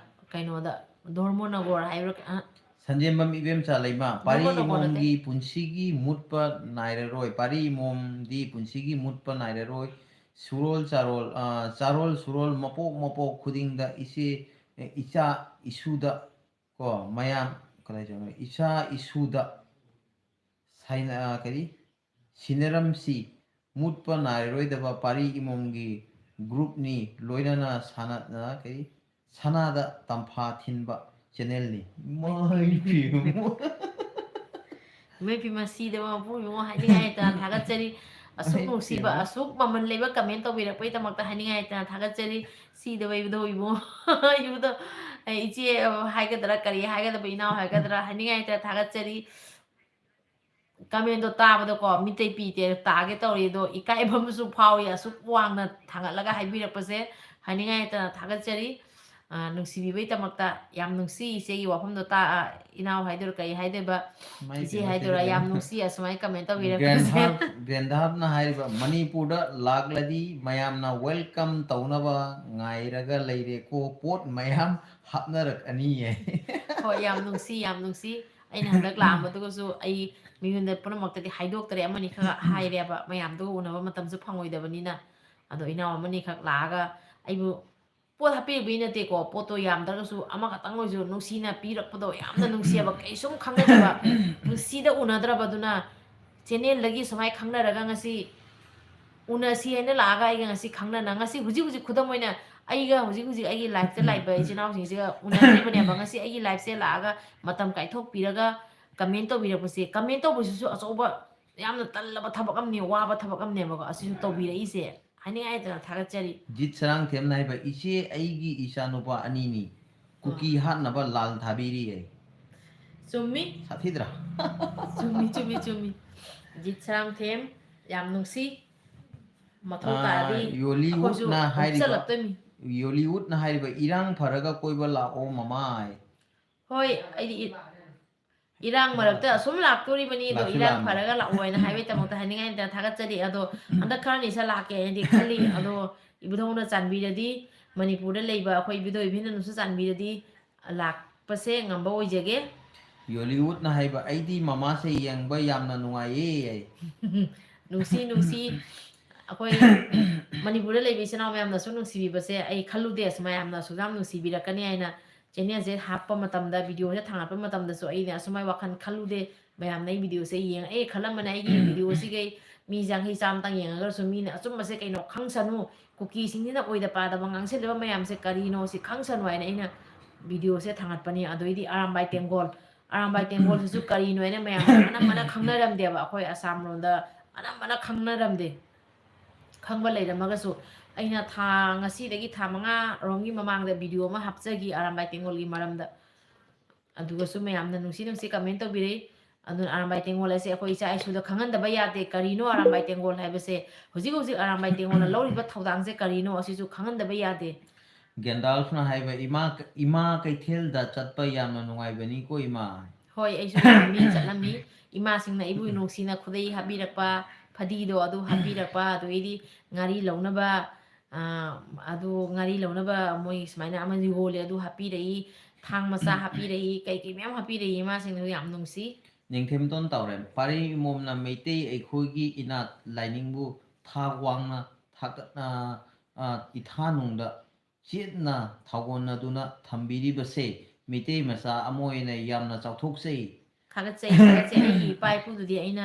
ꯀꯩꯅꯣꯗ, ꯙꯣꯔꯃꯣꯅꯒꯣꯔ ꯍꯥꯏꯕ꯭ꯔꯥ? ꯑ, ꯁꯟꯖꯦꯝꯕꯝ ꯏꯕꯦꯝꯆꯥ ꯂꯩꯃ, ꯄꯥꯔꯤ ꯙꯣꯔꯃꯣꯅꯒꯣꯔ ꯅꯠꯇꯦ꯫ ꯏꯃꯣꯝꯒꯤ ꯄꯨꯟꯁꯤꯒꯤ ꯃꯨꯠꯄ ꯅꯥꯏꯔꯔꯣꯏ, ꯄꯥꯔꯤ ꯏꯃꯣꯝꯗꯤ ꯄꯨꯟꯁꯤꯒꯤ ꯃꯨꯠꯄ ꯅꯥꯏꯔꯔꯣꯏ, ꯁꯨꯔꯣꯜ ꯆꯥꯔꯣꯜ, ꯑ, ꯆꯥꯔꯣꯜ ꯁꯨꯔꯣꯜ ꯃꯄꯣꯛ ꯃꯄꯣꯛ ꯈꯨꯗꯤꯡꯗ ꯏꯆꯦ, ꯑꯦ, ꯏꯆꯥ ꯏꯁꯨꯗ ꯀꯣ, ꯃꯌꯥꯝ, ꯀꯗꯥꯏ ꯆꯠꯈ꯭ꯔꯦ? ꯏꯆꯥ ꯏꯁꯨꯗ ꯁꯥꯏꯅ-, ꯑ, ꯀꯔꯤ? ꯁꯤꯟꯅꯔꯝꯁꯤ꯫ ꯃꯨꯠꯄ ꯅꯥꯏꯔꯔꯣꯏꯗꯕ ꯄꯥꯔꯤ ꯏꯃꯣꯝꯒꯤ groupꯅꯤ, ꯂꯣꯏꯅꯅ ꯁꯥꯅ-, ꯑ, ꯀꯔꯤ? ꯁꯅꯥꯗ ꯇꯝꯐꯥ ꯊꯤꯟꯕ channelꯅꯤ꯫ ꯃꯥꯏ ꯄꯦꯝꯃ꯫ ꯏꯃꯥ ꯏꯄꯦꯝꯃ, ꯁꯤꯗꯕ ꯃꯄꯨ ꯏꯕꯨꯡꯉꯣ ꯍꯥꯏꯅꯤꯡꯉꯥꯏ ꯂꯩꯇꯅ ꯊꯥꯒꯠꯆꯔꯤ꯫ ꯑꯁꯨꯛ ꯅꯨꯡꯁꯤꯕ, ꯑꯁꯨꯛ ꯃꯃꯜ ꯂꯩꯕ comment ꯇꯧꯕꯤꯔꯛꯄꯒꯤꯗꯃꯛꯇ ꯍꯥꯏꯅꯤꯡꯉꯥꯏ ꯂꯩꯇꯅ ꯊꯥꯒꯠꯆꯔꯤ꯫ ꯁꯤꯗꯕ ꯏꯕꯨꯙꯧ ꯏꯕꯨꯡꯉꯣ, ꯏꯕꯨꯙꯧ, ꯑꯦ, ꯏꯆꯦ ꯍꯥꯏꯒꯗ꯭ꯔꯥ, ꯀꯔꯤ ꯍꯥꯏꯒꯗꯕ, ꯏꯅꯥꯎ ꯍꯥꯏꯒꯗ꯭ꯔꯥ, ꯍꯥꯏꯅꯤꯡꯉꯥꯏ ꯂꯩꯇꯅ ꯊꯥꯒꯠꯆꯔꯤ꯫ Commentꯗꯣ ꯇꯥꯕꯗꯀꯣ ꯃꯤꯠꯇꯩ ꯄꯤ ꯇꯦ ꯇꯥꯒꯦ ꯇꯧꯔꯤ, ꯑꯗꯣ ꯏꯀꯥꯏꯕ ꯑꯃꯁꯨ ꯐꯥꯎꯏ, ꯑꯁꯨꯛ ꯋꯥꯡꯅ ꯊꯥꯡꯒꯠꯂꯒ ꯍꯥꯏꯕꯤꯔꯛꯄꯁꯦ ꯍꯥꯏꯅꯤꯡꯉꯥꯏ ꯂꯩꯇꯅ ꯊꯥꯒꯠꯆꯔꯤ꯫ ꯑ, ꯅꯨꯡꯁꯤꯕꯤꯕꯩꯗꯃꯛꯇ ꯌꯥꯝ ꯅꯨꯡꯁꯤ ꯏꯆꯦꯒꯤ ꯋꯥꯐꯝꯗꯣ ꯇꯥ-, ꯑ, ꯏꯅꯥꯎ ꯍꯥꯏꯗꯣꯏꯔꯥ ꯀꯩ ꯍꯥꯏꯗꯣꯏꯕ, ꯏꯆꯦ ꯍꯥꯏꯗꯣꯏꯔꯥ, ꯌꯥꯝ ꯅꯨꯡꯁꯤ ꯑꯁꯨꯃꯥꯏꯅ comment ꯇꯧꯕꯤꯔꯛꯄꯁꯦ꯫ ꯒ꯭ꯔꯦꯟꯗꯥꯞꯅ ꯍꯥꯏꯔꯤꯕ, "ꯃꯅꯤꯄꯨꯔꯗ ꯂꯥꯛꯂꯗꯤ ꯃꯌꯥꯝꯅ welcome ꯇꯧꯅꯕ ꯉꯥꯏꯔꯒ ꯂꯩꯔꯦꯀꯣ, ꯄꯣꯠ ꯃꯌꯥꯝ ꯍꯥꯞꯅꯔꯛꯑꯅꯤꯌꯦ"꯫ ꯍꯣꯏ, ꯌꯥꯝ ꯅꯨꯡꯁꯤ, ꯌꯥꯝ ꯅꯨꯡꯁꯤ꯫ ꯑꯩꯅ ꯍꯟꯗꯛ ꯂꯥꯛꯑꯝꯕꯗꯨꯒꯁꯨ ꯑꯩ ꯃꯤꯉꯣꯟꯗ ꯄꯨꯝꯅꯃꯛꯇꯗꯤ ꯍꯥꯏꯗꯣꯛꯇꯔꯦ, ꯑꯃꯅꯤ ꯈꯔ ꯍꯥꯏꯔꯦꯕ, ꯃꯌꯥꯝꯗꯨꯒ ꯎꯅꯕ ꯃꯇꯝꯁꯨ ꯐꯪꯉꯣꯏꯗꯕꯅꯤꯅ꯫ ꯑꯗꯣ ꯏꯅꯥꯎ ꯑꯃꯅꯤꯈꯛ ꯂꯥꯛꯑꯒ ꯑꯩꯕꯨ ꯄꯣꯠ ꯍꯥꯞꯄꯤꯔꯨꯕꯩ ꯅꯠꯇꯦꯀꯣ, ꯄꯣꯠꯇꯣ ꯌꯥꯝꯗ꯭ꯔꯒꯁꯨ ꯑꯃꯈꯛꯇꯪ ꯑꯣꯏꯁꯨ ꯅꯨꯡꯁꯤꯅ ꯄꯤꯔꯛꯄꯗꯣ ꯌꯥꯝꯅ ꯅꯨꯡꯁꯤꯑꯕ꯫ ꯀꯩꯁꯨꯝ ꯈꯪꯅꯗꯕ, ꯄꯨꯟꯁꯤꯗ ꯎꯅꯗ꯭ꯔꯕꯗꯨꯅ channelꯗꯒꯤ ꯁꯨꯃꯥꯏꯅ ꯈꯪꯅꯔꯒ ꯉꯁꯤ ꯎꯅꯁꯤ ꯍꯥꯏꯅ ꯂꯥꯛꯑꯒ ꯑꯩꯒ ꯉꯁꯤ ꯈꯪꯅꯅ, ꯉꯁꯤ ꯍꯧꯖꯤꯛ ꯍꯧꯖꯤꯛ ꯈꯨꯗꯝ ꯑꯣꯏꯅ ꯑꯩꯒ ꯍꯧꯖꯤꯛ ꯍꯧꯖꯤꯛ ꯑꯩꯒꯤ lifeꯇ ꯂꯥꯛꯏꯕ ꯏꯆꯤꯟ ꯏꯅꯥꯎꯁꯤꯡꯁꯤꯒ ꯎꯅꯗ꯭ꯔꯤꯕꯅꯦꯕ꯫ ꯉꯁꯤ ꯑꯩꯒꯤ lifeꯁꯦ ꯂꯥꯛꯑꯒ ꯃꯇꯝ ꯀꯥꯏꯊꯣꯛꯄꯤꯔꯒ comment ꯇꯧꯕꯤꯔꯛꯄꯁꯦ, comment ꯇꯧꯕꯁꯤꯁꯨ ꯑꯆꯧꯕ, ꯌꯥꯝꯅ ꯇꯜꯂꯕ ꯊꯕꯛ ꯑꯃꯅꯦ, ꯋꯥꯕ ꯊꯕꯛ ꯑꯃꯅꯦꯕꯀꯣ꯫ ꯑꯁꯤꯁꯨ ꯇꯧꯕꯤꯔꯛꯏꯁꯦ ꯍꯥꯏꯅꯤꯡꯉꯥꯏ ꯂꯩꯇꯅ ꯊꯥꯒꯠꯆꯔꯤ꯫ ꯖꯤꯠ ꯁꯔꯥꯡꯊꯦꯝꯅ ꯍꯥꯏꯕ, "ꯏꯆꯦ, ꯑꯩꯒꯤ ꯏꯆꯥꯅꯨꯄꯥ ꯑꯅꯤꯅꯤ, ꯀꯨꯀꯤ ꯍꯥꯠꯅꯕ ꯂꯥꯜ ꯊꯥꯕꯤꯔꯤ" ꯑꯩ꯫ ꯆꯨꯝꯃꯤ꯫ ꯁꯥꯊꯤꯗ꯭ꯔꯥ? ꯆꯨꯝꯃꯤ, ꯆꯨꯝꯃꯤ, ꯆꯨꯝꯃꯤ꯫ ꯖꯤꯠ ꯁꯔꯥꯡꯊꯦꯝ, ꯌꯥꯝ ꯅꯨꯡꯁꯤ꯫ ꯃꯊꯧ ꯇꯥꯔꯗꯤ ꯑꯥ, ꯌꯣꯂꯤꯋꯨꯗꯅ ꯑꯩꯈꯣꯏꯁꯨ ꯍꯥꯏꯔꯤꯕ, ꯎꯞꯆꯜꯂꯛꯇꯣꯏꯅꯤ꯫ ꯌꯣꯂꯤꯋꯨꯗꯅ ꯍꯥꯏꯔꯤꯕ, "ꯏꯔꯥꯡ ꯐꯔꯒ ꯀꯣꯏꯕ ꯂꯥꯛꯑꯣ ꯃꯃꯥꯏ"꯫ ꯍꯣꯏ, ꯑꯩꯗꯤ ꯏ-, ꯏꯔꯥꯡ ꯃꯔꯛꯇ ꯑꯁꯨꯝ ꯂꯥꯛꯇꯣꯔꯤꯕꯅꯤ, ꯑꯗꯣ ꯂꯥꯛꯁꯨ ꯏꯔꯥꯡ ꯂꯥꯛꯑꯝꯃꯦ꯫ ꯐꯔꯒ ꯂꯥꯛꯑꯣ ꯍꯥꯏꯅ ꯍꯥꯏꯕꯒꯤꯗꯃꯛꯇ ꯍꯥꯏꯅꯤꯡꯉꯥꯏ ꯂꯩꯇꯅ ꯊꯥꯒꯠꯆꯔꯤ꯫ ꯑꯗꯣ ꯍꯟꯗꯛ ꯈꯔꯅꯤ ꯁꯠ ꯂꯥꯛꯀꯦ ꯍꯥꯏꯅꯗꯤ ꯈꯜꯂꯤ꯫ ꯑꯗꯣ ꯏꯕꯨꯙꯧꯅ ꯆꯥꯟꯕꯤꯔꯗꯤ ꯃꯅꯤꯄꯨꯔꯗ ꯂꯩꯕ ꯑꯩꯈꯣꯏ ꯏꯕꯨꯙꯧ ꯏꯕꯦꯟꯅꯁꯨ ꯆꯥꯟꯕꯤꯔꯗꯤ ꯂꯥꯛꯄꯁꯦ ꯉꯝꯕ ꯑꯣꯏꯖꯒꯦ꯫ ꯌꯣꯂꯤꯋꯨꯗꯅ ꯍꯥꯏꯕ, "ꯑꯩꯗꯤ ꯃꯃꯥꯁꯦ ꯌꯦꯡꯕ ꯌꯥꯝꯅ ꯅꯨꯡꯉꯥꯏꯌꯦ" ꯍꯥꯏ꯫ ꯅꯨꯡꯁꯤ, ꯅꯨꯡꯁꯤ꯫ ꯑꯩꯈꯣꯏ ꯃꯅꯤꯄꯨꯔꯗ ꯂꯩꯕ ꯏꯆꯤꯟ ꯏꯅꯥꯎ ꯃꯌꯥꯝꯅꯁꯨ ꯅꯨꯡꯁꯤꯕꯤꯕꯁꯦ ꯑꯩ ꯈꯜꯂꯨꯗꯦ, ꯁꯨꯃꯥꯏ ꯌꯥꯝꯅ ꯑꯁꯨꯛ ꯌꯥꯝ ꯅꯨꯡꯁꯤꯕꯤꯔꯛꯀꯅꯤ ꯍꯥꯏꯅ꯫ Channelꯁꯦ ꯍꯥꯞꯄ ꯃꯇꯝꯗ, videoꯁꯦ ꯊꯥꯡꯒꯠꯄ ꯃꯇꯝꯗꯁꯨ ꯑꯩꯅ ꯑꯁꯨꯃꯥꯏ ꯋꯥꯈꯜ ꯈꯜꯂꯨꯗꯦ꯫ ꯃꯌꯥꯝꯅ ꯑꯩ videoꯁꯦ ꯌꯦꯡꯉꯛꯑꯦ ꯈꯜꯂꯝꯕꯅꯦ, ꯑꯩꯒꯤ videoꯁꯤꯒꯩ ꯃꯤ ꯌꯥꯡꯈꯩ ꯆꯥꯝꯃꯇꯪ ꯌꯦꯡꯉꯒꯁꯨ ꯃꯤꯅ ꯑꯆꯨꯝꯕꯁꯦ ꯀꯩꯅꯣ ꯈꯪꯁꯅꯨ, ꯀꯨꯀꯤꯁꯤꯡꯁꯤꯅ ꯑꯣꯏꯗ ꯄꯥꯗꯕ ꯉꯥꯡꯁꯤꯜꯂꯤꯕ ꯃꯌꯥꯝꯁꯦ ꯀꯔꯤꯅꯣ ꯁꯤ ꯈꯪꯁꯅꯨ ꯍꯥꯏꯅ ꯑꯩꯅ videoꯁꯦ ꯊꯥꯡꯒꯠꯄꯅꯤ꯫ ꯑꯗꯩꯗꯤ ꯑꯔꯥꯝꯕꯥꯏ ꯇꯦꯡꯒꯣꯜ, ꯑꯔꯥꯝꯕꯥꯏ ꯇꯦꯡꯒꯣꯜꯁꯤꯁꯨ ꯀꯔꯤꯅꯣ ꯍꯥꯏꯅ ꯃꯌꯥꯝ ꯑꯅꯝꯕꯅ ꯈꯪꯅꯔꯝꯗꯦꯕ꯫ ꯑꯩꯈꯣꯏ ꯑꯁꯥꯝ ꯂꯣꯝꯗ ꯑꯅꯝꯕꯅ ꯈꯪꯅꯔꯝꯗꯦ꯫ ꯈꯪꯕ ꯂꯩꯔꯝꯃꯒꯁꯨ, ꯑꯩꯅ ꯊꯥ, ꯉꯁꯤꯗꯒꯤ ꯊꯥ ꯃꯉꯥ ꯔꯣꯝꯒꯤ ꯃꯃꯥꯡꯗ video ꯑꯃ ꯍꯥꯞꯆꯈꯤ ꯑꯔꯥꯝꯕꯥꯏ ꯇꯦꯡꯒꯣꯜꯒꯤ ꯃꯔꯝꯗ꯫ ꯑꯗꯨꯒꯁꯨ ꯃꯌꯥꯝꯅ ꯅꯨꯡꯁꯤ ꯅꯨꯡꯁꯤ comment ꯇꯧꯕꯤꯔꯛꯏ꯫ ꯑꯗꯨꯅ ꯑꯔꯥꯝꯕꯥꯏ ꯇꯦꯡꯒꯣꯜ ꯑꯁꯦ ꯑꯩꯈꯣꯏ ꯏꯆꯥ ꯏꯁꯨꯗ ꯈꯪꯍꯟꯗꯕ ꯌꯥꯗꯦ꯫ ꯀꯔꯤꯅꯣ ꯑꯔꯥꯝꯕꯥꯏ ꯇꯦꯡꯒꯣꯜ ꯍꯥꯏꯕꯁꯦ? ꯍꯧꯖꯤꯛ ꯍꯧꯖꯤꯛ ꯑꯔꯥꯝꯕꯥꯏ ꯇꯦꯡꯒꯣꯜꯅ ꯂꯧꯔꯤꯕ ꯊꯧꯗꯥꯡꯁꯦ ꯀꯔꯤꯅꯣ? ꯑꯁꯤꯁꯨ ꯈꯪꯍꯟꯗꯕ ꯌꯥꯗꯦ꯫ ꯒꯦꯟꯗꯥꯜꯐꯅ ꯍꯥꯏꯕ, "ꯏꯃꯥ, ꯏꯃꯥ ꯀꯩꯊꯦꯜꯗ ꯆꯠꯄ ꯌꯥꯝꯅ ꯅꯨꯡꯉꯥꯏꯕꯅꯤꯀꯣ, ꯏꯃꯥ"꯫ ꯍꯣꯏ, ꯑꯩꯁꯨ ꯌꯥꯝꯃꯤ, ꯆꯠꯂꯝꯃꯤ꯫ ꯏꯃꯥꯁꯤꯡꯅ ꯑꯩꯕꯨ ꯅꯨꯡꯁꯤꯅ ꯈꯨꯗꯩ ꯍꯥꯞꯄꯤꯔꯛꯄ, ꯐꯗꯤꯗꯣ ꯑꯗꯨ ꯍꯥꯞꯄꯤꯔꯛꯄ, ꯑꯗꯨꯗꯩꯗꯤ ꯉꯥꯔꯤ ꯂꯧꯅꯕ, ꯑ, ꯑꯗꯨ ꯉꯥꯔꯤ ꯂꯧꯅꯕ ꯃꯣꯏ ꯁꯨꯃꯥꯏꯅ ꯑꯃ ꯌꯣꯜꯂꯦ, ꯑꯗꯨ ꯍꯥꯞꯄꯤꯔꯛꯏ, ꯊꯥꯡ ꯃꯆꯥ ꯍꯥꯞꯄꯤꯔꯛꯏ, ꯀꯩ ꯀꯩ ꯃꯌꯥꯝ ꯍꯥꯞꯄꯤꯔꯛꯏ ꯏꯃꯥꯁꯤꯡꯗꯣ, ꯌꯥꯝ ꯅꯨꯡꯁꯤ꯫ ꯅꯤꯡꯊꯦꯝꯇꯣꯟ ꯇꯧꯔꯦ, ꯄꯥꯔꯤ ꯏꯃꯣꯝꯅ ꯃꯩꯇꯩ ꯑꯩꯈꯣꯏꯒꯤ ꯏꯅꯥꯠ ꯂꯥꯏꯅꯤꯡꯕꯨ ꯊꯥꯛ ꯋꯥꯡꯅ ꯊꯥꯒꯠꯅ, ꯑ, ꯏꯊꯥꯅꯨꯡꯗ ꯆꯦꯠꯅ ꯊꯥꯒꯣꯟꯅꯗꯨꯅ ꯊꯝꯕꯤꯔꯤꯕꯁꯦ ꯃꯤꯇꯩ ꯃꯆꯥ ꯑꯃ ꯑꯣꯏꯅ ꯌꯥꯝꯅ ꯆꯥꯎꯊꯣꯛꯆꯩ꯫ ꯊꯥꯒꯠꯆꯩ, ꯊꯥꯒꯠꯆꯩ꯫ ꯑꯩꯒꯤ ꯏꯄꯥ ꯏꯄꯨꯗꯨꯗꯤ ꯑꯩꯅ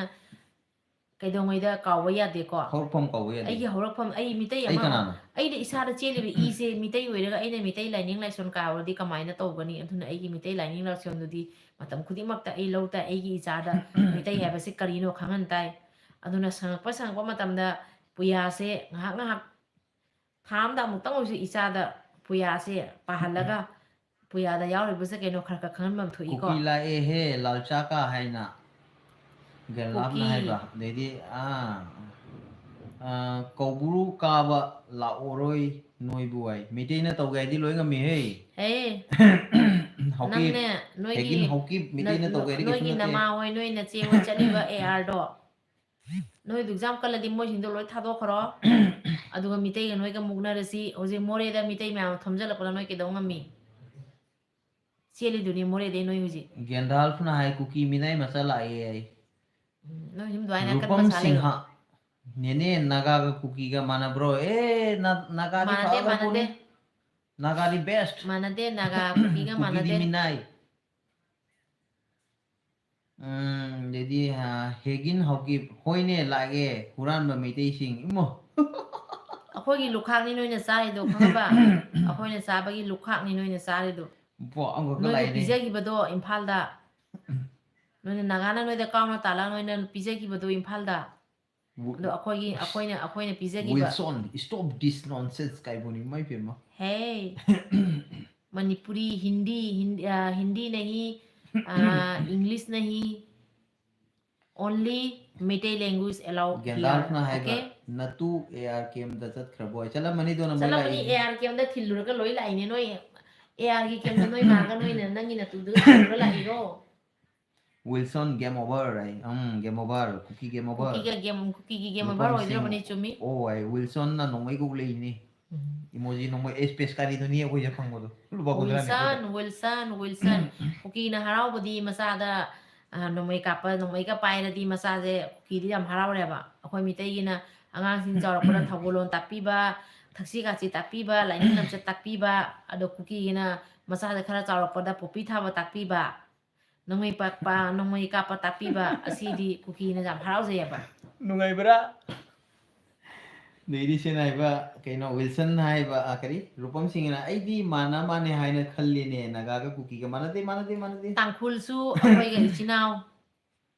ꯀꯩꯗꯧꯉꯩꯗ ꯀꯥꯎꯕ ꯌꯥꯗꯦꯀꯣ꯫ ꯍꯧꯔꯛꯐꯝ ꯀꯥꯎꯕ ꯌꯥꯗꯦ꯫ ꯑꯩꯒꯤ ꯍꯧꯔꯛꯐꯝ, ꯑꯩ ꯃꯤꯇꯩ ꯑꯩ ꯑꯃ, ꯀꯅꯥꯅꯣ? ꯑꯩꯅ ꯏꯁꯥꯗ ꯆꯦꯜꯂꯤꯕ ꯏꯁꯦ ꯃꯤꯇꯩ ꯑꯣꯏꯔꯒ ꯑꯩꯅ ꯃꯤꯇꯩ ꯂꯥꯏꯅꯤꯡ ꯂꯥꯏꯁꯣꯟ ꯀꯥꯎꯔꯗꯤ ꯀꯃꯥꯏꯅ ꯇꯧꯒꯅꯤ? ꯑꯗꯨꯅ ꯑꯩꯒꯤ ꯃꯤꯇꯩ ꯂꯥꯏꯅꯤꯡ ꯂꯥꯏꯁꯣꯟꯗꯨꯗꯤ ꯃꯇꯝ ꯈꯨꯗꯤꯡꯃꯛꯇ ꯑꯩ ꯂꯧ ꯇꯥꯏ꯫ ꯑꯩꯒꯤ ꯏꯆꯥꯗ ꯃꯤꯇꯩ ꯍꯥꯏꯕꯁꯤ ꯀꯔꯤꯅꯣ ꯈꯪꯍꯟ ꯇꯥꯏ꯫ ꯑꯗꯨꯅ ꯁꯪꯉꯛꯄ ꯁꯪꯉꯛꯄ ꯃꯇꯝꯗ ꯄꯨꯌꯥꯁꯦ ꯉꯥꯏꯍꯥꯛ ꯉꯥꯏꯍꯥꯛ, ꯊꯥ ꯑꯃꯗ ꯑꯃꯨꯛꯇꯪ ꯑꯣꯏꯔꯁꯨ ꯏꯆꯥꯗ ꯄꯨꯌꯥꯁꯦ ꯄꯥꯍꯜꯂꯒ, ꯄꯨꯌꯥꯗ ꯌꯥꯎꯔꯤꯕꯁꯦ ꯀꯩꯅꯣ ꯈꯔ ꯈꯔ ꯈꯪꯍꯟꯕ ꯑꯃ ꯊꯣꯛꯏꯀꯣ꯫ ꯀꯨꯀꯤ ꯂꯥꯛꯑꯦꯍꯦ, ꯂꯥꯜꯆꯥꯀ ꯍꯥꯏꯅ ꯒꯦꯟꯂꯥꯞꯅ ꯀꯨꯀꯤ꯫ ꯍꯥꯏꯕ꯫ ꯑꯗꯩꯗꯤ, ꯑꯥ, ꯑꯥ, ꯀꯧꯕ꯭ꯔꯨ ꯀꯥꯕ ꯂꯥꯛꯑꯣꯔꯣꯏ ꯅꯣꯏꯕꯨ ꯍꯥꯏ꯫ ꯃꯩꯇꯩꯅ ꯇꯧꯒꯦ ꯍꯥꯏꯗꯤ ꯂꯣꯏ ꯉꯝꯃꯤꯍꯦ꯫ ꯍꯦ, ꯍꯥꯎꯀꯤ, ꯅꯪꯅꯦ, ꯅꯣꯏꯒꯤ, ꯍꯦꯒꯤꯟ ꯍꯥꯎꯀꯤ ꯅ-, ꯃꯩꯇꯩꯅ ꯇꯧꯒꯦ ꯍꯥꯏꯗꯤ ꯀꯩꯁꯨ ꯅꯣꯏꯒꯤ ꯅꯠꯇꯦ꯫ ꯅꯃꯥ ꯍꯣꯏ, ꯅꯣꯏ ꯅꯆꯦ ꯍꯣꯏ ꯆꯠꯂꯤꯕ ꯑꯦ ꯑꯥꯔꯗꯣ, ꯅꯣꯏꯗꯨ exam ꯀꯜꯂꯗꯤ ꯃꯣꯏꯁꯤꯡꯗꯣ ꯂꯣꯏ ꯊꯥꯗꯣꯛꯈ꯭ꯔꯣ꯫ ꯑꯗꯨꯒ ꯃꯤꯇꯩꯒ ꯅꯣꯏꯒ ꯃꯨꯛꯅꯔꯁꯤ꯫ ꯍꯧꯖꯤꯛ ꯃꯣꯔꯦꯗ ꯃꯤꯇꯩ ꯃꯌꯥꯝ ꯊꯣꯝꯖꯤꯜꯂꯛꯄꯗ ꯅꯣꯏ ꯀꯩꯗꯧ ꯉꯝꯃꯤ? ꯆꯦꯜꯂꯤꯗꯨꯅꯤ ꯃꯣꯔꯦꯗꯩ ꯅꯣꯏ ꯍꯧꯖꯤꯛ꯫ ꯒꯦꯟꯗꯥꯜꯐꯅ ꯍꯥꯏ, "ꯀꯨꯀꯤ ꯃꯤꯅꯥꯏ ꯃꯆꯥ ꯂꯥꯛꯑꯦ" ꯍꯥꯏ꯫ ꯎꯝ, ꯅꯣꯏ ꯁꯨꯝ ꯑꯗꯨꯃꯥꯏꯅ ꯀꯟꯕ ꯔꯨꯄꯝ ꯁꯥ ꯂꯩꯔꯣ꯫ ꯁꯤꯡꯍ, "ꯅꯦꯅꯦ, ꯅꯥꯒꯥꯒ ꯀꯨꯀꯤꯒ ꯃꯥꯟꯅꯕ꯭ꯔꯣ?" ꯑꯦ, ꯅ-, ꯅꯥꯒꯥꯗꯤ ꯃꯥꯟꯅꯗꯦ, ꯐꯒ꯭ꯔ ꯄꯣꯠꯅꯤ꯫ ꯃꯥꯟꯅꯗꯦ꯫ ꯅꯥꯒꯥꯗꯤ best꯫ ꯃꯥꯟꯅꯗꯦ, ꯅꯥꯒꯥ ꯀꯨꯀꯤꯒ ꯀꯨꯀꯤꯗꯤ ꯃꯥꯟꯅꯗꯦ꯫ ꯃꯤꯅꯥꯏ꯫ ꯎꯝ, ꯑꯗꯩꯗꯤ, ꯑ, ꯍꯦꯒꯤꯟ ꯍꯥꯎꯀꯤꯞ, "ꯍꯣꯏꯅꯦ, ꯂꯥꯛꯑꯦ, ꯍꯨꯔꯥꯟꯕ ꯃꯩꯇꯩꯁꯤꯡ꯫" ꯏꯃꯣ! ꯑꯩꯈꯣꯏꯒꯤ ꯂꯨꯈꯥꯛꯅꯤ ꯅꯣꯏꯅ ꯆꯥꯔꯤꯗꯣ, ꯈꯪꯉꯕ? ꯑꯩꯈꯣꯏꯅ ꯆꯥꯕꯒꯤ ꯂꯨꯈꯥꯛꯅꯤ ꯅꯣꯏꯅ ꯆꯥꯔꯤꯗꯣ꯫ ꯄꯣ, ꯑꯃꯈꯛꯀ ꯅꯣꯏꯕꯨ ꯂꯥꯛꯑꯦꯅꯦ꯫ ꯄꯤꯖꯈꯤꯕꯗꯣ ꯏꯝꯐꯥꯜꯗ꯫ ꯅꯣꯏꯅ ꯅꯥꯒꯥꯅ ꯅꯣꯏꯗ ꯀꯥꯎꯅ ꯇꯥꯜꯂꯒ ꯅꯣꯏꯅ ꯄꯤꯖꯈꯤꯕꯗꯣ ꯏꯝꯐꯥꯜꯗ꯫ ꯑꯗꯣ ꯑꯩꯈꯣꯏꯒꯤ ꯑꯩꯈꯣꯏꯅ ꯑꯩꯈꯣꯏꯅ ꯄꯤꯖꯈꯤꯕ Wilson, stop this nonsense ꯀꯥꯏꯕꯨꯅꯤ my ꯄꯦꯝꯃ. Hey, Manipuri, Hindi, Hindi, uh, Hindi नहीं, uh, English नहीं, only Meitei language allow here. ꯒꯦꯟꯗꯥꯜꯐꯅ ꯍꯥꯏꯕ Okay? ꯅꯇꯨ ꯑꯦ ꯑꯥꯔ ꯀꯦꯝꯗ ꯆꯠꯈ꯭ꯔꯕꯣ ꯍꯥꯏ. ꯆꯠꯂꯝꯃꯅꯤꯗꯣ ꯅꯃꯣꯏ ꯆꯠꯂꯝꯃꯅꯤ. ꯂꯥꯛꯏꯅꯤ. ꯑꯦ ꯑꯥꯔ ꯀꯦꯝꯗ ꯊꯤꯜꯂꯨꯔꯒ ꯂꯣꯏ ꯂꯥꯛꯏꯅꯦ ꯅꯣꯏ. ꯑꯦ ꯑꯥꯔꯒꯤ ꯀꯦꯝꯗ ꯅꯣꯏ ꯃꯥꯒ ꯅꯣꯏꯅ ꯅꯪꯒꯤ ꯅꯇꯨꯗꯨꯒ ꯊꯤꯜꯂꯨꯔ ꯂꯥꯛꯏꯔꯣ? Wilson game over ꯍꯥꯏ. ꯎꯝ, game over. ꯀꯨꯀꯤ game over. ꯀꯨꯀꯤꯒ ꯒꯦꯝ ꯀꯨꯀꯤꯒꯤ ꯒꯦꯝ ꯑꯣꯚꯔ ꯂꯨꯄꯥ ꯑꯣꯏꯗ꯭ꯔꯕꯅꯤ. ꯂꯤꯁꯤꯡ ꯆꯨꯝꯃꯤ. ꯑꯣ ꯍꯥꯏ. ꯋꯤꯜꯁꯟꯅ ꯅꯣꯡꯃꯩ ꯀꯧ ꯂꯩꯅꯤ. ꯏꯃꯣꯖꯤ ꯅꯣꯡꯃꯩ ꯑꯦꯁ ꯄꯦꯁ ꯀꯥꯔꯤꯗꯨꯅꯤ ꯑꯩꯈꯣꯏꯁꯦ ꯐꯪꯕꯗꯣ. ꯂꯨꯄꯥ ꯀꯨꯟꯊ꯭ꯔꯥ ꯅꯤꯐꯨꯗ. ꯋꯤꯜꯁꯟ ꯋꯤꯜꯁꯟ ꯋꯤꯜꯁꯟ ꯀꯨꯀꯤꯅ ꯍꯔꯥꯎꯕꯗꯤ ꯃꯆꯥꯗ ꯑ, ꯅꯣꯡꯃꯩ ꯀꯥꯞꯄ ꯅꯣꯡꯃꯩꯒ ꯄꯥꯏꯔꯗꯤ ꯃꯆꯥꯁꯦ ꯀꯨꯀꯤꯗꯤ ꯌꯥꯝ ꯍꯔꯥꯎꯔꯦꯕ. ꯑꯩꯈꯣꯏ ꯃꯤꯇꯩꯒꯤꯅ ꯑꯉꯥꯡꯁꯤꯡ ꯆꯥꯎꯔꯛꯄꯗ ꯊꯧꯒꯜꯂꯣꯟ ꯇꯥꯛꯄꯤꯕ, ꯊꯛꯁꯤ ꯈꯥꯁꯤ ꯇꯥꯛꯄꯤꯕ, ꯂꯥꯏꯅꯤꯡ ꯂꯝꯆꯠ ꯇꯥꯛꯄꯤꯕ, ꯑꯗꯣ ꯀꯨꯀꯤꯒꯤꯅ ꯃꯆꯥꯁꯦ ꯈꯔ ꯆꯥꯎꯔꯛꯄꯗ ꯄꯣꯄꯤ ꯊꯥꯕ ꯇꯥꯛꯄꯤꯕ, ꯅꯣꯡꯃꯩ ꯄꯥꯛꯄ ꯅꯣꯡꯃꯩ ꯀꯥꯞꯄ ꯇꯥꯛꯄꯤꯕ, ꯑꯁꯤꯗꯤ ꯀꯨꯀꯤꯅ ꯌꯥꯝ ꯍꯔꯥꯎꯖꯩꯑꯕ. ꯅꯨꯡꯉꯥꯏꯕ꯭ꯔꯥ? ꯅꯩꯔꯤꯁꯦꯅ ꯍꯥꯏꯕ ꯀꯩꯅꯣ ꯋꯤꯜꯁꯟ ꯍꯥꯏꯕ ꯑ, ꯀꯔꯤ ꯔꯨꯄꯝ ꯁꯤꯡꯅ ꯑꯩꯗꯤ ꯃꯥꯟꯅ ꯃꯥꯟꯅꯦ ꯍꯥꯏꯅ ꯈꯜꯂꯤꯅꯦ ꯅꯥꯒꯥꯒ ꯀꯨꯀꯤꯒ ꯃꯥꯟꯅꯗꯦ ꯃꯥꯟꯅꯗꯦ ꯃꯥꯟꯅꯗꯦ. ꯇꯥꯡꯈꯨꯜꯁꯨ ꯑꯩꯈꯣꯏꯒ ꯏꯆꯤꯟ ꯏꯅꯥꯎ.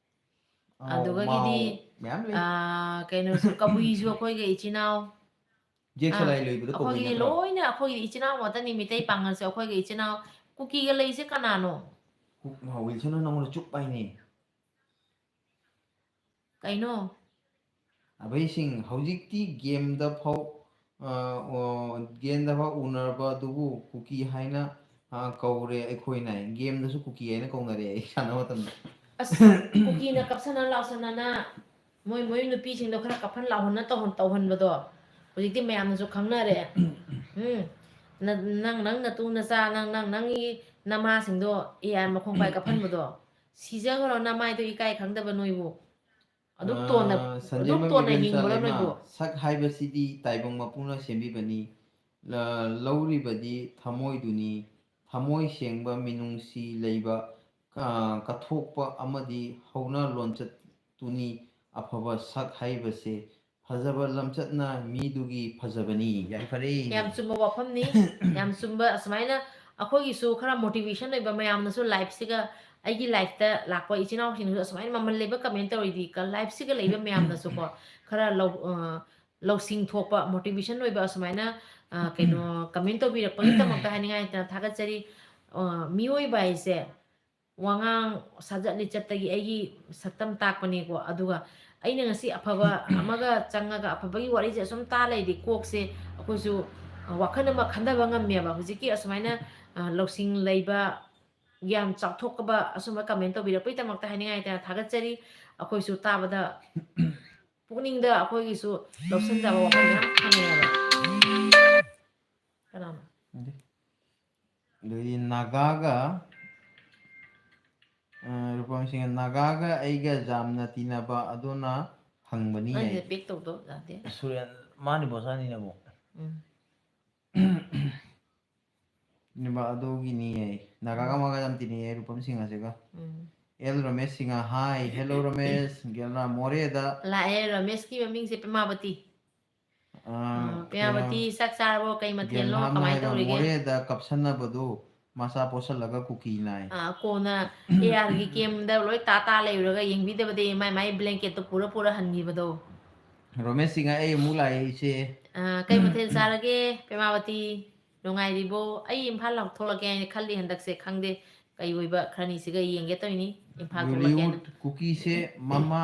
ꯑꯧ, ꯑꯗꯨꯒꯒꯤꯗꯤ ꯃꯥꯎ ꯃꯌꯥꯝ ꯂꯩ. ꯑ, ꯀꯩꯅꯣꯁꯨ ꯀꯕꯨꯏꯁꯨ ꯑꯩꯈꯣꯏꯒ ꯏꯆꯤꯟ ꯏꯅꯥꯎ. ꯖꯦꯛ ꯑꯥ, ꯁꯂꯥꯏ ꯂꯣꯏꯕꯗꯣ ꯀꯕꯨꯏ ꯑꯩꯈꯣꯏꯒꯤꯗꯤ ꯅꯠꯇ꯭ꯔꯣ? ꯂꯣꯏꯅ ꯑꯩꯈꯣꯏꯒꯤ ꯏꯆꯤꯟ ꯏꯅꯥꯎ ꯉꯥꯛꯇꯅꯤ. ꯃꯤꯇꯩ ꯄꯥꯉꯜꯁꯦ ꯑꯩꯈꯣꯏꯒ ꯏꯆꯤꯟ ꯏꯅꯥꯎ. ꯀꯨꯀꯤꯒ ꯂꯩꯁꯦ ꯀꯅꯥꯅꯣ? ꯀꯨ- ꯃꯥ ꯋꯤꯜꯁꯟꯅ ꯅꯪꯉꯣꯟꯗ ꯆꯨꯞ ꯍꯥꯏꯅꯦ. ꯀꯩꯅꯣ? ꯑꯕꯩꯁꯤꯡ ꯍꯧꯖꯤꯛꯇꯤ ꯒꯦꯝꯗ ꯐꯥꯎ ꯑ, ꯑꯣ, ꯒꯦꯝꯗ ꯐꯥꯎ ꯎꯅꯔꯕ ꯑꯗꯨꯕꯨ ꯀꯨꯀꯤ ꯍꯥꯏꯅ ꯑ, ꯀꯧꯔꯦ ꯑꯩꯈꯣꯏꯅ. ꯒꯦꯝꯗꯁꯨ ꯀꯨꯀꯤ ꯍꯥꯏꯅ ꯀꯧꯅꯔꯦ ꯑꯩ ꯁꯥꯟꯅꯕ ꯃꯇꯝꯗ. ꯑꯁ, ꯀꯨꯀꯤꯅ ꯀꯞꯁꯟꯅ ꯂꯥꯎꯁꯟꯅꯅ ꯃꯣꯏ ꯃꯣꯏ ꯅꯨꯄꯤꯁꯤꯡꯗꯣ ꯈꯔ ꯀꯞꯍꯟ ꯂꯥꯎꯍꯟꯅ ꯇꯧꯍꯟ ꯇꯧꯍꯟꯕꯗꯣ ꯍꯧꯖꯤꯛꯇꯤ ꯃꯌꯥꯝꯅꯁꯨ ꯈꯪꯅꯔꯦ. ꯎꯝ. ꯅ- ꯅꯪ ꯅꯪ ꯅꯇꯨ ꯅꯆꯥ ꯅꯪ ꯅꯪ ꯅꯪꯒꯤ ꯅꯃꯥꯁꯤꯡꯗꯣ ꯑꯦ ꯑꯥꯏ ꯃꯈꯣꯡ ꯄꯥꯏ ꯀꯞꯍꯟꯕꯗꯣ ꯁꯤꯖꯈ꯭ꯔꯣ. ꯅꯃꯥꯏꯗꯣ ꯏꯀꯥꯏ ꯈꯪꯗꯕ ꯅꯣꯏꯕꯨ. ꯑꯗꯨꯛ ꯇꯣꯟꯅ ꯑ, ꯁꯟꯖꯦꯟꯕꯝ ꯑꯗꯨꯛ ꯇꯣꯟꯅ ꯏꯕꯦꯝꯆꯥ ꯍꯤꯡꯕ꯭ꯔꯣ ꯂꯩꯃ, ꯅꯣꯏꯕꯨ? ꯁꯛ ꯍꯥꯏꯕꯁꯤꯗꯤ ꯇꯥꯏꯕꯪ ꯃꯄꯨꯅ ꯁꯦꯝꯕꯤꯕꯅꯤ. ꯂ- ꯂꯧꯔꯤꯕꯗꯤ ꯊꯃꯣꯏꯗꯨꯅꯤ. ꯊꯃꯣꯏ ꯁꯦꯡꯕ ꯃꯤꯅꯨꯡꯁꯤ ꯂꯩꯕ ꯑ, ꯀꯠꯊꯣꯛꯄ ꯑꯃꯗꯤ ꯍꯧꯅ ꯂꯣꯟꯆꯠꯇꯨꯅꯤ. ꯑꯐꯕ ꯁꯛ ꯍꯥꯏꯕꯁꯦ ꯐꯖꯕ ꯂꯝꯆꯠꯅ ꯃꯤꯗꯨꯒꯤ ꯐꯖꯕꯅꯤ. ꯌꯥꯏꯐꯔꯦ. ꯌꯥꯝ ꯆꯨꯝꯕ ꯋꯥꯐꯝꯅꯤ. ꯌꯥꯝ ꯆꯨꯝꯕ. ꯑꯁꯨꯃꯥꯏꯅ ꯑꯩꯈꯣꯏꯒꯤꯁꯨ ꯈꯔ ꯃꯣꯇꯤꯚꯦꯁꯟ ꯑꯣꯏꯕ ꯃꯌꯥꯝꯅꯁꯨ ꯂꯥꯏꯐꯁꯤꯒ ꯑꯩꯒꯤ ꯂꯥꯏꯐꯇ ꯂꯥꯛꯄ ꯏꯆꯤꯟ ꯏꯅꯥꯎꯁꯤꯡꯁꯨ ꯑꯁꯨꯃꯥꯏꯅ ꯃꯃꯜ ꯂꯩꯕ ꯀꯃꯦꯟ ꯇꯧꯔꯤꯗꯤ, ꯀ-, ꯂꯥꯏꯐꯁꯤꯒ ꯂꯩꯕ ꯃꯌꯥꯝꯅꯁꯨꯀꯣ, ꯈꯔ ꯂꯧ-, ꯑ, ꯂꯧꯁꯤꯡ ꯊꯣꯛꯄ, ꯃꯣꯇꯤꯚꯦꯁꯟ ꯑꯣꯏꯕ ꯑꯁꯨꯃꯥꯏꯅ, ꯑ, ꯀꯩꯅꯣ, ꯀꯃꯦꯟ ꯇꯧꯕꯤꯔꯛꯄꯒꯤꯗꯃꯛꯇ ꯍꯥꯏꯅꯤꯡꯉꯥꯏ ꯂꯩꯇꯅ ꯊꯥꯒꯠꯆꯔꯤ꯫ ꯑ, ꯃꯤꯑꯣꯏꯕ ꯍꯥꯏꯁꯦ ꯋꯥꯉꯥꯡ ꯁꯥꯖꯠ ꯂꯤꯆꯠꯇꯒꯤ ꯑꯩꯒꯤ ꯁꯛꯇꯝ ꯇꯥꯛꯄꯅꯤꯀꯣ꯫ ꯑꯗꯨꯒ ꯑꯩꯅ ꯉꯁꯤ ꯑꯐꯕ ꯑꯃꯒ ꯆꯪꯉꯒ ꯑꯐꯕꯒꯤ ꯋꯥꯔꯤꯁꯦ ꯑꯁꯨꯝ ꯇꯥ ꯂꯩꯔꯗꯤ ꯀꯣꯛꯁꯦ ꯑꯩꯈꯣꯏꯁꯨ, ꯑ, ꯋꯥꯈꯜ ꯑꯃ ꯈꯟꯊꯕ ꯉꯝꯃꯦꯕ꯫ ꯍꯧꯖꯤꯛꯀꯤ ꯑꯁꯨꯃꯥꯏꯅ, ꯑ, ꯂꯧꯁꯤꯡ ꯂꯩꯕ, ꯒ꯭ꯌꯥꯟ ꯆꯥꯎꯊꯣꯛꯄ ꯑꯁꯨꯝꯕ ꯀꯃꯦꯟ ꯇꯧꯕꯤꯔꯛꯄꯒꯤꯗꯃꯛꯇ ꯍꯥꯏꯅꯤꯡꯉꯥꯏ ꯂꯩꯇꯅ ꯊꯥꯒꯠꯆꯔꯤ꯫ ꯑꯩꯈꯣꯏꯁꯨ ꯇꯥꯕꯗ ꯄꯨꯛꯅꯤꯡꯗ ꯑꯩꯈꯣꯏꯒꯤꯁꯨ ꯂꯧꯁꯤꯟꯖꯕ ꯋꯥꯈꯜ ꯃꯌꯥꯝ ꯐꯪꯉꯦꯕ꯫ ꯀꯅꯥꯅꯣ? ꯈꯪꯗꯦ꯫ ꯑꯗꯨꯗꯤ ꯅꯥꯒꯥꯒ, ꯑ, ꯔꯨꯄꯝ ꯁꯤꯡꯍ, ꯅꯥꯒꯥꯒ ꯑꯩꯒ ꯌꯥꯝꯅ ꯇꯤꯟꯅꯕ ꯑꯗꯨꯅ ꯍꯪꯕꯅꯤ꯫ ꯅꯪꯒꯤꯗ ꯄꯦꯛ ꯇꯧꯗꯧ ꯌꯥꯗꯦ꯫ ꯁꯨꯔꯦꯟ, ꯃꯥꯅꯤ ꯕꯣꯁꯥꯅꯤꯅꯕꯨ꯫ ꯎꯝ꯫ ꯅꯤꯕ ꯑꯗꯨꯒꯤꯅꯤ ꯍꯥꯏ꯫ ꯅꯥꯒꯥꯒ ꯃꯥꯒ ꯌꯥꯝ ꯇꯤꯟꯅꯩ ꯍꯥꯏ, ꯔꯨꯄꯝ ꯁꯤꯡꯍꯁꯤꯒ꯫ ꯎꯝ꯫ ꯑꯦꯜ ꯔꯃꯦꯁ ꯁꯤꯡꯍ, ꯍꯥꯏ, ꯍꯦꯜꯂꯣ ꯔꯃꯦꯁ, ꯒꯦꯜꯅꯥ ꯃꯣꯔꯦꯗ꯫ ꯂꯥꯛꯑꯦ ꯔꯃꯦꯁꯀꯤ ꯃꯃꯤꯡꯁꯦ ꯄꯦꯃꯥꯕꯇꯤ꯫ ꯑ, ꯑ, ꯄꯦꯃꯥꯕꯇꯤ, ꯆꯥꯛ ꯆꯥꯔꯕꯣ? ꯀꯩ ꯃꯊꯦꯜꯅꯣ? ꯒꯦꯜꯍꯥꯝ ꯀꯃꯥꯏꯅ ꯍꯥꯏꯅ ꯇꯧꯔꯤꯒꯦ? ꯃꯣꯔꯦꯗ ꯀꯞꯁꯟꯅꯕꯗꯣ, ꯃꯆꯥ ꯄꯣꯁꯜꯂꯒ ꯀꯨꯀꯤ ꯅꯥꯏ꯫ ꯑ, ꯀꯣꯟꯅ ꯑꯦ ꯑꯥꯔꯒꯤ ꯀꯦꯝꯗ ꯂꯣꯏ ꯇꯥ ꯇꯥ ꯂꯩꯔꯨꯔꯒ ꯌꯦꯡꯕꯤꯗꯕꯗꯤ ꯃꯥꯏ ꯃꯥꯏ ꯕ꯭ꯂꯦꯡꯀꯦꯠꯇꯣ ꯄꯨꯔ ꯄꯨꯔ ꯍꯟꯈꯤꯕꯗꯣ꯫ ꯔꯣꯃꯦꯁ ꯁꯤꯡꯍ, ꯑꯩ ꯑꯃꯨꯛ ꯂꯥꯛꯑꯦ ꯏꯆꯦ꯫ ꯑ, ꯀꯩ ꯃꯊꯦꯜ ꯆꯥꯔꯒꯦ ꯄꯦꯃꯥꯕꯇꯤ? ꯅꯨꯡꯉꯥꯏꯔꯤꯕꯣ? ꯑꯩ ꯏꯝꯐꯥꯜ ꯂꯥꯎꯊꯣꯛꯂꯛꯀꯦ ꯍꯥꯏꯅ ꯈꯜꯂꯤ ꯍꯟꯗꯛꯁꯦ, ꯈꯪꯗꯦ꯫ ꯀꯩ ꯑꯣꯏꯕ ꯈꯔꯅꯤꯁꯤꯒ ꯌꯦꯡꯒꯦ ꯇꯧꯔꯤꯅꯤ꯫ ꯏꯝꯐꯥꯜ ꯊꯣꯛꯂꯛꯀꯦ ꯍꯥꯏꯅ꯫ ꯕꯣꯂꯤꯋꯨꯗ ꯀꯨꯀꯤꯁꯦ ꯃꯃꯥ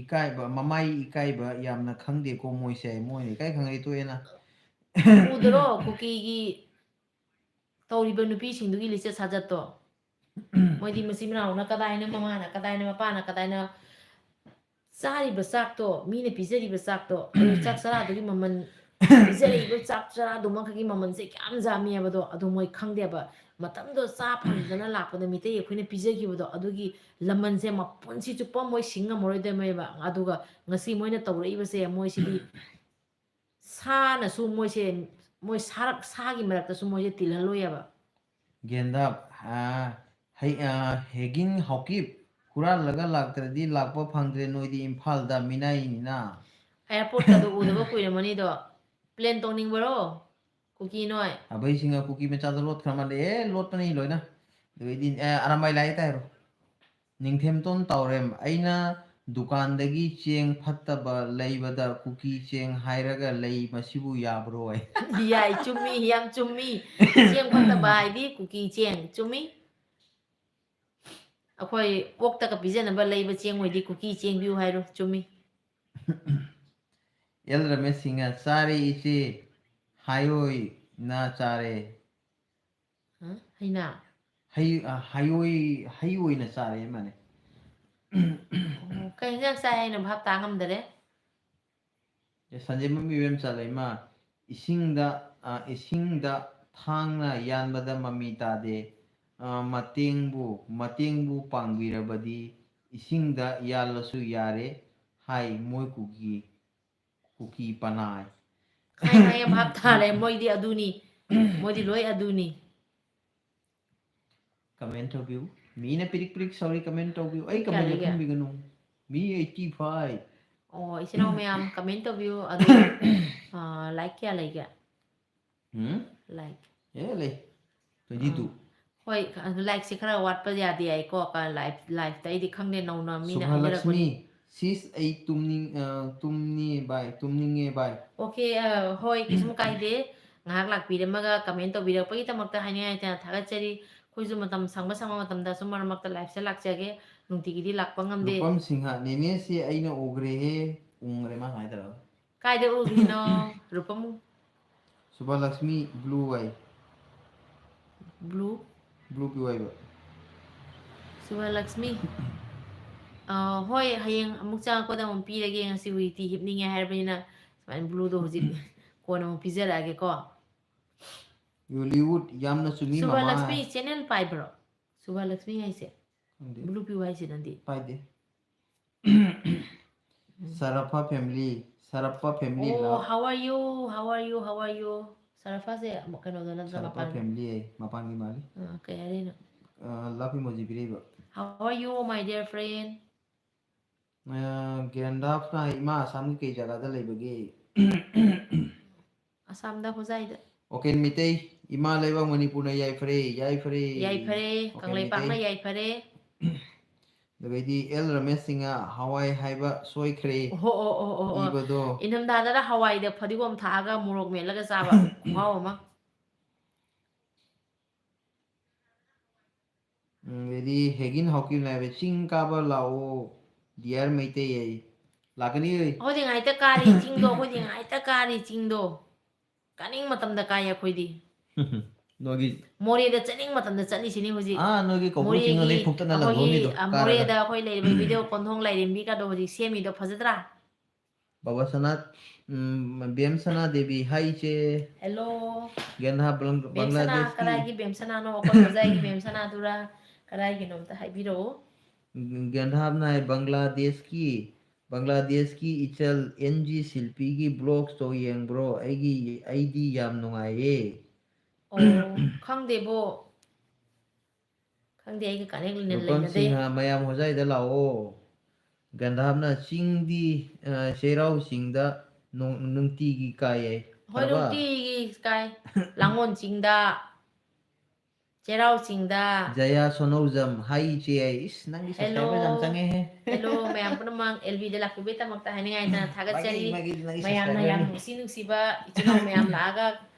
ꯏꯀꯥꯏꯕ, ꯃꯃꯥꯏ ꯏꯀꯥꯏꯕ ꯌꯥꯝꯅ ꯈꯪꯗꯦꯀꯣ ꯃꯣꯏꯁꯦ꯫ ꯃꯣꯏꯅ ꯏꯀꯥꯏ ꯈꯪꯉꯗꯤ ꯇꯣꯛꯑꯦꯅ꯫ ꯎꯗ꯭ꯔꯣ ꯀꯨꯀꯤꯒꯤ ꯇꯧꯔꯤꯕ ꯅꯨꯄꯤꯁꯤꯡꯗꯨꯒꯤ ꯂꯤꯆꯠ ꯁꯥꯖꯠꯇꯣ? ꯃꯣꯏꯗꯤ ꯃꯆꯤꯟ ꯃꯅꯥꯎꯅ ꯀꯗꯥꯏꯅ, ꯃꯃꯥꯅ ꯀꯗꯥꯏꯅ, ꯃꯄꯥꯅ ꯀꯗꯥꯏꯅ, ꯆꯥꯔꯤꯕ ꯆꯥꯛꯇꯣ, ꯃꯤꯅ ꯄꯤꯖꯔꯤꯕ ꯆꯥꯛꯇꯣ, ꯑꯗꯨ ꯆꯥꯛ ꯆꯔꯥꯗꯨꯒꯤ ꯃꯃꯜ, ꯄꯤꯖꯔꯛꯏꯕ ꯆꯥꯛ ꯆꯔꯥꯗꯨꯃꯈꯛꯀꯤ ꯃꯃꯜꯁꯦ ꯀꯌꯥꯝ ꯌꯥꯝꯃꯤ ꯍꯥꯏꯕꯗꯣ ꯑꯗꯨ ꯃꯣꯏ ꯈꯪꯗꯦꯕ꯫ ꯃꯇꯝꯗꯣ ꯆꯥ ꯐꯪꯗꯅ ꯂꯥꯛꯄꯗ ꯃꯤꯇꯩ ꯑꯩꯈꯣꯏꯅ ꯄꯤꯖꯈꯤꯕꯗꯣ ꯑꯗꯨꯒꯤ ꯂꯃꯟꯁꯦ ꯃꯄꯨꯟꯁꯤ ꯆꯨꯞꯄ ꯃꯣꯏ ꯁꯤꯡ ꯉꯝꯃꯔꯣꯏꯗꯣꯏꯅꯦꯕ꯫ ꯑꯗꯨꯒ ꯉꯁꯤ ꯃꯣꯏꯅ ꯇꯧꯔꯛꯏꯕꯁꯦ ꯃꯣꯏꯁꯤꯗꯤ ꯁꯥꯅꯁꯨ ꯃꯣꯏꯁꯦ, ꯃꯣꯏ ꯁꯥꯔꯛ-, ꯁꯥꯒꯤ ꯃꯔꯛꯇꯁꯨ ꯃꯣꯏꯁꯦ ꯇꯤꯜꯍꯜꯂꯣꯏꯌꯦꯕ꯫ ꯒꯦꯟꯗꯥꯞ, ꯑ, ꯍꯩ-, ꯑ, ꯍꯦꯒꯤꯡ ꯍꯥꯎꯀꯤꯞ, ꯍꯨꯔꯥꯜꯂꯒ ꯂꯥꯛꯇ꯭ꯔꯗꯤ ꯂꯥꯛꯄ ꯐꯪꯗ꯭ꯔꯦ ꯅꯣꯏꯗꯤ ꯏꯝꯐꯥꯜꯗ ꯃꯤꯅꯥꯏꯅꯤꯅ꯫ ꯑꯦꯌꯥꯔꯄꯣꯔꯠꯀꯗꯣ ꯎꯗꯕ ꯀꯨꯏꯔꯝꯃꯅꯤꯗꯣ꯫ ꯄ꯭ꯂꯦꯟ ꯇꯣꯡꯅꯤꯡꯕꯔꯣ? ꯀꯨꯀꯤ ꯅꯣꯏ꯫ ꯑꯕꯩꯁꯤꯡꯅ ꯀꯨꯀꯤ ꯃꯆꯥꯗ ꯂꯣꯠꯈ꯭ꯔ ꯃꯥꯜꯂꯦ꯫ ꯑꯦ, ꯂꯣꯠꯄꯅꯤ ꯂꯣꯏꯅ꯫ ꯑꯗꯨꯗꯩꯗꯤ ꯑꯦ, ꯑꯔꯥꯝꯕꯥꯏ ꯂꯥꯏ ꯇꯥꯏꯔꯣ꯫ ꯅꯤꯡꯊꯦꯝꯇꯣꯟ ꯇꯥꯎꯔꯦꯝ, ꯑꯩꯅ ꯗꯨꯀꯥꯟꯗꯒꯤ ꯆꯦꯡ ꯐꯠꯇꯕ ꯂꯩꯕꯗ ꯀꯨꯀꯤ ꯆꯦꯡ ꯍꯥꯏꯔꯒ ꯂꯩ, ꯃꯁꯤꯕꯨ ꯌꯥꯕ꯭ꯔꯣ? ꯍꯥꯏ꯫ ꯌꯥꯏ, ꯆꯨꯝꯃꯤ, ꯌꯥꯝ ꯆꯨꯝꯃꯤ꯫ ꯆꯦꯡ ꯐꯠꯇꯕ ꯍꯥꯏꯗꯤ ꯀꯨꯀꯤ ꯆꯦꯡ, ꯆꯨꯝꯃꯤ꯫ ꯑꯩꯈꯣꯏ ꯑꯣꯛꯇꯒ ꯄꯤꯖꯅꯕ ꯂꯩꯕ ꯆꯦꯡ ꯑꯣꯏꯗꯤ ꯀꯨꯀꯤ ꯆꯦꯡ ꯄꯤꯌꯨ ꯍꯥꯏꯔꯣ, ꯆꯨꯝꯃꯤ꯫ ꯑꯦꯜ ꯔꯃꯦꯁ ꯁꯤꯡꯅ ꯆꯥꯔꯦ ꯏꯆꯦ, ꯍꯥꯏꯑꯣꯏꯅ ꯆꯥꯔꯦ꯫ ꯍ? ꯍꯩꯅꯥ? ꯍꯩ, ꯑ, ꯍꯩꯑꯣꯏ, ꯍꯩ ꯑꯣꯏꯅ ꯆꯥꯔꯦ ꯃꯥꯅꯦ꯫ ꯑꯣ, ꯀꯩ ꯍꯤꯟꯖꯥꯡ ꯆꯥꯏ ꯍꯥꯏꯅꯣ? ꯚꯥꯞ ꯇꯥ ꯉꯝꯗꯔꯦ꯫ ꯑꯦ, ꯁꯟꯖꯦꯟꯕꯝ ꯏꯕꯦꯝꯆꯥ ꯂꯩꯃ, ꯏꯁꯤꯡꯗ, ꯑ, ꯏꯁꯤꯡꯗ ꯊꯥꯡꯅ ꯌꯥꯟꯕꯗ ꯃꯃꯤ ꯇꯥꯗꯦ꯫ ꯑ, ꯃꯇꯦꯡꯕꯨ, ꯃꯇꯦꯡꯕꯨ ꯄꯥꯡꯕꯤꯔꯕꯗꯤ ꯏꯁꯤꯡꯗ ꯌꯥꯜꯂꯁꯨ ꯌꯥꯔꯦ ꯍꯥꯏ ꯃꯣꯏ ꯀꯨꯀꯤ, ꯀꯨꯀꯤ ꯄꯅꯥꯏ꯫ ꯈꯪꯉꯦ, ꯈꯪꯉꯦ, ꯚꯥꯞ ꯇꯥꯔꯦ꯫ ꯃꯣꯏꯗꯤ ꯑꯗꯨꯅꯤ, ꯃꯣꯏꯗꯤ ꯂꯣꯏ ꯑꯗꯨꯅꯤ꯫ Comment ꯇꯧꯕꯤꯌꯨ꯫ ꯃꯤꯅ ꯄꯤꯔꯤꯛ ꯄꯤꯔꯤꯛ ꯁꯧꯔꯤ comment ꯇꯧꯕꯤꯌꯨ꯫ ꯑꯩ ꯃꯤ ꯀꯌꯥ comment ꯂꯩꯒꯦ? ꯈꯨꯝꯕꯤꯒꯅꯨ꯫ ꯃꯤ eighty five꯫ ꯑꯣ, ꯏꯆꯤꯟ ꯏꯅꯥꯎ ꯃꯌꯥꯝ comment ꯇꯧꯕꯤꯌꯨ꯫ ꯑꯗꯣ, ꯑ, like ꯀꯌꯥ ꯂꯩꯒꯦ? ꯎꯝ? Like꯫ ꯑꯦ, ꯂꯩ꯫ Twenty two꯫ ꯍꯣꯏ, ꯑꯗꯨ likeꯁꯦ ꯈꯔ ꯋꯥꯠꯄ ꯌꯥꯗꯦ ꯍꯥꯏꯀꯣ꯫ ꯀ-, live, liveꯇ ꯑꯩꯗꯤ ꯈꯪꯗꯦ, ꯅꯧꯅ ꯃꯤꯅ ꯁꯨꯚꯂꯛꯁꯃꯤ, ꯍꯥꯏꯅꯔꯛꯄꯅꯤ꯫ Sis, ꯑꯩ ꯇꯨꯝꯅꯤꯡ-, ꯑ, ꯇꯨꯝꯅꯤꯡꯉꯦ ꯚꯥꯏ, ꯇꯨꯝꯅꯤꯡꯉꯦ ꯚꯥꯏ꯫ Okay, ꯑ, ꯍꯣꯏ, ꯀꯩꯁꯨꯝ ꯀꯥꯏꯗꯦ꯫ ꯉꯥꯏꯍꯥꯛ ꯂꯥꯛꯄꯤꯔꯝꯃꯒ comment ꯇꯧꯕꯤꯔꯛꯄꯒꯤꯗꯃꯛꯇ ꯍꯥꯏꯅꯤꯡꯉꯥꯏ ꯂꯩꯇꯅ ꯊꯥꯒꯠꯆꯔꯤ꯫ ꯑꯩꯈꯣꯏꯁꯨ ꯃꯇꯝ ꯁꯪꯕ ꯁꯪꯕ ꯃꯇꯝꯗ ꯁꯨꯝ ꯃꯔꯛ ꯃꯔꯛꯇ liveꯁꯦ ꯂꯥꯛꯆꯒꯦ꯫ ꯅꯨꯡꯇꯤꯒꯤꯗꯤ ꯂꯥꯛꯄ ꯉꯝꯗꯦ꯫ ꯔꯨꯄꯝ ꯁꯤꯡꯍ, ꯅꯦꯅꯦꯁꯤ ꯑꯩꯅ ꯎꯈ꯭ꯔꯦꯍꯦ꯫ ꯎꯪꯈ꯭ꯔꯦ ꯃꯥ ꯁꯨꯃꯥꯏꯅ ꯇꯧꯔꯒ꯫ ꯀꯥꯏꯗ ꯎꯈ꯭ꯔꯤꯅꯣ? ꯔꯨꯄꯝ? ꯁꯨꯚꯂꯛꯁꯃꯤ blue ꯍꯥꯏ꯫ Blue? Blue ꯄꯤꯌꯨ ꯍꯥꯏꯕ꯫ ꯁꯨꯚꯂꯛꯁꯃꯤ? ꯑ, ꯍꯣꯏ, ꯍꯌꯦꯡ ꯑꯃꯨꯛ ꯆꯪꯉꯛꯄꯗ ꯑꯃꯨꯛ ꯄꯤꯔꯒꯦ꯫ ꯉꯁꯤ ꯍꯧꯖꯤꯛꯇꯤ ꯍꯤꯞꯅꯤꯡꯉꯦ ꯍꯥꯏꯔꯕꯅꯤꯅ ꯁꯨꯃꯥꯏꯅ blueꯗꯣ ꯍꯧꯖꯤꯛ ꯀꯣꯟꯅ ꯑꯃꯨꯛ ꯄꯤꯖꯔꯛꯑꯒꯦꯀꯣ꯫ ꯌꯣꯂꯤꯋꯨꯗ ꯌꯥꯝꯅ ꯆꯨꯝꯃꯤ ꯃꯃꯥ꯫ ꯁꯨꯚꯂꯛꯁꯃꯤ channel ꯄꯥꯏꯕ꯭ꯔꯣ? ꯁꯨꯚꯂꯛꯁꯃꯤ ꯍꯥꯏꯁꯦ? ꯈꯪꯗꯦ꯫ Blue ꯄꯤꯌꯨ ꯍꯥꯏꯁꯤꯅꯗꯤ? ꯄꯥꯏꯗꯦ꯫ ꯁꯔꯐ family, ꯁꯔꯐ family ꯑꯣ, love꯫ How are you? How are you? How are you? ꯁꯔꯐꯥꯁꯦ ꯑꯃꯨꯛ ꯀꯩꯅꯣꯗꯣ ꯅꯠꯇ꯭ꯔꯣ, ꯁꯔꯐ ꯃꯄꯥꯟ? Family ꯍꯥꯏ, ꯃꯄꯥꯟꯒꯤ ꯃꯥꯜꯂꯤ꯫ ꯑꯥ, ꯀꯩ ꯍꯥꯏꯔꯤꯅꯣ? ꯑ, love emoji ꯄꯤꯔꯛꯏꯕ꯫ How are you, my dear friend? ꯑ, ꯒꯦꯟꯗꯥꯐꯅ ꯍꯥꯏ, ꯏꯃꯥ ꯑꯁꯥꯝꯒꯤ ꯀꯩ ꯖꯒꯥꯗ ꯂꯩꯕꯒꯦ? ꯑꯁꯥꯝꯗ ꯍꯣꯖꯥꯏꯗ꯫ ꯑꯣꯀꯦꯟ ꯃꯤꯇꯩ, ꯏꯃꯥ ꯂꯩꯕꯥꯛ ꯃꯅꯤꯄꯨꯔꯅ ꯌꯥꯏꯐꯔꯦ, ꯌꯥꯏꯐꯔꯦ꯫ ꯌꯥꯏꯐꯔꯦ, ꯑꯣꯀꯦ, ꯀꯪꯂꯩꯄꯥꯛꯅ ꯃꯩꯇꯩ꯫ ꯌꯥꯏꯐꯔꯦ꯫ ꯑꯗꯨꯗꯩꯗꯤ ꯑꯦꯜ ꯔꯃꯦꯁ ꯁꯤꯡꯍ ꯍꯋꯥꯏ ꯍꯥꯏꯕ ꯁꯣꯏꯈ꯭ꯔꯦ ꯑꯣꯍꯣ, ꯑꯣ, ꯑꯣ, ꯑꯣ, ꯑꯣ꯫ ꯏꯕꯗꯣ꯫ ꯏꯪꯊꯝꯊꯥꯗꯅ ꯍꯋꯥꯏꯗ ꯐꯗꯤꯒꯣꯝ ꯊꯥꯛꯑꯒ ꯃꯣꯔꯣꯛ ꯃꯦꯠꯂꯒ ꯆꯥꯕ꯫ ꯈꯨꯍꯥꯎ ꯑꯃ꯫ ꯎꯝ, ꯑꯗꯩꯗꯤ ꯍꯦꯒꯤꯟ ꯍꯥꯎꯀꯤꯞꯅ ꯍꯥꯏꯕ, "ꯆꯤꯡ ꯀꯥꯕ ꯂꯥꯛꯑꯣ, ꯗꯤꯌꯥꯔ ꯃꯩꯇꯩ" ꯑꯩ꯫ ꯂꯥꯛꯀꯅꯤ꯫ ꯑꯩꯈꯣꯏꯗꯤ ꯉꯥꯏꯇ ꯀꯥꯔꯤ ꯆꯤꯡꯗꯣ, ꯑꯩꯈꯣꯏꯗꯤ ꯉꯥꯏꯇ ꯀꯥꯔꯤ ꯆꯤꯡꯗꯣ꯫ ꯀꯥꯅꯤꯡ ꯃꯇꯝꯗ ꯀꯥꯏ ꯑꯩꯈꯣꯏꯗꯤ꯫ ꯅꯣꯏꯒꯤ ꯃꯣꯔꯦꯗ ꯆꯠꯅꯤꯡ ꯃꯇꯝꯗ ꯆꯠꯂꯤꯁꯤꯅꯤ ꯍꯧꯖꯤꯛ꯫ ꯑꯥ, ꯅꯣꯏꯒꯤ ꯀꯧꯕ꯭ꯨ ꯆꯤꯡꯗ ꯃꯣꯔꯦꯒꯤ, ꯂꯩ ꯐꯨꯛꯇꯅ ꯑꯩꯈꯣꯏꯒꯤ, ꯂꯪꯒꯣꯝꯃꯤꯗꯣ ꯑ, ꯀꯥꯔꯒ꯫ ꯃꯣꯔꯦꯗ ꯑꯩꯈꯣꯏ ꯂꯩꯔꯤꯕ ꯚꯤꯗꯤꯑꯣ ꯀꯣꯟꯊꯣꯡ ꯂꯥꯏꯔꯦꯝꯕꯤ ꯀꯥꯗꯣ ꯍꯧꯖꯤꯛ ꯁꯦꯝꯃꯤꯗꯣ ꯐꯖꯗ꯭ꯔꯥ? ꯕꯕꯥ ꯁꯅꯥ, ꯎꯝ, ꯕꯦꯝ ꯁꯅꯥ ꯗꯦꯕꯤ, ꯍꯥꯏ ꯏꯆꯦ꯫ ꯍꯦꯜꯂꯣ꯫ ꯒꯦꯟꯗꯥ ꯕꯪ-, ꯕꯦꯝ ꯁꯅꯥ, ꯕꯪꯒ꯭ꯂꯥꯗꯦꯁꯀꯤ꯫ ꯀꯗꯥꯏꯒꯤ ꯕꯦꯝ ꯁꯅꯥꯅꯣ? ꯑꯩꯈꯣꯏ ꯃꯖꯥꯏꯒꯤ ꯕꯦꯝ ꯁꯅꯥꯗꯨꯔꯥ? ꯀꯗꯥꯏꯒꯤꯅꯣ ꯑꯝꯇ ꯍꯥꯏꯕꯤꯔꯛꯑꯣ꯫ ꯒꯦꯟꯗꯥꯕꯅ ꯍꯥꯏ, ꯕꯪꯒ꯭ꯂꯥꯗꯦꯁꯀꯤ, ꯕꯪꯒ꯭ꯂꯥꯗꯦꯁꯀꯤ ꯏꯆꯜ ꯑꯦꯟ ꯖꯤ ꯁꯤꯜꯄꯤꯒꯤ ꯕ꯭ꯂꯣꯒꯁꯇꯣ ꯌꯦꯡꯕ꯭ꯔꯣ? ꯑꯩꯒꯤ, ꯑꯩꯗꯤ ꯌꯥꯝ ꯅꯨꯡꯉꯥꯏꯌꯦ꯫ ꯑꯣ, ꯈꯪꯗꯦꯕꯣ꯫ ꯈꯪꯗꯦ, ꯑꯩꯒ ꯀꯅꯦꯛ ꯂꯩꯅ-, ꯔꯨꯄꯝ ꯂꯩꯅꯗꯦ꯫ ꯁꯤꯡꯍ, ꯃꯌꯥꯝ ꯍꯣꯖꯥꯏꯗ ꯂꯥꯛꯑꯣ꯫ ꯒꯟꯙꯥꯕꯅ ꯆꯤꯡꯗꯤ, ꯑ, ꯆꯩꯔꯥꯎ ꯆꯤꯡꯗ ꯅꯨꯡ-, ꯅꯨꯡꯇꯤꯒꯤ ꯀꯥꯏ ꯍꯥꯏ꯫ ꯍꯣꯏ, ꯐꯔꯕ? ꯅꯨꯡꯇꯤꯒꯤ ꯀꯥꯏ꯫ ꯂꯥꯡꯒꯣꯜ ꯆꯤꯡꯗ, ꯆꯩꯔꯥꯎ ꯆꯤꯡꯗ꯫ ꯖꯌꯥ ꯁꯣꯅꯧꯖꯝ, ꯍꯥꯏ ꯏꯆꯦ ꯍꯥꯏ꯫ ꯏꯁ, ꯅꯪꯒꯤ ꯍꯦꯜꯂꯣ꯫ Subscribers ꯌꯥꯝ ꯆꯪꯉꯦꯍꯦ꯫ ꯍꯦꯜꯂꯣ, ꯃꯌꯥꯝ ꯄꯨꯝꯅꯃꯛ ꯑꯦꯜ ꯕꯤꯗ ꯂꯥꯛꯄꯤꯕꯒꯤꯗꯃꯛꯇ ꯍꯥꯏꯅꯤꯡꯉꯥꯏꯗꯅ ꯊꯥꯒꯠꯆꯔꯤ꯫ ꯃꯥꯒꯤ, ꯃꯥꯒꯤ, ꯅꯪꯒꯤ ꯃꯌꯥꯝꯅ ꯌꯥꯝ Subscriberꯅꯤ꯫ ꯅꯨꯡꯁꯤ ꯅꯨꯡꯁꯤꯕ ꯏꯆꯤꯜ ꯏꯅꯥꯎ ꯃꯌꯥꯝ ꯂꯥꯛꯑꯒ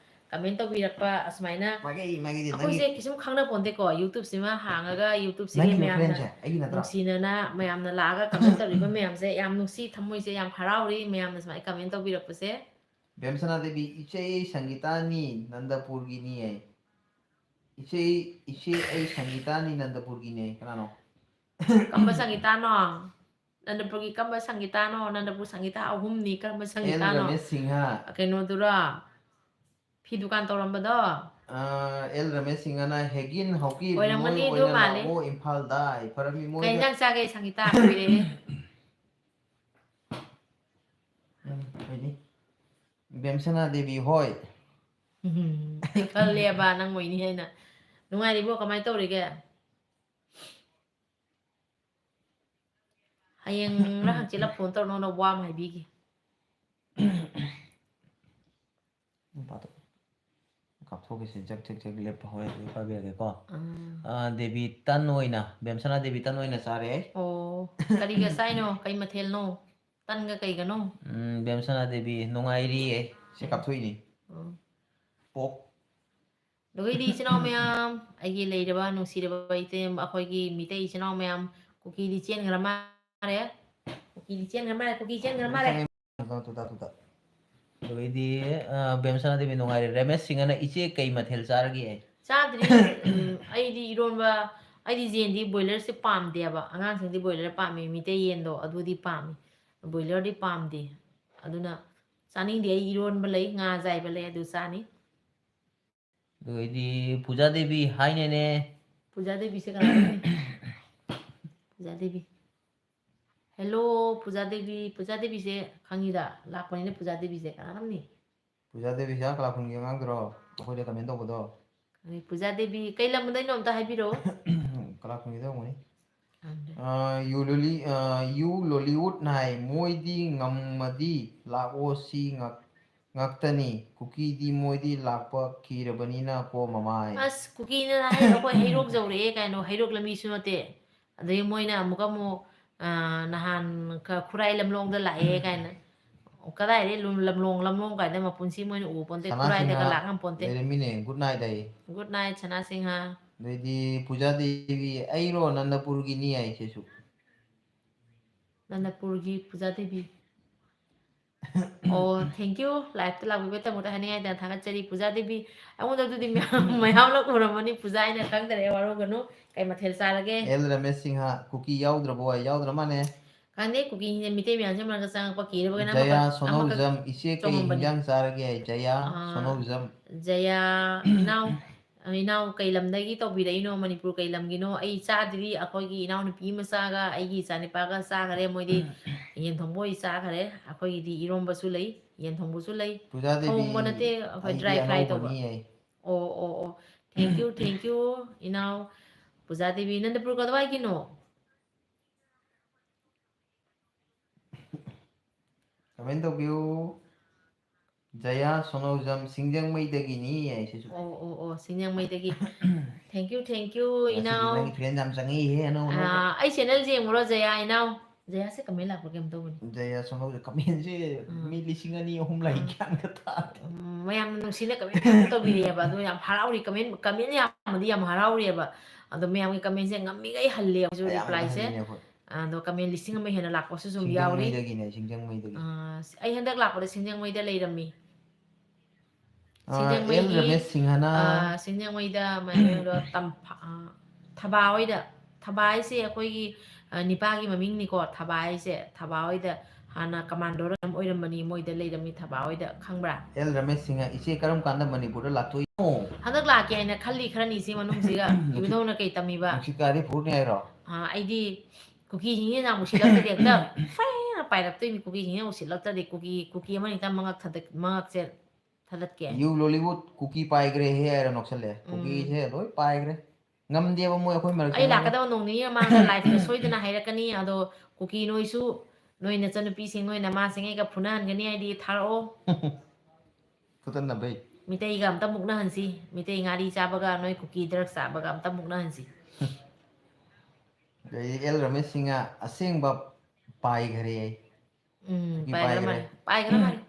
comment ꯇꯧꯕꯤꯔꯛꯄ ꯑꯁꯨꯃꯥꯏꯅ ꯃꯥꯒꯤ, ꯃꯥꯒꯤꯗꯤ ꯅꯪꯒꯤ ꯑꯩꯈꯣꯏꯁꯦ ꯀꯩꯁꯨꯝ ꯈꯪꯅ ꯄꯣꯟꯇꯦꯀꯣ, YouTubeꯁꯤꯃ ꯍꯥꯡꯉꯒ YouTubeꯁꯤꯒꯤ ꯅꯪꯒꯤ ꯃꯌꯥꯝꯅ friendꯁꯦ ꯑꯩꯒꯤ ꯅꯠꯇ꯭ꯔꯣ? ꯅꯨꯡꯁꯤꯅꯅ ꯃꯌꯥꯝꯅ ꯂꯥꯛꯑꯒ comment ꯇꯧꯕꯤꯕ ꯃꯌꯥꯝꯁꯦ ꯌꯥꯝ ꯅꯨꯡꯁꯤ, ꯊꯃꯣꯏꯁꯦ ꯌꯥꯝ ꯍꯔꯥꯎꯔꯤ ꯃꯌꯥꯝꯅ ꯁꯨꯃꯥꯏꯅ comment ꯇꯧꯕꯤꯔꯛꯄꯁꯦ꯫ ꯕꯦꯝꯁꯅꯥ ꯗꯦꯕꯤ, "ꯏꯆꯦ, ꯑꯩ ꯁꯪꯒꯤꯇꯥꯅꯤ, ꯅꯟꯗꯄꯨꯔꯒꯤꯅꯤ" ꯍꯥꯏ꯫ "ꯏꯆꯦ, ꯏꯆꯦ, ꯑꯩ ꯁꯪꯒꯤꯇꯥꯅꯤ, ꯅꯟꯗꯄꯨꯔꯒꯤꯅꯦ"꯫ ꯀꯅꯥꯅꯣ? ꯀꯝꯕ ꯁꯪꯒꯤꯇꯥꯅꯣ? ꯅꯟꯗꯄꯨꯔꯒꯤ ꯀꯝꯕ ꯁꯪꯒꯤꯇꯥꯅꯣ? ꯅꯟꯗꯄꯨꯔ ꯁꯪꯒꯤꯇꯥ ꯑꯍꯨꯝꯅꯤ, ꯀꯔꯝꯕ ꯑꯦꯜ ꯁꯪꯒꯤꯇꯥꯅꯣ? ꯔꯃꯦꯁ ꯁꯤꯡꯍ꯫ ꯀꯩꯅꯣꯗꯨꯔꯣ? ꯐꯤ ꯗꯨꯀꯥꯟ ꯇꯧꯔꯝꯕꯗꯣ? ꯑꯥ, ꯑꯦꯜ ꯔꯃꯦꯁ ꯁꯤꯡꯍꯅ, "ꯍꯦꯒꯤꯟ ꯍꯥꯎꯀꯤꯞ, ꯑꯣꯏꯔꯝꯒꯅꯤ, ꯅꯣꯏ ꯑꯗꯨ ꯑꯣꯏꯅ ꯃꯥꯜꯂꯦ꯫ ꯂꯥꯛꯑꯣ ꯏꯝꯐꯥꯜꯗ", ꯐꯔꯝꯃꯤ ꯀꯩ ꯃꯣꯏꯗ꯫ ꯏꯟꯖꯥꯡ ꯆꯥꯒꯦ ꯁꯪꯒꯤꯇꯥ? ꯀꯨꯏꯔꯦꯍꯦ꯫ ꯎꯝ, ꯑꯣꯏꯅꯤ꯫ ꯕꯦꯝꯁꯅꯥ ꯗꯦꯕꯤ ꯍꯣꯏ꯫ ꯎꯝ, ꯑꯩ ꯈꯜꯂꯦꯕ ꯅꯪ ꯑꯣꯏꯅꯤ ꯍꯥꯏꯅ꯫ ꯅꯨꯡꯉꯥꯏꯔꯤꯕꯣ? ꯀꯃꯥꯏꯅ ꯇꯧꯔꯤꯒꯦ? ꯍꯌꯦꯡꯂ ꯍꯪꯆꯤꯠꯂ phone ꯇꯧꯔ ꯅꯉꯣꯟꯗ ꯋꯥ ꯑꯃ ꯍꯥꯏꯕꯤꯒꯦ꯫ ꯅꯨꯄꯥꯗꯣ꯫ ꯀꯥꯞꯊꯣꯛꯀꯦꯁꯦ, ꯆꯦꯛ ꯆꯦꯛ ꯆꯦꯛ ꯂꯦꯞꯄ ꯍꯣꯔꯦꯟ ꯑꯗꯨ ꯄꯥꯏꯕꯤꯔꯒꯦꯀꯣ꯫ ꯎꯝ꯫ ꯑ, ꯗꯦꯕꯤ ꯇꯟ ꯑꯣꯏꯅ, ꯕꯦꯝꯁꯅꯥ ꯗꯦꯕꯤ ꯇꯟ ꯑꯣꯏꯅ ꯆꯥꯔꯦ ꯑꯩ꯫ ꯑꯣ, ꯀꯔꯤꯒ ꯆꯥꯏꯅꯣ? ꯀꯩ ꯃꯊꯦꯜꯅꯣ? ꯇꯟꯒ ꯀꯩꯒꯅꯣ? ꯎꯝ, ꯕꯦꯝꯁꯅꯥ ꯗꯦꯕꯤ ꯅꯨꯡꯉꯥꯏꯔꯤꯌꯦ꯫ ꯁꯤ ꯀꯥꯞꯊꯣꯛꯏꯅꯤ꯫ ꯎꯝ꯫ ꯄꯣꯛ꯫ ꯑꯗꯨꯒꯤꯗꯤ ꯏꯆꯤꯟ ꯏꯅꯥꯎ ꯃꯌꯥꯝ, ꯑꯩꯒꯤ ꯂꯩꯔꯕ ꯅꯨꯡꯁꯤꯔꯕ ꯏꯆꯦ, ꯑꯩꯈꯣꯏꯒꯤ ꯃꯤꯇꯩ ꯏꯆꯤꯟ ꯏꯅꯥꯎ ꯃꯌꯥꯝ, ꯀꯨꯀꯤꯗꯤ ꯆꯦꯟꯈ꯭ꯔ ꯃꯥꯜꯂꯦ꯫ ꯀꯨꯀꯤꯗꯤ ꯆꯦꯟꯈ꯭ꯔ ꯃꯥꯜꯂꯦ, ꯀꯨꯀꯤ ꯆꯦꯟꯈ꯭ꯔ ꯃꯥꯜꯂꯦ꯫ ꯇꯨꯗ, ꯇꯨꯗ, ꯇꯨꯗ꯫ ꯑꯗꯨꯒꯩꯗꯤ, ꯑ, ꯕꯦꯝꯁꯅꯥ ꯗꯦꯕꯤ ꯅꯨꯡꯉꯥꯏꯔꯦ꯫ ꯔꯃꯦꯁ ꯁꯤꯡꯍꯅ, "ꯏꯆꯦ ꯀꯩ ꯃꯊꯦꯜ ꯆꯥꯔꯒꯦ?" ꯆꯥꯗ꯭ꯔꯤ꯫ ꯎꯝ, ꯑꯩꯗꯤ ꯏꯔꯣꯟꯕ, ꯑꯩꯗꯤ ꯌꯦꯟꯗꯤ ꯕꯣꯏꯂꯔꯁꯦ ꯄꯥꯝꯗꯦꯕ꯫ ꯑꯉꯥꯡꯁꯤꯡꯗꯤ ꯕꯣꯏꯂꯔ ꯄꯥꯝꯃꯤ, ꯃꯤꯇꯩ ꯌꯦꯟꯗꯣ ꯑꯗꯨꯗꯤ ꯄꯥꯝꯃꯤ꯫ ꯕꯣꯏꯂꯔꯗꯤ ꯄꯥꯝꯗꯦ꯫ ꯑꯗꯨꯅ ꯆꯥꯅꯤꯡꯗꯦ꯫ ꯑꯩ ꯏꯔꯣꯟꯕ ꯂꯩ, ꯉꯥ ꯑꯖꯥꯏꯕ ꯂꯩ, ꯑꯗꯨ ꯆꯥꯅꯤ꯫ ꯑꯗꯨꯒꯩꯗꯤ ꯄꯨꯖꯥ ꯗꯦꯕꯤ, ꯍꯥꯏꯅꯦꯅꯦ꯫ ꯄꯨꯖꯥ ꯗꯦꯕꯤꯁꯦ ꯀꯅꯥꯅꯣꯅꯦ? ꯄꯨꯖꯥ ꯗꯦꯕꯤ꯫ ꯍꯦꯜꯂꯣ, ꯄꯨꯖꯥ ꯗꯦꯕꯤ꯫ ꯄꯨꯖꯥ ꯗꯦꯕꯤꯁꯦ ꯈꯪꯉꯤꯗ, ꯂꯥꯛꯄꯅꯤꯅ ꯄꯨꯖꯥ ꯗꯦꯕꯤꯁꯦ ꯀꯅꯥꯅꯣꯅꯦ? ꯄꯨꯖꯥ ꯗꯦꯕꯤ ꯁꯤ ꯑꯥ ꯀꯂꯥꯈꯨꯟꯒꯤ ꯑꯉꯥꯡꯗꯨꯔꯣ? ꯑꯩꯈꯣꯏꯗ ꯀꯃꯦꯟ ꯇꯧꯕꯗꯣ? ꯈꯪꯉꯤ, ꯄꯨꯖꯥ ꯗꯦꯕꯤ꯫ ꯀꯩ ꯂꯝꯗꯩꯅꯣ ꯑꯝꯇ ꯍꯥꯏꯕꯤꯔꯛꯑꯣ꯫ ꯀꯂꯥꯈꯨꯟꯒꯤꯗ ꯑꯣꯏꯔꯝꯒꯅꯤ꯫ ꯈꯪꯗ꯭ꯔꯦ꯫ ꯑ, you Lolly-, ꯑ, you Lollywood ꯅ ꯍꯥꯏ, "ꯃꯣꯏꯗꯤ ꯉꯝꯃꯗꯤ ꯂꯥꯛꯑꯣ, ꯁꯤ ꯉꯥꯛ-, ꯉꯥꯛꯇꯅꯤ꯫ ꯀꯨꯀꯤꯗꯤ ꯃꯣꯏꯗꯤ ꯂꯥꯛꯄ ꯀꯤꯔꯕꯅꯤꯅ ꯀꯣ ꯃꯃꯥꯏ꯫" ꯑꯁ, ꯀꯨꯀꯤꯅ ꯍꯥꯏꯔꯒ ꯑꯩꯈꯣꯏ ꯍꯩꯔꯣꯛ ꯌꯧꯔꯛꯑꯦ ꯀꯥꯏꯅꯣ, ꯍꯩꯔꯣꯛ ꯂꯝꯕꯤꯁꯨ ꯅꯠꯇꯦ꯫ ꯑꯗꯩ ꯃꯣꯏꯅ ꯑꯃꯨꯛꯀ ꯑꯃꯨꯛ, ꯑ, ꯅꯍꯥꯟ ꯈ-, ꯈꯨꯔꯥꯏ ꯂꯝꯂꯣꯡꯗ ꯂꯥꯛꯑꯦ ꯀꯥꯏꯅ꯫ ꯀꯗꯥꯏꯗꯩ ꯂꯝ-, ꯂꯝꯂꯣꯡ, ꯂꯝꯂꯣꯡ ꯀꯥꯏꯅ ꯃꯄꯨꯟꯁꯤ ꯃꯣꯏꯅ ꯎꯕ ꯄꯣꯟꯇꯦ, ꯈꯨꯔꯥꯏꯗꯒ ꯁꯅꯥꯁꯤꯡꯍ ꯂꯥꯛ ꯉꯝꯄꯣꯟꯇꯦ꯫ ꯂꯩꯔꯝꯃꯤꯅꯦ, good night ꯑꯩ꯫ Good night, ꯁꯅꯥꯁꯤꯡꯍ꯫ ꯑꯗꯩꯗꯤ ꯄꯨꯖꯥ ꯗꯦꯕꯤ, "ꯑꯩꯔꯣ ꯅꯟꯗꯄꯨꯔꯒꯤꯅꯤ" ꯍꯥꯏ ꯁꯤꯁꯨ꯫ ꯅꯟꯗꯄꯨꯔꯒꯤ ꯄꯨꯖꯥ ꯗꯦꯕꯤ꯫ ꯑꯣ, thank you꯫ Live ꯇ ꯂꯥꯛꯄꯤꯕꯒꯤꯗꯃꯛꯇ ꯍꯥꯏꯅꯤꯡꯉꯥꯏꯗ ꯊꯥꯒꯠꯆꯔꯤ, ꯄꯨꯖꯥ ꯗꯦꯕꯤ꯫ ꯑꯩꯉꯣꯟꯗ ꯑꯗꯨꯗꯤ ꯃꯌꯥꯝ, ꯃꯌꯥꯝ ꯂꯣꯏ ꯎꯔꯝꯃꯅꯤ꯫ ꯄꯨꯖꯥ ꯍꯥꯏꯅ ꯈꯪꯗꯔꯦ, ꯋꯥꯔꯧꯒꯅꯨ꯫ ꯀꯩ ꯃꯊꯦꯜ ꯆꯥꯔꯒꯦ? ꯑꯦꯜ ꯔꯃꯦꯁ ꯁꯤꯡꯍ, "ꯀꯨꯀꯤ ꯌꯥꯎꯗ꯭ꯔꯕꯣ?" ꯍꯥꯏ, ꯌꯥꯎꯗ꯭ꯔ ꯃꯥꯅꯦ꯫ ꯈꯪꯗꯦ, ꯀꯨꯀꯤꯁꯤꯡꯁꯦ ꯃꯤꯇꯩ ꯃꯌꯥꯝꯁꯦ ꯃꯔꯛꯇ ꯆꯪꯉꯛꯄ ꯀꯤꯔꯕ ꯀꯩꯅꯣ ꯖꯌꯥ ꯑꯃꯈꯛ, ꯑꯃꯈꯛ ꯁꯣꯅꯧꯖꯝ, "ꯏꯆꯦ ꯀꯩ ꯆꯣꯡꯉꯝꯕꯅꯤ꯫ ꯍꯤꯟꯖꯥꯡ ꯆꯥꯔꯒꯦ?" ꯍꯥꯏ, ꯖꯌꯥ ꯑꯥ, ꯁꯣꯅꯧꯖꯝ꯫ ꯖꯌꯥ, ꯏꯅꯥꯎ, ꯏꯅꯥꯎ ꯀꯩ ꯂꯝꯗꯒꯤ ꯇꯧꯕꯤꯔꯛꯏꯅꯣ? ꯃꯅꯤꯄꯨꯔ ꯀꯩ ꯂꯝꯒꯤꯅꯣ? ꯑꯩ ꯆꯥꯗ꯭ꯔꯤ꯫ ꯑꯩꯈꯣꯏꯒꯤ ꯏꯅꯥꯎꯅꯨꯄꯤ ꯃꯆꯥꯒ ꯑꯩꯒꯤ ꯏꯆꯥꯅꯤꯄꯥꯒ ꯆꯥꯈꯔꯦ꯫ ꯃꯣꯏꯗꯤ ꯌꯦꯟ ꯊꯣꯡꯕ ꯑꯣꯏ ꯆꯥꯈꯔꯦ꯫ ꯑꯩꯈꯣꯏꯒꯤꯗꯤ ꯏꯔꯣꯝꯕꯁꯨ ꯂꯩ, ꯌꯦꯟ ꯊꯣꯡꯕꯁꯨ ꯂꯩ꯫ ꯄꯨꯖꯥ ꯗꯦꯕꯤ, ꯊꯣꯡꯕ ꯅꯠꯇꯦ, ꯑꯩꯈꯣꯏ ꯑꯩꯒꯤ dry fry ꯇꯧꯕ꯫ ꯑꯅꯧꯕꯅꯤ ꯍꯥꯏ꯫ ꯑꯣ, ꯑꯣ, ꯑꯣ꯫ Thank you, thank you, ꯏꯅꯥꯎ ꯄꯨꯖꯥ ꯗꯦꯕꯤ꯫ ꯅꯟꯗꯄꯨꯔ ꯀꯗꯥꯏꯒꯤꯅꯣ? Comment ꯇꯧꯕꯤꯌꯨ꯫ ꯖꯌꯥ ꯁꯣꯅꯧꯖꯝ ꯁꯤꯡꯖꯃꯩꯗꯒꯤꯅꯤ ꯍꯥꯏꯁꯤꯁꯨ꯫ ꯑꯣ ꯑꯣ ꯑꯣ, ꯁꯤꯡꯖꯃꯩꯗꯒꯤ꯫ Thank you, thank you, ꯉꯁꯤꯗꯤ ꯏꯅꯥꯎ꯫ ꯅꯪꯒꯤ friend ꯌꯥꯝ ꯆꯪꯉꯛꯏꯍꯦ, ꯑꯅꯧ ꯑꯅꯧꯕ꯫ ꯑꯥ, ꯑꯩ channel ꯁꯦ ꯌꯦꯡꯉꯨꯔꯣ, ꯖꯌꯥ ꯏꯅꯥꯎ꯫ ꯖꯌꯥꯁꯦ comment ꯂꯥꯛꯄ꯭ꯔꯥ ꯀꯩꯅꯣꯝ ꯇꯧꯕꯅꯤ꯫ ꯖꯌꯥ ꯁꯣꯅꯧꯖꯝ comment ꯁꯦ ꯎꯝ꯫ ꯃꯤ ꯂꯤꯁꯤꯡ ꯑꯅꯤ ꯑꯍꯨꯝ ꯂꯥꯛꯏ, ꯎꯝ꯫ ꯒ꯭ꯌꯥꯟꯒ ꯇꯥꯗꯦ꯫ ꯎꯝ, ꯃꯌꯥꯝꯅ ꯅꯨꯡꯁꯤꯅ comment ꯃꯌꯥꯝ ꯇꯧꯕꯤꯔꯛꯑꯦꯕ, ꯑꯗꯣ ꯌꯥꯝ ꯍꯔꯥꯎꯔꯤ꯫ Comment, comment ꯌꯥꯝꯕꯗꯤ ꯌꯥꯝ ꯍꯔꯥꯎꯔꯤꯑꯕ, ꯑꯗꯣ ꯃꯌꯥꯝꯒꯤ comment ꯁꯦ ꯉꯝꯃꯤꯈꯩ ꯍꯜꯂꯦ ꯑꯩꯁꯨ ꯑꯌꯥꯝꯕꯅ reply ꯁꯦ꯫ ꯍꯜꯂꯤꯅꯦ ꯑꯩꯈꯣꯏ꯫ ꯑꯗꯣ comment ꯂꯤꯁꯤꯡ ꯑꯃ ꯍꯦꯟꯅ ꯂꯥꯛꯄꯁꯨ ꯁꯨꯝ ꯌꯥꯎꯔꯤ꯫ ꯁꯤꯡꯖꯃꯩꯗꯒꯤꯅꯦ, ꯁꯤꯡꯖꯃꯩꯗꯒꯤ꯫ ꯑꯥ, ꯑꯩ ꯍꯟꯗꯛ ꯂꯥꯛꯄꯗ ꯁꯤꯡꯖꯃꯩꯗ ꯂꯩꯔꯝꯃꯤ꯫ ꯑꯥ, ꯁꯤꯡꯖꯃꯩꯒꯤ, ꯑꯦꯜ ꯔꯃꯦꯁ ꯁꯤꯡꯍꯅ꯫ ꯑꯥ, ꯁꯤꯡꯖꯃꯩꯗ ꯃꯌꯥꯝꯗꯣ ꯇꯝꯐꯥ-, ꯑꯥ, ꯊꯕꯥ ꯍꯣꯏꯗ, ꯊꯕꯥ ꯍꯥꯏꯁꯦ ꯑꯩꯈꯣꯏꯒꯤ, ꯑ, ꯅꯤꯄꯥꯒꯤ ꯃꯃꯤꯡꯅꯤꯀꯣ, ꯊꯕꯥ ꯍꯥꯏꯁꯦ꯫ ꯊꯕꯥ ꯍꯣꯏꯗ ꯍꯥꯟꯅ commander ꯑꯃ ꯑꯣꯏꯔꯝꯕꯅꯤ, ꯃꯣꯏꯗ ꯂꯩꯔꯝꯃꯤ ꯊꯕꯥ ꯍꯣꯏꯗ, ꯈꯪꯕ꯭ꯔꯥ? ꯑꯦꯜ ꯔꯃꯦꯁ ꯁꯤꯡꯍ, ꯏꯆꯦ ꯀꯔꯝ ꯀꯥꯟꯗ ꯃꯅꯤꯄꯨꯔꯗ ꯂꯥꯛꯇꯣꯏꯅꯣ? ꯍꯟꯗꯛ ꯂꯥꯛꯀꯦ ꯍꯥꯏꯅ ꯈꯜꯂꯤ, ꯈꯔꯅꯤ ꯁꯤ ꯃꯅꯨꯡꯁꯤꯒ꯫ ꯅꯨꯡꯁꯤꯠ-, ꯏꯕꯨꯙꯧꯅ ꯀꯩ ꯇꯝꯃꯤꯕ? ꯅꯨꯡꯁꯤꯠꯀꯥꯗꯤ ꯐꯨꯔꯅꯤ ꯍꯥꯏꯔꯣ? ꯑ, ꯑꯩꯗꯤ ꯀꯨꯀꯤ ꯍꯤꯡꯉꯦ ꯅꯥ ꯎꯁꯤꯜꯂꯛꯇꯗꯤ ꯍꯦꯛꯇ ꯐꯩꯅ ꯄꯥꯏꯔꯛꯇꯣꯏꯅꯤ꯫ ꯀꯨꯀꯤ ꯍꯤꯡꯉꯦ ꯎꯁꯤꯜꯂꯛꯇꯗꯤ ꯀꯨꯀꯤ, ꯀꯨꯀꯤ ꯑꯃꯅꯤꯇꯪ ꯃꯉꯛ ꯊꯥꯗꯠ-, ꯃꯉꯛꯁꯦ ꯊꯥꯗꯠꯀꯦ꯫ ꯌꯨ ꯂꯣꯂꯤꯋꯨꯗ ꯀꯨꯀꯤ ꯄꯥꯏꯈ꯭ꯔꯦ ꯍꯦ ꯍꯥꯏꯔꯣ ꯅꯣꯛꯁꯜꯂꯦ꯫ ꯎꯝ꯫ ꯀꯨꯀꯤꯁꯦ ꯂꯣꯏ ꯄꯥꯏꯈ꯭ꯔꯦ꯫ ꯉꯝꯗꯦꯕ ꯃꯣꯏ ꯑꯩꯈꯣꯏ ꯃꯔꯛꯇ ꯑꯩ ꯂꯩꯕ꯫ ꯂꯥꯛꯀꯗꯕ ꯅꯣꯡ ꯅꯤꯅꯤ ꯃꯃꯥꯡꯗ live ꯇ ꯁꯣꯏꯗꯅ ꯍꯥꯏꯔꯛꯀꯅꯤ꯫ ꯑꯗꯣ ꯀꯨꯀꯤ ꯅꯣꯏꯁꯨ ꯅꯣꯏ ꯅꯆꯟꯅꯨꯄꯤꯁꯤꯡ, ꯅꯣꯏ ꯅꯃꯥꯁꯤꯡ ꯑꯩꯒ ꯐꯨꯅꯍꯟꯒꯅꯤ ꯍꯥꯏꯗꯤ ꯊꯥꯔꯛꯑꯣ꯫ ꯐꯨꯗꯠꯅꯕꯩ꯫ ꯃꯤꯇꯩꯒ ꯑꯝꯇ ꯃꯨꯛꯅꯍꯟꯁꯤ꯫ ꯃꯤꯇꯩ ꯉꯥꯔꯤ ꯆꯥꯕꯒ ꯅꯣꯏ ꯀꯨꯀꯤ drugs ꯆꯥꯕꯒ ꯑꯝꯇ ꯃꯨꯛꯅꯍꯟꯁꯤ꯫ ꯑꯗꯩ ꯑꯦꯜ ꯔꯃꯦꯁ ꯁꯤꯡꯍ ꯑꯁꯦꯡꯕ ꯄꯥꯏꯈꯔꯦ ꯑꯩ꯫ ꯎꯝ, ꯀꯨꯀꯤ ꯄꯥꯏꯈ꯭ꯔ ꯄꯥꯏꯈ꯭ꯔꯦ꯫ ꯃꯥꯜꯂꯦ꯫ ꯄꯥꯏꯈ꯭ꯔ ꯃꯥꯜꯂꯦ꯫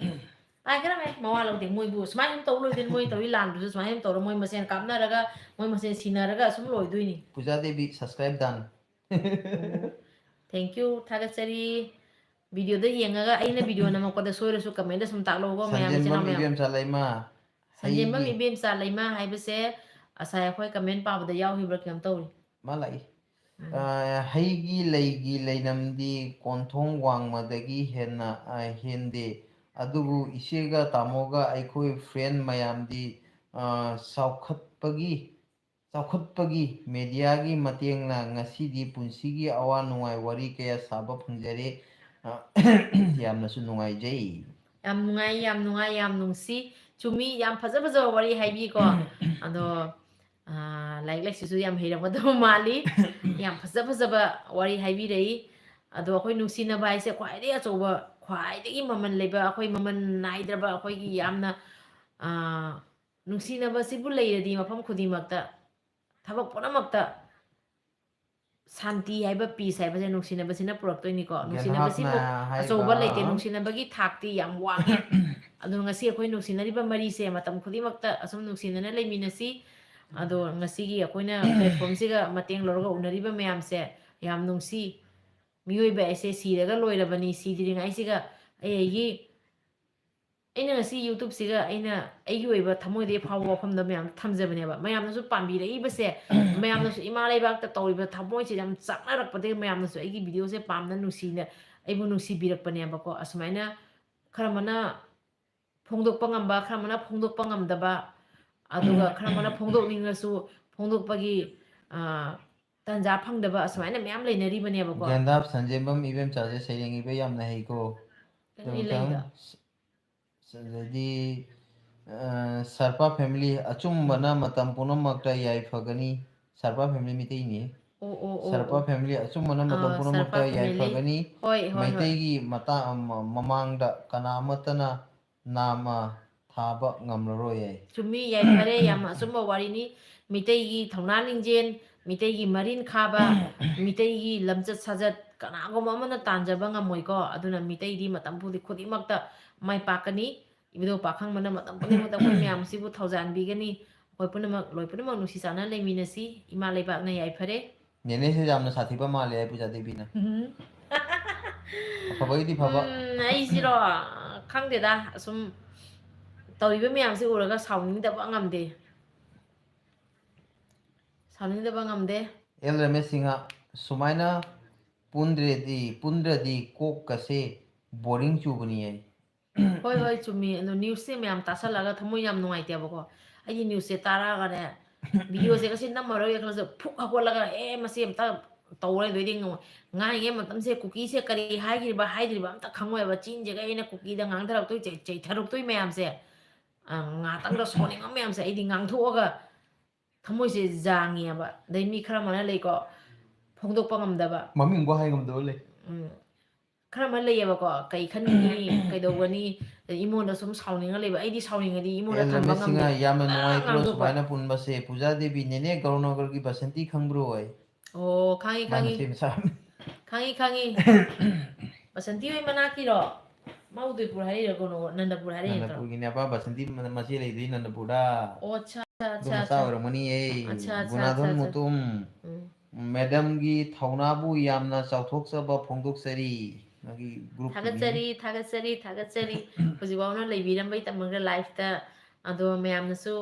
ꯄꯥꯏꯈ꯭ꯔ ꯃꯥꯜꯂꯦ꯫ ꯃꯋꯥ ꯂꯧꯗꯦ꯫ ꯃꯣꯏꯕꯨ ꯁꯨꯃꯥꯏꯅ ꯁꯨꯝ ꯇꯧ ꯂꯣꯏꯗꯣꯏꯅꯤ꯫ ꯃꯣꯏ ꯇꯧꯔꯤ ꯂꯥꯟꯗꯨꯁꯨ ꯁꯨꯃꯥꯏꯅ ꯁꯨꯝ ꯇꯧꯔ ꯃꯣꯏ ꯃꯁꯦꯟ ꯀꯥꯞꯅꯔꯒ ꯃꯣꯏ ꯃꯁꯦꯟ ꯁꯤꯅꯔꯒ ꯑꯁꯨꯝ ꯂꯣꯏꯗꯣꯏꯅꯤ꯫ ꯄꯨꯖꯥ Devi subscribe done꯫ Thank you, ꯊꯥꯒꯠꯆꯔꯤ꯫ Video ꯗ ꯌꯦꯡꯉꯒ ꯑꯩꯅ video ꯅꯝꯃꯛꯄꯗ ꯁꯣꯏꯔꯁꯨ comment ꯗ ꯁꯨꯝ ꯇꯥꯛꯂꯛꯎꯀꯣ ꯃꯌꯥꯝ, ꯏꯆꯤꯟ ꯏꯅꯥꯎ ꯁꯟꯖꯦꯟꯕꯝ ꯃꯌꯥꯝ꯫ ꯏꯕꯦꯝꯆꯥ ꯂꯩꯃ꯫ ꯁꯟꯖꯦꯟꯕꯝ ꯍꯩꯒꯤ ꯏꯕꯦꯝꯆꯥ ꯂꯩꯃ ꯍꯥꯏꯕꯁꯦ ꯉꯁꯥꯏ ꯑꯩꯈꯣꯏ comment ꯄꯥꯕꯗ ꯌꯥꯎꯈꯤꯕ꯭ꯔꯥ ꯀꯩꯅꯣꯝ ꯇꯧꯔꯤ꯫ ꯃꯥ ꯂꯥꯛꯏ꯫ ꯎꯝ꯫ ꯑ, ꯍꯩꯒꯤ ꯂꯩꯒꯤ ꯂꯩꯅꯝꯗꯤ ꯀꯣꯟꯊꯣꯡ ꯋꯥꯡꯃꯗꯒꯤ ꯍꯦꯟꯅ, ꯑ, ꯍꯦꯟꯗꯦ꯫ ꯑꯗꯨꯕꯨ ꯏꯆꯦꯒ ꯇꯥꯃꯣꯒ ꯑꯩꯈꯣꯏ friend ꯃꯌꯥꯝꯗꯤ, ꯑ, ꯆꯥꯎꯈꯠꯄꯒꯤ, ꯆꯥꯎꯈꯠꯄꯒꯤ media ꯒꯤ ꯃꯇꯦꯡꯅ ꯉꯁꯤꯗꯤ ꯄꯨꯟꯁꯤꯒꯤ ꯑꯋꯥ ꯅꯨꯡꯉꯥꯏ ꯋꯥꯔꯤ ꯀꯌꯥ ꯁꯥꯕ ꯐꯪꯖꯔꯦ꯫ ꯑ, ꯌꯥꯝꯅꯁꯨ ꯅꯨꯡꯉꯥꯏꯖꯩ꯫ ꯌꯥꯝ ꯅꯨꯡꯉꯥꯏ, ꯌꯥꯝ ꯅꯨꯡꯉꯥꯏ, ꯌꯥꯝ ꯅꯨꯡꯁꯤ꯫ ꯆꯨꯝꯃꯤ, ꯌꯥꯝ ꯐꯖ ꯐꯖꯕ ꯋꯥꯔꯤ ꯍꯥꯏꯕꯤꯀꯣ꯫ ꯑꯗꯣ, ꯑ, ꯂꯥꯏꯔꯤꯛ ꯂꯥꯏꯁꯨꯁꯨ ꯌꯥꯝ ꯍꯩꯔꯝꯒꯗꯕ ꯃꯥꯜꯂꯤ꯫ ꯌꯥꯝ ꯐꯖ ꯐꯖꯕ ꯋꯥꯔꯤ ꯍꯥꯏꯕꯤꯔꯛꯏ꯫ ꯑꯗꯣ ꯑꯩꯈꯣꯏ ꯅꯨꯡꯁꯤꯅꯕ ꯍꯥꯏꯁꯦ ꯈ꯭ꯋꯥꯏꯗꯒꯤ ꯑꯆꯧꯕ ꯈ꯭ꯋꯥꯏꯗꯒꯤ ꯃꯃꯜ ꯂꯩꯕ, ꯑꯩꯈꯣꯏ ꯃꯃꯜ ꯅꯥꯏꯗ꯭ꯔꯕ, ꯑꯩꯈꯣꯏꯒꯤ ꯌꯥꯝꯅ, ꯑ, ꯅꯨꯡꯁꯤꯅꯕꯁꯤꯕꯨ ꯂꯩꯔꯗꯤ ꯃꯐꯝ ꯈꯨꯗꯤꯡꯃꯛꯇ, ꯊꯕꯛ ꯄꯨꯝꯅꯃꯛꯇ ꯁꯥꯟꯇꯤ ꯍꯥꯏꯕ, peace ꯍꯥꯏꯕꯁꯦ ꯅꯨꯡꯁꯤꯅꯕꯁꯤꯅ ꯄꯨꯔꯛꯇꯣꯏꯅꯤꯀꯣ꯫ ꯅꯨꯡꯁꯤꯅꯕꯁꯤꯕꯨ ꯒ꯭ꯌꯥꯟꯍꯥꯞꯅ ꯍꯥꯏꯕ꯫ ꯑꯆꯧꯕ ꯂꯩꯇꯦ, ꯅꯨꯡꯁꯤꯅꯕꯒꯤ ꯊꯥꯛꯇꯤ ꯌꯥꯝ ꯋꯥꯡꯉꯦ꯫ ꯑꯗꯣ ꯉꯁꯤ ꯑꯩꯈꯣꯏ ꯅꯨꯡꯁꯤꯅꯔꯤꯕ ꯃꯔꯤꯁꯦ ꯃꯇꯝ ꯈꯨꯗꯤꯡꯃꯛꯇ ꯑꯁꯨꯝ ꯅꯨꯡꯁꯤꯅꯅ ꯂꯩꯃꯤꯟꯅꯁꯤ꯫ ꯑꯗꯣ ꯉꯁꯤꯒꯤ ꯑꯩꯈꯣꯏꯅ platformꯁꯤꯒ ꯃꯇꯦꯡ ꯂꯧꯔꯒ ꯎꯅꯔꯤꯕ ꯃꯌꯥꯝꯁꯦ ꯌꯥꯝ ꯅꯨꯡꯁꯤ꯫ ꯃꯤꯑꯣꯏꯕ ꯑꯩꯁꯦ ꯁꯤꯔꯒ ꯂꯣꯏꯔꯕꯅꯤ, ꯁꯤꯗ꯭ꯔꯤꯉꯩꯁꯤꯒ ꯑꯩ ꯑꯩꯒꯤ ꯑꯩꯅ ꯉꯁꯤ YouTubeꯁꯤꯒ ꯑꯩꯅ ꯑꯩꯒꯤ ꯑꯣꯏꯕ ꯊꯃꯣꯏꯗꯒꯤ ꯐꯥꯎꯕ ꯋꯥꯐꯝꯗ ꯃꯌꯥꯝ ꯊꯝꯖꯕꯅꯦꯕ꯫ ꯃꯌꯥꯝꯅꯁꯨ ꯄꯥꯝꯕꯤꯔꯛꯏꯕꯁꯦ, ꯃꯌꯥꯝꯅꯁꯨ ꯏꯃꯥ ꯂꯩꯕꯥꯛꯇ ꯇꯧꯔꯤꯕ ꯊꯃꯣꯏꯁꯦ ꯌꯥꯝ ꯆꯥꯛꯅꯔꯛꯄꯗꯒꯤ ꯃꯌꯥꯝꯅꯁꯨ ꯑꯩꯒꯤ videoꯁꯦ ꯄꯥꯝꯅ ꯅꯨꯡꯁꯤꯅ ꯑꯩꯕꯨ ꯅꯨꯡꯁꯤꯕꯤꯔꯛꯄꯅꯦꯕꯀꯣ꯫ ꯑꯁꯨꯃꯥꯏꯅ ꯈꯔ ꯑꯃꯅ ꯐꯣꯡꯗꯣꯛꯄ ꯉꯝꯕ, ꯈꯔ ꯑꯃꯅ ꯐꯣꯡꯗꯣꯛꯄ ꯉꯝꯗꯕ, ꯑꯗꯨꯒ ꯈꯔ ꯑꯃꯅ ꯐꯣꯡꯗꯣꯛꯅꯤꯡꯉꯁꯨ ꯐꯣꯡꯗꯣꯛꯄꯒꯤ, ꯑ, ꯇꯥꯟꯖꯥ ꯐꯪꯗꯕ ꯑꯁꯨꯃꯥꯏꯅ ꯃꯌꯥꯝ ꯂꯩꯅꯔꯤꯕꯅꯦꯕꯀꯣ꯫ ꯒ꯭ꯌꯥꯟꯗꯥꯞ ꯁꯟꯖꯦꯝꯕꯝ ꯏꯕꯦꯝꯆꯥꯁꯦ ꯁꯩꯔꯦꯡ ꯏꯕ ꯌꯥꯝꯅ ꯍꯩꯀꯣ꯫ ꯀꯩꯅꯣ ꯑꯗꯨꯝꯇꯪ ꯏꯂꯩꯗ? ꯁ-, ꯑꯗꯩꯗꯤ, ꯑ, ꯁꯔꯄꯥ family ꯑꯆꯨꯝꯕꯅ ꯃꯇꯝ ꯄꯨꯝꯅꯃꯛꯇ ꯌꯥꯏꯐꯒꯅꯤ꯫ ꯁꯔꯄꯥ family ꯃꯤꯇꯩꯅꯤ꯫ ꯑꯣ, ꯑꯣ, ꯑꯣ, ꯁꯔꯄꯥ ꯑꯣ꯫ Family ꯑꯆꯨꯝꯕꯅ ꯃꯇꯝ ꯑ, ꯄꯨꯝꯅꯃꯛꯇ ꯁꯔꯄꯥ family꯫ ꯌꯥꯏꯐꯒꯅꯤ꯫ ꯍꯣꯏ, ꯍꯣꯏ, ꯍꯣꯏ꯫ ꯃꯩꯇꯩꯒꯤ ꯃꯇꯥ-, ꯃ-, ꯃꯃꯥꯡꯗ ꯀꯅꯥ ꯑꯃꯠꯇꯅ ꯅꯥꯝꯃ ꯊꯥꯕ ꯉꯝꯂꯔꯣꯏ꯫ ꯆꯨꯝꯃꯤ, ꯌꯥꯏꯐꯔꯦ, ꯌꯥꯝ ꯑꯆꯨꯝꯕ ꯋꯥꯔꯤꯅꯤ꯫ ꯃꯤꯇꯩꯒꯤ ꯊꯧꯅꯥ ꯂꯤꯡꯖꯦꯜ, ꯃꯤꯇꯩꯒꯤ ꯃꯔꯤꯟ ꯈꯥꯕ, ꯃꯤꯇꯩꯒꯤ ꯂꯝꯆꯠ ꯁꯥꯖꯠ ꯀꯅꯥꯒꯨꯝꯕ ꯑꯃꯅ ꯇꯥꯟꯖꯕ ꯉꯝꯃꯣꯏꯀꯣ꯫ ꯑꯗꯨꯅ ꯃꯤꯇꯩꯗꯤ ꯃꯇꯝ ꯈꯨꯗꯤꯡ-, ꯈꯨꯗꯤꯡꯃꯛꯇ ꯃꯥꯏ ꯄꯥꯛꯀꯅꯤ꯫ ꯏꯕꯨꯙꯧ ꯄꯥꯈꯪꯕꯅ ꯃꯇꯝ ꯄꯨꯝꯅꯃꯛꯇ ꯑꯩꯈꯣꯏ ꯃꯌꯥꯝꯁꯤꯕꯨ ꯊꯧꯖꯥꯟꯕꯤꯒꯅꯤ꯫ ꯑꯩꯈꯣꯏ ꯄꯨꯝꯅꯃꯛ, ꯂꯣꯏ ꯄꯨꯝꯅꯃꯛ ꯅꯨꯡꯁꯤ ꯆꯥꯟꯅ ꯂꯩꯃꯤꯟꯅꯁꯤ꯫ ꯏꯃꯥ ꯂꯩꯕꯥꯛꯅ ꯌꯥꯏꯐꯔꯦ꯫ ꯅꯦꯅꯦꯁꯦ ꯌꯥꯝꯅ ꯁꯥꯊꯤꯕ ꯃꯥꯜꯂꯦ ꯍꯥꯏ ꯄꯨꯖꯥ ꯗꯦꯕꯤꯅ꯫ ꯎꯝ꯫ ꯑꯐꯕꯒꯤꯗꯤ ꯐꯕ꯫ ꯎꯝ, ꯑꯩꯁꯤꯔꯣ? ꯈꯪꯗꯦꯗ, ꯑꯁꯨꯝ ꯇꯧꯔꯤꯕ ꯃꯌꯥꯝꯁꯦ ꯎꯔꯒ ꯁꯥꯎꯅꯤꯡꯗꯕ ꯉꯝꯗꯦ꯫ ꯁꯥꯎꯅꯤꯡꯗꯕ ꯉꯝꯗꯦ꯫ ꯑꯦꯜ ꯔꯃꯦꯁ ꯁꯤꯡꯍ, ꯁꯨꯃꯥꯏꯅ ꯄꯨꯟꯗ꯭ꯔꯗꯤ, ꯄꯨꯟꯗ꯭ꯔꯗꯤ ꯀꯣꯛꯀꯁꯦ boring ꯆꯨꯕꯅꯤ ꯍꯥꯏ꯫ ꯍꯣꯏ, ꯍꯣꯏ, ꯆꯨꯝꯃꯤ꯫ ꯑꯗꯣ newsꯁꯦ ꯃꯌꯥꯝ ꯇꯥꯁꯜꯂꯛꯑꯒ ꯊꯃꯣꯏ ꯌꯥꯝ ꯅꯨꯡꯉꯥꯏꯇꯦꯕꯀꯣ꯫ ꯑꯩꯗꯤ newsꯁꯦ ꯇꯥꯔꯛꯑꯒꯅꯦ, videoꯁꯦ ꯉꯁꯤ ꯅꯝꯃꯔꯣꯏꯒꯦ ꯈꯜꯂꯁꯨ ꯐꯨꯛ ꯍꯧꯒꯠꯂꯒ, "ꯑꯦ, ꯃꯁꯤ ꯑꯝꯇ ꯇꯧꯔꯦ", ꯑꯗꯨꯏꯗꯤ ꯉꯥꯏ-, ꯉꯥꯏꯔꯤꯉꯩ ꯃꯇꯝꯁꯦ ꯀꯨꯀꯤꯁꯦ ꯀꯔꯤ ꯍꯥꯏꯈ꯭ꯔꯤꯕ, ꯍꯥꯏꯗ꯭ꯔꯤꯕ ꯑꯝꯇ ꯈꯪꯉꯣꯏꯕ꯫ ꯆꯤꯟꯁꯤꯒ ꯑꯩꯅ ꯀꯨꯀꯤꯗ ꯉꯥꯡꯊꯔꯛꯇꯣꯏ, ꯆꯩ-, ꯆꯩꯊꯔꯛꯇꯣꯏ ꯃꯌꯥꯝꯁꯦ꯫ ꯑ, ꯉꯥꯛꯇꯪꯗ ꯁꯥꯎꯅꯤꯡꯕ ꯃꯌꯥꯝꯁꯦ ꯑꯩꯗꯤ ꯉꯥꯡꯊꯣꯛꯑꯒ ꯊꯃꯣꯏꯁꯦ ꯌꯥꯡꯉꯦꯕ꯫ ꯑꯗꯩ ꯃꯤ ꯈꯔ ꯑꯃꯅ ꯂꯩꯀꯣ, ꯐꯣꯡꯗꯣꯛꯄ ꯉꯝꯗꯕ꯫ ꯃꯃꯤꯡꯕꯨ ꯍꯥꯏ ꯉꯝꯗꯕ ꯂꯩ꯫ ꯎꯝ꯫ ꯈꯔ ꯑꯃ ꯂꯩꯌꯦꯕꯀꯣ, ꯀꯩ ꯈꯟꯒꯅꯤ, ꯀꯩꯗꯧꯒꯅꯤ, ꯑꯗꯩ ꯏꯃꯨꯡꯗ ꯁꯨꯝ ꯁꯥꯎꯅꯤꯡꯉ ꯂꯩꯕ, ꯑꯩꯗꯤ ꯁꯥꯎꯅꯤꯡꯉꯗꯤ ꯏꯃꯨꯡꯗ ꯑꯦꯜ ꯊꯝꯕ ꯉꯝꯗꯦ꯫ ꯔꯃꯦꯁ ꯁꯤꯡꯍ, ꯌꯥꯝꯅ ꯄꯨꯔꯥ ꯅꯨꯡꯉꯥꯏꯇ꯭ꯔꯣ ꯉꯥꯡꯗꯣꯛꯄ꯫ ꯁꯨꯃꯥꯏꯅ ꯄꯨꯟꯕꯁꯦ? ꯄꯨꯖꯥ ꯗꯦꯕꯤ, ꯅꯦꯅꯦ ꯒꯧꯔꯅꯒꯔꯒꯤ ꯕꯁꯟꯇꯤ ꯈꯪꯕ꯭ꯔꯣ ꯑꯩ? ꯑꯣ, ꯈꯪꯉꯤ, ꯃꯥꯏ ꯈꯪꯉꯤ꯫ ꯃꯆꯦ ꯃꯆꯥ꯫ ꯈꯪꯉꯤ, ꯈꯪꯉꯤ꯫ ꯕꯁꯟꯇꯤ ꯍꯣꯏ ꯃꯅꯥꯛꯀꯤꯔꯣ? ꯃꯥ ꯎꯗꯣꯏꯄꯨꯔ ꯍꯥꯏꯔꯛꯏꯔꯣ, ꯀꯩꯅꯣ, ꯅꯟꯗꯄꯨꯔ ꯍꯥꯏꯔꯛꯏ ꯅꯠꯇ꯭ꯔꯣ? ꯅꯟꯗꯄꯨꯔꯒꯤꯅꯦ, ꯑꯄꯥ ꯕꯁꯟꯇꯤ ꯃ-, ꯃꯆꯦ ꯂꯩꯗꯨꯗꯤ ꯅꯟꯗꯄꯨꯔꯗ꯫ ꯑꯣ, ꯑꯠꯁꯥ, ꯑꯗꯨ ꯑꯠꯁꯥ, ꯃꯆꯥ ꯑꯠꯁꯥ꯫ ꯑꯣꯏꯔꯝꯒꯅꯤꯌꯦ꯫ ꯑꯠꯁꯥ, ꯑꯠꯁꯥ, ꯑꯠꯁꯥ, ꯒꯨꯅꯥꯙꯣꯟ ꯑꯠꯁꯥ꯫ ꯃꯨꯇꯨꯝ꯫ ꯎꯝ꯫ ꯃꯦꯗꯝꯒꯤ ꯊꯧꯅꯥꯕꯨ ꯌꯥꯝꯅ ꯆꯥꯎꯊꯣꯛꯆꯕ ꯐꯣꯡꯗꯣꯛꯆꯔꯤ꯫ ꯃꯥꯒꯤ group ꯀꯤ ꯊꯥꯒꯠꯆꯔꯤ, ꯃꯤꯅꯤ꯫ ꯊꯥꯒꯠꯆꯔꯤ, ꯊꯥꯒꯠꯆꯔꯤ꯫ ꯍꯧꯖꯤꯛꯐꯥꯎꯅ ꯂꯩꯕꯤꯔꯝꯕꯩ ꯇꯝꯃꯒ live ꯇ꯫ ꯑꯗꯣ ꯃꯌꯥꯝꯅꯁꯨ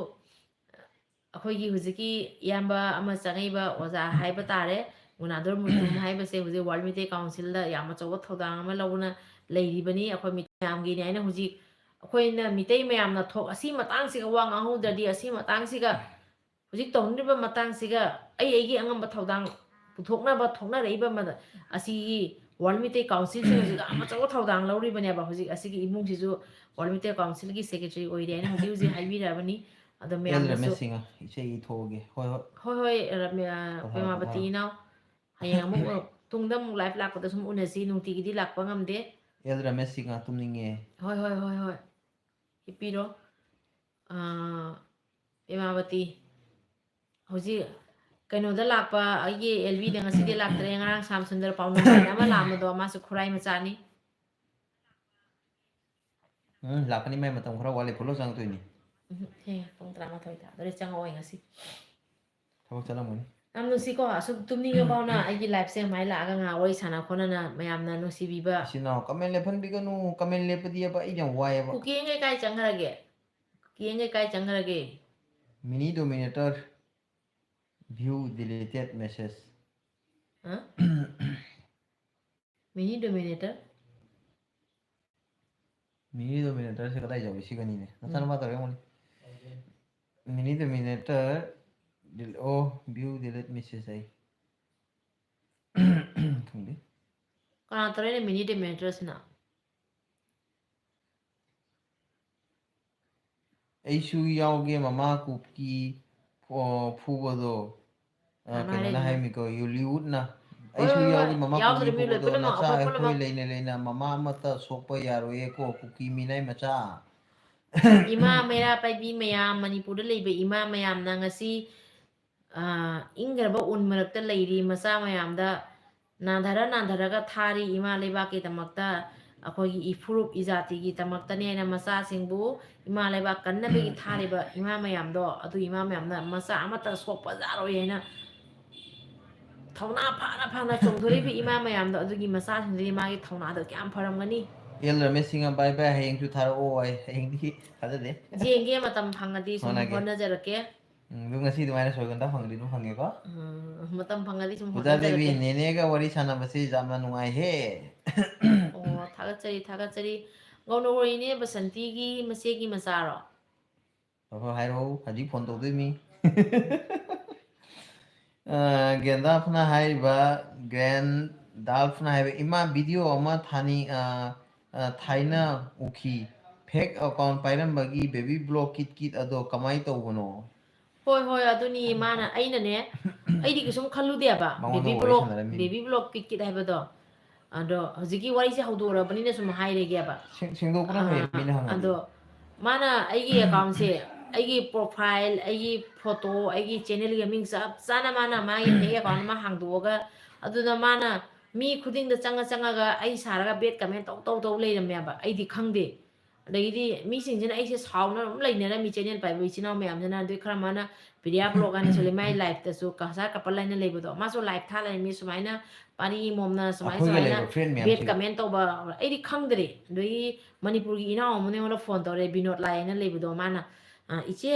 ꯑꯩꯈꯣꯏꯒꯤ ꯍꯧꯖꯤꯛꯀꯤ ꯏꯌꯥꯝꯕ ꯑꯃ ꯆꯪꯉꯛꯏꯕ ꯑꯣꯖꯥ ꯍꯥꯏꯕ ꯇꯥꯔꯦ, ꯒꯨꯅꯥꯙꯣꯔ ꯃꯨꯇꯨꯝ ꯍꯥꯏꯕꯁꯦ ꯍꯧꯖꯤꯛ World ꯃꯤꯇꯩ Council ꯗ ꯌꯥꯝ ꯑꯆꯧꯕ ꯊꯧꯗꯥꯡ ꯑꯃ ꯂꯧꯗꯨꯅ ꯂꯩꯔꯤꯕꯅꯤ꯫ ꯑꯩꯈꯣꯏ ꯃꯤꯇꯩ ꯃꯌꯥꯝꯒꯤꯅꯤ ꯍꯥꯏꯅ ꯍꯧꯖꯤꯛ ꯑꯩꯈꯣꯏꯅ ꯃꯤꯇꯩ ꯃꯌꯥꯝꯅ ꯊꯣꯛ-, ꯑꯁꯤ ꯃꯇꯥꯡꯁꯤꯒ ꯋꯥ ꯉꯥꯡꯍꯧꯗ꯭ꯔꯗꯤ, ꯑꯁꯤ ꯃꯇꯥꯡꯁꯤꯒ ꯍꯧꯖꯤꯛ ꯇꯧꯅꯔꯤꯕ ꯃꯇꯥꯡꯁꯤꯒ ꯑꯩ ꯑꯩꯒꯤ ꯑꯉꯝꯕ ꯊꯧꯗꯥꯡ ꯄꯨꯊꯣꯛꯅꯕ ꯊꯣꯛꯅꯔꯛꯏꯕ ꯃꯗ-, ꯑꯁꯤꯒꯤ World ꯃꯤꯇꯩ Council ꯁꯤꯅ ꯍꯧꯖꯤꯛ ꯌꯥꯝ ꯑꯆꯧꯕ ꯊꯧꯗꯥꯡ ꯂꯧꯔꯤꯕꯅꯦꯕ꯫ ꯍꯧꯖꯤꯛ ꯑꯁꯤꯒꯤ ꯏꯃꯨꯡꯁꯤꯁꯨ World ꯃꯤꯇꯩ Council ꯒꯤ secretary ꯑꯣꯏꯔꯦ ꯍꯥꯏꯅ ꯍꯧꯖꯤꯛ ꯍꯧꯖꯤꯛ ꯍꯥꯏꯕꯤꯔꯛꯑꯕꯅꯤ꯫ ꯑꯗꯣ ꯑꯦꯜ ꯃꯌꯥꯝꯅꯁꯨ ꯔꯃꯦꯁ ꯁꯤꯡꯍ, ꯏꯁꯩ ꯏꯊꯣꯛꯑꯒꯦ꯫ ꯍꯣꯏ, ꯍꯣꯏ꯫ ꯍꯣꯏ, ꯍꯣꯏ, ꯔꯝ-, ꯑ, ꯄꯣꯊꯥꯔꯣ, ꯄ꯭ꯔꯦꯃꯥꯕꯇꯤ ꯄꯣꯊꯥꯔꯣ꯫ ꯏꯅꯥꯎ, ꯍꯌꯦꯡ ꯑꯃꯨꯛ, ꯑ, ꯇꯨꯡꯗ ꯑꯃꯨꯛ live ꯂꯥꯛꯄꯗ ꯁꯨꯝ ꯎꯅꯁꯤ꯫ ꯅꯨꯡꯇꯤꯒꯤꯗꯤ ꯂꯥꯛꯄ ꯉꯝꯗꯦ꯫ ꯑꯦꯜ ꯔꯃꯦꯁ ꯁꯤꯡꯍ, ꯇꯨꯝꯅꯤꯡꯉꯦ꯫ ꯍꯣꯏ, ꯍꯣꯏ, ꯍꯣꯏ, ꯍꯣꯏ꯫ ꯍꯤꯞꯄꯤꯔꯣ꯫ ꯑ, ꯄ꯭ꯔꯦꯃꯥꯕꯇꯤ, ꯍꯧꯖꯤꯛ ꯀꯩꯅꯣꯗ ꯂꯥꯛꯄ ꯑꯩꯒꯤ ꯑꯦꯜ ꯕꯤꯗ ꯉꯁꯤꯗꯤ ꯂꯥꯛꯇ꯭ꯔꯦ꯫ ꯉꯔꯥꯡ ꯁ꯭ꯌꯥꯝ ꯁꯨꯟꯗꯔ ꯄꯥꯎꯅꯝ ꯍꯥꯏꯅ ꯑꯃ ꯂꯥꯛꯑꯝꯕꯗꯣ, ꯃꯥꯁꯨ ꯈꯨꯔꯥꯏ ꯃꯆꯥꯅꯤ꯫ ꯎꯝ, ꯂꯥꯛꯀꯅꯤ, ꯃꯥꯏ ꯃꯇꯝ ꯈꯔ ꯋꯥꯠꯂꯤ, follow ꯆꯪꯉꯛꯇꯣꯏꯅꯤ꯫ ꯎꯝ, ꯊꯦꯡꯉꯦ, ꯄꯨꯡ ꯇꯔꯥꯃꯥꯊꯣꯏ ꯇꯥꯗꯣꯔꯦ, ꯆꯪꯉꯛꯑꯣꯏ ꯉꯁꯤ꯫ ꯊꯕꯛ ꯆꯠꯂꯝꯒꯅꯤ꯫ ꯌꯥꯝ ꯅꯨꯡꯁꯤꯀꯣ, ꯑꯁꯨꯛ ꯇꯨꯝꯅꯤꯡꯉꯐꯥꯎꯅ ꯑꯩꯒꯤ live ꯁꯦ ꯑꯗꯨꯃꯥꯏꯅ ꯂꯥꯛꯑꯒ ꯉꯥꯏꯍꯥꯛ ꯋꯥꯔꯤ ꯁꯥꯟꯅ ꯈꯣꯠꯅꯅ ꯃꯌꯥꯝꯅ ꯅꯨꯡꯁꯤꯕꯤꯕ꯫ ꯏꯆꯤꯟ ꯏꯅꯥꯎ, comment ꯂꯦꯞꯍꯟꯕꯤꯒꯅꯨ, comment ꯂꯦꯞꯄꯗꯤ ꯑꯕ ꯑꯩ ꯌꯥꯝ ꯋꯥꯏꯑꯦꯕ꯫ ꯀꯨꯀꯤ ꯍꯦꯡꯒꯩ ꯀꯥꯏ ꯆꯪꯈ꯭ꯔꯒꯦ? ꯀꯨꯀꯤ ꯍꯦꯡꯒꯩ ꯀꯥꯏ ꯆꯪꯈ꯭ꯔꯒꯦ? Mini Dominator, view deleted message꯫ ꯍꯥ? Mini Dominator? Mini Dominator ꯁꯦ ꯀꯗꯥꯏ ꯌꯥꯎꯏ? ꯁꯤꯒꯅꯤꯅꯦ꯫ ꯎꯝ꯫ ꯅꯆꯥꯅꯨꯄꯥ ꯇꯧꯔꯦ ꯌꯦꯡꯉꯨꯅꯦ꯫ Mini Dominator, del-, ꯑꯣ, view delete message ꯍꯥꯏ꯫ ꯈꯪꯗꯦ꯫ ꯀꯅꯥ ꯇꯧꯔꯛꯏꯅꯣ Mini Dominator ꯁꯤꯅ? ꯑꯩꯁꯨ ꯌꯥꯎꯒꯦ ꯃꯃꯥ ꯀꯨꯀꯤ, ꯑꯣ, ꯐꯨꯕꯗꯣ꯫ ꯑ, ꯀꯅꯥꯅꯣ ꯀꯩꯅꯣꯅ ꯍꯥꯏꯔꯤꯅꯣ? ꯍꯥꯏꯃꯤꯀꯣ, ꯌꯣꯂꯤꯋꯨꯗꯅ꯫ ꯑꯩꯁꯨ ꯌꯥꯎꯒꯦ, ꯃꯃꯥ ꯀꯨꯀꯤ ꯄꯨꯕꯗꯣ ꯅꯆꯥ ꯑꯩꯈꯣꯏ ꯂꯩꯅ ꯂꯩꯅ ꯃꯃꯥ ꯑꯃꯠꯇ ꯁꯣꯛꯄ ꯌꯥꯔꯣꯏꯌꯦꯀꯣ, ꯀꯨꯀꯤ ꯃꯤꯅꯥꯏ ꯃꯆꯥ꯫ ꯏꯃꯥ ꯃꯩꯔꯥ ꯄꯥꯏꯕꯤ ꯃꯌꯥꯝ, ꯃꯅꯤꯄꯨꯔꯗ ꯂꯩꯕ ꯏꯃꯥ ꯃꯌꯥꯝꯅ ꯉꯁꯤ, ꯑ, ꯏꯪꯈ꯭ꯔꯕ ꯎꯟ ꯃꯔꯛꯇ ꯂꯩꯔꯤ ꯃꯆꯥ ꯃꯌꯥꯝꯗ ꯅꯥꯟꯊꯔ ꯅꯥꯟꯊꯔꯒ ꯊꯥꯔꯤ ꯏꯃꯥ ꯂꯩꯕꯥꯛꯀꯤꯗꯃꯛꯇ꯫ ꯑꯩꯈꯣꯏꯒꯤ ꯏꯐꯨꯔꯨꯞ ꯏꯖꯥꯇꯤꯒꯤꯗꯃꯛꯇꯅꯦ ꯍꯥꯏꯅ ꯃꯆꯥꯁꯤꯡꯕꯨ ꯏꯃꯥ ꯂꯩꯕꯥꯛ ꯀꯟꯅꯕꯒꯤ ꯊꯥꯔꯤꯕ ꯏꯃꯥ ꯃꯌꯥꯝꯗꯣ, ꯑꯗꯨ ꯏꯃꯥ ꯃꯌꯥꯝꯅ ꯃꯆꯥ ꯑꯃꯠꯇ ꯁꯣꯛꯄ ꯌꯥꯔꯣꯏ ꯍꯥꯏꯅ ꯊꯧꯅꯥ ꯐꯅ ꯐꯅ ꯆꯣꯡꯊꯣꯔꯛꯏꯕ ꯏꯃꯥ ꯃꯌꯥꯝꯗꯣ, ꯑꯗꯨꯒꯤ ꯃꯆꯥꯁꯤꯡꯗꯨꯗꯤ ꯃꯥꯒꯤ ꯊꯧꯅꯥꯗꯣ ꯀꯌꯥꯝ ꯐꯔꯝꯒꯅꯤ꯫ L Ramesh Singh, bye bye, ꯍꯌꯦꯡꯁꯨ ꯊꯥꯔꯛꯑꯣ ꯍꯥꯏ, ꯍꯌꯦꯡꯗꯤ ꯊꯥꯖꯗꯦ꯫ ꯌꯦꯡꯒꯦ, ꯃꯇꯝ ꯐꯪꯉꯗꯤ ꯁꯨꯝ ꯍꯣꯠꯅꯒꯦ꯫ ꯍꯣꯠꯅꯖꯔꯛꯀꯦ꯫ ꯎꯝ, ꯑꯗꯨ ꯉꯁꯤ ꯑꯗꯨꯃꯥꯏꯅ ꯁꯣꯏꯕ ꯑꯝꯇ ꯐꯪꯗ꯭ꯔꯤ, ꯑꯗꯨꯝ ꯐꯪꯉꯦꯀꯣ꯫ ꯎꯝ, ꯃꯇꯝ ꯐꯪꯉꯗꯤ ꯁꯨꯝ ꯑꯣꯖꯥ ꯗꯦꯕꯤ, ꯍꯣꯠꯅꯖꯔꯛꯀꯦ꯫ ꯅꯦꯅꯦꯒ ꯋꯥꯔꯤ ꯁꯥꯟꯅꯕꯁꯤ ꯌꯥꯝꯅ ꯅꯨꯡꯉꯥꯏꯍꯦ꯫ ꯑꯣ, ꯊꯥꯒꯠꯆꯔꯤ, ꯊꯥꯒꯠꯆꯔꯤ꯫ ꯒꯧꯅ ꯍꯣꯏ ꯏꯅꯦ ꯕꯁꯟꯇꯤꯒꯤ ꯃꯆꯦꯒꯤ ꯃꯆꯥꯔꯣ? ꯍꯣꯏ, ꯍꯣꯏ, ꯍꯥꯏꯔꯛꯑꯣ, ꯍꯧꯖꯤꯛ ꯐꯣꯟ ꯇꯧꯗꯣꯏꯅꯤ꯫ ꯑ, ꯒꯦꯟꯗꯥꯐꯅ ꯍꯥꯏꯔꯤꯕ, ꯒ꯭ꯔꯦꯟ ꯗꯥꯜꯐꯅ ꯍꯥꯏꯕ, "ꯏꯃꯥ, video ꯑꯃ ꯊꯥꯅꯤ-, ꯑ, ꯑ, ꯊꯥꯏꯅ ꯎꯈꯤ꯫ Fake account ꯄꯥꯏꯔꯝꯕꯒꯤ baby block kit kit ꯑꯗꯣ ꯀꯃꯥꯏ ꯇꯧꯕꯅꯣ?" ꯍꯣꯏ, ꯍꯣꯏ, ꯑꯗꯨꯅꯤ ꯃꯥꯅ, ꯑꯩꯅꯅꯦ, ꯑꯩꯗꯤ ꯀꯩꯁꯨꯝ ꯈꯜꯂꯨꯗꯦꯕ, ꯃꯉꯣꯟꯗ baby ꯋꯥꯔꯤ block, ꯁꯥꯟꯅꯔꯝꯃꯤꯅꯤ꯫ Baby block kit kit ꯍꯥꯏꯕꯗꯣ꯫ ꯑꯗꯣ ꯍꯧꯖꯤꯛꯀꯤ ꯋꯥꯔꯤꯁꯦ ꯍꯧꯗꯣꯔꯕꯅꯤꯅ ꯁꯨꯝ ꯍꯥꯏꯔꯒꯦꯕ꯫ ꯁꯦꯡ-, ꯁꯦꯡꯗꯣꯛꯄꯅ ꯐꯩ, ꯑꯥ, ꯃꯤꯅ ꯍꯪꯉꯗꯤ꯫ ꯑꯗꯣ ꯃꯥꯅ ꯑꯩꯒꯤ account ꯁꯦ, ꯑꯩꯒꯤ profile, ꯑꯩꯒꯤ photo, ꯑꯩꯒꯤ channel ꯒꯤ ꯃꯃꯤꯡ ꯆꯞ ꯆꯥꯅ ꯃꯥꯅ ꯃꯥꯒꯤ fake account ꯑꯃ ꯍꯥꯡꯗꯣꯛꯑꯒ, ꯑꯗꯨꯗ ꯃꯥꯅ ꯃꯤ ꯈꯨꯗꯤꯡꯗ ꯆꯪꯉ ꯆꯪꯉꯒ ꯑꯩ ꯁꯥꯔꯒ bad comment ꯇꯧ ꯇꯧ ꯇꯧ ꯂꯩꯔꯝꯃꯦꯕ, ꯑꯩꯗꯤ ꯈꯪꯗꯦ꯫ ꯑꯗꯒꯤꯗꯤ ꯃꯤꯁꯤꯡꯁꯤꯅ ꯑꯩꯁꯦ ꯁꯥꯎꯅ ꯑꯗꯨꯝ ꯂꯩꯅꯔꯝꯃꯤ, channel ꯄꯥꯏꯕ ꯏꯆꯤꯟ ꯏꯅꯥꯎ ꯃꯌꯥꯝꯁꯤꯅ꯫ ꯑꯗꯨꯏ ꯈꯔ ꯃꯥꯅ ꯄ꯭ꯔꯤꯌꯥ vlog ꯍꯥꯏꯅ ꯁꯣꯜꯂꯤ, ꯃꯥꯏ live ꯇꯁꯨ ꯀꯁꯥꯔ couple ꯍꯥꯏꯅ ꯂꯩꯕꯗꯣ, ꯃꯥꯁꯨ live ꯊꯥ ꯂꯩꯔꯝꯃꯤ, ꯁꯨꯃꯥꯏꯅ ꯄꯥꯔꯤ ꯃꯣꯝꯅ ꯁꯨꯃꯥꯏ ꯑꯩꯈꯣꯏꯒ ꯁꯨꯃꯥꯏꯅ ꯂꯩꯕ friend bad ꯃꯌꯥꯝꯁꯤꯒ꯫ Comment ꯇꯧꯕ꯫ ꯑꯩꯗꯤ ꯈꯪꯗ꯭ꯔꯦ꯫ ꯑꯗꯒꯤ ꯃꯅꯤꯄꯨꯔꯒꯤ ꯏꯅꯥꯎ ꯑꯃꯅ ꯑꯩꯉꯣꯟꯗ phone ꯇꯧꯔꯦ, ꯕꯤꯅꯣꯗ ꯂꯥꯏ ꯍꯥꯏꯅ ꯂꯩꯕꯗꯣ, ꯃꯥꯅ, "ꯑ, ꯏꯆꯦ,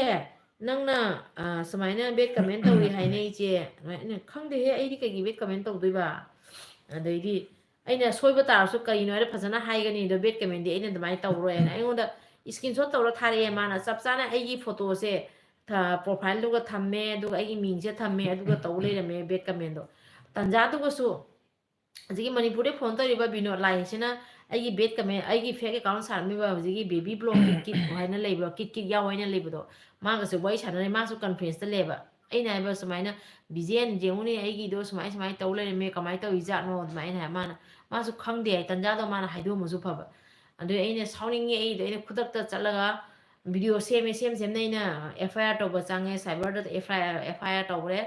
ꯅꯪꯅ, ꯑ, ꯁꯨꯃꯥꯏꯅ bad comment ꯇꯧꯏ ꯍꯥꯏꯅꯦ ꯏꯆꯦ?" ꯑꯩꯅ, "ꯈꯪꯗꯦꯍꯦ, ꯑꯩꯗꯤ ꯀꯩꯒꯤ bad comment ꯇꯧꯗꯣꯏꯕ?" ꯑꯗꯩꯗꯤ ꯑꯩꯅ ꯁꯣꯏꯕ ꯇꯥꯔꯁꯨ ꯀꯔꯤꯅꯣ ꯍꯥꯏꯔ ꯐꯖꯅ ꯍꯥꯏꯒꯅꯤ, ꯑꯗꯣ bad comment ꯗꯤ ꯑꯩꯅ ꯑꯗꯨꯃꯥꯏꯅ ꯇꯧꯔꯣꯏ ꯍꯥꯏꯅ꯫ ꯑꯩꯉꯣꯟꯗ screenshot ꯇꯧꯔ ꯊꯥꯔꯛꯑꯦ ꯃꯥꯅ, ꯆꯞ ꯆꯥꯅ ꯑꯩꯒꯤ photo ꯁꯦ, ꯊ-, profile ꯗꯨꯒ ꯊꯝꯃꯦ, ꯑꯗꯨꯒ ꯑꯩꯒꯤ ꯃꯤꯡꯁꯦ ꯊꯝꯃꯦ, ꯑꯗꯨꯒ ꯇꯧ ꯂꯩꯔꯝꯃꯦ bad comment ꯗꯣ꯫ ꯇꯟꯖꯥꯗꯨꯒꯁꯨ ꯍꯧꯖꯤꯛꯀꯤ ꯃꯅꯤꯄꯨꯔꯗꯩ phone ꯇꯧꯔꯤꯕ ꯕꯤꯅꯣꯗ ꯂꯥꯏ ꯍꯥꯏꯁꯤꯅ ꯑꯩꯒꯤ bad comment, ꯑꯩꯒꯤ fake account ꯁꯥꯔꯝꯃꯤꯕ ꯍꯧꯖꯤꯛꯀꯤ baby block ꯀꯤꯠ ꯀꯤꯠ ꯍꯥꯏꯅ ꯂꯩꯕ, ꯀꯤꯠ ꯀꯤꯠ ꯌꯥꯎ ꯍꯥꯏꯅ ꯂꯩꯕꯗꯣ, ꯃꯥꯒꯁꯨ ꯋꯥꯔꯤ ꯁꯥꯟꯅꯔꯦ, ꯃꯥꯁꯨ conference ꯇ ꯂꯩꯌꯦꯕ꯫ ꯑꯩꯅ ꯍꯥꯏꯕ ꯁꯨꯃꯥꯏꯅ, "ꯕꯤꯖꯦꯟ ꯌꯦꯡꯉꯨꯅꯦ, ꯑꯩꯒꯤꯗꯣ ꯁꯨꯃꯥꯏ ꯁꯨꯃꯥꯏꯅ ꯇꯧ ꯂꯩꯔꯝꯃꯦ, ꯀꯃꯥꯏꯅ ꯇꯧꯔꯤꯖꯥꯠꯅꯣ?" ꯑꯗꯨꯃꯥꯏꯅ ꯍꯥꯏ꯫ ꯃꯥꯅ, ꯃꯥꯁꯨ ꯈꯪꯗꯦ ꯍꯥꯏ, ꯇꯟꯖꯥꯗꯣ ꯃꯥꯅ ꯍꯥꯏꯗꯣꯛꯑꯝꯃꯁꯨ ꯐꯕ꯫ ꯑꯗꯨ ꯑꯩꯅ ꯁꯥꯎꯅꯤꯡꯉꯦ, ꯑꯩꯗꯣ ꯑꯩꯅ ꯈꯨꯗꯛꯇ ꯆꯠꯂꯒ ꯚꯤꯗꯤꯑꯣ ꯁꯦꯝꯃꯦ, ꯁꯦꯝ ꯁꯦꯝꯅ ꯑꯩꯅ FIR ꯇꯧꯕ ꯆꯪꯉꯦ, cyberꯗ FIR, FIR ꯇꯧꯔꯦ꯫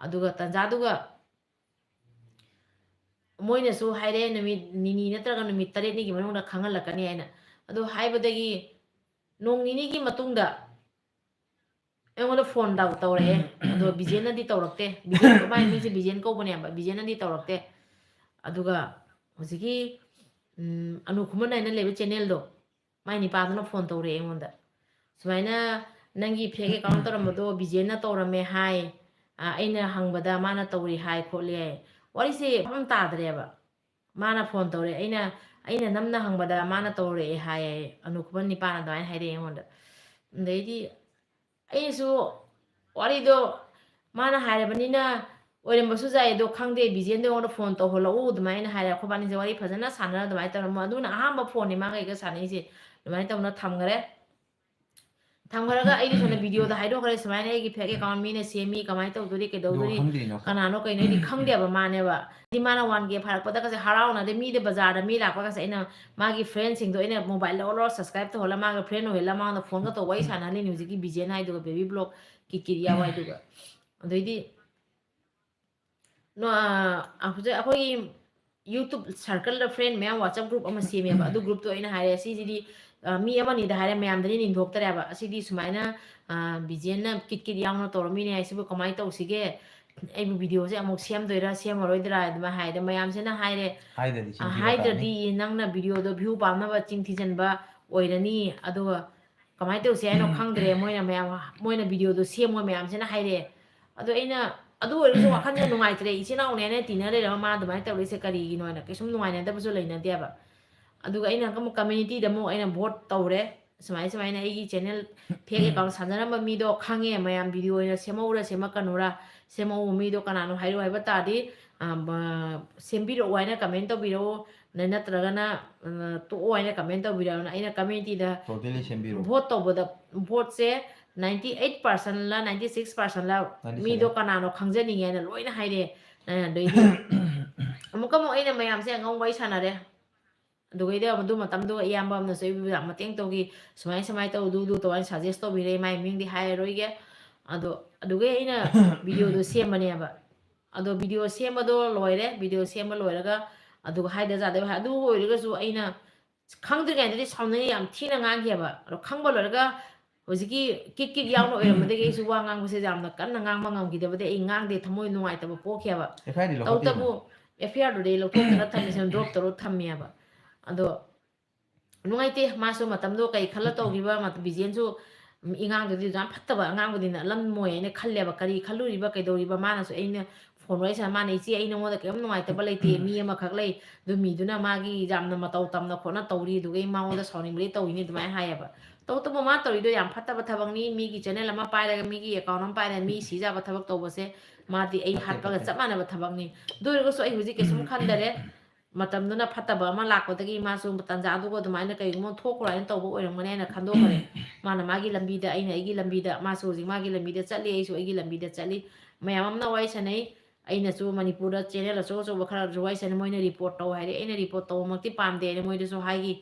ꯑꯗꯨꯒ ꯇꯟꯖꯥꯗꯨꯒ ꯃꯣꯏꯅꯁꯨ ꯍꯥꯏꯔꯦ, "ꯅꯨꯃꯤꯠ ꯅꯤꯅꯤ ꯅꯠꯇ꯭ꯔꯒ ꯅꯨꯃꯤꯠ ꯇꯔꯦꯠꯅꯤꯒꯤ ꯃꯅꯨꯡꯗ ꯈꯪꯍꯜꯂꯛꯀꯅꯤ" ꯍꯥꯏꯅ꯫ ꯑꯗꯨ ꯍꯥꯏꯕꯗꯒꯤ ꯅꯣꯡ ꯅꯤꯅꯤꯒꯤ ꯃꯇꯨꯡꯗ ꯑꯩꯉꯣꯟꯗ ꯐꯣꯟ ꯇꯧ-, ꯇꯧꯔꯛꯑꯦ꯫ ꯑꯗꯣ ꯕꯤꯖꯦꯟꯅꯗꯤ ꯇꯧꯔꯛꯇꯦ꯫ ꯕꯤꯖꯦꯟ, ꯃꯥꯏ ꯃꯤꯡꯁꯦ ꯕꯤꯖꯦꯟ ꯀꯧꯕꯅꯦꯕ, ꯕꯤꯖꯦꯟꯅꯗꯤ ꯇꯧꯔꯛꯇꯦ꯫ ꯑꯗꯨꯒ ꯍꯧꯖꯤꯛꯀꯤ, ꯎꯝ, ꯑꯅꯨ ꯈꯨꯃꯟ ꯍꯥꯏꯅ ꯂꯩꯕ channelꯗꯣ, ꯃꯥꯏ ꯅꯤꯄꯥꯗꯨꯅ ꯐꯣꯟ ꯇꯧꯔꯛꯑꯦ ꯑꯩꯉꯣꯟꯗ꯫ "ꯁꯨꯃꯥꯏꯅ ꯅꯪꯒꯤ fake account ꯇꯧꯔꯝꯕꯗꯣ ꯕꯤꯖꯦꯟꯅ ꯇꯧꯔꯝꯃꯦ ꯍꯥꯏ꯫ ꯑ, ꯑꯩꯅ ꯍꯪꯕꯗ ꯃꯥꯅ ꯇꯧꯔꯤ ꯍꯥꯏ" ꯈꯣꯠꯂꯤ ꯍꯥꯏ꯫ ꯋꯥꯔꯤꯁꯦ ꯃꯐꯝ ꯇꯥꯗ꯭ꯔꯦꯕ꯫ ꯃꯥꯅ ꯐꯣꯟ ꯇꯧꯔꯛꯑꯦ, ꯑꯩꯅ, ꯑꯩꯅ ꯅꯝꯅ ꯍꯪꯕꯗ ꯃꯥꯅ ꯇꯧꯔꯛꯑꯦ ꯍꯥꯏ, ꯑꯅꯨ ꯈꯨꯃꯟ ꯅꯤꯄꯥꯅ ꯑꯗꯨꯃꯥꯏꯅ ꯍꯥꯏꯔꯛꯑꯦ ꯑꯩꯉꯣꯟꯗ꯫ ꯑꯗꯩꯗꯤ ꯑꯩꯁꯨ ꯋꯥꯔꯤꯗꯣ ꯃꯥꯅ ꯍꯥꯏꯔꯕꯅꯤꯅ ꯑꯣꯏꯔꯝꯕꯁꯨ ꯌꯥꯏ, ꯑꯗꯣ ꯈꯪꯗꯦ, ꯕꯤꯖꯦꯟꯗꯣ ꯑꯩꯉꯣꯟꯗ ꯐꯣꯟ ꯇꯧꯍꯜꯂꯛꯎ ꯑꯗꯨꯃꯥꯏꯅ ꯍꯥꯏꯔꯦ꯫ ꯑꯩꯈꯣꯏꯕꯥꯅꯤꯁꯦ ꯋꯥꯔꯤ ꯐꯖꯅ ꯁꯥꯟꯅꯔ ꯑꯗꯨꯃꯥꯏꯅ ꯇꯧꯔꯝꯃꯣ꯫ ꯑꯗꯨꯅ ꯑꯍꯥꯟꯕ ꯐꯣꯟꯅꯤ ꯃꯥꯒ ꯑꯩꯒ ꯁꯥꯟꯅꯩꯁꯦ꯫ ꯑꯗꯨꯃꯥꯏꯅ ꯇꯧꯅ ꯊꯝꯈꯔꯦ꯫ ꯊꯝꯈ꯭ꯔꯒ ꯑꯩꯗꯤ ꯁꯣꯝꯗ ꯚꯤꯗꯤꯑꯣꯗ ꯍꯥꯏꯗꯣꯛꯈ꯭ꯔꯦ, ꯁꯨꯃꯥꯏꯅ ꯑꯩꯒꯤ fake account ꯃꯤꯅ ꯁꯦꯝꯃꯤ, ꯀꯃꯥꯏꯅ ꯇꯧꯗꯣꯔꯤ, ꯀꯩꯗꯧꯗꯣꯔꯤ, ꯈꯪꯗ꯭ꯔꯤꯅꯣ? ꯀꯅꯥꯅꯣ ꯀꯩꯅꯣ, ꯑꯩꯗꯤ ꯈꯪꯗꯦꯕ ꯃꯥꯅꯦꯕ꯫ ꯍꯥꯏꯗꯤ ꯃꯥꯅ one K ꯐꯥꯔꯛꯄꯗꯒꯁꯦ ꯍꯔꯥꯎꯅꯗꯦ, ꯃꯤꯗ ꯕꯖꯥꯔꯗ ꯃꯤ ꯂꯥꯛꯄꯒꯁꯦ ꯑꯩꯅ ꯃꯥꯒꯤ friendꯁꯤꯡꯗꯣ ꯑꯩꯅ mobile ꯂꯧꯔ ꯂꯧꯔ subscribe ꯇꯧꯍꯜꯂ ꯃꯥꯒ friend ꯑꯣꯏꯍꯜꯂ ꯃꯉꯣꯟꯗ ꯐꯣꯟꯒ ꯇꯧꯕ ꯋꯥꯔꯤ ꯁꯥꯟꯅꯍꯜꯂꯤ ꯍꯧꯖꯤꯛꯀꯤ ꯕꯤꯖꯦꯟ ꯍꯥꯏꯗꯨꯒ, ꯕꯦꯕꯤ ꯕ꯭ꯂꯣꯛ ꯀꯤꯠ ꯀꯤꯠ ꯌꯥꯎ ꯍꯥꯏꯗꯨꯒ꯫ ꯑꯗꯩꯗꯤ ꯅꯣ-, ꯑ, ꯍꯧꯖꯤꯛ ꯑꯩꯈꯣꯏꯒꯤ YouTube circleꯗ friend ꯃꯌꯥꯝ WhatsApp group ꯑꯃ ꯁꯦꯝꯃꯦꯕ꯫ ꯑꯗꯨ groupꯇꯣ ꯑꯩꯅ ꯍꯥꯏꯔꯦ, "ꯁꯤꯁꯤꯗꯤ, ꯑ, ꯃꯤ ꯑꯃꯅꯤꯗ ꯍꯥꯏꯔꯦ, ꯃꯌꯥꯝꯗꯗꯤ ꯅꯤꯡꯊꯣꯛꯇꯔꯦꯕ꯫ ꯑꯁꯤꯗꯤ ꯁꯨꯃꯥꯏꯅ, ꯑ, ꯕꯤꯖꯦꯟꯅ ꯀꯤꯠ ꯀꯤꯠ ꯌꯥꯎꯅ ꯇꯧꯔꯝꯃꯤꯅꯦ, ꯁꯤꯕꯨ ꯀꯃꯥꯏꯅ ꯇꯧꯁꯤꯒꯦ? ꯑꯩꯕꯨ ꯚꯤꯗꯤꯑꯣꯁꯦ ꯑꯃꯨꯛ ꯁꯦꯝꯗꯣꯏꯔꯥ, ꯁꯦꯝꯃꯔꯣꯏꯗ꯭ꯔꯥ?" ꯑꯗꯨꯃꯥꯏꯅ ꯍꯥꯏꯗ ꯃꯌꯥꯝꯁꯤꯅ ꯍꯥꯏꯔꯦ, ꯍꯥꯏꯗ꯭ꯔꯗꯤ ꯑ, ꯆꯤꯟꯊꯤꯕ ꯍꯥꯏꯗ꯭ꯔꯗꯤ ꯇꯥꯔꯅꯤ꯫ ꯅꯪꯅ ꯚꯤꯗꯤꯑꯣꯗꯣ view ꯄꯥꯝꯅꯕ ꯆꯤꯟ ꯊꯤꯖꯤꯟꯕ ꯑꯣꯏꯔꯅꯤ꯫ ꯑꯗꯨꯒ ꯀꯃꯥꯏꯅ ꯇꯧꯁꯦ ꯍꯥꯏꯅꯣ ꯈꯪꯗ꯭ꯔꯦ꯫ ꯃꯣꯏꯅ ꯃꯌꯥꯝ, ꯃꯣꯏꯅ ꯚꯤꯗꯤꯑꯣꯗꯣ ꯁꯦꯝꯃꯣ ꯃꯌꯥꯝꯁꯤꯅ ꯍꯥꯏꯔꯛꯑꯦ꯫ ꯑꯗꯣ ꯑꯩꯅ, ꯑꯗꯨ ꯑꯣꯏꯔꯁꯨ ꯋꯥꯈꯜꯁꯦ ꯅꯨꯡꯉꯥꯏꯇ꯭ꯔꯦ꯫ ꯏꯆꯤꯟ ꯏꯅꯥꯎꯅꯦꯅ ꯇꯤꯟꯅ ꯂꯩꯔꯒ ꯃꯥ ꯑꯗꯨꯃꯥꯏꯅ ꯇꯧꯔꯤꯁꯦ ꯀꯔꯤꯒꯤꯅꯣ ꯍꯥꯏꯅ ꯀꯩꯁꯨꯝ ꯅꯨꯡꯉꯥꯏꯅꯗꯕꯁꯨ ꯂꯩꯅꯗꯦꯕ꯫ ꯑꯗꯨꯒ ꯑꯩꯅ ꯑꯃꯨꯛ communityꯗ ꯑꯃꯨꯛ ꯑꯩꯅ vote ꯇꯧꯔꯦ꯫ ꯁꯨꯃꯥꯏ ꯁꯨꯃꯥꯏꯅ ꯑꯩꯒꯤ channel fake account ꯁꯥꯟꯅꯔꯝꯕ ꯃꯤꯗꯣ ꯈꯪꯉꯦ, ꯃꯌꯥꯝ ꯚꯤꯗꯤꯑꯣ ꯑꯣꯏꯅ ꯁꯦꯝꯍꯧꯔ ꯁꯦꯝꯃꯛꯀꯅꯨꯔ, ꯁꯦꯝꯍꯧꯕ ꯃꯤꯗꯣ ꯀꯅꯥꯅꯣ ꯍꯥꯏꯔꯛꯑꯣ ꯍꯥꯏꯕ ꯇꯥꯔꯗꯤ, ꯑ, ꯃ-, ꯁꯦꯝꯕꯤꯔꯛꯑꯣ ꯍꯥꯏꯅ comment ꯇꯧꯕꯤꯔꯛꯑꯣ, ꯅ-, ꯅꯠꯇ꯭ꯔꯒꯅ, ꯑ, ꯇꯣꯛꯑꯣ ꯍꯥꯏꯅ comment ꯇꯧꯕꯤꯔꯛꯑꯣꯅ ꯑꯩꯅ communityꯗ totally ꯁꯦꯝꯕꯤꯔꯣ꯫ Vote ꯇꯧꯕꯗ, voteꯁꯦ ninety eight percent ꯂ ninety six percent ꯂ ꯃꯤꯗꯣ ꯀꯅꯥꯅꯣ ꯈꯪꯖꯅꯤꯡꯉꯦꯅ ꯂꯣꯏꯅ ꯍꯥꯏꯔꯛꯑꯦ꯫ ꯑꯗꯩꯗꯤ ꯑꯃꯨꯛꯀ ꯑꯃꯨꯛ ꯑꯩꯅ ꯃꯌꯥꯝꯁꯦ ꯑꯉꯥꯡ ꯋꯥꯔꯤ ꯁꯥꯟꯅꯔꯦ꯫ ꯑꯗꯨꯒꯩꯗ ꯑꯗꯨ ꯃꯇꯝꯗꯨ ꯏꯌꯥꯝꯕ ꯑꯃꯅꯁꯨ ꯑꯩꯕꯨ ꯌꯥꯝ ꯃꯇꯦꯡ ꯇꯧꯈꯤ꯫ "ꯁꯨꯃꯥꯏ ꯁꯨꯃꯥꯏ ꯇꯧ, ꯑꯗꯨ ꯑꯗꯨ ꯇꯧ" ꯍꯥꯏꯅ suggest ꯇꯧꯕꯤꯔꯦ꯫ ꯃꯥꯏ ꯃꯤꯡꯗꯤ ꯍꯥꯏꯔꯔꯣꯏꯒꯦ꯫ ꯑꯗꯣ ꯑꯗꯨꯒꯩ ꯑꯩꯅ videoꯗꯣ ꯁꯦꯝꯕꯅꯦꯕ꯫ ꯑꯗꯣ video ꯁꯦꯝꯕꯗꯣ ꯂꯣꯏꯔꯦ꯫ Video ꯁꯦꯝꯕ ꯂꯣꯏꯔꯒ ꯑꯗꯨꯒ ꯍꯥꯏꯗ ꯌꯥꯗꯕ ꯍꯥꯏ-, ꯑꯗꯨ ꯑꯣꯏꯔꯒꯁꯨ ꯑꯩꯅ ꯈꯪꯗ꯭ꯔꯤꯉꯩꯗꯗꯤ ꯁꯥꯎꯅꯤꯡꯉꯦ, ꯌꯥꯝ ꯊꯤꯅ ꯉꯥꯡꯈꯤꯑꯕ꯫ ꯑꯗꯣ ꯈꯪꯕ ꯂꯣꯏꯔꯒ ꯍꯧꯖꯤꯛꯀꯤ ꯀꯤꯛ ꯀꯤꯛ ꯌꯥꯎꯅ ꯑꯣꯏꯔꯝꯕꯗꯒꯤ ꯑꯩꯁꯨ ꯋꯥ ꯉꯥꯡꯕꯁꯦ ꯌꯥꯝꯅ ꯀꯟꯅ ꯉꯥꯡꯕ ꯉꯝꯈꯤꯗꯕꯗꯒꯤ ꯑꯩ ꯉꯥꯡꯗꯦ, ꯊꯃꯣꯏ ꯅꯨꯡꯉꯥꯏꯇꯕ ꯄꯣꯛꯈꯤꯑꯕ꯫ FIRꯗꯤ ꯂꯧꯈꯠꯇꯦꯗꯅ? ꯇꯧꯕꯇꯕꯨ FIRꯗꯨꯗꯤ ꯑꯩ ꯂꯧꯊꯣꯛꯇꯅ ꯊꯝꯃꯤꯁꯦ, drop ꯇꯧꯔ ꯊꯝꯃꯦꯕ꯫ ꯑꯗꯣ ꯅꯨꯡꯉꯥꯏꯇꯦ, ꯃꯥꯁꯨ ꯃꯇꯝꯗꯣ ꯀꯩ ꯈꯜꯂ ꯇꯧꯈꯤꯕ, ꯃꯇꯝ ꯕꯤꯖꯦꯟꯁꯨ, ꯎꯝ, ꯏꯉꯥꯡꯗꯨꯗꯤ ꯌꯥꯝ ꯐꯠꯇꯕ ꯑꯉꯥꯡꯕꯨꯗꯤ ꯅꯠꯂꯝꯃꯣꯏ ꯍꯥꯏꯅ ꯈꯜꯂꯦꯕ꯫ ꯀꯔꯤ ꯈꯜꯂꯨꯔꯤꯕ, ꯀꯩꯗꯧꯔꯤꯕ, ꯃꯥꯅꯁꯨ ꯑꯩꯅ phone ꯋꯥꯔꯤ ꯁꯥꯟꯅ, ꯃꯥꯅ, "ꯏꯆꯦ, ꯑꯩ ꯅꯉꯣꯟꯗ ꯀꯔꯤꯝ ꯅꯨꯡꯉꯥꯏꯇꯕ ꯂꯩꯇꯦ, ꯃꯤ ꯑꯃꯈꯛ ꯂꯩ, ꯑꯗꯨ ꯃꯤꯗꯨꯅ ꯃꯥꯒꯤ ꯌꯥꯝꯅ ꯃꯇꯧ ꯇꯝꯅ ꯈꯣꯠꯅ ꯇꯧꯔꯤ, ꯑꯗꯨꯒ ꯑꯩ ꯃꯉꯣꯟꯗ ꯁꯥꯎꯅꯤꯡꯕꯗꯤ ꯇꯧꯔꯤꯅꯤ" ꯑꯗꯨꯃꯥꯏꯅ ꯍꯥꯏꯌꯦꯕ꯫ ꯇꯧꯕꯇꯕꯨ ꯃꯥ ꯇꯧꯔꯤꯗꯣ ꯌꯥꯝ ꯐꯠꯇꯕ ꯊꯕꯛꯅꯤ꯫ ꯃꯤꯒꯤ channel ꯑꯃ ꯄꯥꯏꯔꯒ, ꯃꯤꯒꯤ account ꯑꯃ ꯄꯥꯏꯔꯒ, ꯃꯤ ꯁꯤꯖꯕ ꯊꯕꯛ ꯇꯧꯕꯁꯦ ꯃꯥꯗꯤ ꯑꯩ ꯐꯠꯇꯦ, ꯍꯥꯠꯄꯒ ꯐꯠꯇꯦ꯫ ꯆꯞ ꯃꯥꯟꯅꯕ ꯊꯕꯛꯅꯤ꯫ ꯑꯗꯨ ꯑꯣꯏꯔꯒꯁꯨ ꯑꯩ ꯍꯧꯖꯤꯛ ꯀꯩꯁꯨꯝ ꯈꯟꯗꯔꯦ꯫ ꯃꯇꯝꯗꯨꯅ ꯐꯠꯇꯕ ꯑꯃ ꯂꯥꯛꯄꯗꯒꯤ ꯃꯥꯁꯨ ꯇꯥꯟꯖꯥꯗꯨꯒ ꯑꯗꯨꯃꯥꯏꯅ ꯀꯩꯒꯨꯝꯕ ꯊꯣꯛꯈ꯭ꯔꯣ ꯍꯥꯏꯅ ꯇꯧꯕ ꯑꯣꯏꯔꯝꯒꯅꯤ ꯍꯥꯏꯅ ꯈꯟꯗꯣꯛꯈ꯭ꯔꯦ꯫ ꯃꯥꯅ ꯃꯥꯒꯤ ꯂꯝꯕꯤꯗ, ꯑꯩꯅ ꯑꯩꯒꯤ ꯂꯝꯕꯤꯗ, ꯃꯥꯁꯨ ꯍꯧꯖꯤꯛ ꯃꯥꯒꯤ ꯂꯝꯕꯤꯗ ꯆꯠꯂꯤ, ꯑꯩꯁꯨ ꯑꯩꯒꯤ ꯂꯝꯕꯤꯗ ꯆꯠꯂꯤ꯫ ꯃꯌꯥꯝ ꯑꯃꯅ ꯋꯥꯔꯤ ꯁꯥꯟꯅꯩ, ꯑꯩꯅꯁꯨ ꯃꯅꯤꯄꯨꯔꯗ channel ꯑꯆꯧ ꯑꯆꯧꯕ ꯈꯔꯁꯨ ꯋꯥꯔꯤ ꯁꯥꯟꯅꯩ, ꯃꯣꯏꯅ report ꯇꯧ ꯍꯥꯏꯔꯦ, ꯑꯩꯅ report ꯇꯧꯕꯃꯛꯇꯤ ꯄꯥꯝꯗꯦ ꯍꯥꯏꯅ ꯃꯣꯏꯗꯁꯨ ꯍꯥꯏꯈꯤ꯫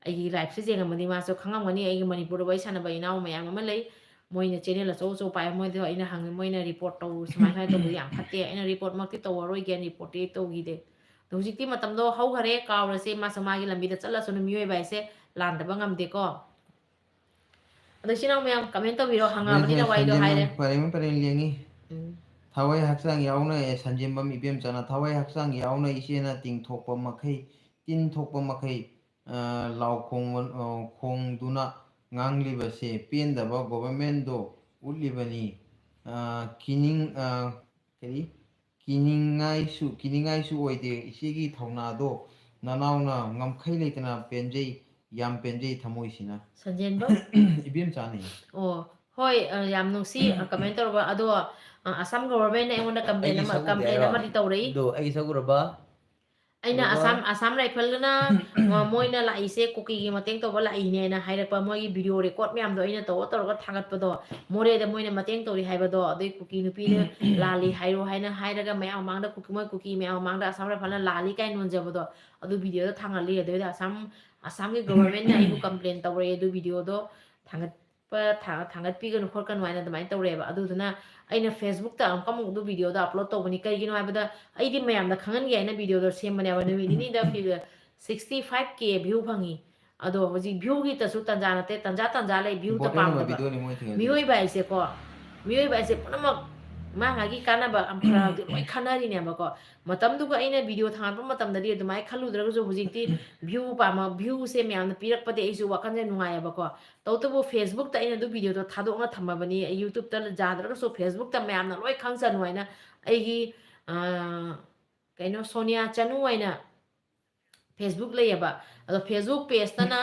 ꯑꯩꯒꯤ liveꯁꯦ ꯌꯦꯡꯉꯝꯃꯗꯤ ꯃꯥꯁꯨ ꯈꯪꯉꯝꯒꯅꯤ, ꯑꯩꯒꯤ ꯃꯅꯤꯄꯨꯔꯗ ꯋꯥꯔꯤ ꯁꯥꯟꯅꯕ ꯏꯅꯥꯎ ꯃꯌꯥꯝ ꯑꯃ ꯂꯩ, ꯃꯣꯏꯅ channel ꯑꯆꯧ ꯑꯆꯧ ꯄꯥꯏ, ꯃꯣꯏꯗ ꯑꯩꯅ ꯍꯪꯉꯤ, ꯃꯣꯏꯅ report ꯇꯧ, ꯁꯨꯃꯥꯏ ꯁꯨꯃꯥꯏꯅ ꯇꯧꯕꯗꯤ ꯌꯥꯝ ꯐꯠꯇꯦ, ꯑꯩꯅ reportꯃꯛꯇꯤ ꯇꯧꯔꯔꯣꯏꯒꯦ, reportꯇꯤ ꯑꯩ ꯇꯧꯈꯤꯗꯦ꯫ ꯑꯗꯣ ꯍꯧꯖꯤꯛꯇꯤ ꯃꯇꯝꯗꯣ ꯍꯧꯈꯔꯦ, ꯀꯥꯎꯔꯁꯦ, ꯃꯥꯁꯨ ꯃꯥꯒꯤ ꯂꯝꯕꯤꯗ ꯆꯠꯂꯁꯅꯨ, ꯃꯤꯑꯣꯏꯕ ꯍꯥꯏꯁꯦ ꯂꯥꯟꯗꯕ ꯉꯝꯗꯦꯀꯣ꯫ ꯑꯗꯣ ꯏꯆꯤꯟ ꯏꯅꯥꯎ ꯃꯌꯥꯝ comment ꯇꯧꯕꯤꯔꯣ, ꯍꯪꯉꯛꯑꯕꯅꯤꯅ ꯋꯥꯔꯤꯗꯣ ꯍꯥꯏꯔꯦ꯫ ꯁꯟꯖꯦꯟꯕꯝ ꯄꯔꯦꯡ ꯄꯔꯦꯡ ꯂꯦꯡꯉꯤ꯫ ꯎꯝ꯫ ꯊꯋꯥꯏ ꯍꯛꯆꯥꯡ ꯌꯥꯎꯅ, ꯑꯦ, ꯁꯟꯖꯦꯟꯕꯝ ꯏꯕꯦꯝꯆꯥꯅ, "ꯊꯋꯥꯏ ꯍꯛꯆꯥꯡ ꯌꯥꯎꯅ ꯏꯆꯦꯅ ꯇꯤꯡꯊꯣꯛꯄ ꯃꯈꯩ, ꯇꯤꯟ ꯊꯣꯛꯄ ꯃꯈꯩ, ꯑ, ꯂꯥꯎ ꯈꯣꯡꯕ-, ꯑ, ꯈꯣꯡꯗꯨꯅ ꯉꯥꯡꯂꯤꯕꯁꯦ ꯄꯦꯟꯗꯕ governmentꯗꯣ ꯎꯠꯂꯤꯕꯅꯤ꯫ ꯑ, ꯀꯤꯅꯤꯡ-, ꯑ, ꯀꯔꯤ? ꯀꯤꯅꯤꯡꯉꯥꯏꯁꯨ, ꯀꯤꯅꯤꯡꯉꯥꯏꯁꯨ ꯑꯣꯏꯗꯦ꯫ ꯏꯆꯦꯒꯤ ꯊꯧꯅꯥꯗꯣ ꯅꯅꯥꯎꯅ ꯉꯝꯈꯩ ꯂꯩꯇꯅ ꯄꯦꯟꯖꯩ, ꯌꯥꯝ ꯄꯦꯟꯖꯩ ꯊꯃꯣꯏꯁꯤꯅ"꯫ ꯁꯟꯖꯦꯟꯕꯝ? ꯏꯕꯦꯝꯆꯥꯅꯤ꯫ ꯑꯣ, ꯍꯣꯏ, ꯑ, ꯌꯥꯝ ꯅꯨꯡꯁꯤ, ꯑ, comment ꯇꯧꯔꯕ꯫ ꯑꯗꯣ, ꯑ, ꯑꯁꯥꯝ governmentꯅ ꯑꯩꯉꯣꯟꯗ complain ꯑꯩꯒꯤ ꯑꯃ, ꯁꯔꯨꯛ complain ꯍꯥꯏꯔꯣ? ꯑꯃꯗꯤ ꯇꯧꯔꯛꯏ꯫ ꯑꯗꯣ ꯑꯩꯒꯤ ꯁꯔꯨꯛ ꯎꯔꯕ? ꯑꯩꯅ ꯑꯗꯨꯒ ꯑꯁꯥꯝ ꯑꯁꯥꯝ ꯔꯥꯏꯐꯜꯅ ꯃꯣꯏꯅ ꯂꯥꯛꯏꯁꯦ ꯀꯨꯀꯤꯒꯤ ꯃꯇꯦꯡ ꯇꯧꯕ ꯂꯥꯛꯏꯅꯦꯅ ꯍꯥꯏꯔꯛꯄ, ꯃꯣꯏꯒꯤ ꯚꯤꯗꯤꯑꯣ ꯔꯦꯀꯣꯔꯠ ꯃꯌꯥꯝꯗꯣ ꯑꯩꯅ ꯇꯧꯔ ꯇꯧꯔꯒ ꯊꯥꯒꯠꯄꯗꯣ, ꯃꯣꯔꯦꯗ ꯃꯣꯏꯅ ꯃꯇꯦꯡ ꯇꯧꯔꯤ ꯍꯥꯏꯕꯗꯣ, ꯑꯗꯩ ꯀꯨꯀꯤ ꯅꯨꯄꯤꯅ ꯂꯥꯜꯂꯤ ꯍꯥꯏꯔꯣ ꯍꯥꯏꯅ ꯍꯥꯏꯔꯒ ꯃꯌꯥꯝ ꯃꯃꯥꯡꯗ ꯀꯨꯀꯤ, ꯃꯣꯏ ꯀꯨꯀꯤ ꯃꯌꯥꯝ ꯃꯃꯥꯡꯗ ꯑꯁꯥꯝ ꯔꯥꯏꯐꯜꯅ ꯂꯥꯜꯂꯤ ꯀꯥꯏꯅ ꯅꯣꯟꯖꯕꯗꯣ, ꯑꯗꯨ ꯚꯤꯗꯤꯑꯣꯗ ꯊꯥꯡꯒꯠꯂꯤ꯫ ꯑꯗꯨꯏꯗ ꯑꯁꯥꯝ ꯑꯁꯥꯝꯒꯤ ꯒꯣꯚꯔꯟꯃꯦꯟꯠꯅ ꯑꯩꯕꯨ ꯀꯝꯄ꯭ꯂꯦꯟ ꯇꯧꯔꯛꯑꯦ, ꯑꯗꯨ ꯚꯤꯗꯤꯑꯣꯗꯣ ꯊꯥꯡꯒꯠꯄ ꯊꯥ- ꯊꯥꯡꯒꯠꯄꯤꯒꯅꯨ ꯈꯣꯠꯀꯅꯨ ꯍꯥꯏꯅ ꯑꯗꯨꯃꯥꯏꯅ ꯇꯧꯔꯛꯑꯦꯕ꯫ ꯑꯗꯨꯗꯨꯅ ꯑꯩꯅ ꯐꯦꯁꯕꯨꯛꯇ ꯑꯃꯨꯛꯀ ꯑꯃꯨꯛ ꯑꯗꯨ ꯚꯤꯗꯤꯑꯣꯗꯣ ꯑꯞꯂꯣꯗ ꯇꯧꯕꯅꯤ꯫ ꯀꯩꯒꯤꯅꯣ ꯍꯥꯏꯕꯗ ꯑꯩꯗꯤ ꯃꯌꯥꯝꯗ ꯈꯪꯍꯟꯒꯦ ꯍꯥꯏꯅ ꯚꯤꯗꯤꯑꯣꯗꯣ ꯁꯦꯝꯕꯅꯦꯕ꯫ ꯅꯨꯃꯤꯠ ꯅꯤꯅꯤꯗ ꯁꯤꯛꯁꯇꯤ ꯐꯥꯏꯚ ꯀꯦ ꯚ꯭ꯌꯨ ꯐꯪꯉꯤ꯫ ꯑꯗꯣ ꯍꯧꯖꯤꯛ ꯚ꯭ꯌꯨꯒꯤꯇꯁꯨ ꯇꯟꯖꯥ ꯅꯠꯇꯦ, ꯇꯟꯖꯥ ꯇꯟꯖꯥ ꯂꯩ, ꯚ꯭ꯌꯨꯗ ꯏꯝꯄꯣꯔꯇꯦꯟ ꯑꯣꯏꯕ ꯄꯥꯝꯗꯕ꯫ ꯚꯤꯗꯤꯑꯣꯅꯤ ꯃꯣꯏ ꯊꯦꯡꯅꯔꯤꯁꯦ꯫ ꯃꯤꯑꯣꯏꯕ ꯍꯥꯏꯁꯦꯀꯣ, ꯃꯤꯑꯣꯏꯕ ꯍꯥꯏꯁꯦ ꯄꯨꯝꯅꯃꯛ ꯃꯥ ꯃꯥꯒꯤ ꯀꯥꯟꯅꯕ ꯑꯃ ꯈꯔꯗꯤ ꯂꯣꯏ ꯈꯟꯅꯔꯤꯅꯦꯕꯀꯣ꯫ ꯃꯇꯝꯗꯨꯒ ꯑꯩꯅ ꯚꯤꯗꯤꯑꯣ ꯊꯥꯡꯒꯠꯄ ꯃꯇꯝꯗꯗꯤ ꯑꯗꯨꯃꯥꯏꯅ ꯈꯜꯂꯨꯗ꯭ꯔꯒꯁꯨ ꯍꯧꯖꯤꯛꯇꯤ ꯚ꯭ꯌꯨ ꯄꯥꯝꯕ, ꯚ꯭ꯌꯨꯁꯦ ꯃꯌꯥꯝꯅ ꯄꯤꯔꯛꯄꯗꯤ ꯑꯩꯁꯨ ꯋꯥꯈꯜꯁꯦ ꯅꯨꯡꯉꯥꯏꯌꯦꯕꯀꯣ꯫ ꯇꯧꯕꯇꯕꯨ ꯐꯦꯁꯕꯨꯛꯇ ꯑꯩꯅ ꯑꯗꯨ ꯚꯤꯗꯤꯑꯣꯗꯣ ꯊꯥꯗꯣꯛꯅ ꯊꯝꯃꯕꯅꯤ꯫ ꯑꯩ ꯌꯨꯇ꯭ꯌꯨꯕꯇ ꯌꯥꯗ꯭ꯔꯒꯁꯨ ꯐꯦꯁꯕꯨꯛꯇ ꯃꯌꯥꯝꯅ ꯂꯣꯏ ꯈꯪꯁꯅꯨ ꯍꯥꯏꯅ ꯑꯩꯒꯤ, ꯑꯥ, ꯀꯩꯅꯣ, ꯁꯣꯅꯤꯌꯥ ꯆꯅꯨ ꯍꯥꯏꯅ ꯐꯦꯁꯕꯨꯛ ꯂꯩꯌꯦꯕ꯫ ꯑꯗꯣ ꯐꯦꯁꯕꯨꯛ ꯄꯦꯖꯇꯅ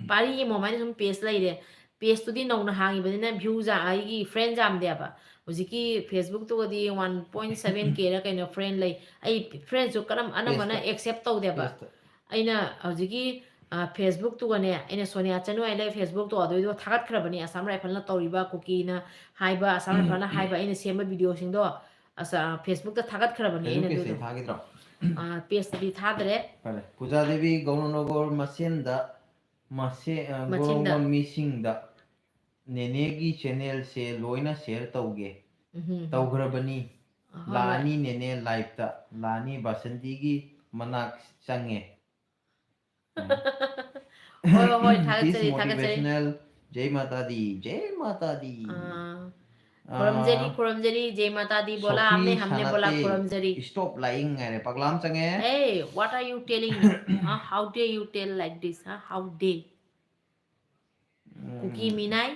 ꯄꯥꯔꯤ ꯑꯃꯃꯝ ꯍꯥꯏꯅ ꯁꯨꯝ ꯄꯦꯖ ꯂꯩꯔꯦ꯫ ꯄꯦꯖꯇꯨꯗꯤ ꯅꯧꯅ ꯍꯥꯡꯉꯤꯕꯅꯤꯅ ꯚ꯭ꯌꯨ ꯌꯥ-, ꯑꯩꯒꯤ ꯐ꯭ꯔꯦꯟ ꯌꯥꯝꯗꯦꯕ꯫ ꯍꯧꯖꯤꯛꯀꯤ ꯐꯦꯁꯕꯨꯛꯇꯨꯒꯗꯤ ꯋꯥꯟ ꯄꯣꯏꯟ ꯁꯚꯦꯟ ꯀꯦꯔ ꯀꯩꯅꯣ ꯐ꯭ꯔꯦꯟ ꯂꯩ꯫ ꯑꯩ ꯐ꯭ꯔꯦꯟꯁꯨ ꯀꯔꯝ-, ꯑꯅꯝꯕꯅ ꯄꯦꯖꯇ꯫ ꯑꯦꯛꯁꯦꯞ ꯇꯧꯗꯦꯕ꯫ ꯄꯦꯖꯇ꯫ ꯑꯩꯅ ꯍꯧꯖꯤꯛꯀꯤ, ꯑ, ꯐꯦꯁꯕꯨꯛꯇꯨꯒꯅꯦ, ꯑꯩꯅ ꯁꯣꯅꯤꯌꯥ ꯆꯅꯨ ꯍꯥꯏꯅ ꯐꯦꯁꯕꯨꯛꯇꯣ ꯑꯗꯨꯏꯗꯣ ꯊꯥꯒꯠꯈ꯭ꯔꯕꯅꯤ꯫ ꯑꯁꯥꯝ ꯔꯥꯏꯐꯜꯅ ꯇꯧꯔꯤꯕ, ꯀꯨꯀꯤꯅ ꯍꯥꯏꯕ, ꯑꯁꯥꯝ ꯔꯥꯏꯐꯜꯅ ꯍꯥꯏꯕ ꯑꯩꯅ ꯁꯦꯝꯕ ꯚꯤꯗꯤꯑꯣꯁꯤꯡꯗꯣ ꯑꯁ, ꯐꯦꯁꯕꯨꯛꯇ ꯊꯥꯒꯠꯈ꯭ꯔꯕꯅꯤ ꯑꯩꯅ ꯐꯦꯁꯕꯨꯛ ꯄꯦꯖꯇ ꯑꯗꯨꯗꯣ꯫ ꯊꯥꯈꯤꯗ꯭ꯔꯣ? ꯑ, ꯄꯦꯖꯇꯗꯤ ꯊꯥꯗ꯭ꯔꯦ꯫ ꯐꯔꯦ꯫ ꯄꯨꯖꯥ ꯗꯦꯕꯤ ꯒꯧꯔꯅꯣꯒꯣꯔ ꯃꯁꯦꯟꯗ, ꯃꯁꯦ-, ꯑ, ꯃꯆꯤꯟꯗ꯫ ꯒꯣꯔꯣꯡꯕꯝ ꯃꯤꯁꯤꯡꯗ ꯅꯦꯅꯦꯒꯤ ꯆꯦꯅꯦꯜꯁꯦ ꯂꯣꯏꯅ ꯁꯦꯌꯔ ꯇꯧꯒꯦ꯫ ꯎꯝꯍꯨꯝ꯫ ꯇꯧꯈ꯭ꯔꯕꯅꯤ꯫ ꯑꯍꯣꯏ, ꯍꯣꯏ꯫ ꯂꯥꯛꯑꯅꯤ ꯅꯦꯅꯦ ꯂꯥꯏꯐꯇ꯫ ꯂꯥꯛꯑꯅꯤ ꯕꯥꯁꯟꯇꯤꯒꯤ ꯃꯅꯥꯛ ꯆꯪꯉꯦ꯫ ꯎꯝ꯫ ꯍꯣꯏ, ꯍꯣꯏ, ꯍꯣꯏ, This ꯊꯥꯒꯠꯆꯔꯤ, ꯊꯥꯒꯠꯆꯔꯤ꯫ Motivational, ꯖꯩ ꯃꯥꯇꯥ ꯗꯤ, ꯖꯩ ꯃꯥꯇꯥ ꯗꯤ꯫ ꯑꯥ, ꯑꯥ, ꯈꯨꯔꯨꯝꯖꯔꯤ, ꯈꯨꯔꯨꯝꯖꯔꯤ, ꯖꯩ ꯃꯥꯇꯥ ꯗꯤ, ꯕꯣꯂꯥ ꯁꯣꯐꯤ ꯑꯝꯅꯦ ꯍꯝꯅꯦ ꯕꯣꯂꯥ ꯁꯅꯥꯇꯦ, ꯈꯨꯔꯨꯝꯖꯔꯤ꯫ Stop lying ꯍꯥꯏꯔꯦ, ꯄꯥꯛꯂꯥꯝ ꯆꯪꯉꯦ꯫ Hey, what are you telling? ꯍꯥ? How dare you tell like this? ꯍꯥ? How dare? ꯎꯝ꯫ ꯀꯨꯀꯤ ꯃꯤꯅꯥꯏ?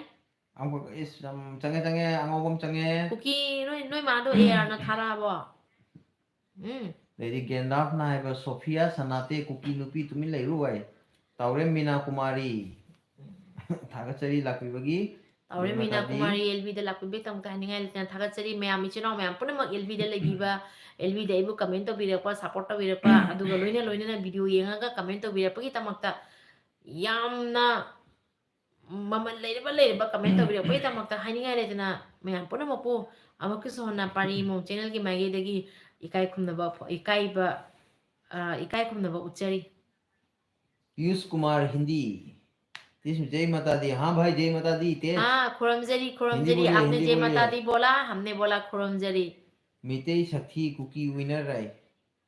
ꯑꯃꯨꯛ, ꯏꯁ, ꯌꯥꯝ ꯆꯪꯉꯦ, ꯆꯪꯉꯦ, ꯑꯉꯧꯕ ꯑꯃ ꯆꯪꯉꯦ꯫ ꯀꯨꯀꯤ, ꯅꯣꯏ, ꯅꯣꯏ ꯃꯥꯗꯣ ꯑꯦ ꯑꯥꯔꯅ ꯊꯥꯔꯛꯑꯕꯣ? ꯎꯝ꯫ ꯑꯗꯩꯗꯤ ꯒꯦꯟꯗꯥꯐꯅ ꯍꯥꯏꯕ, ꯁꯣꯐꯤꯌꯥ ꯁꯅꯥꯇꯦ, ꯀꯨꯀꯤ ꯅꯨꯄꯤ ꯇꯨꯃꯤꯟ ꯂꯩꯔꯨ ꯍꯥꯏ꯫ ꯇꯥꯎꯔꯦꯝ ꯃꯤꯅꯥ ꯀꯨꯃꯥꯔꯤ꯫ ꯊꯥꯒꯠꯆꯔꯤ ꯂꯥꯛꯄꯤꯕꯒꯤ꯫ ꯇꯧꯔꯦ, ꯖꯩ ꯃꯤꯅꯥ ꯃꯇꯥ ꯗꯤ꯫ ꯀꯨꯃꯥꯔꯤ ꯑꯦꯜ ꯕꯤꯗ ꯂꯥꯛꯄꯤꯕꯒꯤꯗꯃꯛꯇ ꯍꯥꯏꯅꯤꯡꯉꯥꯏ ꯂꯩꯇꯅ ꯊꯥꯒꯠꯆꯔꯤ꯫ ꯃꯌꯥꯝ ꯏꯆꯤꯟ ꯏꯅꯥꯎ ꯃꯌꯥꯝ ꯄꯨꯝꯅꯃꯛ ꯑꯦꯜ ꯕꯤꯗ ꯂꯩꯕꯤꯕ, ꯑꯦꯜ ꯕꯤꯗ ꯑꯩꯕꯨ ꯀꯃꯦꯟ ꯇꯧꯕꯤꯔꯛꯄ, ꯁꯄꯣꯔꯠ ꯇꯧꯕꯤꯔꯛꯄ, ꯑꯗꯨꯒ ꯂꯣꯏꯅ ꯂꯣꯏꯅꯅ ꯚꯤꯗꯤꯑꯣ ꯌꯦꯡꯉꯒ ꯀꯃꯦꯟ ꯇꯧꯕꯤꯔꯛꯄꯒꯤꯗꯃꯛꯇ ꯌꯥꯝꯅ ꯃꯃꯜ ꯂꯩꯔꯕ ꯂꯩꯔꯕ ꯀꯃꯦꯟ ꯇꯧꯕꯤꯔꯛꯄꯒꯤꯗꯃꯛꯇ ꯍꯥꯏꯅꯤꯡꯉꯥꯏ ꯂꯩꯇꯅ ꯃꯌꯥꯝ ꯄꯨꯝꯅꯃꯛꯄꯨ ꯑꯃꯨꯛꯀꯁꯨ ꯍꯟꯅ ꯄꯥꯔꯤ ꯃꯣꯡ ꯆꯦꯅꯦꯜꯒꯤ ꯃꯥꯏꯀꯩꯗꯒꯤ ꯏꯀꯥꯏ ꯈꯨꯝꯅꯕ ꯐꯣ-, ꯏꯀꯥꯏꯕ, ꯑ, ꯏꯀꯥꯏ ꯈꯨꯝꯅꯕ ꯎꯠꯆꯔꯤ꯫ पीयूष कुमार हिंदी। तीस जय माता दी। हाँ भाई, जय माता दी। तेज। हाँ, खुरमजरी, खुरमजरी। बोलिए, आपने हिंदी जय बोलिए। माता दी बोला, हमने बोला खुरमजरी। ꯃꯤꯇꯩ ꯁꯛꯊꯤ ꯀꯨꯀꯤ winner ꯑꯩ꯫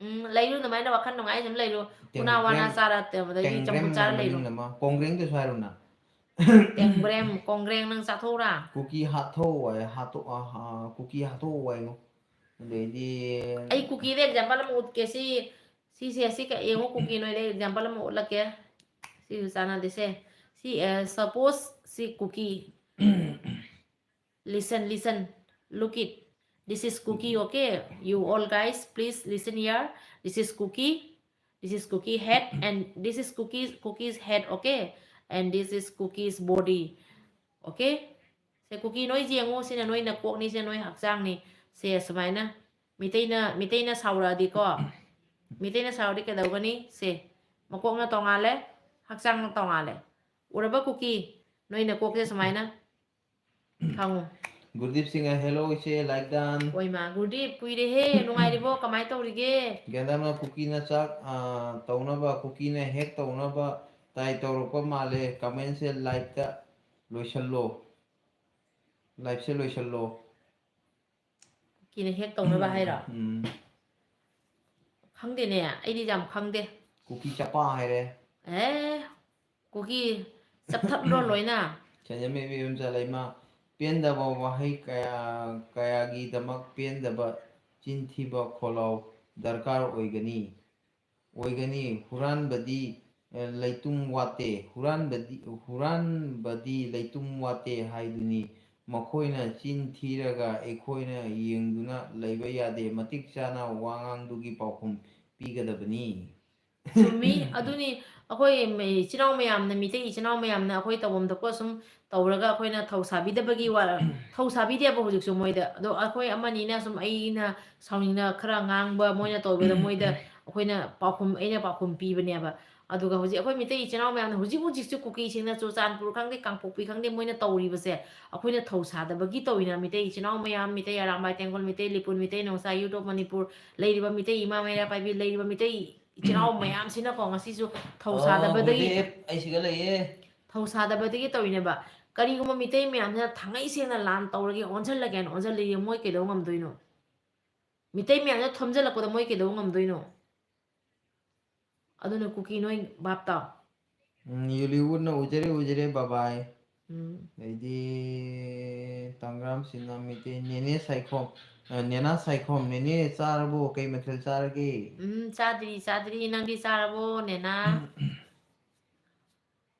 ꯎꯝ, ꯂꯩꯔꯨ ꯑꯗꯨꯃꯥꯏꯅ ꯋꯥꯈꯜ ꯅꯨꯡꯉꯥꯏ ꯁꯨꯝ ꯂꯩꯔꯨ꯫ ꯎꯅꯥ ꯋꯥꯅ ꯇꯦꯡꯒ꯭ꯔꯦꯝ-, ꯆꯥꯔ ꯑꯗꯒꯤ ꯆꯝꯐꯨꯠ ꯇꯦꯡꯒ꯭ꯔꯦꯝ ꯆꯥꯔ ꯍꯥꯏꯕ ꯂꯩꯔꯨ꯫ ꯃꯅꯤꯡ ꯑꯃ꯫ ꯀꯣꯡꯒ꯭ꯔꯦꯡꯗꯁꯨ ꯍꯥꯏꯔꯨꯅ꯫ ꯇꯦꯡꯒ꯭ꯔꯦꯝ, ꯀꯣꯡꯒ꯭ꯔꯦꯡ ꯅꯪ ꯆꯥꯊꯣꯛꯎꯔꯥ? ꯀꯨꯀꯤ ꯍꯥꯠꯊꯧ ꯍꯥꯏ, ꯍꯥꯠꯇꯣꯛ-, ꯑ, ꯑ, ꯀꯨꯀꯤ ꯍꯥꯠꯊꯧ ꯍꯥꯏꯉꯣ꯫ ꯑꯗꯩꯗꯤ ꯑꯩ ꯀꯨꯀꯤꯗ example ꯑꯃ ꯎꯠꯀꯦ꯫ ꯁꯤ, ꯁꯤꯁꯦ, ꯁꯤ ꯀ-, ꯌꯦꯡꯉꯣ, ꯀꯨꯀꯤ ꯅꯣꯏꯗ example ꯑꯃ ꯎꯠꯂꯛꯀꯦ꯫ ꯁꯤꯁꯨ ꯆꯥꯟꯅꯗꯦꯁꯦ꯫ ꯁꯤ, ꯑ, suppose ꯁꯤ ꯀꯨꯀꯤ꯫ Listen, listen. Look it. This is cookie, okay? You all guys, please listen here. This is cookie. This is cookie head and this is cookie, cookie's head, okay? And this is cookie's body. Okay? ꯁꯦ ꯀꯨꯀꯤ ꯅꯣꯏ ꯌꯦꯡꯉꯨ, ꯁꯤꯅ ꯅꯣꯏ ꯅꯀꯣꯛꯅꯤ, ꯁꯤꯅ ꯅꯣꯏ ꯍꯛꯆꯥꯡꯅꯤ꯫ ꯁꯦ ꯁꯨꯃꯥꯏꯅ ꯃꯤꯇꯩꯅ, ꯃꯤꯇꯩꯅ ꯁꯥꯎꯔꯛꯑꯗꯤꯀꯣ, ꯃꯤꯇꯩꯅ ꯁꯥꯎꯔꯗꯤ ꯀꯩꯗꯧꯒꯅꯤ? ꯁꯦ ꯃꯀꯣꯛꯅ ꯇꯣꯡꯉꯥꯜꯂꯦ, ꯍꯛꯆꯥꯡꯅ ꯇꯣꯡꯉꯥꯜꯂꯦ꯫ ꯎꯔꯕ ꯀꯨꯀꯤ? ꯅꯣꯏ ꯅꯀꯣꯛꯁꯦ ꯁꯨꯃꯥꯏꯅ꯫ ꯈꯪꯉꯨ꯫ ꯒꯨꯔꯗꯤꯞ ꯁꯤꯡꯍ, hello ꯏꯆꯦ, like done꯫ ꯍꯣꯏ ꯃꯥ, ꯒꯨꯔꯗꯤꯞ ꯀꯨꯏꯔꯦꯍꯦ, ꯅꯨꯡꯉꯥꯏꯔꯤꯕꯣ? ꯀꯃꯥꯏ ꯇꯧꯔꯤꯒꯦ? ꯒꯦꯟꯗꯥꯝꯅ ꯀꯨꯀꯤꯅ ꯆꯥꯛ, ꯑ, ꯇꯧꯅꯕ, ꯀꯨꯀꯤꯅ ꯍꯦꯛ ꯇꯧꯅꯕ try ꯇꯧꯔꯛꯄ ꯃꯥꯜꯂꯦ꯫ Commentꯁꯦ liveꯇ ꯂꯣꯏꯁꯜꯂꯣ꯫ Liveꯁꯦ ꯂꯣꯏꯁꯜꯂꯣ꯫ ꯀꯨꯀꯤꯅ ꯍꯦꯛ ꯇꯧꯅꯕ ꯍꯥꯏꯔꯣ? ꯎꯝ꯫ ꯈꯪꯗꯦꯅꯦ, ꯑꯩꯗꯤ ꯌꯥꯝ ꯈꯪꯗꯦ꯫ ꯀꯨꯀꯤ ꯆꯄꯥ ꯍꯥꯏꯔꯦ꯫ ꯑꯦ, ꯀꯨꯀꯤ ꯆꯞꯊꯠꯂꯣ ꯂꯣꯏꯅ꯫ ꯁꯦꯟꯖꯝ ꯏꯕꯤ ꯏꯕꯦꯝꯆꯥ ꯂꯩꯃ, ꯄꯦꯟꯗꯕ ꯋꯥꯍꯩ ꯀꯌꯥ, ꯀꯌꯥꯒꯤꯗꯃꯛ ꯄꯦꯟꯗꯕ ꯆꯤꯟ ꯊꯤꯕ ꯈꯣꯜꯂꯥꯎ ꯗꯔꯀꯥꯔ ꯑꯣꯏꯒꯅꯤ? ꯑꯣꯏꯒꯅꯤ꯫ ꯍꯨꯔꯥꯟꯕꯗꯤ, ꯑ, ꯂꯩꯇꯨꯝ ꯋꯥꯠꯇꯦ꯫ ꯍꯨꯔꯥꯟꯕꯗꯤ, ꯍꯨꯔꯥꯟꯕꯗꯤ ꯂꯩꯇꯨꯝ ꯋꯥꯠꯇꯦ ꯍꯥꯏꯗꯨꯅꯤ꯫ ꯃꯈꯣꯏꯅ ꯆꯤꯟ ꯊꯤꯔꯒ ꯑꯩꯈꯣꯏꯅ ꯌꯦꯡꯗꯨꯅ ꯂꯩꯕ ꯌꯥꯗꯦ꯫ ꯃꯇꯤꯛ ꯆꯥꯅ ꯋꯥꯉꯥꯡꯗꯨꯒꯤ ꯄꯥꯎꯈꯨꯝ ꯄꯤꯒꯗꯕꯅꯤ꯫ ꯆꯨꯝꯃꯤ꯫ ꯑꯗꯨꯅꯤ, ꯑꯩꯈꯣꯏ ꯃ-, ꯏꯆꯤꯟ ꯏꯅꯥꯎ ꯃꯌꯥꯝꯅ, ꯃꯤꯇꯩ ꯏꯆꯤꯟ ꯏꯅꯥꯎ ꯃꯌꯥꯝꯅ ꯑꯩꯈꯣꯏ ꯇꯧꯐꯝ ꯊꯣꯛꯄ ꯁꯨꯝ ꯇꯧꯔꯒ ꯑꯩꯈꯣꯏꯅ ꯊꯧ ꯁꯥꯕꯤꯗꯕꯒꯤ ꯋꯥ-, ꯊꯧ ꯁꯥꯕꯤꯗꯦꯕ ꯍꯧꯖꯤꯛꯁꯨ ꯃꯣꯏꯗ꯫ ꯑꯗꯣ ꯑꯩꯈꯣꯏ ꯑꯃꯅꯤꯅ ꯁꯨꯝ, ꯑꯩꯅ ꯁꯥꯎꯅꯤꯡꯅ ꯈꯔ ꯉꯥꯡꯕ, ꯃꯣꯏꯅ ꯇꯧꯕꯗ ꯃꯣꯏꯗ ꯑꯩꯈꯣꯏꯅ ꯄꯥꯎꯈꯨꯝ, ꯑꯩꯅ ꯄꯥꯎꯈꯨꯝ ꯄꯤꯕꯅꯦꯕ꯫ ꯑꯗꯨꯒ ꯍꯧꯖꯤꯛ ꯑꯩꯈꯣꯏ ꯃꯤꯇꯩ ꯏꯆꯤꯟ ꯏꯅꯥꯎ ꯃꯌꯥꯝꯅ ꯍꯧꯖꯤꯛ ꯍꯧꯖꯤꯛꯁꯨ ꯀꯨꯀꯤꯁꯤꯡꯅ ꯆꯨꯔꯆꯥꯟꯄꯨꯔ ꯈꯪꯗꯦ, ꯀꯥꯡꯄꯣꯛꯄꯤ ꯈꯪꯗꯦ, ꯃꯣꯏꯅ ꯇꯧꯔꯤꯕꯁꯦ ꯑꯩꯈꯣꯏꯅ ꯊꯧ ꯁꯥꯗꯕꯒꯤ ꯇꯧꯔꯤꯅ꯫ ꯃꯤꯇꯩ ꯏꯆꯤꯟ ꯏꯅꯥꯎ ꯃꯌꯥꯝ, ꯃꯤꯇꯩ ꯑꯔꯥꯝꯕꯥꯏ ꯇꯦꯡꯒꯣꯜ, ꯃꯤꯇꯩ ꯂꯤꯄꯨꯟ, ꯃꯤꯇꯩ ꯅꯣꯡꯁꯥ, ꯌꯨ ꯇꯣꯞ ꯃꯅꯤꯄꯨꯔ ꯂꯩꯔꯤꯕ ꯃꯤꯇꯩ ꯏꯃꯥ ꯃꯩꯔꯥ ꯄꯥꯏꯕꯤ ꯂꯩꯔꯤꯕ ꯃꯤꯇꯩ ꯏꯆꯤꯟ ꯏꯅꯥꯎ ꯃꯌꯥꯝꯁꯤꯅꯀꯣ ꯉꯁꯤꯁꯨ ꯊꯧ ꯑꯣ, ꯁꯥꯗꯕꯗꯒꯤ ꯍꯧꯖꯤꯛ ꯑꯩ ꯁꯤꯗ ꯂꯩꯌꯦ꯫ ꯊꯧ ꯁꯥꯗꯕꯗꯒꯤ ꯇꯧꯔꯤꯅꯦꯕ꯫ ꯀꯔꯤꯒꯨꯝꯕ ꯃꯤꯇꯩ ꯃꯌꯥꯝꯁꯤꯅ ꯊꯥꯡꯉꯩ ꯁꯦꯡꯅ ꯂꯥꯟ ꯇꯧꯔꯒꯦ, ꯑꯣꯟꯁꯤꯜꯂꯒꯦꯅ ꯑꯣꯟꯁꯤꯜꯂꯗꯤ ꯃꯣꯏ ꯀꯩꯗꯧ ꯉꯝꯗꯣꯏꯅꯣ? ꯃꯤꯇꯩ ꯃꯌꯥꯝꯁꯤꯅ ꯊꯣꯝꯖꯤꯜꯂꯛꯄꯗ ꯃꯣꯏ ꯀꯩꯗꯧ ꯉꯝꯗꯣꯏꯅꯣ? ꯑꯗꯨꯅ ꯀꯨꯀꯤ ꯅꯣꯏ ꯚꯥꯞ ꯇꯥꯎ꯫ ꯎꯝ, ꯌꯨꯂꯤꯋꯨꯗꯅ ꯎꯖꯔꯦ, ꯎꯖꯔꯦ, ꯕꯕꯥꯏ꯫ ꯎꯝ꯫ ꯑꯗꯩꯗꯤ ꯇꯪꯒ꯭ꯔꯥꯝ ꯁꯤꯅ ꯃꯩꯇꯩ, ꯅꯦꯅꯦ ꯁꯥꯏꯈꯣꯝ, ꯑ, ꯅꯦꯅꯥ ꯁꯥꯏꯈꯣꯝ, ꯅꯦꯅꯦ ꯆꯥꯔꯕꯣ? ꯀꯩ ꯃꯊꯦꯜ ꯆꯥꯔꯒꯦ? ꯎꯝ, ꯆꯥꯗ꯭ꯔꯤ, ꯆꯥꯗ꯭ꯔꯤ꯫ ꯅꯪꯗꯤ ꯆꯥꯔꯕꯣ, ꯅꯦꯅꯥ?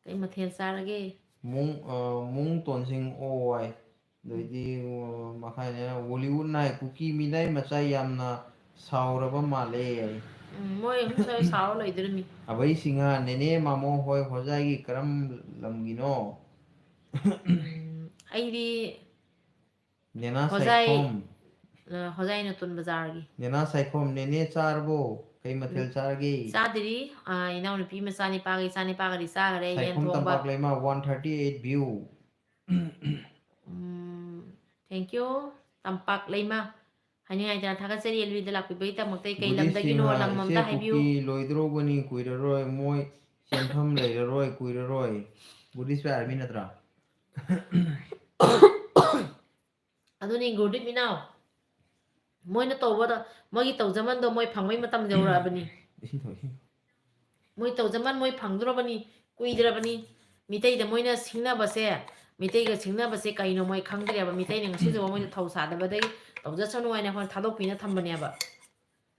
ꯀꯩ ꯃꯊꯦꯜ ꯆꯥꯔꯒꯦ? ꯃꯨꯡ, ꯑ, ꯃꯨꯡ ꯇꯣꯟꯁꯤꯡ ꯑꯣ ꯋꯥꯏ꯫ ꯑꯗꯩꯗꯤ, ꯑ, ꯃꯈꯥꯏꯅꯦ, ꯕꯣꯂꯤꯋꯨꯗ ꯅꯥꯏ ꯀꯨꯀꯤ ꯃꯤꯅꯥꯏ ꯃꯆꯥ ꯌꯥꯝꯅ ꯁꯥꯎꯔꯕ ꯃꯥꯜꯂꯦ꯫ ꯎꯝ, ꯃꯣꯏ ꯑꯍꯨꯝ ꯁꯥꯎꯔ ꯂꯩꯗꯣꯔꯤꯃꯤ꯫ ꯑꯕꯩ ꯁꯤꯡꯍ, ꯅꯦꯅꯦ ꯃꯥꯃꯣ ꯍꯣꯏ ꯍꯣꯖꯥꯏꯒꯤ ꯀꯔꯝ ꯂꯝꯒꯤꯅꯣ? ꯎꯝ, ꯑꯩꯗꯤ ꯅꯦꯅꯥ ꯍꯣꯖꯥꯏ, ꯁꯥꯏꯈꯣꯝ꯫ ꯑ, ꯍꯣꯖꯥꯏ ꯅꯇꯣꯟ ꯕꯖꯥꯔꯒꯤ꯫ ꯅꯦꯅꯥ ꯁꯥꯏꯈꯣꯝ, ꯅꯦꯅꯦ ꯆꯥꯔꯕꯣ? ꯀꯩ ꯃꯊꯦꯜ ꯆꯥꯔꯒꯦ? ꯆꯥꯗ꯭ꯔꯤ꯫ ꯑ, ꯏꯅꯥꯎꯅꯨꯄꯤ ꯃꯆꯥꯅꯤꯄꯥꯒ ꯏꯆꯥꯅꯤꯄꯥꯒꯗꯤ ꯆꯥꯈꯔꯦ, ꯌꯦꯟ ꯁꯥꯏꯈꯣꯝ ꯊꯣꯡꯕ꯫ ꯇꯝꯄꯥꯛ ꯂꯩꯃ, one thirty eight view꯫ Um, thank you, ꯇꯝꯄꯥꯛ ꯂꯩꯃ꯫ ꯍꯥꯏꯅꯤꯡꯉꯥꯏꯗꯅ ꯊꯥꯒꯠꯆꯔꯤ, ꯑꯦꯜ ꯕꯤꯗ ꯂꯥꯛꯄꯤꯕꯒꯤꯗꯃꯛꯇ꯫ ꯀꯩ ꯕꯨꯙꯤꯁ ꯂꯝꯗꯒꯤꯅꯣ, ꯁꯤꯡꯍ, ꯂꯝ ꯏꯆꯦ ꯑꯝꯇ ꯍꯥꯏꯕꯤꯌꯨ꯫ ꯀꯨꯀꯤ ꯂꯣꯏꯗ꯭ꯔꯣꯕꯅꯤ, ꯀꯨꯏꯔꯔꯣꯏ, ꯃꯣꯏ ꯁꯦꯟꯐꯝ ꯂꯩꯔꯔꯣꯏ, ꯀꯨꯏꯔꯔꯣꯏ꯫ ꯕꯨꯙꯤꯁ ꯄꯥꯏꯔꯃꯤ ꯅꯠꯇ꯭ꯔꯥ? ꯑꯗꯨꯅꯤ, ꯒꯨꯔꯨꯗꯤꯠ ꯃꯤꯅꯥꯎ꯫ ꯃꯣꯏꯅ ꯇꯧꯕꯗ, ꯃꯣꯏꯒꯤ ꯇꯧꯖꯃꯟꯗꯣ ꯃꯣꯏ ꯐꯪꯕꯩ ꯃꯇꯝ ꯌꯧꯔꯛꯑꯕꯅꯤ꯫ ꯏꯁꯤꯡ ꯊꯛꯑꯣ, ꯏꯁꯤꯡ ꯊꯛꯑꯣ꯫ ꯃꯣꯏ ꯇꯧꯖꯃꯟ ꯃꯣꯏ ꯐꯪꯗ꯭ꯔꯕꯅꯤ, ꯀꯨꯏꯗ꯭ꯔꯕꯅꯤ꯫ ꯃꯤꯇꯩꯗ ꯃꯣꯏꯅ ꯁꯤꯡꯅꯕꯁꯦ, ꯃꯤꯇꯩꯒ ꯁꯤꯡꯅꯕꯁꯦ ꯀꯩꯅꯣ ꯃꯣꯏ ꯈꯪꯗ꯭ꯔꯦꯕ꯫ ꯃꯤꯇꯩꯅ ꯉꯁꯤꯁꯨ ꯃꯣꯏꯅ ꯊꯧ ꯁꯥꯗꯕꯗꯒꯤ ꯇꯧꯖꯁꯅꯨ ꯍꯥꯏꯅ ꯑꯩꯈꯣꯏꯅ ꯊꯥꯗꯣꯛꯄꯤꯅ ꯊꯝꯕꯅꯦꯕ꯫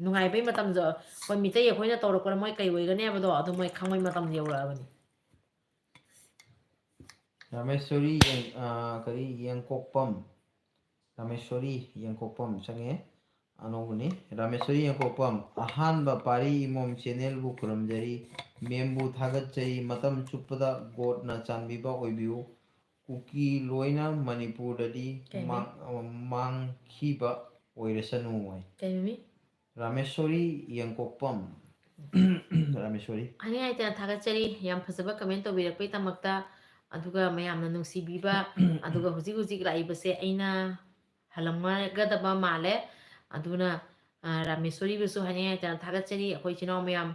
ꯅꯨꯡꯉꯥꯏꯕꯩ ꯃꯇꯝꯁꯨ, ꯑꯩꯈꯣꯏ ꯃꯤꯇꯩ ꯑꯩꯈꯣꯏꯅ ꯇꯧꯔꯛꯄꯗ ꯃꯣꯏ ꯀꯩ ꯑꯣꯏꯒꯅꯤ ꯍꯥꯏꯕꯗꯣ ꯑꯗꯨ ꯃꯣꯏ ꯈꯪꯕꯩ ꯃꯇꯝ ꯌꯧꯔꯛꯑꯕꯅꯤ꯫ ꯔꯥꯃꯦꯁꯣꯔꯤ ꯌꯦꯡ-, ꯑ, ꯀꯔꯤ, ꯌꯦꯡꯀꯣꯛꯄꯝ꯫ ꯔꯥꯃꯦꯁꯣꯔꯤ ꯌꯦꯡꯀꯣꯛꯄꯝ ꯆꯪꯉꯦ꯫ ꯑꯅꯧꯕꯅꯤ꯫ ꯔꯥꯃꯦꯁꯣꯔꯤ ꯌꯦꯡꯀꯣꯛꯄꯝ, ꯑꯍꯥꯟꯕ ꯄꯥꯔꯤ ꯏꯃꯣꯝ ꯆꯦꯅꯦꯜꯕꯨ ꯈꯨꯔꯨꯝꯖꯔꯤ꯫ ꯃꯦꯝꯕꯨ ꯊꯥꯒꯠꯆꯔꯤ꯫ ꯃꯇꯝ ꯆꯨꯞꯄꯗ ꯒꯣꯗꯅ ꯆꯥꯟꯕꯤꯕ ꯑꯣꯏꯕꯤꯌꯨ꯫ ꯀꯨꯀꯤ ꯂꯣꯏꯅ ꯃꯅꯤꯄꯨꯔꯗꯗꯤ ꯀꯩ ꯃꯤꯡ? ꯃꯥꯡ-, ꯃꯥꯡꯈꯤꯕ ꯑꯣꯏꯔꯁꯅꯨ ꯍꯥꯏ꯫ ꯀꯩ ꯃꯤꯡ? ꯔꯥꯃꯦꯁꯣꯔꯤ ꯌꯦꯡꯀꯣꯛꯄꯝ꯫ ꯔꯥꯃꯦꯁꯣꯔꯤ꯫ ꯍꯥꯏꯅꯤꯡꯉꯥꯏ ꯂꯩꯇꯅ ꯊꯥꯒꯠꯆꯔꯤ꯫ ꯌꯥꯝ ꯐꯖꯕ comment ꯇꯧꯕꯤꯔꯛꯄꯒꯤꯗꯃꯛꯇ꯫ ꯑꯗꯨꯒ ꯃꯌꯥꯝꯅ ꯅꯨꯡꯁꯤꯕꯤꯕ, ꯑꯗꯨꯒ ꯍꯧꯖꯤꯛ ꯍꯧꯖꯤꯛ ꯂꯥꯛꯏꯕꯁꯦ ꯑꯩꯅ ꯍꯜꯂꯝꯒꯗꯕ ꯃꯥꯜꯂꯦ꯫ ꯑꯗꯨꯅ, ꯑ, ꯔꯥꯃꯦꯁꯣꯔꯤꯕꯨꯁꯨ ꯍꯥꯏꯅꯤꯡꯉꯥꯏ ꯂꯩꯇꯅ ꯊꯥꯒꯠꯆꯔꯤ꯫ ꯑꯩꯈꯣꯏ ꯏꯆꯤꯟ ꯏꯅꯥꯎ ꯃꯌꯥꯝ,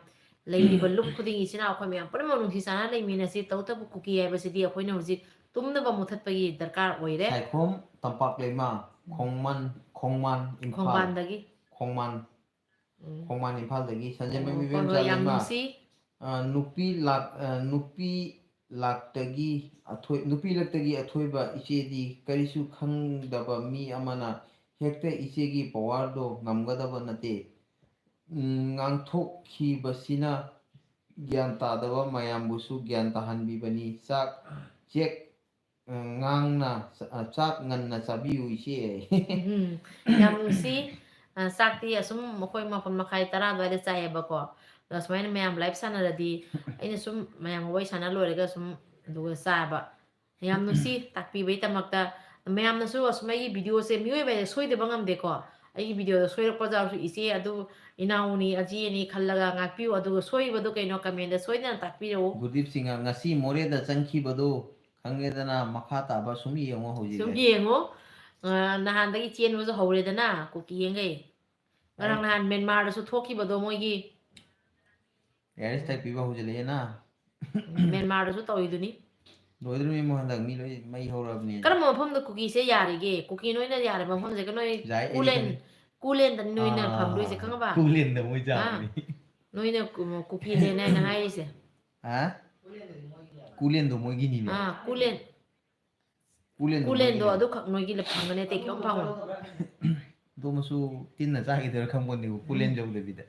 ꯂꯩꯔꯤꯕ ꯂꯨꯞ ꯈꯨꯗꯤꯡꯒꯤ ꯏꯆꯤꯟ ꯏꯅꯥꯎ ꯑꯩꯈꯣꯏ ꯃꯌꯥꯝ ꯄꯨꯝꯅꯃꯛ ꯅꯨꯡꯁꯤ ꯆꯥꯟꯅꯅ ꯂꯩꯃꯤꯟꯅꯁꯤ꯫ ꯇꯧꯕꯇꯕꯨ ꯀꯨꯀꯤ ꯍꯥꯏꯕꯁꯤꯗꯤ ꯑꯩꯈꯣꯏꯅ ꯍꯧꯖꯤꯛ ꯇꯨꯝꯅꯕ ꯃꯨꯊꯠꯄꯒꯤ ꯗꯔꯀꯥꯔ ꯑꯣꯏꯔꯦ꯫ ꯁꯥꯏꯈꯣꯝ ꯇꯝꯄꯥꯛ ꯂꯩꯃ, ꯎꯝ꯫ ꯈꯣꯡꯃꯟ, ꯈꯣꯡꯃꯥꯟ, ꯏꯝꯐꯥꯜ꯫ ꯈꯣꯡꯕꯥꯟꯗꯒꯤ꯫ ꯈꯣꯡꯃꯥꯟ꯫ ꯎꯝ꯫ ꯈꯣꯡꯃꯥꯟ ꯏꯝꯐꯥꯜꯗꯒꯤ ꯁꯟꯖꯦꯟꯕꯝ ꯑꯣ, ꯏꯕꯦꯝꯆꯥ ꯍꯣꯏ, ꯍꯣꯏ, ꯌꯥꯝ ꯂꯩꯃ꯫ ꯅꯨꯡꯁꯤ꯫ ꯑ, ꯅꯨꯄꯤ ꯂꯥꯛ-, ꯑ, ꯅꯨꯄꯤ ꯂꯥꯛꯇꯒꯤ ꯑꯊꯣꯏ-, ꯅꯨꯄꯤ ꯂꯛꯇꯒꯤ ꯑꯊꯣꯏꯕ ꯏꯆꯦꯗꯤ ꯀꯔꯤꯁꯨ ꯈꯪꯗꯕ ꯃꯤ ꯑꯃꯅ ꯍꯦꯛꯇ ꯏꯆꯦꯒꯤ powerꯗꯣ ꯉꯝꯒꯗꯕ ꯅꯠꯇꯦ꯫ ꯎꯝ, ꯉꯥꯡꯊꯣꯛꯈꯤꯕꯁꯤꯅ ꯒ꯭ꯌꯥꯟ ꯇꯥꯗꯕ ꯃꯌꯥꯝꯕꯨꯁꯨ ꯒ꯭ꯌꯥꯟ ꯇꯥꯍꯟꯕꯤꯕꯅꯤ꯫ ꯆꯥꯛ ꯆꯦꯛ ꯎꯝ, ꯉꯥꯡꯅ ꯆ-, ꯑ, ꯆꯥꯛ ꯉꯟꯅ ꯆꯥꯕꯤꯌꯨ, ꯏꯆꯦ꯫ ꯎꯝ, ꯌꯥꯝ ꯅꯨꯡꯁꯤ꯫ ꯑ, ꯆꯥꯛꯇꯤ ꯑꯁꯨꯝ ꯑꯩꯈꯣꯏ ꯃꯥꯄꯟ ꯃꯈꯥꯏ ꯇꯔꯥ ꯑꯗꯨꯋꯥꯏꯗ ꯆꯥꯏꯌꯦꯕꯀꯣ꯫ ꯑꯗꯣ ꯁꯨꯃꯥꯏꯅ ꯃꯌꯥꯝ live ꯁꯥꯟꯅꯔꯗꯤ, ꯑꯩꯅ ꯁꯨꯝ ꯃꯌꯥꯝꯒ ꯋꯥꯔꯤ ꯁꯥꯟꯅ ꯂꯣꯏꯔꯒ ꯁꯨꯝ ꯑꯗꯨꯒ ꯆꯥꯕ꯫ ꯌꯥꯝ ꯅꯨꯡꯁꯤ, ꯇꯥꯛꯄꯤꯕꯩꯗꯃꯛꯇ꯫ ꯃꯌꯥꯝꯅꯁꯨ ꯑꯁꯨꯝ ꯑꯩꯒꯤ videoꯁꯦ, ꯃꯤꯑꯣꯏꯕ ꯍꯥꯏꯁꯦ ꯁꯣꯏꯗꯕ ꯉꯝꯗꯦꯀꯣ꯫ ꯑꯩꯒꯤ videoꯗ ꯁꯣꯏꯔꯛꯄ ꯌꯥꯎꯔꯁꯨ, ꯏꯆꯦ ꯑꯗꯨ ꯏꯅꯥꯎꯅꯤ, ꯑꯖꯤꯅꯤ ꯈꯜꯂꯒ ꯉꯥꯛꯄꯤꯌꯨ꯫ ꯑꯗꯨꯒ ꯁꯣꯏꯔꯤꯕꯗꯣ ꯀꯩꯅꯣ commentꯗ ꯁꯣꯏꯗꯅ ꯇꯥꯛꯄꯤꯔꯛꯎ꯫ ꯒꯨꯔꯗꯤꯞ ꯁꯤꯡꯍ, ꯉꯁꯤ ꯃꯣꯔꯦꯗ ꯆꯪꯈꯤꯕꯗꯣ ꯈꯪꯉꯦꯗꯅ, ꯃꯈꯥ ꯇꯥꯕ ꯁꯨꯝ ꯌꯦꯡꯉꯣ ꯍꯧꯖꯤꯛ ꯁꯨꯝ ꯑꯩ꯫ ꯌꯦꯡꯉꯣ꯫ ꯑ, ꯅꯍꯥꯟꯗꯒꯤ ꯆꯦꯟꯕꯁꯨ ꯍꯧꯔꯦꯗꯅ ꯀꯨꯀꯤꯉꯩ꯫ ꯉꯔꯥꯡ ꯑꯩ ꯅꯍꯥꯟ ꯃ꯭ꯌꯥꯟꯃꯥꯔꯗꯁꯨ ꯊꯣꯛꯈꯤꯕꯗꯣ ꯃꯣꯏꯒꯤ꯫ ꯌꯥꯔꯦꯁꯦ, ꯇꯥꯏꯄꯤꯕ ꯍꯧꯖꯤꯜꯂꯛꯑꯦꯅ꯫ ꯃ꯭ꯌꯥꯟꯃꯥꯔꯗꯁꯨ ꯇꯧꯔꯤꯗꯨꯅꯤ꯫ ꯂꯣꯏꯗ꯭ꯔꯣꯃꯤ ꯃꯣꯏ ꯍꯟꯗꯛ ꯃꯤ ꯂꯣꯏ ꯃꯩ ꯍꯧꯔꯕꯅꯤ꯫ ꯀꯔꯝꯕ ꯃꯐꯝꯗ ꯀꯨꯀꯤꯁꯦ ꯌꯥꯔꯤꯒꯦ? ꯀꯨꯀꯤ ꯅꯣꯏꯅ ꯌꯥꯔꯕ ꯃꯐꯝꯁꯦ ꯀꯩꯅꯣ? ꯌꯥꯏ, ꯑꯩꯗꯤ ꯀꯨꯂꯦꯟ, ꯈꯪꯉꯦ꯫ ꯀꯨꯂꯦꯟꯗꯅꯤ ꯅꯣꯏꯅ ꯑꯥ, ꯐꯝꯗꯣꯏꯁꯦ, ꯈꯪꯉꯕ? ꯀꯨꯂꯦꯟꯗ ꯃꯣꯏ ꯑꯥ, ꯆꯥꯕꯅꯤ꯫ ꯅꯣꯏꯅ ꯀꯨ-, ꯀꯨꯀꯤ ꯂꯦꯟ ꯍꯥꯏꯅ ꯍꯥꯏꯔꯤꯁꯦ꯫ ꯍꯥ? ꯀꯨꯂꯦꯟꯗꯣ ꯃꯣꯏꯒꯤꯅꯤꯅꯦ꯫ ꯑꯥ, ꯀꯨꯂꯦꯟ꯫ ꯀꯨꯂꯦꯟꯗꯣ ꯀꯨꯂꯦꯟꯗꯣ ꯃꯣꯏꯒꯤꯅꯦ꯫ ꯑꯗꯨꯈꯛ ꯅꯣꯏꯒꯤ ꯂ-, ꯐꯪꯒꯅꯤ, ꯑꯇꯩ ꯀꯩꯝ ꯐꯪꯉꯣꯏ꯫ ꯑꯗꯣ ꯃꯁꯨ ꯇꯤꯟꯅ ꯆꯥꯈꯤꯗꯣꯏꯔꯥ ꯈꯪꯄꯣꯟꯇꯦꯀꯣ, ꯀꯨꯂꯦꯟ ꯎꯝ꯫ ꯌꯧꯗꯕꯤꯗ꯫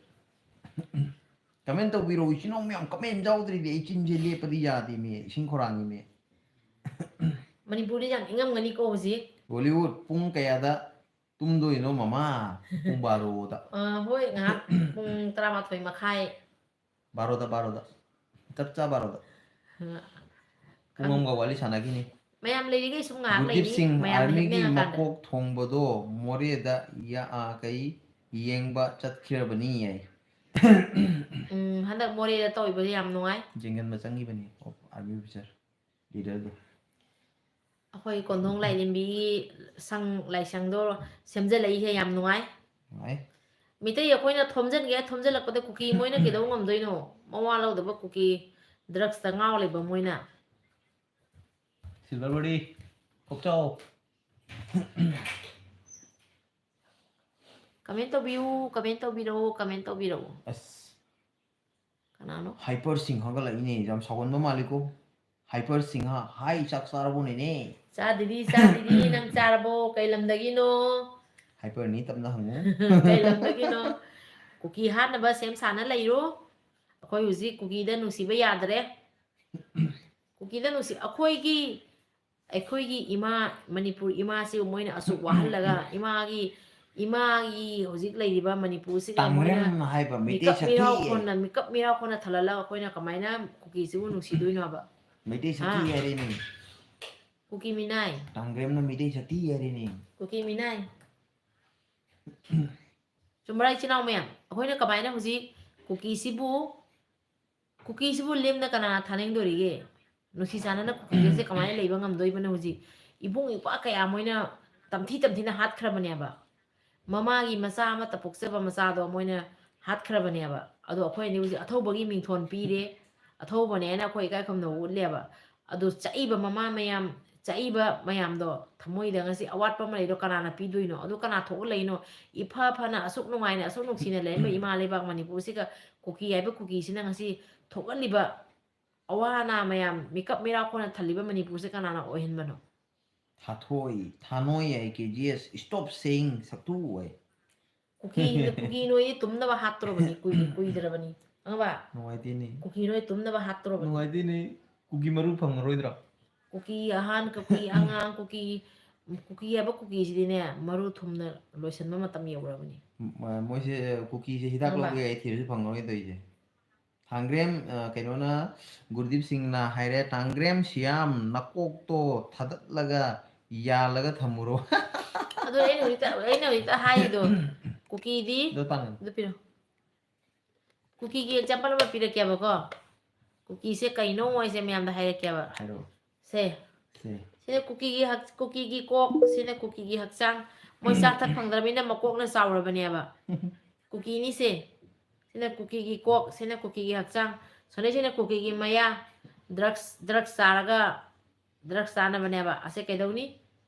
Comment ꯇꯧꯕꯤꯔꯛꯑꯣ, ꯏꯆꯤꯟ ꯏꯅꯥꯎ ꯃꯌꯥꯝ comment ꯌꯥꯎꯗ꯭ꯔꯤꯗꯤ ꯑꯩ ꯆꯤꯟꯁꯦ ꯂꯦꯞꯄꯗꯤ ꯌꯥꯗꯦꯃꯤ, ꯏꯁꯤꯡ ꯈꯧꯔꯥꯡꯉꯤꯃꯤ꯫ ꯃꯅꯤꯄꯨꯔꯗꯤ ꯌꯥꯝ ꯏꯪꯉꯝꯒꯅꯤꯀꯣ ꯍꯧꯖꯤꯛ꯫ Bollywood ꯄꯨꯡ ꯀꯌꯥꯗ ꯇꯨꯝꯗꯣꯏꯅꯣ ꯃꯃꯥ? ꯄꯨꯡ ꯕꯥꯔꯣꯗ꯫ ꯑ, ꯍꯣꯏ, ꯉꯥꯏꯍꯥꯛ ꯄꯨꯡ ꯇꯔꯥꯃꯥꯊꯣꯏ ꯃꯈꯥꯏ꯫ ꯕꯥꯔꯣꯗ, ꯕꯥꯔꯣꯗ꯫ ꯆꯞ ꯆꯥ ꯕꯥꯔꯣꯗ꯫ ꯑ, ꯄꯨꯡ ꯑꯃꯒ ꯋꯥꯔꯤ ꯁꯥꯟꯅꯈꯤꯅꯤ꯫ ꯃꯌꯥꯝ ꯂꯩꯔꯤꯈꯩ ꯁꯨꯝ ꯉꯥꯏꯍꯥꯛ ꯒꯨꯔꯗꯤꯞ ꯂꯩꯅꯤ, ꯁꯤꯡ, ꯃꯌꯥꯝꯅ ꯑꯥꯔꯃꯤꯒꯤ ꯍꯦꯛꯅꯤꯡꯉꯀꯥꯟꯗ꯫ ꯃꯀꯣꯛ ꯊꯣꯡꯕꯗꯣ ꯃꯣꯔꯦꯗ ꯌꯥ-, ꯑ, ꯀꯩ ꯌꯦꯡꯕ ꯆꯠꯈ꯭ꯔꯕꯅꯤ ꯌꯥꯏ꯫ ꯎꯝ, ꯍꯟꯗꯛ ꯃꯣꯔꯦꯗ ꯇꯧꯕꯁꯦ ꯌꯥꯝ ꯅꯨꯡꯉꯥꯏ꯫ ꯌꯦꯡꯁꯤꯟꯕ ꯆꯪꯈꯤꯕꯅꯤ ꯑꯥꯔꯃꯤ ꯑꯣꯐꯤꯁꯔ ꯂꯤꯗꯔꯗꯣ꯫ ꯑꯩꯈꯣꯏ ꯀꯣꯟꯊꯣꯡ ꯂꯥꯏꯔꯦꯝꯕꯤꯒꯤ ꯁꯪ ꯂꯥꯏꯁꯪꯗꯣ ꯁꯦꯝꯖꯤꯜꯂꯛꯏꯁꯦ ꯌꯥꯝ ꯅꯨꯡꯉꯥꯏ꯫ ꯅꯨꯡꯉꯥꯏ꯫ ꯃꯤꯇꯩ ꯑꯩꯈꯣꯏꯅ ꯊꯣꯝꯖꯤꯟꯒꯦ ꯊꯣꯝꯖꯤꯜꯂꯛꯄꯗ ꯀꯨꯀꯤ ꯃꯣꯏꯅ ꯀꯩꯗꯧ ꯉꯝꯗꯣꯏꯅꯣ? ꯃꯋꯥ ꯂꯧꯗꯕ ꯀꯨꯀꯤ, ꯗ꯭ꯔꯛꯁꯇ ꯉꯥꯎ ꯂꯩꯕ ꯃꯣꯏꯅ꯫ Silver body, ꯀꯣꯛꯆꯥꯎ꯫ ꯀꯃꯦꯟ ꯇꯧꯕꯤꯌꯨ, ꯀꯃꯦꯟ ꯇꯧꯕꯤꯔꯛꯎ, ꯀꯃꯦꯟ ꯇꯧꯕꯤꯔꯛꯎ꯫ ꯑꯁ, ꯀꯅꯥꯅꯣ? ꯍꯥꯏꯄꯔ ꯁꯤꯡ ꯍꯥꯏꯒꯠꯂꯛꯏꯅꯦ, ꯌꯥꯝ ꯁꯥꯎꯒꯟꯕ ꯃꯥꯜꯂꯤꯀꯣ꯫ ꯍꯥꯏꯄꯔ ꯁꯤꯡ ꯍꯥ, ꯍꯥꯏ, ꯆꯥꯛ ꯆꯥꯔꯕꯣ ꯅꯦꯅꯦ? ꯆꯥꯗ꯭ꯔꯤ, ꯆꯥꯗ꯭ꯔꯤ, ꯅꯪ ꯆꯥꯔꯕꯣ? ꯀꯩ ꯂꯝꯗꯒꯤꯅꯣ? ꯍꯥꯏꯄꯔꯅꯤ, ꯇꯞꯅ ꯍꯪꯉꯨ꯫ ꯀꯩ ꯂꯝꯗꯒꯤꯅꯣ? ꯀꯨꯀꯤ ꯍꯥꯠꯅꯕ ꯁꯦꯝ ꯁꯥꯅ ꯂꯩꯔꯣ꯫ ꯑꯩꯈꯣꯏ ꯍꯧꯖꯤꯛ ꯀꯨꯀꯤꯗ ꯅꯨꯡꯁꯤꯕ ꯌꯥꯗ꯭ꯔꯦ꯫ ꯀꯨꯀꯤꯗ ꯅꯨꯡꯁꯤ-, ꯑꯩꯈꯣꯏꯒꯤ, ꯑꯩꯈꯣꯏꯒꯤ ꯏꯃꯥ, ꯃꯅꯤꯄꯨꯔ ꯏꯃꯥꯁꯤꯕꯨ ꯃꯣꯏꯅ ꯑꯁꯨꯛ ꯋꯥꯍꯜꯂꯒ, ꯏꯃꯥꯒꯤ, ꯏꯃꯥꯒꯤ ꯍꯧꯖꯤꯛ ꯂꯩꯔꯤꯕ ꯃꯅꯤꯄꯨꯔꯁꯤꯒ ꯃꯣꯏꯅ ꯇꯥꯡꯒ꯭ꯔꯦꯝ ꯍꯥꯏꯕ ꯃꯩꯇꯩ ꯃꯤꯀꯞ ꯃꯤꯔꯥꯎ ꯁꯛꯊꯤꯌꯦ꯫ ꯈꯣꯟꯅ, ꯃꯤꯀꯞ ꯃꯤꯔꯥꯎ ꯈꯣꯟꯅ ꯊꯜꯍꯜꯂꯒ ꯑꯩꯈꯣꯏꯅ ꯀꯃꯥꯏꯅ ꯀꯨꯀꯤꯁꯤꯕꯨ ꯅꯨꯡꯁꯤꯗꯣꯏꯅꯣꯕ? ꯃꯩꯇꯩ ꯁꯛꯊꯤ ꯍꯥ? ꯍꯥꯏꯔꯦꯅꯦ꯫ ꯀꯨꯀꯤ ꯃꯤꯅꯥꯏ, ꯇꯥꯡꯒ꯭ꯔꯦꯝꯅ ꯃꯩꯇꯩ ꯁꯛꯊꯤ ꯍꯥꯏꯔꯦꯅꯦ꯫ ꯀꯨꯀꯤ ꯃꯤꯅꯥꯏ꯫ ꯆꯨꯝꯕ꯭ꯔꯥ, ꯏꯆꯤꯟ ꯏꯅꯥꯎ ꯃꯌꯥꯝ? ꯑꯩꯈꯣꯏꯅ ꯀꯃꯥꯏꯅ ꯍꯧꯖꯤꯛ ꯀꯨꯀꯤꯁꯤꯕꯨ, ꯀꯨꯀꯤꯁꯤꯕꯨ ꯂꯦꯝꯅ ꯀꯅꯥ ꯊꯥꯅꯤꯡꯗꯣꯔꯤꯒꯦ? ꯅꯨꯡꯁꯤ ꯆꯥꯟꯅꯅ ꯀꯨꯀꯤꯒꯁꯦ ꯀꯃꯥꯏꯅ ꯂꯩꯕ ꯉꯝꯗꯣꯏꯕꯅꯣ? ꯍꯧꯖꯤꯛ ꯏꯕꯨꯡ ꯏꯄ꯭ꯋꯥ ꯀꯌꯥ ꯃꯣꯏꯅ ꯇꯝꯊꯤ ꯇꯝꯊꯤꯅ ꯍꯥꯠꯈ꯭ꯔꯕꯅꯦꯕ꯫ ꯃꯃꯥꯒꯤ ꯃꯆꯥ ꯑꯃꯠꯇ ꯄꯣꯛꯆꯕ ꯃꯆꯥꯗꯣ ꯃꯣꯏꯅ ꯍꯥꯠꯈ꯭ꯔꯕꯅꯦꯕ꯫ ꯑꯗꯣ ꯑꯩꯈꯣꯏꯅꯗꯤ ꯍꯧꯖꯤꯛ ꯑꯊꯧꯕꯒꯤ ꯃꯤꯡꯊꯣꯟ ꯄꯤꯔꯦ, ꯑꯊꯧꯕꯅꯦꯅ ꯑꯩꯈꯣꯏ ꯏꯀꯥꯏ ꯈꯨꯝꯅꯕ ꯎꯠꯂꯦꯕ꯫ ꯑꯗꯣ ꯆꯛꯏꯕ ꯃꯃꯥ ꯃꯌꯥꯝ, ꯆꯛꯏꯕ ꯃꯌꯥꯝꯗꯣ ꯊꯃꯣꯏꯗ ꯉꯁꯤ ꯑꯋꯥꯠꯄ ꯑꯃ ꯂꯩꯗꯣ ꯀꯅꯥꯅ ꯄꯤꯗꯣꯏꯅꯣ? ꯑꯗꯨ ꯀꯅꯥ ꯊꯣꯛꯍꯜꯂꯛꯏꯅꯣ? ꯏꯐ ꯐꯅ ꯑꯁꯨꯛ ꯅꯨꯡꯉꯥꯏꯅ, ꯑꯁꯨꯛ ꯅꯨꯡꯁꯤꯅ ꯂꯩꯔꯝꯕ ꯏꯃꯥ ꯂꯩꯕꯥꯛ ꯃꯅꯤꯄꯨꯔꯁꯤꯒ ꯀꯨꯀꯤ ꯍꯥꯏꯕ ꯀꯨꯀꯤꯁꯤꯅ ꯉꯁꯤ ꯊꯣꯛꯍꯜꯂꯤꯕ ꯑꯋꯥ ꯑꯅꯥ ꯃꯌꯥꯝ, ꯃꯤꯀꯞ ꯃꯤꯔꯥꯎ ꯈꯣꯟꯅ ꯊꯜꯂꯤꯕ ꯃꯅꯤꯄꯨꯔꯁꯦ ꯀꯅꯥꯅ ꯑꯣꯏꯍꯟꯕꯅꯣ? ꯊꯥꯊꯣꯏ, ꯊꯥꯅꯣꯏ ꯍꯥꯏ, ꯀꯦ ꯖꯤ ꯑꯦꯁ, stop saying ꯁꯛꯊꯨ ꯍꯥꯏ꯫ ꯀꯨꯀꯤ, ꯀꯨꯀꯤ ꯅꯣꯏꯗꯤ ꯇꯨꯝꯅꯕ ꯍꯥꯠꯇꯣꯔꯕꯅꯤ, ꯀꯨꯏ-, ꯀꯨꯏꯗ꯭ꯔꯕꯅꯤ꯫ ꯈꯪꯉꯕ? ꯅꯨꯡꯉꯥꯏꯇꯦꯅꯦ꯫ ꯀꯨꯀꯤ ꯅꯣꯏ ꯇꯨꯝꯅꯕ ꯍꯥꯠꯇꯣꯔꯕꯅꯤ꯫ ꯅꯨꯡꯉꯥꯏꯇꯦꯅꯦ꯫ ꯀꯨꯀꯤ ꯃꯔꯨ ꯐꯪꯉꯔꯣꯏꯗ꯭ꯔꯣ? ꯀꯨꯀꯤ ꯑꯍꯟ, ꯀꯨꯀꯤ ꯑꯉꯥꯡ, ꯀꯨꯀꯤ ꯀꯨꯀꯤ ꯍꯥꯏꯕ ꯀꯨꯀꯤꯁꯤꯗꯤꯅꯦ, ꯃꯔꯨ ꯊꯨꯝꯅ ꯂꯣꯏꯁꯤꯟꯕ ꯃꯇꯝ ꯌꯧꯔꯕꯅꯤ꯫ ꯃ- ꯃꯣꯏꯁꯦ ꯀꯨꯀꯤꯁꯦ ꯍꯤꯗꯥꯛ ꯈꯪꯕ? ꯂꯧꯒꯦ ꯑꯩ ꯊꯤꯔꯁꯨ ꯐꯪꯉꯔꯣꯏ ꯇꯧꯔꯤꯁꯦ꯫ ꯊꯥꯡꯒ꯭ꯔꯦꯝ ꯑ, ꯀꯩꯅꯣꯅ, ꯒꯨꯔꯗꯤꯞ ꯁꯤꯡꯅ ꯍꯥꯏꯔꯦ, "ꯊꯥꯡꯒ꯭ꯔꯦꯝ ꯁꯤꯌꯥꯝ, ꯅꯀꯣꯛꯇꯣ ꯊꯥꯗꯠꯂꯒ ꯌꯥꯜꯂꯒ ꯊꯝꯃꯨꯔꯣ"꯫ ꯑꯗꯨ ꯑꯩꯅ ꯍꯧꯖꯤꯛꯇ ꯑꯩꯅ ꯍꯧꯖꯤꯛꯇ ꯍꯥꯏꯔꯤꯗꯣ, ꯀꯨꯀꯤꯗꯤ ꯑꯗꯣ ꯇꯥꯅ ꯑꯗꯨ ꯄꯤꯔꯣ꯫ ꯀꯨꯀꯤꯒꯤ ꯑꯦꯛꯖꯥꯝꯄꯜ ꯑꯃ ꯄꯤꯔꯛꯀꯦꯕꯀꯣ꯫ ꯀꯨꯀꯤꯁꯦ ꯀꯩꯅꯣ ꯍꯥꯏꯁꯦ ꯃꯌꯥꯝꯗ ꯍꯥꯏꯔꯛꯀꯦꯕ꯫ ꯍꯥꯏꯔꯛꯑꯣ꯫ ꯁꯦ, ꯁꯦ ꯁꯤꯅ ꯀꯨꯀꯤꯒꯤ ꯍꯛ- ꯀꯨꯀꯤꯒꯤ ꯀꯣꯛ, ꯁꯤꯅ ꯀꯨꯀꯤꯒꯤ ꯍꯛꯆꯥꯡ꯫ ꯃꯣꯏ ꯆꯥꯛ ꯊꯛ ꯐꯪꯗ꯭ꯔꯕꯅꯤꯅ ꯃꯀꯣꯛꯅ ꯆꯥꯎꯔꯕꯅꯦꯕ꯫ ꯀꯨꯀꯤꯅꯤꯁꯦ꯫ ꯁꯤꯅ ꯀꯨꯀꯤꯒꯤ ꯀꯣꯛ, ꯁꯤꯅ ꯀꯨꯀꯤꯒꯤ ꯍꯛꯆꯥꯡ꯫ ꯁꯣꯅꯦ, ꯁꯤꯅ ꯀꯨꯀꯤꯒꯤ ꯃꯌꯥ꯫ ꯗ꯭ꯔꯛꯁ ꯗ꯭ꯔꯛꯁ ꯆꯥꯔꯒ ꯗ꯭ꯔꯛꯁ ꯆꯥꯅꯕꯅꯦꯕ꯫ ꯑꯁꯦ ꯀꯩꯗꯧꯅꯤ?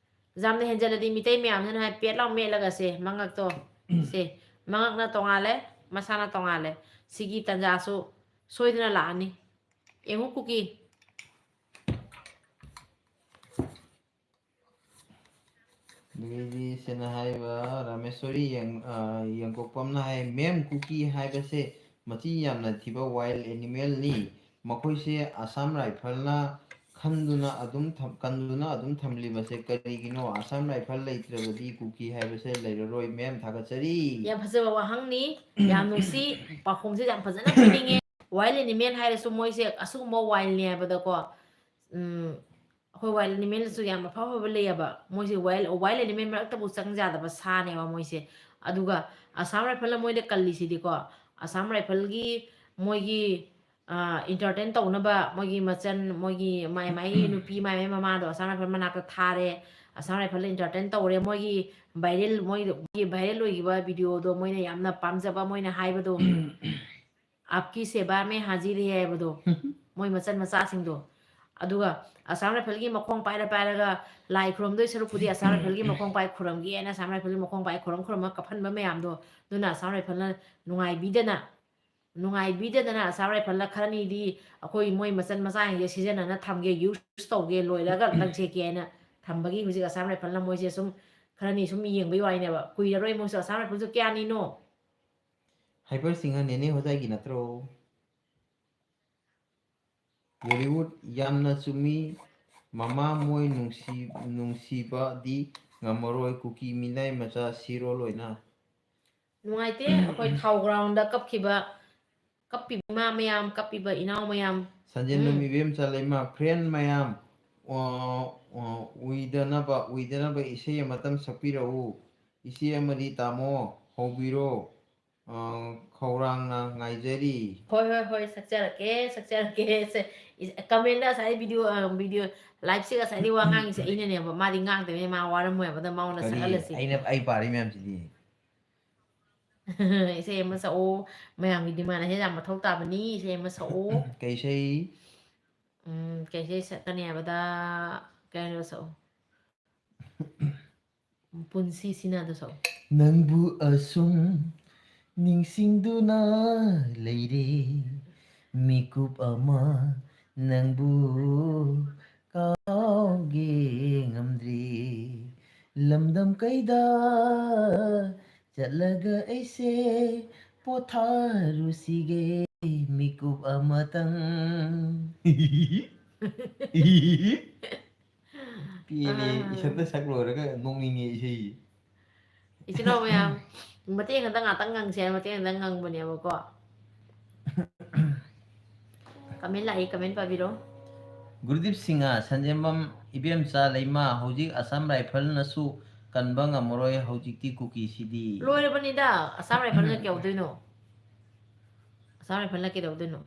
ꯌꯥꯝꯅ ꯍꯦꯟꯖꯜꯂꯗꯤ ꯃꯤꯇꯩ ꯃꯌꯥꯝꯁꯤꯅ ꯍꯥꯏ ꯄꯦꯠ ꯂꯥꯎ ꯃꯦꯠꯂꯒ ꯁꯦ ꯃꯉꯛꯇꯣ, ꯁꯦ ꯃꯉꯛꯅ ꯇꯣꯉꯥꯜꯂꯦ, ꯃꯁꯥꯅ ꯇꯣꯉꯥꯜꯂꯦ꯫ ꯁꯤꯒꯤ ꯇꯟꯖꯥꯁꯨ ꯁꯣꯏꯗꯅ ꯂꯥꯛꯑꯅꯤ꯫ ꯌꯦꯡꯉꯨ ꯀꯨꯀꯤ꯫ ꯑꯗꯒꯤꯗꯤ ꯁꯤꯅ ꯍꯥꯏꯕ ꯔꯥꯃꯦꯁꯣꯔꯤ ꯌꯦꯡ- ꯑ, ꯌꯦꯡꯀꯣꯛꯄꯝꯅ ꯍꯥꯏ, "ꯃꯦꯝ, ꯀꯨꯀꯤ ꯍꯥꯏꯕꯁꯦ ꯃꯆꯤꯟ ꯌꯥꯝꯅ ꯊꯤꯕ wild animal ꯅꯤ꯫ ꯃꯈꯣꯏꯁꯦ ꯑꯁꯥꯝ ꯔꯥꯏꯐꯜꯅ ꯈꯟꯗꯨꯅ ꯑꯗꯨꯝ ꯊꯝ- ꯀꯟꯗꯨꯅ ꯑꯗꯨꯝ ꯊꯝꯂꯤꯕꯁꯦ ꯀꯔꯤꯒꯤꯅꯣ? ꯑꯁꯥꯝ ꯔꯥꯏꯐꯜ ꯂꯩꯇ꯭ꯔꯕꯗꯤ ꯀꯨꯀꯤ ꯍꯥꯏꯕꯁꯦ ꯂꯩꯔꯔꯣꯏ꯫ ꯃꯦꯝ, ꯊꯥꯒꯠꯆꯔꯤ"꯫ ꯌꯥꯝ ꯐꯖꯕ ꯋꯥꯍꯪꯅꯤ, ꯌꯥꯝ ꯅꯨꯡꯁꯤ꯫ ꯄꯥꯎꯈꯨꯝꯁꯦ ꯌꯥꯝ ꯐꯖꯅ ꯄꯤꯅꯤꯡꯉꯦ꯫ Wild animal ꯍꯥꯏꯔꯁꯨ ꯃꯣꯏꯁꯦ ꯑꯁꯤꯒꯨꯝꯕ wildꯅꯦ ꯍꯥꯏꯕꯗꯀꯣ, ꯎꯝ, ꯑꯩꯈꯣꯏ wild animalꯁꯨ ꯌꯥꯝ ꯑꯐ ꯑꯐꯕ ꯂꯩꯌꯦꯕ꯫ ꯃꯣꯏꯁꯦ wild wild animal ꯃꯔꯛꯇꯕꯨ ꯆꯪ ꯌꯥꯗꯕ ꯁꯥꯅꯦꯕ ꯃꯣꯏꯁꯦ꯫ ꯑꯗꯨꯒ ꯑꯁꯥꯝ ꯔꯥꯏꯐꯜꯅ ꯃꯣꯏꯗ ꯀꯜꯂꯤꯁꯤꯗꯤꯀꯣ, ꯑꯁꯥꯝ ꯔꯥꯏꯐꯜꯒꯤ ꯃꯣꯏꯒꯤ ꯑ, entertain ꯇꯧꯅꯕ ꯃꯣꯏꯒꯤ ꯃꯆꯟ, ꯃꯣꯏꯒꯤ ꯃꯥꯏ ꯃꯥꯏ ꯅꯨꯄꯤ, ꯃꯥꯏ ꯃꯥꯏ ꯃꯃꯥꯗꯣ ꯑꯁꯥꯝ ꯔꯥꯏꯐꯜ ꯃꯅꯥꯛꯇ ꯊꯥꯔꯦ꯫ ꯑꯁꯥꯝ ꯔꯥꯏꯐꯜꯗ entertain ꯇꯧꯔꯦ꯫ ꯃꯣꯏꯒꯤ viral, ꯃꯣꯏꯒꯤ viral ꯑꯣꯏꯈꯤꯕ videoꯗꯣ ꯃꯣꯏꯅ ꯌꯥꯝꯅ ꯄꯥꯝꯖꯕ, ꯃꯣꯏꯅ ꯍꯥꯏꯕꯗꯣ, "ꯑꯥꯞꯀꯤ ꯁꯦꯕꯥ ꯃꯦ ꯍꯥꯖꯤꯔ ꯍꯦ" ꯍꯥꯏꯕꯗꯣ, ꯃꯣꯏ ꯃꯆꯟ ꯃꯆꯥꯁꯤꯡꯗꯣ꯫ ꯑꯗꯨꯒ ꯑꯁꯥꯝ ꯔꯥꯏꯐꯜꯒꯤ ꯃꯈꯣꯡ ꯄꯥꯏꯔ ꯄꯥꯏꯔꯒ ꯂꯥꯏ ꯈꯨꯔꯨꯝꯗꯣꯏ ꯁꯔꯨꯛꯄꯨꯗꯤ ꯑꯁꯥꯝ ꯔꯥꯏꯐꯜꯒꯤ ꯃꯈꯣꯡ ꯄꯥꯏ ꯈꯨꯔꯝꯒꯦꯅ ꯑꯁꯥꯝ ꯔꯥꯏꯐꯜꯒꯤ ꯃꯈꯣꯡ ꯄꯥꯏ ꯈꯨꯔꯝ ꯈꯨꯔꯝꯃ ꯀꯞꯍꯟꯕ ꯃꯌꯥꯝꯗꯣ, ꯑꯗꯨꯅ ꯑꯁꯥꯝ ꯔꯥꯏꯐꯜꯅ ꯅꯨꯡꯉꯥꯏꯕꯤꯗꯅ, ꯅꯨꯡꯉꯥꯏꯕꯤꯗꯗꯅ ꯑꯁꯥꯝ ꯔꯥꯏꯐꯜꯅ ꯈꯔꯅꯤꯗꯤ ꯑꯩꯈꯣꯏ ꯃꯣꯏ ꯃꯆꯟ ꯃꯆꯥꯁꯤꯡꯁꯦ ꯁꯤꯖꯤꯟꯅꯅ ꯊꯝꯒꯦ, use ꯇꯧꯒꯦ, ꯂꯣꯏꯔꯒ ꯂꯪꯊꯦꯛꯀꯦ ꯍꯥꯏꯅ ꯊꯝꯕꯒꯤ ꯍꯧꯖꯤꯛ ꯑꯁꯥꯝ ꯔꯥꯏꯐꯜꯅ ꯃꯣꯏꯁꯦ ꯁꯨꯝ ꯈꯔꯅꯤ ꯁꯨꯝ ꯌꯦꯡꯕꯩ ꯋꯥꯅꯦꯕ꯫ ꯀꯨꯏꯔꯔꯣꯏ ꯃꯣꯏꯁꯨ꯫ ꯑꯁꯥꯝ ꯔꯥꯏꯐꯜꯁꯨ ꯀꯌꯥꯅꯤꯅꯣ? ꯍꯥꯏꯄꯔ ꯁꯤꯡꯍ ꯅꯦꯅꯦ ꯍꯣꯖꯥꯏꯒꯤ ꯅꯠꯇ꯭ꯔꯣ? Bollywood ꯌꯥꯝꯅ ꯆꯨꯝꯃꯤ꯫ ꯃꯃꯥ ꯃꯣꯏ ꯅꯨꯡꯁꯤ-, ꯅꯨꯡꯁꯤꯕꯗꯤ ꯉꯝꯃꯔꯣꯏ, ꯀꯨꯀꯤ ꯃꯤꯅꯥꯏ ꯃꯆꯥ ꯁꯤꯔꯣ ꯂꯣꯏꯅ꯫ ꯅꯨꯡꯉꯥꯏꯇꯦ, ꯑꯩꯈꯣꯏ ꯊꯥꯎ ꯒ꯭ꯔꯥꯎꯟꯗ ꯀꯞꯈꯤꯕ, ꯀꯞꯄꯤꯕ ꯏꯃꯥ ꯃꯌꯥꯝ, ꯀꯞꯄꯤꯕ ꯏꯅꯥꯎ ꯃꯌꯥꯝ꯫ ꯁꯟꯖꯦꯟꯕꯝ ꯏꯕꯦꯝꯆꯥ ꯂꯩꯃ, ꯐ꯭ꯔꯦꯟ ꯃꯌꯥꯝ, ꯑ, ꯑ, ꯎꯏꯗꯅꯕ, ꯎꯏꯗꯅꯕ ꯏꯁꯩ ꯑꯃꯇꯪ ꯁꯛꯄꯤꯔꯛꯎ꯫ ꯏꯆꯦ ꯑꯃꯗꯤ ꯇꯥꯃꯣ ꯍꯧꯕꯤꯔꯣ꯫ ꯑ, ꯈꯧꯔꯥꯡꯅ ꯉꯥꯏꯖꯔꯤ꯫ ꯍꯣꯏ, ꯍꯣꯏ, ꯍꯣꯏ, ꯁꯛꯆꯔꯛꯀꯦ, ꯁꯛꯆꯔꯛꯀꯦ꯫ ꯁꯦ, ꯏ-, ꯀꯃꯦꯟꯗ ꯉꯁꯥꯏ ꯚꯤꯗꯤꯑꯣ, ꯑ, ꯚꯤꯗꯤꯑꯣ ꯂꯥꯏꯞꯁꯦ ꯉꯁꯥꯏꯗꯤ ꯋꯥ ꯉꯥꯡꯉꯤꯁꯦ ꯑꯩꯅꯅꯦꯕ, ꯃꯥꯗꯤ ꯉꯥꯡꯗꯕꯅꯤꯅ ꯃꯥ ꯋꯥꯔꯝꯃꯣꯏ ꯍꯥꯏꯕꯗ ꯃꯉꯣꯟꯗ ꯀꯔꯤ? ꯁꯛꯍꯜꯂꯁꯤ꯫ ꯑꯩꯅ, ꯑꯩ ꯄꯥꯔꯤ ꯃꯌꯥꯝꯁꯤꯗꯤ꯫ ꯏꯁꯩ ꯑꯃ ꯁꯛꯑꯣ, ꯃꯌꯥꯝꯒꯤ ꯗꯤꯃꯥꯟ ꯑꯁꯦ ꯌꯥꯝ ꯃꯊꯧ ꯇꯥꯕꯅꯤ, ꯏꯁꯩ ꯑꯃ ꯁꯛꯑꯣ꯫ ꯀꯩ ꯏꯁꯩ? ꯎꯝ, ꯀꯩ ꯏꯁꯩ ꯁꯛꯀꯅꯤ ꯍꯥꯏꯕꯗ, ꯀꯩꯅꯣ ꯁꯛꯑꯣ꯫ ꯄꯨꯟꯁꯤ ꯁꯤꯅꯥꯗꯣ ꯁꯛꯑꯣ꯫ ꯅꯪꯕꯨ ꯑꯁꯨꯝ ꯅꯤꯡꯁꯤꯡꯗꯨꯅ ꯂꯩꯔꯦ, ꯃꯤꯀꯨꯞ ꯑꯃ ꯅꯪꯕꯨ ꯀꯥꯎꯒꯦ ꯉꯝꯗ꯭ꯔꯦ꯫ ꯂꯝꯗꯝ ꯀꯩꯗ ꯆꯠꯂꯒ ꯑꯩꯁꯦ ꯄꯣꯊꯥꯔꯨꯁꯤꯒꯦ, ꯃꯤꯀꯨꯞ ꯑꯃꯇꯪ꯫ ꯄꯦꯜꯂꯦ, ꯑꯥ꯫ ꯏꯁꯩꯗ ꯁꯛ ꯂꯣꯏꯔꯒ ꯅꯣꯛꯅꯤꯡꯉꯦ ꯏꯁꯩꯁꯦ꯫ ꯏꯆꯤꯟ ꯏꯅꯥꯎ ꯃꯌꯥꯝ, ꯃꯇꯦꯡ ꯑꯝꯇ ꯉꯥꯛꯇꯪ ꯉꯪꯁꯦ ꯍꯥꯏꯅ ꯃꯇꯦꯡ ꯑꯝꯇꯪ ꯉꯪꯕꯅꯦꯕꯀꯣ꯫ ꯀꯃꯦꯟ ꯂꯥꯛꯏ, ꯀꯃꯦꯟ ꯄꯥꯕꯤꯔꯣ꯫ ꯒꯨꯔꯨꯗꯤꯞ ꯁꯤꯡꯍ, ꯁꯟꯖꯦꯝꯕꯝ ꯏꯕꯦꯝꯆꯥ ꯂꯩꯃ, ꯍꯧꯖꯤꯛ ꯑꯁꯥꯝ ꯔꯥꯏꯐꯜꯅꯁꯨ ꯀꯟꯕ ꯉꯝꯃꯔꯣꯏ, ꯍꯧꯖꯤꯛꯇꯤ ꯀꯨꯀꯤꯁꯤꯗꯤ꯫ ꯂꯣꯏꯔꯕꯅꯤꯗ, ꯑꯁꯥꯝ ꯔꯥꯏꯐꯜꯅ ꯀꯩꯗꯧꯗꯣꯏꯅꯣ? ꯑꯁꯥꯝ ꯔꯥꯏꯐꯜꯅ ꯀꯩꯗꯧꯗꯣꯏꯅꯣ?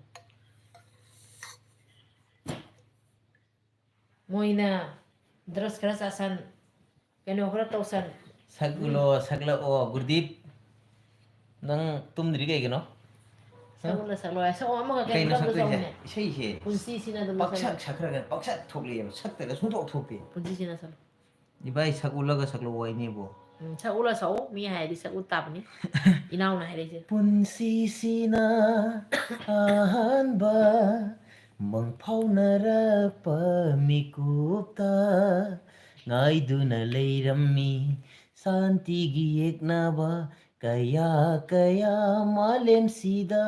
ꯃꯣꯏꯅ ꯗ꯭ꯔꯒꯁ ꯈꯔ ꯆꯥꯁꯟ, ꯀꯩꯅꯣ ꯈꯔ ꯇꯧꯁꯟ꯫ ꯁꯛꯎꯂꯣ, ꯁꯛꯂꯛꯑꯣ, ꯒꯨꯔꯗꯤꯞ꯫ ꯅꯪ ꯇꯨꯝꯗ꯭ꯔꯤ ꯀꯩꯒꯤꯅꯣ? ꯁꯛꯎꯂꯣ, ꯁꯛꯂꯣ, ꯁꯛꯑꯣ, ꯑꯃꯈꯛ ꯀꯩꯅꯣ ꯀꯩꯅꯣ ꯁꯛꯇꯣꯏꯁꯦ? ꯇꯧꯁꯟꯅꯦ꯫ ꯏꯁꯩꯁꯦ ꯄꯨꯟꯁꯤ ꯁꯤꯅ ꯑꯗꯨꯝ ꯂꯣꯏꯁꯜꯂꯣ꯫ ꯄꯪꯁꯛ ꯁꯛꯈ꯭ꯔꯒ ꯄꯪꯁꯛ ꯊꯣꯛꯂꯛꯑꯦꯕ, ꯁꯛꯇꯒ ꯁꯨꯡꯊꯣꯛ ꯊꯣꯛꯇꯦ꯫ ꯄꯨꯟꯁꯤ ꯁꯤꯅ ꯁꯛꯂꯣ꯫ ꯏꯕꯥꯏ, ꯁꯛꯎꯂꯒ ꯁꯛꯂꯛꯑꯣ ꯍꯥꯏꯅꯦꯕꯣ꯫ ꯎꯝ, ꯁꯛꯎꯂ ꯁꯛꯎ, ꯃꯤ ꯍꯥꯏꯔꯗꯤ ꯁꯛꯎ ꯇꯥꯕꯅꯤ꯫ ꯏꯅꯥꯎꯅ ꯍꯥꯏꯔꯛꯏꯁꯦ꯫ ꯄꯨꯟꯁꯤꯁꯤꯅ ꯑꯍꯥꯟꯕ ꯃꯪꯐꯥꯎꯅꯔꯛꯄ ꯃꯤꯀꯨꯞꯇ ꯉꯥꯏꯗꯨꯅ ꯂꯩꯔꯝꯃꯤ ꯁꯥꯟꯇꯤꯒꯤ ꯌꯦꯛꯅꯕ ꯀꯌꯥ ꯀꯌꯥ ꯃꯥꯂꯦꯝꯁꯤꯗ꯫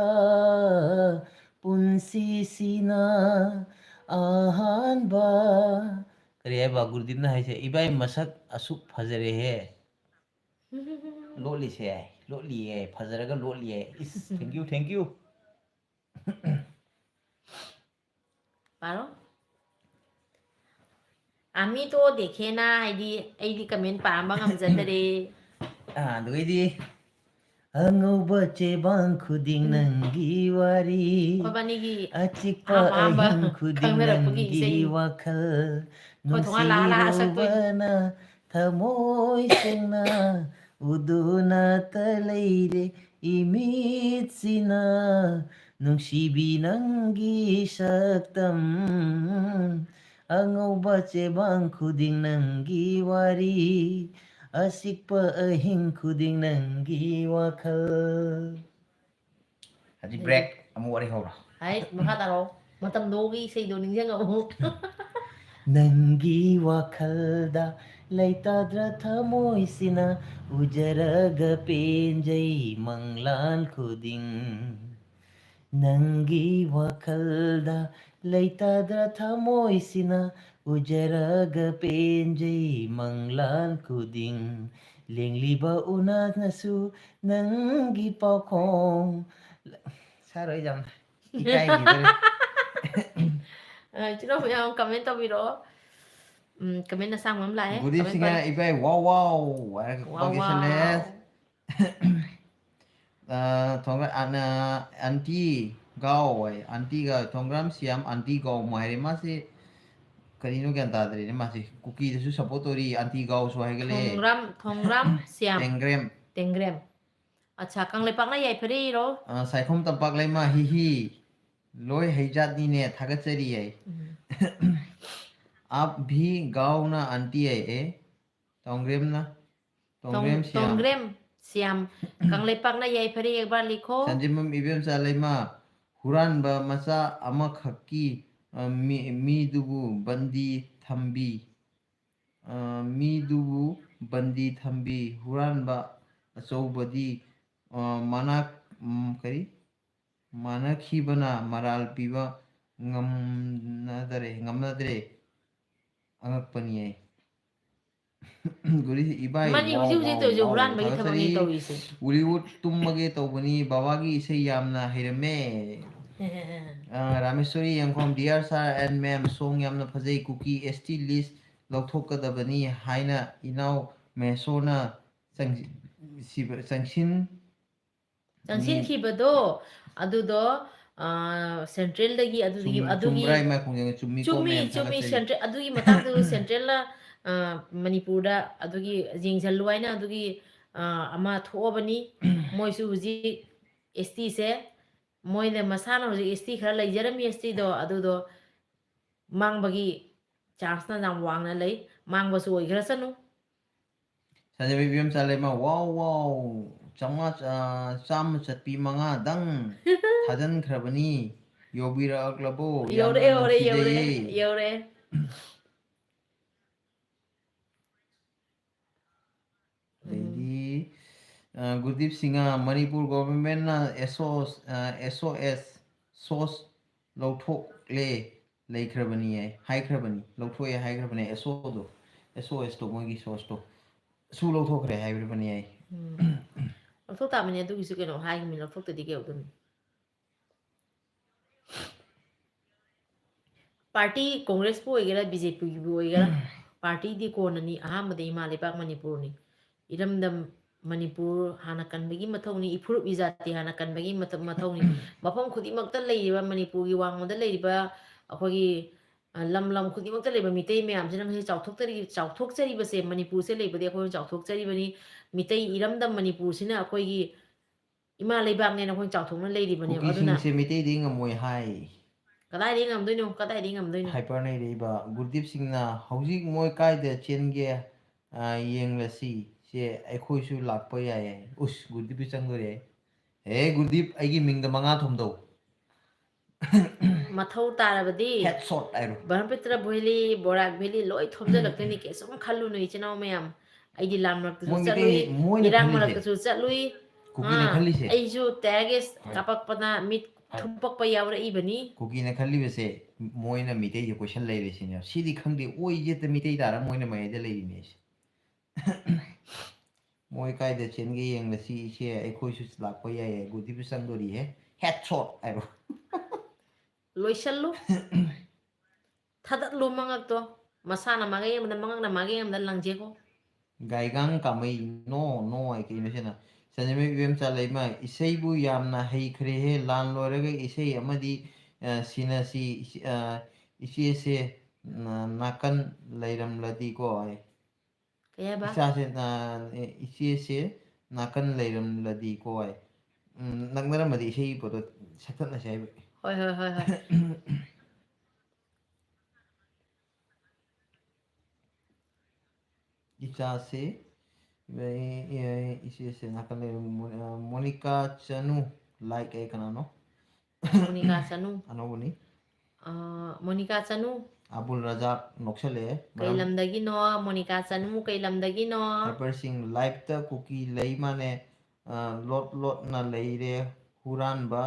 ꯄꯨꯟꯁꯤꯁꯤꯅ ꯑꯍꯥꯟꯕ꯫ ꯀꯔꯤ ꯍꯥꯏꯕ ꯒꯨꯔꯨꯗꯤꯞꯅ ꯍꯥꯏꯁꯦ? "ꯏꯕꯥꯏ ꯃꯁꯛ ꯑꯁꯨꯛ ꯐꯖꯔꯦꯍꯦ"? ꯂꯣꯠꯂꯤꯁꯦ, ꯂꯣꯠꯂꯤꯌꯦ, ꯐꯖꯔꯒ ꯂꯣꯠꯂꯤꯌꯦ꯫ ꯏꯁ, thank you, thank you꯫ ꯄꯥꯔꯣ꯫ "ꯑꯃꯤ ꯇꯣ ꯗꯦꯈꯦꯅꯥ" ꯍꯥꯏꯗꯤ ꯑꯩꯗꯤ comment ꯄꯥꯔꯝꯕ ꯉꯝꯖꯗꯔꯦ꯫ ꯑꯥ, ꯑꯗꯨꯒꯩꯗꯤ, "ꯑꯉꯧꯕ ꯆꯦꯕꯥꯡ ꯈꯨꯗꯤꯡ ꯎꯝ꯫ ꯅꯪꯒꯤ ꯋꯥꯔꯤ, ꯑꯩꯈꯣꯏꯕꯥꯅꯤꯒꯤ ꯑꯆꯤꯛꯄ ꯑꯍꯥꯟꯕ ꯑꯍꯤꯡ ꯈꯨꯗꯤꯡ ꯈꯪꯅꯔꯛꯄꯒꯤ ꯅꯪꯒꯤ ꯏꯁꯩꯅꯤ꯫ ꯋꯥꯈꯜ, ꯑꯩꯈꯣꯏ ꯊꯣꯡꯒꯥꯟ ꯂꯥꯛꯑ ꯂꯥꯛꯑ ꯁꯛꯇꯣꯏꯅꯤ꯫ ꯅꯨꯡꯁꯤꯔꯨꯕꯅ ꯊꯃꯣꯏ ꯁꯦꯡꯅ ꯎꯗꯨꯅꯇ ꯂꯩꯔꯦ ꯏꯃꯤꯠꯁꯤꯅ꯫ ꯅꯨꯡꯁꯤꯕꯤ ꯅꯪꯒꯤ ꯁꯛꯇꯝ, ꯑꯉꯧꯕ ꯆꯦꯕꯥꯡ ꯈꯨꯗꯤꯡ ꯅꯪꯒꯤ ꯋꯥꯔꯤ, ꯑꯆꯤꯛꯄ ꯑꯍꯤꯡ ꯈꯨꯗꯤꯡ ꯅꯪꯒꯤ ꯋꯥꯈꯜ"꯫ ꯍꯧꯖꯤꯛ break, ꯑꯃꯨꯛ ꯋꯥꯔꯤ ꯍꯧꯔꯣ꯫ ꯍꯥꯏ, ꯃꯈꯥ ꯇꯥꯔꯛꯑꯣ꯫ ꯃꯇꯝꯗꯣꯒꯤ ꯏꯁꯩꯗꯣ ꯅꯤꯡꯁꯤꯡꯉꯛꯑꯣ꯫ "ꯅꯪꯒꯤ ꯋꯥꯈꯜꯗ ꯂꯩꯇꯥꯗ꯭ꯔ ꯊꯃꯣꯏꯁꯤꯅ, ꯎꯖꯔꯒ ꯄꯦꯟꯖꯩ ꯃꯪꯂꯥꯟ ꯈꯨꯗꯤꯡ꯫ ꯅꯪꯒꯤ ꯋꯥꯈꯜꯗ ꯂꯩꯇꯥꯗ꯭ꯔ ꯊꯃꯣꯏꯁꯤꯅ, ꯎꯖꯔꯒ ꯄꯦꯟꯖꯩ ꯃꯪꯂꯥꯟ ꯈꯨꯗꯤꯡ꯫ ꯂꯦꯡꯂꯤꯕ ꯎꯅꯥꯅꯁꯨ ꯅꯪꯒꯤ ꯄꯥꯎꯈꯣꯡ"꯫ ꯁꯥꯔꯣꯏ ꯌꯥꯝ ꯏꯀꯥꯏꯈꯤꯗꯣꯔꯦ꯫ ꯑ, ꯏꯆꯤꯟ ꯏꯅꯥꯎ ꯃꯌꯥꯝ comment ꯇꯧꯕꯤꯔꯛꯑꯣ꯫ ꯎꯝ, comment ꯑꯁꯥꯡꯕ ꯑꯃ ꯂꯥꯛꯑꯦ꯫ ꯒꯨꯗ ꯏꯚꯅꯤꯡ, comment ꯄꯥꯔꯣ꯫ ꯏꯕꯥꯏ, ꯋꯥꯎ ꯋꯥꯎ ꯍꯥꯏꯔꯒ ꯋꯥꯎ ꯀꯣꯏꯒꯦ ꯁꯤꯜꯂꯦ꯫ ꯋꯥꯎ꯫ ꯑ, ꯊꯣꯡꯒ-, ꯑꯅ-, ꯑꯟꯇꯤ ꯒꯥꯎ ꯍꯥꯏ, aunty Goa, ꯊꯣꯡꯒ꯭ꯔꯥꯝ Siam aunty Goa ꯃꯥꯏꯔꯦ꯫ ꯃꯥꯁꯦ ꯀꯔꯤꯅꯣ ꯒ꯭ꯌꯥꯟ ꯇꯥꯗ꯭ꯔꯦꯅꯦ꯫ ꯃꯥꯁꯦ ꯀꯨꯀꯤꯗꯁꯨ support ꯇꯧꯔꯤ, ꯑꯟꯇꯤ ꯒꯥꯎꯁꯨ ꯍꯥꯏꯒꯠꯂꯛꯑꯦ꯫ ꯊꯣꯡꯒ꯭ꯔꯥꯝ, ꯊꯣꯡꯒ꯭ꯔꯥꯝ ꯁꯤꯌꯥꯝ꯫ ꯇꯦꯡꯒ꯭ꯔꯦꯝ꯫ ꯇꯦꯡꯒ꯭ꯔꯦꯝ꯫ ꯑꯠꯁꯥ, ꯀꯪꯂꯩꯄꯥꯛꯅ ꯌꯥꯏꯐꯔꯤꯔꯣ? ꯑ, ꯁꯥꯏꯈꯣꯝ ꯇꯝꯄꯥꯛ ꯂꯩꯃ, ꯍꯤ ꯍꯤ꯫ ꯂꯣꯏ ꯍꯩꯖꯥꯠꯅꯤꯅꯦ, ꯊꯥꯒꯠꯆꯔꯤ ꯍꯥꯏ꯫ ꯎꯝ꯫ "ꯑꯥꯞ ꯚꯤ ꯒꯥꯎꯅ ꯑꯟꯇꯤ" ꯍꯥꯏ, ꯑꯦ꯫ ꯇꯣꯡꯒ꯭ꯔꯦꯝꯅ꯫ ꯇꯣꯡ-, ꯇꯣꯡꯒ꯭ꯔꯦꯝ ꯁꯤꯌꯥꯝ꯫ ꯇꯣꯡꯒ꯭ꯔꯦꯝ ꯁꯤꯌꯥꯝ꯫ "ꯀꯪꯂꯩꯄꯥꯛꯅ ꯌꯥꯏꯐꯔꯦ, ꯑꯦꯛ ꯕꯥꯔ ꯂꯤꯈꯣ"꯫ ꯁꯟꯖꯤꯃꯝ ꯏꯕꯦꯝꯆꯥ ꯂꯩꯃ, "ꯍꯨꯔꯥꯟꯕ ꯃꯆꯥ ꯑꯃꯈꯛꯀꯤ, ꯑ, ꯃꯤ-, ꯃꯤꯗꯨꯕꯨ ꯕꯟꯗꯤ ꯊꯝꯕꯤ"꯫ ꯑ, "ꯃꯤꯗꯨꯕꯨ ꯕꯟꯗꯤ ꯊꯝꯕꯤ, ꯍꯨꯔꯥꯟꯕ ꯑꯆꯧꯕꯗꯤ, ꯑ, ꯃꯅꯥꯛ-, ꯎꯝ, ꯀꯔꯤ? ꯃꯥꯟꯅꯈꯤꯕꯅ ꯃꯔꯥꯜ ꯄꯤꯕ, ꯉꯝꯅꯗꯔꯦ, ꯉꯝꯅꯗ꯭ꯔꯦ꯫ ꯑꯉꯛꯄꯅꯤꯌꯦ꯫ ꯒꯨꯔꯤ ꯏꯕꯥꯏ, ꯃꯥꯅꯤ, wow, ꯍꯧꯖꯤꯛ ꯍꯧꯖꯤꯛ wow, ꯇꯧꯔꯤꯁꯦ wow, ꯍꯨꯔꯥꯟꯕꯒꯤ ꯊꯕꯛꯅꯤ ꯊꯥꯒꯠꯆꯔꯤ꯫ ꯇꯧꯔꯤꯁꯦ꯫ ꯎꯂꯤꯋꯨꯗ ꯇꯨꯝꯃꯒꯦ ꯇꯧꯕꯅꯤ, ꯕꯕꯥꯒꯤ ꯏꯁꯩ ꯌꯥꯝꯅ ꯍꯩꯔꯝꯃꯦ꯫ ꯑ, ꯔꯥꯃꯦꯁꯣꯔꯤ ꯌꯦꯡꯈꯣꯝ, dear sir and ma'am, song ꯌꯥꯝꯅ ꯐꯖꯩ, ꯀꯨꯀꯤ S T list ꯂꯧꯊꯣꯛꯀꯗꯕꯅꯤ ꯍꯥꯏꯅ ꯏꯅꯥꯎ ꯃꯦꯁꯣꯅ ꯆꯪꯁꯤ-, ꯁꯤꯕ-, ꯆꯪꯁꯤꯟ-, ꯆꯪꯁꯤꯟꯈꯤꯕꯗꯣ ꯑꯗꯨꯗꯣ, ꯑ, centralꯗꯒꯤ ꯑꯗꯨꯒꯤ, ꯆꯨꯝ-, ꯑꯗꯨꯒꯤ ꯆꯨꯝꯕ꯭ꯔꯥ ꯏꯃꯥ ꯈꯣꯡꯖꯪ? ꯆꯨꯝꯃꯤꯀꯣ, ꯆꯨꯝꯃꯤ, ꯃꯌꯥꯝ ꯆꯨꯝꯃꯤ, ꯊꯥꯒꯠꯆꯔꯤ꯫ central ꯑꯗꯨꯒꯤ ꯃꯇꯥꯡꯗꯨ centralꯅ, ꯑ, ꯃꯅꯤꯄꯨꯔꯗ ꯑꯗꯨꯒꯤ ꯌꯦꯡꯁꯤꯜꯂꯨ ꯍꯥꯏꯅ ꯑꯗꯨꯒꯤ, ꯑ, ꯑꯃ ꯊꯣꯛꯑꯕꯅꯤ꯫ ꯃꯣꯏꯁꯨ ꯍꯧꯖꯤꯛ S Tꯁꯦ, ꯃꯣꯏꯅ ꯃꯁꯥꯅ ꯍꯧꯖꯤꯛ S T ꯈꯔ ꯂꯩꯖꯔꯝꯃꯤ, S Tꯗꯣ, ꯑꯗꯨꯗꯣ ꯃꯥꯡꯕꯒꯤ chanceꯅ ꯌꯥꯝ ꯋꯥꯡꯅ ꯂꯩ, ꯃꯥꯡꯕꯁꯨ ꯑꯣꯏꯈ꯭ꯔꯁꯅꯨ꯫ ꯁꯟꯖꯕꯤ ꯏꯕꯦꯝꯆꯥ ꯂꯩꯃ, wow, wow, ꯆꯥꯝꯃꯉꯥ, ꯑ, ꯆꯥꯝꯃ ꯆꯠꯄꯤ ꯃꯉꯥꯗꯪ ꯊꯥꯖꯤꯟꯈ꯭ꯔꯕꯅꯤ꯫ ꯌꯧꯕꯤꯔꯛꯂꯕꯣ? ꯌꯥꯝꯅ ꯌꯧꯔꯛꯑꯦ, ꯌꯧꯔꯛꯑꯦ, ꯌꯧꯔꯛꯑꯦ, ꯅꯨꯡꯁꯤꯖꯩꯌꯦ꯫ ꯌꯧꯔꯛꯑꯦ꯫ ꯑꯗꯩꯗꯤ, ꯑ, ꯒꯨꯔꯗꯤꯞ ꯁꯤꯡꯍ, ꯃꯅꯤꯄꯨꯔ governmentꯅ S O, ꯑ, S O S, SOS ꯂꯧꯊꯣꯛꯂꯦ, ꯂꯩꯈ꯭ꯔꯕꯅꯤ ꯍꯥꯏ, ꯍꯥꯏꯈ꯭ꯔꯕꯅꯤ, ꯂꯧꯊꯣꯛꯑꯦ ꯍꯥꯏꯈ꯭ꯔꯕꯅꯦ, S Oꯗꯣ, S O Sꯇꯣ, ꯃꯣꯏꯒꯤ SOSꯇꯣ, ꯁꯨ ꯂꯧꯊꯣꯛꯈ꯭ꯔꯦ ꯍꯥꯏꯈ꯭ꯔꯕꯅꯤ ꯍꯥꯏ꯫ ꯎꯝ꯫ ꯂꯧꯊꯣꯛ ꯇꯥꯕꯅꯤ, ꯑꯗꯨꯒꯤꯁꯨ ꯀꯩꯅꯣ ꯍꯥꯏꯈꯤꯕꯅꯤ, ꯂꯧꯊꯣꯛꯇꯗꯤ ꯀꯩꯗꯧꯗꯣꯏꯅꯣ? Party Congressꯄꯨ ꯑꯣꯏꯒꯦꯔꯥ, BJPꯒꯤꯕꯨ ꯑꯣꯏꯒꯦꯔꯥ, partyꯗꯤ ꯀꯣꯟꯅꯅꯤ, ꯑꯍꯥꯟꯕꯗ ꯏꯃꯥ ꯂꯩꯕꯥꯛ ꯃꯅꯤꯄꯨꯔꯅꯤ꯫ ꯏꯔꯝꯗꯝ ꯃꯅꯤꯄꯨꯔ ꯍꯥꯟꯅ ꯀꯟꯕꯒꯤ ꯃꯊꯧꯅꯤ, ꯏꯐꯨꯔꯨꯞ ꯏꯖꯥꯇꯤ ꯍꯥꯟꯅ ꯀꯟꯕꯒꯤ ꯃꯊ-, ꯃꯊꯧꯅꯤ꯫ ꯃꯐꯝ ꯈꯨꯗꯤꯡꯃꯛꯇ ꯂꯩꯔꯤꯕ ꯃꯅꯤꯄꯨꯔꯒꯤ ꯋꯥꯡꯃꯗ ꯂꯩꯔꯤꯕ ꯑꯩꯈꯣꯏꯒꯤ, ꯑ, ꯂꯝ ꯂꯝ ꯈꯨꯗꯤꯡꯃꯛꯇ ꯂꯩꯕ ꯃꯤꯇꯩ ꯃꯌꯥꯝꯁꯤꯅ ꯉꯁꯤ ꯆꯥꯎꯊꯣꯛꯆꯔꯤ-, ꯆꯥꯎꯊꯣꯛꯆꯔꯤꯕꯁꯦ, ꯃꯅꯤꯄꯨꯔꯁꯦ ꯂꯩꯕꯗꯤ ꯑꯩꯈꯣꯏꯅ ꯆꯥꯎꯊꯣꯛꯆꯔꯤꯕꯅꯤ꯫ ꯃꯤꯇꯩ ꯏꯔꯝꯗꯝ ꯃꯅꯤꯄꯨꯔꯁꯤꯅ ꯑꯩꯈꯣꯏꯒꯤ ꯏꯃꯥ ꯂꯩꯕꯥꯛꯅꯦꯅ ꯑꯩꯈꯣꯏꯅ ꯆꯥꯎꯊꯣꯛꯅ ꯂꯩꯔꯤꯕꯅꯦꯕ꯫ ꯑꯗꯨꯅ ꯀꯨꯀꯤꯁꯤꯡꯁꯦ ꯃꯤꯇꯩꯗꯤ ꯉꯝꯃꯣꯏ ꯍꯥꯏ꯫ ꯀꯗꯥꯏꯗꯒꯤ ꯉꯝꯗꯣꯏꯅꯣ? ꯀꯗꯥꯏꯗꯒꯤ ꯉꯝꯗꯣꯏꯅꯣ? Hyper ꯅꯩꯔꯛꯏꯕ ꯒꯨꯔꯗꯤꯞ ꯁꯤꯡꯅ, "ꯍꯧꯖꯤꯛ ꯃꯣꯏ ꯀꯥꯏꯗ ꯆꯦꯟꯒꯦ? ꯑ, ꯌꯦꯡꯂꯁꯤ꯫ ꯁꯦ, ꯑꯩꯈꯣꯏꯁꯨ ꯂꯥꯛꯄ ꯌꯥꯏꯌꯦ꯫" ꯎꯁ, ꯒꯨꯔꯗꯤꯞꯀꯤ ꯆꯪꯗꯣꯔꯦ꯫ ꯍꯦ ꯒꯨꯔꯗꯤꯞ, ꯑꯩꯒꯤ ꯃꯤꯡꯗ ꯃꯉꯥ ꯊꯣꯝꯗꯧ꯫ ꯃꯊꯧ ꯇꯥꯔꯕꯗꯤ Headshot ꯍꯥꯏꯔꯣ꯫ ꯕ꯭ꯔꯍ꯭ꯃꯄꯨꯇ꯭ꯔ valley, ꯕꯣꯔꯥꯛ valley ꯂꯣꯏ ꯊꯣꯝꯖꯤꯜꯂꯛꯇꯣꯏꯅꯤ, ꯀꯩꯁꯨꯝ ꯈꯜꯂꯨꯅꯨ ꯏꯆꯤꯟ ꯏꯅꯥꯎ ꯃꯌꯥꯝ꯫ ꯑꯩꯗꯤ ꯂꯥꯟ ꯃꯔꯛꯇꯁꯨ ꯃꯣꯏ ꯆꯠꯂꯨꯏ, ꯃꯤꯇꯩ, ꯃꯣꯏꯅ ꯏꯔꯥꯡ ꯈꯜꯂꯤꯁꯦ, ꯃꯔꯛꯇꯁꯨ ꯆꯠꯂꯨꯏ꯫ ꯀꯨꯀꯤꯅ ꯑꯥ, ꯈꯜꯂꯤꯁꯦ꯫ ꯑꯩꯁꯨ tear gas ꯀꯥꯞꯄꯛꯄꯗ ꯃꯤꯠ ꯊꯨꯝꯄꯛꯄ ꯌꯥꯎꯔꯛꯏꯕꯅꯤ꯫ ꯀꯨꯀꯤꯅ ꯈꯜꯂꯤꯕꯁꯦ ꯃꯣꯏꯅ ꯃꯤꯇꯩꯁꯦ ꯀꯣꯏꯁꯜ ꯂꯩꯔꯦ ꯁꯤꯅꯦ꯫ ꯁꯤꯗꯤ ꯈꯪꯗꯦ, ꯑꯣꯏ ꯌꯦꯠꯇ ꯃꯤꯇꯩ ꯇꯥꯔ ꯃꯣꯏꯅ ꯃꯌꯥꯏꯗ ꯂꯩꯔꯤꯅꯦ ꯁꯤ꯫ ꯃꯣꯏ ꯀꯥꯏꯗ ꯆꯦꯟꯒꯦ ꯌꯦꯡꯂꯁꯤ ꯏꯆꯦ, ꯑꯩꯈꯣꯏꯁꯨ ꯂꯥꯛꯄ ꯌꯥꯏꯌꯦ꯫ ꯒꯨꯗꯤꯕꯨ ꯆꯪꯗꯣꯔꯤꯍꯦ꯫ Headshot ꯍꯥꯏꯔꯣ꯫ ꯂꯣꯏꯁꯜꯂꯨ꯫ ꯊꯥꯗꯠꯂꯨ ꯃꯉꯛꯇꯣ꯫ ꯃꯁꯥꯅ ꯃꯥꯒꯩ ꯑꯃꯗ, ꯃꯉꯛꯅ ꯃꯥꯒꯩ ꯑꯃꯗ ꯂꯪꯖꯦꯀꯣ꯫ ꯒꯥꯏꯒꯥꯡ ꯀꯥꯃꯩ, ꯅꯣ, ꯅꯣ ꯍꯥꯏ ꯀꯩꯅꯣ ꯁꯤꯅ? ꯆꯟꯖꯃꯩ ꯏꯕꯦꯝꯆꯥ ꯂꯩꯃ, ꯏꯁꯩꯕꯨ ꯌꯥꯝꯅ ꯍꯩꯈ꯭ꯔꯦꯍꯦ꯫ ꯂꯥꯟ ꯂꯣꯏꯔꯒ ꯏꯁꯩ ꯑꯃꯗꯤ, ꯑ, ꯁꯤꯅꯁꯤ, ꯏꯆꯦ-, ꯑ, ꯏꯆꯦꯁꯦ, ꯅ-, ꯅꯥꯀꯟ ꯂꯩꯔꯝꯂꯗꯤꯀꯣ ꯍꯥꯏ꯫ ꯀꯩ ꯍꯥꯏꯕ? ꯏꯆꯥꯁꯦ, ꯑ, ꯑꯦ, ꯏꯆꯦꯁꯦ ꯅꯥꯀꯟ ꯂꯩꯔꯝꯂꯗꯤꯀꯣ ꯍꯥꯏ꯫ ꯎꯝ, ꯅꯛꯅꯔꯝꯃꯗꯤ ꯏꯁꯩ ꯄꯣꯠꯇꯣ ꯁꯛꯊꯠꯅꯁꯦ ꯍꯥꯏꯕ꯫ ꯍꯣꯏ, ꯍꯣꯏ, ꯍꯣꯏ, ꯍꯣꯏ꯫ ꯏꯆꯥꯁꯦ, ꯑꯦ, ꯑꯦ, ꯏꯆꯦꯁꯦ ꯅꯥꯀꯟ ꯂꯩꯔꯝ-, ꯃꯣ-, ꯑ, ꯃꯣꯅꯤꯀꯥ ꯆꯅꯨ, like ꯑꯩ ꯀꯅꯥꯅꯣ? ꯃꯣꯅꯤꯀꯥ ꯆꯅꯨ꯫ ꯑꯅꯧꯕꯅꯤ꯫ ꯑ, ꯃꯣꯅꯤꯀꯥ ꯆꯅꯨ꯫ ꯑꯕꯨꯜ ꯔꯖꯥꯛ ꯅꯣꯛꯁꯜꯂꯛꯑꯦ꯫ ꯀꯩ ꯂꯝꯗꯒꯤꯅꯣ? ꯃꯣꯅꯤꯀꯥ ꯆꯅꯨ ꯀꯩ ꯂꯝꯗꯒꯤꯅꯣ? ꯍꯥꯏꯄꯔꯁꯤꯡ live-ꯇ ꯀꯨꯀꯤ ꯂꯩ ꯃꯥꯅꯦ꯫ ꯑ, ꯂꯣꯠ ꯂꯣꯠꯅ ꯂꯩꯔꯦ ꯍꯨꯔꯥꯟꯕ,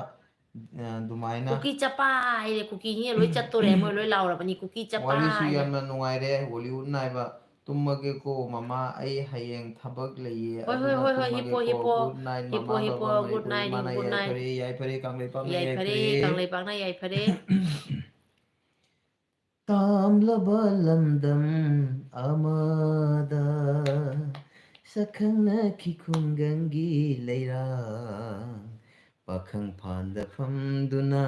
ꯑ, ꯑꯗꯨꯃꯥꯏꯅ꯫ ꯀꯨꯀꯤ ꯆꯄꯥ ꯍꯥꯏꯔꯦ, ꯀꯨꯀꯤꯁꯤꯡꯅ ꯂꯣꯏ ꯆꯠꯇꯣꯔꯦ, ꯃꯣꯏ ꯂꯣꯏ ꯂꯥꯎꯔꯕꯅꯤ, "ꯀꯨꯀꯤ ꯆꯄꯥ" ꯋꯥꯔꯤꯁꯨ ꯍꯥꯏꯅ꯫ ꯌꯥꯝꯅ ꯅꯨꯡꯉꯥꯏꯔꯦ꯫ ꯍꯣꯂꯤꯋꯨꯗ ꯅꯥꯏꯕ, ꯇꯨꯝꯃꯒꯦꯀꯣ ꯃꯃꯥ, ꯑꯩ ꯍꯌꯦꯡ ꯊꯕꯛ ꯂꯩꯌꯦ, ꯍꯣꯏ, ꯍꯣꯏ, ꯑꯗꯨꯅ ꯍꯣꯏ, ꯍꯣꯏ, ꯇꯨꯝꯃꯒꯦꯀꯣ꯫ ꯍꯤꯞꯄꯣ, ꯍꯤꯞꯄꯣ, Good night, ꯍꯤꯞꯄꯣ, ꯃꯃꯥ, ꯍꯤꯞꯄꯣ, ꯕꯕꯥ, good ꯃꯩꯇꯩ, night, ꯏꯃꯥꯅ good night꯫ ꯌꯥꯏꯐꯔꯦ, ꯌꯥꯏꯐꯔꯦ, ꯀꯪꯂꯩꯄꯥꯛꯅ ꯌꯥꯏꯐꯔꯦ, ꯌꯥꯏꯐꯔꯦ꯫ ꯀꯪꯂꯩꯄꯥꯛꯅ ꯌꯥꯏꯐꯔꯦ꯫ ꯇꯥꯝꯂꯕ ꯂꯝꯗꯝ ꯑꯃꯗ ꯁꯛꯈꯪꯅꯈꯤ ꯈꯨꯡꯒꯪꯒꯤ ꯂꯩꯔꯥꯡ꯫ ꯄꯥꯈꯪ ꯐꯥꯟꯗ ꯐꯝꯗꯨꯅ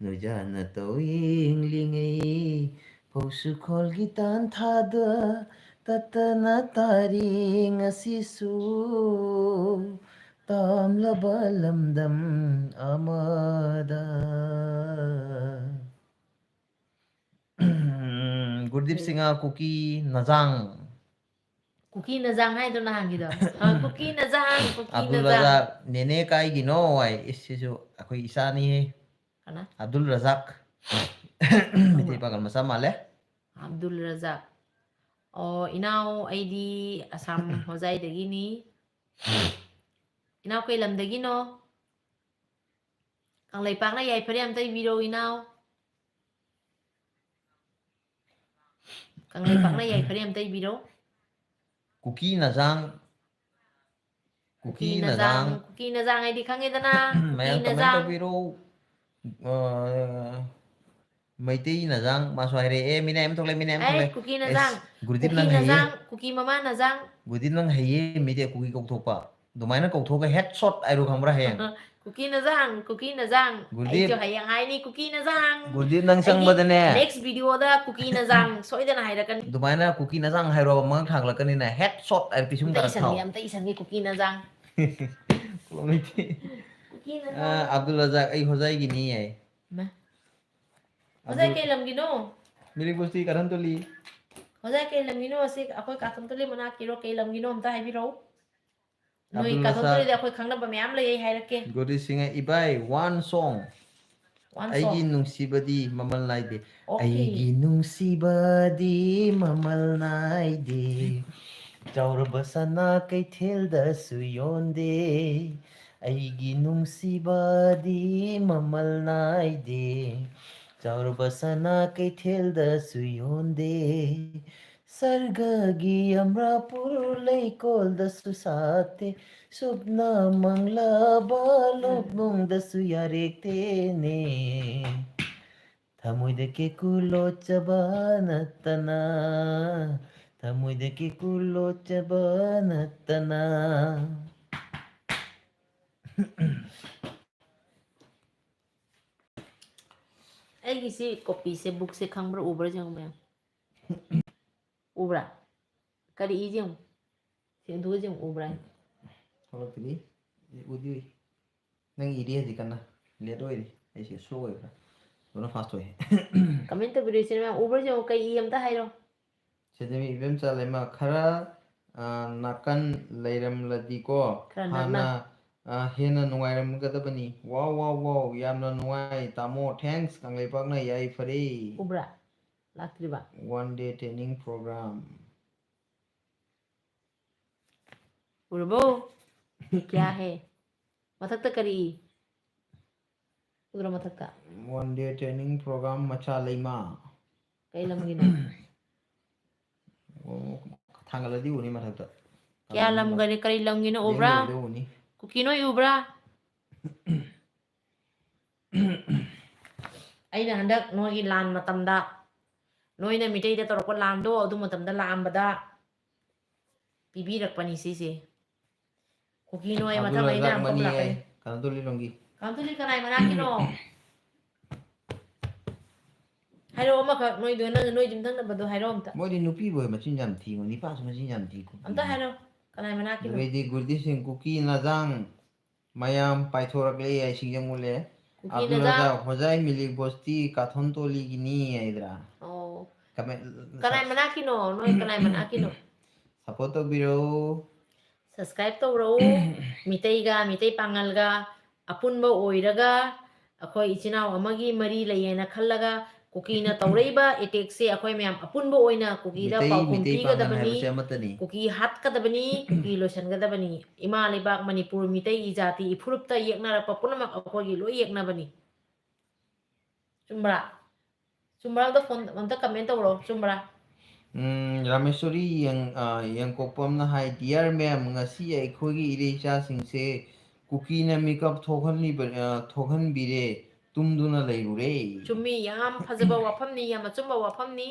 ꯅꯣꯏꯖꯥꯅ ꯇꯧ ꯌꯦꯡꯂꯤꯉꯩ, ꯐꯧꯁꯨ ꯈꯣꯜꯒꯤ ꯇꯥꯟꯊꯥꯗ ꯇꯠꯇꯅ ꯇꯥꯔꯤ ꯉꯁꯤꯁꯨ ꯇꯥꯝꯂꯕ ꯂꯝꯗꯝ ꯑꯃꯗ꯫ ꯒꯨꯔꯗꯤꯞ ꯁꯤꯡꯍ, ꯀꯨꯀꯤ ꯅꯖꯥꯡ꯫ ꯀꯨꯀꯤ ꯅꯖꯥꯡ ꯍꯥꯏꯗꯣ ꯅꯍꯥꯟꯒꯤꯗꯣ? ꯑ, ꯀꯨꯀꯤ ꯅꯖꯥꯡ, ꯀꯨꯀꯤ ꯑꯕꯗꯨꯜ ꯅꯖꯥꯡ꯫ ꯔꯖꯥꯛ, ꯅꯦꯅꯦ ꯀꯥꯏꯒꯤꯅꯣ ꯍꯥꯏ꯫ ꯏꯁ, ꯁꯤꯁꯨ ꯑꯩꯈꯣꯏ ꯏꯆꯥꯅꯤꯍꯦ꯫ ꯀꯅꯥ? ꯑꯕꯗꯨꯜ ꯔꯖꯥꯛ꯫ ꯈꯪꯕ꯭ꯔꯥ? ꯃꯩꯇꯩ ꯄꯥꯒꯜ ꯃꯆꯥ ꯃꯥꯜꯂꯦ꯫ ꯑꯕꯗꯨꯜ ꯔꯖꯥꯛ꯫ ꯑꯣ, ꯏꯅꯥꯎ, ꯑꯩꯗꯤ ꯑꯁꯥꯝ ꯍꯣꯖꯥꯏꯗꯒꯤꯅꯤ꯫ ꯏꯅꯥꯎ, ꯀꯩ ꯂꯝꯗꯒꯤꯅꯣ? ꯀꯪꯂꯩꯄꯥꯛꯅ ꯌꯥꯏꯐꯔꯦ ꯑꯝꯇ ꯏꯕꯤꯔꯣ ꯏꯅꯥꯎ꯫ ꯀꯪꯂꯩꯄꯥꯛꯅ ꯌꯥꯏꯐꯔꯦ ꯑꯝꯇ ꯏꯕꯤꯔꯣ꯫ ꯀꯨꯀꯤ ꯅꯖꯥꯡ ꯀꯨꯀꯤ ꯅꯖꯥꯡ ꯀꯨꯀꯤ ꯅꯖꯥꯡ ꯍꯥꯏꯗꯤ ꯈꯪꯉꯦꯗꯅ꯫ ꯀꯨꯀꯤ ꯃꯌꯥꯝ ꯀꯃꯦꯟ ꯅꯖꯥꯡ꯫ ꯇꯧꯕꯤꯔꯣ꯫ ꯑ, ꯃꯩꯇꯩ ꯅꯖꯥꯡ ꯃꯥꯁꯨ ꯍꯥꯏꯔꯛꯑꯦ꯫ ꯑꯦ, ꯃꯤ ꯅꯌꯥꯝ ꯊꯣꯛꯂꯛꯑꯦ, ꯃꯤ ꯅꯌꯥꯝ ꯑꯩ ꯊꯣꯛꯂꯛꯑꯦ꯫ ꯀꯨꯀꯤ ꯅꯖꯥꯡ꯫ ꯑꯦꯁ, ꯒꯨꯔꯨꯗꯤꯞ ꯀꯨꯀꯤ ꯅꯪ ꯍꯩꯌꯦ꯫ ꯅꯖꯥꯡ꯫ ꯀꯨꯀꯤ ꯃꯃꯥ ꯅꯖꯥꯡ꯫ ꯒꯨꯔꯨꯗꯤꯞ ꯅꯪ ꯍꯩꯌꯦ, ꯃꯤꯗꯤ ꯀꯨꯀꯤ ꯀꯧꯊꯣꯛꯄ꯫ ꯑꯗꯨꯃꯥꯏꯅ ꯀꯧꯊꯣꯛꯑꯒ headshot ꯍꯥꯏꯔꯣ ꯈꯪꯕ꯭ꯔꯥ ꯍꯌꯦꯡ? ꯀꯨꯀꯤ ꯅꯖꯥꯡ, ꯀꯨꯀꯤ ꯅꯖꯥꯡ꯫ ꯒꯨꯔꯨꯗꯤꯞ꯫ ꯑꯩꯁꯨ ꯍꯌꯦꯡ ꯍꯥꯏꯅꯤ ꯀꯨꯀꯤ ꯅꯖꯥꯡ꯫ ꯒꯨꯔꯨꯗꯤꯞ ꯅꯪ ꯑꯩꯒꯤ ꯆꯪꯕꯗꯅꯦ꯫ Next videoꯗ ꯀꯨꯀꯤ ꯅꯖꯥꯡ ꯁꯣꯏꯗꯅ ꯍꯥꯏꯔꯛꯀꯅꯤ꯫ ꯑꯗꯨꯃꯥꯏꯅ ꯀꯨꯀꯤ ꯅꯖꯥꯡ ꯍꯥꯏꯔꯣ ꯃꯉꯛ ꯊꯥꯡꯒꯠꯂꯛꯀꯅꯤꯅꯦ, headshot ꯍꯥꯏꯔ ꯄꯤꯁꯨꯝ ꯑꯝꯇ ꯀꯥꯔꯛ ꯊꯥꯎ꯫ ꯏꯁꯟꯒꯦ, ꯑꯝꯇ ꯏꯁꯟꯒꯦ ꯀꯨꯀꯤ ꯅꯖꯥꯡ꯫ ꯈꯨꯂꯣꯝ ꯂꯩꯇꯦ꯫ ꯀꯨꯀꯤ ꯑ, ꯅꯖꯥꯡ꯫ ꯑꯕꯗꯨꯜ ꯔꯖꯥꯛ, ꯑꯩ ꯍꯣꯖꯥꯏꯒꯤꯅꯤ ꯍꯥꯏ꯫ ꯃꯥ꯫ ꯑꯕꯗꯨꯜ ꯍꯣꯖꯥꯏ ꯀꯩ ꯂꯝꯒꯤꯅꯣ? ꯃꯤꯔꯤꯛ ꯕꯁꯇꯤ ꯀꯥꯊꯟ ꯇꯣꯂꯤ꯫ ꯍꯣꯖꯥꯏ ꯀꯩ ꯂꯝꯒꯤꯅꯣ? ꯑꯁꯤ ꯑꯩꯈꯣꯏ ꯀꯥꯊꯟ ꯇꯣꯂꯤ ꯃꯅꯥꯛꯀꯤꯔꯣ? ꯀꯩ ꯂꯝꯒꯤꯅꯣ? ꯑꯝꯇ ꯍꯥꯏꯕꯤꯔꯛꯎ꯫ ꯅꯣꯏ ꯑꯕꯗꯨꯜ ꯀꯥꯊꯟ ꯔꯖꯥꯛ꯫ ꯇꯣꯂꯤꯗꯤ ꯑꯩꯈꯣꯏ ꯈꯪꯅꯕ ꯃꯌꯥꯝ ꯂꯩ, ꯑꯩ ꯍꯥꯏꯔꯛꯀꯦ꯫ ꯒꯣꯗꯤ ꯁꯤꯡꯍ ꯏꯕꯥꯏ, one song꯫ One ꯑꯩꯒꯤ song꯫ ꯅꯨꯡꯁꯤꯕꯗꯤ ꯃꯃꯜ ꯅꯥꯏꯗꯦ꯫ Okay꯫ ꯑꯩꯒꯤ ꯅꯨꯡꯁꯤꯕꯗꯤ ꯃꯃꯜ ꯅꯥꯏꯗꯦ꯫ ꯆꯥꯎꯔꯕ ꯁꯅꯥ ꯀꯩꯊꯦꯜꯗꯁꯨ ꯌꯣꯟꯗꯦ꯫ ꯑꯩꯒꯤ ꯅꯨꯡꯁꯤꯕꯗꯤ ꯃꯃꯜ ꯅꯥꯏꯗꯦ꯫ ꯆꯥꯎꯔꯕ ꯁꯅꯥ ꯀꯩꯊꯦꯜꯗꯁꯨ ꯌꯣꯟꯗꯦ꯫ ꯁꯔꯒꯒꯤ ꯑꯃ꯭ꯔꯥꯄꯨꯔ ꯂꯩꯀꯣꯜꯗꯁꯨ ꯁꯥꯠꯇꯦ꯫ ꯁꯨꯞꯅ ꯃꯪꯂꯕ ꯂꯣꯛꯅꯨꯡꯗꯁꯨ ꯌꯥꯔꯦꯛꯇꯦꯅꯦ꯫ ꯊꯃꯣꯏꯗ ꯀꯦꯀꯨ ꯂꯣꯠꯆꯕ ꯅꯠꯇꯅ, ꯊꯃꯣꯏꯗ ꯀꯦꯀꯨ ꯂꯣꯠꯆꯕ ꯅꯠꯇꯅ꯫ ꯑꯩꯒꯤꯁꯤ copyꯁꯦ, bookꯁꯦ ꯈꯪꯕ꯭ꯔꯥ ꯎꯕ꯭ꯔꯥ ꯌꯦꯡꯉꯨ ꯃꯌꯥꯝ꯫ ꯎꯕ꯭ꯔꯥ? ꯀꯔꯤ ꯏꯁꯦ ꯌꯦꯡꯉꯨ꯫ ꯁꯦꯡꯗꯣꯛꯑ ꯌꯦꯡꯉꯨ, ꯎꯕ꯭ꯔꯥ? ꯊꯣꯛꯂꯛꯇ꯭ꯔꯤ꯫ ꯎꯗꯤ ꯎꯏ꯫ ꯅꯪ ꯏꯔꯤ ꯍꯧꯖꯤꯛ ꯀꯟꯅ꯫ Late ꯑꯣꯏꯔꯤ꯫ ꯑꯩꯁꯦ slow ꯑꯣꯏꯕ꯭ꯔꯥ? ꯑꯗꯨꯅ fast ꯑꯣꯏ꯫ Comment ꯇꯧꯕꯤꯔꯛꯏꯁꯦ ꯃꯌꯥꯝ ꯎꯕ꯭ꯔꯥ ꯌꯦꯡꯉꯨ, ꯀꯩ ꯏ ꯑꯝꯇ ꯍꯥꯏꯔꯣ꯫ ꯁꯤꯗꯃꯤ ꯏꯕꯦꯝꯆꯥ ꯂꯩꯃ ꯈꯔ, ꯑ, ꯅꯥꯀꯟ ꯂꯩꯔꯝꯂꯗꯤꯀꯣ, ꯈꯔ ꯅꯛꯅ꯫ ꯍꯥꯟꯅ, ꯑ, ꯍꯦꯟꯅ ꯅꯨꯡꯉꯥꯏꯔꯝꯒꯗꯕꯅꯤ꯫ Wow, wow, wow, ꯌꯥꯝꯅ ꯅꯨꯡꯉꯥꯏ ꯇꯥꯃꯣ, thanks꯫ ꯀꯪꯂꯩꯄꯥꯛꯅ ꯌꯥꯏꯐꯔꯦ꯫ ꯎꯕ꯭ꯔꯥ? ꯂꯥꯛꯇ꯭ꯔꯤꯕ? One day training program꯫ ꯎꯔꯕꯣ? ꯀꯌꯥ ꯍꯦ? ꯃꯊꯛꯇ ꯀꯔꯤ? ꯑꯗꯨꯔ ꯃꯊꯛꯇ? One day training program ꯃꯆꯥ ꯂꯩꯃ꯫ ꯀꯩ ꯂꯝꯒꯤꯅꯣ? ꯑꯣ, ꯊꯥꯡꯒꯠꯂꯗꯤ ꯎꯅꯤ ꯃꯊꯛꯇ꯫ ꯀꯌꯥ ꯂꯝꯒꯅꯤ, ꯀꯔꯤ ꯂꯝꯒꯤꯅꯣ ꯎꯕ꯭ꯔꯥ? ꯂꯦꯡꯗꯕꯤꯗ ꯎꯅꯤ꯫ ꯀꯨꯀꯤ ꯅꯣꯏ ꯎꯕ꯭ꯔꯥ? ꯑꯩꯅ ꯍꯟꯗꯛ ꯅꯣꯏꯒꯤ ꯂꯥꯟ ꯃꯇꯝꯗ ꯅꯣꯏꯅ ꯃꯤꯇꯩꯗ ꯇꯧꯔꯛꯄ ꯂꯥꯟꯗꯣ, ꯑꯗꯨ ꯃꯇꯝꯗ ꯂꯥꯛꯑꯝꯕꯗ ꯄꯤꯕꯤꯔꯛꯄꯅꯤ ꯁꯤꯁꯦ꯫ ꯀꯨꯀꯤ ꯅꯣꯏ ꯃꯊꯪ ꯑꯩꯅ ꯑꯕꯗꯨꯜ ꯔꯖꯥꯛ ꯑꯃꯨꯛ ꯃꯅꯤ ꯂꯥꯛꯀꯅꯤ꯫ ꯍꯥꯏ, ꯀꯅꯥꯇꯣꯂꯤ ꯂꯣꯡꯒꯤ꯫ ꯀꯥꯟꯇꯨꯂꯤ ꯀꯅꯥꯏ ꯃꯅꯥꯛꯀꯤꯅꯣ? ꯍꯥꯏꯔꯛꯑꯣ ꯑꯃꯈꯛ, ꯅꯣꯏꯗꯣ, ꯅꯪ, ꯅꯣꯏ ꯌꯨꯝꯊꯪꯅꯕꯗꯣ ꯍꯥꯏꯔꯛꯑꯣ ꯑꯝꯇ꯫ ꯃꯣꯏꯗꯤ ꯅꯨꯄꯤꯕꯨ ꯑꯣꯏ ꯃꯆꯤꯟ ꯌꯥꯝ ꯊꯤ, ꯅꯨꯄꯥꯁꯨ ꯃꯆꯤꯟ ꯌꯥꯝ ꯊꯤ, ꯀꯨꯀꯤ ꯑꯝꯇ ꯃꯤ꯫ ꯍꯥꯏꯔꯣ, ꯀꯅꯥꯏ ꯃꯅꯥꯛꯀꯤꯅꯣ? ꯑꯗꯨꯗꯩꯗꯤ ꯒꯨꯔꯗꯤꯁ ꯁꯤꯡ, ꯀꯨꯀꯤ ꯅꯖꯥꯡ ꯃꯌꯥꯝ ꯄꯥꯏꯊꯣꯔꯛꯂꯦ ꯍꯥꯏ, ꯁꯤꯡꯖꯪ ꯎꯠꯂꯦ꯫ ꯀꯨꯀꯤ ꯑꯕꯗꯨꯜ ꯅꯖꯥꯡ꯫ ꯔꯖꯥꯛ, ꯍꯣꯖꯥꯏ ꯃꯤꯂꯤꯛ ꯕꯣꯁꯇꯤ ꯀꯥꯊꯣꯟ ꯇꯣꯂꯤꯒꯤꯅꯤ ꯍꯥꯏꯗ꯭ꯔꯥ? ꯑꯣ꯫ ꯀꯃꯦꯟ-, ꯀꯅꯥꯏ ꯃꯅꯥꯛꯀꯤꯅꯣ? ꯅꯣꯏ ꯀꯅꯥꯏ ꯃꯅꯥꯛꯀꯤꯅꯣ? Support ꯇꯧꯕꯤꯔꯧ꯫ Subscribe ꯇꯧꯔꯛꯎ꯫ ꯃꯤꯇꯩꯒ, ꯃꯤꯇꯩ ꯄꯥꯉꯜꯒ ꯑꯄꯨꯟꯕ ꯑꯣꯏꯔꯒ ꯑꯩꯈꯣꯏ ꯏꯆꯤꯟ ꯏꯅꯥꯎ ꯑꯃꯒꯤ ꯃꯔꯤ ꯂꯩ ꯍꯥꯏꯅ ꯈꯜꯂꯒ ꯀꯨꯀꯤꯅ ꯇꯧꯔꯛꯏꯕ attackꯁꯦ ꯑꯩꯈꯣꯏ ꯃꯌꯥꯝ ꯑꯄꯨꯟꯕ ꯑꯣꯏꯅ ꯀꯨꯀꯤꯗ ꯃꯤꯇꯩ, ꯄꯥꯎꯈꯨꯝ ꯃꯤꯇꯩ ꯄꯥꯡꯒꯜ ꯄꯤꯒꯗꯕꯅꯤ, ꯍꯥꯏꯕꯁꯦ ꯑꯃꯠꯇꯅꯤ꯫ ꯀꯨꯀꯤ ꯍꯥꯠꯀꯗꯕꯅꯤ, ꯀꯨꯀꯤ ꯂꯣꯏꯁꯤꯟꯒꯗꯕꯅꯤ꯫ ꯏꯃꯥ ꯂꯩꯕꯥꯛ ꯃꯅꯤꯄꯨꯔ ꯃꯤꯇꯩꯒꯤ ꯖꯥꯇꯤ ꯏꯐꯨꯔꯨꯞꯇ ꯌꯦꯛꯅꯔꯛꯄ ꯄꯨꯝꯅꯃꯛ ꯑꯩꯈꯣꯏꯒꯤ ꯂꯣꯏ ꯌꯦꯛꯅꯕꯅꯤ꯫ ꯆꯨꯝꯕ꯭ꯔꯥ? ꯆꯨꯝꯕ꯭ꯔꯥ? ꯑꯝꯇ phone, ꯑꯝꯇ comment ꯇꯧꯔꯣ꯫ ꯆꯨꯝꯕ꯭ꯔꯥ? ꯎꯝ, ꯔꯥꯃꯦꯁꯣꯔꯤ ꯌꯦꯡ-, ꯑ, ꯌꯦꯡꯀꯣꯛꯄꯝꯅ ꯍꯥꯏ, "Dear ma'am, ꯉꯁꯤ ꯑꯩꯈꯣꯏꯒꯤ ꯏꯔꯩꯆꯥꯁꯤꯡꯁꯦ ꯀꯨꯀꯤꯅ ꯃꯤꯀꯞ ꯊꯣꯛꯍꯜꯂꯤꯕ-, ꯑ, ꯊꯣꯛꯍꯟꯕꯤꯔꯦ, ꯇꯨꯝꯗꯨꯅ ꯂꯩꯔꯨꯔꯦ"꯫ ꯆꯨꯝꯃꯤ, ꯌꯥꯝ ꯐꯖꯕ ꯋꯥꯐꯝꯅꯤ, ꯌꯥꯝ ꯑꯆꯨꯝꯕ ꯋꯥꯐꯝꯅꯤ꯫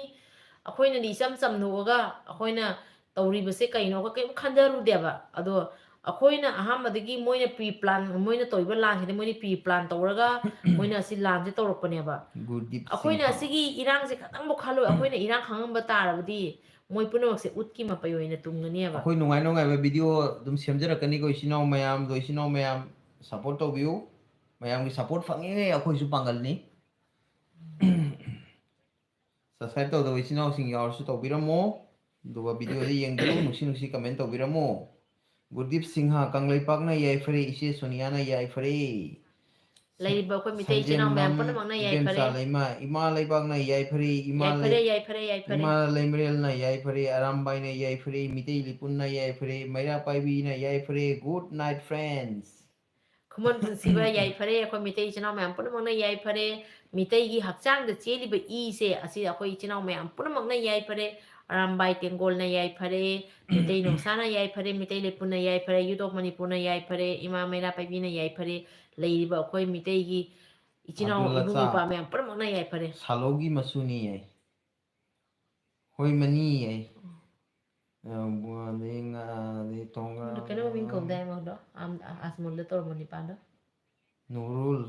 ꯑꯩꯈꯣꯏꯅꯗꯤ ꯏꯆꯝ ꯆꯝꯅꯣꯛꯑꯒ ꯑꯩꯈꯣꯏꯅ ꯇꯧꯔꯤꯕꯁꯦ ꯀꯩꯅꯣꯒ ꯀꯩꯝ ꯈꯟꯖꯔꯨꯗꯦꯕ꯫ ꯑꯗꯣ ꯑꯩꯈꯣꯏꯅ ꯑꯍꯥꯟꯕꯗꯒꯤ ꯃꯣꯏꯅ pre plan, ꯃꯣꯏꯅ ꯇꯧꯔꯤꯕ ꯂꯥꯟꯁꯤꯗꯤ ꯃꯣꯏꯅ pre plan ꯇꯧꯔꯒ ꯃꯣꯏꯅ ꯑꯁꯤ ꯂꯥꯟꯁꯦ ꯇꯧꯔꯛꯄꯅꯦꯕ꯫ ꯒꯨꯔꯗꯤꯞ ꯑꯩꯈꯣꯏꯅ ꯁꯤꯡꯍ꯫ ꯑꯁꯤꯒꯤ ꯏꯔꯥꯡꯁꯦ ꯈꯇꯪꯕꯨ ꯈꯜꯂꯣꯏ, ꯑꯩꯈꯣꯏꯅ ꯏꯔꯥꯡ ꯈꯪꯉꯝꯕ ꯇꯥꯔꯕꯗꯤ ꯃꯣꯏ ꯄꯨꯝꯅꯃꯛꯁꯦ ꯎꯠꯀꯤ ꯃꯄꯩ ꯑꯣꯏꯅ ꯇꯨꯝꯒꯅꯦꯕ꯫ ꯑꯩꯈꯣꯏ ꯅꯨꯡꯉꯥꯏ ꯅꯨꯡꯉꯥꯏꯕ video ꯑꯗꯨꯝ ꯁꯦꯝꯖꯔꯛꯀꯅꯤꯀꯣ, ꯏꯆꯤꯟ ꯏꯅꯥꯎ ꯃꯌꯥꯝꯗꯣ, ꯏꯆꯤꯟ ꯏꯅꯥꯎ ꯃꯌꯥꯝ support ꯇꯧꯕꯤꯌꯨ꯫ ꯃꯌꯥꯝꯒꯤ support ꯐꯪꯉꯤꯉꯩ ꯑꯩꯈꯣꯏꯁꯨ ꯄꯥꯡꯒꯜꯅꯤ꯫ Subscribe ꯇꯧꯗꯕ ꯏꯆꯤꯟ ꯏꯅꯥꯎꯁꯤꯡ ꯌꯥꯎꯔꯁꯨ ꯇꯧꯕꯤꯔꯝꯃꯣ꯫ ꯑꯗꯨꯒ videoꯗ ꯌꯦꯡꯕꯤꯌꯨ, ꯅꯨꯡꯁꯤ ꯅꯨꯡꯁꯤ comment ꯇꯧꯕꯤꯔꯝꯃꯣ꯫ ꯒꯨꯔꯗꯤꯞ ꯁꯤꯡꯍ, ꯀꯪꯂꯩꯄꯥꯛꯅ ꯌꯥꯏꯐꯔꯦ, ꯏꯆꯦ ꯁꯣꯅꯤꯌꯥꯅ ꯌꯥꯏꯐꯔꯦ꯫ ꯂꯩꯔꯤꯕ ꯑꯩꯈꯣꯏ ꯃꯤꯇꯩ ꯏꯆꯤꯟ ꯏꯅꯥꯎ ꯃꯌꯥꯝ ꯁꯟꯖꯦꯟꯕꯝ ꯄꯨꯝꯅꯃꯛꯅ ꯏꯕꯦꯝꯆꯥ ꯌꯥꯏꯐꯔꯦ꯫ ꯂꯩꯃ, ꯏꯃꯥ ꯂꯩꯕꯥꯛꯅ ꯌꯥꯏꯐꯔꯦ, ꯏꯃꯥ ꯌꯥꯏꯐꯔꯦ, ꯂꯩ-, ꯌꯥꯏꯐꯔꯦ, ꯌꯥꯏꯐꯔꯦ꯫ ꯏꯃꯥ ꯂꯩꯃꯔꯦꯜꯅ ꯌꯥꯏꯐꯔꯦ, ꯑꯔꯥꯝꯕꯥꯏꯅ ꯌꯥꯏꯐꯔꯦ, ꯃꯤꯇꯩ ꯂꯤꯄꯨꯟꯅ ꯌꯥꯏꯐꯔꯦ, ꯃꯩꯔꯥ ꯄꯥꯏꯕꯤꯅ ꯌꯥꯏꯐꯔꯦ꯫ Good night, friends꯫ ꯈꯨꯃꯟ ꯄꯨꯟꯁꯤꯕ ꯌꯥꯏꯐꯔꯦ꯫ ꯑꯩꯈꯣꯏ ꯃꯤꯇꯩ ꯏꯆꯤꯟ ꯏꯅꯥꯎ ꯃꯌꯥꯝ ꯄꯨꯝꯅꯃꯛꯅ ꯌꯥꯏꯐꯔꯦ꯫ ꯃꯤꯇꯩꯒꯤ ꯍꯛꯆꯥꯡꯗ ꯆꯦꯜꯂꯤꯕ ꯏꯁꯦ ꯑꯁꯤ ꯑꯩꯈꯣꯏ ꯏꯆꯤꯟ ꯏꯅꯥꯎ ꯃꯌꯥꯝ ꯄꯨꯝꯅꯃꯛꯅ ꯌꯥꯏꯐꯔꯦ꯫ ꯑꯔꯥꯝꯕꯥꯏ ꯇꯦꯡꯒꯣꯜꯅ ꯌꯥꯏꯐꯔꯦ, ꯃꯤꯇꯩ ꯅꯣꯡꯁꯥꯅ ꯌꯥꯏꯐꯔꯦ, ꯃꯤꯇꯩ ꯂꯩꯄꯨꯅ ꯌꯥꯏꯐꯔꯦ, ꯌꯨꯠ ꯑꯣꯐ ꯃꯅꯤꯄꯨꯔꯅ ꯌꯥꯏꯐꯔꯦ, ꯏꯃꯥ ꯃꯩꯔꯥ ꯄꯥꯏꯕꯤꯅ ꯌꯥꯏꯐꯔꯦ, ꯂꯩꯔꯤꯕ ꯑꯩꯈꯣꯏ ꯃꯤꯇꯩꯒꯤ ꯏꯆꯤꯟ ꯏꯅꯥꯎ ꯑꯕꯗꯨꯜ ꯏꯕꯨꯡ ꯏꯄ꯭ꯋꯥ ꯃꯌꯥꯝ ꯄꯨꯝꯅꯃꯛꯅ ꯌꯥꯏꯐꯔꯦ꯫ ꯁꯥꯂꯧꯒꯤ ꯃꯆꯨꯅꯤ ꯌꯥꯏ꯫ ꯍꯣꯏ ꯃꯅꯤ ꯌꯥꯏ꯫ ꯑ, ꯕꯨ-, ꯑꯗꯩ ꯉꯥ, ꯑꯗꯩ ꯇꯣꯡꯒ-, ꯑꯗꯨ ꯀꯩꯅꯣ ꯃꯃꯤꯡ ꯀꯧꯗꯥꯏ ꯃꯥꯗꯣ? ꯑꯝ-, ꯑ-, ꯑꯁꯃꯨꯜꯗ ꯇꯧꯔꯝꯕ ꯅꯤꯄꯥꯗꯣ꯫ ꯅꯨꯔꯨꯜ꯫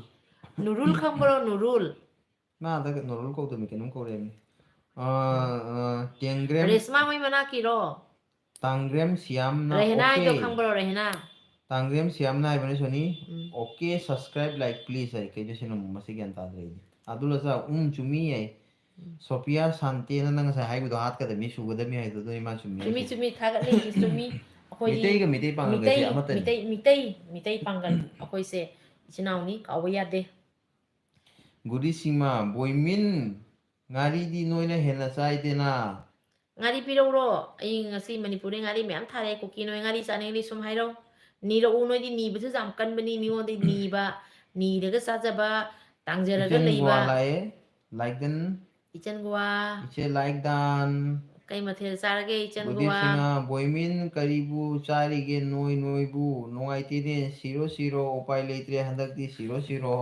ꯅꯨꯔꯨꯜ ꯈꯪꯕ꯭ꯔꯣ, ꯅꯨꯔꯨꯜ? ꯃꯥ ꯍꯟꯗꯛ ꯅꯨꯔꯨꯜ ꯀꯧꯗꯕꯅꯤ, ꯀꯩꯅꯣꯝ ꯀꯧꯔꯦꯅꯦ꯫ ꯑ, ꯑ, ꯇꯦꯡꯒ꯭ꯔꯦꯝ꯫ ꯔꯦꯁꯃꯥ ꯍꯣꯏ ꯃꯅꯥꯛꯀꯤꯔꯣ? ꯇꯥꯡꯒ꯭ꯔꯦꯝ ꯁꯤꯌꯥꯝꯅ, ꯔꯦꯍꯅꯥ ꯍꯥꯏꯗꯣ okay꯫ ꯈꯪꯕ꯭ꯔꯣ, ꯔꯦꯍꯅꯥ? ꯇꯥꯡꯒ꯭ꯔꯦꯝ ꯁꯤꯌꯥꯝꯅ ꯍꯥꯏꯕꯅꯦ, ꯁꯣꯅꯤ꯫ Um. Okay, subscribe, like, please ꯍꯥꯏ꯫ ꯀꯩꯅꯣ ꯁꯤꯅ ꯑꯃꯨꯛ ꯃꯁꯤ ꯒ꯭ꯌꯥꯟ ꯇꯥꯗ꯭ꯔꯦ ꯑꯩꯗꯤ꯫ ꯑꯗꯨ ꯂꯆꯥ ꯎꯝ ꯆꯨꯝꯃꯤ ꯌꯥꯏ꯫ ꯎꯝ꯫ ꯁꯣꯐꯤꯌꯥ ꯁꯥꯟꯇꯦꯅ ꯅꯪ ꯉꯁꯥꯏ ꯍꯥꯏꯕꯗꯣ ꯍꯥꯠꯀꯗꯕꯅꯤ, ꯁꯨꯒꯗꯕꯅꯤ ꯍꯥꯏꯗꯣ ꯑꯗꯨꯅꯤ ꯃꯥ ꯆꯨꯝꯃꯤ ꯆꯨꯝꯃꯤ, ꯍꯥꯏꯁꯦ꯫ ꯆꯨꯝꯃꯤ, ꯊꯥꯒꯠꯂꯤ, ꯆꯨꯝꯃꯤ꯫ ꯑꯩꯈꯣꯏꯗꯤ ꯃꯤꯇꯩꯒ ꯃꯤꯇꯩ ꯄꯥꯡꯒꯜꯒꯁꯦ ꯃꯤꯇꯩ, ꯑꯃꯠꯇꯅꯤ꯫ ꯃꯤꯇꯩ, ꯃꯤꯇꯩ, ꯃꯤꯇꯩ ꯄꯥꯡꯒꯜ ꯑꯩꯈꯣꯏꯁꯦ ꯏꯆꯤꯟ ꯏꯅꯥꯎꯅꯤ, ꯀꯥꯎꯕ ꯌꯥꯗꯦ꯫ ꯒꯨꯔꯤ ꯁꯤꯃꯥ, ꯕꯣꯏꯃꯤꯟ, ꯉꯥꯔꯤꯗꯤ ꯅꯣꯏꯅ ꯍꯦꯟꯅ ꯆꯥꯏꯗꯦꯅ꯫ ꯉꯥꯔꯤ ꯄꯤꯔꯛꯎꯔꯣ? ꯑꯩ ꯉꯁꯤ ꯃꯅꯤꯄꯨꯔꯗꯩ ꯉꯥꯔꯤ ꯃꯌꯥꯝ ꯊꯥꯔꯛꯑꯦ꯫ ꯀꯨꯀꯤ ꯅꯣꯏ ꯉꯥꯔꯤ ꯆꯥꯅꯤꯡꯉꯗꯤ ꯁꯨꯝ ꯍꯥꯏꯔꯛꯑꯣ꯫ ꯅꯤꯔꯛꯎ, ꯅꯣꯏꯗꯤ ꯅꯤꯕꯁꯨ ꯌꯥꯝ ꯀꯟꯕꯅꯤ, ꯃꯤꯉꯣꯟꯗꯩ ꯅꯤꯕ, ꯅꯤꯔꯒ ꯆꯥꯖꯕ, ꯇꯥꯡꯖꯔꯒ ꯏꯆꯟ ꯂꯩꯕ꯫ ꯒꯣꯋꯥ ꯂꯥꯛꯑꯦ, ꯂꯥꯏꯛꯗꯟ꯫ ꯏꯆꯟ ꯒꯣꯋꯥ꯫ ꯏꯆꯦ ꯂꯥꯏꯛꯗꯥꯟ꯫ ꯀꯩ ꯃꯊꯦꯜ ꯆꯥꯔꯒꯦ, ꯏꯆꯟ ꯕꯨꯗꯤ ꯒꯣꯋꯥ? ꯁꯤꯡꯍ, ꯕꯣꯏꯃꯤꯟ ꯀꯔꯤꯕꯨ ꯆꯥꯔꯤꯒꯦ ꯅꯣꯏ ꯅꯣꯏꯕꯨ? ꯅꯨꯡꯉꯥꯏꯇꯦꯅꯦ, ꯁꯤꯔꯣ ꯁꯤꯔꯣ, ꯎꯄꯥꯏ ꯂꯩꯇ꯭ꯔꯦ ꯍꯟꯗꯛꯇꯤ, ꯁꯤꯔꯣ ꯁꯤꯔꯣ꯫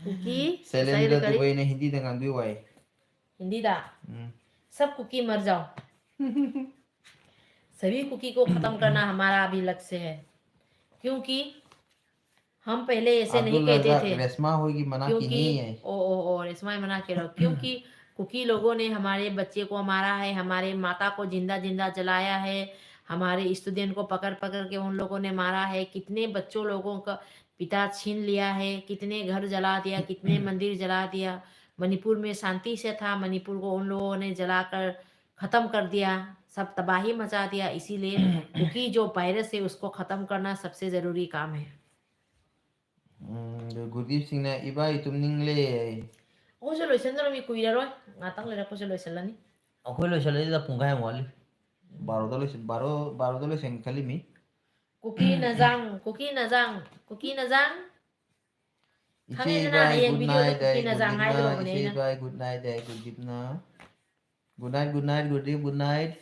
ꯀꯨꯀꯤ, ꯁꯩꯂꯦꯟꯗ꯭ꯔ ꯉꯁꯥꯏꯗꯣ ꯀꯔꯤ? ꯗꯨꯕꯦꯅ ꯍꯤꯟꯗꯤꯗ ꯉꯥꯡꯕꯤꯌꯨ ꯍꯥꯏ꯫ हिंदी दा? ꯎꯝ꯫ सब कुकी मर जाओ। सभी कुकी को खत्म करना हमारा अभी लक्ष्य है, क्योंकि हम पहले ऐसे नहीं ꯑꯗꯨ कहते ꯂꯣꯏꯔꯒ थे। ꯔꯦꯁꯃꯥ ꯍꯣꯏꯒꯤ ꯃꯅꯥꯛꯀꯤꯅꯤ क्योंकि ꯍꯥꯏ꯫ ओ ओ ओ रेशमा मना के रहो, क्योंकि कुकी लोगों ने हमारे बच्चे को मारा है, हमारे माता को जिंदा जिंदा जलाया है, हमारे स्टूडेंट को पकड़ पकड़ के उन लोगों ने मारा है, कितने बच्चों लोगों का पिता छीन लिया है, कितने घर जला दिया, कितने मंदिर जला दिया। मणिपुर में शांति से था, मणिपुर को उन लोगों ने जलाकर खत्म कर दिया, सब तबाही मचा दिया। इसीलिए कुकी जो वायरस है उसको खत्म करना सबसे जरूरी काम है। ꯎꯝ, ꯑꯗꯨ ꯒꯨꯔꯗꯤꯞ ꯁꯤꯡꯅ ꯏꯕꯥꯏ ꯇꯨꯝꯅꯤꯡꯂꯦ꯫ ꯑꯩꯈꯣꯏꯁꯨ ꯂꯣꯏꯁꯤꯟꯗꯧꯔꯝꯃꯤ, ꯀꯨꯏꯔꯔꯣꯏ, ꯉꯥꯛꯇꯪ ꯂꯩꯔꯛꯄꯁꯨ ꯂꯣꯏꯁꯤꯜꯂꯅꯤ꯫ ꯑꯩꯈꯣꯏ ꯂꯣꯏꯁꯤꯜꯂꯛꯏꯗ ꯄꯨꯡꯈꯥꯏꯃꯨꯛ ꯋꯥꯠꯂꯤ꯫ ꯕꯥꯔꯣꯗ ꯂꯣꯏꯁꯤꯟ-, ꯕꯥꯔꯣ, ꯕꯥꯔꯣꯗ ꯂꯣꯏꯁꯤꯟꯒꯦ ꯈꯜꯂꯤꯃꯤ꯫ ꯀꯨꯀꯤ ꯅꯖꯥꯡ, ꯀꯨꯀꯤ ꯅꯖꯥꯡ, ꯀꯨꯀꯤ ꯅꯖꯥꯡ꯫ ꯏꯆꯦ ꯈꯪꯉꯦꯗꯅ, ꯏꯕꯥꯏ, ꯍꯌꯦꯡ good ꯚꯤꯗꯤꯑꯣꯗ night ꯀꯨꯀꯤ ꯍꯥꯏ, good ꯅꯖꯥꯡ night ꯅ, ꯍꯥꯏꯗꯧꯔꯕꯅꯦ ꯏꯆꯦ ꯑꯩꯅ꯫ ꯏꯕꯥꯏ, good night ꯍꯥꯏ, good night ꯅ꯫ Good night, good night, good night, good night.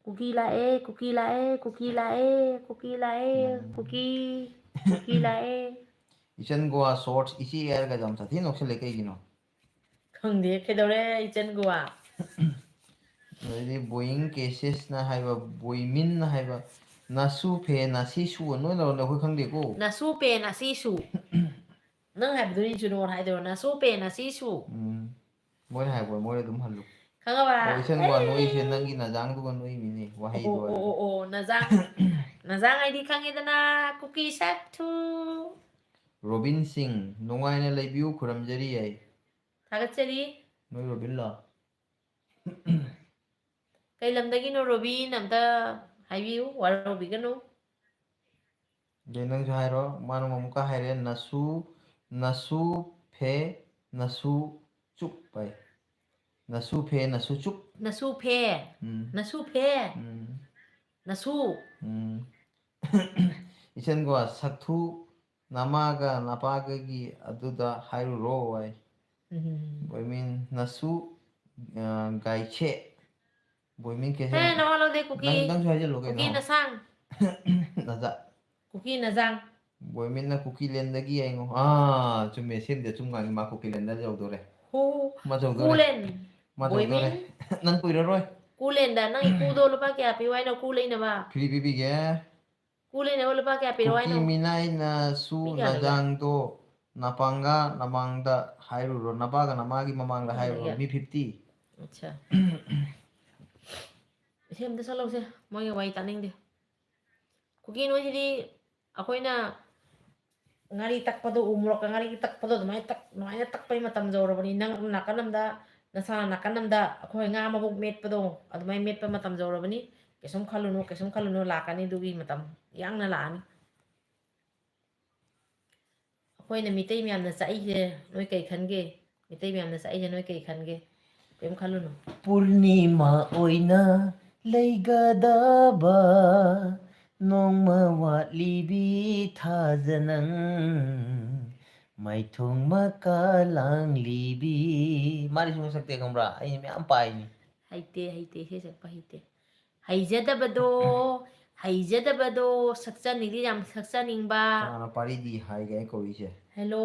ꯀꯨꯀꯤ ꯂꯥꯛꯑꯦ, ꯀꯨꯀꯤ ꯂꯥꯛꯑꯦ, ꯀꯨꯀꯤ ꯂꯥꯛꯑꯦ, ꯀꯨꯀꯤ ꯂꯥꯛꯑꯦ, ꯎꯝ꯫ ꯀꯨꯀꯤ, ꯀꯨꯀꯤ ꯂꯥꯛꯑꯦ꯫ ꯏꯆꯟ ꯒꯣꯋꯥ shorts ꯏꯆꯦ ꯍꯥꯏꯔꯒ ꯌꯥꯝ ꯁꯥꯊꯤꯅ ꯅꯣꯛꯁꯜꯂꯦ, ꯀꯩꯒꯤꯅꯣ? ꯈꯪꯗꯦ, ꯀꯩꯗꯧꯔꯦ ꯏꯆꯟ ꯒꯣꯋꯥ? ꯑꯗꯩꯗꯤ ꯕꯣꯌꯤꯡ ꯀꯦꯁꯦꯁꯅ ꯍꯥꯏꯕ, ꯕꯣꯏꯃꯤꯟꯅ ꯍꯥꯏꯕ, ꯅꯥꯁꯨ ꯐꯦ, ꯅꯥꯁꯤ ꯁꯨ, ꯅꯣꯏ ꯂꯧꯔꯝꯗ ꯑꯩꯈꯣꯏ ꯈꯪꯗꯦꯀꯣ꯫ ꯅꯥꯁꯨ ꯄꯦ, ꯅꯥꯁꯤ ꯁꯨ꯫ ꯅꯪ ꯍꯥꯏꯕꯗꯨꯅꯤ ꯆꯨꯅꯣꯟ ꯍꯥꯏꯗꯣꯏꯔꯣ? ꯅꯥꯁꯨ ꯄꯦ, ꯅꯥꯁꯤ ꯁꯨ꯫ ꯎꯝ꯫ ꯃꯣꯏꯅ ꯍꯥꯏꯔꯛꯄ, ꯃꯣꯏꯅ ꯑꯗꯨꯝ ꯍꯜꯂꯨ꯫ ꯈꯪꯉꯕ? ꯑꯣ, ꯏꯆꯟ ꯒꯣꯋꯥ ꯅꯣꯛꯏꯁꯦ ꯑꯦ! ꯅꯪꯒꯤ ꯅꯖꯥꯡꯗꯨꯒ ꯅꯣꯛꯏꯃꯤꯅꯦ, ꯋꯥꯍꯩꯗꯣ ꯑꯣ, ꯑꯣ, ꯍꯥꯏꯔꯒ꯫ ꯑꯣ, ꯑꯣ, ꯅꯖꯥꯡ꯫ ꯅꯖꯥꯡ ꯍꯥꯏꯗꯤ ꯈꯪꯉꯦꯗꯅ, ꯀꯨꯀꯤ ꯁꯛꯊꯨ꯫ ꯔꯣꯕꯤꯟ ꯁꯤꯡ, ꯅꯨꯡꯉꯥꯏꯅ ꯂꯩꯕꯤꯌꯨ, ꯈꯨꯔꯨꯝꯖꯔꯤ ꯍꯥꯏ꯫ ꯊꯥꯒꯠꯆꯔꯤ꯫ ꯅꯣꯏ ꯔꯣꯕꯤꯟꯂꯣ? ꯀꯩ ꯂꯝꯗꯒꯤꯅꯣ ꯔꯣꯕꯤꯟ? ꯑꯝꯇ ꯍꯥꯏꯕꯤꯌꯨ, ꯋꯥꯔꯧꯕꯤꯒꯅꯨ꯫ ꯑꯗꯩ ꯅꯪꯁꯨ ꯍꯥꯏꯔꯣ, ꯃꯥꯅ ꯑꯃꯨꯛꯀ ꯍꯥꯏꯔꯦ, ꯅꯁꯨ, ꯅꯁꯨ ꯐꯦ, ꯅꯁꯨ ꯆꯨꯞ ꯍꯥꯏ꯫ ꯅꯁꯨ ꯐꯦ, ꯅꯁꯨ ꯆꯨꯞ꯫ ꯅꯁꯨ ꯐꯦ? ꯎꯝ꯫ ꯅꯁꯨ ꯐꯦ? ꯎꯝ꯫ ꯅꯁꯨ? ꯎꯝ꯫ ꯏꯆꯟ ꯒꯣꯋꯥ, ꯁꯛꯊꯨ ꯅꯃꯥꯒ ꯅꯄꯥꯒꯒꯤ ꯑꯗꯨꯗ ꯍꯥꯏꯔꯨꯔꯣ ꯍꯥꯏ꯫ ꯎꯝ꯫ ꯕꯣꯏꯃꯤꯟ, ꯅꯁꯨ, ꯑ, ꯒꯥꯏꯁꯦ꯫ ꯕꯣꯏꯃꯤꯟ ꯀꯦꯁꯦ꯫ ꯍꯦ, ꯅꯋꯥ ꯂꯧꯗꯦ, ꯀꯨꯀꯤ꯫ ꯅꯪ, ꯅꯪꯁꯨ ꯍꯥꯏꯖꯜꯂꯨ ꯀꯩꯅꯣ꯫ ꯀꯨꯀꯤ ꯅꯁꯥꯡ꯫ ꯅꯖꯥ꯫ ꯀꯨꯀꯤ ꯅꯖꯥꯡ꯫ ꯕꯣꯏꯃꯤꯟꯅ ꯀꯨꯀꯤꯂꯦꯟꯗꯒꯤ ꯌꯦꯡꯉꯣ꯫ ꯑꯥ, ꯆꯨꯝꯃꯦ, ꯁꯦꯝꯗꯤ ꯑꯆꯨꯝ ꯉꯥꯡꯉꯤ, ꯃꯥ ꯀꯨꯀꯤꯂꯦꯟꯗ ꯌꯧꯗꯣꯔꯦ꯫ ꯍꯣ, ꯍꯣ꯫ ꯃꯥ ꯌꯧꯗꯣꯔꯦ꯫ ꯀꯨꯂꯦꯟ꯫ ꯃꯥ ꯌꯧꯗꯣꯔꯦ꯫ ꯕꯣꯏꯃꯤꯟ꯫ ꯅꯪ ꯀꯨꯏꯔꯔꯣꯏ꯫ ꯀꯨꯂꯦꯟꯗ ꯅꯪ ꯏꯀꯨꯗꯣ ꯂꯨꯄꯥ ꯀꯌꯥ ꯄꯤꯌꯨ ꯍꯥꯏꯅꯣ ꯀꯨ ꯂꯩꯅꯕ? Free ꯄꯤꯕꯤꯒꯦ꯫ ꯀꯨ ꯂꯩꯅꯕ ꯂꯨꯄꯥ ꯀꯌꯥ ꯄꯤꯔꯛꯑꯣ ꯀꯨꯀꯤ ꯍꯥꯏꯅꯣ? ꯃꯤꯅꯥꯏꯅꯁꯨ ꯃꯤ ꯀꯌꯥ ꯂꯩꯒꯦ? ꯅꯖꯥꯡꯗꯣ ꯅꯄꯥꯡꯒ ꯅꯃꯥꯡꯗ ꯍꯥꯏꯔꯨꯔꯣ, ꯅꯄꯥꯒ ꯅꯃꯥꯒꯤ ꯃꯃꯥꯡꯗ ꯃꯤ ꯀꯌꯥ ꯍꯥꯏꯔꯨꯔꯣ, ꯂꯩꯒꯦ? ꯃꯤ fifty꯫ ꯑꯠꯆꯥ꯫ ꯏꯁꯩ ꯑꯝꯇ ꯁꯛꯂꯧꯁꯦ, ꯃꯣꯏꯒꯤ ꯋꯥꯔꯤ ꯇꯥꯅꯤꯡꯗꯦ꯫ ꯀꯨꯀꯤ ꯅꯣꯏꯁꯤꯗꯤ ꯑꯩꯈꯣꯏꯅ ꯉꯥꯔꯤ ꯇꯛꯄꯗꯣ, ꯎ ꯃꯣꯔꯣꯛꯀ ꯉꯥꯔꯤ ꯇꯛꯄꯗꯣ ꯑꯗꯨꯃꯥꯏꯅ ꯇꯛ-, ꯑꯗꯨꯃꯥꯏꯅ ꯇꯛꯄꯩ ꯃꯇꯝ ꯌꯧꯔꯕꯅꯤ꯫ ꯅꯪ ꯅꯥꯀꯟ ꯑꯃꯗ, ꯅꯁꯥꯅ ꯅꯥꯀꯟ ꯑꯃꯗ ꯑꯩꯈꯣꯏ ꯉꯥ ꯃꯕꯨꯛ ꯃꯦꯠꯄꯗꯣ ꯑꯗꯨꯃꯥꯏꯅ ꯃꯦꯠꯄ ꯃꯇꯝ ꯌꯧꯔꯕꯅꯤ꯫ ꯀꯩꯁꯨꯝ ꯈꯜꯂꯨꯅꯨ, ꯀꯩꯁꯨꯝ ꯈꯜꯂꯨꯅꯨ, ꯂꯥꯛꯀꯅꯤ ꯑꯗꯨꯒꯤ ꯃꯇꯝ, ꯌꯥꯡꯅ ꯂꯥꯛꯑꯅꯤ꯫ ꯑꯩꯈꯣꯏꯅ ꯃꯤꯇꯩ ꯃꯌꯥꯝꯅ ꯆꯥꯛꯏꯁꯦ ꯅꯣꯏ ꯀꯩ ꯈꯟꯒꯦ? ꯃꯤꯇꯩ ꯃꯌꯥꯝꯅ ꯆꯥꯛꯏꯁꯦ ꯅꯣꯏ ꯀꯩ ꯈꯟꯒꯦ? ꯀꯩꯝ ꯈꯜꯂꯨꯅꯨ꯫ ꯄꯨꯔꯅꯤꯃꯥ ꯑꯣꯏꯅ ꯂꯩꯒꯗꯕ ꯅꯣꯡꯃ ꯋꯥꯠꯂꯤꯕꯤ ꯊꯥꯖ ꯅꯪ, ꯃꯥꯏꯊꯣꯡ ꯃꯀꯥ ꯂꯥꯡꯂꯤꯕꯤ꯫ ꯃꯥꯗꯤ ꯁꯨꯝ ꯁꯛꯇꯦ ꯈꯪꯕ꯭ꯔꯥ? ꯑꯩ ꯃꯌꯥꯝ ꯄꯥꯏꯅꯤ꯫ ꯍꯩꯇꯦ, ꯍꯩꯇꯦ, ꯏꯁꯩ ꯁꯛꯄ ꯍꯩꯇꯦ꯫ ꯍꯩꯖꯗꯕꯗꯣ, ꯍꯩꯖꯗꯕꯗꯣ ꯁꯛꯆꯅꯤꯡꯗꯤ ꯌꯥꯝ ꯁꯛꯆꯅꯤꯡꯕ꯫ ꯀꯅꯥꯅꯣ ꯄꯥꯔꯤꯗꯤ ꯍꯥꯏꯒꯦ ꯑꯩ ꯀꯧꯔꯤꯁꯦ? ꯍꯦꯜꯂꯣ꯫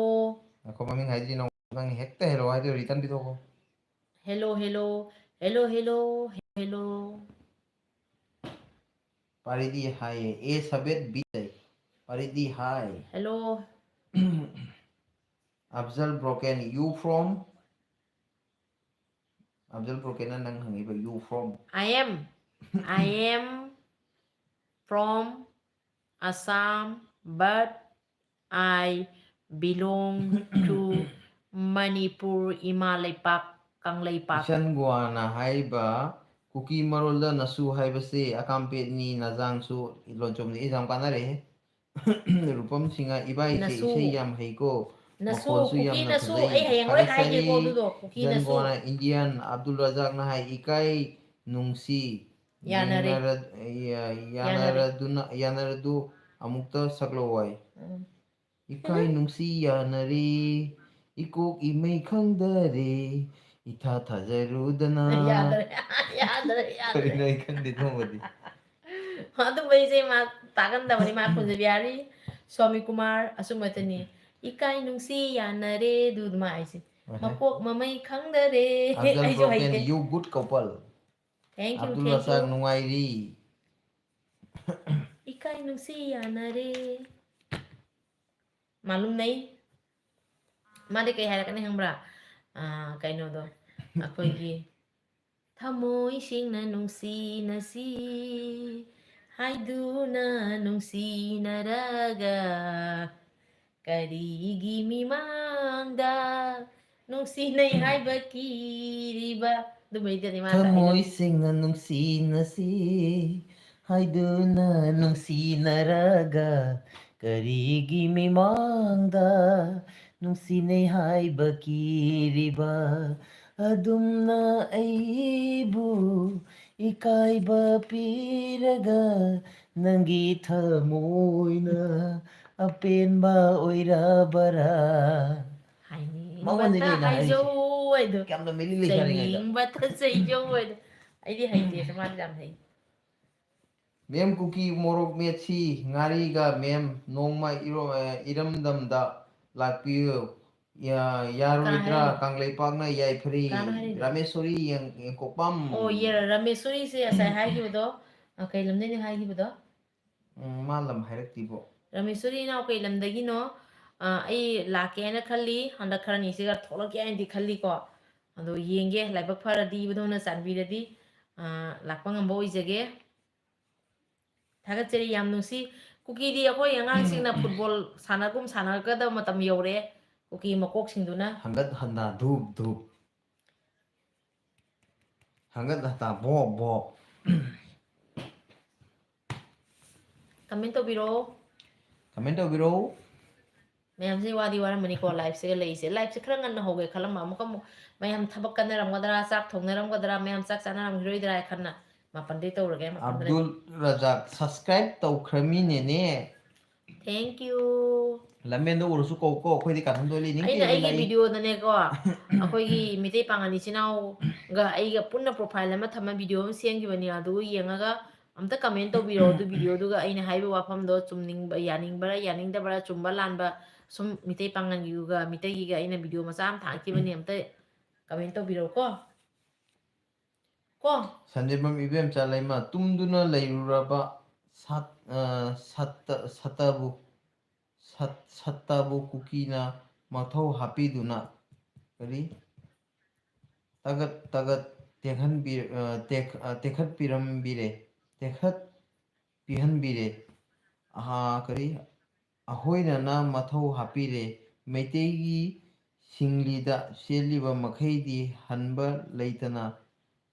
ꯉꯥꯏꯈꯣ, ꯃꯃꯤꯡ ꯍꯥꯏꯗ꯭ꯔꯤ ꯅꯪ, ꯅꯪ ꯍꯦꯛꯇ ꯍꯦꯜꯂꯣ ꯍꯥꯏꯗꯣꯏꯔꯣ? ꯔꯤꯇꯟ ꯄꯤꯊꯣꯛꯈꯣ꯫ Hello, hello, hello, hello, hello. ꯄꯥꯔꯤꯗꯤ ꯍꯥꯏꯌꯦ꯫ ꯑꯦ ꯁꯕꯦꯠ ꯕꯤ ꯂꯩ꯫ ꯄꯥꯔꯤꯗꯤ ꯍꯥꯏ꯫ Hello. Afzal broken, you from? Afzal ꯕ꯭ꯔꯣꯀꯦꯟꯅ ꯅꯪ ꯍꯪꯉꯤꯕ, you from? I am, I am from Assam, but I belong to Manipur, ꯏꯃꯥ ꯂꯩꯄꯥꯛ, ꯀꯪꯂꯩꯄꯥꯛ꯫ ꯏꯁꯟ ꯒꯣꯋꯥꯅ ꯍꯥꯏꯕ ꯀꯨꯀꯤ ꯃꯔꯣꯜꯗ ꯅꯁꯨ ꯍꯥꯏꯕꯁꯤ ꯑꯀꯥꯝꯄꯦꯠꯅꯤ, ꯅꯖꯥꯡꯁꯨ, ꯂꯣꯟꯆꯣꯝꯅꯤ꯫ ꯑꯩ ꯌꯥꯝ ꯀꯥꯟꯅꯔꯦꯍꯦ꯫ ꯔꯨꯄꯝ ꯁꯤꯡꯍ, ꯏꯕꯥꯏꯁꯦ ꯅꯁꯨ꯫ ꯏꯁꯩ ꯌꯥꯝ ꯍꯩꯀꯣ꯫ ꯅꯁꯨ, ꯃꯈꯣꯜꯁꯨ ꯀꯨꯀꯤ ꯌꯥꯝꯅ ꯅꯁꯨ, ꯐꯖꯩ꯫ ꯑꯩ ꯍꯌꯦꯡ ꯂꯣꯏ ꯐꯔꯦ, ꯍꯥꯏꯒꯦꯀꯣ ꯁꯥꯔꯤ꯫ ꯑꯗꯨꯗꯣ, ꯀꯨꯀꯤ ꯏꯁꯟ ꯅꯁꯨ꯫ ꯒꯣꯋꯥꯅ ꯏꯟꯗꯤꯌꯥꯟ ꯑꯕꯗꯨꯜ ꯔꯖꯥꯛꯅ ꯍꯥꯏ, ꯏꯀꯥꯏ ꯅꯨꯡꯁꯤ꯫ ꯌꯥꯅꯔꯦ꯫ ꯌꯥꯅꯔ-, ꯌꯥ-, ꯌꯥꯅꯔꯦ꯫ ꯌꯥꯅꯔꯗꯨꯅ, ꯌꯥꯅꯔꯗꯨ ꯑꯃꯨꯛꯇ ꯁꯛꯂꯛꯑꯣ ꯍꯥꯏ꯫ ꯎꯝ꯫ ꯏꯀꯥꯏ ꯅꯨꯡꯁꯤ ꯌꯥꯅꯔꯦ, ꯏꯀꯣꯛ ꯏꯃꯩ ꯈꯪꯗꯔꯦ, ꯏꯊꯥ ꯊꯥꯖꯔꯨꯗꯅ꯫ ꯌꯥꯗ꯭ꯔꯦ, ꯌꯥꯗ꯭ꯔꯦ, ꯌꯥꯗ꯭ꯔꯦ꯫ ꯀꯔꯤꯅꯣ ꯑꯩ ꯈꯪꯗꯦ ꯑꯗꯨꯒꯨꯝꯕꯗꯤ꯫ ꯑꯗꯨꯝꯕꯩꯁꯦ ꯃꯥ ꯇꯥꯒꯟꯗꯕꯅꯤ, ꯃꯥ ꯀꯨꯟꯖꯕꯤꯍꯥꯔꯤ, ꯁ꯭ꯋꯥꯃꯤ ꯀꯨꯃꯥꯔ, ꯑꯁꯨꯝꯕꯇꯅꯤ꯫ ꯏꯀꯥꯏ ꯅꯨꯡꯁꯤ ꯌꯥꯅꯔꯦ, ꯑꯗꯨ ꯑꯗꯨꯃꯥꯏ ꯍꯥꯏꯁꯦ꯫ ꯑꯍꯦ꯫ ꯃꯀꯣꯛ ꯃꯃꯩ ꯈꯪꯗꯔꯦ꯫ ꯑꯐꯖꯜ ꯑꯩꯁꯨ ꯕ꯭ꯔꯣꯀꯦꯟ, ꯍꯩꯇꯦ꯫ you good couple. Thank you, Abdul thank ꯔꯁꯥꯛ you꯫ ꯅꯨꯡꯉꯥꯏꯔꯤ꯫ ꯏꯀꯥꯏ ꯅꯨꯡꯁꯤ ꯌꯥꯅꯔꯦ꯫ ꯃꯥꯂꯨꯝ ꯅꯩ꯫ ꯃꯥꯗꯤ ꯀꯩ ꯍꯥꯏꯔꯛꯀꯅꯤ ꯈꯪꯕ꯭ꯔꯥ? ꯑꯥ, ꯀꯩꯅꯣꯗꯣ, ꯑꯩꯈꯣꯏꯒꯤ ꯊꯃꯣꯏ ꯁꯦꯡꯅ ꯅꯨꯡꯁꯤꯅꯁꯤ ꯍꯥꯏꯗꯨꯅ ꯅꯨꯡꯁꯤꯅꯔꯒ ꯀꯔꯤꯒꯤ ꯃꯤꯃꯥꯡꯗ ꯅꯨꯡꯁꯤꯅꯩ ꯍꯥꯏꯕ ꯀꯤꯔꯤꯕ? ꯑꯗꯨꯝꯕꯩꯗꯅꯤ ꯃꯥ ꯇꯥꯛꯏꯗꯣ꯫ ꯊꯃꯣꯏ ꯁꯦꯡꯅ ꯅꯨꯡꯁꯤꯅꯁꯤ ꯍꯥꯏꯗꯨꯅ ꯅꯨꯡꯁꯤꯅꯔꯒ ꯀꯔꯤꯒꯤ ꯃꯤꯃꯥꯡꯗ ꯅꯨꯡꯁꯤꯅꯩ ꯍꯥꯏꯕ ꯀꯤꯔꯤꯕ? ꯑꯗꯨꯝꯅ ꯑꯩꯕꯨ ꯏꯀꯥꯏꯕ ꯄꯤꯔꯒ ꯅꯪꯒꯤ ꯊꯃꯣꯏꯅ ꯑꯄꯦꯟꯕ ꯑꯣꯏꯔꯕꯔꯥ? ꯃꯉꯣꯟꯗ ꯍꯥꯏꯅꯤꯡꯕꯇ ꯀꯩꯅꯣ ꯍꯥꯏꯔꯤꯁꯦ? ꯍꯥꯏꯖꯧ ꯍꯥꯏꯗꯣ꯫ ꯀꯌꯥꯝꯅ ꯃꯤꯂꯤ ꯂꯩ ꯍꯥꯏꯔꯤꯉꯩꯗ꯫ ꯆꯩꯅꯤꯡꯕꯇ ꯆꯩꯖꯧ ꯍꯥꯏꯗꯣ꯫ ꯑꯩꯗꯤ ꯍꯩꯇꯦ, ꯃꯥꯗꯤ ꯌꯥꯝ ꯍꯩ꯫ ꯃꯦꯝ, ꯀꯨꯀꯤ ꯃꯣꯔꯣꯛ ꯃꯦꯠꯁꯤ ꯉꯥꯔꯤꯒ꯫ ꯃꯦꯝ, ꯅꯣꯡꯃ ꯏꯔꯣ-, ꯑ, ꯏꯔꯝꯗꯝꯗ ꯂꯥꯛꯄꯤꯌꯨ꯫ ꯌꯥ-, ꯌꯥꯔꯣꯏꯗ꯭ꯔꯥ? ꯀꯅꯥ ꯍꯥꯏꯔꯤꯅꯣ? ꯀꯪꯂꯩꯄꯥꯛꯅ ꯌꯥꯏꯐꯔꯤ꯫ ꯀꯅꯥꯅꯣ ꯍꯥꯏꯔꯤꯗꯣ? ꯔꯥꯃꯦꯁꯣꯔꯤ ꯌꯦꯡ-, ꯌꯦꯡꯀꯣꯛꯄꯝ꯫ ꯑꯣ, ꯌꯦ-, ꯔꯥꯃꯦꯁꯣꯔꯤꯁꯦ ꯉꯁꯥꯏ ꯍꯥꯏꯈꯤꯕꯗꯣ, ꯑ, ꯀꯩ ꯂꯝꯗꯩꯅꯣ ꯍꯥꯏꯈꯤꯕꯗꯣ? ꯎꯝ, ꯃꯥ ꯂꯝ ꯍꯥꯏꯔꯛꯇꯤꯕꯣ꯫ ꯔꯥꯃꯦꯁꯣꯔꯤ ꯏꯅꯥꯎ, ꯀꯩ ꯂꯝꯗꯒꯤꯅꯣ? ꯑ, ꯑꯩ ꯂꯥꯛꯀꯦ ꯍꯥꯏꯅ ꯈꯜꯂꯤ, ꯍꯟꯗꯛ ꯈꯔꯅꯤꯁꯤꯒ ꯊꯣꯛꯂꯛꯀꯦ ꯍꯥꯏꯅꯗꯤ ꯈꯜꯂꯤꯀꯣ꯫ ꯑꯗꯣ ꯌꯦꯡꯒꯦ, ꯂꯥꯏꯕꯛ ꯐꯔꯗꯤ, ꯏꯕꯨꯙꯧꯅ ꯆꯥꯟꯕꯤꯔꯗꯤ, ꯑ, ꯂꯥꯛꯄ ꯉꯝꯕ ꯑꯣꯏꯖꯒꯦ꯫ ꯊꯥꯒꯠꯆꯔꯤ, ꯌꯥꯝ ꯅꯨꯡꯁꯤ꯫ ꯀꯨꯀꯤꯗꯤ ꯑꯩꯈꯣꯏ ꯑꯉꯥꯡꯁꯤꯡꯅ ꯐꯨꯠꯕꯣꯜ ꯁꯥꯟꯅꯒꯨꯝ ꯁꯥꯟꯅꯒꯗꯕ ꯃꯇꯝ ꯌꯧꯔꯦ, ꯀꯨꯀꯤ ꯃꯀꯣꯛꯁꯤꯡꯗꯨꯅ꯫ ꯍꯪꯒꯠ ꯍꯟꯗ ꯙꯨꯞ ꯙꯨꯞ꯫ ꯍꯪꯒꯠ ꯍꯟꯗ ꯕꯣꯞ ꯕꯣꯞ꯫ ꯀꯃꯦꯟ ꯇꯧꯕꯤꯔꯛꯑꯣ꯫ ꯀꯃꯦꯟ ꯇꯧꯕꯤꯔꯛꯑꯣ꯫ ꯃꯌꯥꯝꯁꯦ ꯋꯥꯗꯤ ꯋꯥꯔꯝꯃꯅꯤꯀꯣ, ꯂꯥꯏꯐꯁꯤꯒ ꯂꯩꯔꯤꯁꯦ꯫ ꯂꯥꯏꯐꯁꯦ ꯈꯔ ꯉꯟꯅ ꯍꯧꯒꯦ ꯈꯜꯂꯝꯕ, ꯑꯃꯨꯛꯀ ꯑꯃꯨꯛ ꯃꯌꯥꯝ ꯊꯕꯛ ꯀꯟꯅꯔꯝꯒꯗ꯭ꯔꯥ, ꯆꯥꯛ ꯊꯣꯡꯅꯔꯝꯒꯗ꯭ꯔꯥ, ꯃꯌꯥꯝ ꯆꯥꯛ ꯆꯥꯅꯔꯝꯈꯤꯔꯣꯏꯗ꯭ꯔꯥ ꯍꯥꯏ ꯈꯟꯅ ꯃꯥꯄꯟꯗꯩ ꯇꯧꯔꯒꯦ, ꯃꯥꯄꯟꯗꯩ꯫ ꯑꯕꯗꯨꯜ ꯔꯖꯥꯛ, subscribe ꯇꯧꯈ꯭ꯔꯃꯤꯅꯦꯅꯦ꯫ Thank you꯫ ꯂꯝꯕꯦꯟꯗ ꯎꯔꯁꯨ ꯀꯧ ꯀꯣ, ꯑꯩꯈꯣꯏꯗꯤ ꯀꯥꯟꯍꯟꯗꯣꯏ ꯂꯩ, ꯑꯩꯅ ꯅꯤꯡꯇꯝꯅ ꯑꯩꯒꯤ ꯂꯥꯛꯏ꯫ ꯚꯤꯗꯤꯑꯣꯗꯅꯦꯀꯣ, ꯑꯩꯈꯣꯏꯒꯤ ꯃꯤꯇꯩ ꯄꯥꯉꯜ ꯏꯆꯤꯟ ꯏꯅꯥꯎꯒ ꯑꯩꯒ ꯄꯨꯟꯅ profile ꯑꯃ ꯊꯝꯃ ꯚꯤꯗꯤꯑꯣ ꯑꯃ ꯁꯦꯝꯈꯤꯕꯅꯤ, ꯑꯗꯨ ꯌꯦꯡꯉꯒ ꯑꯝꯇ comment ꯇꯧꯕꯤꯔꯛꯑꯣ꯫ ꯑꯗꯨ ꯚꯤꯗꯤꯑꯣꯗꯨꯒ ꯑꯩꯅ ꯍꯥꯏꯕ ꯋꯥꯐꯝꯗꯣ ꯆꯨꯝꯅꯤꯡꯕ, ꯌꯥꯅꯤꯡꯕ꯭ꯔꯥ, ꯌꯥꯅꯤꯡꯗꯕ꯭ꯔꯥ, ꯆꯨꯝꯕ ꯂꯥꯟꯕ, ꯁꯨꯝ ꯃꯤꯇꯩ ꯄꯥꯉꯜꯒꯤꯒ ꯃꯤꯇꯩꯒꯤꯒ ꯑꯩꯅ ꯚꯤꯗꯤꯑꯣ ꯃꯆꯥ ꯑꯃ ꯊꯥꯒꯠꯈꯤꯕꯅꯤ, ꯑꯝꯇ comment ꯇꯧꯕꯤꯔꯛꯎꯀꯣ꯫ ꯀꯣ? ꯁꯟꯖꯦꯟꯕꯝ ꯏꯕꯦꯝꯆꯥ ꯂꯩꯃ, ꯇꯨꯝꯗꯨꯅ ꯂꯩꯔꯨꯔꯕ ꯁꯠ-, ꯑ, ꯁꯠꯇ-, ꯁꯠꯇꯕꯨ, ꯁꯠ-, ꯁꯠꯇꯕꯨ ꯀꯨꯀꯤꯅ ꯃꯊꯧ ꯍꯥꯞꯄꯤꯗꯨꯅ, ꯀꯔꯤ? ꯇꯒꯠ ꯇꯒꯠ ꯇꯦꯛꯍꯟꯕꯤ-, ꯑ, ꯇꯦꯛ-, ꯑ, ꯇꯦꯛꯈꯠꯄꯤꯔꯝꯕꯤꯔꯦ, ꯇꯦꯛꯈꯠ-, ꯄꯤꯍꯟꯕꯤꯔꯦ꯫ ꯑꯍꯥ, ꯀꯔꯤ? ꯑꯍꯣꯏꯅꯅ ꯃꯊꯧ ꯍꯥꯞꯄꯤꯔꯦ꯫ ꯃꯩꯇꯩꯒꯤ ꯁꯤꯡꯂꯤꯗ ꯆꯦꯜꯂꯤꯕ ꯃꯈꯩꯗꯤ ꯍꯟꯕ ꯂꯩꯇꯅ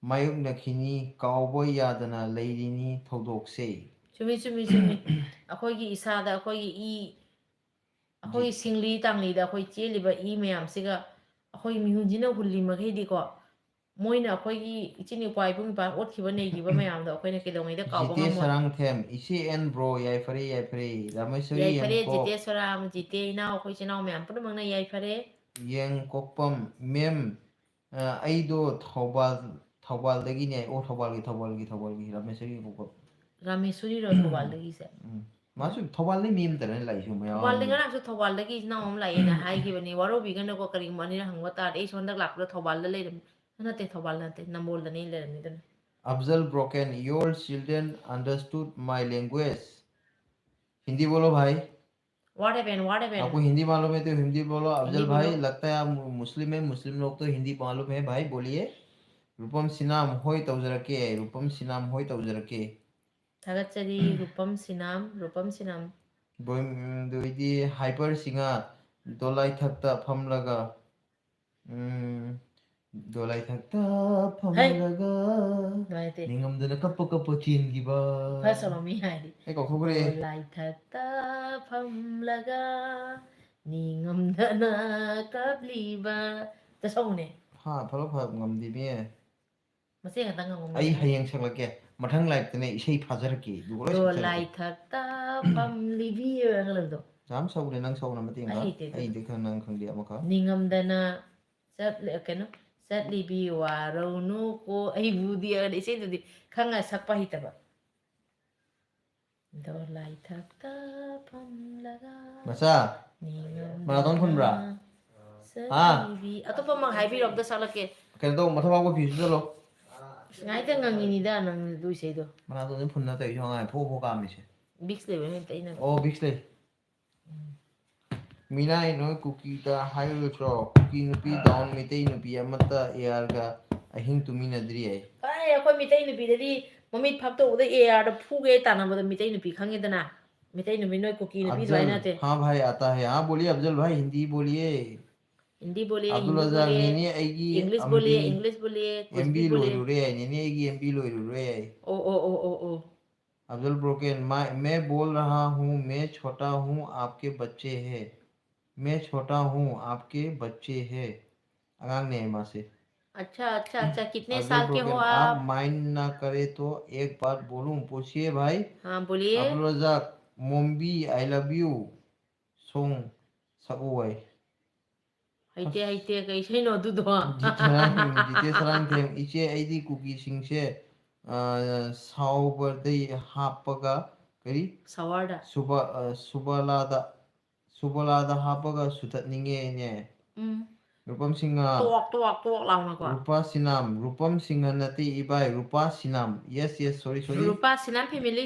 ꯃꯥꯌꯣꯛꯅꯈꯤꯅꯤ, ꯀꯥꯎꯕ ꯌꯥꯗꯅ ꯂꯩꯔꯤꯅꯤ ꯊꯧꯗꯣꯛꯁꯦ꯫ ꯆꯨꯝꯃꯤ, ꯆꯨꯝꯃꯤ, ꯆꯨꯝꯃꯤ꯫ ꯑꯩꯈꯣꯏꯒꯤ ꯏꯁꯥꯗ, ꯑꯩꯈꯣꯏꯒꯤ ꯏ, ꯑꯩꯈꯣꯏꯒꯤ ꯖꯤ- ꯁꯤꯡꯂꯤ ꯇꯥꯡꯂꯤꯗ ꯑꯩꯈꯣꯏ ꯆꯦꯜꯂꯤꯕ ꯏ ꯃꯌꯥꯝꯁꯤꯒ ꯑꯩꯈꯣꯏ ꯃꯤꯍꯨꯟꯁꯤꯅ ꯍꯨꯜꯂꯤ ꯃꯈꯩꯗꯤꯀꯣ, ꯃꯣꯏꯅ ꯑꯩꯈꯣꯏꯒꯤ ꯏꯆꯤꯟ ꯏꯄ꯭ꯋꯥ ꯏꯕꯨꯡ ꯏꯄ꯭ꯋꯥ ꯑꯣꯠꯈꯤꯕ ꯅꯩꯈꯤꯕ ꯃꯌꯥꯝꯗꯣ ꯑꯩꯈꯣꯏꯅ ꯀꯩꯗꯧꯉꯩꯗ ꯀꯥꯎꯕ ꯖꯤꯇꯦ ꯉꯝꯃꯣꯏ꯫ ꯁꯔꯥꯡꯊꯦꯝ, ꯏꯆꯦ ꯑꯦꯟ ꯕ꯭ꯔꯣ, ꯌꯥꯏꯐꯔꯦ, ꯌꯥꯏꯐꯔꯦ꯫ ꯔꯥꯃꯦꯁꯣꯔꯤ ꯌꯥꯏꯐꯔꯦ ꯌꯦꯡꯀꯣꯛ, ꯖꯤꯇꯦ ꯁꯔꯥꯡ, ꯖꯤꯇꯦ ꯏꯅꯥꯎ, ꯑꯩꯈꯣꯏ ꯏꯆꯤꯟ ꯏꯅꯥꯎ ꯃꯌꯥꯝ ꯄꯨꯝꯅꯃꯛꯅ ꯌꯥꯏꯐꯔꯦ꯫ ꯌꯦꯡꯀꯣꯛꯄꯝ ꯃꯦꯝ, ꯑ, ꯑꯩꯗꯣ ꯊꯧꯕꯥꯜ, ꯊꯧꯕꯥꯜꯗꯒꯤꯅꯦ꯫ ꯑꯣ, ꯊꯧꯕꯥꯜꯒꯤ, ꯊꯧꯕꯥꯜꯒꯤ, ꯊꯧꯕꯥꯜꯒꯤ ꯔꯥꯃꯦꯁꯣꯔꯤ ꯌꯦꯡꯀꯣꯛꯄꯝ꯫ ꯔꯥꯃꯦꯁꯣꯔꯤꯔꯣ ꯊꯧꯕꯥꯜꯗꯒꯤꯁꯦ? ꯎꯝ꯫ ꯃꯥꯁꯨ ꯊꯧꯕꯥꯜꯗꯩ ꯃꯤ ꯑꯃꯇꯅꯦ ꯂꯥꯛꯏꯁꯦ ꯃꯌꯥꯝ꯫ ꯊꯧꯕꯥꯜꯗ ꯉꯔꯥꯡꯁꯨ ꯊꯧꯕꯥꯜꯗꯒꯤ ꯏꯆꯤꯟ ꯏꯅꯥꯎ ꯑꯃ ꯂꯥꯛꯑꯦꯅ ꯍꯥꯏꯈꯤꯕꯅꯤ, ꯋꯥꯔꯧꯕꯤꯒꯅꯨꯀꯣ, ꯀꯔꯤꯒꯨꯝꯕ ꯑꯅꯤꯔꯛ ꯍꯪꯕ ꯇꯥꯔꯗꯤ꯫ ꯑꯩꯁꯨ ꯍꯟꯗꯛ ꯂꯥꯛꯄꯗ ꯊꯧꯕꯥꯜꯗ ꯂꯩꯔꯝꯃꯤ, ꯅꯠꯇꯦ, ꯊꯧꯕꯥꯜꯗ ꯅꯠꯇꯦ, ꯅꯝꯕꯣꯜꯗꯅꯦ ꯂꯩꯔꯝꯃꯤꯗꯨꯅ꯫ Afzal Broken, your children understood my language. Hindi बोलो भाई। What happened? What happened? आपको हिंदी मालूम है तो हिंदी बोलो। अफजल हिंदी भाई, बोलो। लगता है आप मु-, मुस्लिम है, मुस्लिम लोग तो हिंदी मालूम है भाई, बोलिए। रूपम सिन्हा, ꯍꯣꯏ ꯇꯧꯖꯔꯛꯀꯦ꯫ रूपम सिन्हा, ꯍꯣꯏ ꯇꯧꯖꯔꯛꯀꯦ꯫ ꯊꯥꯒꯠꯆꯔꯤ, ꯔꯨꯄꯝ ꯁꯤꯅꯥꯝ, ꯔꯨꯄꯝ ꯁꯤꯅꯥꯝ꯫ ꯕꯣꯏ-, ꯎꯝ, ꯑꯗꯨ ꯑꯣꯏꯗꯤ ꯍꯥꯏꯄꯔ ꯁꯤꯡꯍ, ꯗꯣꯂꯥꯏꯊꯛꯇ ꯐꯝꯂꯒ, ꯎꯝ, ꯗꯣꯂꯥꯏꯊꯛꯇ ꯐꯝꯂꯒ ꯅꯨꯡꯉꯥꯏꯇꯦ꯫ ꯅꯤꯡꯉꯝꯗꯅ ꯀꯞꯄ ꯀꯞꯄ ꯆꯦꯟꯈꯤꯕ꯫ ꯐꯖꯕ ꯃꯤ ꯍꯥꯏꯗꯤ꯫ ꯑꯩ ꯀꯥꯎꯊꯣꯛꯈ꯭ꯔꯦ꯫ ꯂꯥꯏꯊꯛꯇ ꯐꯝꯂꯒ ꯅꯤꯡꯉꯝꯗꯅ ꯀꯞꯂꯤꯕ꯫ ꯑꯝꯇ ꯁꯛꯎꯅꯦ꯫ ꯍꯥ, ꯐꯔ ꯐꯔ ꯉꯝꯗꯦꯃꯤ꯫ ꯃꯆꯦ ꯈꯛꯇꯪ ꯉꯝꯃꯝꯃꯦ꯫ ꯑꯩ ꯍꯌꯦꯡ ꯁꯛꯂꯛꯀꯦ꯫ ꯃꯊꯪ ꯂꯥꯏꯐꯇꯅꯦ ꯏꯁꯩ ꯐꯥꯖꯔꯛꯀꯦ꯫ ꯑꯗꯨꯒ ꯂꯣꯏ ꯁꯛꯆꯔꯛꯀꯦ꯫ ꯗꯣꯂꯥꯏꯊꯛꯇ ꯐꯝꯂꯤꯕꯤ ꯑꯣꯏꯔꯒ ꯂꯩꯕꯗꯣ꯫ ꯌꯥꯝ ꯁꯛꯎꯅꯦ, ꯅꯪ ꯁꯛꯎꯅ ꯃꯇꯦꯡ ꯑꯩ ꯈꯔ꯫ ꯍꯩꯇꯦ ꯑꯗꯨꯗꯤ꯫ ꯑꯩꯗꯤ ꯈꯪ-, ꯅꯪ ꯈꯪꯗꯦ ꯑꯃꯈꯛ꯫ ꯅꯤꯡꯉꯝꯗꯅ ꯆꯠꯂꯦ, ꯀꯩꯅꯣ, ꯆꯠꯂꯤꯕꯤ ꯋꯥꯔꯧꯅꯨꯀꯣ ꯑꯩꯕꯨꯗꯤ ꯍꯥꯏꯔꯒ ꯏꯁꯩꯗꯨꯗꯤ ꯈꯪꯉ ꯁꯛꯄ ꯍꯩꯇꯕ꯫ ꯗꯣꯂꯥꯏꯊꯛꯇ ꯐꯝꯂꯒ ꯃꯆꯥ, ꯅꯤꯡꯉꯝꯗꯅ ꯃꯔꯥꯊꯣꯟ ꯐꯨꯟꯕ꯭ꯔꯥ? ꯍꯥ? ꯆꯠꯂꯤꯕꯤ꯫ ꯑꯇꯣꯞꯄ ꯑꯃ ꯍꯥꯏꯕꯤꯔꯣ, ꯑꯝꯇ ꯁꯛꯂꯛꯀꯦ꯫ ꯀꯩꯅꯣ ꯇꯧ, ꯃꯊꯛ ꯃꯈꯥ ꯐꯤ ꯁꯨꯖꯜꯂꯣ꯫ ꯑꯁ, ꯉꯥꯏꯇ ꯉꯪꯉꯤꯅꯤꯗ ꯅꯪ ꯑꯗꯨ ꯏꯁꯩꯗꯣ꯫ ꯃꯅꯥꯇꯣꯟꯁꯦ ꯐꯨꯟꯅ ꯇꯧꯔꯤꯁꯦ ꯉꯥꯏ, ꯐꯣ ꯐꯣ ꯀꯥꯝꯃꯤꯁꯦ꯫ ꯕꯤꯛꯁ ꯂꯩꯕ ꯅꯠꯇꯦ ꯑꯩꯅ꯫ ꯑꯣ, ꯕꯤꯛꯁ ꯂꯩ꯫ ꯃꯤꯅꯥꯏ, ꯅꯣꯏ ꯀꯨꯀꯤꯗ ꯍꯥꯏꯔꯨꯔꯣꯏꯗ꯭ꯔꯣ? ꯀꯨꯀꯤ ꯅꯨꯄꯤ ꯗꯥꯎꯟ, ꯃꯩꯇꯩ ꯅꯨꯄꯤ ꯑꯃꯠꯇ ꯑꯦ ꯑꯥꯔꯒ ꯑꯍꯤꯡ ꯇꯨꯃꯤꯟꯅꯗ꯭ꯔꯤ ꯑꯩ꯫ ꯀꯥꯏ, ꯑꯩꯈꯣꯏ ꯃꯤꯇꯩ ꯅꯨꯄꯤꯗꯗꯤ ꯃꯃꯤꯠ ꯐꯥꯛꯇꯣꯛꯎꯕꯗ ꯑꯦ ꯑꯥꯔꯗ ꯐꯨꯒꯦ ꯇꯥꯟꯅꯕꯗ ꯃꯤꯇꯩ ꯅꯨꯄꯤ ꯈꯪꯉꯤꯗꯅ? ꯃꯤꯇꯩ ꯅꯨꯄꯤ, ꯅꯣꯏ ꯀꯨꯀꯤ ꯅꯨꯄꯤ अफजल, ꯑꯗꯨꯃꯥꯏꯅ ꯅꯠꯇꯦ꯫ हाँ भाई, आता है। हाँ, बोलिए अफजल भाई, हिंदी बोलिए। हिंदी बोलिए, अब्दुल हिंदी रजाक, बोलिए, नहीं, नहीं, आएगी, इंग्लिश हम बोलिए, भी इंग्लिश बोलिए, कुछ एमबी भी बोलिए। लोइरू रे आई, नहीं, नहीं, आएगी, एमबी लोइरू रे आई। ओ, ओ, ओ, ओ, ओ। अफजल ब्रोकन, मैं, मैं बोल रहा हूँ, मैं छोटा हूँ, आपके बच्चे हैं। मैं छोटा हूँ, आपके बच्चे हैं। ꯑꯉꯥꯡꯅꯦ ꯃꯥꯁꯦ꯫ अच्छा, अच्छा, अच्छा। कितने अगले साल के हो program आप आप? माइंड ना करे तो एक बात बोलूं, पूछिए भाई। हाँ, बोलिए। Abdul Razak Mombi, I love you song ꯁꯛꯎ ꯍꯥꯏ꯫ ꯍꯩꯇꯦ, ꯍꯩꯇꯦ, ꯀꯩ ꯏꯁꯩꯅꯣ ꯑꯗꯨꯗꯣ? ꯖꯤꯇꯦ ꯁꯔꯥꯡꯊꯦꯝ, ꯖꯤꯇꯦ ꯁꯔꯥꯡꯊꯦꯝ, ꯏꯆꯦ, ꯑꯩꯗꯤ ꯀꯨꯀꯤꯁꯤꯡꯁꯦ, ꯑ, ꯁꯥꯎꯕꯗꯩ ꯍꯥꯞꯄꯒ, ꯀꯔꯤ? ꯁꯋꯥꯔꯗ꯫ ꯁꯨꯕ-, ꯑ, ꯁꯨꯕꯂꯥꯗ, ꯁꯨꯕꯂꯥꯗ ꯍꯥꯞꯄꯒ ꯁꯨꯊꯠꯅꯤꯡꯉꯦꯅꯦ꯫ ꯎꯝ꯫ ꯔꯨꯄꯝ ꯁꯤꯡꯍ꯫ ꯇꯣꯛ, ꯇꯣꯛ, ꯇꯣꯛ ꯂꯥꯎꯅꯀꯣ꯫ ꯔꯨꯄꯥ ꯁꯤꯅꯥꯝ, ꯔꯨꯄꯝ ꯁꯤꯡꯍ ꯅꯠꯇꯦ ꯏꯕꯥꯏ, ꯔꯨꯄꯥ ꯁꯤꯅꯥꯝ꯫ Yes, yes, sorry, sorry. ꯔꯨꯄꯥ ꯁꯤꯅꯥꯝ family꯫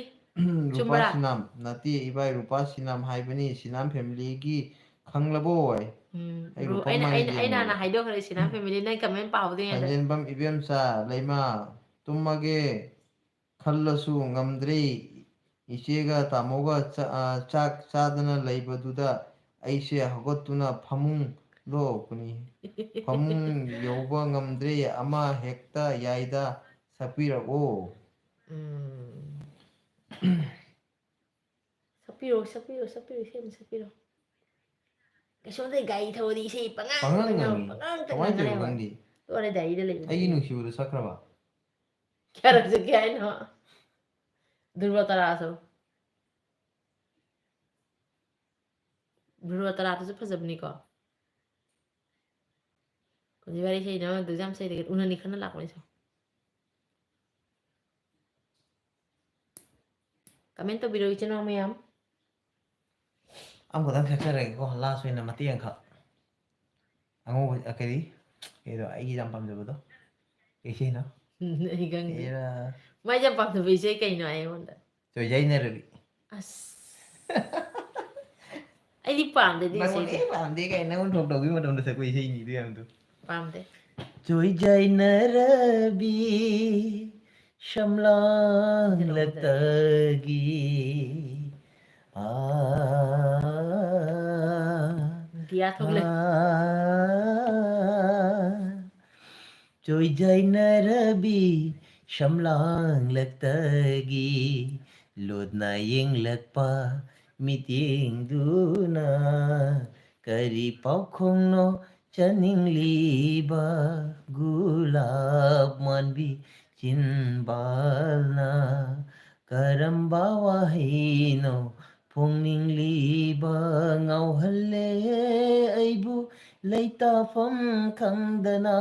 ꯔꯨꯄꯥ ꯆꯨꯝꯕ꯭ꯔꯥ? ꯁꯤꯅꯥꯝ ꯅꯠꯇꯦ ꯏꯕꯥꯏ, ꯔꯨꯄꯥ ꯁꯤꯅꯥꯝ ꯍꯥꯏꯕꯅꯤ, ꯁꯤꯅꯥꯝ familyꯒꯤ ꯈꯪꯂꯕꯣ? ꯎꯝ, ꯑꯩ ꯔꯨ-, ꯔꯨꯄꯝ ꯑꯩꯅ, ꯑꯩꯅ, ꯍꯥꯏꯗꯦ ꯑꯩꯅ ꯅꯣꯏ꯫ ꯍꯥꯟꯅ ꯍꯥꯏꯗꯣꯛꯈ꯭ꯔꯦ ꯁꯤꯅꯥꯝ family, ꯅꯪ comment ꯄꯥꯍꯧꯗ꯭ꯔꯤꯉꯩꯗ꯫ ꯁꯟꯖꯦꯟꯕꯝ ꯏꯕꯦꯝꯆꯥ, ꯂꯩꯃ, ꯇꯨꯝꯃꯒꯦ ꯈꯜꯂꯁꯨ ꯉꯝꯗ꯭ꯔꯦ꯫ ꯏꯆꯦꯒ ꯇꯥꯃꯣꯒ ꯆꯥ-, ꯑ, ꯆꯥꯛ ꯆꯥꯗꯅ ꯂꯩꯕꯗꯨꯗ ꯑꯩꯁꯦ ꯍꯧꯒꯠꯇꯨꯅ ꯐꯃꯨꯡ ꯂꯣꯛꯄꯅꯤ꯫ ꯐꯃꯨꯡ ꯌꯧꯕ ꯉꯝꯗ꯭ꯔꯦ꯫ ꯑꯃ ꯍꯦꯛꯇ ꯌꯥꯏꯗ, ꯁꯛꯄꯤꯔꯛꯑꯣ꯫ ꯎꯝ꯫ ꯁꯛꯄꯤꯔꯣ, ꯁꯛꯄꯤꯔꯣ, ꯁꯛꯄꯤꯔꯣ, ꯏꯁꯩ ꯑꯃ ꯁꯛꯄꯤꯔꯣ꯫ ꯀꯩꯁꯨꯝꯗ ꯒꯥꯔꯤ ꯊꯧꯔꯗꯤ ꯏꯁꯩ ꯄꯉꯥꯡ ꯄꯉꯥꯡ ꯉꯪꯉꯦꯕ, ꯉꯪꯉꯤ꯫ ꯄꯉꯥꯡꯗ ꯀꯃꯥꯏꯅ ꯇꯧꯔꯤꯅꯣ ꯉꯪꯉꯦꯕ꯫ ꯈꯪꯗꯦ꯫ ꯂꯣꯏꯔꯦ, ꯒꯥꯔꯤꯗ ꯂꯩꯕꯗꯤ꯫ ꯑꯩꯒꯤ ꯅꯨꯡꯁꯤꯕꯗꯣ ꯁꯛꯈ꯭ꯔꯕ? ꯀꯌꯥꯔꯛ ꯁꯛꯀꯦ ꯍꯥꯏꯅꯣ? ꯙ꯭ꯔꯨꯕ ꯇꯔꯥꯁꯨ꯫ ꯙ꯭ꯔꯨꯕ ꯇꯔꯥꯗꯨꯁꯨ ꯐꯖꯕꯅꯤꯀꯣ꯫ ꯍꯧꯖꯤꯛ ꯋꯥꯔꯤ ꯏꯁꯩ ꯅꯪ ꯑꯗꯨ ꯌꯥꯝ ꯏꯁꯩꯗꯒꯤ ꯎꯅꯅꯤ ꯈꯟꯅ ꯂꯥꯛꯄꯅꯤ ꯁꯦ꯫ Comment ꯇꯧꯕꯤꯔꯣ ꯏꯆꯤꯟ ꯏꯅꯥꯎ ꯃꯌꯥꯝ꯫ ꯑꯃꯈꯛꯇꯪ ꯁꯛꯆꯔꯒꯦꯀꯣ, last ꯑꯣꯏꯅ ꯃꯇꯦꯛ ꯑꯃꯈꯛ꯫ ꯑꯉꯧꯕ, ꯑ, ꯀꯔꯤ? ꯀꯩꯗꯣ, ꯑꯩꯒꯤ ꯌꯥꯝ ꯄꯥꯝꯖꯕꯗꯣ? ꯀꯩ ꯏꯁꯩꯅꯣ? ꯑꯩ ꯈꯪꯗꯦ꯫ ꯑꯦꯔꯥ꯫ ꯃꯥꯏ ꯌꯥꯝ ꯄꯥꯝꯖꯕ ꯏꯁꯩ ꯀꯩꯅꯣ ꯑꯩꯉꯣꯟꯗ? ꯆꯣꯏꯖꯩꯅꯔꯕꯤ꯫ ꯑꯁ꯫ ꯑꯩꯗꯤ ꯄꯥꯝꯗꯦ ꯑꯗꯨ ꯅꯪꯉꯣꯟꯗ ꯏꯁꯩꯗꯣ꯫ ꯑꯩ ꯄꯥꯝꯗꯦ ꯀꯥꯏꯅ ꯅꯪꯉꯣꯟꯗ ꯊꯣꯛ ꯇꯧꯕꯒꯤ ꯃꯇꯝꯗ ꯁꯛꯄ ꯏꯁꯩꯅꯤ ꯑꯗꯨ ꯌꯥꯝꯗꯣ꯫ ꯄꯥꯝꯗꯦ꯫ ꯆꯣꯏꯖꯩꯅꯔꯕꯤ ꯁꯝꯂꯥꯡꯂꯛꯇꯒꯤ, ꯑꯥ, ꯗꯤꯌꯥ ꯊꯣꯛꯂꯦ꯫ ꯑꯥ, ꯆꯣꯏꯖꯩꯅꯔꯕꯤ ꯁꯝꯂꯥꯡꯂꯛꯇꯒꯤ, ꯂꯣꯠꯅ ꯌꯦꯡꯂꯛꯄ ꯃꯤꯠꯌꯦꯡꯗꯨꯅ ꯀꯔꯤ ꯄꯥꯎꯈꯣꯡꯅꯣ ꯆꯅꯤꯡꯂꯤꯕ ꯒꯨꯂꯥꯞ ꯃꯥꯟꯕꯤ ꯆꯤꯟꯕꯥꯜꯅ ꯀꯔꯝꯕ ꯋꯥꯍꯩꯅꯣ ꯐꯣꯡꯅꯤꯡꯂꯤꯕ? ꯉꯥꯎꯍꯜꯂꯦ ꯑꯩꯕꯨ ꯂꯩꯇꯥꯐꯝ ꯈꯪꯗꯅ,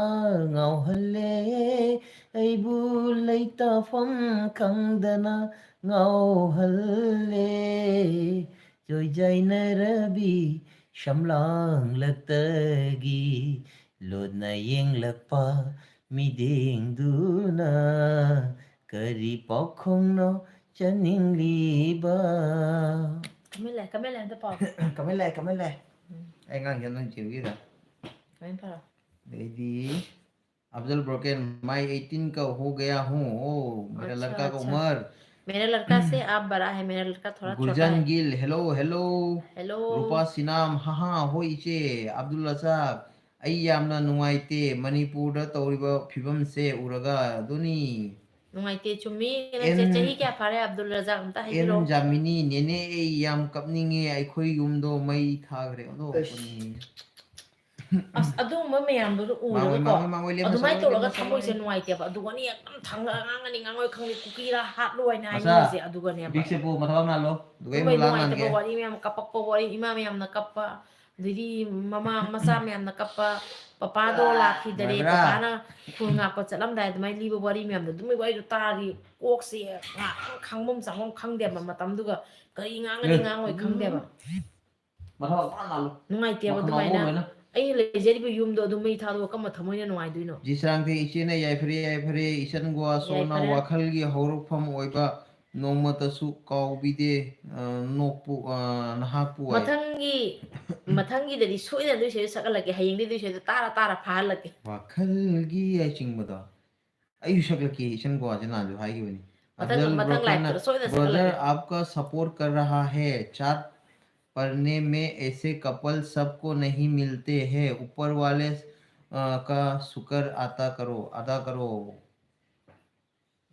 ꯉꯥꯎꯍꯜꯂꯦ ꯑꯩꯕꯨ ꯂꯩꯇꯥꯐꯝ ꯈꯪꯗꯅ ꯉꯥꯎꯍꯜꯂꯦ꯫ ꯆꯣꯏꯖꯥꯏꯅꯔꯕꯤ ꯁꯝꯂꯥꯡꯂꯛꯇꯒꯤ ꯂꯣꯠꯅ ꯌꯦꯡꯂꯛꯄ ꯃꯤꯠꯌꯦꯡꯗꯨꯅ ꯀꯔꯤ ꯄꯥꯎꯈꯣꯡꯅꯣ ꯆꯅꯤꯡꯂꯤꯕ? ꯀꯃꯦꯟ ꯂꯥꯛꯑꯦ, ꯀꯃꯦꯟ ꯂꯥꯛꯑꯦ, ꯑꯝꯇ ꯄꯥꯎ꯫ ꯀꯃꯦꯟ ꯂꯥꯛꯑꯦ, ꯀꯃꯦꯟ ꯂꯥꯛꯑꯦ꯫ ꯎꯝ꯫ ꯑꯩ ꯉꯥꯡꯒꯦ, ꯅꯪ ꯆꯦꯟꯕꯤꯔꯣ꯫ ꯀꯃꯦꯟ ꯄꯥꯔꯣ꯫ ꯑꯗꯩꯗꯤ, "अफजल ब्रोकन, मैं एटीन का हो गया हूँ।" ओ, मेरा अच्छा, लड़का का अच्छा। उम्र। मेरा लड़का से आप बड़ा है, मेरा लड़का थोड़ा छोटा गुलजान है। Gill, hello, hello। Hello। रूपा सिनाम, हाँ, हाँ, ꯍꯣꯏ, ꯏꯆꯦ꯫ ꯑꯕꯗꯨꯜ ꯔꯖꯥꯛ, ꯑꯩ ꯌꯥꯝꯅ ꯅꯨꯡꯉꯥꯏꯇꯦ ꯃꯅꯤꯄꯨꯔꯗ ꯇꯧꯔꯤꯕ ꯐꯤꯕꯝꯁꯦ ꯎꯔꯒ꯫ ꯑꯗꯨꯅꯤ꯫ ꯅꯨꯡꯉꯥꯏꯇꯦ, ꯆꯨꯝꯃꯤ꯫ ꯅꯪꯁꯦ ꯑꯦꯟ, ꯆꯍꯤ ꯀꯌꯥ ꯐꯥꯔꯦ, ꯑꯕꯗꯨꯜ ꯔꯖꯥꯛ? ꯑꯝꯇ ꯍꯥꯏꯕꯤꯔꯛꯑꯣ꯫ ꯑꯦꯟ ꯖꯥꯃꯤꯅꯤ, "ꯅꯦꯅꯦ, ꯑꯩ ꯌꯥꯝ ꯀꯞꯅꯤꯡꯉꯦ, ꯑꯩꯈꯣꯏ ꯌꯨꯝꯗꯣ ꯃꯩ ꯊꯥꯈ꯭ꯔꯦ꯫" ꯑꯗꯣ, ꯑꯁ꯫ ꯀꯞꯅꯤꯡꯉꯦ꯫ ꯑꯁ, ꯑꯗꯨꯒꯨꯝꯕ ꯃꯌꯥꯝꯗꯨ ꯃꯥꯡꯑꯣꯏ, ꯎꯔꯒꯀꯣ, ꯃꯥꯡꯑꯣꯏ, ꯃꯥꯡꯑꯣꯏ, ꯂꯦꯝꯅ ꯑꯗꯨꯃꯥꯏꯅ ꯆꯠꯂꯣ, ꯇꯧꯔꯒ ꯂꯦꯝꯅ ꯆꯠꯂꯣ꯫ ꯊꯃꯣꯏꯁꯦ ꯅꯨꯡꯉꯥꯏꯇꯦꯕ꯫ ꯑꯗꯨꯒꯅꯤ, ꯌꯥꯝ ꯊꯪꯒ ꯑꯉꯥꯡꯒꯅꯤ, ꯉꯥꯡꯉꯣꯏ ꯈꯪꯗꯦ, ꯀꯨꯀꯤꯔꯥ ꯍꯥꯠꯂꯣ ꯍꯥꯏꯅ ꯃꯆꯥ, ꯍꯥꯏꯅꯤꯡꯉꯤꯁꯦ ꯑꯗꯨꯒꯅꯦꯕ꯫ ꯕꯤꯛꯁꯦ ꯄꯨ, ꯃꯊꯕꯥꯛ ꯅꯥꯜꯂꯣ, ꯑꯗꯨꯒ ꯑꯩ ꯑꯗꯨꯃꯥꯏꯅ ꯃꯨꯂꯥ ꯅꯨꯡꯉꯥꯏꯇꯕ ꯉꯥꯡꯒꯦ꯫ ꯋꯥꯔꯤ ꯃꯌꯥꯝ, ꯀꯞꯄꯛꯄ ꯋꯥꯔꯤ, ꯏꯃꯥ ꯃꯌꯥꯝꯅ ꯀꯞꯄ, ꯑꯗꯩꯗꯤ ꯃꯃꯥ, ꯃꯆꯥ ꯃꯌꯥꯝꯅ ꯀꯞꯄ, ꯄꯄꯥꯗꯣ ꯂꯥꯛꯈꯤꯗꯔꯦ, ꯅꯨꯡꯉꯥꯏꯕ꯭ꯔꯥ? ꯄꯄꯥꯅ ꯈꯨꯜ ꯉꯥꯛꯄ ꯆꯠꯂꯝꯗꯥꯏ ꯑꯗꯨꯃꯥꯏꯅ ꯂꯤꯕ ꯋꯥꯔꯤ ꯃꯌꯥꯝꯗꯣ, ꯑꯗꯨꯝꯕꯒꯤ ꯋꯥꯔꯤꯗꯣ ꯇꯥꯔꯗꯤ ꯀꯣꯛꯁꯦ ꯉꯥꯏꯍꯥꯛꯇꯪ ꯈꯪꯐꯝ ꯆꯥꯐꯝ ꯈꯪꯗꯦꯕ꯫ ꯃꯇꯝꯗꯨꯒ ꯀꯔꯤ ꯉꯥꯡꯒꯅꯤ, ꯑꯦ꯫ ꯉꯥꯡꯉꯣꯏ ꯈꯪꯗꯦꯕ꯫ ꯃꯊꯕꯥꯛ ꯐꯖꯅ ꯅꯥꯜꯂꯨ꯫ ꯅꯨꯡꯉꯥꯏꯇꯦꯕ ꯃꯈꯥ ꯑꯗꯨꯃꯥꯏꯅ꯫ ꯉꯥꯎꯕ ꯂꯣꯏꯅ꯫ ꯑꯩꯅ ꯂꯩꯖꯔꯤꯕ ꯌꯨꯝꯗꯣ ꯑꯗꯨ ꯃꯩ ꯊꯥꯗꯣꯛꯑ ꯀꯔꯝꯕ ꯊꯃꯣꯏꯅ ꯅꯨꯡꯉꯥꯏꯗꯣꯏꯅꯣ? ꯖꯤꯁꯔꯥꯡꯊꯦ ꯏꯆꯦꯅ ꯌꯥꯏꯐꯔꯦ, ꯌꯥꯏꯐꯔꯦ, ꯏꯆꯟꯒ ꯁꯣꯝꯅ ꯌꯥꯏꯐꯔꯦ꯫ ꯋꯥꯈꯜꯒꯤ ꯍꯧꯔꯛꯐꯝ ꯑꯣꯏꯕ ꯅꯣꯡꯃꯇꯁꯨ ꯀꯥꯎꯕꯤꯗꯦ, ꯑ, ꯅꯣꯛꯄꯨ, ꯑ, ꯅꯍꯥꯛꯄꯨ ꯍꯥꯏ꯫ ꯃꯊꯪꯒꯤ, ꯃꯊꯪꯒꯤꯗꯗꯤ ꯁꯣꯏꯗꯅ ꯑꯗꯨꯏ ꯏꯁꯩꯗꯣ ꯁꯛꯍꯜꯂꯛꯀꯦ, ꯍꯌꯦꯡꯗꯩ ꯑꯗꯨꯏ ꯏꯁꯩꯗꯣ ꯇꯥꯔ ꯇꯥꯔ ꯐꯥꯍꯜꯂꯛꯀꯦ꯫ ꯋꯥꯈꯜꯒꯤ ꯍꯥꯏ ꯆꯤꯡꯕꯗꯣ꯫ ꯑꯩꯁꯨ ꯁꯛꯂꯛꯀꯦ, ꯏꯆꯟ ꯒꯣꯋꯥꯁꯦ ꯅꯍꯥꯟꯁꯨ ꯍꯥꯏꯈꯤꯕꯅꯤ꯫ ꯃꯊꯪ, ꯑꯐꯖꯜ ꯃꯊꯪ ꯕ꯭ꯔꯣꯀꯔꯅ, liveꯇ ꯁꯣꯏꯗꯅ "Brother, ꯁꯛꯍꯜꯂꯛꯀꯦ꯫ आपका support कर रहा है, चार्ट पढ़ने में ऐसे couple सबको नहीं मिलते हैं, ऊपर वाले, अ, का शुक्र अदा करो, अदा करो।"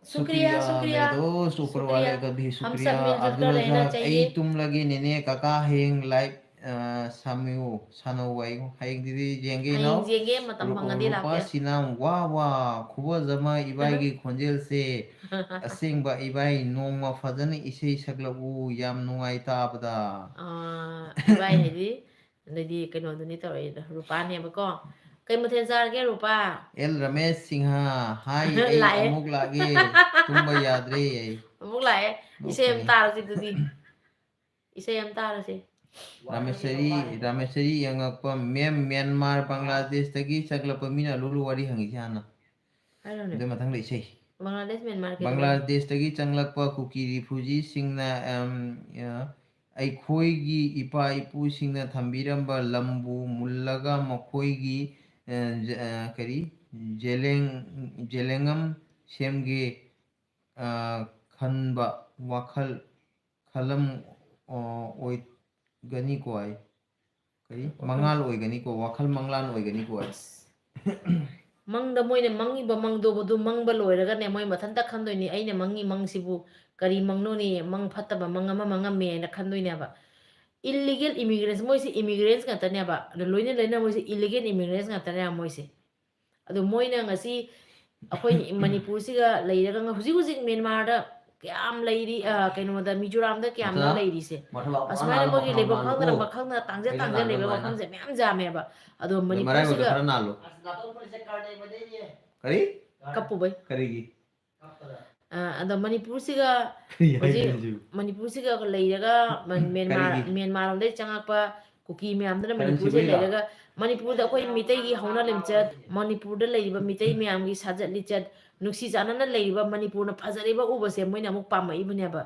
शुक्रिया, शुक्रिया, शुक्रिया। मेरे दोस्त, ऊपर शुक्रिया। वाले का भी हम सब शुक्रिया। मिलजुल कर अब्दुल रहना रजाक, चाहिए। ꯑꯩ ꯇꯨꯝꯂꯒꯦ, ꯅꯦꯅꯦ, ꯀꯀꯥ ꯍꯌꯦꯡ live, ꯑ, ꯁꯥꯃꯤꯌꯨ, ꯁꯥꯟꯅꯧ ꯍꯥꯏꯌꯨ꯫ ꯍꯌꯦꯡꯗꯤ ꯌꯦꯡꯒꯦ, ꯍꯌꯦꯡ ꯏꯅꯥꯎ꯫ ꯌꯦꯡꯒꯦ, ꯃꯇꯝ ꯔꯨ-, ꯐꯪꯉꯗꯤ ꯔꯨꯄꯥ ꯂꯥꯛꯀꯦ꯫ ꯁꯤꯅꯥꯝ, ꯋꯥ, ꯋꯥ, ꯈꯨꯕ ꯖꯃ ꯏꯕꯥꯏꯒꯤ ꯈꯣꯟꯖꯦꯜꯁꯦ꯫ ꯑꯁꯦꯡꯕ ꯏꯕꯥꯏ, ꯅꯣꯡꯃ ꯐꯖꯅ ꯏꯁꯩ ꯁꯛꯂꯛꯎ, ꯌꯥꯝ ꯅꯨꯡꯉꯥꯏ ꯇꯥꯕꯗ꯫ ꯑꯥ, ꯏꯕꯥꯏ ꯍꯥꯏꯗꯤ, ꯑꯗꯩꯗꯤ ꯀꯩꯅꯣꯗꯨꯅꯤ ꯇꯧꯔꯛꯏꯗꯣ, ꯔꯨꯄꯥꯅꯦꯕꯀꯣ꯫ ꯀꯩ ꯃꯊꯦꯜ ꯆꯥꯔꯒꯦ, ꯔꯨꯄꯥ? ꯑꯦꯜ ꯔꯃꯦꯁ ꯁꯤꯡꯍ, ꯍꯥꯏ, ꯑꯩ ꯂꯥꯛꯑꯦ꯫ ꯑꯃꯨꯛ ꯂꯥꯛꯑꯦ, ꯇꯨꯝꯕ ꯌꯥꯗ꯭ꯔꯦ ꯑꯩ꯫ ꯑꯃꯨꯛ ꯂꯥꯛꯑꯦ꯫ ꯏꯁꯩ ꯑꯃ ꯅꯣꯛꯄꯅꯦ꯫ ꯇꯥꯔꯁꯤ ꯑꯗꯨꯗꯤ꯫ ꯏꯁꯩ ꯑꯃ ꯇꯥꯔꯁꯤ꯫ ꯔꯥꯃꯦꯁꯔꯤ, ꯔꯥꯃꯦꯁꯔꯤ ꯌꯦꯡꯉꯛꯄ, ꯃꯦꯝ, ꯃ꯭ꯌꯥꯟꯃꯥꯔ, ꯕꯪꯒ꯭ꯂꯥꯗꯦꯁꯇꯒꯤ ꯆꯪꯂꯛꯄ ꯃꯤꯅ ꯑꯂꯨ ꯑꯂꯨ ꯋꯥꯔꯤ ꯍꯪꯉꯤꯁꯦ ꯍꯥꯟꯅ꯫ ꯍꯥꯏꯔꯣꯅꯦ꯫ ꯑꯗꯨ ꯃꯊꯪꯗ ꯏꯁꯩ꯫ ꯕꯪꯒ꯭ꯂꯥꯗꯦꯁ, ꯃ꯭ꯌꯥꯟꯃꯥꯔ ꯀꯩꯗꯧꯕ? ꯕꯪꯒ꯭ꯂꯥꯗꯦꯁꯇꯒꯤ ꯆꯪꯂꯛꯄ ꯀꯨꯀꯤ ꯔꯤꯐ꯭ꯌꯨꯖꯤꯁꯤꯡꯅ, ꯑꯝ, ꯑ, ꯑꯩꯈꯣꯏꯒꯤ ꯏꯄꯥ ꯏꯄꯨꯁꯤꯡꯅ ꯊꯝꯕꯤꯔꯝꯕ ꯂꯝꯕꯨ ꯃꯨꯜꯂꯒ ꯃꯈꯣꯏꯒꯤ, ꯑ, ꯖ-, ꯑ, ꯀꯔꯤ? ꯖꯦꯂꯦꯡ-, ꯖꯦꯂꯦꯉꯝ ꯁꯦꯝꯒꯦ, ꯑ, ꯈꯟꯕ ꯋꯥꯈꯜ, ꯈꯜꯂꯝ, ꯑ, ꯑꯣꯏꯒꯅꯤꯀꯣ ꯍꯥꯏ꯫ ꯀꯔꯤ? ꯃꯉꯥꯜ ꯑꯣꯏꯒꯅꯤꯀꯣ, ꯋꯥꯈꯜ ꯃꯪꯂꯥꯟ ꯑꯣꯏꯒꯅꯤꯀꯣ ꯍꯥꯏ꯫ ꯃꯪꯗ ꯃꯣꯏꯅ ꯃꯪꯉꯤꯕ ꯃꯪꯗꯣ, ꯑꯗꯨ ꯃꯪꯕ ꯂꯣꯏꯔꯒꯅꯦ, ꯃꯣꯏ ꯃꯊꯟꯇ ꯈꯟꯗꯣꯏꯅꯤ, "ꯑꯩꯅ ꯃꯪꯉꯤ ꯃꯪꯁꯤꯕꯨ ꯀꯔꯤ ꯃꯪꯅꯣꯅꯦ, ꯃꯪ ꯐꯠꯇꯕ ꯃꯪ ꯑꯃ ꯃꯪꯉꯝꯃꯦ" ꯍꯥꯏꯅ ꯈꯟꯗꯣꯏꯅꯦꯕ꯫ Illegal immigrants, ꯃꯣꯏꯁꯦ immigrants ꯉꯥꯛꯇꯅꯦꯕ, ꯑꯗꯣ ꯂꯣꯏꯅ ꯂꯣꯏꯅ ꯃꯣꯏꯁꯦ illegal immigrants ꯉꯥꯛꯇꯅꯦꯕ ꯃꯣꯏꯁꯦ꯫ ꯑꯗꯣ ꯃꯣꯏꯅ ꯉꯁꯤ ꯑꯩꯈꯣꯏ ꯃꯅꯤꯄꯨꯔꯁꯤꯒ ꯂꯩꯔꯒ, ꯍꯧꯖꯤꯛ ꯍꯧꯖꯤꯛ ꯃ꯭ꯌꯥꯟꯃꯥꯔꯗ ꯀꯌꯥꯝ ꯂꯩꯔꯤ, ꯑ, ꯀꯩꯅꯣꯗ, ꯃꯤꯖꯣꯔꯥꯝꯗ ꯀꯌꯥꯝꯅꯣ ꯃꯊꯥ, ꯂꯩꯔꯤꯁꯦ꯫ ꯃꯊꯥ ꯂꯥꯛꯄ ꯑꯁꯨꯃꯥꯏꯅ ꯅꯥꯜꯂꯣ, ꯃꯣꯏꯒꯤ ꯃꯈꯜ ꯂꯩꯐꯝ ꯅꯥꯜꯂꯣ꯫ ꯈꯪꯗꯅ, ꯃꯈꯜꯅ ꯇꯥꯡꯖ ꯀꯩꯅ ꯇꯥꯡꯖ ꯅꯥꯜꯂꯣ ꯂꯩꯕ ꯑꯗꯨꯃꯥꯏꯅ? ꯃꯐꯝꯁꯦ ꯃꯌꯥꯝ ꯌꯥꯝꯃꯦꯕ꯫ ꯑꯗꯣ ꯑꯗꯣ ꯃꯔꯥꯏꯕꯛꯇꯣ ꯃꯅꯤꯄꯨꯔꯁꯤꯒ ꯈꯔ ꯅꯥꯜꯂꯣ꯫ ꯀꯔꯤ? ꯀꯞꯄꯨꯕꯩ꯫ ꯀꯔꯤꯒꯤ? ꯑ, ꯑꯗꯣ ꯃꯅꯤꯄꯨꯔꯁꯤꯒ ꯀꯔꯤ ꯍꯧꯖꯤꯛ ꯍꯥꯏꯅꯣ ꯍꯧꯖꯤꯛ? ꯃꯅꯤꯄꯨꯔꯁꯤꯒ ꯂꯩꯔꯒ ꯃ-, ꯃ꯭ꯌꯥꯟꯃꯥꯔ, ꯀꯔꯤꯒꯤ? ꯃ꯭ꯌꯥꯟꯃꯥꯔ ꯂꯣꯝꯗꯒꯤ ꯆꯪꯉꯛꯄ ꯀꯨꯀꯤ ꯃꯌꯥꯝꯗꯨꯅ ꯀꯔꯤ ꯃꯅꯤꯄꯨꯔꯁꯤꯗ ꯁꯤꯕꯩꯔꯣ? ꯂꯩꯔꯒ, ꯃꯅꯤꯄꯨꯔꯗ ꯑꯩꯈꯣꯏ ꯃꯤꯇꯩꯒꯤ ꯍꯧꯅ ꯂꯤꯆꯠ, ꯃꯅꯤꯄꯨꯔꯗ ꯂꯩꯔꯤꯕ ꯃꯤꯇꯩ ꯃꯌꯥꯝꯒꯤ ꯁꯥꯖꯠ ꯂꯤꯆꯠ, ꯅꯨꯡꯁꯤ ꯆꯥꯟꯅꯅ ꯂꯩꯔꯤꯕ ꯃꯅꯤꯄꯨꯔꯅ ꯐꯖꯔꯤꯕ ꯎꯕꯁꯦ ꯃꯣꯏꯅ ꯑꯃꯨꯛ ꯄꯥꯝꯃꯛꯏꯕꯅꯦꯕ꯫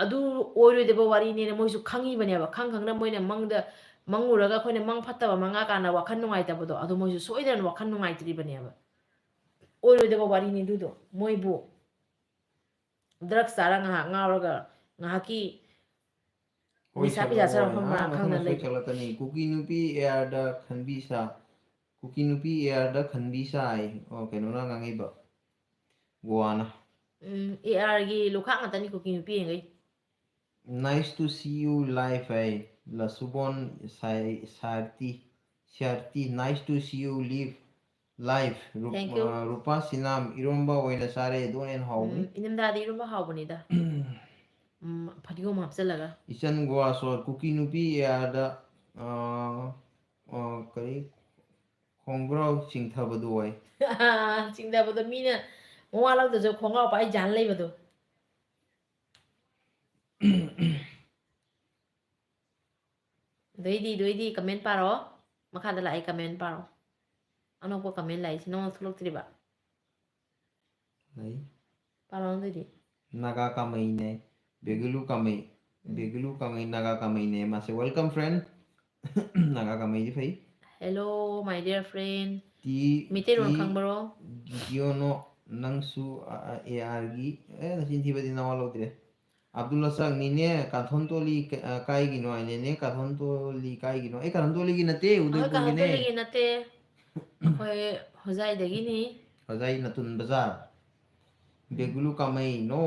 ꯑꯗꯨ ꯑꯣꯏꯔꯣꯏꯗꯕ ꯋꯥꯔꯤꯅꯦꯅ ꯃꯣꯏꯁꯨ ꯈꯪꯉꯤꯕꯅꯦꯕ꯫ ꯈꯪ ꯈꯪꯅ ꯃꯣꯏꯅ ꯃꯪꯗ ꯃꯪꯉꯨꯔꯒ ꯑꯩꯈꯣꯏꯅ ꯃꯪ ꯐꯠꯇꯕ ꯃꯪꯉꯛꯑꯀꯥꯟꯗ ꯋꯥꯈꯜ ꯅꯨꯡꯉꯥꯏꯇꯕꯗꯣ, ꯑꯗꯨ ꯃꯣꯏꯁꯨ ꯁꯣꯏꯗꯅ ꯋꯥꯈꯜ ꯅꯨꯡꯉꯥꯏꯇ꯭ꯔꯤꯕꯅꯦꯕ꯫ ꯑꯣꯏꯔꯣꯏꯗꯕ ꯋꯥꯔꯤꯅꯤ ꯑꯗꯨꯗꯣ꯫ ꯃꯣꯏꯕꯨ drugs ꯆꯥꯔ ꯉꯥꯏꯍꯥꯛ ꯉꯥꯎꯔꯒ ꯉꯥꯏꯍꯥꯛꯀꯤ ꯍꯣꯏ, ꯅꯤꯁꯥ ꯄꯤꯖꯥ ꯁꯛꯂꯛꯑꯣ ꯆꯥꯔ ꯍꯥꯏꯅ ꯐꯝꯕ ꯃꯊꯪ ꯈꯪꯗꯅ ꯃꯊꯪ ꯂꯩꯕ꯫ ꯁꯛꯂꯛꯀꯅꯤ꯫ ꯀꯨꯀꯤ ꯅꯨꯄꯤ ꯑꯦꯌꯥꯔꯗ ꯈꯟꯕꯤ ꯁꯥ, ꯀꯨꯀꯤ ꯅꯨꯄꯤ ꯑꯦꯌꯥꯔꯗ ꯈꯟꯕꯤ ꯁꯥꯏ꯫ ꯑꯣ, ꯀꯩꯅꯣꯅ ꯉꯥꯡꯉꯛꯏꯕ꯫ ꯒꯣꯋꯥꯅ꯫ ꯎꯝ, ꯑꯦ ꯑꯥꯔꯒꯤ ꯂꯨꯈꯥꯛ ꯉꯥꯛꯇꯅꯤ ꯀꯨꯀꯤ ꯅꯨꯄꯤ ꯌꯦꯡꯉꯩ꯫ Nice to see you live ꯍꯥꯏ꯫ ꯂꯁꯨꯕꯣꯟ ꯁꯥꯏ-, ꯁꯥꯔꯇꯤ, ꯁꯥꯔꯇꯤ, nice to see you live, live꯫ Roof-, Thank you꯫ ꯑ, ꯔꯨꯄꯥ ꯁꯤꯅꯥꯝ, ꯏꯔꯣꯝꯕ ꯑꯣꯏꯅ ꯆꯥꯔꯦ, ꯑꯗꯨꯅ ꯍꯦꯟꯅ ꯍꯥꯎꯕꯅꯤ꯫ ꯎꯝ, ꯏꯅꯝꯗꯥꯗꯤ ꯏꯔꯣꯝꯕ ꯍꯥꯎꯕꯅꯤꯗ꯫ ꯎꯝ, ꯐꯗꯤꯒꯣꯝ ꯍꯥꯞꯆꯜꯂꯒ꯫ ꯏꯆꯟ ꯒꯣꯋꯥꯁꯣꯔ, ꯀꯨꯀꯤ ꯅꯨꯄꯤ ꯑꯦꯌꯥꯔꯗ, ꯑ, ꯑ, ꯀꯔꯤ, ꯈꯣꯡꯒ꯭ꯔꯥꯎ ꯆꯤꯡꯊꯕꯗꯨ ꯑꯣꯏ꯫ ꯆꯤꯡꯊꯕꯗꯣ ꯃꯤꯅ ꯃꯋꯥ ꯂꯧꯗꯁꯨ ꯈꯣꯡꯒ꯭ꯔꯥꯎ ꯄꯥꯏ ꯖꯥꯟ ꯂꯩꯕꯗꯣ꯫ ꯑꯗꯨꯏꯗꯤ, ꯑꯗꯨꯏꯗꯤ comment ꯄꯥꯔꯣ꯫ ꯃꯈꯥꯗ ꯂꯥꯛꯑꯦ, comment ꯄꯥꯔꯣ꯫ ꯑꯅꯧꯕ comment ꯂꯥꯛꯏꯁꯤ ꯅꯉꯣꯟꯗ ꯊꯣꯛꯂꯛꯇ꯭ꯔꯤꯕ? ꯂꯩ꯫ ꯄꯥꯔꯣ ꯑꯗꯨꯏꯗꯤ꯫ ꯅꯥꯒꯥ ꯀꯥꯃꯩꯅꯦ꯫ ꯕꯦꯒꯨꯂꯨ ꯀꯥꯃꯩ꯫ ꯎꯝ꯫ ꯕꯦꯒꯨꯂꯨ ꯀꯥꯃꯩ ꯅꯥꯒꯥ ꯀꯥꯃꯩꯅꯦ꯫ ꯃꯥꯁꯦ welcome friend꯫ ꯅꯥꯒꯥ ꯀꯥꯃꯩꯗꯤ ꯐꯩ꯫ Hello, my dear friend꯫ ꯇꯤ-, ꯃꯤꯇꯩꯔꯣꯟ ꯇꯤ-, ꯈꯪꯕ꯭ꯔꯣ? ꯒꯤꯗꯤꯑꯣꯅꯣ, ꯅꯪꯁꯨ, ꯑ, ꯑ, ꯑꯦ ꯑꯥꯔꯒꯤ, ꯑꯦ, ꯅꯆꯤꯟ ꯊꯤꯕꯗꯤ ꯅꯋꯥ ꯂꯧꯗ꯭ꯔꯦ꯫ ꯑꯕꯗꯨꯜ ꯔꯁꯥꯛ, ꯅꯦꯅꯦ ꯀꯥꯊꯣꯟꯇꯣꯂꯤ ꯀ-, ꯑ, ꯀꯥꯏꯒꯤꯅꯣ ꯍꯥꯏ? ꯅꯦꯅꯦ ꯀꯥꯊꯣꯟꯇꯣꯂꯤ ꯀꯥꯏꯒꯤꯅꯣ? ꯑꯩ ꯀꯥꯊꯣꯟꯇꯣꯂꯤꯒꯤ ꯅꯠꯇꯦ, ꯑꯩꯈꯣꯏ ꯎꯗꯩꯄꯨꯔꯒꯤꯅꯦ꯫ ꯀꯥꯊꯣꯟꯇꯣꯂꯤꯒꯤ ꯅꯠꯇꯦ꯫ ꯑꯩꯈꯣꯏ ꯍꯣꯖꯥꯏꯗꯒꯤꯅꯤ꯫ ꯍꯣꯖꯥꯏ ꯅꯇꯨꯟ ꯕꯖꯥꯔ꯫ ꯎꯝ꯫ ꯕꯦꯒꯨꯂꯨ ꯀꯥꯃꯩ, no꯫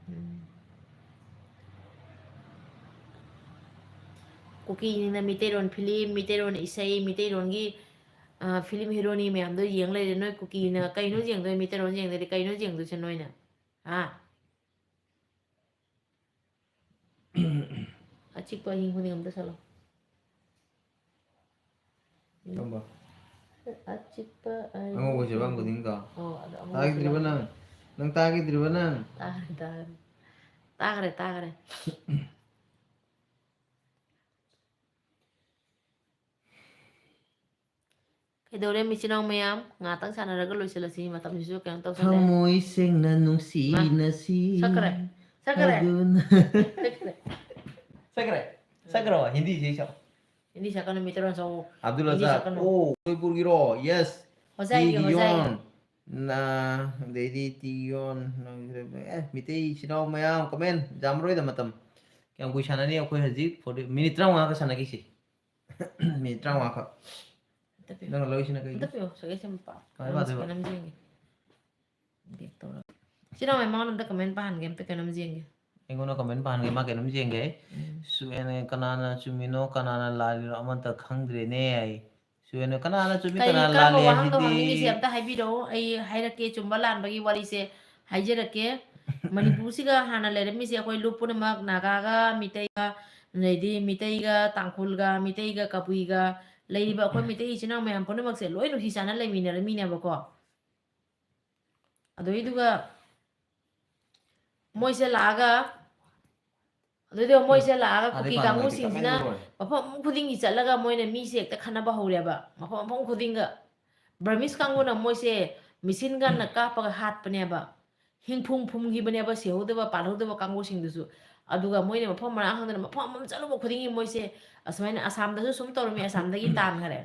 ꯎꯝ꯫ ꯀꯨꯀꯤꯅꯤꯅ ꯃꯤꯇꯩꯔꯣꯟ film, ꯃꯤꯇꯩꯔꯣꯟ ꯏꯁꯩ, ꯃꯤꯇꯩꯔꯣꯟꯒꯤ, ꯑ, film heroine ꯃꯌꯥꯝꯗꯣ ꯌꯦꯡ ꯂꯩꯔꯦ꯫ ꯅꯣꯏ ꯀꯨꯀꯤꯅ ꯀꯩꯅꯣ ꯌꯦꯡꯗꯣꯏ? ꯃꯤꯇꯩꯔꯣꯟ ꯌꯦꯡꯗꯣꯏꯗꯤ ꯀꯩꯅꯣ ꯌꯦꯡꯗꯣꯏꯁꯦ ꯅꯣꯏꯅ? ꯍꯥ? ꯑꯆꯤꯛꯄ ꯑꯍꯤꯡ ꯈꯨꯗꯤꯡ ꯑꯝꯇ ꯁꯛꯂꯛꯑꯣ꯫ ꯀꯔꯝꯕ? ꯑꯆꯤꯛꯄ ꯑꯍꯤꯡ ꯑꯉꯧꯕ ꯆꯦꯕꯥꯡ ꯈꯨꯗꯤꯡ꯫ ꯈꯨꯗꯤꯡꯗꯣ? ꯑꯣ, ꯑꯗꯣ ꯑꯉꯧꯕ ꯇꯥꯈꯤꯗ꯭ꯔꯤꯕ ꯆꯦꯕꯥꯡ ꯅꯪ? ꯈꯨꯗꯤꯡ꯫ ꯅꯪ ꯇꯥꯈꯤꯗ꯭ꯔꯤꯕ ꯅꯪ? ꯇꯥꯈ꯭ꯔꯦ, ꯇꯥꯈ꯭ꯔꯦ꯫ ꯇꯥꯈ꯭ꯔꯦ, ꯇꯥꯈ꯭ꯔꯦ꯫ ꯀꯩꯗꯧꯔꯦ, ꯃꯤꯆꯤꯟ ꯃꯅꯥꯎ ꯃꯌꯥꯝ? ꯉꯥꯛꯇꯪ ꯁꯥꯟꯅꯔꯒ ꯂꯣꯏꯁꯤꯜꯂꯁꯤ, ꯃꯇꯝꯁꯤꯁꯨ ꯀꯩꯅꯣ ꯇꯧꯁꯜꯂꯦ꯫ ꯊꯃꯣꯏ ꯁꯦꯡꯅ ꯃꯥ, ꯅꯨꯡꯁꯤꯅꯁꯤ꯫ ꯁꯛꯈ꯭ꯔꯦ, ꯁꯛꯈ꯭ꯔꯦ꯫ ꯑꯗꯨꯅ ꯁꯛꯈ꯭ꯔꯦ꯫ ꯁꯛꯈ꯭ꯔꯦ? ꯁꯛꯈ꯭ꯔꯕ? ꯍꯤꯟꯗꯤ ꯏꯁꯩ ꯁꯛꯑꯣ꯫ ꯍꯤꯟꯗꯤ ꯁꯛꯀꯅꯨ, ꯃꯤꯇꯩꯔꯣꯟ ꯁꯛꯑꯣ꯫ ꯑꯕꯗꯨꯜ ꯍꯤꯟꯗꯤ ꯔꯖꯥꯛ꯫ ꯁꯛꯀꯅꯨ꯫ ꯑꯣ, ꯃꯅꯤꯄꯨꯔꯒꯤꯔꯣ? Yes꯫ ꯍꯣꯖꯥꯏꯒꯤ, ꯇꯤ ꯍꯣꯖꯥꯏꯒꯤ꯫ ꯌꯣꯟ꯫ ꯅ-, ꯑꯗꯩꯗꯤ ꯇꯤ ꯌꯣꯟ, ꯅꯪ-, ꯑꯦ, ꯃꯤꯇꯩ ꯏꯆꯤꯟ ꯏꯅꯥꯎ ꯃꯌꯥꯝ comment ꯌꯥꯝꯃꯔꯣꯏꯗ ꯃꯇꯝ꯫ ꯀꯌꯥꯝ ꯀꯨꯏ ꯁꯥꯟꯅꯅꯤ ꯑꯩꯈꯣꯏ ꯍꯧꯖꯤꯛ? Forty, minute ꯇꯔꯥꯃꯉꯥ ꯈꯛ ꯁꯥꯟꯅꯈꯤꯁꯤ꯫ Minute ꯇꯔꯥꯃꯉꯥ ꯈꯛ꯫ ꯑꯝꯇ ꯄꯤꯌꯨ꯫ ꯅꯪꯅ ꯂꯧꯔꯤꯁꯤꯅ ꯀꯩꯒꯤ? ꯑꯝꯇ ꯄꯤꯌꯨ, ꯁꯒꯦ ꯁꯦꯝꯕ ꯄꯥꯎ꯫ ꯀꯃꯥꯏ ꯀꯩꯅꯣꯝ, ꯄꯥꯗꯣꯏꯕ? ꯀꯩꯅꯣꯝ ꯌꯦꯡꯒꯦ꯫ Back ꯇꯧꯔꯒ꯫ ꯏꯆꯤꯟ ꯏꯅꯥꯎ ꯃꯌꯥꯝ ꯃꯉꯣꯟꯗ ꯑꯝꯇ comment ꯄꯥꯍꯟꯒꯦ, ꯑꯝꯇ ꯀꯩꯅꯣꯝ ꯌꯦꯡꯒꯦ꯫ ꯑꯩꯉꯣꯟꯗ comment ꯄꯥꯍꯟꯒꯦ, ꯃꯥ ꯀꯩꯅꯣꯝ ꯌꯦꯡꯒꯦ꯫ ꯎꯝ꯫ ꯁꯨꯑꯦꯅ ꯀꯅꯥꯅ ꯆꯨꯝꯃꯤꯅꯣ, ꯀꯅꯥꯅ ꯂꯥꯜꯂꯤꯅꯣ ꯑꯃꯇ ꯈꯪꯗ꯭ꯔꯦꯅꯦ ꯍꯥꯏ꯫ ꯁꯨꯑꯦꯅ ꯀꯅꯥꯅ ꯆꯨꯝꯃꯤ, ꯀꯔꯤ ꯀꯅꯥꯅ ꯀꯔꯝꯕ ꯂꯥꯜꯂꯤ ꯋꯥꯍꯪꯅꯣ ꯍꯥꯏꯁꯤꯗꯤ꯫ ꯍꯪꯅꯤꯡꯉꯤꯁꯦ ꯑꯝꯇ ꯍꯥꯏꯕꯤꯔꯛꯑꯣ, ꯑꯩ ꯍꯥꯏꯔꯛꯀꯦ, ꯆꯨꯝꯕ ꯂꯥꯟꯕꯒꯤ ꯋꯥꯔꯤꯁꯦ ꯍꯥꯏꯖꯔꯛꯀꯦ꯫ ꯃꯅꯤꯄꯨꯔꯁꯤꯒ ꯍꯥꯟꯅ ꯂꯩꯔꯝꯃꯤꯁꯦ ꯑꯩꯈꯣꯏ ꯂꯨꯞ ꯄꯨꯝꯅꯃꯛ, ꯅꯥꯒꯥꯒ ꯃꯤꯇꯩꯒ, ꯑꯗꯩꯗꯤ ꯃꯤꯇꯩꯒ ꯇꯥꯡꯈꯨꯜꯒ, ꯃꯤꯇꯩꯒ ꯀꯕꯨꯏꯒ ꯂꯩꯔꯤꯕ ꯑꯩꯈꯣꯏ ꯃꯤꯇꯩ ꯏꯆꯤꯟ ꯏꯅꯥꯎ ꯃꯌꯥꯝ ꯄꯨꯝꯅꯃꯛꯁꯦ ꯂꯣꯏ ꯅꯨꯡꯁꯤ ꯆꯥꯟꯅ ꯂꯩꯃꯤꯟꯅꯔꯝꯃꯤꯅꯦꯕꯀꯣ꯫ ꯑꯗꯨꯏꯗꯨꯒ ꯃꯣꯏꯁꯦ ꯂꯥꯛꯑꯒ, ꯑꯗꯨꯏꯗꯨꯒ ꯃꯣꯏꯁꯦ ꯂꯥꯛꯑꯒ ꯑꯗꯩ ꯀꯨꯀꯤ ꯄꯥꯟ ꯃꯣꯏꯗꯤ ꯀꯥꯡꯕꯨꯁꯤꯡꯁꯤꯅ ꯀꯃꯥꯏꯅ ꯂꯣꯏ? ꯃꯐꯝ ꯈꯨꯗꯤꯡꯒꯤ ꯆꯠꯂꯒ ꯃꯣꯏꯅ ꯃꯤꯁꯦ ꯍꯦꯛꯇ ꯈꯠꯅꯕ ꯍꯧꯔꯦꯕ꯫ ꯃꯐꯝ, ꯃꯐꯝ ꯈꯨꯗꯤꯡꯒ ꯕꯔꯃꯤꯁ ꯀꯥꯡꯕꯨꯅ ꯃꯣꯏꯁꯦ ꯃꯦꯁꯤꯟ ꯒꯟꯅ ꯀꯥꯞꯄꯒ ꯍꯥꯠꯄꯅꯦꯕ꯫ ꯍꯤꯡꯐꯨꯝ ꯐꯨꯝꯈꯤꯕꯅꯦꯕ ꯁꯤꯍꯧꯗꯕ ꯄꯥꯜꯍꯧꯗꯕ ꯀꯥꯡꯕꯨꯁꯤꯡꯗꯨꯁꯨ꯫ ꯑꯗꯨꯒ ꯃꯣꯏꯅ ꯃꯐꯝ ꯃꯔꯥꯡ ꯈꯪꯗꯅ ꯃꯐꯝ ꯑꯃ ꯆꯠꯂꯨꯕ ꯈꯨꯗꯤꯡꯒꯤ ꯃꯣꯏꯁꯦ ꯑꯁꯨꯃꯥꯏꯅ ꯑꯁꯥꯝꯗꯁꯨ ꯁꯨꯝ ꯇꯧꯔꯝꯃꯤ, ꯑꯁꯥꯝꯗꯒꯤ ꯇꯥꯟꯈꯔꯦ꯫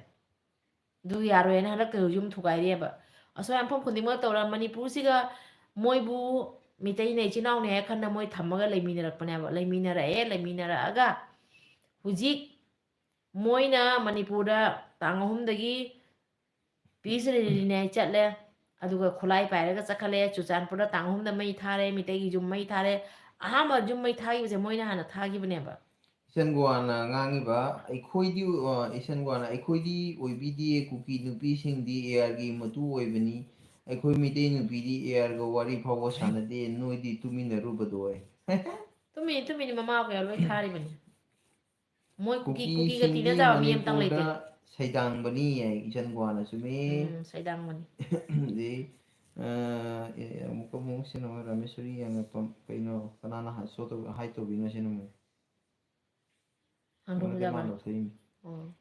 ꯑꯗꯨ ꯌꯥꯔꯣꯏꯅ ꯍꯟꯗꯛꯇꯁꯨ ꯌꯨꯝ ꯊꯨꯒꯥꯏꯔꯤꯑꯕ꯫ ꯑꯁꯨꯃꯥꯏꯅ ꯃꯐꯝ ꯈꯨꯗꯤꯡꯃꯛ ꯇꯧꯔ ꯃꯅꯤꯄꯨꯔꯁꯤꯒ ꯃꯣꯏꯕꯨ ꯃꯤꯇꯩꯅ ꯏꯆꯤꯟ ꯏꯅꯥꯎꯅꯤ ꯍꯥꯏ ꯈꯟꯅ ꯃꯣꯏ ꯊꯝꯃꯒ ꯂꯩꯃꯤꯟꯅꯔꯛꯄꯅꯦꯕ꯫ ꯂꯩꯃꯤꯟꯅꯔꯛꯑꯦ, ꯂꯩꯃꯤꯟꯅꯔꯛꯑꯒ ꯍꯧꯖꯤꯛ ꯃꯣꯏꯅ ꯃꯅꯤꯄꯨꯔꯗ ꯇꯥꯡ ꯑꯍꯨꯝꯗꯒꯤ ꯄꯤꯁ ꯔꯦꯂꯤꯅꯦ ꯆꯠꯂꯦ꯫ ꯑꯗꯨꯒ ꯈꯨꯠꯂꯥꯏ ꯄꯥꯏꯔꯒ ꯆꯠꯈꯠꯂꯦ꯫ ꯆꯨꯔꯆꯥꯟꯄꯨꯔꯗ ꯇꯥꯡ ꯑꯍꯨꯝꯗ ꯃꯩ ꯊꯥꯔꯦ, ꯃꯤꯇꯩꯒꯤ ꯌꯨꯝ ꯃꯩ ꯊꯥꯔꯦ꯫ ꯑꯍꯥꯟꯕ ꯌꯨꯝ ꯃꯩ ꯊꯥꯈꯤꯕꯁꯦ ꯃꯣꯏꯅ ꯍꯥꯟꯅ ꯊꯥꯈꯤꯕꯅꯦꯕ꯫ ꯏꯆꯟ ꯒꯣꯋꯥꯅ ꯉꯥꯡꯉꯤꯕ, ꯑꯩꯈꯣꯏꯗꯤ, ꯑ, ꯏꯆꯟ ꯒꯣꯋꯥꯅ, "ꯑꯩꯈꯣꯏꯗꯤ ꯑꯣꯏꯕꯤꯗꯦ, ꯀꯨꯀꯤ ꯅꯨꯄꯤꯁꯤꯡꯗꯤ ꯑꯦ ꯑꯥꯔꯒꯤ ꯃꯇꯨ ꯑꯣꯏꯕꯅꯤ, ꯑꯩꯈꯣꯏ ꯃꯤꯇꯩ ꯅꯨꯄꯤꯗꯤ ꯑꯦ ꯑꯥꯔꯒ ꯋꯥꯔꯤ ꯐꯥꯎꯕ ꯁꯥꯟꯅꯗꯦ, ꯅꯣꯏꯗꯤ ꯇꯨꯃꯤꯟꯅꯔꯨꯕꯗꯣ" ꯑꯣꯏ꯫ ꯇꯨꯃꯤꯟ ꯇꯨꯃꯤꯟ ꯃꯃꯥ ꯀꯌꯥ ꯂꯣꯏ ꯊꯥꯔꯤꯕꯅꯤ꯫ ꯃꯣꯏ ꯀꯨꯀꯤ, ꯀꯨꯀꯤꯒ ꯇꯤꯟꯅ ꯆꯥꯕ ꯃꯤ ꯑꯝꯇꯪ ꯂꯩꯇꯦ꯫ ꯁꯩꯗꯥꯡꯕꯅꯤ ꯍꯥꯏ ꯏꯆꯟ ꯒꯣꯋꯥꯅ, ꯆꯨꯝꯃꯤ꯫ ꯎꯝ, ꯁꯩꯗꯥꯡꯕꯅꯤ꯫ ꯑꯗꯩ, ꯑ, ꯑꯦ, ꯑꯃꯨꯛꯀ ꯑꯃꯨꯛ ꯁꯤꯅ ꯑꯃꯨꯛ ꯔꯥꯃꯦꯁꯣꯔꯤ ꯌꯥꯡꯉꯛꯄꯝ, ꯀꯩꯅꯣ, ꯀꯅꯥꯅ ꯍꯥ-, show ꯇꯧ-, hide ꯇꯧꯕꯤꯅꯣ ꯁꯤꯅ ꯑꯃꯨꯛ? ꯍꯥꯡꯗꯣꯛꯄ ꯅꯠꯇꯦ, ꯃꯥ ꯌꯥꯕ꯭ꯔꯥ? ꯂꯧꯊꯣꯛꯏꯅꯤ꯫ ꯑꯣ꯫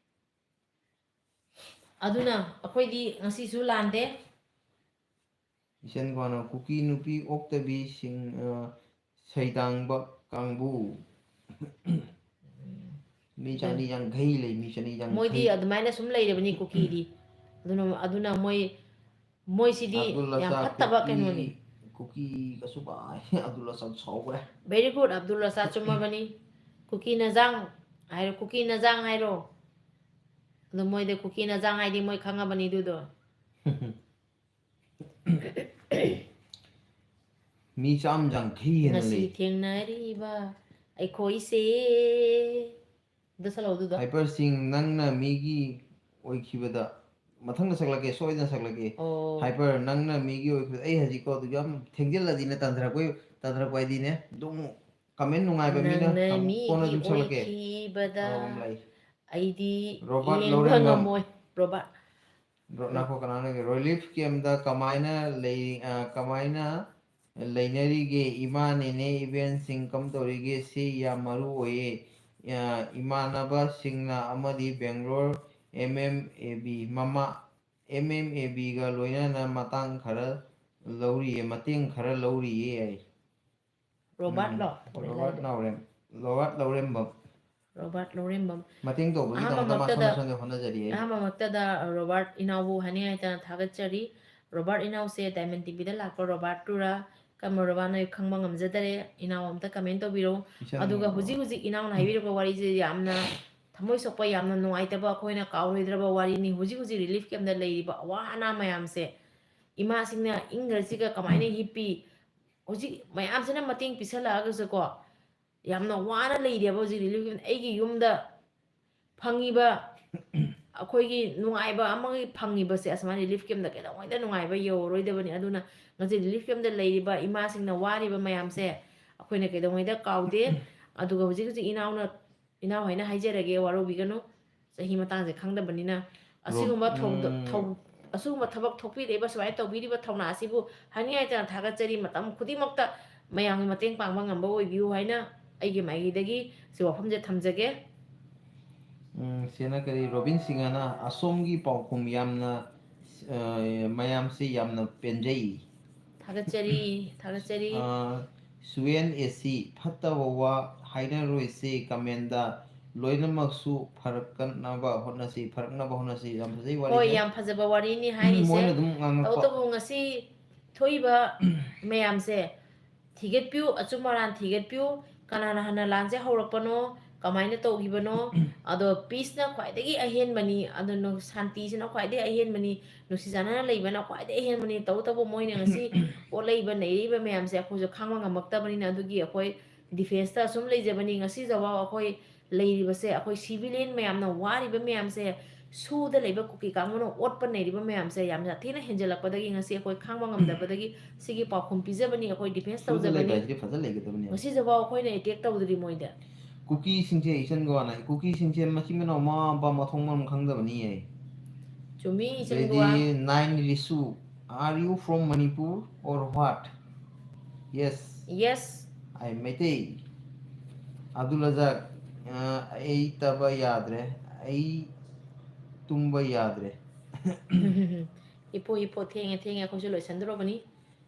ꯑꯗꯨꯅ ꯑꯩꯈꯣꯏꯗꯤ ꯉꯁꯤꯁꯨ ꯂꯥꯟꯗꯦ꯫ ꯏꯆꯟ ꯒꯣꯋꯥꯅ ꯀꯨꯀꯤ ꯅꯨꯄꯤ ꯑꯣꯛꯇꯕꯤ ꯁꯤꯡ-, ꯑ, ꯁꯩꯗꯥꯡꯕ ꯀꯥꯡꯕꯨ꯫ ꯃꯤ ꯆꯅꯤ ꯌꯥꯡꯈꯩ ꯂꯩ, ꯃꯤ ꯆꯅꯤ ꯌꯥꯡꯈꯩ꯫ ꯃꯣꯏꯗꯤ ꯑꯗꯨꯃꯥꯏꯅ ꯁꯨꯝ ꯂꯩꯔꯕꯅꯤ ꯀꯨꯀꯤꯗꯤ꯫ ꯑꯗꯨꯅ, ꯑꯗꯨꯅ ꯃꯣꯏ, ꯃꯣꯏꯁꯤꯗꯤ ꯑꯕꯗꯨꯜ ꯌꯥꯝ ꯔꯖꯥꯛ ꯐꯠꯇꯕ ꯀꯨꯀꯤ, ꯀꯩꯅꯣꯅꯤ꯫ ꯀꯨꯀꯤ ꯀꯁꯨ ꯄꯥꯏ꯫ ꯑꯕꯗꯨꯜ ꯔꯖꯥꯛ ꯁꯥꯎꯈ꯭ꯔꯦ꯫ Very good, Abdul ꯔꯖꯥꯛ ꯆꯨꯝꯃꯕꯅꯤ꯫ ꯀꯨꯀꯤ ꯅꯖꯥꯡ ꯍꯥꯏꯔꯣ, ꯀꯨꯀꯤ ꯅꯖꯥꯡ ꯍꯥꯏꯔꯣ꯫ ꯑꯗꯣ ꯃꯣꯏꯗ ꯀꯨꯀꯤ ꯅꯖꯥꯡ ꯍꯥꯏꯗꯤ ꯃꯣꯏ ꯈꯪꯉꯕꯅꯤ ꯑꯗꯨꯗꯣ꯫ ꯃꯤ ꯆꯥꯝ ꯌꯥꯡꯈꯩ ꯍꯦꯟꯅ ꯉꯁꯤ ꯂꯩ꯫ ꯊꯦꯡꯅꯔꯤꯕ ꯑꯩꯈꯣꯏꯁꯦ꯫ ꯑꯗꯨ ꯁꯛꯂꯛꯑꯣ ꯑꯗꯨꯗꯣ꯫ ꯍꯥꯏꯄꯔ ꯁꯤꯡ, ꯅꯪꯅ ꯃꯤꯒꯤ ꯑꯣꯏꯈꯤꯕꯗ, ꯃꯊꯪꯗ ꯁꯛꯂꯛꯀꯦ, ꯁꯣꯏꯗꯅ ꯁꯛꯂꯛꯀꯦ꯫ ꯑꯣ꯫ ꯍꯥꯏꯄꯔ, ꯅꯪꯅ ꯃꯤꯒꯤ ꯑꯣꯏꯈꯤꯕꯗ, ꯑꯩ ꯍꯧꯖꯤꯛꯀꯣ ꯑꯗꯨ ꯌꯥꯝ ꯊꯦꯡꯖꯤꯜꯂꯗꯤꯅꯦ, ꯇꯟꯊꯔꯛꯄꯩ, ꯇꯟꯊꯔꯛꯄ ꯍꯥꯏꯗꯤꯅꯦ, ꯑꯗꯨꯝ ꯀꯃꯦꯟ ꯅꯨꯡꯉꯥꯏꯕ ꯃꯤꯅ ꯅꯪꯅ ꯀꯝ-, ꯀꯣꯟꯅ ꯃꯤꯒꯤ ꯑꯗꯨꯝ ꯁꯛꯂꯛꯀꯦ꯫ ꯑꯣꯏꯈꯤꯕꯗ ꯑꯧ, ꯑꯃ ꯂꯩ꯫ ꯑꯩꯗꯤ ꯔꯣꯕꯥꯔꯠ ꯌꯦꯡꯕ ꯂꯧꯔꯦꯝꯕꯝ꯫ ꯉꯝꯃꯣꯏ꯫ ꯔꯣꯕꯥꯔꯠ꯫ ꯔꯣ-, ꯉꯥꯏꯈꯣ, ꯀꯅꯥꯅꯣ ꯂꯩꯒꯦ? ꯔꯤꯂꯤꯐ ꯀꯦꯝꯗ ꯀꯃꯥꯏꯅ ꯂꯩ-, ꯑ, ꯀꯃꯥꯏꯅ ꯂꯩꯅꯔꯤꯒꯦ? ꯏꯃꯥ, ꯅꯦꯅꯦ, ꯏꯕꯦꯟꯁꯤꯡ ꯀꯝꯗꯧꯔꯤꯒꯦ? ꯁꯤ ꯌꯥꯝ ꯃꯔꯨ ꯑꯣꯏꯌꯦ꯫ ꯑ, ꯏꯃꯥꯟꯅꯕꯁꯤꯡꯅ ꯑꯃꯗꯤ Bangalore M M A B ꯃꯃꯥ, ꯑꯦꯝ ꯑꯦꯝ ꯑꯦ ꯕꯤꯒ ꯂꯣꯏꯅꯅ ꯃꯇꯥꯡ ꯈꯔ ꯂꯧꯔꯤꯌꯦ, ꯃꯇꯦꯡ ꯈꯔ ꯂꯧꯔꯤꯌꯦ ꯍꯥꯏ꯫ ꯔꯣꯕꯥꯔꯠꯂꯣ? ꯎꯝ, ꯔꯣꯕꯥꯔꯠ ꯅꯥꯎꯔꯦꯝ-, ꯔꯣꯕꯥꯔꯠ ꯂꯧꯔꯦꯝꯕꯝ꯫ ꯔꯣꯕꯥꯔꯠ ꯂꯧꯔꯦꯝꯕꯝ꯫ ꯃꯇꯦꯡ ꯇꯧꯕꯒꯤꯗꯃꯛꯇ ꯃꯥ ꯑꯍꯥꯟꯕꯃꯛꯇꯗ, ꯁꯣꯝꯗ ꯁꯣꯝꯗ ꯍꯣꯠꯅꯖꯔꯤꯌꯦ꯫ ꯑꯍꯥꯟꯕꯃꯛꯇꯗ ꯔꯣꯕꯥꯔꯠ ꯏꯅꯥꯎꯕꯨ ꯍꯥꯏꯅꯤꯡꯉꯥꯏꯇꯅ ꯊꯥꯒꯠꯆꯔꯤ꯫ ꯔꯣꯕꯥꯔꯠ ꯏꯅꯥꯎꯁꯦ ꯗꯥꯏꯃꯟ ꯇꯤꯚꯤꯗ ꯂꯥꯛꯄ ꯔꯣꯕꯥꯔꯠꯇꯨꯔꯥ, ꯀꯔꯝꯕ ꯔꯣꯕꯥꯔꯠꯅꯣ ꯑꯩ ꯈꯪꯕ ꯉꯝꯖꯗꯔꯦ꯫ ꯏꯅꯥꯎ ꯑꯝꯇ ꯀꯃꯦꯟ ꯇꯧꯕꯤꯔꯛꯎ꯫ ꯏꯆꯟ ꯑꯗꯨꯒ ꯍꯧꯖꯤꯛ ꯍꯧꯖꯤꯛ ꯏꯅꯥꯎꯅ ꯍꯥꯏꯕꯤꯔꯛꯄ ꯋꯥꯔꯤꯁꯦ ꯌꯥꯝꯅ ꯊꯃꯣꯏ ꯁꯣꯛꯄ, ꯌꯥꯝꯅ ꯅꯨꯡꯉꯥꯏꯇꯕ, ꯑꯩꯈꯣꯏꯅ ꯀꯥꯎꯔꯣꯏꯗ꯭ꯔꯕ ꯋꯥꯔꯤꯅꯤ꯫ ꯍꯧꯖꯤꯛ ꯍꯧꯖꯤꯛ ꯔꯤꯂꯤꯐ ꯀꯦꯝꯗ ꯂꯩꯔꯤꯕ ꯑꯋꯥ ꯑꯅꯥ ꯃꯌꯥꯝꯁꯦ, ꯏꯃꯥꯁꯤꯡꯅ ꯏꯪꯒ꯭ꯔꯖꯤꯒ ꯀꯃꯥꯏꯅ ꯍꯤꯞꯄꯤ, ꯍꯧꯖꯤꯛ ꯃꯌꯥꯝꯁꯤꯅ ꯃꯇꯦꯡ ꯄꯤꯁꯜꯂꯛꯑꯒꯁꯨꯀꯣ, ꯌꯥꯝꯅ ꯋꯥꯅ ꯂꯩꯔꯦꯕ ꯍꯧꯖꯤꯛ ꯔꯤꯂꯤꯐ ꯀꯦꯝ꯫ ꯑꯩꯒꯤ ꯌꯨꯝꯗ ꯐꯪꯉꯤꯕ ꯑꯩꯈꯣꯏꯒꯤ ꯅꯨꯡꯉꯥꯏꯕ ꯑꯃꯒꯤ ꯐꯪꯉꯤꯕꯁꯦ, ꯑꯁꯨꯃꯥꯏꯅ ꯔꯤꯂꯤꯐ ꯀꯦꯝꯗ ꯀꯩꯗꯧꯉꯩꯗ ꯅꯨꯡꯉꯥꯏꯕ ꯌꯧꯔꯔꯣꯏꯗꯕꯅꯤ꯫ ꯑꯗꯨꯅ ꯉꯁꯤ ꯔꯤꯂꯤꯐ ꯀꯦꯝꯗ ꯂꯩꯔꯤꯕ ꯏꯃꯥꯁꯤꯡꯅ ꯋꯥꯔꯤꯕ ꯃꯌꯥꯝꯁꯦ ꯑꯩꯈꯣꯏꯅ ꯀꯩꯗꯧꯉꯩꯗ ꯀꯥꯎꯗꯦ꯫ ꯑꯗꯨꯒ ꯍꯧꯖꯤꯛ ꯍꯧꯖꯤꯛ ꯏꯅꯥꯎꯅ, ꯏꯅꯥꯎ ꯍꯥꯏꯅ ꯍꯥꯏꯖꯔꯒꯦ, ꯋꯥꯔꯧꯕꯤꯒꯅꯨ, ꯆꯍꯤ ꯃꯇꯥꯡꯁꯦ ꯈꯪꯗꯕꯅꯤꯅ꯫ ꯑꯁꯤꯒꯨꯝꯕ ꯊꯧꯗ-, ꯎꯝ, ꯊꯧ-, ꯑꯁꯤꯒꯨꯝꯕ ꯊꯕꯛ ꯊꯣꯛꯄꯤꯔꯛꯏꯕ, ꯁꯨꯃꯥꯏꯅ ꯇꯧꯕꯤꯔꯤꯕ ꯊꯧꯅꯥ ꯑꯁꯤꯕꯨ ꯍꯥꯏꯅꯤꯡꯉꯥꯏꯇꯅ ꯊꯥꯒꯠꯆꯔꯤ꯫ ꯃꯇꯝ ꯈꯨꯗꯤꯡꯃꯛꯇ ꯃꯌꯥꯝꯒꯤ ꯃꯇꯦꯡ ꯄꯥꯡꯕ ꯉꯝꯕ ꯑꯣꯏꯕꯤꯌꯨ ꯍꯥꯏꯅ ꯑꯩꯒꯤ ꯃꯥꯏꯀꯩꯗꯒꯤ ꯁꯤ ꯋꯥꯐꯝꯁꯦ ꯊꯝꯖꯒꯦ꯫ ꯎꯝ, ꯁꯤꯅ ꯀꯔꯤ? ꯔꯣꯕꯤꯟ ꯁꯤꯡꯍꯅ ꯑꯁꯣꯝꯒꯤ ꯄꯥꯎꯈꯨꯝ ꯌꯥꯝꯅ, ꯑ, ꯃꯌꯥꯝꯁꯤ ꯌꯥꯝꯅ ꯄꯦꯟꯖꯩ꯫ ꯊꯥꯒꯠꯆꯔꯤ, ꯊꯥꯒꯠꯆꯔꯤ꯫ ꯑ, ꯁꯨꯋꯦꯟ ꯑꯦ ꯁꯤ, ꯐꯠꯇꯕ ꯋꯥ ꯍꯥꯏꯅꯔꯣꯏꯁꯤ ꯀꯃꯦꯟꯗ, ꯂꯣꯏꯅꯃꯛꯁꯨ ꯐꯔꯛꯅꯕ ꯍꯣꯠꯅꯁꯤ, ꯐꯔꯛꯅꯕ ꯍꯣꯠꯅꯁꯤ꯫ ꯌꯥꯝ ꯐꯖꯩ ꯍꯣꯏ, ꯋꯥꯔꯤꯁꯦ꯫ ꯌꯥꯝ ꯐꯖꯕ ꯋꯥꯔꯤꯅꯤ ꯍꯥꯏꯔꯤꯁꯦ꯫ ꯃꯣꯏꯅ ꯑꯗꯨꯝ ꯉꯥꯡꯉꯛꯄ꯫ ꯇꯧꯕꯇꯕꯨ ꯉꯁꯤ ꯊꯣꯛꯏꯕ ꯃꯌꯥꯝꯁꯦ ꯊꯤꯒꯠꯄꯤꯌꯨ, ꯑꯆꯨꯝ ꯑꯔꯥꯟ ꯊꯤꯒꯠꯄꯤꯌꯨ, ꯀꯅꯥꯅ ꯍꯥꯟꯅ ꯂꯥꯟꯁꯦ ꯍꯧꯔꯛꯄꯅꯣ, ꯀꯃꯥꯏꯅ ꯇꯧꯈꯤꯕꯅꯣ? ꯑꯗꯣ ꯄꯤꯁꯅ ꯈ꯭ꯋꯥꯏꯗꯒꯤ ꯑꯍꯦꯟꯕꯅꯤ, ꯑꯗꯣ ꯅꯨ-, ꯁꯥꯟꯇꯤꯁꯤꯅ ꯈ꯭ꯋꯥꯏꯗꯒꯤ ꯑꯍꯦꯟꯕꯅꯤ, ꯅꯨꯡꯁꯤ ꯆꯥꯟꯅꯅ ꯂꯩꯕꯅ ꯈ꯭ꯋꯥꯏꯗꯒꯤ ꯑꯍꯦꯟꯕꯅꯤ꯫ ꯇꯧꯕꯇꯕꯨ ꯃꯣꯏꯅ ꯉꯁꯤ ꯑꯣꯠꯂꯛꯏꯕ ꯅꯩꯔꯛꯏꯕ ꯃꯌꯥꯝꯁꯦ ꯑꯩꯈꯣꯏꯁꯨ ꯈꯥꯡꯕ ꯉꯝꯃꯛꯇꯕꯅꯤꯅ, ꯑꯗꯨꯒꯤ ꯑꯩꯈꯣꯏ ꯗꯤꯐꯦꯟꯁꯇ ꯑꯁꯨꯝ ꯂꯩꯖꯕꯅꯤ꯫ ꯉꯁꯤꯐꯥꯎ ꯑꯩꯈꯣꯏ ꯂꯩꯔꯤꯕꯁꯦ, ꯑꯩꯈꯣꯏ ꯁꯤꯚꯤꯂꯤꯌꯟ ꯃꯌꯥꯝꯅ ꯋꯥꯔꯤꯕ ꯃꯌꯥꯝꯁꯦ, ꯁꯨꯗ ꯂꯩꯕ ꯀꯨꯀꯤ ꯀꯥꯡꯕꯨꯅ ꯑꯣꯠꯄ ꯅꯩꯔꯤꯕ ꯃꯌꯥꯝꯁꯦ ꯌꯥꯝꯅ ꯊꯤꯅ ꯍꯦꯟꯖꯜꯂꯛꯄꯗꯒꯤ ꯉꯁꯤ ꯑꯩꯈꯣꯏ ꯈꯥꯡꯕ ꯉꯝꯗꯕꯗꯒꯤ ꯁꯤꯒꯤ ꯄꯥꯎꯈꯨꯝ ꯄꯤꯖꯕꯅꯤ꯫ ꯑꯩꯈꯣꯏ ꯗꯤꯐꯦꯟꯁ ꯁꯨꯗ ꯂꯩꯕ ꯇꯧꯖꯕꯅꯤ꯫ ꯍꯥꯏꯁꯤꯗꯤ ꯐꯖꯅ ꯂꯩꯒꯗꯕꯅꯦꯕ꯫ ꯉꯁꯤꯐꯥꯎ ꯑꯩꯈꯣꯏꯅ ꯑꯦꯇꯦꯛ ꯇꯧꯗ꯭ꯔꯤ ꯃꯣꯏꯗ꯫ ꯀꯨꯀꯤꯁꯤꯡꯁꯦ ꯏꯆꯟꯒ ꯋꯥꯅ, ꯀꯨꯀꯤꯁꯤꯡꯁꯦ ꯃꯆꯤꯟ ꯃꯅꯥꯎ ꯃꯃꯥ ꯃꯄꯥ ꯃꯊꯣꯡ ꯃꯔꯝ ꯈꯪꯗꯕꯅꯤꯌꯦ꯫ ꯆꯨꯝꯃꯤ, ꯏꯆꯟꯒ ꯋꯥ꯫ ꯑꯗꯩꯗꯤ ꯅꯥꯏꯟ ꯔꯤꯁꯨ, are you from Manipur or what? Yes. Yes. I Meitei. Abdul Razak, ꯑ, ꯑꯩ ꯇꯕ ꯌꯥꯗ꯭ꯔꯦ, ꯑꯩ ꯇꯨꯝꯕ ꯌꯥꯗ꯭ꯔꯦ꯫ ꯍꯤꯞꯄꯣ, ꯍꯤꯞꯄꯣ, ꯊꯦꯡꯉꯦ, ꯊꯦꯡꯉꯦ, ꯑꯩꯈꯣꯏꯁꯨ ꯂꯣꯏꯁꯟꯗꯣꯔꯕꯅꯤ꯫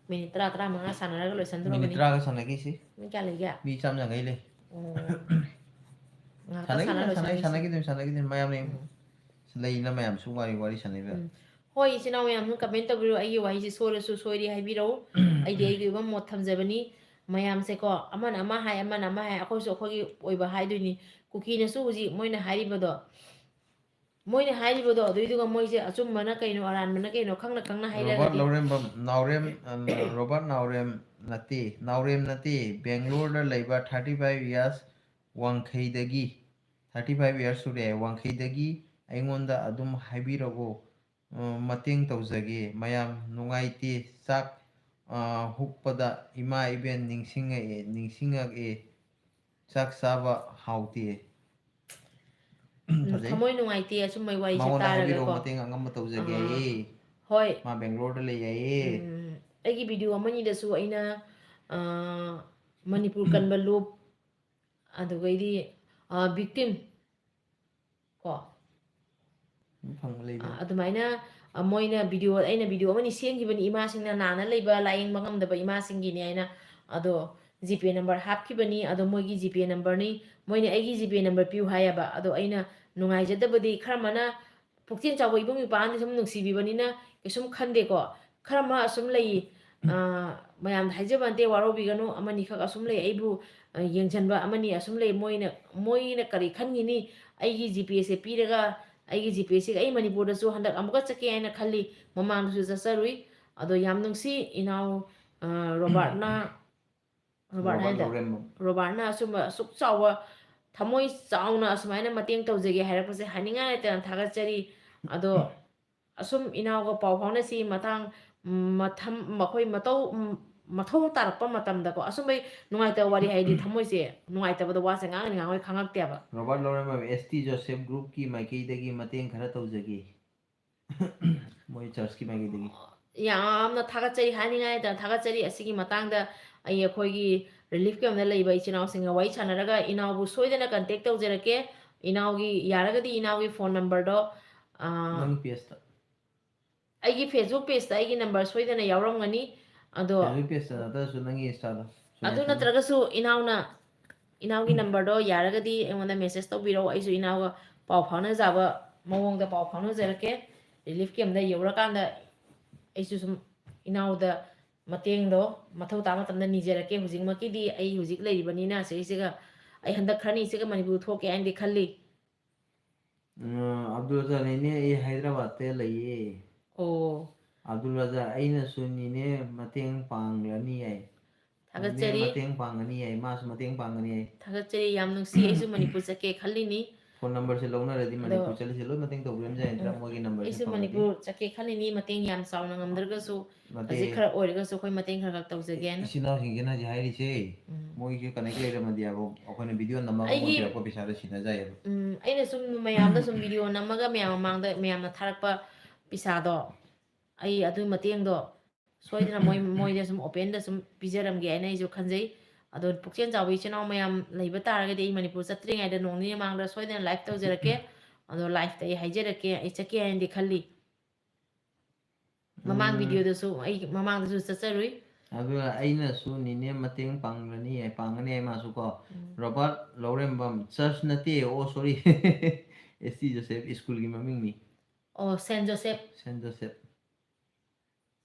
ꯃꯤꯅꯤꯠ ꯇꯔꯥ, ꯇꯔꯥꯃꯉꯥ ꯁꯥꯟꯅꯔꯒ ꯂꯣꯏꯁꯟꯗꯣꯔꯕꯅꯤ꯫ ꯃꯤꯅꯤꯠ ꯇꯔꯥꯒ ꯁꯥꯟꯅꯈꯤꯁꯤ꯫ ꯃꯤ ꯀꯌꯥ ꯂꯩꯒꯦ? ꯃꯤ ꯆꯥꯝ ꯌꯥꯡꯈꯩ ꯂꯩ꯫ ꯑꯣ꯫ ꯉꯥꯏꯍꯥꯛꯇꯪ ꯁꯥꯟꯅꯈꯤꯗꯣꯏꯅꯤ, ꯁꯥꯟꯅꯔꯒ ꯁꯥꯟꯅꯈꯤ-, ꯂꯣꯏꯁꯟꯈꯤꯁꯤ꯫ ꯁꯥꯟꯅꯈꯤꯗꯣꯏꯅꯤ, ꯁꯥꯟꯅꯈꯤꯗꯣꯏꯅꯤ꯫ ꯃꯌꯥꯝ ꯂꯩ꯫ ꯎꯝ꯫ ꯂꯩꯅ ꯃꯌꯥꯝꯁꯨ ꯋꯥꯔꯤ, ꯋꯥꯔꯤ ꯁꯥꯟꯅꯩꯕ꯫ ꯎꯝ꯫ ꯍꯣꯏ, ꯏꯆꯤꯟ ꯏꯅꯥꯎ ꯃꯌꯥꯝ, ꯀꯃꯦꯟ ꯇꯧꯕꯤꯔꯣ꯫ ꯑꯩꯒꯤ ꯋꯥꯍꯩꯁꯦ ꯁꯣꯏꯔꯁꯨ ꯁꯣꯏꯔꯤ ꯍꯥꯏꯕꯤꯔꯛꯎ꯫ ꯑꯩꯗꯤ ꯑꯩꯒꯤ ꯑꯣꯏꯕ ꯃꯣꯠ ꯊꯝꯖꯕꯅꯤ꯫ ꯃꯌꯥꯝꯁꯦꯀꯣ, ꯑꯃꯅ ꯑꯃ ꯍꯥꯏ, ꯑꯃꯅ ꯑꯃ ꯍꯥꯏ, ꯑꯩꯈꯣꯏꯁꯨ ꯑꯩꯈꯣꯏꯒꯤ ꯑꯣꯏꯕ ꯍꯥꯏꯗꯣꯏꯅꯤ꯫ ꯀꯨꯀꯤꯅꯁꯨ ꯍꯧꯖꯤꯛ ꯃꯣꯏꯅ ꯍꯥꯏꯔꯤꯕꯗꯣ, ꯃꯣꯏꯅ ꯍꯥꯏꯔꯤꯕꯗꯣ ꯑꯗꯨꯏꯗꯨꯒ ꯃꯣꯏꯁꯦ ꯑꯆꯨꯝꯕꯅ ꯀꯩꯅꯣ, ꯑꯔꯥꯟꯕꯅ ꯀꯩꯅꯣ ꯈꯪꯅ ꯈꯪꯅ ꯔꯣꯕꯥꯔꯠ ꯍꯥꯏꯔꯒꯗꯤ꯫ ꯂꯧꯔꯦꯝꯕꯝ, ꯅꯥꯎꯔꯦꯝ, ꯑ, ꯔꯣꯕꯥꯔꯠ ꯅꯥꯎꯔꯦꯝ ꯅꯠꯇꯦ, ꯅꯥꯎꯔꯦꯝ ꯅꯠꯇꯦ, ꯕꯦꯡꯒ꯭ꯂꯣꯔꯗ ꯂꯩꯕ thirty five years ꯋꯥꯡꯈꯩꯗꯒꯤ, thirty five years ꯁꯨꯔꯦ, ꯋꯥꯡꯈꯩꯗꯒꯤ ꯑꯩꯉꯣꯟꯗ ꯑꯗꯨꯝ ꯍꯥꯏꯕꯤꯔꯛꯑꯣ, ꯑ, ꯃꯇꯦꯡ ꯇꯧꯖꯒꯦ꯫ ꯃꯌꯥꯝ ꯅꯨꯡꯉꯥꯏꯇꯦ, ꯆꯥꯛ, ꯑ, ꯍꯨꯛꯄꯗ ꯏꯃꯥ ꯏꯕꯦꯟ ꯅꯤꯡꯁꯤꯡꯉꯛꯑꯦ, ꯅꯤꯡꯁꯤꯡꯉꯛꯑꯦ, ꯆꯥꯛ ꯆꯥꯕ ꯍꯥꯎꯇꯦ꯫ ꯎꯝ, ꯐꯖꯩ꯫ ꯊꯃꯣꯏ ꯅꯨꯡꯉꯥꯏꯇꯦ ꯑꯆꯨꯝꯕꯩ ꯋꯥꯔꯤꯁꯦ ꯃꯉꯣꯟꯗ ꯍꯥꯏꯕꯤꯔꯛꯑꯣ, ꯇꯥꯔꯒꯀꯣ꯫ ꯃꯇꯦꯡ ꯑꯉꯝꯕ ꯇꯧꯖꯒꯦ ꯑꯥ, ꯍꯥꯏꯌꯦ꯫ ꯍꯣꯏ꯫ ꯃꯥ ꯕꯦꯡꯒ꯭ꯂꯣꯔꯗ ꯂꯩ ꯍꯥꯏꯌꯦ꯫ ꯎꯝ, ꯑꯩꯒꯤ ꯚꯤꯗꯤꯑꯣ ꯑꯃꯅꯤꯗꯁꯨ ꯑꯩꯅ, ꯑꯥ, ꯃꯅꯤꯄꯨꯔ ꯀꯟꯕ ꯂꯨꯞ, ꯑꯗꯨꯒꯩꯗꯤ, ꯑꯥ, victim ꯀꯣ꯫ ꯎꯝ, ꯐꯪꯕ ꯂꯩꯕꯅꯤ꯫ ꯑꯥ, ꯑꯗꯨꯃꯥꯏꯅ, ꯑꯥ, ꯃꯣꯏꯅ ꯚꯤꯗꯤꯑꯣ, ꯑꯩꯅ ꯚꯤꯗꯤꯑꯣ ꯑꯃꯅꯤ ꯁꯦꯝꯈꯤꯕꯅꯤ, ꯏꯃꯥꯁꯤꯡꯅ ꯅꯥꯅ ꯂꯩꯕ, ꯂꯥꯌꯦꯡꯕ ꯉꯝꯗꯕ ꯏꯃꯥꯁꯤꯡꯒꯤꯅꯤ ꯍꯥꯏꯅ꯫ ꯑꯗꯣ GPay number ꯍꯥꯞꯈꯤꯕꯅꯤ, ꯑꯗꯣ ꯃꯣꯏꯒꯤ GPay numberꯅꯤ, ꯃꯣꯏꯅ ꯑꯩꯒꯤ GPay number ꯄꯤꯌꯨ ꯍꯥꯏꯌꯦꯕ꯫ ꯑꯗꯣ ꯑꯩꯅ ꯅꯨꯡꯉꯥꯏꯖꯗꯕꯗꯤ, ꯈꯔ ꯑꯃꯅ ꯄꯨꯛꯆꯦꯜ ꯆꯥꯎꯕ ꯏꯕꯨꯡ ꯏꯄ꯭ꯋꯥꯅ ꯁꯨꯝ ꯅꯨꯡꯁꯤꯕꯤꯕꯅꯤꯅ ꯀꯩꯁꯨꯝ ꯈꯟꯗꯦꯀꯣ꯫ ꯈꯔ ꯑꯃ ꯑꯁꯨꯝ ꯂꯩ, ꯑ, ꯃꯌꯥꯝꯗ ꯍꯥꯏꯖꯕ ꯅꯠꯇꯦ, ꯋꯥꯔꯧꯕꯤꯒꯅꯨ꯫ ꯑꯃꯅꯤꯈꯛ ꯑꯁꯨꯝ ꯂꯩ, ꯑꯩꯕꯨ, ꯑ, ꯌꯦꯡꯁꯤꯟꯕ ꯑꯃꯅꯤ ꯑꯁꯨꯝ ꯂꯩ꯫ ꯃꯣꯏꯅ, ꯃꯣꯏꯅ ꯀꯔꯤ ꯈꯟꯈꯤꯅꯤ? ꯑꯩꯒꯤ ꯖꯤꯄꯦꯁꯦ ꯄꯤꯔꯒ, ꯑꯩꯒꯤ ꯖꯤꯄꯦꯁꯤꯒ ꯑꯩ ꯃꯅꯤꯄꯨꯔꯗꯁꯨ ꯍꯟꯗꯛ ꯑꯃꯨꯛꯀ ꯆꯠꯀꯦ ꯍꯥꯏꯅ ꯈꯜꯂꯤ꯫ ꯃꯃꯥꯡꯗꯁꯨ ꯆꯠꯆꯔꯨꯏ꯫ ꯑꯗꯣ ꯌꯥꯝ ꯅꯨꯡꯁꯤ ꯏꯅꯥꯎ, ꯑ, ꯔꯣꯕꯥꯔꯠꯅ, ꯔꯣꯕꯥꯔꯠ ꯔꯣꯕꯥꯔꯠ ꯍꯥꯏꯗ? ꯂꯧꯔꯦꯝꯕꯝ꯫ ꯔꯣꯕꯥꯔꯠꯅ ꯑꯁꯨꯝꯕ ꯑꯁꯨꯛ ꯆꯥꯎꯕ, ꯊꯃꯣꯏ ꯆꯥꯎꯅ ꯑꯁꯨꯃꯥꯏꯅ ꯃꯇꯦꯡ ꯇꯧꯖꯒꯦ ꯍꯥꯏꯔꯛꯄꯁꯦ ꯍꯥꯏꯅꯤꯡꯉꯥꯏ ꯂꯩꯇꯅ ꯊꯥꯒꯠꯆꯔꯤ꯫ ꯑꯗꯣ ꯑꯁꯨꯝ ꯏꯅꯥꯎꯒ ꯄꯥꯎ ꯐꯥꯎꯅꯁꯤ, ꯃꯇꯥꯡ, ꯎꯝ, ꯃꯊꯝ-, ꯃꯈꯣꯏ ꯃꯇꯧ, ꯎꯝ, ꯃꯊꯧ ꯇꯥꯔꯛꯄ ꯃꯇꯝꯗꯀꯣ꯫ ꯑꯁꯨꯝꯕꯩ ꯅꯨꯡꯉꯥꯏꯇꯕ ꯋꯥꯔꯤ ꯍꯥꯏꯗꯤ ꯊꯃꯣꯏꯁꯦ ꯅꯨꯡꯉꯥꯏꯇꯕꯗ ꯋꯥꯁꯦ ꯉꯥꯡꯅꯤ ꯉꯥꯡꯉꯣꯏ ꯈꯪꯉꯛꯇꯦꯕ꯫ ꯔꯣꯕꯥꯔꯠ ꯂꯧꯔꯦꯝꯕꯝ, ꯑꯦꯁ ꯇꯤ ꯖꯣꯁꯦꯐ ꯒ꯭ꯔꯨꯞꯀꯤ ꯃꯥꯏꯀꯩꯗꯒꯤ ꯃꯇꯦꯡ ꯈꯔ ꯇꯧꯖꯒꯦ꯫ ꯃꯣꯏ ꯆꯔꯆꯀꯤ ꯃꯥꯏꯀꯩꯗꯒꯤ꯫ ꯌꯥꯝꯅ ꯊꯥꯒꯠꯆꯔꯤ ꯍꯥꯏꯅꯤꯡꯉꯥꯏ ꯂꯩꯇꯅ ꯊꯥꯒꯠꯆꯔꯤ꯫ ꯑꯁꯤꯒꯤ ꯃꯇꯥꯡꯗ ꯑꯩ ꯑꯩꯈꯣꯏꯒꯤ ꯔꯤꯂꯤꯐ ꯀꯦꯝꯞꯇ ꯂꯩꯕ ꯏꯆꯤꯜ ꯏꯅꯥꯎꯁꯤꯡꯒ ꯋꯥꯔꯤ ꯁꯥꯟꯅꯔꯒ ꯏꯅꯥꯎꯕꯨ ꯁꯣꯏꯗꯅ ꯀꯟꯇꯦꯛ ꯇꯧꯖꯔꯛꯀꯦ꯫ ꯏꯅꯥꯎꯒꯤ, ꯌꯥꯔꯒꯗꯤ ꯏꯅꯥꯎꯒꯤ ꯐꯣꯟ ꯅꯝꯕꯔꯗꯣ, ꯑ, ꯅꯪ ꯄꯦꯖꯇ꯫ ꯑꯩꯒꯤ ꯐꯦꯁꯕꯨꯛ ꯄꯦꯖꯇ ꯑꯩꯒꯤ ꯅꯝꯕꯔ ꯁꯣꯏꯗꯅ ꯌꯥꯎꯔꯝꯒꯅꯤ꯫ ꯑꯗꯣ ꯐꯦꯁꯕꯨꯛ ꯄꯦꯖꯇ ꯅꯠꯇ꯭ꯔꯁꯨ ꯅꯪꯒꯤ ꯏꯟꯁꯇꯥꯗ ꯑꯗꯨ ꯁꯣꯏꯗꯅ ꯊꯝꯃꯨ꯫ ꯅꯠꯇ꯭ꯔꯒꯁꯨ ꯏꯅꯥꯎꯅ, ꯏꯅꯥꯎꯒꯤ ꯅꯝꯕꯔꯗꯣ ꯌꯥꯔꯒꯗꯤ ꯑꯩꯉꯣꯟꯗ ꯃꯦꯁꯦꯖ ꯇꯧꯕꯤꯔꯛꯑꯣ꯫ ꯑꯩꯁꯨ ꯏꯅꯥꯎꯒ ꯄꯥꯎ ꯐꯥꯎꯅꯖꯕ ꯃꯑꯣꯡꯗ ꯄꯥꯎ ꯐꯥꯎꯅꯖꯔꯛꯀꯦ꯫ ꯔꯤꯂꯤꯐ ꯀꯦꯝꯞꯇ ꯌꯧꯔꯀꯥꯟꯗ ꯑꯩꯁꯨ ꯁꯨꯝ ꯏꯅꯥꯎꯗ ꯃꯇꯦꯡꯗꯣ ꯃꯊꯧ ꯇꯥꯕ ꯃꯇꯝꯗ ꯅꯤꯖꯔꯛꯀꯦ꯫ ꯍꯧꯖꯤꯛꯃꯛꯀꯤꯗꯤ ꯑꯩ ꯍꯧꯖꯤꯛ ꯂꯩꯔꯤꯕꯅꯤꯅ ꯁꯤꯁꯤꯒ ꯑꯩ ꯍꯟꯗꯛ ꯈꯔꯅꯤꯁꯤꯒ ꯃꯅꯤꯄꯨꯔ ꯊꯣꯛꯀꯦ ꯍꯥꯏꯅꯗꯤ ꯈꯜꯂꯤ꯫ ꯎꯝ, ꯑꯕꯗꯨꯜ ꯔꯖꯥꯛ, ꯅꯦꯅꯦ, ꯑꯩ ꯍꯥꯏꯗ꯭ꯔꯕꯥꯗꯇ ꯂꯩꯌꯦ꯫ ꯑꯣ꯫ ꯑꯕꯗꯨꯜ ꯔꯖꯥꯛ, ꯑꯩꯅꯁꯨ ꯅꯦꯅꯦ ꯃꯇꯦꯡ ꯄꯥꯡꯂꯅꯤ ꯍꯥꯏ꯫ ꯊꯥꯒꯠꯆꯔꯤ꯫ ꯅꯦꯅꯦ ꯃꯇꯦꯡ ꯄꯥꯡꯒꯅꯤ ꯍꯥꯏ, ꯃꯥꯁꯨ ꯃꯇꯦꯡ ꯄꯥꯡꯒꯅꯤ ꯍꯥꯏ꯫ ꯊꯥꯒꯠꯆꯔꯤ, ꯌꯥꯝ ꯅꯨꯡꯁꯤ꯫ ꯑꯩꯁꯨ ꯃꯅꯤꯄꯨꯔ ꯆꯠꯀꯦ ꯈꯜꯂꯤꯅꯤ꯫ ꯐꯣꯟ ꯅꯝꯕꯔꯁꯦ ꯂꯧꯅꯔꯗꯤ ꯑꯗꯣ ꯃꯅꯤꯄꯨꯔ ꯆꯠꯂꯤꯁꯦ ꯂꯣꯏ ꯃꯇꯦꯡ ꯇꯧꯕꯤꯔꯝꯖꯥꯏ ꯅꯠꯇ꯭ꯔꯥ? ꯎꯝ꯫ ꯃꯣꯏꯒꯤ ꯅꯝꯕꯔꯁꯦ ꯑꯩꯁꯨ ꯐꯪꯉꯗꯤ꯫ ꯃꯅꯤꯄꯨꯔ ꯆꯠꯀꯦ ꯈꯜꯂꯤꯅꯤ, ꯃꯇꯦꯡ ꯌꯥꯝ ꯆꯥꯎꯅ ꯉꯝꯗ꯭ꯔꯒꯁꯨ, ꯅꯠꯇꯦ꯫ ꯈꯖꯤꯛ ꯈꯔ ꯑꯣꯏꯔꯒꯁꯨ ꯑꯩꯈꯣꯏ ꯃꯇꯦꯡ ꯈꯔ ꯈꯔ ꯇꯧꯖꯒꯦꯅ꯫ ꯏꯆꯤꯟ ꯏꯅꯥꯎꯁꯤꯡꯁꯤꯅ ꯍꯧꯖꯤꯛ ꯍꯥꯏꯔꯤꯁꯦ, ꯎꯝ꯫ ꯃꯣꯏꯁꯨ ꯀꯅꯦꯛ ꯂꯩꯔꯝꯃꯗꯤ ꯍꯥꯏꯕ, ꯑꯩꯈꯣꯏꯅ ꯚꯤꯗꯤꯑꯣ ꯅꯝꯃꯒ ꯃꯣꯏ ꯑꯩꯒꯤ ꯄꯤꯔꯛꯄ ꯄꯩꯁꯥꯗꯣ ꯁꯤꯟꯅꯖꯩꯑꯕ꯫ ꯎꯝ, ꯑꯩꯅ ꯁꯨꯝ ꯃꯌꯥꯝꯗ ꯁꯨꯝ ꯚꯤꯗꯤꯑꯣ ꯅꯝꯃꯒ ꯃꯌꯥꯝ ꯃꯃꯥꯡꯗ ꯃꯌꯥꯝꯅ ꯊꯥꯔꯛꯄ ꯄꯩꯁꯥꯗꯣ, ꯑꯩ ꯑꯗꯨꯒꯤ ꯃꯇꯦꯡꯗꯣ ꯁꯣꯏꯗꯅ ꯃꯣꯏ, ꯃꯣꯏꯗ ꯁꯨꯝ ꯑꯣꯄꯦꯟꯗ ꯁꯨꯝ ꯄꯤꯖꯔꯝꯒꯦ ꯍꯥꯏꯅ ꯑꯩꯁꯨ ꯈꯟꯖꯩ꯫ ꯑꯗꯣ ꯄꯨꯛꯆꯦꯜ ꯆꯥꯎꯕ ꯏꯆꯤꯟ ꯏꯅꯥꯎ ꯃꯌꯥꯝ ꯂꯩꯕ ꯇꯥꯔꯒꯗꯤ ꯑꯩ ꯃꯅꯤꯄꯨꯔ ꯆꯠꯇ꯭ꯔꯤꯉꯩꯗ ꯅꯣꯡ ꯅꯤꯅꯤ ꯃꯃꯥꯡꯗ ꯁꯣꯏꯗꯅ ꯂꯥꯏꯚ ꯇꯧꯖꯔꯛꯀꯦ꯫ ꯑꯗꯣ ꯂꯥꯏꯚꯇ ꯑꯩ ꯍꯥꯏꯖꯔꯛꯀꯦ, ꯑꯩ ꯆꯠꯀꯦ ꯍꯥꯏꯅꯗꯤ ꯈꯜꯂꯤ꯫ ꯃꯃꯥꯡ ꯎꯝ꯫ ꯚꯤꯗꯤꯑꯣꯗꯁꯨ ꯑꯩ ꯃꯃꯥꯡꯗꯁꯨ ꯆꯠꯆꯔꯨꯏ꯫ ꯑꯗꯨꯒ ꯑꯩꯅꯁꯨ ꯅꯤꯅꯦ ꯃꯇꯦꯡ ꯄꯥꯡꯒꯅꯤ, ꯄꯥꯡꯒꯅꯤ ꯍꯥꯏ ꯃꯥꯁꯨ ꯀꯣ꯫ ꯎꯝ꯫ ꯔꯣꯕꯥꯔꯠ ꯂꯧꯔꯦꯝꯕꯝ, ꯆꯔꯆ ꯅꯠꯇꯦ, ꯑꯣ, ꯁꯣꯔꯤ꯫ ꯑꯦꯁ ꯇꯤ ꯖꯣꯁꯦꯐ ꯁ꯭ꯀꯨꯜꯒꯤ ꯃꯃꯤꯡꯅꯤ꯫ ꯑꯣ, ꯁꯦꯟ ꯖꯣꯁꯦꯐ꯫ ꯁꯦꯟ ꯖꯣꯁꯦꯐ꯫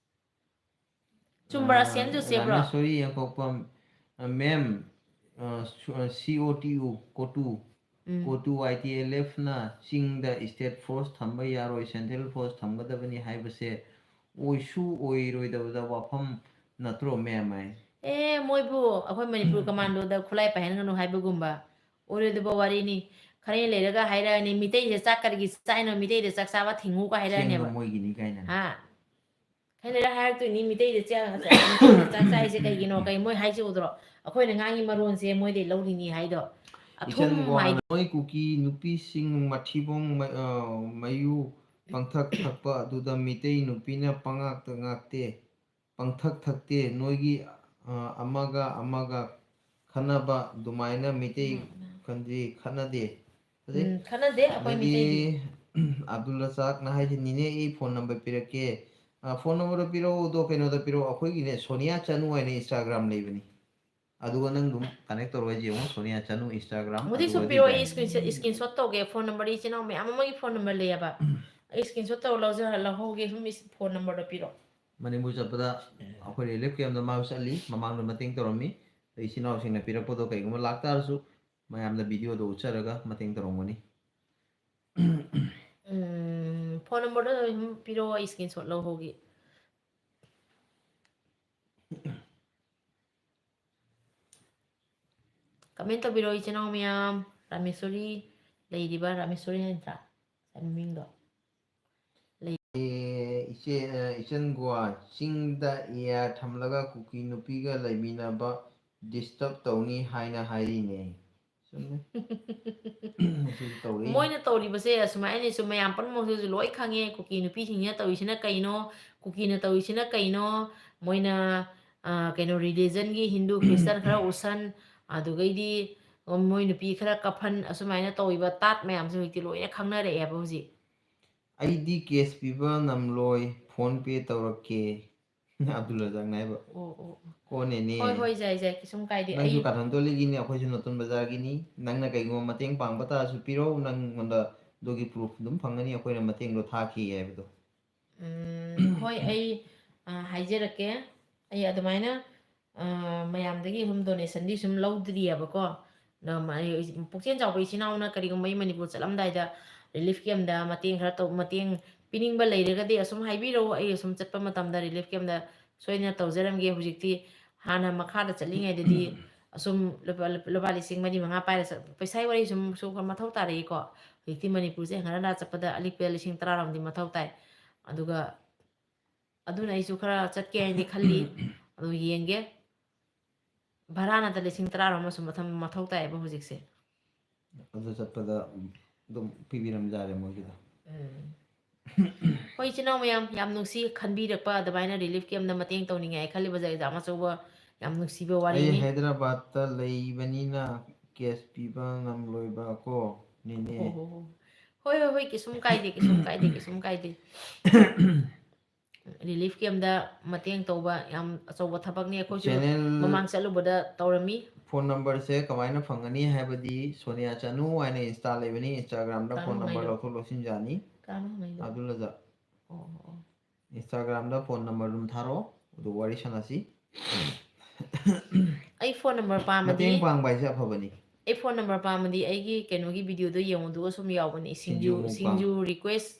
ꯆꯨꯝꯕ꯭ꯔꯥ? ꯁꯦꯝꯁꯨ ꯁꯦꯝꯕ꯭ꯔꯣ? ꯔꯥꯃꯦꯁꯣꯔꯤ ꯌꯥꯡꯈꯣꯛꯄꯝ, ꯃꯦꯝ, ꯁꯤ ꯑꯣ ꯇꯤ ꯌꯨ, ꯀꯣꯇꯨ, ꯎꯝ. ꯀꯣꯇꯨ ꯋꯥꯏ ꯇꯤ ꯑꯦꯜ ꯑꯦꯐꯅ ꯆꯤꯡꯗ state force ꯊꯝꯕ ꯌꯥꯔꯣꯏ, central force ꯊꯝꯒꯗꯕꯅꯤ ꯍꯥꯏꯕꯁꯦ ꯑꯣꯏꯁꯨ ꯑꯣꯏꯔꯣꯏꯗꯕꯗ ꯋꯥꯐꯝ ꯅꯠꯇ꯭ꯔꯣ, ꯃꯦꯝ? ꯑꯩ ꯑꯦ, ꯃꯣꯏꯕꯨ ꯑꯩꯈꯣꯏ ꯃꯅꯤꯄꯨꯔ ꯀꯃꯥꯟꯗꯣꯗ ꯈꯨꯠꯂꯥꯏ ꯄꯥꯏꯍꯟꯒꯅꯨ ꯍꯥꯏꯕꯒꯨꯝꯕ ꯑꯣꯏꯔꯣꯏꯗꯕ ꯋꯥꯔꯤꯅꯤ꯫ ꯈꯔ ꯂꯩꯔꯒ ꯍꯥꯏꯔꯛꯑꯅꯤ, "ꯃꯤꯇꯩꯁꯦ ꯆꯥꯛ ꯀꯔꯤꯒꯤ ꯆꯥꯏꯅꯣ? ꯃꯤꯇꯩꯗ ꯆꯥꯛ ꯆꯥꯕ ꯊꯤꯡꯉꯨꯒ" ꯆꯦꯡꯗꯣ ꯍꯥꯏꯔꯛꯑꯅꯦꯕ꯫ ꯃꯣꯏꯒꯤꯅꯤ ꯀꯥꯏꯅ꯫ ꯍꯥ? ꯈꯔ ꯂꯩꯔ ꯍꯥꯏꯔꯛꯇꯣꯏꯅꯤ, "ꯃꯤꯇꯩꯗ ꯆꯥꯛ ꯆꯥ-, ꯃꯤꯇꯩꯗ ꯆꯥꯛ ꯆꯥꯏꯁꯦ ꯀꯩꯒꯤꯅꯣ? ꯀꯩ ꯃꯣꯏ ꯍꯥꯏꯁꯦ ꯎꯗ꯭ꯔꯣ? ꯑꯩꯈꯣꯏꯅ ꯉꯥꯡꯉꯤ ꯃꯔꯣꯟꯁꯦ ꯃꯣꯏꯗꯩ ꯂꯧꯔꯤꯅꯤ" ꯍꯥꯏꯗꯣ꯫ ꯑꯊꯨꯝ ꯏꯆꯟ ꯒꯣꯍꯥꯟ, ꯍꯥꯏꯗꯤ ꯅꯣꯏ ꯀꯨꯀꯤ ꯅꯨꯄꯤꯁꯤꯡ ꯃꯊꯤꯕꯣꯡ ꯃ-, ꯑ, ꯃꯌꯨ ꯄꯪꯊꯛ ꯊꯛꯄ ꯑꯗꯨꯗ ꯃꯤꯇꯩ ꯅꯨꯄꯤꯅ ꯄꯉꯥꯛꯇ ꯉꯥꯛꯇꯦ, ꯄꯪꯊꯛ ꯊꯛꯇꯦ꯫ ꯅꯣꯏꯒꯤ, ꯑ, ꯑꯃꯒ ꯑꯃꯒ ꯈꯠꯅꯕ ꯑꯗꯨꯃꯥꯏꯅ ꯃꯤꯇꯩ ꯎꯝ. ꯈꯟꯗꯤ ꯈꯠꯅꯗꯦ꯫ ꯑꯗꯩ ꯎꯝ, ꯈꯠꯅꯗꯦ ꯑꯩꯈꯣꯏ ꯑꯗꯒꯤ ꯃꯤꯇꯩꯗꯤ꯫ ꯑꯕꯗꯨꯜ ꯔꯖꯥꯛꯅ ꯍꯥꯏꯁꯦ, "ꯅꯤꯅꯦ, ꯑꯩ phone number ꯄꯤꯔꯛꯀꯦ꯫ ꯑ, phone numberꯗꯣ ꯄꯤꯔꯛꯑꯣꯗꯣ, ꯀꯩꯅꯣꯗ ꯄꯤꯔꯛꯑꯣ, ꯑꯩꯈꯣꯏꯒꯤꯅꯦ ꯁꯣꯅꯤꯌꯥ ꯆꯅꯨ ꯍꯥꯏꯅ Instagram ꯂꯩꯕꯅꯤ, ꯑꯗꯨꯒ ꯅꯪ ꯑꯗꯨꯝ connect ꯇꯧꯔꯒ ꯌꯦꯡꯉꯣ, ꯁꯣꯅꯤꯌꯥ ꯆꯅꯨ Instagram ꯍꯧꯖꯤꯛꯁꯨ ꯑꯗꯨꯒ ꯄꯤꯔꯛꯑꯣ, design ꯑꯩ screenshot, screenshot ꯇꯧꯒꯦ꯫ Phone number, ꯏꯆꯤꯟ ꯏꯅꯥꯎ ꯃꯌꯥꯝ ꯑꯃꯒꯤ phone number ꯂꯩꯌꯦꯕ꯫ ꯑꯩ screenshot ꯇꯧꯔ ꯂꯧꯖ-, ꯂꯧꯍꯧꯒꯦ꯫ ꯁꯨꯝ phone numberꯗꯣ ꯄꯤꯔꯛꯑꯣ꯫ ꯃꯅꯤꯄꯨꯔ ꯆꯠꯄꯗ ꯑꯩꯈꯣꯏ relief campꯇ ꯃꯥꯁꯨ ꯆꯠꯂꯤ, ꯃꯃꯥꯡꯗ ꯃꯇꯦꯡ ꯇꯧꯔꯝꯃꯤ꯫ ꯑꯗꯩ ꯏꯆꯤꯟ ꯏꯅꯥꯎꯁꯤꯡꯅ ꯄꯤꯔꯛꯄꯗꯣ ꯀꯩꯒꯨꯝꯕ ꯂꯥꯛꯇꯥꯔꯁꯨ ꯃꯌꯥꯝꯗ videoꯗꯣ ꯎꯠꯆꯔꯒ ꯃꯇꯦꯡ ꯇꯧꯔꯝꯒꯅꯤ꯫ ꯎꯝ, phone numberꯗꯣ ꯑꯗꯨꯝ ꯄꯤꯔꯛꯑꯣ, ꯑꯩ screenshot ꯂꯧꯍꯧꯒꯦ꯫ Comment ꯇꯧꯕꯤꯔꯛꯑꯣ ꯏꯆꯤꯟ ꯏꯅꯥꯎ ꯃꯌꯥꯝ꯫ ꯔꯥꯃꯦꯁꯣꯔꯤ ꯂꯩꯔꯤꯕ, ꯔꯥꯃꯦꯁꯣꯔꯤ ꯍꯥꯏ ꯅꯠꯇ꯭ꯔꯥ ꯉꯁꯥꯏ ꯃꯃꯤꯡꯗꯣ? ꯑꯦ, ꯏꯆꯦ, ꯑ, ꯏꯆꯟ ꯒꯣꯋꯥ ꯆꯤꯡꯗ air ꯊꯝꯂꯒ ꯀꯨꯀꯤ ꯅꯨꯄꯤꯒ ꯂꯩꯃꯤꯟꯅꯕ disturb ꯇꯧꯅꯤ ꯍꯥꯏꯅ ꯍꯥꯏꯔꯤꯅꯦ꯫ ꯆꯨꯝꯃꯦ꯫ ꯃꯁꯤꯁꯨ ꯇꯧꯔꯛꯏꯅꯤ꯫ ꯃꯣꯏꯅ ꯇꯧꯔꯤꯕꯁꯦ ꯑꯁꯨꯃꯥꯏꯅꯁꯨ ꯃꯌꯥꯝ ꯄꯨꯝꯅꯃꯛꯁꯤꯁꯨ ꯂꯣꯏ ꯈꯪꯉꯦ꯫ ꯀꯨꯀꯤ ꯅꯨꯄꯤꯁꯤꯡꯁꯤꯅ ꯇꯧꯔꯤꯁꯤꯅ ꯀꯩꯅꯣ? ꯀꯨꯀꯤꯅ ꯇꯧꯔꯤꯁꯤꯅ ꯀꯩꯅꯣ? ꯃꯣꯏꯅ, ꯑ, ꯀꯩꯅꯣ, religionꯒꯤ ꯍꯤꯟꯗꯨ ꯈ꯭ꯔꯤꯁꯇꯥꯟ ꯈꯔ ꯎꯠꯁꯟ, ꯑꯗꯨꯒꯩꯗꯤ ꯃꯣꯏ ꯅꯨꯄꯤ ꯈꯔ ꯀꯞꯍꯟ, ꯑꯁꯨꯃꯥꯏꯅ ꯇꯧꯔꯤꯕ ꯇꯥꯠ ꯃꯌꯥꯝꯁꯦ ꯍꯧꯖꯤꯛꯇꯤ ꯂꯣꯏꯅ ꯈꯪꯅꯔꯛꯑꯦꯕ ꯍꯧꯖꯤꯛ꯫ ꯑꯩꯗꯤ cash ꯄꯤꯕ ꯉꯝꯂꯣꯏ, PhonePe ꯇꯧꯔꯛꯀꯦ꯫ ꯑꯕꯗꯨꯜ ꯔꯖꯥꯛꯅ ꯍꯥꯏꯕ꯫ ꯑꯣ, ꯑꯣ, ꯑꯣ꯫ ꯀꯣꯟꯅꯦꯅꯦ꯫ ꯍꯣꯏ, ꯍꯣꯏ, ꯌꯥꯏ, ꯌꯥꯏ, ꯀꯩꯁꯨꯝ ꯀꯥꯏꯗꯦ꯫ ꯅꯪꯁꯨ ꯑꯩ ꯀꯥꯊꯣꯟ ꯇꯣꯂꯤꯒꯤꯅꯤ, ꯑꯩꯈꯣꯏꯁꯨ ꯅꯣꯇꯣꯟ ꯕꯖꯥꯔꯒꯤꯅꯤ꯫ ꯅꯪꯅ ꯀꯩꯒꯨꯝꯕ ꯃꯇꯦꯡ ꯄꯥꯡꯕ ꯇꯥꯔꯁꯨ ꯄꯤꯔꯛꯎ, ꯅꯪꯉꯣꯟꯗ ꯑꯗꯨꯒꯤ proof ꯑꯗꯨꯝ ꯐꯪꯒꯅꯤ ꯑꯩꯈꯣꯏꯅ ꯃꯇꯦꯡꯗꯣ ꯊꯥꯈꯤ ꯍꯥꯏꯕꯗꯣ꯫ ꯎꯝ, ꯍꯣꯏ, ꯑꯩ, ꯑ, ꯍꯥꯏꯖꯔꯛꯀꯦ꯫ ꯑꯩ ꯑꯗꯨꯃꯥꯏꯅ ꯑ, ꯃꯌꯥꯝꯗꯒꯤ ꯁꯨꯝ ꯗꯣꯅꯦꯁꯟꯗꯤ ꯁꯨꯝ ꯂꯧꯗ꯭ꯔꯤꯑꯕꯀꯣ꯫ ꯑꯗꯣ ꯃ-, ꯑꯩ ꯄꯨꯛꯆꯦꯜ ꯆꯥꯎꯕ ꯏꯆꯤꯟ ꯏꯅꯥꯎꯅ ꯀꯔꯤꯒꯨꯝꯕ ꯑꯩ ꯃꯅꯤꯄꯨꯔ ꯆꯠꯂꯝꯗꯥꯏꯗ ꯔꯤꯂꯤꯐ ꯀꯦꯝꯗ ꯃꯇꯦꯡ ꯈꯔ ꯇꯧ, ꯃꯇꯦꯡ ꯄꯤꯅꯤꯡꯕ ꯂꯩꯔꯒꯗꯤ ꯑꯁꯨꯝ ꯍꯥꯏꯕꯤꯔꯛꯎ, ꯑꯩ ꯑꯁꯨꯝ ꯆꯠꯄ ꯃꯇꯝꯗ ꯔꯤꯂꯤꯐ ꯀꯦꯝꯗ ꯁꯣꯏꯗꯅ ꯇꯧꯖꯔꯝꯒꯦ꯫ ꯍꯧꯖꯤꯛꯇꯤ ꯍꯥꯟꯅ ꯃꯈꯥꯗ ꯆꯠꯂꯤꯉꯩꯗꯗꯤ ꯑꯁꯨꯝ ꯂꯨꯄꯥ, ꯂꯨꯄꯥ ꯂꯤꯁꯤꯡ ꯃꯔꯤ ꯃꯉꯥ ꯄꯥꯏꯔ ꯆꯠ-, ꯄꯩꯁꯥꯒꯤ ꯋꯥꯔꯤ ꯁꯨꯝ, ꯁꯨꯝ ꯃꯊꯧ ꯇꯥꯔꯛꯏꯀꯣ꯫ ꯍꯧꯖꯤꯛꯇꯤ ꯃꯅꯤꯄꯨꯔꯁꯦ ꯍꯪꯒꯠ ꯍꯟꯗꯥ ꯆꯠꯄꯗ ꯑꯂꯤꯛꯄꯗ ꯂꯤꯁꯤꯡ ꯇꯔꯥꯔꯣꯝꯗꯤ ꯃꯊꯧ ꯇꯥꯏ꯫ ꯑꯗꯨꯒ ꯑꯗꯨꯅ ꯑꯩꯁꯨ ꯈꯔ ꯆꯠꯀꯦ ꯍꯥꯏꯅꯗꯤ ꯈꯜꯂꯤ꯫ ꯑꯗꯨ ꯌꯦꯡꯒꯦ꯫ ꯚꯔꯥ ꯅꯠꯇ ꯂꯤꯁꯤꯡ ꯇꯔꯥꯔꯣꯝ ꯑꯃꯁꯨ ꯃꯊꯪ ꯃꯊꯧ ꯇꯥꯏꯌꯦꯕ ꯍꯧꯖꯤꯛꯁꯦ꯫ ꯑꯗꯨ ꯆꯠꯄꯗ ꯑꯗꯨꯝ ꯄꯤꯕꯤꯔꯝꯖꯥꯔꯦ ꯃꯣꯏꯒꯤꯗ꯫ ꯎꯝ꯫ ꯍꯣꯏ, ꯏꯆꯤꯟ ꯏꯅꯥꯎ ꯃꯌꯥꯝ, ꯌꯥꯝ ꯅꯨꯡꯁꯤ ꯈꯟꯕꯤꯔꯛꯄ ꯑꯗꯨꯃꯥꯏꯅ ꯔꯤꯂꯤꯐ ꯀꯦꯝꯗ ꯃꯇꯦꯡ ꯇꯧꯅꯤꯡꯉꯦ ꯍꯥꯏ ꯈꯜꯂꯤꯕꯁꯦ ꯑꯦꯛꯖꯥꯝ ꯑꯆꯧꯕ ꯌꯥꯝ ꯅꯨꯡꯁꯤꯕ ꯑꯩ ꯋꯥꯔꯤꯅꯤ꯫ ꯍꯥꯏꯗ꯭ꯔꯕꯥꯠꯇ ꯂꯩꯕꯅꯤꯅ ꯀꯦꯁ ꯄꯤꯕ ꯉꯝꯂꯣꯏꯕ ꯀꯣ ꯅꯦꯅꯦ꯫ ꯑꯣ ꯍꯣ ꯍꯣ꯫ ꯍꯣꯏ ꯍꯣꯏ ꯍꯣꯏ, ꯀꯩꯁꯨꯝ ꯀꯥꯏꯗꯦ, ꯀꯩꯁꯨꯝ ꯀꯥꯏꯗꯦ, ꯀꯩꯁꯨꯝ ꯀꯥꯏꯗꯦ꯫ ꯔꯤꯂꯤꯐ ꯀꯦꯝꯗ ꯃꯇꯦꯡ ꯇꯧꯕ ꯌꯥꯝ ꯑꯆꯧꯕ ꯊꯕꯛꯅꯤ꯫ ꯑꯩꯈꯣꯏꯁꯨ ꯆꯦꯅꯦꯜ ꯃꯃꯥꯡ ꯆꯠꯂꯨꯕꯗ ꯇꯧꯔꯝꯃꯤ꯫ ꯐꯣꯟ ꯅꯝꯕꯔꯁꯦ ꯀꯃꯥꯏꯅ ꯐꯪꯒꯅꯤ ꯍꯥꯏꯕꯗꯤ ꯁꯣꯅꯤꯌꯥ ꯆꯅꯨ ꯍꯥꯏꯅ ꯏꯟꯁꯇꯥ ꯂꯩꯕꯅꯤ, ꯏꯟꯁꯇꯥꯒ꯭ꯔꯥꯝꯗ ꯀꯅꯥꯅꯣ ꯐꯣꯟ ꯅꯝꯕꯔ ꯍꯥꯏꯅꯣ? ꯂꯧꯊꯣꯛ ꯂꯧꯁꯤꯟ ꯌꯥꯅꯤ꯫ ꯀꯅꯥꯅꯣ ꯍꯪꯉꯛꯏꯗꯣ? ꯑꯗꯨꯂꯖ ꯑꯣ ꯑꯣ ꯑꯣ꯫ ꯏꯟꯁꯇꯥꯒ꯭ꯔꯥꯝꯗ ꯐꯣꯟ ꯅꯝꯕꯔ ꯑꯗꯨꯝ ꯊꯥꯔꯛꯑꯣ, ꯑꯗꯨ ꯋꯥꯔꯤ ꯁꯥꯟꯅꯁꯤ꯫ ꯑꯩ ꯐꯣꯟ ꯅꯝꯕꯔ ꯄꯥꯝꯃꯗꯤ ꯃꯇꯦꯡ ꯄꯥꯡꯕ ꯍꯥꯏꯁꯦ ꯑꯐꯕꯅꯤ꯫ ꯑꯩ ꯐꯣꯟ ꯅꯝꯕꯔ ꯄꯥꯝꯃꯗꯤ ꯑꯩꯒꯤ ꯀꯩꯅꯣꯒꯤ ꯚꯤꯗꯤꯑꯣꯗꯣ ꯌꯦꯡꯉꯣ, ꯑꯗꯨꯒ ꯁꯨꯝ ꯌꯥꯎꯕꯅꯦ꯫ ꯁꯤꯡꯖꯨ, ꯁꯤꯡꯖꯨ ꯃꯨꯛꯕꯥꯡ꯫ ꯁꯤꯡꯖꯨ ꯔꯤꯀ꯭ꯋꯦꯁ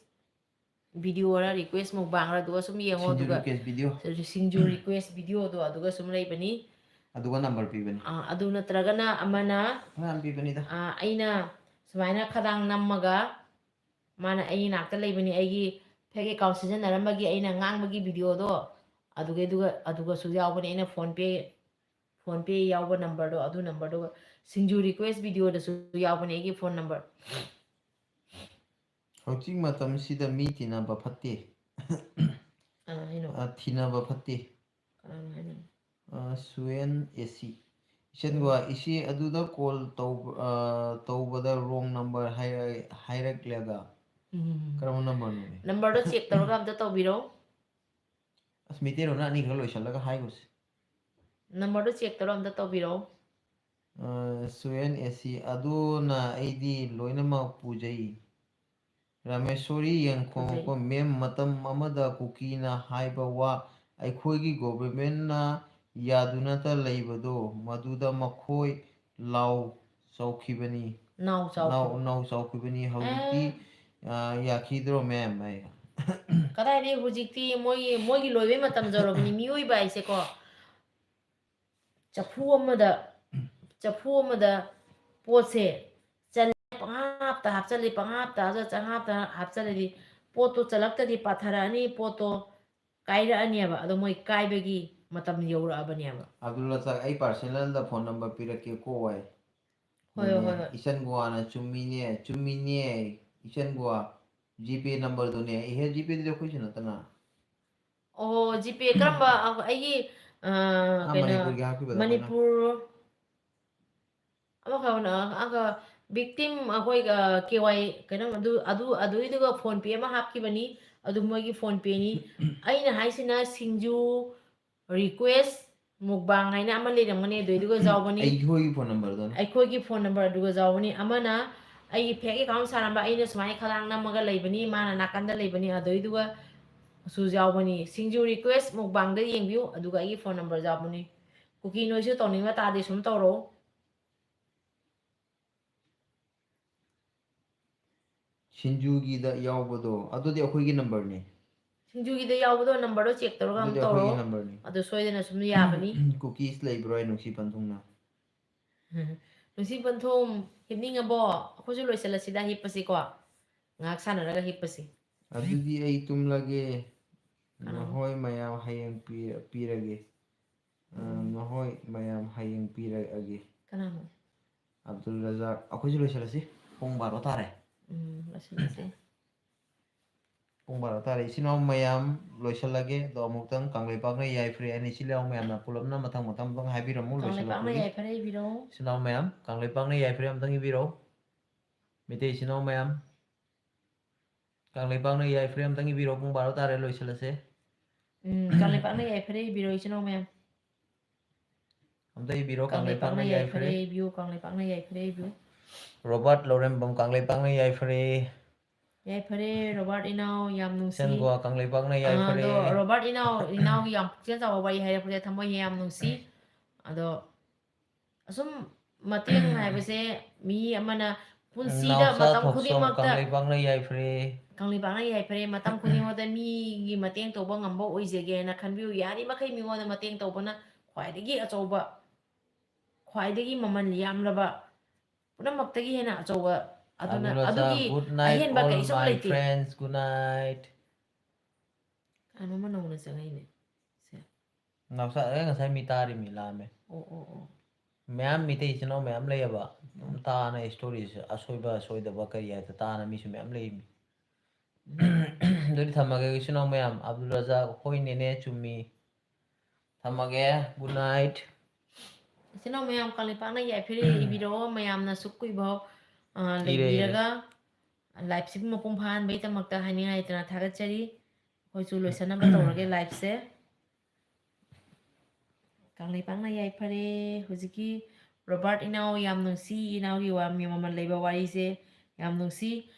ꯚꯤꯗꯤꯑꯣꯔ ꯔꯤꯀ꯭ꯋꯦꯁ ꯃꯨꯛꯕꯥꯡꯔ, ꯑꯗꯨꯒ ꯁꯨꯝ ꯌꯦꯡꯉꯣ꯫ ꯁꯤꯡꯖꯨ ꯑꯗꯨꯒ ꯔꯤꯀ꯭ꯋꯦꯁ ꯚꯤꯗꯤꯑꯣ꯫ ꯁꯤꯡꯖꯨ ꯔꯤꯀ꯭ꯋꯦꯁ ꯚꯤꯗꯤꯑꯣꯗꯣ ꯑꯗꯨꯒ ꯁꯨꯝ ꯂꯩꯕꯅꯤ꯫ ꯑꯗꯨꯒ ꯅꯝꯕꯔ ꯄꯤꯕꯅꯤ꯫ ꯑꯥ, ꯑꯗꯨ ꯅꯠꯇ꯭ꯔꯒꯅ ꯑꯃꯅ, ꯃꯌꯥꯝ ꯄꯤꯕꯅꯤꯗ꯫ ꯑꯥ, ꯑꯩꯅ ꯁꯨꯃꯥꯏꯅ ꯈꯗꯥꯡ ꯅꯝꯃꯒ ꯃꯥꯅ ꯑꯩ ꯅꯥꯛꯇ ꯂꯩꯕꯅꯤ, ꯑꯩꯒꯤ ꯐꯦꯛ ꯑꯦꯀꯥꯎꯟ ꯁꯤꯖꯤꯟꯅꯔꯝꯕꯒꯤ ꯑꯩꯅ ꯉꯥꯡꯕꯒꯤ ꯚꯤꯗꯤꯑꯣꯗꯣ ꯑꯗꯨꯒꯩꯗꯨꯒ, ꯑꯗꯨꯒꯁꯨ ꯌꯥꯎꯕꯅꯦ꯫ ꯑꯩꯅ ꯐꯣꯟ ꯄꯦ, ꯐꯣꯟ ꯄꯦ ꯌꯥꯎꯕ ꯅꯝꯕꯔꯗꯣ, ꯑꯗꯨ ꯅꯝꯕꯔꯗꯨꯒ ꯁꯤꯡꯖꯨ ꯔꯤꯀ꯭ꯋꯦꯁ ꯚꯤꯗꯤꯑꯣꯗꯁꯨ ꯌꯥꯎꯕꯅꯦ ꯑꯩꯒꯤ ꯐꯣꯟ ꯅꯝꯕꯔ꯫ ꯍꯧꯖꯤꯛ ꯃꯇꯝꯁꯤꯗ ꯃꯤ ꯇꯤꯟꯅꯕ ꯐꯠꯇꯦ꯫ ꯀꯅꯥ ꯍꯥꯏꯅꯣ? ꯑ, ꯊꯤꯅꯕ ꯐꯠꯇꯦ꯫ ꯀꯅꯥꯅꯣ ꯍꯥꯏꯅꯣ? ꯑ, ꯁꯨꯋꯦꯟ ꯑꯦꯁꯤ꯫ ꯏꯆꯟꯒꯣ, ꯏꯆꯦ ꯑꯗꯨꯗ ꯀꯣꯜ ꯇꯧꯕ, ꯑ, ꯇꯧꯕꯗ ꯔꯣꯡ ꯅꯝꯕꯔ ꯍꯥꯏꯔ-, ꯍꯥꯏꯔꯛꯂꯦꯗ꯫ ꯎꯝ꯫ ꯀꯔꯝꯕ ꯅꯝꯕꯔꯅꯣꯅꯦ? ꯅꯝꯕꯔꯗꯣ ꯆꯦꯛ ꯇꯧꯔꯒ ꯑꯝꯇ ꯇꯧꯕꯤꯔꯣ꯫ ꯑꯁ, ꯃꯩꯇꯩꯂꯣꯟꯅ ꯑꯅꯤꯈꯛ ꯂꯣꯏꯁꯤꯜꯂꯒ ꯍꯥꯏꯒꯨꯁꯦ꯫ ꯅꯝꯕꯔꯗꯣ ꯆꯦꯛ ꯇꯧꯔ ꯑꯝꯇ ꯇꯧꯕꯤꯔꯣ꯫ ꯑ, ꯁꯨꯋꯦꯟ ꯑꯦꯁꯤ꯫ ꯑꯗꯨꯅ ꯑꯩꯗꯤ ꯂꯣꯏꯅꯃꯛ ꯄꯨꯖꯩ꯫ ꯔꯥꯃꯦꯁꯣꯔꯤ ꯌꯦꯡꯈꯣꯡ ꯄꯨꯖꯩ꯫ ꯀꯣ, ꯃꯦꯝ, ꯃꯇꯝ ꯑꯃꯗ ꯀꯨꯀꯤꯅ ꯍꯥꯏꯕ ꯋꯥ ꯑꯩꯈꯣꯏꯒꯤ ꯒꯣꯚꯔꯟꯃꯦꯟꯠꯅ ꯌꯥꯗꯨꯅꯇ ꯂꯩꯕꯗꯣ, ꯃꯗꯨꯗ ꯃꯈꯣꯏ ꯂꯥꯎ ꯆꯥꯎꯈꯤꯕꯅꯤ꯫ ꯅꯥꯎ ꯆꯥꯎꯈꯤꯕ꯫ ꯅꯥꯎ ꯅꯥꯎ ꯆꯥꯎꯈꯤꯕꯅꯤ꯫ ꯍꯧꯖꯤꯛꯇꯤ ꯑ, ꯌꯥꯈꯤꯗ꯭ꯔꯣ ꯃꯦꯝ? ꯑꯩ ꯀꯗꯥꯏꯗꯩ, ꯍꯧꯖꯤꯛꯇꯤ ꯃꯣꯏꯒꯤ ꯃꯣꯏꯒꯤ ꯂꯣꯏꯕꯩ ꯃꯇꯝ ꯌꯧꯔꯕꯅꯤ꯫ ꯃꯤꯑꯣꯏꯕ ꯍꯥꯏꯁꯦꯀꯣ, ꯆꯐꯨ ꯑꯃꯗ ꯆꯐꯨ ꯑꯃꯗ ꯄꯣꯠꯁꯦ ꯆꯜꯂꯦ, ꯄꯪꯍꯥꯞꯇ ꯍꯥꯞꯆꯜꯂꯤ, ꯄꯪꯍꯥꯞꯇ ꯍꯥꯞꯆꯜ-, ꯄꯪꯍꯥꯞꯇ ꯍꯥꯞꯆꯜꯂꯗꯤ ꯄꯣꯠꯇꯣ ꯆꯜꯂꯛꯇꯗꯤ ꯄꯥꯊꯔꯛꯑꯅꯤ, ꯄꯣꯠꯇꯣ ꯀꯥꯏꯔꯛꯑꯅꯦꯕ꯫ ꯑꯗꯣ ꯃꯣꯏ ꯀꯥꯏꯕꯒꯤ ꯃꯇꯝ ꯌꯧꯔꯛꯑꯕꯅꯦꯕ꯫ ꯑꯕꯗꯨꯜ ꯔꯖꯥꯛ, ꯑꯩ ꯄꯥꯔꯁꯅꯦꯜꯗ ꯐꯣꯟ ꯅꯝꯕꯔ ꯄꯤꯔꯛꯀꯦꯀꯣ꯫ ꯑꯩ ꯍꯣꯏ, ꯍꯣꯏ, ꯍꯣꯏ, ꯍꯣꯏ꯫ ꯏꯆꯟ ꯒꯣꯋꯥꯅ ꯆꯨꯝꯃꯤꯅꯦ, ꯆꯨꯝꯃꯤꯅꯦ, ꯏꯆꯟ ꯒꯣꯋꯥ꯫ ꯖꯤꯄꯦ ꯅꯝꯕꯔꯗꯨꯅꯦ꯫ ꯏꯍꯦ, ꯖꯤꯄꯦꯗꯨꯗꯤ ꯑꯩꯈꯣꯏꯁꯨ ꯅꯠꯇꯅ꯫ ꯑꯣ, ꯖꯤꯄꯦ ꯀꯔꯝꯕ? ꯑ, ꯑꯩꯒꯤ, ꯑ, ꯑꯥ, ꯀꯩꯅꯣ, ꯃꯅꯤꯄꯨꯔꯒꯤ ꯍꯥꯞꯈꯤꯕꯗꯣ ꯑꯩꯈꯣꯏꯅ꯫ ꯃꯅꯤꯄꯨꯔ ꯑꯃꯈꯛ, ꯑ, ꯑꯒ victim ꯑꯩꯈꯣꯏ, ꯑ, ꯀꯦ ꯋꯥꯏ ꯀꯩꯅꯣ, ꯑꯗꯨ, ꯑꯗꯨ, ꯑꯗꯨꯏꯗꯨꯒ PhonePe ꯑꯃ ꯍꯥꯞꯈꯤꯕꯅꯤ꯫ ꯑꯗꯨ ꯃꯣꯏꯒꯤ PhonePeꯅꯤ꯫ ꯑꯩꯅ ꯍꯥꯏꯁꯤꯅ ꯁꯤꯡꯖꯨ request mukbang ꯍꯥꯏꯅ ꯑꯃ ꯂꯩꯔꯝꯒꯅꯤ, ꯑꯗꯨꯏꯗꯨꯒ ꯌꯥꯎꯕꯅꯤ꯫ ꯑꯩꯈꯣꯏꯒꯤ ꯐꯣꯟ ꯅꯝꯕꯔꯗꯨꯅ꯫ ꯑꯩꯈꯣꯏꯒꯤ ꯐꯣꯟ ꯅꯝꯕꯔ ꯑꯗꯨꯒ ꯌꯥꯎꯕꯅꯤ꯫ ꯑꯃꯅ ꯑꯩꯒꯤ fake account ꯁꯥꯔꯝꯕ, ꯑꯩꯅ ꯁꯨꯃꯥꯏꯅ ꯈꯗꯥꯡ ꯅꯝꯃꯒ ꯂꯩꯕꯅꯤ, ꯃꯥꯅ ꯅꯥꯀꯟꯗ ꯂꯩꯕꯅꯤ, ꯑꯗꯨꯏꯗꯨꯒ ꯁꯨ ꯌꯥꯎꯕꯅꯤ꯫ ꯁꯤꯡꯖꯨ request mukbangꯗ ꯌꯦꯡꯕꯤꯌꯨ, ꯑꯗꯨꯒ ꯑꯩꯒꯤ ꯐꯣꯟ ꯅꯝꯕꯔ ꯌꯥꯎꯕꯅꯤ꯫ ꯀꯨꯀꯤ ꯅꯣꯏꯁꯨ ꯇꯧꯅꯤꯡꯕ ꯇꯥꯔꯗꯤ ꯁꯨꯝ ꯇꯧꯔꯛꯑꯣ꯫ ꯁꯤꯡꯖꯨꯒꯤꯗ ꯌꯥꯎꯕꯗꯣ, ꯑꯗꯨꯗꯤ ꯑꯩꯈꯣꯏꯒꯤ ꯅꯝꯕꯔꯅꯤ꯫ ꯁꯤꯡꯖꯨꯒꯤꯗ ꯌꯥꯎꯕꯗꯣ ꯅꯝꯕꯔꯗꯣ check ꯇꯧꯔꯒ ꯑꯃꯨꯛ ꯑꯗꯨꯗꯤ ꯇꯧꯔꯣ꯫ ꯑꯩꯈꯣꯏꯒꯤ ꯅꯝꯕꯔꯅꯤ꯫ ꯑꯗꯨ ꯁꯣꯏꯗꯅ ꯁꯨꯝ ꯌꯥꯕꯅꯤ꯫ Cookies ꯂꯩꯕ꯭ꯔꯣ, ꯑꯩ ꯅꯨꯡꯁꯤ ꯄꯟꯊꯨꯡꯅ? ꯅꯨꯡꯁꯤ ꯄꯟꯊꯨꯡ, ꯍꯤꯞꯅꯤꯡꯉꯕꯣ? ꯑꯩꯈꯣꯏꯁꯨ ꯂꯣꯏꯁꯤꯜꯂꯁꯤꯗ, ꯍꯤꯞꯄꯁꯤꯀꯣ꯫ ꯉꯥꯏꯍꯥꯛ ꯁꯥꯟꯅꯔꯒ ꯍꯤꯞꯄꯁꯤ꯫ ꯑꯗꯨꯗꯤ ꯑꯩ ꯇꯨꯝꯂꯒꯦ꯫ ꯀꯅꯥꯅꯣ? ꯅꯈꯣꯏ ꯃꯌꯥꯝ ꯍꯌꯦꯡ ꯄꯤ-, ꯄꯤꯔꯒꯦ꯫ ꯑ, ꯅꯈꯣꯏ ꯃꯌꯥꯝ ꯍꯌꯦꯡ ꯄꯤꯔꯛꯑꯒꯦ꯫ ꯀꯅꯥꯅꯣ? ꯑꯕꯗꯨꯜ ꯔꯖꯥꯛ꯫ ꯑꯩꯈꯣꯏꯁꯨ ꯂꯣꯏꯁꯤꯜꯂꯁꯤ꯫ ꯄꯨꯡ ꯕꯥꯔꯣ ꯇꯥꯔꯦ꯫ ꯎꯝ, ꯂꯣꯏꯁꯤꯜꯂꯁꯤ꯫ ꯄꯨꯡ ꯕꯥꯔꯣ ꯇꯥꯔꯦ꯫ ꯏꯆꯤꯟ ꯏꯅꯥꯎ ꯃꯌꯥꯝ ꯂꯣꯏꯁꯤꯜꯂꯒꯦ꯫ ꯑꯗꯣ ꯑꯃꯨꯛꯇꯪ ꯀꯪꯂꯩꯄꯥꯛꯅ ꯌꯥꯏꯐꯔꯦ ꯍꯥꯏꯅ ꯏꯆꯤꯜ ꯏꯅꯥꯎ ꯃꯌꯥꯝꯅ ꯄꯨꯂꯞꯅ ꯃꯊꯪ ꯃꯊꯪ ꯑꯃꯨꯛꯇꯪ ꯍꯥꯏꯕꯤꯔꯝꯃꯨ, ꯀꯪꯂꯩꯄꯥꯛꯅ ꯂꯣꯏꯁꯤꯜꯂꯛꯄꯒꯤ꯫ ꯌꯥꯏꯐꯔꯦ ꯏꯕꯤꯔꯣ꯫ ꯏꯆꯤꯟ ꯏꯅꯥꯎ ꯃꯌꯥꯝ, ꯀꯪꯂꯩꯄꯥꯛꯅ ꯌꯥꯏꯐꯔꯦ ꯑꯃꯨꯛꯇꯪ ꯏꯕꯤꯔꯣ꯫ ꯃꯩꯇꯩ ꯏꯆꯤꯟ ꯏꯅꯥꯎ ꯃꯌꯥꯝ, ꯀꯪꯂꯩꯄꯥꯛꯅ ꯌꯥꯏꯐꯔꯦ ꯑꯃꯨꯛꯇꯪ ꯏꯕꯤꯔꯣ꯫ ꯄꯨꯡ ꯕꯥꯔꯣ ꯇꯥꯔꯦ, ꯂꯣꯏꯁꯤꯜꯂꯁꯦ꯫ ꯎꯝ, ꯀꯪꯂꯩꯄꯥꯛꯅ ꯌꯥꯏꯐꯔꯦ ꯏꯕꯤꯔꯣ, ꯏꯆꯤꯟ ꯏꯅꯥꯎ ꯃꯌꯥꯝ꯫ ꯑꯝꯇ ꯏꯕꯤꯔꯣ, ꯀꯪꯂꯩꯄꯥꯛꯅ ꯀꯪꯂꯩꯄꯥꯛꯅ ꯌꯥꯏꯐꯔꯦ ꯌꯥꯏꯐꯔꯦ꯫ ꯏꯕꯤꯌꯨ, ꯀꯪꯂꯩꯄꯥꯛꯅ ꯌꯥꯏꯐꯔꯦ ꯏꯕꯤꯌꯨ꯫ ꯔꯣꯕꯥꯔꯠ ꯂꯧꯔꯦꯝꯕꯝ, ꯀꯪꯂꯩꯄꯥꯛꯅ ꯌꯥꯏꯐꯔꯦ꯫ ꯌꯥꯏꯐꯔꯦ, ꯔꯣꯕꯥꯔꯠ ꯏꯅꯥꯎ, ꯌꯥꯝ ꯅꯨꯡꯁꯤ꯫ ꯁꯦꯟꯒ꯭ꯋꯥ ꯀꯪꯂꯩꯄꯥꯛꯅ ꯌꯥꯏꯐꯔꯦ꯫ ꯑꯗꯣ ꯔꯣꯕꯥꯔꯠ ꯏꯅꯥꯎ, ꯏꯅꯥꯎꯒꯤ ꯌꯥꯝ ꯄꯨꯛꯆꯦꯜ ꯆꯥꯎꯕ ꯋꯥꯔꯤ ꯍꯥꯏꯔꯛꯄꯁꯦ ꯊꯃꯣꯏ ꯌꯥꯝ ꯅꯨꯡꯁꯤ꯫ ꯑꯗꯣ ꯑꯁꯨꯝ ꯃꯇꯦꯡ ꯍꯥꯏꯕꯁꯦ ꯃꯤ ꯑꯃꯅ ꯄꯨꯟꯁꯤꯗ ꯃꯇꯝ ꯈꯨꯗꯤꯡꯃꯛꯇ ꯀꯪꯂꯩꯄꯥꯛꯅ ꯌꯥꯏꯐꯔꯦ꯫ ꯀꯪꯂꯩꯄꯥꯛꯅ ꯌꯥꯏꯐꯔꯦ, ꯃꯇꯝ ꯈꯨꯗꯤꯡꯃꯛꯇ ꯃꯤꯒꯤ ꯃꯇꯦꯡ ꯇꯧꯕ ꯉꯝꯕ ꯑꯣꯏꯖꯒꯦꯅ ꯈꯟꯕꯤꯌꯨ꯫ ꯌꯥꯔꯤꯃꯈꯩ ꯃꯤꯉꯣꯟꯗ ꯃꯇꯦꯡ ꯇꯧꯕꯅ ꯈ꯭ꯋꯥꯏꯗꯒꯤ ꯑꯆꯧꯕ, ꯈ꯭ꯋꯥꯏꯗꯒꯤ ꯃꯃꯜ ꯌꯥꯝꯂꯕ, ꯄꯨꯝꯅꯃꯛꯇꯒꯤ ꯍꯦꯟꯅ ꯑꯆꯧꯕ ꯑꯗꯨꯅ ꯑꯗꯨꯒꯤ ꯑꯍꯦꯟꯕ ꯀꯩꯁꯨ ꯂꯩꯇꯦ꯫ Good night. ꯑꯃ ꯅꯧꯅ ꯆꯪꯉꯛꯏꯅꯦ꯫ ꯅꯥꯎꯆꯥ, ꯑꯦ, ꯉꯁꯥꯏ ꯃꯤ ꯇꯥꯔꯤꯃꯤ, ꯂꯥꯛꯑꯝꯃꯦ꯫ ꯑꯣ ꯑꯣ ꯑꯣ꯫ ꯃꯌꯥꯝ ꯃꯤꯇꯩ ꯏꯆꯤꯟ ꯏꯅꯥꯎ ꯃꯌꯥꯝ ꯂꯩꯌꯦꯕ꯫ ꯑꯗꯨꯝ ꯇꯥꯅ story ꯑꯁꯣꯏꯕ ꯑꯁꯣꯏꯗꯕ ꯀꯔꯤ ꯍꯥꯏꯗ ꯇꯥꯅ ꯃꯤꯁꯨ ꯃꯌꯥꯝ ꯂꯩꯃꯤ꯫ ꯑꯗꯨꯗꯤ ꯊꯝꯃꯒꯦ ꯏꯆꯤꯟ ꯏꯅꯥꯎ ꯃꯌꯥꯝ꯫ ꯑꯕꯗꯨꯜ ꯔꯖꯥꯛ, ꯍꯣꯏ ꯅꯦꯅꯦ, ꯆꯨꯝꯃꯤ꯫ ꯊꯝꯃꯒꯦ꯫ Good night꯫ ꯏꯆꯤꯟ ꯏꯅꯥꯎ ꯃꯌꯥꯝ, ꯀꯪꯂꯩꯄꯥꯛꯅ ꯌꯥꯏꯐꯔꯦ ꯏꯕꯤꯔꯛꯑꯣ꯫ ꯃꯌꯥꯝꯅ ꯑꯁꯨꯛ ꯀꯨꯏꯕ, ꯑ, ꯏꯔꯦ, ꯏꯔꯦ꯫ ꯂꯩꯕꯤꯔꯒ liveꯁꯤꯕꯨ ꯃꯄꯨꯡ ꯐꯥꯍꯟꯕꯒꯤꯗꯃꯛꯇ ꯍꯥꯏꯅꯤꯡꯉꯥꯏ ꯂꯩꯇꯅ ꯊꯥꯒꯠꯆꯔꯤ꯫ ꯑꯩꯈꯣꯏꯁꯨ ꯂꯣꯏꯁꯟꯅꯕ ꯇꯧꯔꯒꯦ liveꯁꯦ꯫ ꯀꯪꯂꯩꯄꯥꯛꯅ ꯌꯥꯏꯐꯔꯦ꯫ ꯍꯧꯖꯤꯛꯀꯤ ꯔꯣꯕꯥꯔꯠ ꯏꯅꯥꯎ, ꯌꯥꯝ ꯅꯨꯡꯁꯤ, ꯏꯅꯥꯎꯒꯤ ꯋꯥ-, ꯃꯃꯜ ꯂꯩꯕ ꯋꯥꯔꯤꯁꯦ ꯌꯥꯝ ꯅꯨꯡꯁꯤ꯫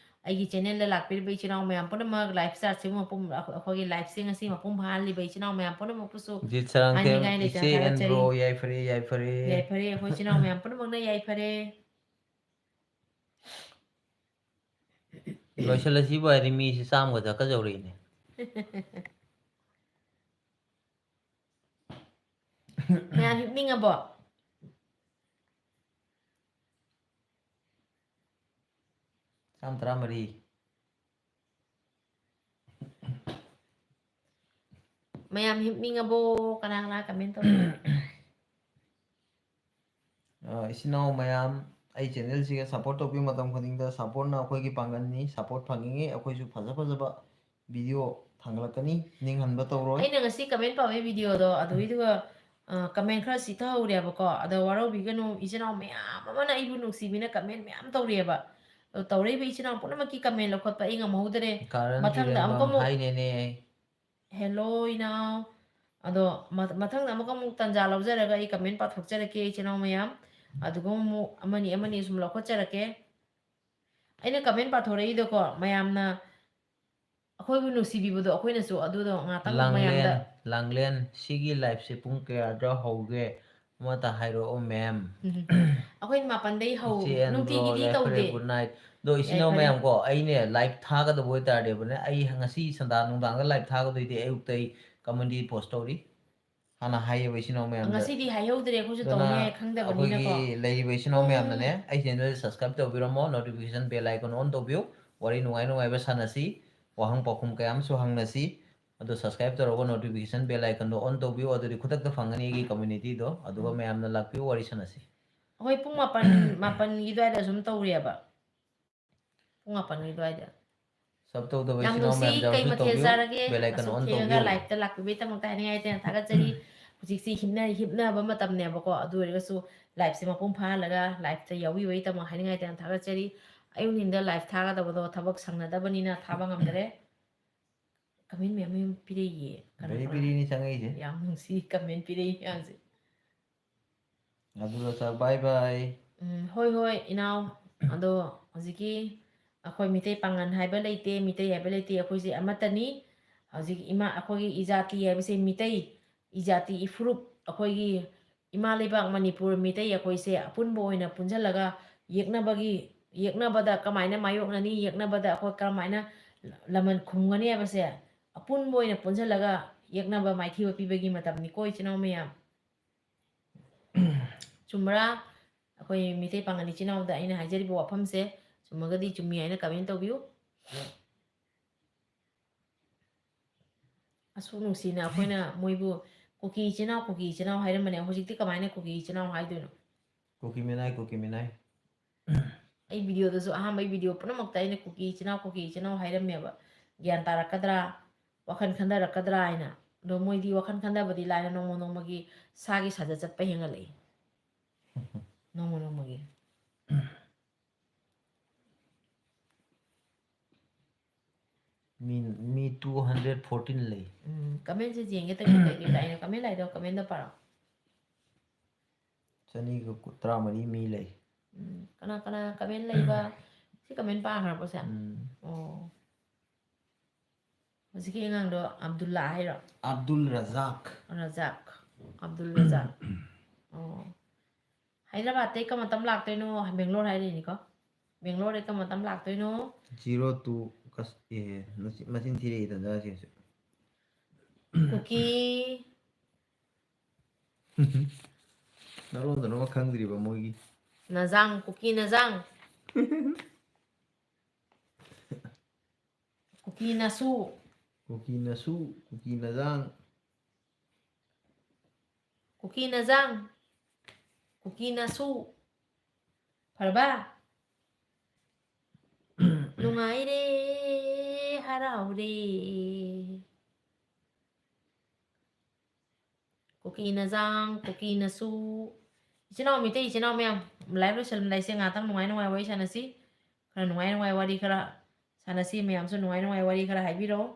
ꯑꯩꯒꯤ channelꯗ ꯂꯥꯛꯄꯤꯔꯤꯕ ꯏꯆꯤꯟ ꯏꯅꯥꯎ ꯃꯌꯥꯝ ꯄꯨꯝꯅꯃꯛ, live chatꯁꯤꯕꯨ ꯃꯄꯨꯡ, ꯑꯩꯈꯣꯏꯒꯤ liveꯁꯦ ꯉꯁꯤ ꯃꯄꯨꯡ ꯐꯥꯍꯜꯂꯤꯕ ꯏꯆꯤꯟ ꯏꯅꯥꯎ ꯃꯌꯥꯝ ꯄꯨꯝꯅꯃꯛꯄꯨꯁꯨ ꯖꯤꯠ ꯁꯔꯥꯡꯊꯦꯝ, ꯍꯥꯏꯅꯤꯡꯉꯥꯏ ꯂꯩꯇꯅ ꯏꯆꯦ and ꯊꯥꯒꯠꯆꯔꯤ꯫ bro, ꯌꯥꯏꯐꯔꯦ, ꯌꯥꯏꯐꯔꯦ꯫ ꯌꯥꯏꯐꯔꯦ, ꯑꯩꯈꯣꯏ ꯏꯆꯤꯟ ꯏꯅꯥꯎ ꯃꯌꯥꯝ ꯄꯨꯝꯅꯃꯛꯅ ꯌꯥꯏꯐꯔꯦ꯫ ꯂꯣꯏꯁꯤꯜꯂꯁꯤꯕꯨ ꯍꯥꯏꯔꯗꯤ ꯃꯤꯁꯤ ꯆꯥꯝꯃꯒ ꯆꯠꯀꯗꯧꯔꯤꯅꯦ꯫ ꯃꯌꯥꯝ ꯍꯤꯞꯅꯤꯡꯉꯕꯣ? ꯆꯥꯝ ꯇꯔꯥꯃꯔꯤ꯫ ꯃꯌꯥꯝ ꯍꯤꯞꯅꯤꯡꯉꯕꯣ? ꯀꯅꯥ ꯀꯅꯥ comment ꯇꯧꯔꯤ? ꯑ, ꯏꯆꯤꯟ ꯏꯅꯥꯎ ꯃꯌꯥꯝ, ꯑꯩ channelꯁꯤꯒ support ꯇꯧꯕꯤꯌꯨ꯫ ꯃꯇꯝ ꯈꯨꯗꯤꯡꯗ supportꯅ ꯑꯩꯈꯣꯏꯒꯤ ꯄꯥꯡꯒꯜꯅꯤ꯫ Support ꯐꯪꯉꯤꯉꯩ ꯑꯩꯈꯣꯏꯁꯨ ꯐꯖ ꯐꯖꯕ video ꯊꯥꯡꯒꯠꯂꯛꯀꯅꯤ꯫ ꯅꯤꯡꯍꯟꯕ ꯇꯧꯔꯣꯏ꯫ ꯑꯩꯅ ꯉꯁꯤ comment ꯄꯥꯕꯒꯤ videoꯗꯣ ꯑꯗꯨꯒꯤꯗꯨꯒ, ꯑ, comment ꯈꯔ ꯁꯤꯊꯍꯧꯔꯦꯕꯀꯣ꯫ ꯑꯗꯣ ꯋꯥꯔꯧꯕꯤꯒꯅꯨ, ꯏꯆꯤꯟ ꯏꯅꯥꯎ ꯃꯌꯥꯝ ꯑꯃꯅ ꯑꯩꯕꯨ ꯅꯨꯡꯁꯤꯕꯤꯅ comment ꯃꯌꯥꯝ ꯇꯧꯔꯛꯑꯦꯕ꯫ ꯑꯗꯣ ꯇꯧꯔꯛꯏꯕ ꯏꯆꯤꯟ ꯏꯅꯥꯎ ꯄꯨꯝꯅꯃꯛꯀꯤ comment ꯂꯧꯈꯠꯄ ꯑꯩ ꯉꯝꯍꯧꯗ꯭ꯔꯦ꯫ ꯀꯥꯔꯟ ꯃꯊꯪꯗ ꯑꯃꯨꯛꯀ ꯊꯤꯔꯝꯕꯝ, ꯑꯃꯨꯛ hi ꯅꯦꯅꯦ꯫ Hello ꯏꯅꯥꯎ꯫ ꯑꯗꯣ ꯃ-, ꯃꯊꯪꯗ ꯑꯃꯨꯛꯀ ꯑꯃꯨꯛ ꯇꯟꯖꯥ ꯂꯧꯖꯔꯒ ꯑꯩ comment ꯄꯥꯊꯣꯛꯆꯔꯛꯀꯦ, ꯏꯆꯤꯟ ꯏꯅꯥꯎ ꯃꯌꯥꯝ꯫ ꯑꯗꯨꯒ ꯑꯃꯨꯛ ꯑꯃꯅꯤ ꯑꯃꯅꯤ ꯁꯨꯝ ꯂꯧꯈꯠꯆꯔꯛꯀꯦ꯫ ꯑꯩꯅ comment ꯄꯥꯊꯣꯔꯛꯏꯗꯣꯀꯣ, ꯃꯌꯥꯝꯅ ꯑꯩꯈꯣꯏꯕꯨ ꯅꯨꯡꯁꯤꯕꯤꯕꯗꯣ, ꯑꯩꯈꯣꯏꯅꯁꯨ ꯑꯗꯨꯗꯣ ꯉꯥꯛꯇꯪ ꯃꯌꯥꯝꯗ ꯂꯥꯡꯂꯦꯟ, ꯂꯥꯡꯂꯦꯟ, ꯁꯤꯒꯤ liveꯁꯦ ꯄꯨꯡ ꯀꯌꯥꯗ ꯍꯧꯒꯦ? ꯑꯃꯇ ꯍꯥꯏꯔꯛꯑꯣ, ma'am꯫ ꯑꯩꯈꯣꯏ ꯃꯥꯄꯟꯗꯩ ꯍꯧ-, ꯏꯆꯦ ꯑꯦꯟ ꯅꯨꯡꯇꯤꯒꯤꯗꯤ ꯕ꯭ꯔꯣ, ꯌꯥꯏꯐꯔꯦ, ꯇꯧꯗꯦ꯫ Good night꯫ ꯑꯗꯣ ꯏꯆꯤꯟ ꯏꯅꯥꯎ ꯌꯥꯏꯐꯔꯦ꯫ ꯃꯌꯥꯝ ꯀꯣ, ꯑꯩꯅꯦ live ꯊꯥꯒꯗꯕ ꯑꯣꯏꯇꯥꯔꯗꯤꯕꯅꯦ, ꯑꯩ ꯉꯁꯤ ꯁꯟꯗꯥ ꯅꯨꯡꯗꯥꯡꯗ live ꯊꯥꯒꯗꯣꯏꯗꯤ ꯑꯌꯨꯛꯇ ꯑꯩ community post ꯇꯧꯔꯤ꯫ ꯍꯥꯟꯅ ꯍꯥꯏꯌꯦꯕ ꯏꯆꯤꯟ ꯏꯅꯥꯎ ꯃꯌꯥꯝꯗ꯫ ꯉꯁꯤꯗꯤ ꯍꯥꯏꯍꯧꯗ꯭ꯔꯦ, ꯑꯩꯈꯣꯏꯁꯨ ꯑꯗꯨꯅ ꯇꯧꯅꯤ ꯍꯥꯏ ꯈꯪꯗꯕꯅꯤꯅꯀꯣ꯫ ꯑꯩꯈꯣꯏꯒꯤ ꯂꯩꯔꯤꯕ ꯏꯆꯤꯟ ꯏꯅꯥꯎ ꯎꯝ꯫ ꯃꯌꯥꯝꯅꯅꯦ, ꯑꯩ channelꯁꯦ subscribe ꯇꯧꯕꯤꯔꯝꯃꯣ, notification bell icon on ꯇꯧꯕꯤꯌꯨ꯫ ꯋꯥꯔꯤ ꯅꯨꯡꯉꯥꯏ ꯅꯨꯡꯉꯥꯏꯕ ꯁꯥꯟꯅꯁꯤ, ꯋꯥꯍꯪ ꯄꯥꯎꯈꯨꯝ ꯀꯌꯥ ꯑꯃꯁꯨ ꯍꯪꯅꯁꯤ꯫ ꯑꯗꯣ subscribe ꯇꯧꯔꯒ notification bell iconꯗꯣ on ꯇꯧꯕꯤꯌꯨ, ꯑꯗꯨꯗꯤ ꯈꯨꯗꯛꯇ ꯐꯪꯒꯅꯤ ꯑꯩꯒꯤ communityꯗꯣ꯫ ꯑꯗꯨꯒ ꯎꯝ꯫ ꯃꯌꯥꯝꯅ ꯂꯥꯛꯄꯤꯌꯨ, ꯋꯥꯔꯤ ꯁꯥꯟꯅꯁꯤ꯫ ꯑꯩꯈꯣꯏ ꯄꯨꯡ ꯃꯥꯄꯟ, ꯃꯥꯄꯟꯒꯤ ꯑꯗꯨꯋꯥꯏꯗ ꯁꯨꯝ ꯇꯧꯔꯤꯑꯕ꯫ ꯄꯨꯡ ꯃꯥꯄꯟꯒꯤ ꯑꯗꯨꯋꯥꯏꯗ꯫ Sub ꯇꯧꯗꯕ ꯌꯥꯝ ꯏꯆꯤꯟ ꯏꯅꯥꯎ ꯅꯨꯡꯁꯤ, ꯃꯌꯥꯝ ꯀꯩ ꯌꯥꯎꯔꯁꯨ ꯃꯊꯦꯜ ꯇꯧꯕꯤꯌꯨ, ꯆꯥꯔꯒꯦ? Bell icon ꯑꯁꯨꯛ on ꯊꯦꯡꯉꯒ ꯇꯧꯕꯤꯌꯨ꯫ Liveꯇ ꯂꯥꯛꯄꯤꯕꯒꯤꯗꯃꯛꯇ ꯍꯥꯏꯅꯤꯡꯉꯥꯏ ꯂꯩꯇꯅ ꯊꯥꯒꯠꯆꯔꯤ꯫ ꯍꯧꯖꯤꯛꯁꯤ ꯍꯤꯞꯅ-, ꯍꯤꯞꯅꯕ ꯃꯇꯝꯅꯦꯕꯀꯣ, ꯑꯗꯨ ꯑꯣꯏꯔꯒꯁꯨ liveꯁꯦ ꯃꯄꯨꯡ ꯐꯥꯍꯜꯂꯒ liveꯇ ꯌꯥꯎꯕꯤꯕꯒꯤꯗꯃꯛ ꯍꯥꯏꯅꯤꯡꯉꯥꯏ ꯂꯩꯇꯅ ꯊꯥꯒꯠꯆꯔꯤ꯫ ꯑꯌꯨꯛ ꯅꯨꯡꯊꯤꯟꯗ live ꯊꯥꯒꯗꯕꯗꯣ ꯊꯕꯛ ꯁꯪꯅꯗꯕꯅꯤꯅ ꯊꯥꯕ ꯉꯝꯗꯔꯦ꯫ Comment ꯃꯌꯥꯝ ꯃꯌꯥꯝ ꯄꯤꯔꯛꯏꯌꯦ꯫ ꯀꯅꯥ ꯕꯦꯔꯤ ꯀꯅꯥ? ꯕꯦꯔꯤꯅꯤ ꯆꯪꯉꯛꯏꯁꯦ꯫ ꯌꯥꯝ ꯅꯨꯡꯁꯤ comment ꯄꯤꯔꯛꯏ ꯃꯌꯥꯝꯁꯦ꯫ ꯑꯗꯨꯗ ꯆꯥ-, bye bye꯫ ꯎꯝ, ꯍꯣꯏ, ꯍꯣꯏ, ꯏꯅꯥꯎ꯫ ꯑꯗꯣ ꯍꯧꯖꯤꯛꯀꯤ ꯑꯩꯈꯣꯏ ꯃꯤꯇꯩ ꯄꯥꯉꯜ ꯍꯥꯏꯕ ꯂꯩꯇꯦ, ꯃꯤꯇꯩ ꯍꯥꯏꯕ ꯂꯩꯇꯦ, ꯑꯩꯈꯣꯏꯁꯦ ꯑꯃꯠꯇꯅꯤ꯫ ꯍꯧꯖꯤꯛ ꯏꯃꯥ, ꯑꯩꯈꯣꯏꯒꯤ ꯏꯖꯥꯇꯤ ꯍꯥꯏꯕꯁꯦ ꯃꯤꯇꯩ, ꯏꯖꯥꯇꯤ, ꯏꯐꯨꯔꯨꯞ, ꯑꯩꯈꯣꯏꯒꯤ ꯏꯃꯥ ꯂꯩꯕꯥꯛ ꯃꯅꯤꯄꯨꯔ ꯃꯤꯇꯩ ꯑꯩꯈꯣꯏꯁꯦ ꯑꯄꯨꯟꯕ ꯑꯣꯏꯅ ꯄꯨꯟꯁꯤꯜꯂꯒ ꯌꯦꯛꯅꯕꯒꯤ, ꯌꯦꯛꯅꯕꯗ ꯀꯃꯥꯏꯅ ꯃꯥꯌꯣꯛꯅꯅꯤ, ꯌꯦꯛꯅꯕꯗ ꯑꯩꯈꯣꯏ ꯀꯔꯝꯍꯥꯏꯅ ꯂꯃꯟ ꯈꯨꯝꯒꯅꯤ ꯍꯥꯏꯕꯁꯦ ꯑꯄꯨꯟꯕ ꯑꯣꯏꯅ ꯄꯨꯟꯁꯤꯜꯂꯒ ꯌꯦꯛꯅꯕ ꯃꯥꯏꯊꯤꯕ ꯄꯤꯕꯒꯤ ꯃꯇꯝꯅꯤꯀꯣ, ꯏꯆꯤꯟ ꯏꯅꯥꯎ ꯃꯌꯥꯝ꯫ ꯆꯨꯝꯕ꯭ꯔꯥ? ꯑꯩꯈꯣꯏ ꯃꯤꯇꯩ ꯄꯥꯉꯜ ꯏꯆꯤꯟ ꯏꯅꯥꯎꯗ ꯑꯩꯅ ꯍꯥꯏꯖꯔꯤꯕ ꯋꯥꯐꯝꯁꯦ ꯆꯨꯝꯃꯒꯗꯤ ꯆꯨꯝꯃꯤ ꯍꯥꯏꯅ comment ꯇꯧꯕꯤꯌꯨ꯫ ꯑꯁꯨꯛ ꯅꯨꯡꯁꯤꯅ ꯑꯩꯈꯣꯏꯅ ꯃꯣꯏꯕꯨ ꯀꯨꯀꯤ ꯏꯆꯤꯟ ꯏꯅꯥꯎ, ꯀꯨꯀꯤ ꯏꯆꯤꯟ ꯏꯅꯥꯎ ꯍꯥꯏꯔꯝꯕꯅꯦ, ꯍꯧꯖꯤꯛꯇꯤ ꯀꯃꯥꯏꯅ ꯀꯨꯀꯤ ꯏꯆꯤꯟ ꯏꯅꯥꯎ ꯍꯥꯏꯗꯣꯏꯅꯣ? ꯀꯨꯀꯤ ꯃꯤꯅꯥꯏ, ꯀꯨꯀꯤ ꯃꯤꯅꯥꯏ꯫ ꯑꯩ videoꯗꯁꯨ, ꯑꯍꯥꯟꯕꯩ video ꯄꯨꯝꯅꯃꯛꯇ ꯑꯩꯅ ꯀꯨꯀꯤ ꯏꯆꯤꯟ ꯏꯅꯥꯎ, ꯀꯨꯀꯤ ꯏꯆꯤꯟ ꯏꯅꯥꯎ ꯍꯥꯏꯔꯝꯃꯦꯕ꯫ ꯒ꯭ꯌꯥꯟ ꯇꯥꯔꯛꯀꯗ꯭ꯔꯥ, ꯋꯥꯈꯜ ꯈꯟꯊꯔꯛꯀꯗ꯭ꯔꯥ ꯍꯥꯏꯅ꯫ ꯑꯗꯣ ꯃꯣꯏꯗꯤ ꯋꯥꯈꯜ ꯈꯟꯊꯕꯗꯤ ꯂꯥꯏꯔ, ꯅꯣꯡꯃ ꯅꯣꯡꯃꯒꯤ ꯁꯥꯒꯤ ꯁꯥꯖꯠ ꯆꯠꯄ ꯍꯦꯟꯒꯠꯂꯛꯏ꯫ ꯅꯣꯡꯃ ꯅꯣꯡꯃꯒꯤ꯫ ꯃꯤ, ꯃꯤ two hundred fourteen ꯂꯩ꯫ ꯎꯝ, commentꯁꯦ ꯌꯦꯡꯒꯦ ꯇꯧꯔꯤ, ꯀꯩꯒꯤꯅꯣ ꯇꯥꯏꯅ comment ꯂꯥꯛꯏꯗꯣ, commentꯗ ꯄꯥꯔꯣ꯫ ꯆꯅꯤꯒ ꯀꯨ-, ꯇꯔꯥꯃꯔꯤ ꯃꯤ ꯂꯩ꯫ ꯎꯝ, ꯀꯅꯥ ꯀꯅꯥ comment ꯂꯩꯕ? ꯀꯃꯦꯟ ꯄꯥꯈ꯭ꯔꯕꯣ ꯁꯦ? ꯎꯝ. ꯑꯣ, ꯍꯧꯖꯤꯛꯀꯤ ꯑꯉꯥꯡꯗꯣ ꯑꯕꯗꯨꯜꯂꯥ ꯍꯥꯏꯔꯣ? ꯑꯕꯗꯨꯜ ꯔꯖꯥꯛ. ꯔꯖꯥꯛ. ꯑꯕꯗꯨꯜ ꯔꯖꯥꯛ. ꯑꯣ, ꯍꯥꯏꯗ꯭ꯔꯕꯥꯗꯇꯩ ꯀꯔꯝꯕ ꯃꯇꯝ ꯂꯥꯛꯇꯣꯏꯅꯣ? ꯕꯦꯡꯒ꯭ꯂꯣꯔ ꯍꯥꯏꯔꯤꯅꯤꯀꯣ. ꯕꯦꯡꯒ꯭ꯂꯣꯔꯗꯩ ꯀꯔꯝꯕ ꯃꯇꯝ ꯂꯥꯛꯇꯣꯏꯅꯣ? Zero two ꯀꯁ ꯑꯦ ꯃꯆꯤꯟ ꯃꯆꯤꯟ ꯊꯤꯔꯛꯏ ꯇꯟꯖꯥꯁꯤꯁꯨ. ꯀꯨꯀꯤ ꯅꯔꯣꯟꯗꯅꯣ ꯈꯪꯗ꯭ꯔꯤꯕ ꯃꯣꯏꯒꯤ. ꯅꯖꯥꯡ, ꯀꯨꯀꯤ ꯅꯖꯥꯡ. ꯀꯨꯀꯤ ꯅꯁꯨ. ꯀꯨꯀꯤ ꯅꯁꯨ, ꯀꯨꯀꯤ ꯅꯖꯥꯡ. ꯀꯨꯀꯤ ꯅꯖꯥꯡ. ꯀꯨꯀꯤ ꯅꯁꯨ. ꯐꯔꯕ? ꯅꯨꯡꯉꯥꯏꯔꯦ, ꯍꯔꯥꯎꯔꯦ. ꯀꯨꯀꯤ ꯅꯖꯥꯡ, ꯀꯨꯀꯤ ꯅꯁꯨ. ꯏꯆꯤꯟ ꯏꯅꯥꯎ, ꯃꯤꯇꯩ ꯏꯆꯤꯟ ꯏꯅꯥꯎ ꯃꯌꯥꯝ, ꯂꯥꯏꯚ ꯂꯣꯏꯁꯜꯂꯝꯗꯥꯏꯁꯦ ꯉꯥꯏꯍꯥꯛꯇꯪ ꯅꯨꯡꯉꯥꯏ ꯅꯨꯡꯉꯥꯏ ꯋꯥꯔꯤ ꯁꯥꯟꯅꯁꯤ. ꯈꯔ ꯅꯨꯡꯉꯥꯏ ꯅꯨꯡꯉꯥꯏ ꯋꯥꯔꯤ ꯈꯔ ꯁꯥꯟꯅꯁꯤ. ꯃꯌꯥꯝꯁꯨ ꯅꯨꯡꯉꯥꯏ ꯅꯨꯡꯉꯥꯏ ꯋꯥꯔꯤ ꯈꯔ ꯍꯥꯏꯕꯤꯔꯛꯑꯣ.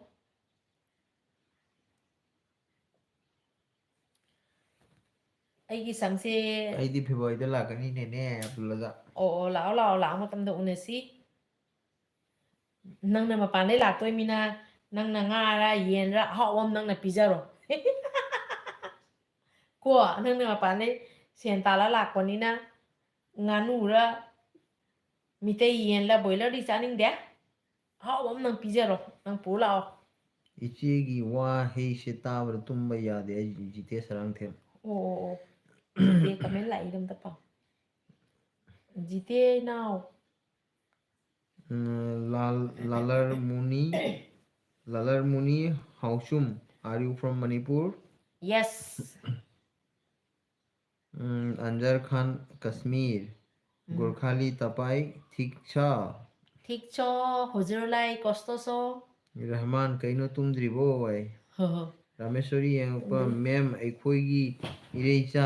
ꯑꯩꯒꯤ ꯁꯪꯁꯦ. ꯑꯩꯗꯤ ꯐꯦꯕꯋꯥꯔꯤꯗ ꯂꯥꯛꯀꯅꯤꯅꯦꯅꯦ, ꯑꯕꯗꯨꯜꯂꯥꯗ. ꯑꯣ, ꯑꯣ, ꯂꯥꯛꯑꯣ, ꯂꯥꯛꯑꯣ, ꯂꯥꯛꯑꯣ, ꯃꯇꯝꯗ ꯎꯅꯁꯤ. ꯅꯪꯅ ꯃꯄꯥꯟꯗꯩ ꯂꯥꯛꯇꯣꯏꯃꯤꯅ, ꯅꯪꯅ ꯉꯥꯔ ꯌꯦꯟꯔ ꯑꯍꯥꯎꯕ ꯑꯃ ꯅꯪꯅ ꯄꯤꯖꯔꯣ. ꯀꯣ, ꯅꯪꯅ ꯃꯄꯥꯟꯗꯩ ꯁꯦꯟ ꯇꯥꯜꯂ ꯂꯥꯛꯄꯅꯤꯅ, ꯉꯥꯅꯨꯔ, ꯃꯤꯇꯩ ꯌꯦꯟꯂ, ꯕꯣꯏꯂꯔꯗꯤ ꯆꯥꯅꯤꯡꯗꯦ. ꯑꯍꯥꯎꯕ ꯑꯃ ꯅꯪ ꯄꯤꯖꯔꯣ, ꯅꯪ ꯄꯨꯔ ꯂꯥꯛꯑꯣ. ꯏꯆꯦꯒꯤ ꯋꯥꯍꯩꯁꯦ ꯇꯥꯕꯗ ꯇꯨꯝꯕ ꯌꯥꯗꯦ, ꯑꯩ ꯖꯤꯇꯦ ꯁꯔꯥꯡꯊꯦꯝ. ꯑꯣ, ꯑꯣ, ꯑꯣ. ꯖꯤꯇꯦ ꯀꯃꯦꯟ ꯂꯥꯛꯏꯗꯣ ꯑꯝꯇ ꯄꯥꯎ. ꯖꯤꯇꯦ ꯅꯥꯎ. ꯎꯝ, ꯂꯥꯜ-, ꯂꯥꯂꯔꯃꯨꯅꯤ, ꯂꯥꯂꯔꯃꯨꯅꯤ ꯍꯥꯎꯆꯨꯝ, are you from Manipur? Yes. ꯎꯝ, ꯑꯟꯖꯔ ꯈꯥꯟ, ꯀꯁꯃꯤꯔ. ꯎꯝ. ꯒꯣꯔꯈꯥꯂꯤ ꯇꯄꯥꯏ, ꯊꯤꯛ ꯁꯥ. ꯊꯤꯛ ꯁꯣ, ꯍꯨꯖꯨꯔ ꯂꯥꯏ, ꯀꯣꯁꯇꯣ ꯁꯣ. ꯔꯍꯃꯥꯟ, ꯀꯩꯅꯣ ꯇꯨꯝꯗ꯭ꯔꯤꯕꯣ ꯍꯥꯏ. ꯍꯣ, ꯍꯣ. ꯔꯥꯃꯦꯁꯣꯔꯤ ꯌꯦꯡꯉꯛꯄ, ꯎꯝ. ꯃꯦꯝ, ꯑꯩꯈꯣꯏꯒꯤ ꯏꯔꯩꯆꯥ,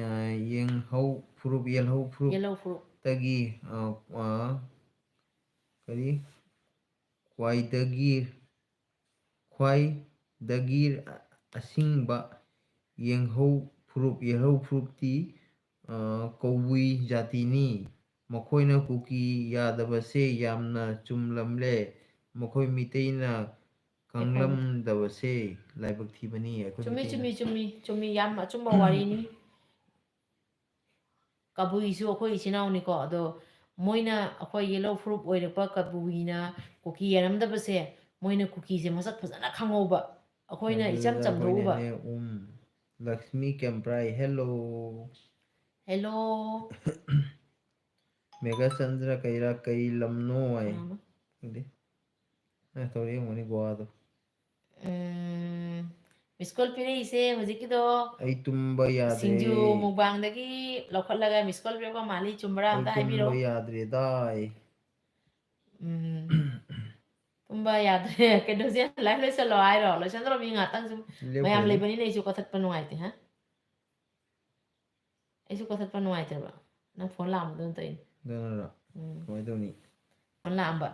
ꯑ, ꯌꯦꯡꯍꯧ ꯐꯨꯔꯨꯞ, ꯌꯦꯜꯍꯧ ꯐꯨꯔꯨꯞ ꯌꯦꯜꯍꯧ ꯐꯨꯔꯨꯞ. ꯇꯒꯤ, ꯑ, ꯑ, ꯀꯔꯤ? ꯈ꯭ꯋꯥꯏꯗꯒꯤ, ꯈ꯭ꯋꯥꯏꯗꯒꯤ ꯑꯁꯤꯡꯕ ꯌꯦꯡꯍꯧ ꯐꯨꯔꯨꯞ, ꯌꯦꯜꯍꯧ ꯐꯨꯔꯨꯞꯇꯤ, ꯑ, ꯀꯧꯕꯨꯏ ꯖꯥꯇꯤꯅꯤ꯫ ꯃꯈꯣꯏꯅ ꯀꯨꯀꯤ ꯌꯥꯗꯕꯁꯦ ꯌꯥꯝꯅ ꯆꯨꯝꯂꯝꯂꯦ꯫ ꯃꯈꯣꯏ ꯃꯤꯇꯩꯅ ꯀꯪꯂꯝꯗꯕꯁꯦ ꯂꯥꯏꯕꯛ ꯊꯤꯕꯅꯤ꯫ ꯑꯩꯈꯣꯏ ꯆꯨꯝꯃꯤ, ꯃꯤꯇꯩꯅ ꯆꯨꯝꯃꯤ, ꯆꯨꯝꯃꯤ, ꯆꯨꯝꯃꯤ꯫ ꯌꯥꯝ ꯑꯆꯨꯝꯕ ꯋꯥꯔꯤꯅꯤ꯫ ꯀꯕꯨꯏꯁꯨ ꯑꯩꯈꯣꯏ ꯏꯆꯤꯟ ꯏꯅꯥꯎꯅꯤꯀꯣ, ꯑꯗꯣ ꯃꯣꯏꯅ ꯑꯩꯈꯣꯏ ꯌꯦꯂꯣ ꯐꯨꯔꯨꯞ ꯑꯣꯏꯔꯛꯄ ꯀꯕꯨꯏꯅ ꯀꯨꯀꯤ ꯌꯥꯔꯝꯗꯕꯁꯦ, ꯃꯣꯏꯅ ꯀꯨꯀꯤꯁꯦ ꯃꯁꯛ ꯐꯖꯅ ꯈꯪꯍꯧꯕ, ꯑꯩꯈꯣꯏꯅ ꯏꯆꯝ ꯆꯝꯊꯣꯛꯎꯕ꯫ ꯑꯩꯈꯣꯏꯅꯅꯦ, ꯎꯝ, ꯂꯛꯁꯃꯤ ꯀꯦꯝꯄ꯭ꯔꯥꯏ, hello꯫ Hello꯫ ꯃꯦꯘꯆꯟꯗ꯭ꯔ ꯀꯩꯔꯥꯛ ꯀꯩ ꯂꯝꯅꯣ ꯍꯥꯏ꯫ ꯀꯅꯥꯅꯣ? ꯈꯪꯗꯦ꯫ ꯑ, ꯇꯧꯔꯛꯏ ꯑꯣꯏꯔꯝꯒꯅꯤ ꯒꯣꯋꯥꯗꯣ꯫ ꯎꯝ, miss call ꯄꯤꯔꯛꯏꯁꯦ ꯍꯧꯖꯤꯛꯀꯤꯗꯣ ꯑꯩ ꯇꯨꯝꯕ ꯌꯥꯗ꯭ꯔꯦ꯫ ꯁꯤꯡꯖꯨ ꯃꯨꯛꯕꯥꯡꯗꯒꯤ ꯂꯧꯈꯠꯂꯒ miss call ꯄꯤꯔꯛꯄ ꯃꯥꯜꯂꯤ, ꯆꯨꯝꯕ꯭ꯔꯥ? ꯑꯩ ꯑꯝꯇ ꯍꯥꯏꯕꯤꯔꯛꯑꯣ꯫ ꯇꯨꯝꯕ ꯌꯥꯗ꯭ꯔꯦꯗꯥꯏ꯫ ꯎꯝ꯫ ꯇꯨꯝꯕ ꯌꯥꯗ꯭ꯔꯦ꯫ ꯀꯩꯅꯣꯁꯦ, live ꯂꯣꯏꯁꯜꯂꯣ ꯍꯥꯏꯔꯣ? ꯂꯣꯏꯁꯟꯗ꯭ꯔꯣ? ꯃꯤ ꯉꯥꯛꯇꯪ ꯁꯨꯝ ꯂꯦꯞꯈ꯭ꯔꯦ ꯃꯌꯥꯝ ꯑꯗꯨꯝ꯫ ꯂꯩꯕꯅꯤꯅ ꯑꯩꯁꯨ ꯀꯛꯊꯠꯄ ꯅꯨꯡꯉꯥꯏꯇꯦ, ꯍꯥ? ꯑꯩꯁꯨ ꯀꯛꯊꯠꯄ ꯅꯨꯡꯉꯥꯏꯇꯦꯕ꯫ ꯅꯪ phone ꯂꯥꯛꯑꯝꯕꯗꯣ ꯑꯗꯨꯝ ꯇꯧꯔꯤꯅꯦ꯫ ꯑꯗꯨꯅꯔꯣ? ꯎꯝ꯫ ꯀꯃꯥꯏꯅ ꯇꯧꯅꯤ? Phone ꯂꯥꯛꯑꯝꯕ꯫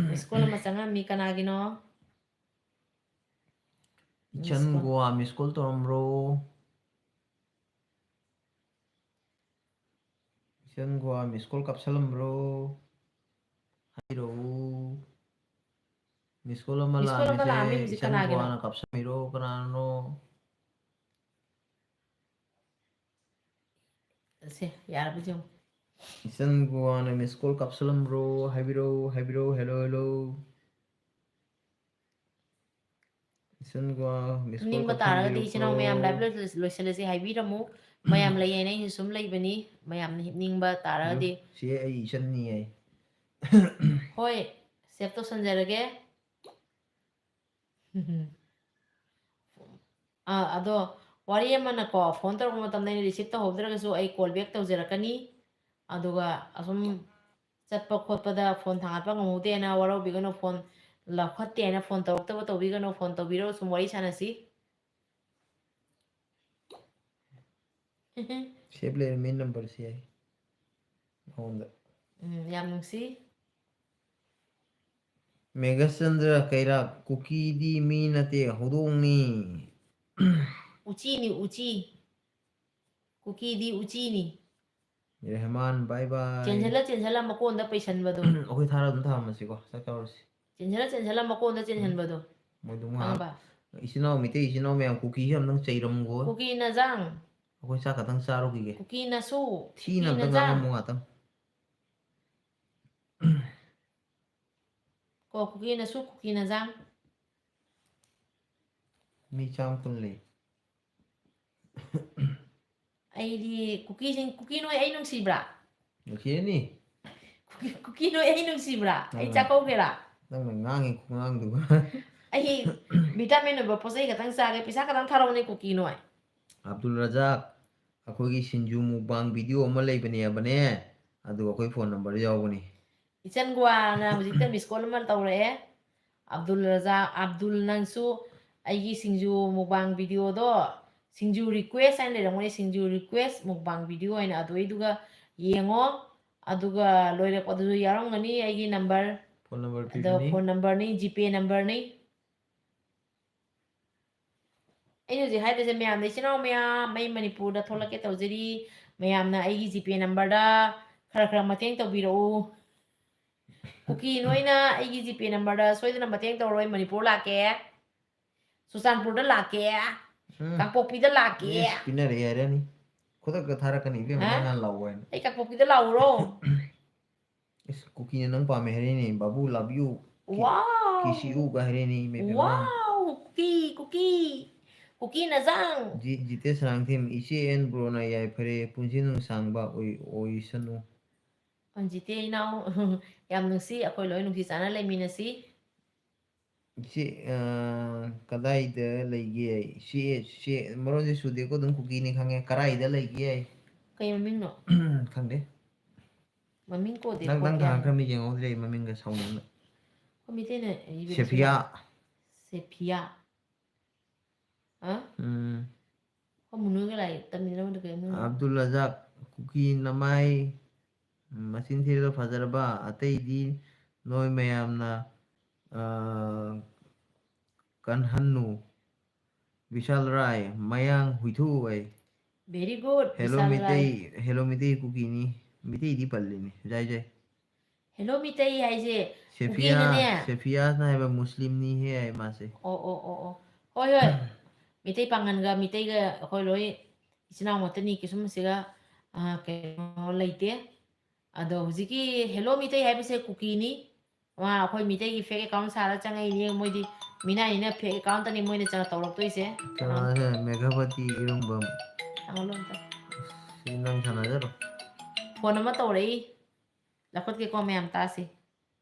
Miss call ꯑꯃ ꯆꯪꯉꯝꯃꯤ, ꯀꯅꯥꯒꯤꯅꯣ? Miss call꯫ ꯏꯆꯟ ꯒꯣꯋꯥ miss call ꯇꯧꯔꯝꯕ꯭ꯔꯣ? ꯏꯆꯟ ꯒꯣꯋꯥ miss call ꯀꯥꯞꯁꯜꯂꯝꯕ꯭ꯔꯣ? ꯍꯥꯏꯔꯛꯎ꯫ Miss call ꯑꯃ miss call ꯑꯃ ꯂꯥꯛꯑꯝꯃꯤ, ꯂꯥꯛꯑꯝꯃꯤꯁꯦ ꯍꯧꯖꯤꯛ ꯏꯆꯟ ꯀꯅꯥꯒꯤꯅꯣ? ꯒꯣꯋꯥꯅ ꯀꯥꯞꯁꯟꯕꯤꯔꯣ, ꯀꯅꯥꯅꯣ? ꯁꯦ, ꯌꯥꯔꯕ ꯌꯦꯡꯉꯨ꯫ ꯏꯆꯟ ꯒꯣꯋꯥꯅ miss call ꯀꯥꯞꯁꯜꯂꯝꯕ꯭ꯔꯣ? ꯍꯥꯏꯕꯤꯔꯛꯎ, ꯍꯥꯏꯕꯤꯔꯛꯎ, hello, hello꯫ ꯏꯆꯟ ꯒꯣꯋꯥ miss call ꯐꯨꯅꯤꯡꯕ ꯇꯥꯔꯒꯗꯤ ꯀꯥꯞꯁꯟꯕꯤꯔꯣꯀꯣ꯫ ꯏꯆꯤꯟ ꯏꯅꯥꯎ ꯃꯌꯥꯝ live ꯂꯣꯏ-, ꯂꯣꯏꯁꯤꯜꯂꯁꯤ ꯍꯥꯏꯕꯤꯔꯝꯃꯨ꯫ ꯃꯌꯥꯝ ꯂꯩ ꯍꯥꯏꯅ ꯑꯩꯁꯨ ꯁꯨꯝ ꯂꯩꯕꯅꯤ꯫ ꯃꯌꯥꯝꯅ ꯍꯤꯞꯅꯤꯡꯕ ꯇꯥꯔꯒꯗꯤ꯫ ꯆꯦ, ꯑꯩ ꯏꯆꯟꯅꯤ ꯍꯥꯏ꯫ ꯍꯣꯏ, save ꯇꯧꯁꯟꯖꯔꯒꯦ꯫ ꯑꯥ, ꯑꯗꯣ ꯋꯥꯔꯤ ꯑꯃꯅꯀꯣ, phone ꯇꯧꯔꯛꯄ ꯃꯇꯝꯗ ꯑꯩꯅ receive ꯇꯧꯍꯧꯗ꯭ꯔꯒꯁꯨ ꯑꯩ call back ꯇꯧꯖꯔꯛꯀꯅꯤ꯫ ꯑꯗꯨꯒ ꯑꯁꯨꯝ ꯆꯠꯄ ꯈꯣꯠꯄꯗ phone ꯊꯥꯡꯒꯠꯄ ꯉꯝꯍꯧꯗꯦꯅ ꯋꯥꯔꯧꯕꯤꯒꯅꯨ, phone ꯂꯧꯈꯠꯇꯦꯅ phone ꯇꯧꯔꯛꯇꯕ ꯇꯧꯕꯤꯒꯅꯨ, phone ꯇꯧꯕꯤꯔꯛꯑꯣ, ꯁꯨꯝ ꯋꯥꯔꯤ ꯁꯥꯟꯅꯁꯤ꯫ Save ꯂꯩꯔꯝꯃꯤ number ꯁꯦ ꯑꯩ ꯃꯉꯣꯟꯗ꯫ ꯎꯝ, ꯌꯥꯝ ꯅꯨꯡꯁꯤ꯫ ꯃꯦꯘꯆꯟꯗ꯭ꯔ ꯀꯩꯔꯥꯛ, ꯀꯨꯀꯤꯗꯤ ꯃꯤ ꯅꯠꯇꯦ, ꯍꯧꯗꯣꯡꯅꯤ꯫ ꯎꯆꯤꯅꯤ, ꯎꯆꯤ꯫ ꯀꯨꯀꯤꯗꯤ ꯎꯆꯤꯅꯤ꯫ Rehman, bye bye. ꯆꯦꯟꯁꯤꯜꯂ ꯆꯦꯟꯁꯤꯜꯂ ꯃꯀꯣꯟꯗ ꯄꯩꯁꯟꯕꯗꯣ꯫ ꯑꯩꯈꯣꯏ ꯊꯥꯔ ꯑꯗꯨꯝ ꯊꯥꯔꯝꯃꯁꯤꯀꯣ, ꯆꯥꯛ ꯆꯥꯔꯨꯔꯁꯤ꯫ ꯆꯦꯟꯁꯤꯜꯂ ꯆꯦꯟꯁꯤꯜꯂ ꯃꯀꯣꯟꯗ ꯆꯦꯟꯁꯤꯟꯕꯗꯣ꯫ ꯃꯣꯏꯗꯨꯝ ꯉꯥꯏꯍꯥꯛ ꯈꯪꯕ? ꯏꯆꯤꯟ ꯏꯅꯥꯎ, ꯃꯩꯇꯩ ꯏꯆꯤꯟ ꯏꯅꯥꯎ ꯃꯌꯥꯝ, ꯀꯨꯀꯤꯁꯦ ꯑꯝꯇꯪ ꯆꯩꯔꯝꯒꯣ꯫ ꯀꯨꯀꯤ ꯅꯖꯥꯡ꯫ ꯑꯩꯈꯣꯏ ꯆꯥꯛ ꯈꯛꯇꯪ ꯆꯥꯔꯨꯈꯤꯒꯦ꯫ ꯀꯨꯀꯤ ꯅꯁꯨ꯫ ꯊꯤꯅ ꯀꯨꯀꯤ ꯑꯝꯇꯪ ꯅꯖꯥꯡ꯫ ꯉꯥꯡꯉꯝꯃꯨ ꯉꯥꯛꯇꯪ꯫ ꯀꯣ, ꯀꯨꯀꯤ ꯅꯁꯨ, ꯀꯨꯀꯤ ꯅꯖꯥꯡ꯫ ꯃꯤ ꯆꯥꯝ ꯀꯨꯟ ꯂꯩ꯫ ꯑꯩꯗꯤ ꯀꯨꯀꯤꯁꯤꯡ, ꯀꯨꯀꯤ ꯅꯣꯏ ꯑꯩ ꯅꯨꯡꯁꯤꯕ꯭ꯔꯥ? ꯅꯨꯡꯁꯤꯔꯅꯤ꯫ ꯀꯨꯀꯤ, ꯀꯨꯀꯤ ꯅꯣꯏ ꯑꯩ ꯅꯨꯡꯁꯤꯕ꯭ꯔꯥ? ꯑꯩ ꯅꯪꯅ ꯆꯥꯛꯀꯧꯒꯦꯔꯥ? ꯅꯪꯅ ꯉꯥꯡꯉꯤ ꯈꯨꯉꯥꯡꯗꯨꯒ꯫ ꯑꯩ vitamin ꯑꯣꯏꯕ ꯄꯣꯠ ꯆꯩ ꯈꯛꯇꯪ ꯆꯥꯒꯦ, ꯄꯩꯁꯥ ꯈꯛꯇꯪ ꯊꯥꯔꯛꯎꯅꯦ ꯀꯨꯀꯤ ꯅꯣꯏ꯫ ꯑꯕꯗꯨꯜ ꯔꯖꯥꯛ, ꯑꯩꯈꯣꯏꯒꯤ ꯁꯤꯡꯖꯨ mukbang video ꯑꯃ ꯂꯩꯕꯅꯦꯕꯅꯦ, ꯑꯗꯨꯒ ꯑꯩꯈꯣꯏ phone number ꯌꯥꯎꯕꯅꯤ꯫ ꯏꯆꯟ ꯒꯣꯋꯥꯅ ꯍꯧꯖꯤꯛꯇ miss call ꯑꯃ ꯇꯧꯔꯛꯑꯦ꯫ ꯑꯕꯗꯨꯜ ꯔꯖꯥꯛ, ꯑꯕꯗꯨꯜ ꯅꯪꯁꯨ ꯑꯩꯒꯤ ꯁꯤꯡꯖꯨ mukbang videoꯗꯣ, ꯁꯤꯡꯖꯨ request ꯍꯥꯏꯅ ꯂꯩꯔꯝꯒꯅꯤ, ꯁꯤꯡꯖꯨ request mukbang video ꯍꯥꯏꯅ, ꯑꯗꯨꯏꯗꯨꯒ ꯌꯦꯡꯉꯣ꯫ ꯑꯗꯨꯒ ꯂꯣꯏꯔꯛꯄꯗꯁꯨ ꯌꯥꯎꯔꯝꯒꯅꯤ ꯑꯩꯒꯤ number꯫ Phone number ꯑꯗꯣ ꯄꯤꯕꯅꯤ꯫ Phone numberꯅꯤ, GPay numberꯅꯤ꯫ ꯑꯩꯅ ꯍꯧꯖꯤꯛ ꯍꯥꯏꯗꯣꯏꯁꯦ, ꯃꯌꯥꯝꯗ, ꯏꯆꯤꯟ ꯏꯅꯥꯎ ꯃꯌꯥꯝ, ꯑꯩ ꯃꯅꯤꯄꯨꯔꯗ ꯊꯣꯛꯂꯛꯀꯦ ꯇꯧꯖꯔꯤ꯫ ꯃꯌꯥꯝꯅ ꯑꯩꯒꯤ GPay numberꯗ ꯈꯔ ꯈꯔ ꯃꯇꯦꯡ ꯇꯧꯕꯤꯔꯛꯎ꯫ ꯀꯨꯀꯤ ꯅꯣꯏꯅ ꯑꯩꯒꯤ GPay numberꯗ ꯁꯣꯏꯗꯅ ꯃꯇꯦꯡ ꯇꯧꯔꯣꯏ꯫ ꯃꯅꯤꯄꯨꯔ ꯂꯥꯛꯀꯦ, ꯆꯨꯔꯆꯥꯟꯄꯨꯔꯗ ꯂꯥꯛꯀꯦ, ꯎꯝ꯫ ꯀꯥꯡꯄꯣꯛꯄꯤꯗ ꯂꯥꯛꯀꯦ꯫ Yes, ꯄꯤꯅꯔꯦ ꯍꯥꯏꯔꯅꯤ꯫ ꯈꯨꯗꯛꯇ ꯊꯥꯔꯛꯀꯅꯤ, ꯏꯕꯦꯝꯃ, ꯍꯥ? ꯅꯪ ꯍꯥꯟꯅ ꯂꯥꯛꯑꯣ ꯍꯥꯏꯅ꯫ ꯑꯩ ꯀꯥꯡꯄꯣꯛꯄꯤꯗ ꯂꯥꯛꯎꯔꯣ? ꯏꯁ, ꯀꯨꯀꯤꯅ ꯅꯪ ꯄꯥꯝꯃꯦ ꯍꯥꯏꯔꯦꯅꯦ, ꯕꯥꯕꯨ, love you꯫ ꯀꯤ-, Wow! ꯀꯤꯁꯤ ꯎꯒ ꯍꯥꯏꯔꯦꯅꯦ, ꯏꯃꯩ ꯄꯦꯝꯃ꯫ Wow! ꯀꯨꯀꯤ, ꯀꯨꯀꯤ, ꯀꯨꯀꯤ ꯅꯖꯥꯡ꯫ ꯖꯤ-, ꯖꯤꯇꯦꯁ ꯁꯅꯥꯡꯊꯦꯝ, ꯏꯆꯦ ꯑꯦꯟ ꯕ꯭ꯔꯣꯅ ꯌꯥꯏꯐꯔꯦ, ꯄꯨꯟꯁꯤ ꯅꯨꯡꯁꯥꯡꯕ ꯑꯣꯏ-, ꯑꯣꯏꯁꯅꯨ꯫ ꯖꯤꯇꯦ ꯏꯅꯥꯎ, ꯌꯥꯝ ꯅꯨꯡꯁꯤ, ꯑꯩꯈꯣꯏ ꯂꯣꯏ ꯅꯨꯡꯁꯤ ꯆꯥꯟꯅ ꯂꯩꯃꯤꯟꯅꯁꯤ꯫ ꯏꯆꯦ, ꯑ, ꯀꯗꯥꯏꯗ ꯂꯩꯒꯦ? ꯏꯆꯦ, ꯏꯆꯦ, ꯃꯔꯣꯟꯁꯦ ꯁꯨꯗꯦꯀꯣ, ꯑꯗꯨꯝ ꯀꯨꯀꯤꯅꯤ ꯈꯪꯉꯦ꯫ ꯀꯔꯥꯏꯗ ꯂꯩꯒꯦ? ꯀꯩ ꯃꯃꯤꯡꯅꯣ? ꯈꯪꯗꯦ꯫ ꯃꯃꯤꯡ ꯀꯣꯗꯦ ꯅꯪ, ꯅꯪ ꯀꯣꯗꯦ ꯍꯥꯏꯕ꯫ ꯊꯥꯡꯈ꯭ꯔ ꯃꯤ ꯌꯦꯡꯍꯧꯗ꯭ꯔꯦ ꯑꯩ ꯃꯃꯤꯡꯒ ꯁꯥꯎꯅꯤꯡꯅ꯫ ꯑꯩꯈꯣꯏ ꯃꯩꯇꯩꯅ ꯏꯕꯗꯁꯨ ꯁꯦꯐꯤꯌꯥ꯫ ꯂꯥꯛ-, ꯁꯦꯐꯤꯌꯥ꯫ ꯍꯥ? ꯎꯝ꯫ ꯑꯩꯈꯣꯏ ꯃꯨꯅꯨꯒ ꯂꯥꯏꯔꯤꯛ ꯇꯝꯃꯤꯟꯅꯔꯝꯕꯗꯣ ꯀꯩꯅꯣ? ꯑꯕꯗꯨꯜ ꯔꯖꯥꯛ, ꯀꯨꯀꯤ ꯅꯃꯥꯏ, ꯎꯝ, ꯃꯆꯤꯟ ꯊꯤꯔꯒ ꯐꯖꯔꯕ, ꯑꯇꯩꯗꯤ ꯅꯣꯏ ꯃꯌꯥꯝꯅ, ꯑ, ꯀꯟꯍꯟꯅꯨ꯫ ꯕꯤꯁꯥꯜ ꯔꯥꯏ, ꯃꯌꯥꯡ ꯍꯨꯏꯊꯨ ꯑꯩ꯫ Very good. ꯍꯦꯂꯣ ꯕꯤꯁꯥꯜ ꯔꯥꯏ꯫ ꯃꯤꯇꯩ, ꯍꯦꯂꯣ ꯃꯤꯇꯩ ꯀꯨꯀꯤꯅꯤ꯫ ꯃꯤꯇꯩꯗꯤ ꯄꯜꯂꯤꯅꯤ, ꯖꯥꯏ ꯖꯥꯏ꯫ ꯍꯦꯂꯣ ꯃꯤꯇꯩ ꯍꯥꯏꯁꯦ ꯁꯦꯐꯤꯌꯥ, ꯀꯨꯀꯤꯅꯅꯦ꯫ ꯁꯦꯐꯤꯌꯥꯁꯅ ꯍꯥꯏꯕ ꯃꯨꯁꯂꯤꯝꯅꯤ ꯍꯦ ꯍꯥꯏ ꯃꯥꯁꯦ꯫ ꯑꯣ ꯑꯣ ꯑꯣ ꯑꯣ꯫ ꯍꯣꯏ ꯍꯣꯏ꯫ ꯃꯤꯇꯩ ꯄꯥꯡꯒꯟꯒ ꯃꯤꯇꯩꯒ ꯑꯩꯈꯣꯏ ꯂꯣꯏ ꯏꯆꯤꯟ ꯏꯅꯥꯎ ꯉꯥꯛꯇꯅꯤ, ꯀꯩꯁꯨꯝ ꯁꯤꯒ ꯑ, ꯀꯩꯅꯣ ꯂꯩꯇꯦ꯫ ꯑꯗꯣ ꯍꯧꯖꯤꯛꯀꯤ ꯍꯦꯂꯣ ꯃꯤꯇꯩ ꯍꯥꯏꯕꯁꯦ ꯀꯨꯀꯤꯅꯤ꯫ ꯃꯥ ꯑꯩꯈꯣꯏ ꯃꯤꯇꯩꯒꯤ ꯐꯦꯛ ꯑꯦꯀꯥꯎꯟ ꯁꯥꯔ ꯆꯪꯉꯛꯏꯅꯦ꯫ ꯃꯣꯏꯗꯤ ꯃꯤꯅꯥꯏꯅꯤꯅ ꯐꯦꯛ ꯑꯦꯀꯥꯎꯟꯇꯅꯤ ꯃꯣꯏꯅ ꯆꯪꯉ ꯇꯧꯔꯛꯇꯣꯏꯁꯦ꯫ ꯀꯅꯥꯁꯦ? ꯃꯦꯘꯥꯄꯇꯤ ꯏꯔꯨꯡꯕꯝ꯫ ꯊꯥꯡꯃꯩꯕꯟꯗ꯫ ꯁꯤ ꯅꯪ ꯁꯥꯟꯅꯖꯔꯣ꯫ ꯐꯣꯟ ꯑꯃ ꯇꯧꯔꯛꯏ꯫ ꯂꯧꯈꯠꯀꯦꯀꯣ, ꯃꯌꯥꯝ ꯇꯥꯁꯤ꯫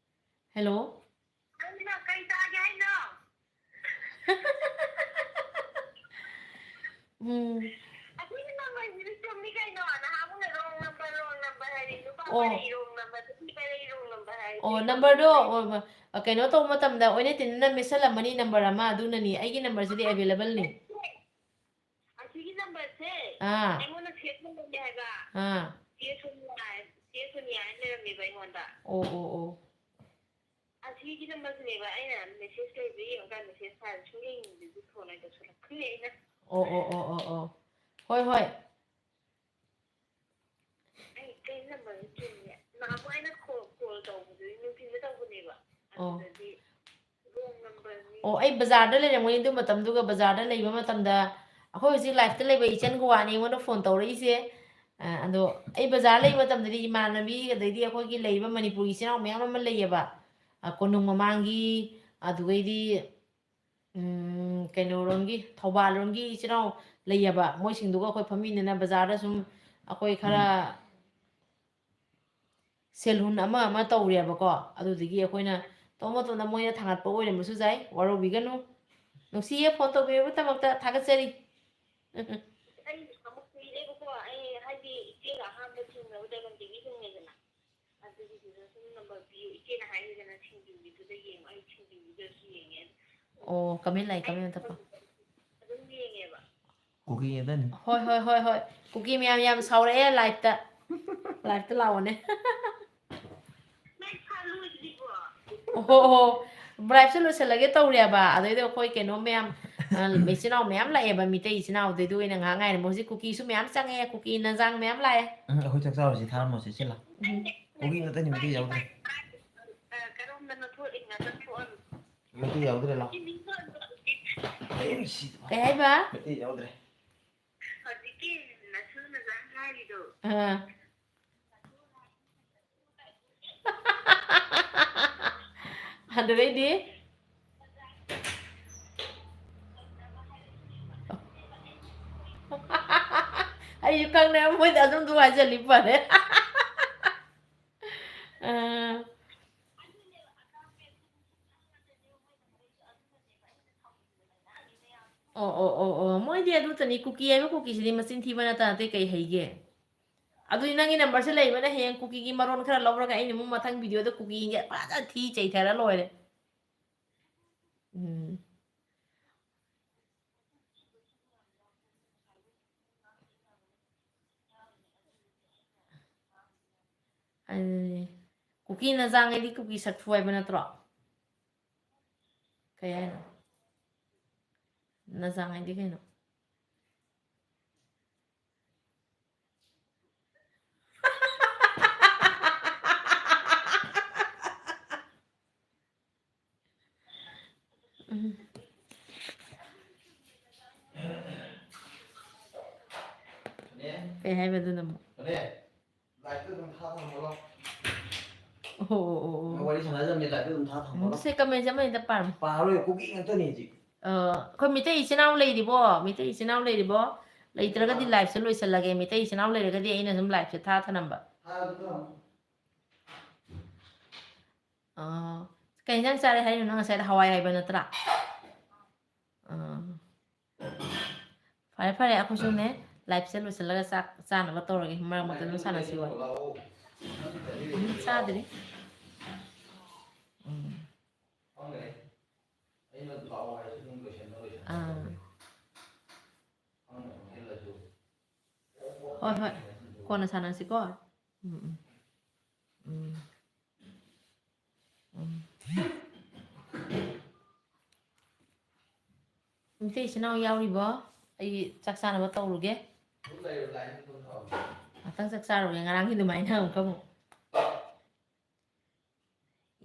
ꯍꯦꯂꯣ꯫ ꯅꯪꯅ ꯀꯩ ꯆꯥꯒꯦ ꯍꯥꯏꯅꯣ? ꯎꯝ꯫ ꯑꯁꯤꯒꯤ ꯅꯝꯕꯔꯁꯤꯗꯤ ꯆꯨꯝꯃꯤ ꯀꯩꯅꯣ? ꯅꯍꯥꯟꯃꯨꯛꯅ wrong number, wrong number ꯍꯥꯏꯔꯤ꯫ ꯅꯨꯄꯥ ꯑꯣ꯫ ꯄꯥꯏꯔꯛꯏ, wrong number, ꯅꯨꯄꯤ ꯄꯥꯏꯔꯛꯏ, wrong number ꯍꯥꯏꯔꯤ꯫ ꯑꯣ, ꯅꯝꯕꯔꯗꯣ, ꯑꯣ, ꯀꯩꯅꯣ ꯇꯧꯕ ꯃꯇꯝꯗ ꯑꯣꯏꯅ ꯇꯤꯟꯅꯅ ꯃꯦꯁꯦꯖ ꯑꯃꯅꯤ, ꯅꯝꯕꯔ ꯑꯃ, ꯑꯗꯨꯅꯅꯤ꯫ ꯑꯩꯒꯤ ꯅꯝꯕꯔꯁꯤꯗꯤ ꯑꯦꯚꯦꯂꯦꯕꯜꯅꯤ꯫ ꯑꯁꯤꯒꯤ ꯅꯝꯕꯔꯁꯦ ꯑꯥ꯫ ꯑꯩꯉꯣꯟꯗ ꯁꯦꯚ ꯇꯧꯔꯝꯃꯦ ꯍꯥꯏꯕ꯫ ꯑꯥ꯫ ꯆꯦ ꯁꯣꯅꯤꯌꯥ, ꯆꯦ ꯁꯣꯅꯤꯌꯥ ꯍꯥꯏꯅ ꯂꯩꯔꯝꯃꯦꯕ ꯑꯩꯉꯣꯟꯗ꯫ ꯑꯣ, ꯑꯣ, ꯑꯣ꯫ ꯑꯁꯤꯒꯤ ꯅꯝꯕꯔꯁꯤꯅꯦꯕ ꯑꯩꯅ ꯃꯦꯁꯦꯖ ꯂꯩꯕ꯭ꯔꯥ ꯌꯦꯡꯉꯀꯥꯟꯗ ꯃꯦꯁꯦꯖ ꯊꯥꯔꯦ꯫ ꯁꯨꯡꯌꯦꯡ ꯌꯦꯡꯗꯕꯤꯗ ꯐꯣꯟ ꯑꯣꯏꯅ ꯇꯧꯁꯜꯂꯛꯈ꯭ꯔꯦ ꯑꯩꯅ꯫ ꯑꯣ, ꯑꯣ, ꯑꯣ, ꯑꯣ, ꯑꯣ꯫ ꯍꯣꯏ, ꯍꯣꯏ꯫ ꯑꯩ ꯀꯩ ꯅꯝꯕꯔꯅꯣ ꯆꯨꯝꯃꯦ꯫ ꯅꯍꯥꯟꯃꯨꯛ ꯑꯩꯅ ꯀꯣꯜ, ꯀꯣꯜ ꯇꯧꯕꯗꯨꯗꯤ ꯅꯨꯡꯊꯤꯟꯗ ꯇꯧꯕꯅꯦꯕ꯫ ꯑꯣ꯫ ꯑꯗꯨꯗꯗꯤ wrong number ꯅꯤ꯫ ꯑꯣ, ꯑꯩ ꯕꯖꯥꯔꯗ ꯂꯩꯔꯝꯒꯅꯤ ꯑꯗꯨ ꯃꯇꯝꯗꯨꯒ꯫ ꯕꯖꯥꯔꯗ ꯂꯩꯕ ꯃꯇꯝꯗ ꯑꯩꯈꯣꯏ ꯍꯧꯖꯤꯛ ꯂꯥꯏꯐꯇ ꯂꯩꯕ ꯏꯆꯟ ꯒꯣꯋꯥꯅꯤ ꯑꯩꯉꯣꯟꯗ ꯐꯣꯟ ꯇꯧꯔꯛꯏꯁꯦ꯫ ꯑ, ꯑꯗꯣ ꯑꯩ ꯕꯖꯥꯔ ꯂꯩꯕ ꯃꯇꯝꯗꯗꯤ ꯏꯃꯥꯟꯅꯕꯤ, ꯑꯗꯩꯗꯤ ꯑꯩꯈꯣꯏꯒꯤ ꯂꯩꯔꯤꯕ ꯃꯅꯤꯄꯨꯔꯒꯤ ꯏꯆꯤꯟ ꯏꯅꯥꯎ ꯃꯌꯥꯝ ꯑꯃ ꯂꯩꯌꯦꯕ꯫ ꯑ, ꯀꯣꯅꯨꯡ ꯃꯃꯥꯡꯒꯤ, ꯑꯗꯨꯒꯩꯗꯤ, ꯎꯝ, ꯀꯩꯅꯣꯔꯣꯝꯒꯤ, ꯊꯧꯕꯥꯜ ꯂꯣꯝꯒꯤ ꯏꯆꯤꯟ ꯏꯅꯥꯎ ꯂꯩꯌꯦꯕ꯫ ꯃꯣꯏꯁꯤꯡꯗꯨꯒ ꯑꯩꯈꯣꯏ ꯐꯝꯃꯤꯟꯅꯅ ꯕꯖꯥꯔꯗ ꯁꯨꯝ ꯑꯩꯈꯣꯏ ꯈꯔ ꯁꯦꯜ ꯍꯨꯟ ꯑꯃ ꯑꯃ ꯇꯧꯔꯦꯕꯀꯣ꯫ ꯑꯗꯨꯗꯒꯤ ꯑꯩꯈꯣꯏꯅ ꯇꯧꯕ ꯃꯇꯝꯗ ꯃꯣꯏꯅ ꯊꯥꯡꯒꯠꯄ ꯑꯣꯏꯔꯝꯕꯁꯨ ꯌꯥꯏ, ꯋꯥꯔꯧꯕꯤꯒꯅꯨ꯫ ꯅꯨꯡꯁꯤꯌꯦ, ꯐꯣꯟ ꯇꯧꯕꯤꯔꯛꯄꯒꯤꯗꯃꯛꯇ ꯊꯥꯒꯠꯆꯔꯤ꯫ ꯑꯩ ꯑꯃꯨꯛ ꯀꯨꯏꯔꯦꯕꯀꯣ, ꯑꯩ ꯍꯥꯏꯗꯤ ꯏꯆꯦꯒ ꯑꯍꯥꯟꯕ ꯊꯦꯡꯅꯕꯗ ꯂꯝꯗꯤꯡꯒꯤ ꯊꯦꯡꯅꯩꯗꯅ, ꯑꯗꯨꯒꯤꯗꯨꯗ ꯁꯨꯝ ꯅꯝꯕꯔ ꯄꯤꯌꯨ ꯏꯆꯦꯅ ꯍꯥꯏꯔꯤꯗꯅ ꯁꯤꯡꯖꯨꯒꯤꯗꯨꯗ ꯌꯦꯡꯉꯣ, ꯑꯩ ꯁꯤꯡꯖꯨꯒꯤꯗꯁꯨ ꯌꯦꯡꯉꯦ꯫ ꯑꯣ, ꯀꯃꯦꯟ ꯂꯥꯛꯏ, ꯀꯃꯦꯟ ꯑꯝꯇ ꯄꯥꯎ꯫ ꯑꯗꯨꯝ ꯌꯦꯡꯉꯦꯕ꯫ ꯀꯨꯀꯤ ꯉꯥꯛꯇꯅꯤ꯫ ꯍꯣꯏ, ꯍꯣꯏ, ꯍꯣꯏ, ꯍꯣꯏ꯫ ꯀꯨꯀꯤ ꯃꯌꯥꯝ ꯌꯥꯝ ꯁꯥꯎꯔꯛꯑꯦ ꯂꯥꯏꯐꯇ꯫ ꯂꯥꯏꯐꯇ ꯂꯥꯛꯑꯣꯅꯦ꯫ ꯅꯪ ꯁꯥ ꯂꯣꯏꯗ꯭ꯔꯤꯕꯣ? ꯑꯣꯍꯣ, ꯑꯣꯍꯣ꯫ ꯂꯥꯏꯐꯁꯦ ꯂꯣꯏꯁꯤꯜꯂꯒꯦ ꯇꯧꯔꯦꯕ꯫ ꯑꯗꯩꯗ ꯑꯩꯈꯣꯏ ꯀꯩꯅꯣ ꯃꯌꯥꯝ, ꯑ, ꯏꯆꯤꯟ ꯏꯅꯥꯎ ꯃꯌꯥꯝ ꯂꯥꯛꯑꯦꯕ, ꯃꯤꯇꯩ ꯏꯆꯤꯟ ꯏꯅꯥꯎꯗꯩꯗꯣ ꯑꯣꯏꯅ ꯉꯥꯏꯍꯥꯛ ꯉꯥꯏꯔꯦ꯫ ꯍꯧꯖꯤꯛ ꯀꯨꯀꯤꯁꯨ ꯃꯌꯥꯝ ꯆꯪꯉꯛꯑꯦ, ꯀꯨꯀꯤ ꯅꯖꯥꯡ ꯃꯌꯥꯝ ꯂꯥꯛꯑꯦ꯫ ꯎꯝ, ꯑꯩꯈꯣꯏ ꯆꯥꯛ ꯆꯥꯔꯨꯁꯤ ꯊꯥꯔꯝꯃꯣꯁꯦ, ꯁꯤ ꯂꯥꯎ꯫ ꯎꯝ꯫ ꯀꯨꯀꯤ ꯉꯥꯛꯇꯅꯤ, ꯃꯤꯇꯩ ꯌꯥꯎꯗ꯭ꯔꯦ꯫ ꯃꯩꯇꯩ ꯌꯥꯎꯗ꯭ꯔꯦ, ꯂꯥꯎ꯫ ꯑꯩ ꯁꯤꯗꯕ꯫ ꯀꯩ ꯍꯥꯏꯕ? ꯃꯩꯇꯩ ꯌꯥꯎꯗ꯭ꯔꯦ꯫ ꯑꯥ꯫ ꯑꯗꯨꯗꯩꯗꯤ? ꯑꯩꯁꯨ ꯈꯪꯗꯦ, ꯃꯣꯏꯗ ꯑꯗꯨꯝ ꯑꯗꯨꯝ ꯍꯥꯏꯖꯜꯂꯤ ꯐꯔꯦ꯫ ꯑꯥ꯫ ꯑꯣ, ꯑꯣ, ꯑꯣ, ꯑꯣ꯫ ꯃꯣꯏꯗꯤ ꯑꯗꯨꯇꯅꯤ, ꯀꯨꯀꯤ ꯍꯥꯏꯕ ꯀꯨꯀꯤꯁꯤꯗꯤ ꯃꯆꯤꯟ ꯊꯤꯕ ꯅꯠꯇꯅ ꯑꯇꯩ ꯀꯩ ꯍꯩꯒꯦ? ꯑꯗꯨꯗꯤ ꯅꯪꯒꯤ ꯅꯝꯕꯔꯁꯦ ꯂꯩꯕꯅ ꯍꯌꯦꯡ ꯀꯨꯀꯤꯒꯤ ꯃꯔꯣꯟ ꯈꯔ ꯂꯧꯔꯒ ꯑꯩꯅ ꯑꯃꯨꯛ ꯃꯊꯪ ꯚꯤꯗꯤꯑꯣꯗ ꯀꯨꯀꯤꯁꯤꯡꯁꯦ ꯐꯖꯅ ꯊꯤ ꯆꯩꯊꯔ ꯂꯣꯏꯔꯦ꯫ ꯎꯝ꯫ ꯑꯗꯨꯅꯦ꯫ ꯀꯨꯀꯤ ꯅꯖꯥꯡꯉꯩꯗꯤ ꯀꯨꯀꯤ ꯁꯛꯊꯨ ꯍꯥꯏꯕ ꯅꯠꯇ꯭ꯔꯣ? ꯀꯩ ꯍꯥꯏꯅꯣ? ꯅꯖꯥꯡꯉꯩꯗꯤ ꯀꯩꯅꯣ? ꯎꯝ꯫ ꯀꯩ ꯍꯥꯏꯕ ꯑꯗꯨꯅ ꯑꯃꯨꯛ? ꯂꯥꯏꯠꯇꯨ ꯑꯗꯨꯝ ꯊꯥ ꯊꯝꯃꯣ ꯂꯥꯎ꯫ ꯑꯣ, ꯑꯣ, ꯑꯣ, ꯑꯣ꯫ ꯅꯪ ꯋꯥꯔꯤ ꯁꯥꯟꯅꯖꯕꯅꯦ, ꯂꯥꯏꯠꯇꯨ ꯑꯗꯨꯝ ꯊꯥ ꯊꯝꯃꯣ ꯎꯝ, ꯂꯥꯎ꯫ ꯁꯦ comment ꯑꯃ ꯍꯦꯛꯇ ꯄꯥꯔꯝꯃꯨ꯫ ꯄꯥꯔꯣꯏ, ꯀꯨꯀꯤ ꯉꯥꯛꯇꯅꯤ ꯍꯧꯖꯤꯛ꯫ ꯑ, ꯑꯩꯈꯣꯏ ꯃꯤꯇꯩ ꯏꯆꯤꯟ ꯏꯅꯥꯎ ꯂꯩꯔꯤꯕꯣ? ꯃꯤꯇꯩ ꯏꯆꯤꯟ ꯏꯅꯥꯎ ꯂꯩꯔꯤꯕꯣ? ꯂꯩꯇ꯭ꯔꯒꯗꯤ liveꯁꯦ ꯂꯣꯏꯁꯤꯜꯂꯒꯦ꯫ ꯃꯤꯇꯩ ꯏꯆꯤꯟ ꯏꯅꯥꯎ ꯂꯩꯔꯒꯗꯤ ꯑꯩꯅ ꯑꯗꯨꯝ liveꯁꯦ ꯊꯥ ꯊꯅꯝꯕ꯫ ꯊꯥ ꯑꯗꯨꯝ ꯊꯝꯃꯣ꯫ ꯑ, ꯀꯩ ꯏꯟꯖꯥꯡ ꯆꯥꯔꯦ ꯍꯥꯏꯔꯤꯅꯣ? ꯅꯪ ꯉꯁꯥꯏꯗ ꯍꯋꯥꯏ ꯍꯥꯏꯕ ꯅꯠꯇ꯭ꯔꯥ? ꯑ꯫ ꯐꯔꯦ, ꯐꯔꯦ, ꯑꯩꯈꯣꯏꯁꯨꯅꯦ, liveꯁꯦ ꯂꯣꯏꯁꯤꯜꯂꯒ ꯆꯥꯛ ꯆꯥꯅꯕ ꯇꯧꯔꯒꯦ꯫ ꯃꯔꯛ ꯃꯔꯛꯇ ꯑꯗꯨꯝ ꯁꯥꯟꯅꯁꯤ ꯋꯥꯔꯤ꯫ ꯎꯝ, ꯆꯥꯗ꯭ꯔꯤ꯫ ꯎꯝ꯫ ꯑꯥ꯫ ꯍꯣꯏ, ꯍꯣꯏ꯫ ꯀꯣꯟꯅ ꯁꯥꯟꯅꯁꯤꯀꯣ꯫ ꯎꯝ, ꯎꯝ꯫ ꯎꯝ꯫ ꯎꯝ꯫ ꯏꯆꯦ ꯏꯆꯤꯟ ꯏꯅꯥꯎ ꯌꯥꯎꯔꯤꯕꯣ? ꯑꯩ ꯆꯥꯛ ꯆꯥꯅꯕ ꯇꯧꯔꯨꯒꯦ꯫ ꯑꯗꯨꯝ ꯂꯩꯔꯣ, line ꯑꯗꯨꯝ ꯇꯧꯔꯣ꯫ ꯉꯥꯛꯇꯪ ꯆꯥꯛ ꯆꯥꯔꯨꯒꯦ, ꯉꯔꯥꯡꯒꯤ ꯑꯗꯨꯃꯥꯏꯅ ꯑꯃꯨꯛꯀ ꯑꯃꯨꯛ꯫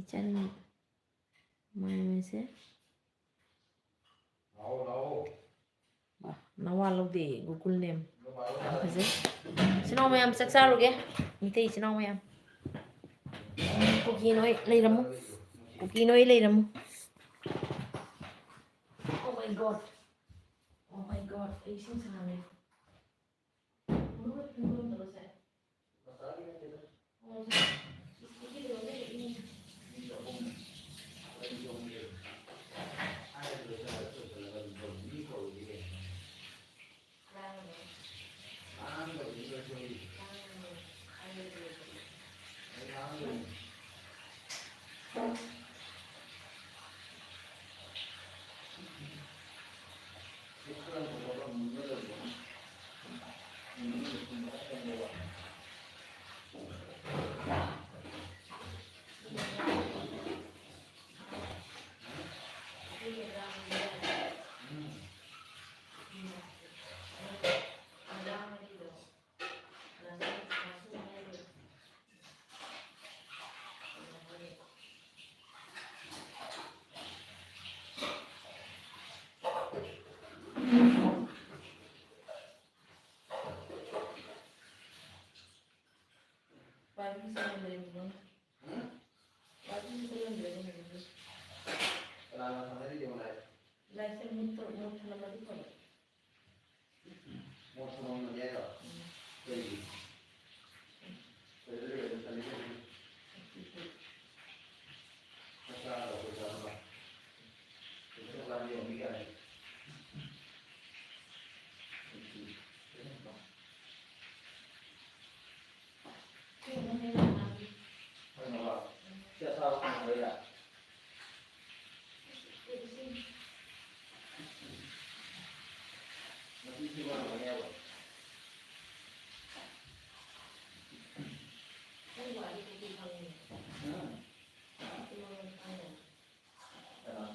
ꯏꯆꯟ ꯃꯥꯏꯃꯤꯁꯦ꯫ ꯂꯥꯛꯑꯣ, ꯂꯥꯛꯑꯣ꯫ ꯋꯥ, ꯅꯋꯥ ꯂꯧꯗꯦ, Google name꯫ ꯌꯥꯝ ꯐꯖꯩ꯫ ꯏꯆꯤꯟ ꯏꯅꯥꯎ ꯃꯌꯥꯝ ꯆꯥꯛ ꯆꯥꯔꯨꯒꯦ, ꯃꯤꯇꯩ ꯏꯆꯤꯟ ꯏꯅꯥꯎ ꯃꯌꯥꯝ꯫ ꯀꯨꯀꯤ ꯅꯣꯏ ꯂꯩꯔꯝꯃꯨ, ꯀꯨꯀꯤ ꯅꯣꯏ ꯂꯩꯔꯝꯃꯨ꯫ Oh my God, oh my God, ꯑꯩ ꯏꯁꯤꯡ ꯁꯥꯍꯜꯂꯦ꯫ ꯀꯅꯥꯅ ꯁꯥꯟꯅꯔꯤꯒꯦ online? Live ꯁꯦ mute ꯇꯧ-, mute ꯊꯝꯂꯝꯃꯗꯤ ꯐꯕ꯫ ꯃꯣꯠ ꯊꯝꯃꯝꯃꯗꯤ ꯍꯥꯏꯔꯣ? ꯎꯝ꯫ ꯀꯩꯒꯤ? ꯀꯩꯗꯧꯔꯒꯦ ꯑꯗꯨꯝ ꯈꯜꯂꯤ ꯀꯩꯒꯤ? ꯆꯥꯛ ꯆꯥꯔꯒ ꯑꯩꯈꯣꯏ ꯆꯥꯅꯕ꯫ ꯀꯩꯅꯣ ꯇꯧꯀꯥꯟꯗ ꯌꯧꯅꯤ ꯀꯥꯏꯅ꯫ ꯀꯩꯅꯣ? ꯁꯤ ꯑꯁꯥꯕ ꯊꯝꯃꯝꯕꯩꯔꯥ? ꯃꯁꯤ ꯁꯤꯕ ꯍꯧꯔꯅꯦꯕ꯫ ꯎꯝ꯫ ꯀꯩꯅꯣ?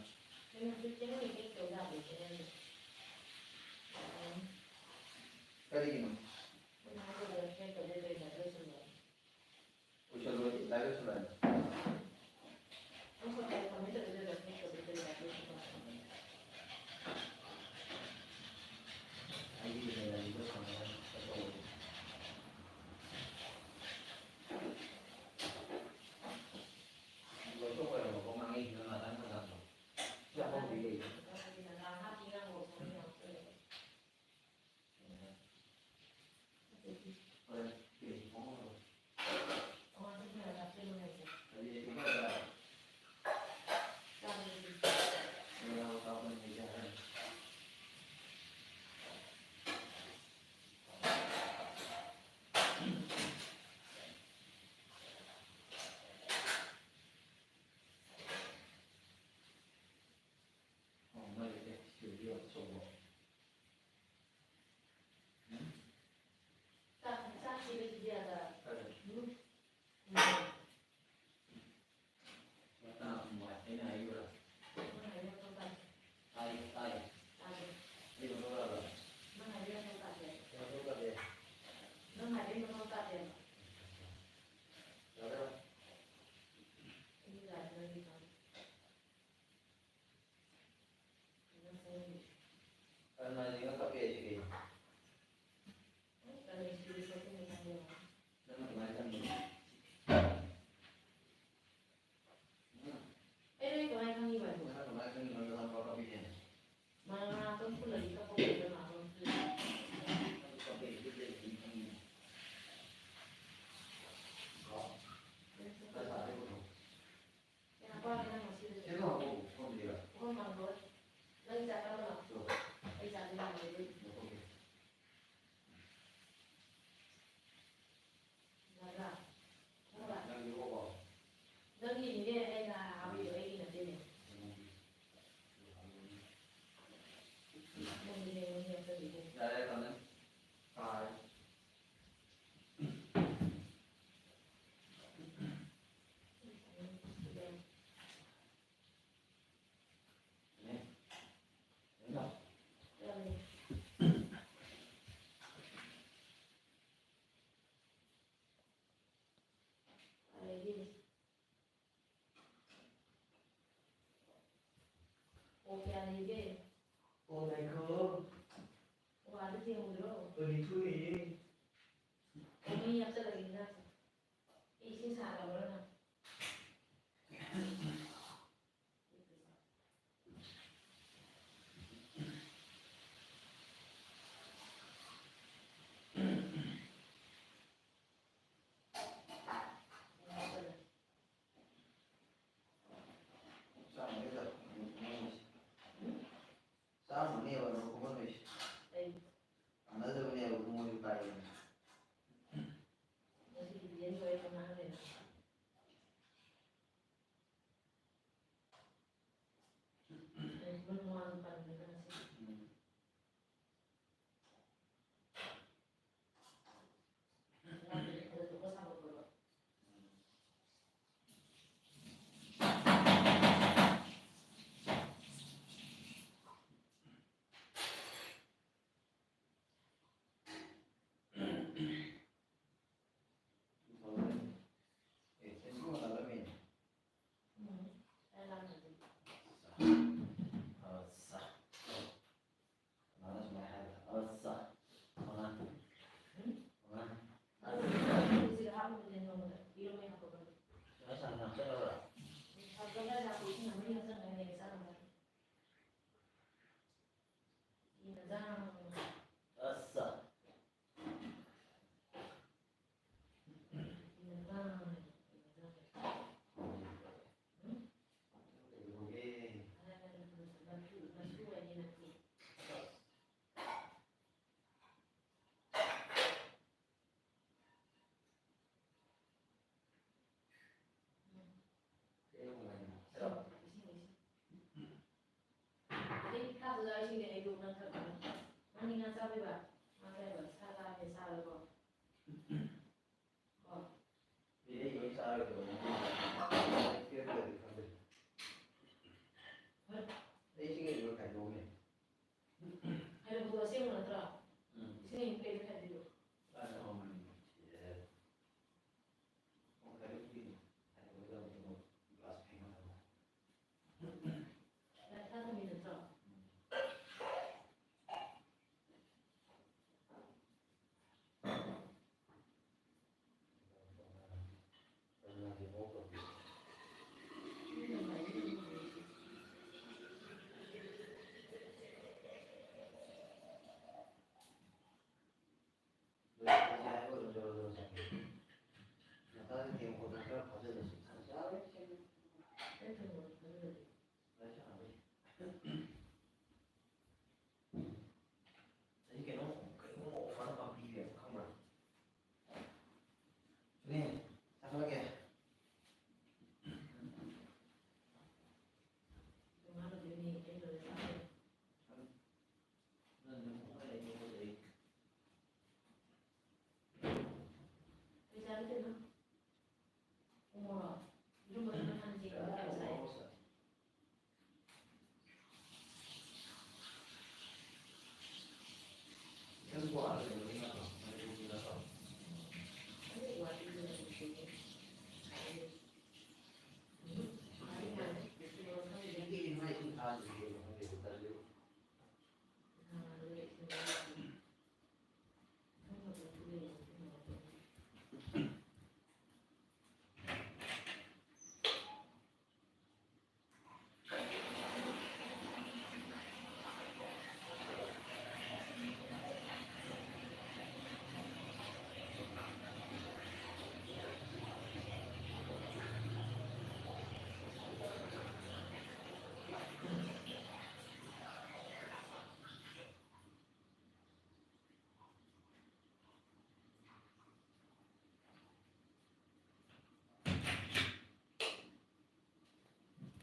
ꯆꯥꯛ, ꯆꯥꯛ ꯊꯤꯕꯁꯤꯗꯤ ꯑꯗ꯫ ꯎꯝ꯫ ꯎꯝ꯫ ꯀꯅꯥ ꯈꯨꯝꯃꯣ ꯍꯥꯏ? ꯑꯩꯅ ꯍꯥꯏꯕꯤꯌꯨꯔꯥ? ꯅꯪ ꯍꯥꯏꯕꯤꯌꯨ, ꯃꯊꯧ ꯇꯥꯗꯦ꯫ ꯇꯥꯏ, ꯇꯥꯏ꯫ ꯇꯥꯗꯦ꯫ ꯑꯩ ꯃꯊꯧ ꯇꯥꯕ꯭ꯔꯥ? ꯅꯪ ꯍꯥꯏꯕꯤꯌꯨ, ꯃꯊꯧ ꯇꯥꯗꯦ꯫ ꯑꯩ ꯃꯊꯧ ꯇꯥꯗꯦ꯫ ꯅꯪ ꯍꯥꯏꯕꯤꯌꯨ, ꯃꯊꯧ ꯇꯥꯗꯦ꯫ ꯌꯥꯕ꯭ꯔꯥ? ꯑꯩ ꯌꯥꯗ꯭ꯔꯗꯤ ꯈꯪꯗꯦ꯫ ꯀꯅꯥꯅ ꯀꯞꯄꯦ ꯍꯥꯏꯁꯦ ꯀꯩꯅꯣ? ꯅꯪꯅ ꯀꯃꯥꯏꯅ ꯈꯪꯉꯤꯅꯣ? ꯑꯩꯅ ꯀꯃꯥꯏꯅ ꯈꯪꯉꯤꯕ? ꯅꯪꯅ ꯀꯃꯥꯏꯅ ꯈꯪꯉꯤꯅꯣ ꯅꯆꯥꯅꯨꯄꯥ ꯀꯞꯄꯦ ꯍꯥꯏꯅ? ꯃꯥ ꯉꯥꯏꯍꯥꯛꯇꯪ ꯐꯨꯜꯂꯗꯤ ꯀꯞꯄ ꯍꯧꯔꯦ, ꯉꯥꯏꯍꯥꯛꯇꯪ ꯐꯨꯜꯂꯗꯤ꯫ ꯅꯪ ꯀꯞꯄꯦ ꯍꯥꯏꯁꯦ ꯀꯩꯅꯣ ꯈꯪꯉꯤꯅꯣ? ꯀꯣ? ꯅꯪ ꯀꯞꯄꯦ꯫ ꯅꯪ ꯁꯥꯗꯣꯏ ꯄꯣꯠꯇꯣ꯫ ꯅꯪꯒꯤꯅꯤꯅꯦ, ꯑꯩꯅ ꯍꯥꯞꯄꯤꯗꯣ ꯑꯩꯒꯤ ꯅꯠꯇꯦꯅꯦ꯫ ꯅꯪꯒꯤꯅꯦ, ꯅꯪꯒꯤ ꯅꯠꯇꯕꯤꯅꯦ꯫ ꯌꯥꯔꯦ, ꯊꯝꯃꯦ꯫ ꯇꯥꯔꯦ꯫ ꯑꯣ, ꯀꯌꯥ ꯂꯩꯒꯦ? ꯑꯣ, ꯉꯥꯏꯈꯣ꯫ ꯑꯣ, ꯑꯥꯗ ꯊꯦꯡꯉꯨꯗ꯭ꯔꯣ? ꯍꯧꯖꯤꯛ ꯊꯣꯛꯂꯛꯏ꯫ ꯑꯣ, ꯃꯤ ꯍꯥꯞꯆꯜꯂꯒꯦ ꯍꯤꯗꯥꯛꯁꯦ꯫ ꯑꯩ ꯏꯁꯤꯡ ꯁꯥꯍꯜꯂꯝꯃꯔꯣꯏ ꯅꯪ꯫ ꯀꯅꯥꯅ ꯁꯨꯃꯥꯏꯅ ꯍꯥꯏꯕ? ꯑꯁ, ꯃꯉꯥ꯫ ꯃꯉꯥ꯫ ꯁꯨꯃꯥꯏꯅ ꯁꯥꯡꯅ ꯍꯥꯞꯆꯜꯂꯕ꯭ꯔꯥ? ꯑꯁ꯫ ꯑꯗꯩ ꯊꯥꯖꯗ ꯏꯁꯤꯡꯗꯤ ꯑꯩꯗꯣ ꯅꯪ ꯊꯛꯀꯅꯤ꯫ ꯅꯪꯗꯤ ꯉꯥ ꯆꯥꯗꯣꯏꯕ? ꯉꯥ ꯆꯥꯏꯕ? ꯁꯥ ꯆꯥꯔꯗꯤ ꯆꯥꯔꯣꯏꯀꯣ? ꯀꯣ? ꯑꯩ ꯂꯣꯏ ꯆꯥꯔꯣꯏꯗꯕ ꯃꯑꯣꯡꯗ ꯄꯤꯔꯛꯇ꯭ꯔꯗꯤ ꯈꯪꯗꯦ꯫ ꯍꯣꯏ꯫ ꯑꯩ ꯏꯁꯤꯡ ꯑꯗꯨ ꯈꯥꯏꯗꯣꯛꯑꯝꯃꯦ꯫ ꯈꯥꯏꯗꯣꯛꯄꯗꯣ ꯑꯁꯦꯡꯕ ꯅꯠꯇ꯭ꯔꯣ? ꯎꯝ꯫ ꯏꯁꯤꯡ ꯑꯃꯨꯛ ꯀꯩꯗ ꯈꯥꯏꯗꯣꯏꯅꯣ? ꯑꯁ, ꯑꯃꯅꯤ꯫ ꯑꯦ꯫ ꯑꯣ, ꯈꯥꯏꯗꯣꯛꯄꯤꯅꯤ꯫ ꯈꯥꯏꯗꯣꯛꯄꯗ ꯑꯃꯨꯛ ꯒ꯭ꯂꯥꯁ ꯐꯦꯡꯒꯗꯕ꯫ ꯂꯥꯏꯔꯤꯛ ꯇꯥꯛꯇꯕꯤ ꯅꯠꯇ꯭ꯔꯣ? ꯎꯝ꯫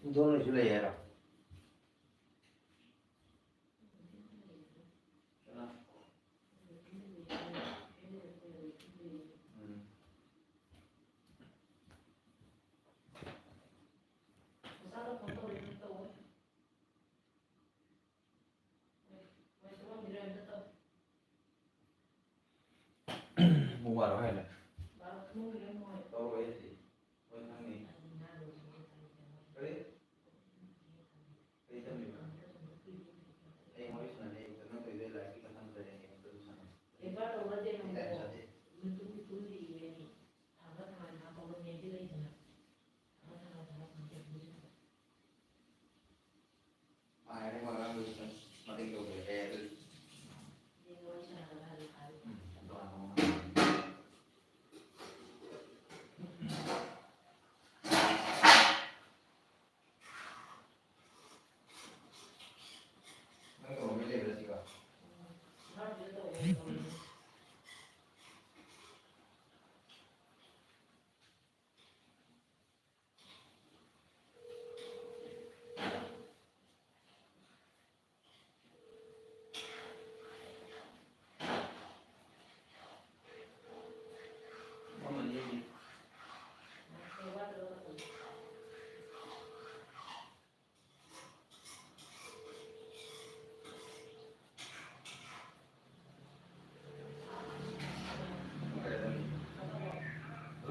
ꯏꯟꯊꯣꯛꯅꯁꯨ ꯂꯩ ꯍꯥꯏꯔꯣ? ꯎꯝ꯫ ꯄꯨꯡ ꯕꯥꯔꯣ ꯍꯦꯜꯂꯦ꯫ ꯇꯧꯔꯛꯑꯣꯏ ꯑꯗꯨꯗꯤ꯫ ꯍꯣꯏ, ꯈꯪꯉꯦ꯫ ꯀꯔꯤ? ꯀꯔꯤ ꯇꯝꯃꯤꯕ? ꯑꯩ ꯋꯥꯔꯤ ꯁꯥꯟꯅꯔꯦ꯫ ꯅꯪ ꯀꯩꯗꯧ ꯂꯥꯏꯔꯤꯛꯀꯤ ꯃꯇꯥꯡꯗ ꯍꯌꯦꯡ ꯑꯗꯨꯝ ꯁꯥꯟꯅꯔꯦ꯫ ꯑꯩ ꯇꯥꯏꯝ ꯆꯥꯗꯦ꯫ ꯃꯥ ꯍꯥꯏꯔꯦ, ꯃꯥ ꯉꯔꯥꯡ ꯂꯣꯏꯁꯤꯜꯂꯦ꯫ ꯃꯇꯦꯡ ꯇꯧꯕꯤꯔꯛꯑꯦ ꯑꯗꯨꯗꯤ꯫ ꯎꯝ, ꯇꯣꯉꯥꯟ ꯇꯣꯉꯥꯟꯅ꯫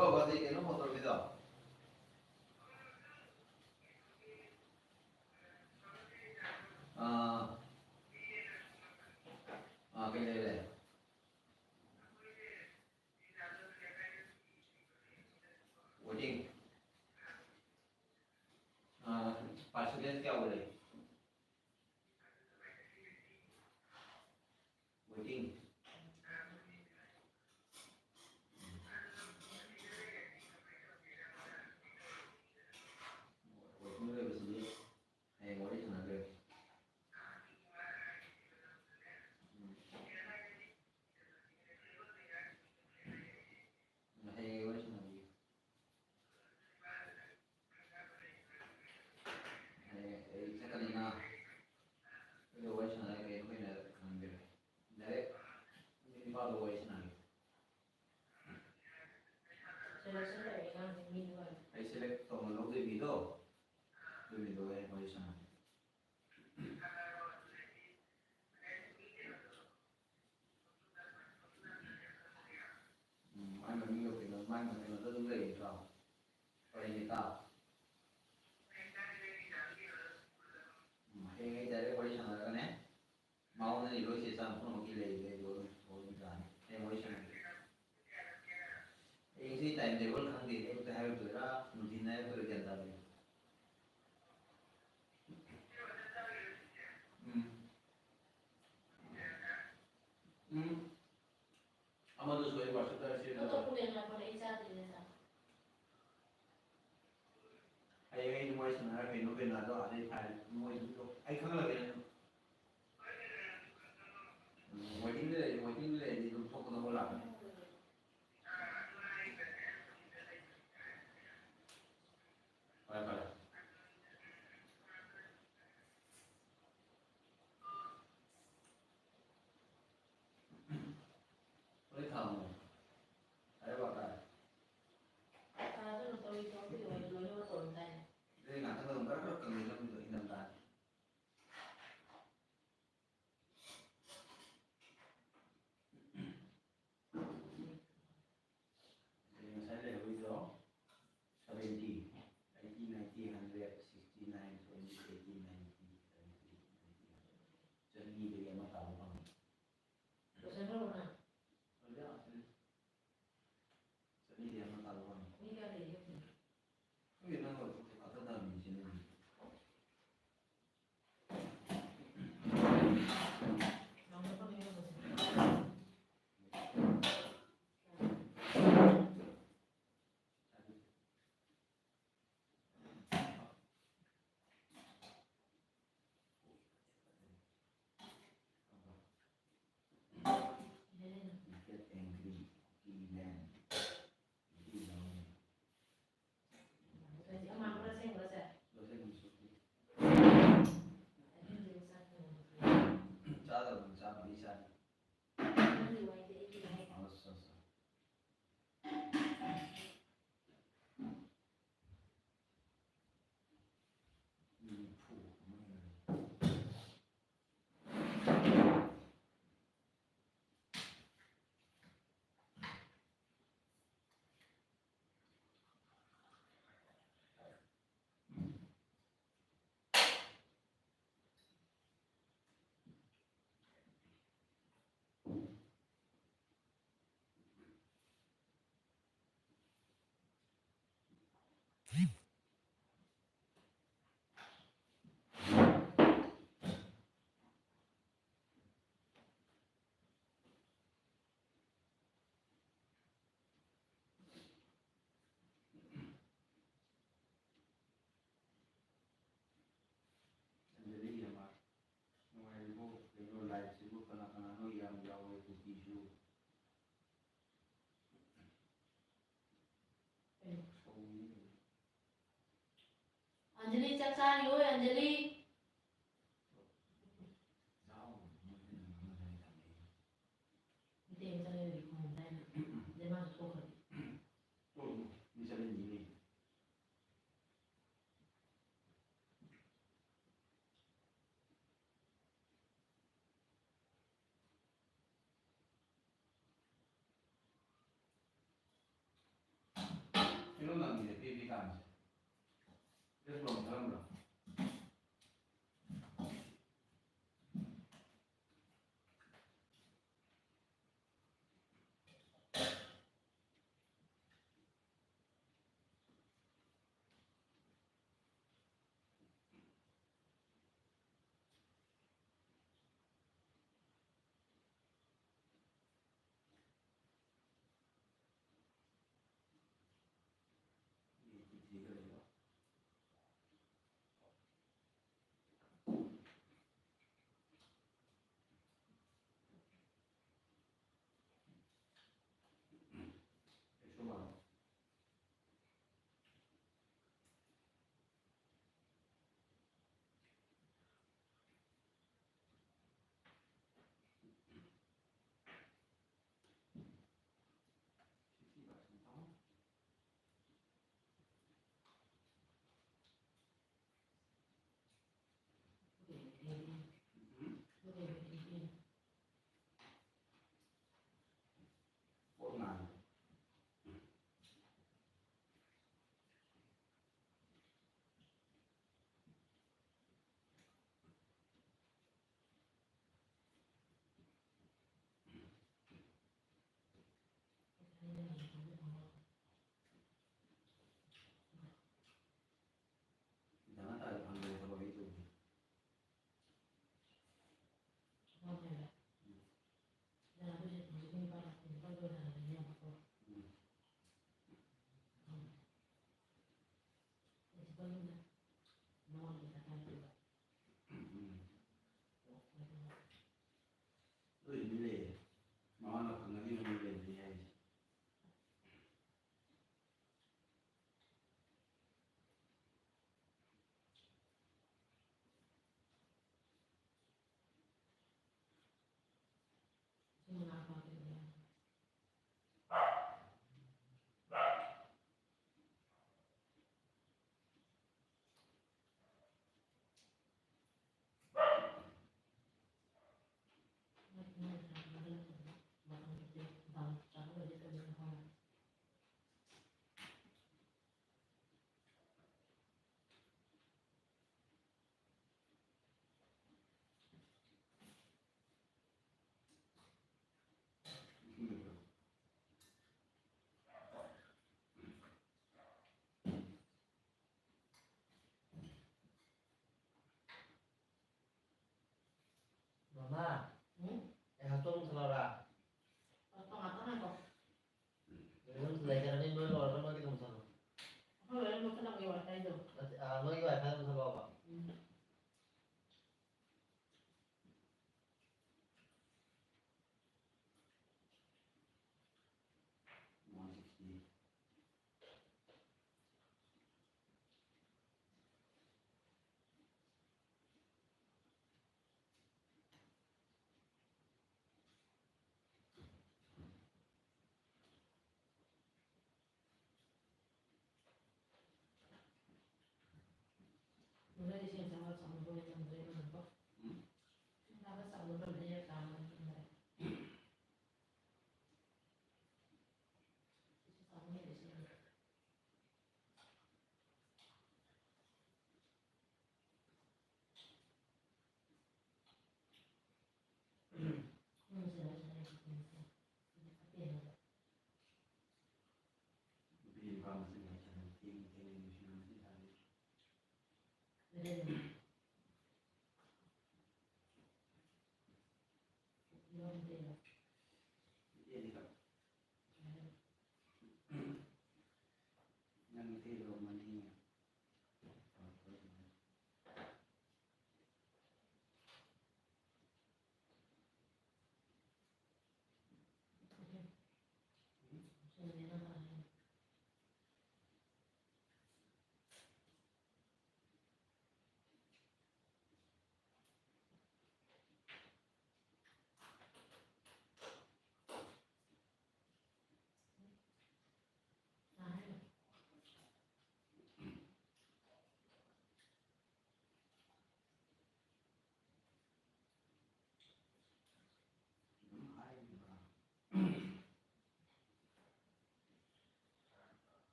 ꯕꯕꯥꯗꯤ ꯀꯩꯅꯣ ꯐꯣꯟ ꯇꯧꯔꯛꯈꯤꯗꯣ? ꯑꯥ꯫ ꯑꯥ, ꯀꯩ ꯂꯩꯔꯦ? Waiting꯫ ꯑꯥ, percentage ꯀꯌꯥ ꯑꯣꯏꯔꯦ? Waiting꯫ Waiting ꯂꯩꯕꯁꯤꯗꯤ ꯍꯌꯦꯡ ꯋꯥꯔꯤ ꯁꯥꯟꯅꯈ꯭ꯔꯦ꯫ ꯎꯝ꯫ ꯍꯌꯦꯡ ꯋꯥꯔꯤ ꯁꯥꯟꯅꯕꯤꯌꯨ꯫ ꯍꯌꯦꯡ ꯑꯩ ꯆꯠꯀꯅꯤꯅ ꯑꯩꯒ ꯋꯥꯔꯤ ꯁꯥꯟꯅꯔꯒ ꯀꯩꯅꯣ ꯀꯩꯅꯣ ꯈꯪꯗꯦ꯫ Direct ꯅꯨꯄꯥꯗꯣ ꯋꯥꯔꯤ ꯁꯥꯟꯅꯒꯦ꯫ Selection ꯇꯧꯔꯦ ꯑꯉꯥꯡꯁꯦ ꯃꯤꯗꯨ ꯑꯣꯏꯅ꯫ ꯑꯩ select ꯇꯧꯅ ꯂꯧꯗꯣꯏ ꯃꯤꯗꯣ, ꯑꯗꯨ ꯃꯤꯗꯣ ꯑꯩ ꯋꯥꯔꯤ ꯁꯥꯟꯅꯒꯦ꯫ ꯎꯝ, ꯃꯥꯏ ꯃꯃꯤꯡꯗꯣ ꯀꯩꯅꯣ, ꯃꯥꯏ ꯃꯃꯤꯡꯗꯣ ꯑꯗꯨꯝ ꯂꯩꯔꯤꯕ꯭ꯔꯣ? ꯄꯔꯤꯅꯤꯇꯥ꯫ ꯎꯝ, ꯍꯌꯦꯡ ꯑꯩ direct ꯋꯥꯔꯤ ꯁꯥꯟꯅꯔꯒꯅꯦ, ꯃꯉꯣꯟꯗꯗꯤ ꯂꯣꯏ ꯆꯦ ꯆꯥꯡ ꯄꯨꯝꯅꯃꯛꯀꯤ ꯂꯩꯔꯤꯕ ꯑꯩ ꯂꯣꯏ, ꯂꯣꯏ ꯌꯥꯅꯤ꯫ ꯍꯌꯦꯡ ꯋꯥꯔꯤ ꯁꯥꯟꯅꯔꯒꯦ꯫ ꯑꯩ ꯉꯁꯤ time table ꯈꯪꯗꯦ, ꯑꯌꯨꯛꯇ ꯍꯥꯏꯔꯛꯇꯣꯏꯔꯥ, ꯅꯨꯡꯊꯤꯟ ꯍꯥꯏꯔꯛꯇꯣꯏꯔꯥ ꯒ꯭ꯌꯥꯟ ꯇꯥꯗꯦ꯫ ꯎꯝ꯫ ꯎꯝ꯫ ꯑꯃꯗꯨꯁꯨ ꯑꯩ WhatsApp-ꯇ share ꯇꯧꯔꯛꯑꯣ꯫ ꯍꯌꯦꯡ ꯑꯩ ꯃꯣꯏ ꯁꯥꯟꯅꯔ ꯀꯩꯅꯣ ꯀꯩꯅꯣꯗꯣ ꯑꯗꯩ file ꯃꯣꯏ ꯑꯗꯨꯝ ꯇꯧ-, ꯑꯩ ꯈꯪꯍꯜꯂꯛꯀꯦ ꯅꯪ꯫ ꯎꯝ, waiting-ꯗ ꯂꯩꯔꯗꯤ, waiting-ꯗ ꯂꯩꯔꯗꯤ ꯑꯗꯨꯝ ꯊꯣꯛꯄꯗꯣ ꯂꯥꯛꯀꯅꯤ꯫ ꯐꯔꯦ, ꯐꯔꯦ꯫ ꯂꯣꯏ ꯊꯝꯃꯣ꯫ ꯍꯥꯏꯔꯦ ꯕꯥꯀꯥ꯫ ꯊꯥꯗꯨꯅ ꯇꯧꯔꯤ ꯊꯕꯛꯇꯨꯗꯤ ꯑꯣꯏꯅ ꯂꯣꯏꯅꯃꯛ ꯇꯧꯔꯝꯗꯥꯏꯅꯦ꯫ ꯑꯗꯨꯗꯤ ꯉꯥꯛꯇꯪ ꯑꯗꯨꯝ ꯈꯔ ꯈꯔ ꯀꯪꯍꯜꯂꯝꯃꯤꯗꯣ ꯏꯪꯊꯝꯊꯥꯅꯤ꯫ ꯆꯠꯈ꯭ꯔꯕꯣ ꯅꯪ? ꯆꯠꯂꯤ, ꯑꯥ, ꯆꯠꯂꯤ꯫ ꯆꯅꯤꯗꯤ ꯑꯃ ꯇꯥꯔꯛꯑꯣ꯫ ꯃꯤ ꯀꯌꯥ ꯂꯩꯒꯦ ꯍꯧꯖꯤꯛ? ꯈꯪꯗꯦ, ꯅꯪ ꯂꯧꯊꯣꯛꯀꯦ ꯀꯥꯈꯠꯂꯛꯑꯕꯅꯤ ꯏꯆꯦ ꯅꯪꯒꯤ꯫ ꯂꯥꯎꯅ ꯐꯝꯃꯤ ꯍꯧꯖꯤꯛ꯫ Get angry, cookie land, cookie land. ꯍꯧꯖꯤꯛ ꯑꯃꯥꯡꯕ꯭ꯔꯥ ꯑꯁꯦꯡꯕ꯭ꯔꯥ ꯁꯦ? ꯂꯧꯁꯤꯟꯕ ꯁꯣꯛꯄꯤ꯫ ꯑꯍꯤꯡꯁꯦ ꯆꯥꯛ ꯊꯣꯡꯕ꯫ ꯆꯥꯗꯕꯅꯤ, ꯆꯥꯕꯗꯤ ꯆꯥꯗꯦ꯫ ꯅꯪꯒꯤ ꯋꯥꯏꯗꯤ ꯑꯩꯒꯤ ꯋꯥꯏ꯫ ꯑꯁ, ꯑꯁ, ꯑꯁ꯫ ꯅꯤꯐꯨ ꯑꯃ ꯂꯩꯔꯦ꯫ ꯑꯟꯖꯂꯤ ꯍꯦꯃꯥ, ꯅꯨꯡꯉꯥꯏꯔꯤꯕꯣ? ꯀꯩꯅꯣ, live ꯁꯤꯕꯨ ꯀꯅꯥ ꯀꯅꯥꯅꯣ ꯌꯥꯝ ꯌꯥꯎꯋꯦ, ꯀꯨꯀꯤꯁꯨ꯫ ꯑꯦ, ꯁꯥꯎꯏꯅꯦ꯫ ꯑꯟꯖꯂꯤ, ꯆꯥꯛ ꯆꯥꯔꯤꯔꯣꯏ, ꯑꯟꯖꯂꯤ? ꯃꯤꯇꯩ ꯃꯆꯥ ꯂꯩꯔꯗꯤ ꯈꯨꯝꯃꯝꯗꯥꯏꯅꯦ꯫ ꯑꯗꯩ ꯃꯥꯁꯨ ꯊꯣꯛꯈ꯭ꯔꯗꯤ꯫ ꯊꯣꯛꯈ꯭ꯔꯣ, ꯃꯤ ꯆꯠꯂꯅꯤ ꯂꯩ꯫ ꯀꯩꯅꯣ ꯅꯪꯒꯤꯁꯦ ꯄꯦ ꯄꯦ ꯀꯥꯟꯁꯦ꯫ ꯔꯦꯁ ꯂꯣꯟ ꯈꯔ ꯑꯃꯔꯣ? ꯃꯃꯥ, ꯎꯝ? ꯑꯩ ꯍꯣꯁꯇꯦꯜ ꯑꯃꯨꯛ ꯊꯣꯛꯂꯛꯑꯣꯔꯥ? ꯍꯣꯁꯇꯦꯜ ꯉꯥꯛꯇꯪ ꯉꯥꯏꯈꯣ꯫ ꯑꯗꯨꯝ ꯂꯩꯖꯔꯅꯤ, ꯅꯣꯏ ꯂꯣꯏꯔꯒ ꯅꯣꯏꯒꯤ ꯑꯗꯨꯝ ꯊꯝꯃꯣ꯫ ꯑꯩꯈꯣꯏ ꯂꯣꯏꯔ ꯂꯧꯁꯜꯂꯝꯒꯦ ꯋꯥꯏꯐꯥꯏꯗꯣ꯫ ꯅꯠꯇꯦ, ꯑꯥ, ꯅꯣꯏꯒꯤ ꯋꯥꯏꯐꯥꯏ ꯑꯗꯨꯝ ꯊꯝꯃꯣꯕ꯫ ꯎꯝ꯫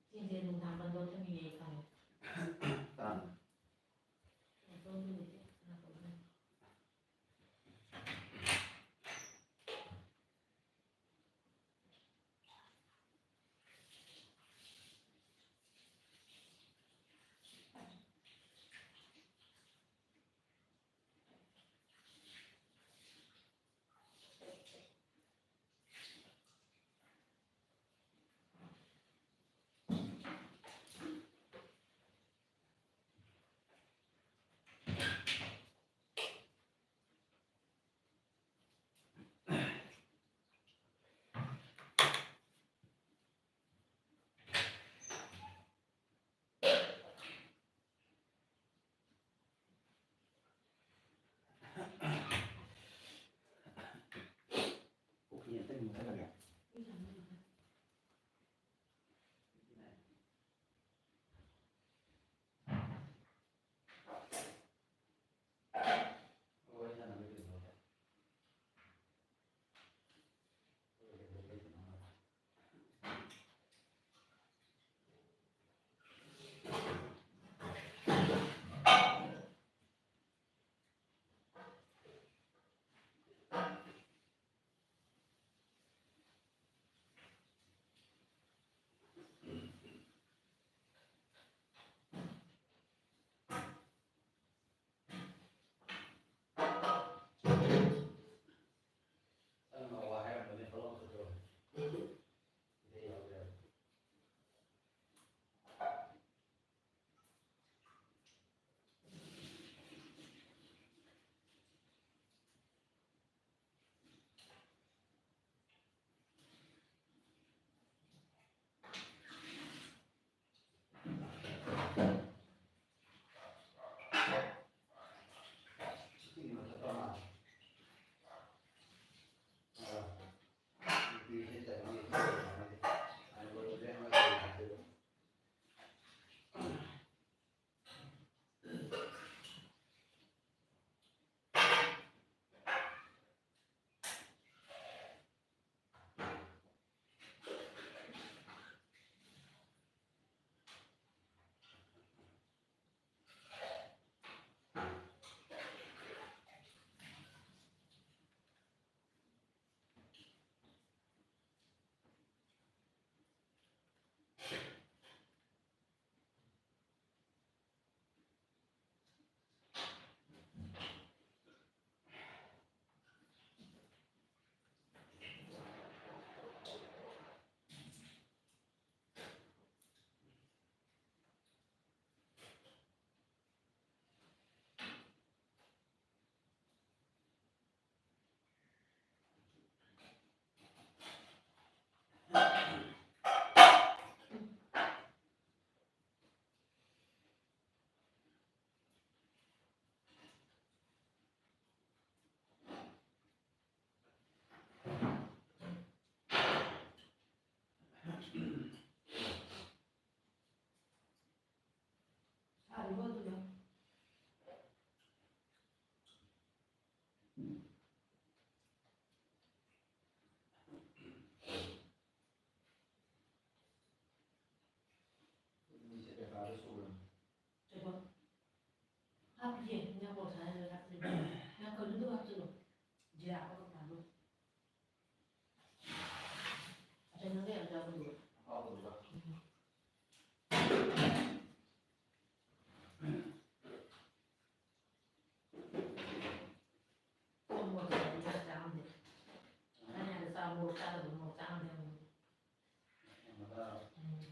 ꯁꯤꯁꯦ ꯅꯨꯡꯗꯥꯡ ꯕꯟꯗꯣ ꯊꯝꯃꯤꯅꯦ ꯑꯩ ꯈꯪꯉꯦ꯫ ꯀꯅꯥꯅꯣ? ꯑꯗꯣꯝꯒꯤ ꯅꯠꯇꯦ, ꯀꯅꯥ ꯇꯧꯕꯅꯣ? ꯃꯣꯔꯣꯛ ꯁꯥꯅ ꯂꯣꯏ ꯍꯥꯞꯆꯤꯜꯂꯣ꯫ ꯅꯪ ꯀꯩꯅꯣꯗꯣ ꯍꯥꯞꯆꯤꯜꯂꯣ꯫ ꯖꯤꯔꯥ ꯑꯐꯥꯎꯕ ꯊꯥꯗꯣ꯫ ꯑꯆꯝꯕꯗ ꯌꯥꯝ ꯆꯥꯕꯗꯨ꯫ ꯑꯐꯥꯎꯕꯗꯨꯒ꯫ ꯎꯝ꯫ ꯎ ꯃꯣꯔꯣꯛ ꯆꯥꯕꯗꯤ ꯌꯥꯝ ꯆꯥꯉꯝꯗꯦ꯫ ꯑꯩꯅ ꯍꯥꯟꯅ ꯆꯥꯕ ꯃꯣꯔꯣꯛ ꯆꯥꯗꯕ ꯃꯣꯔꯣꯛ ꯆꯥꯉꯝꯗꯦ ꯍꯥꯏꯕꯅꯤ꯫ ꯎꯝ꯫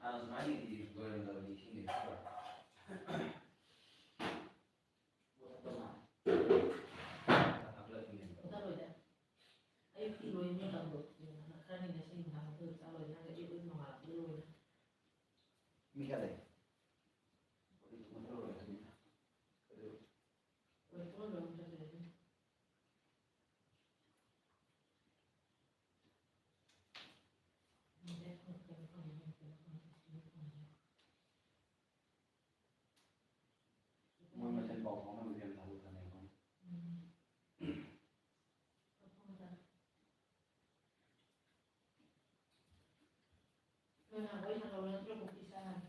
ꯍꯥꯟꯅ ꯁꯨꯃꯥꯏꯅꯗꯤ ꯂꯣꯏꯔꯝꯗꯕꯅꯤ ꯏꯁꯤꯡꯗꯤ꯫ ꯆꯥꯔꯣꯏꯗ꯫ ꯑꯌꯨꯛꯀꯤ ꯂꯣꯏ ꯃꯇꯝꯗꯣ ꯈꯔꯅꯤ ꯉꯁꯤ ꯅꯨꯡꯗꯥꯡ ꯑꯗꯨ ꯆꯥꯔꯣꯏ꯫ ꯅꯪ ꯑꯌꯨꯛ ꯅꯣꯡꯉꯥꯜꯂꯛꯄꯗ ꯂꯣꯏꯔꯦ꯫ ꯃꯤ ꯀꯌꯥ ꯂꯩ? ꯃꯣꯏ ꯃꯁꯦꯟ ꯄꯥꯎ ꯐꯥꯎꯅꯕꯗꯤ ꯌꯥꯝ ꯊꯥꯖꯗꯅ ꯑꯩꯈꯣꯏꯅ꯫ ꯅꯣꯏ ꯅꯍꯥꯟ ꯋꯥꯔꯤ ꯁꯥꯟꯅꯕ ꯅꯠꯇ꯭ꯔꯣ, ꯀꯣꯐꯤ ꯆꯥ ꯍꯥꯏꯅ?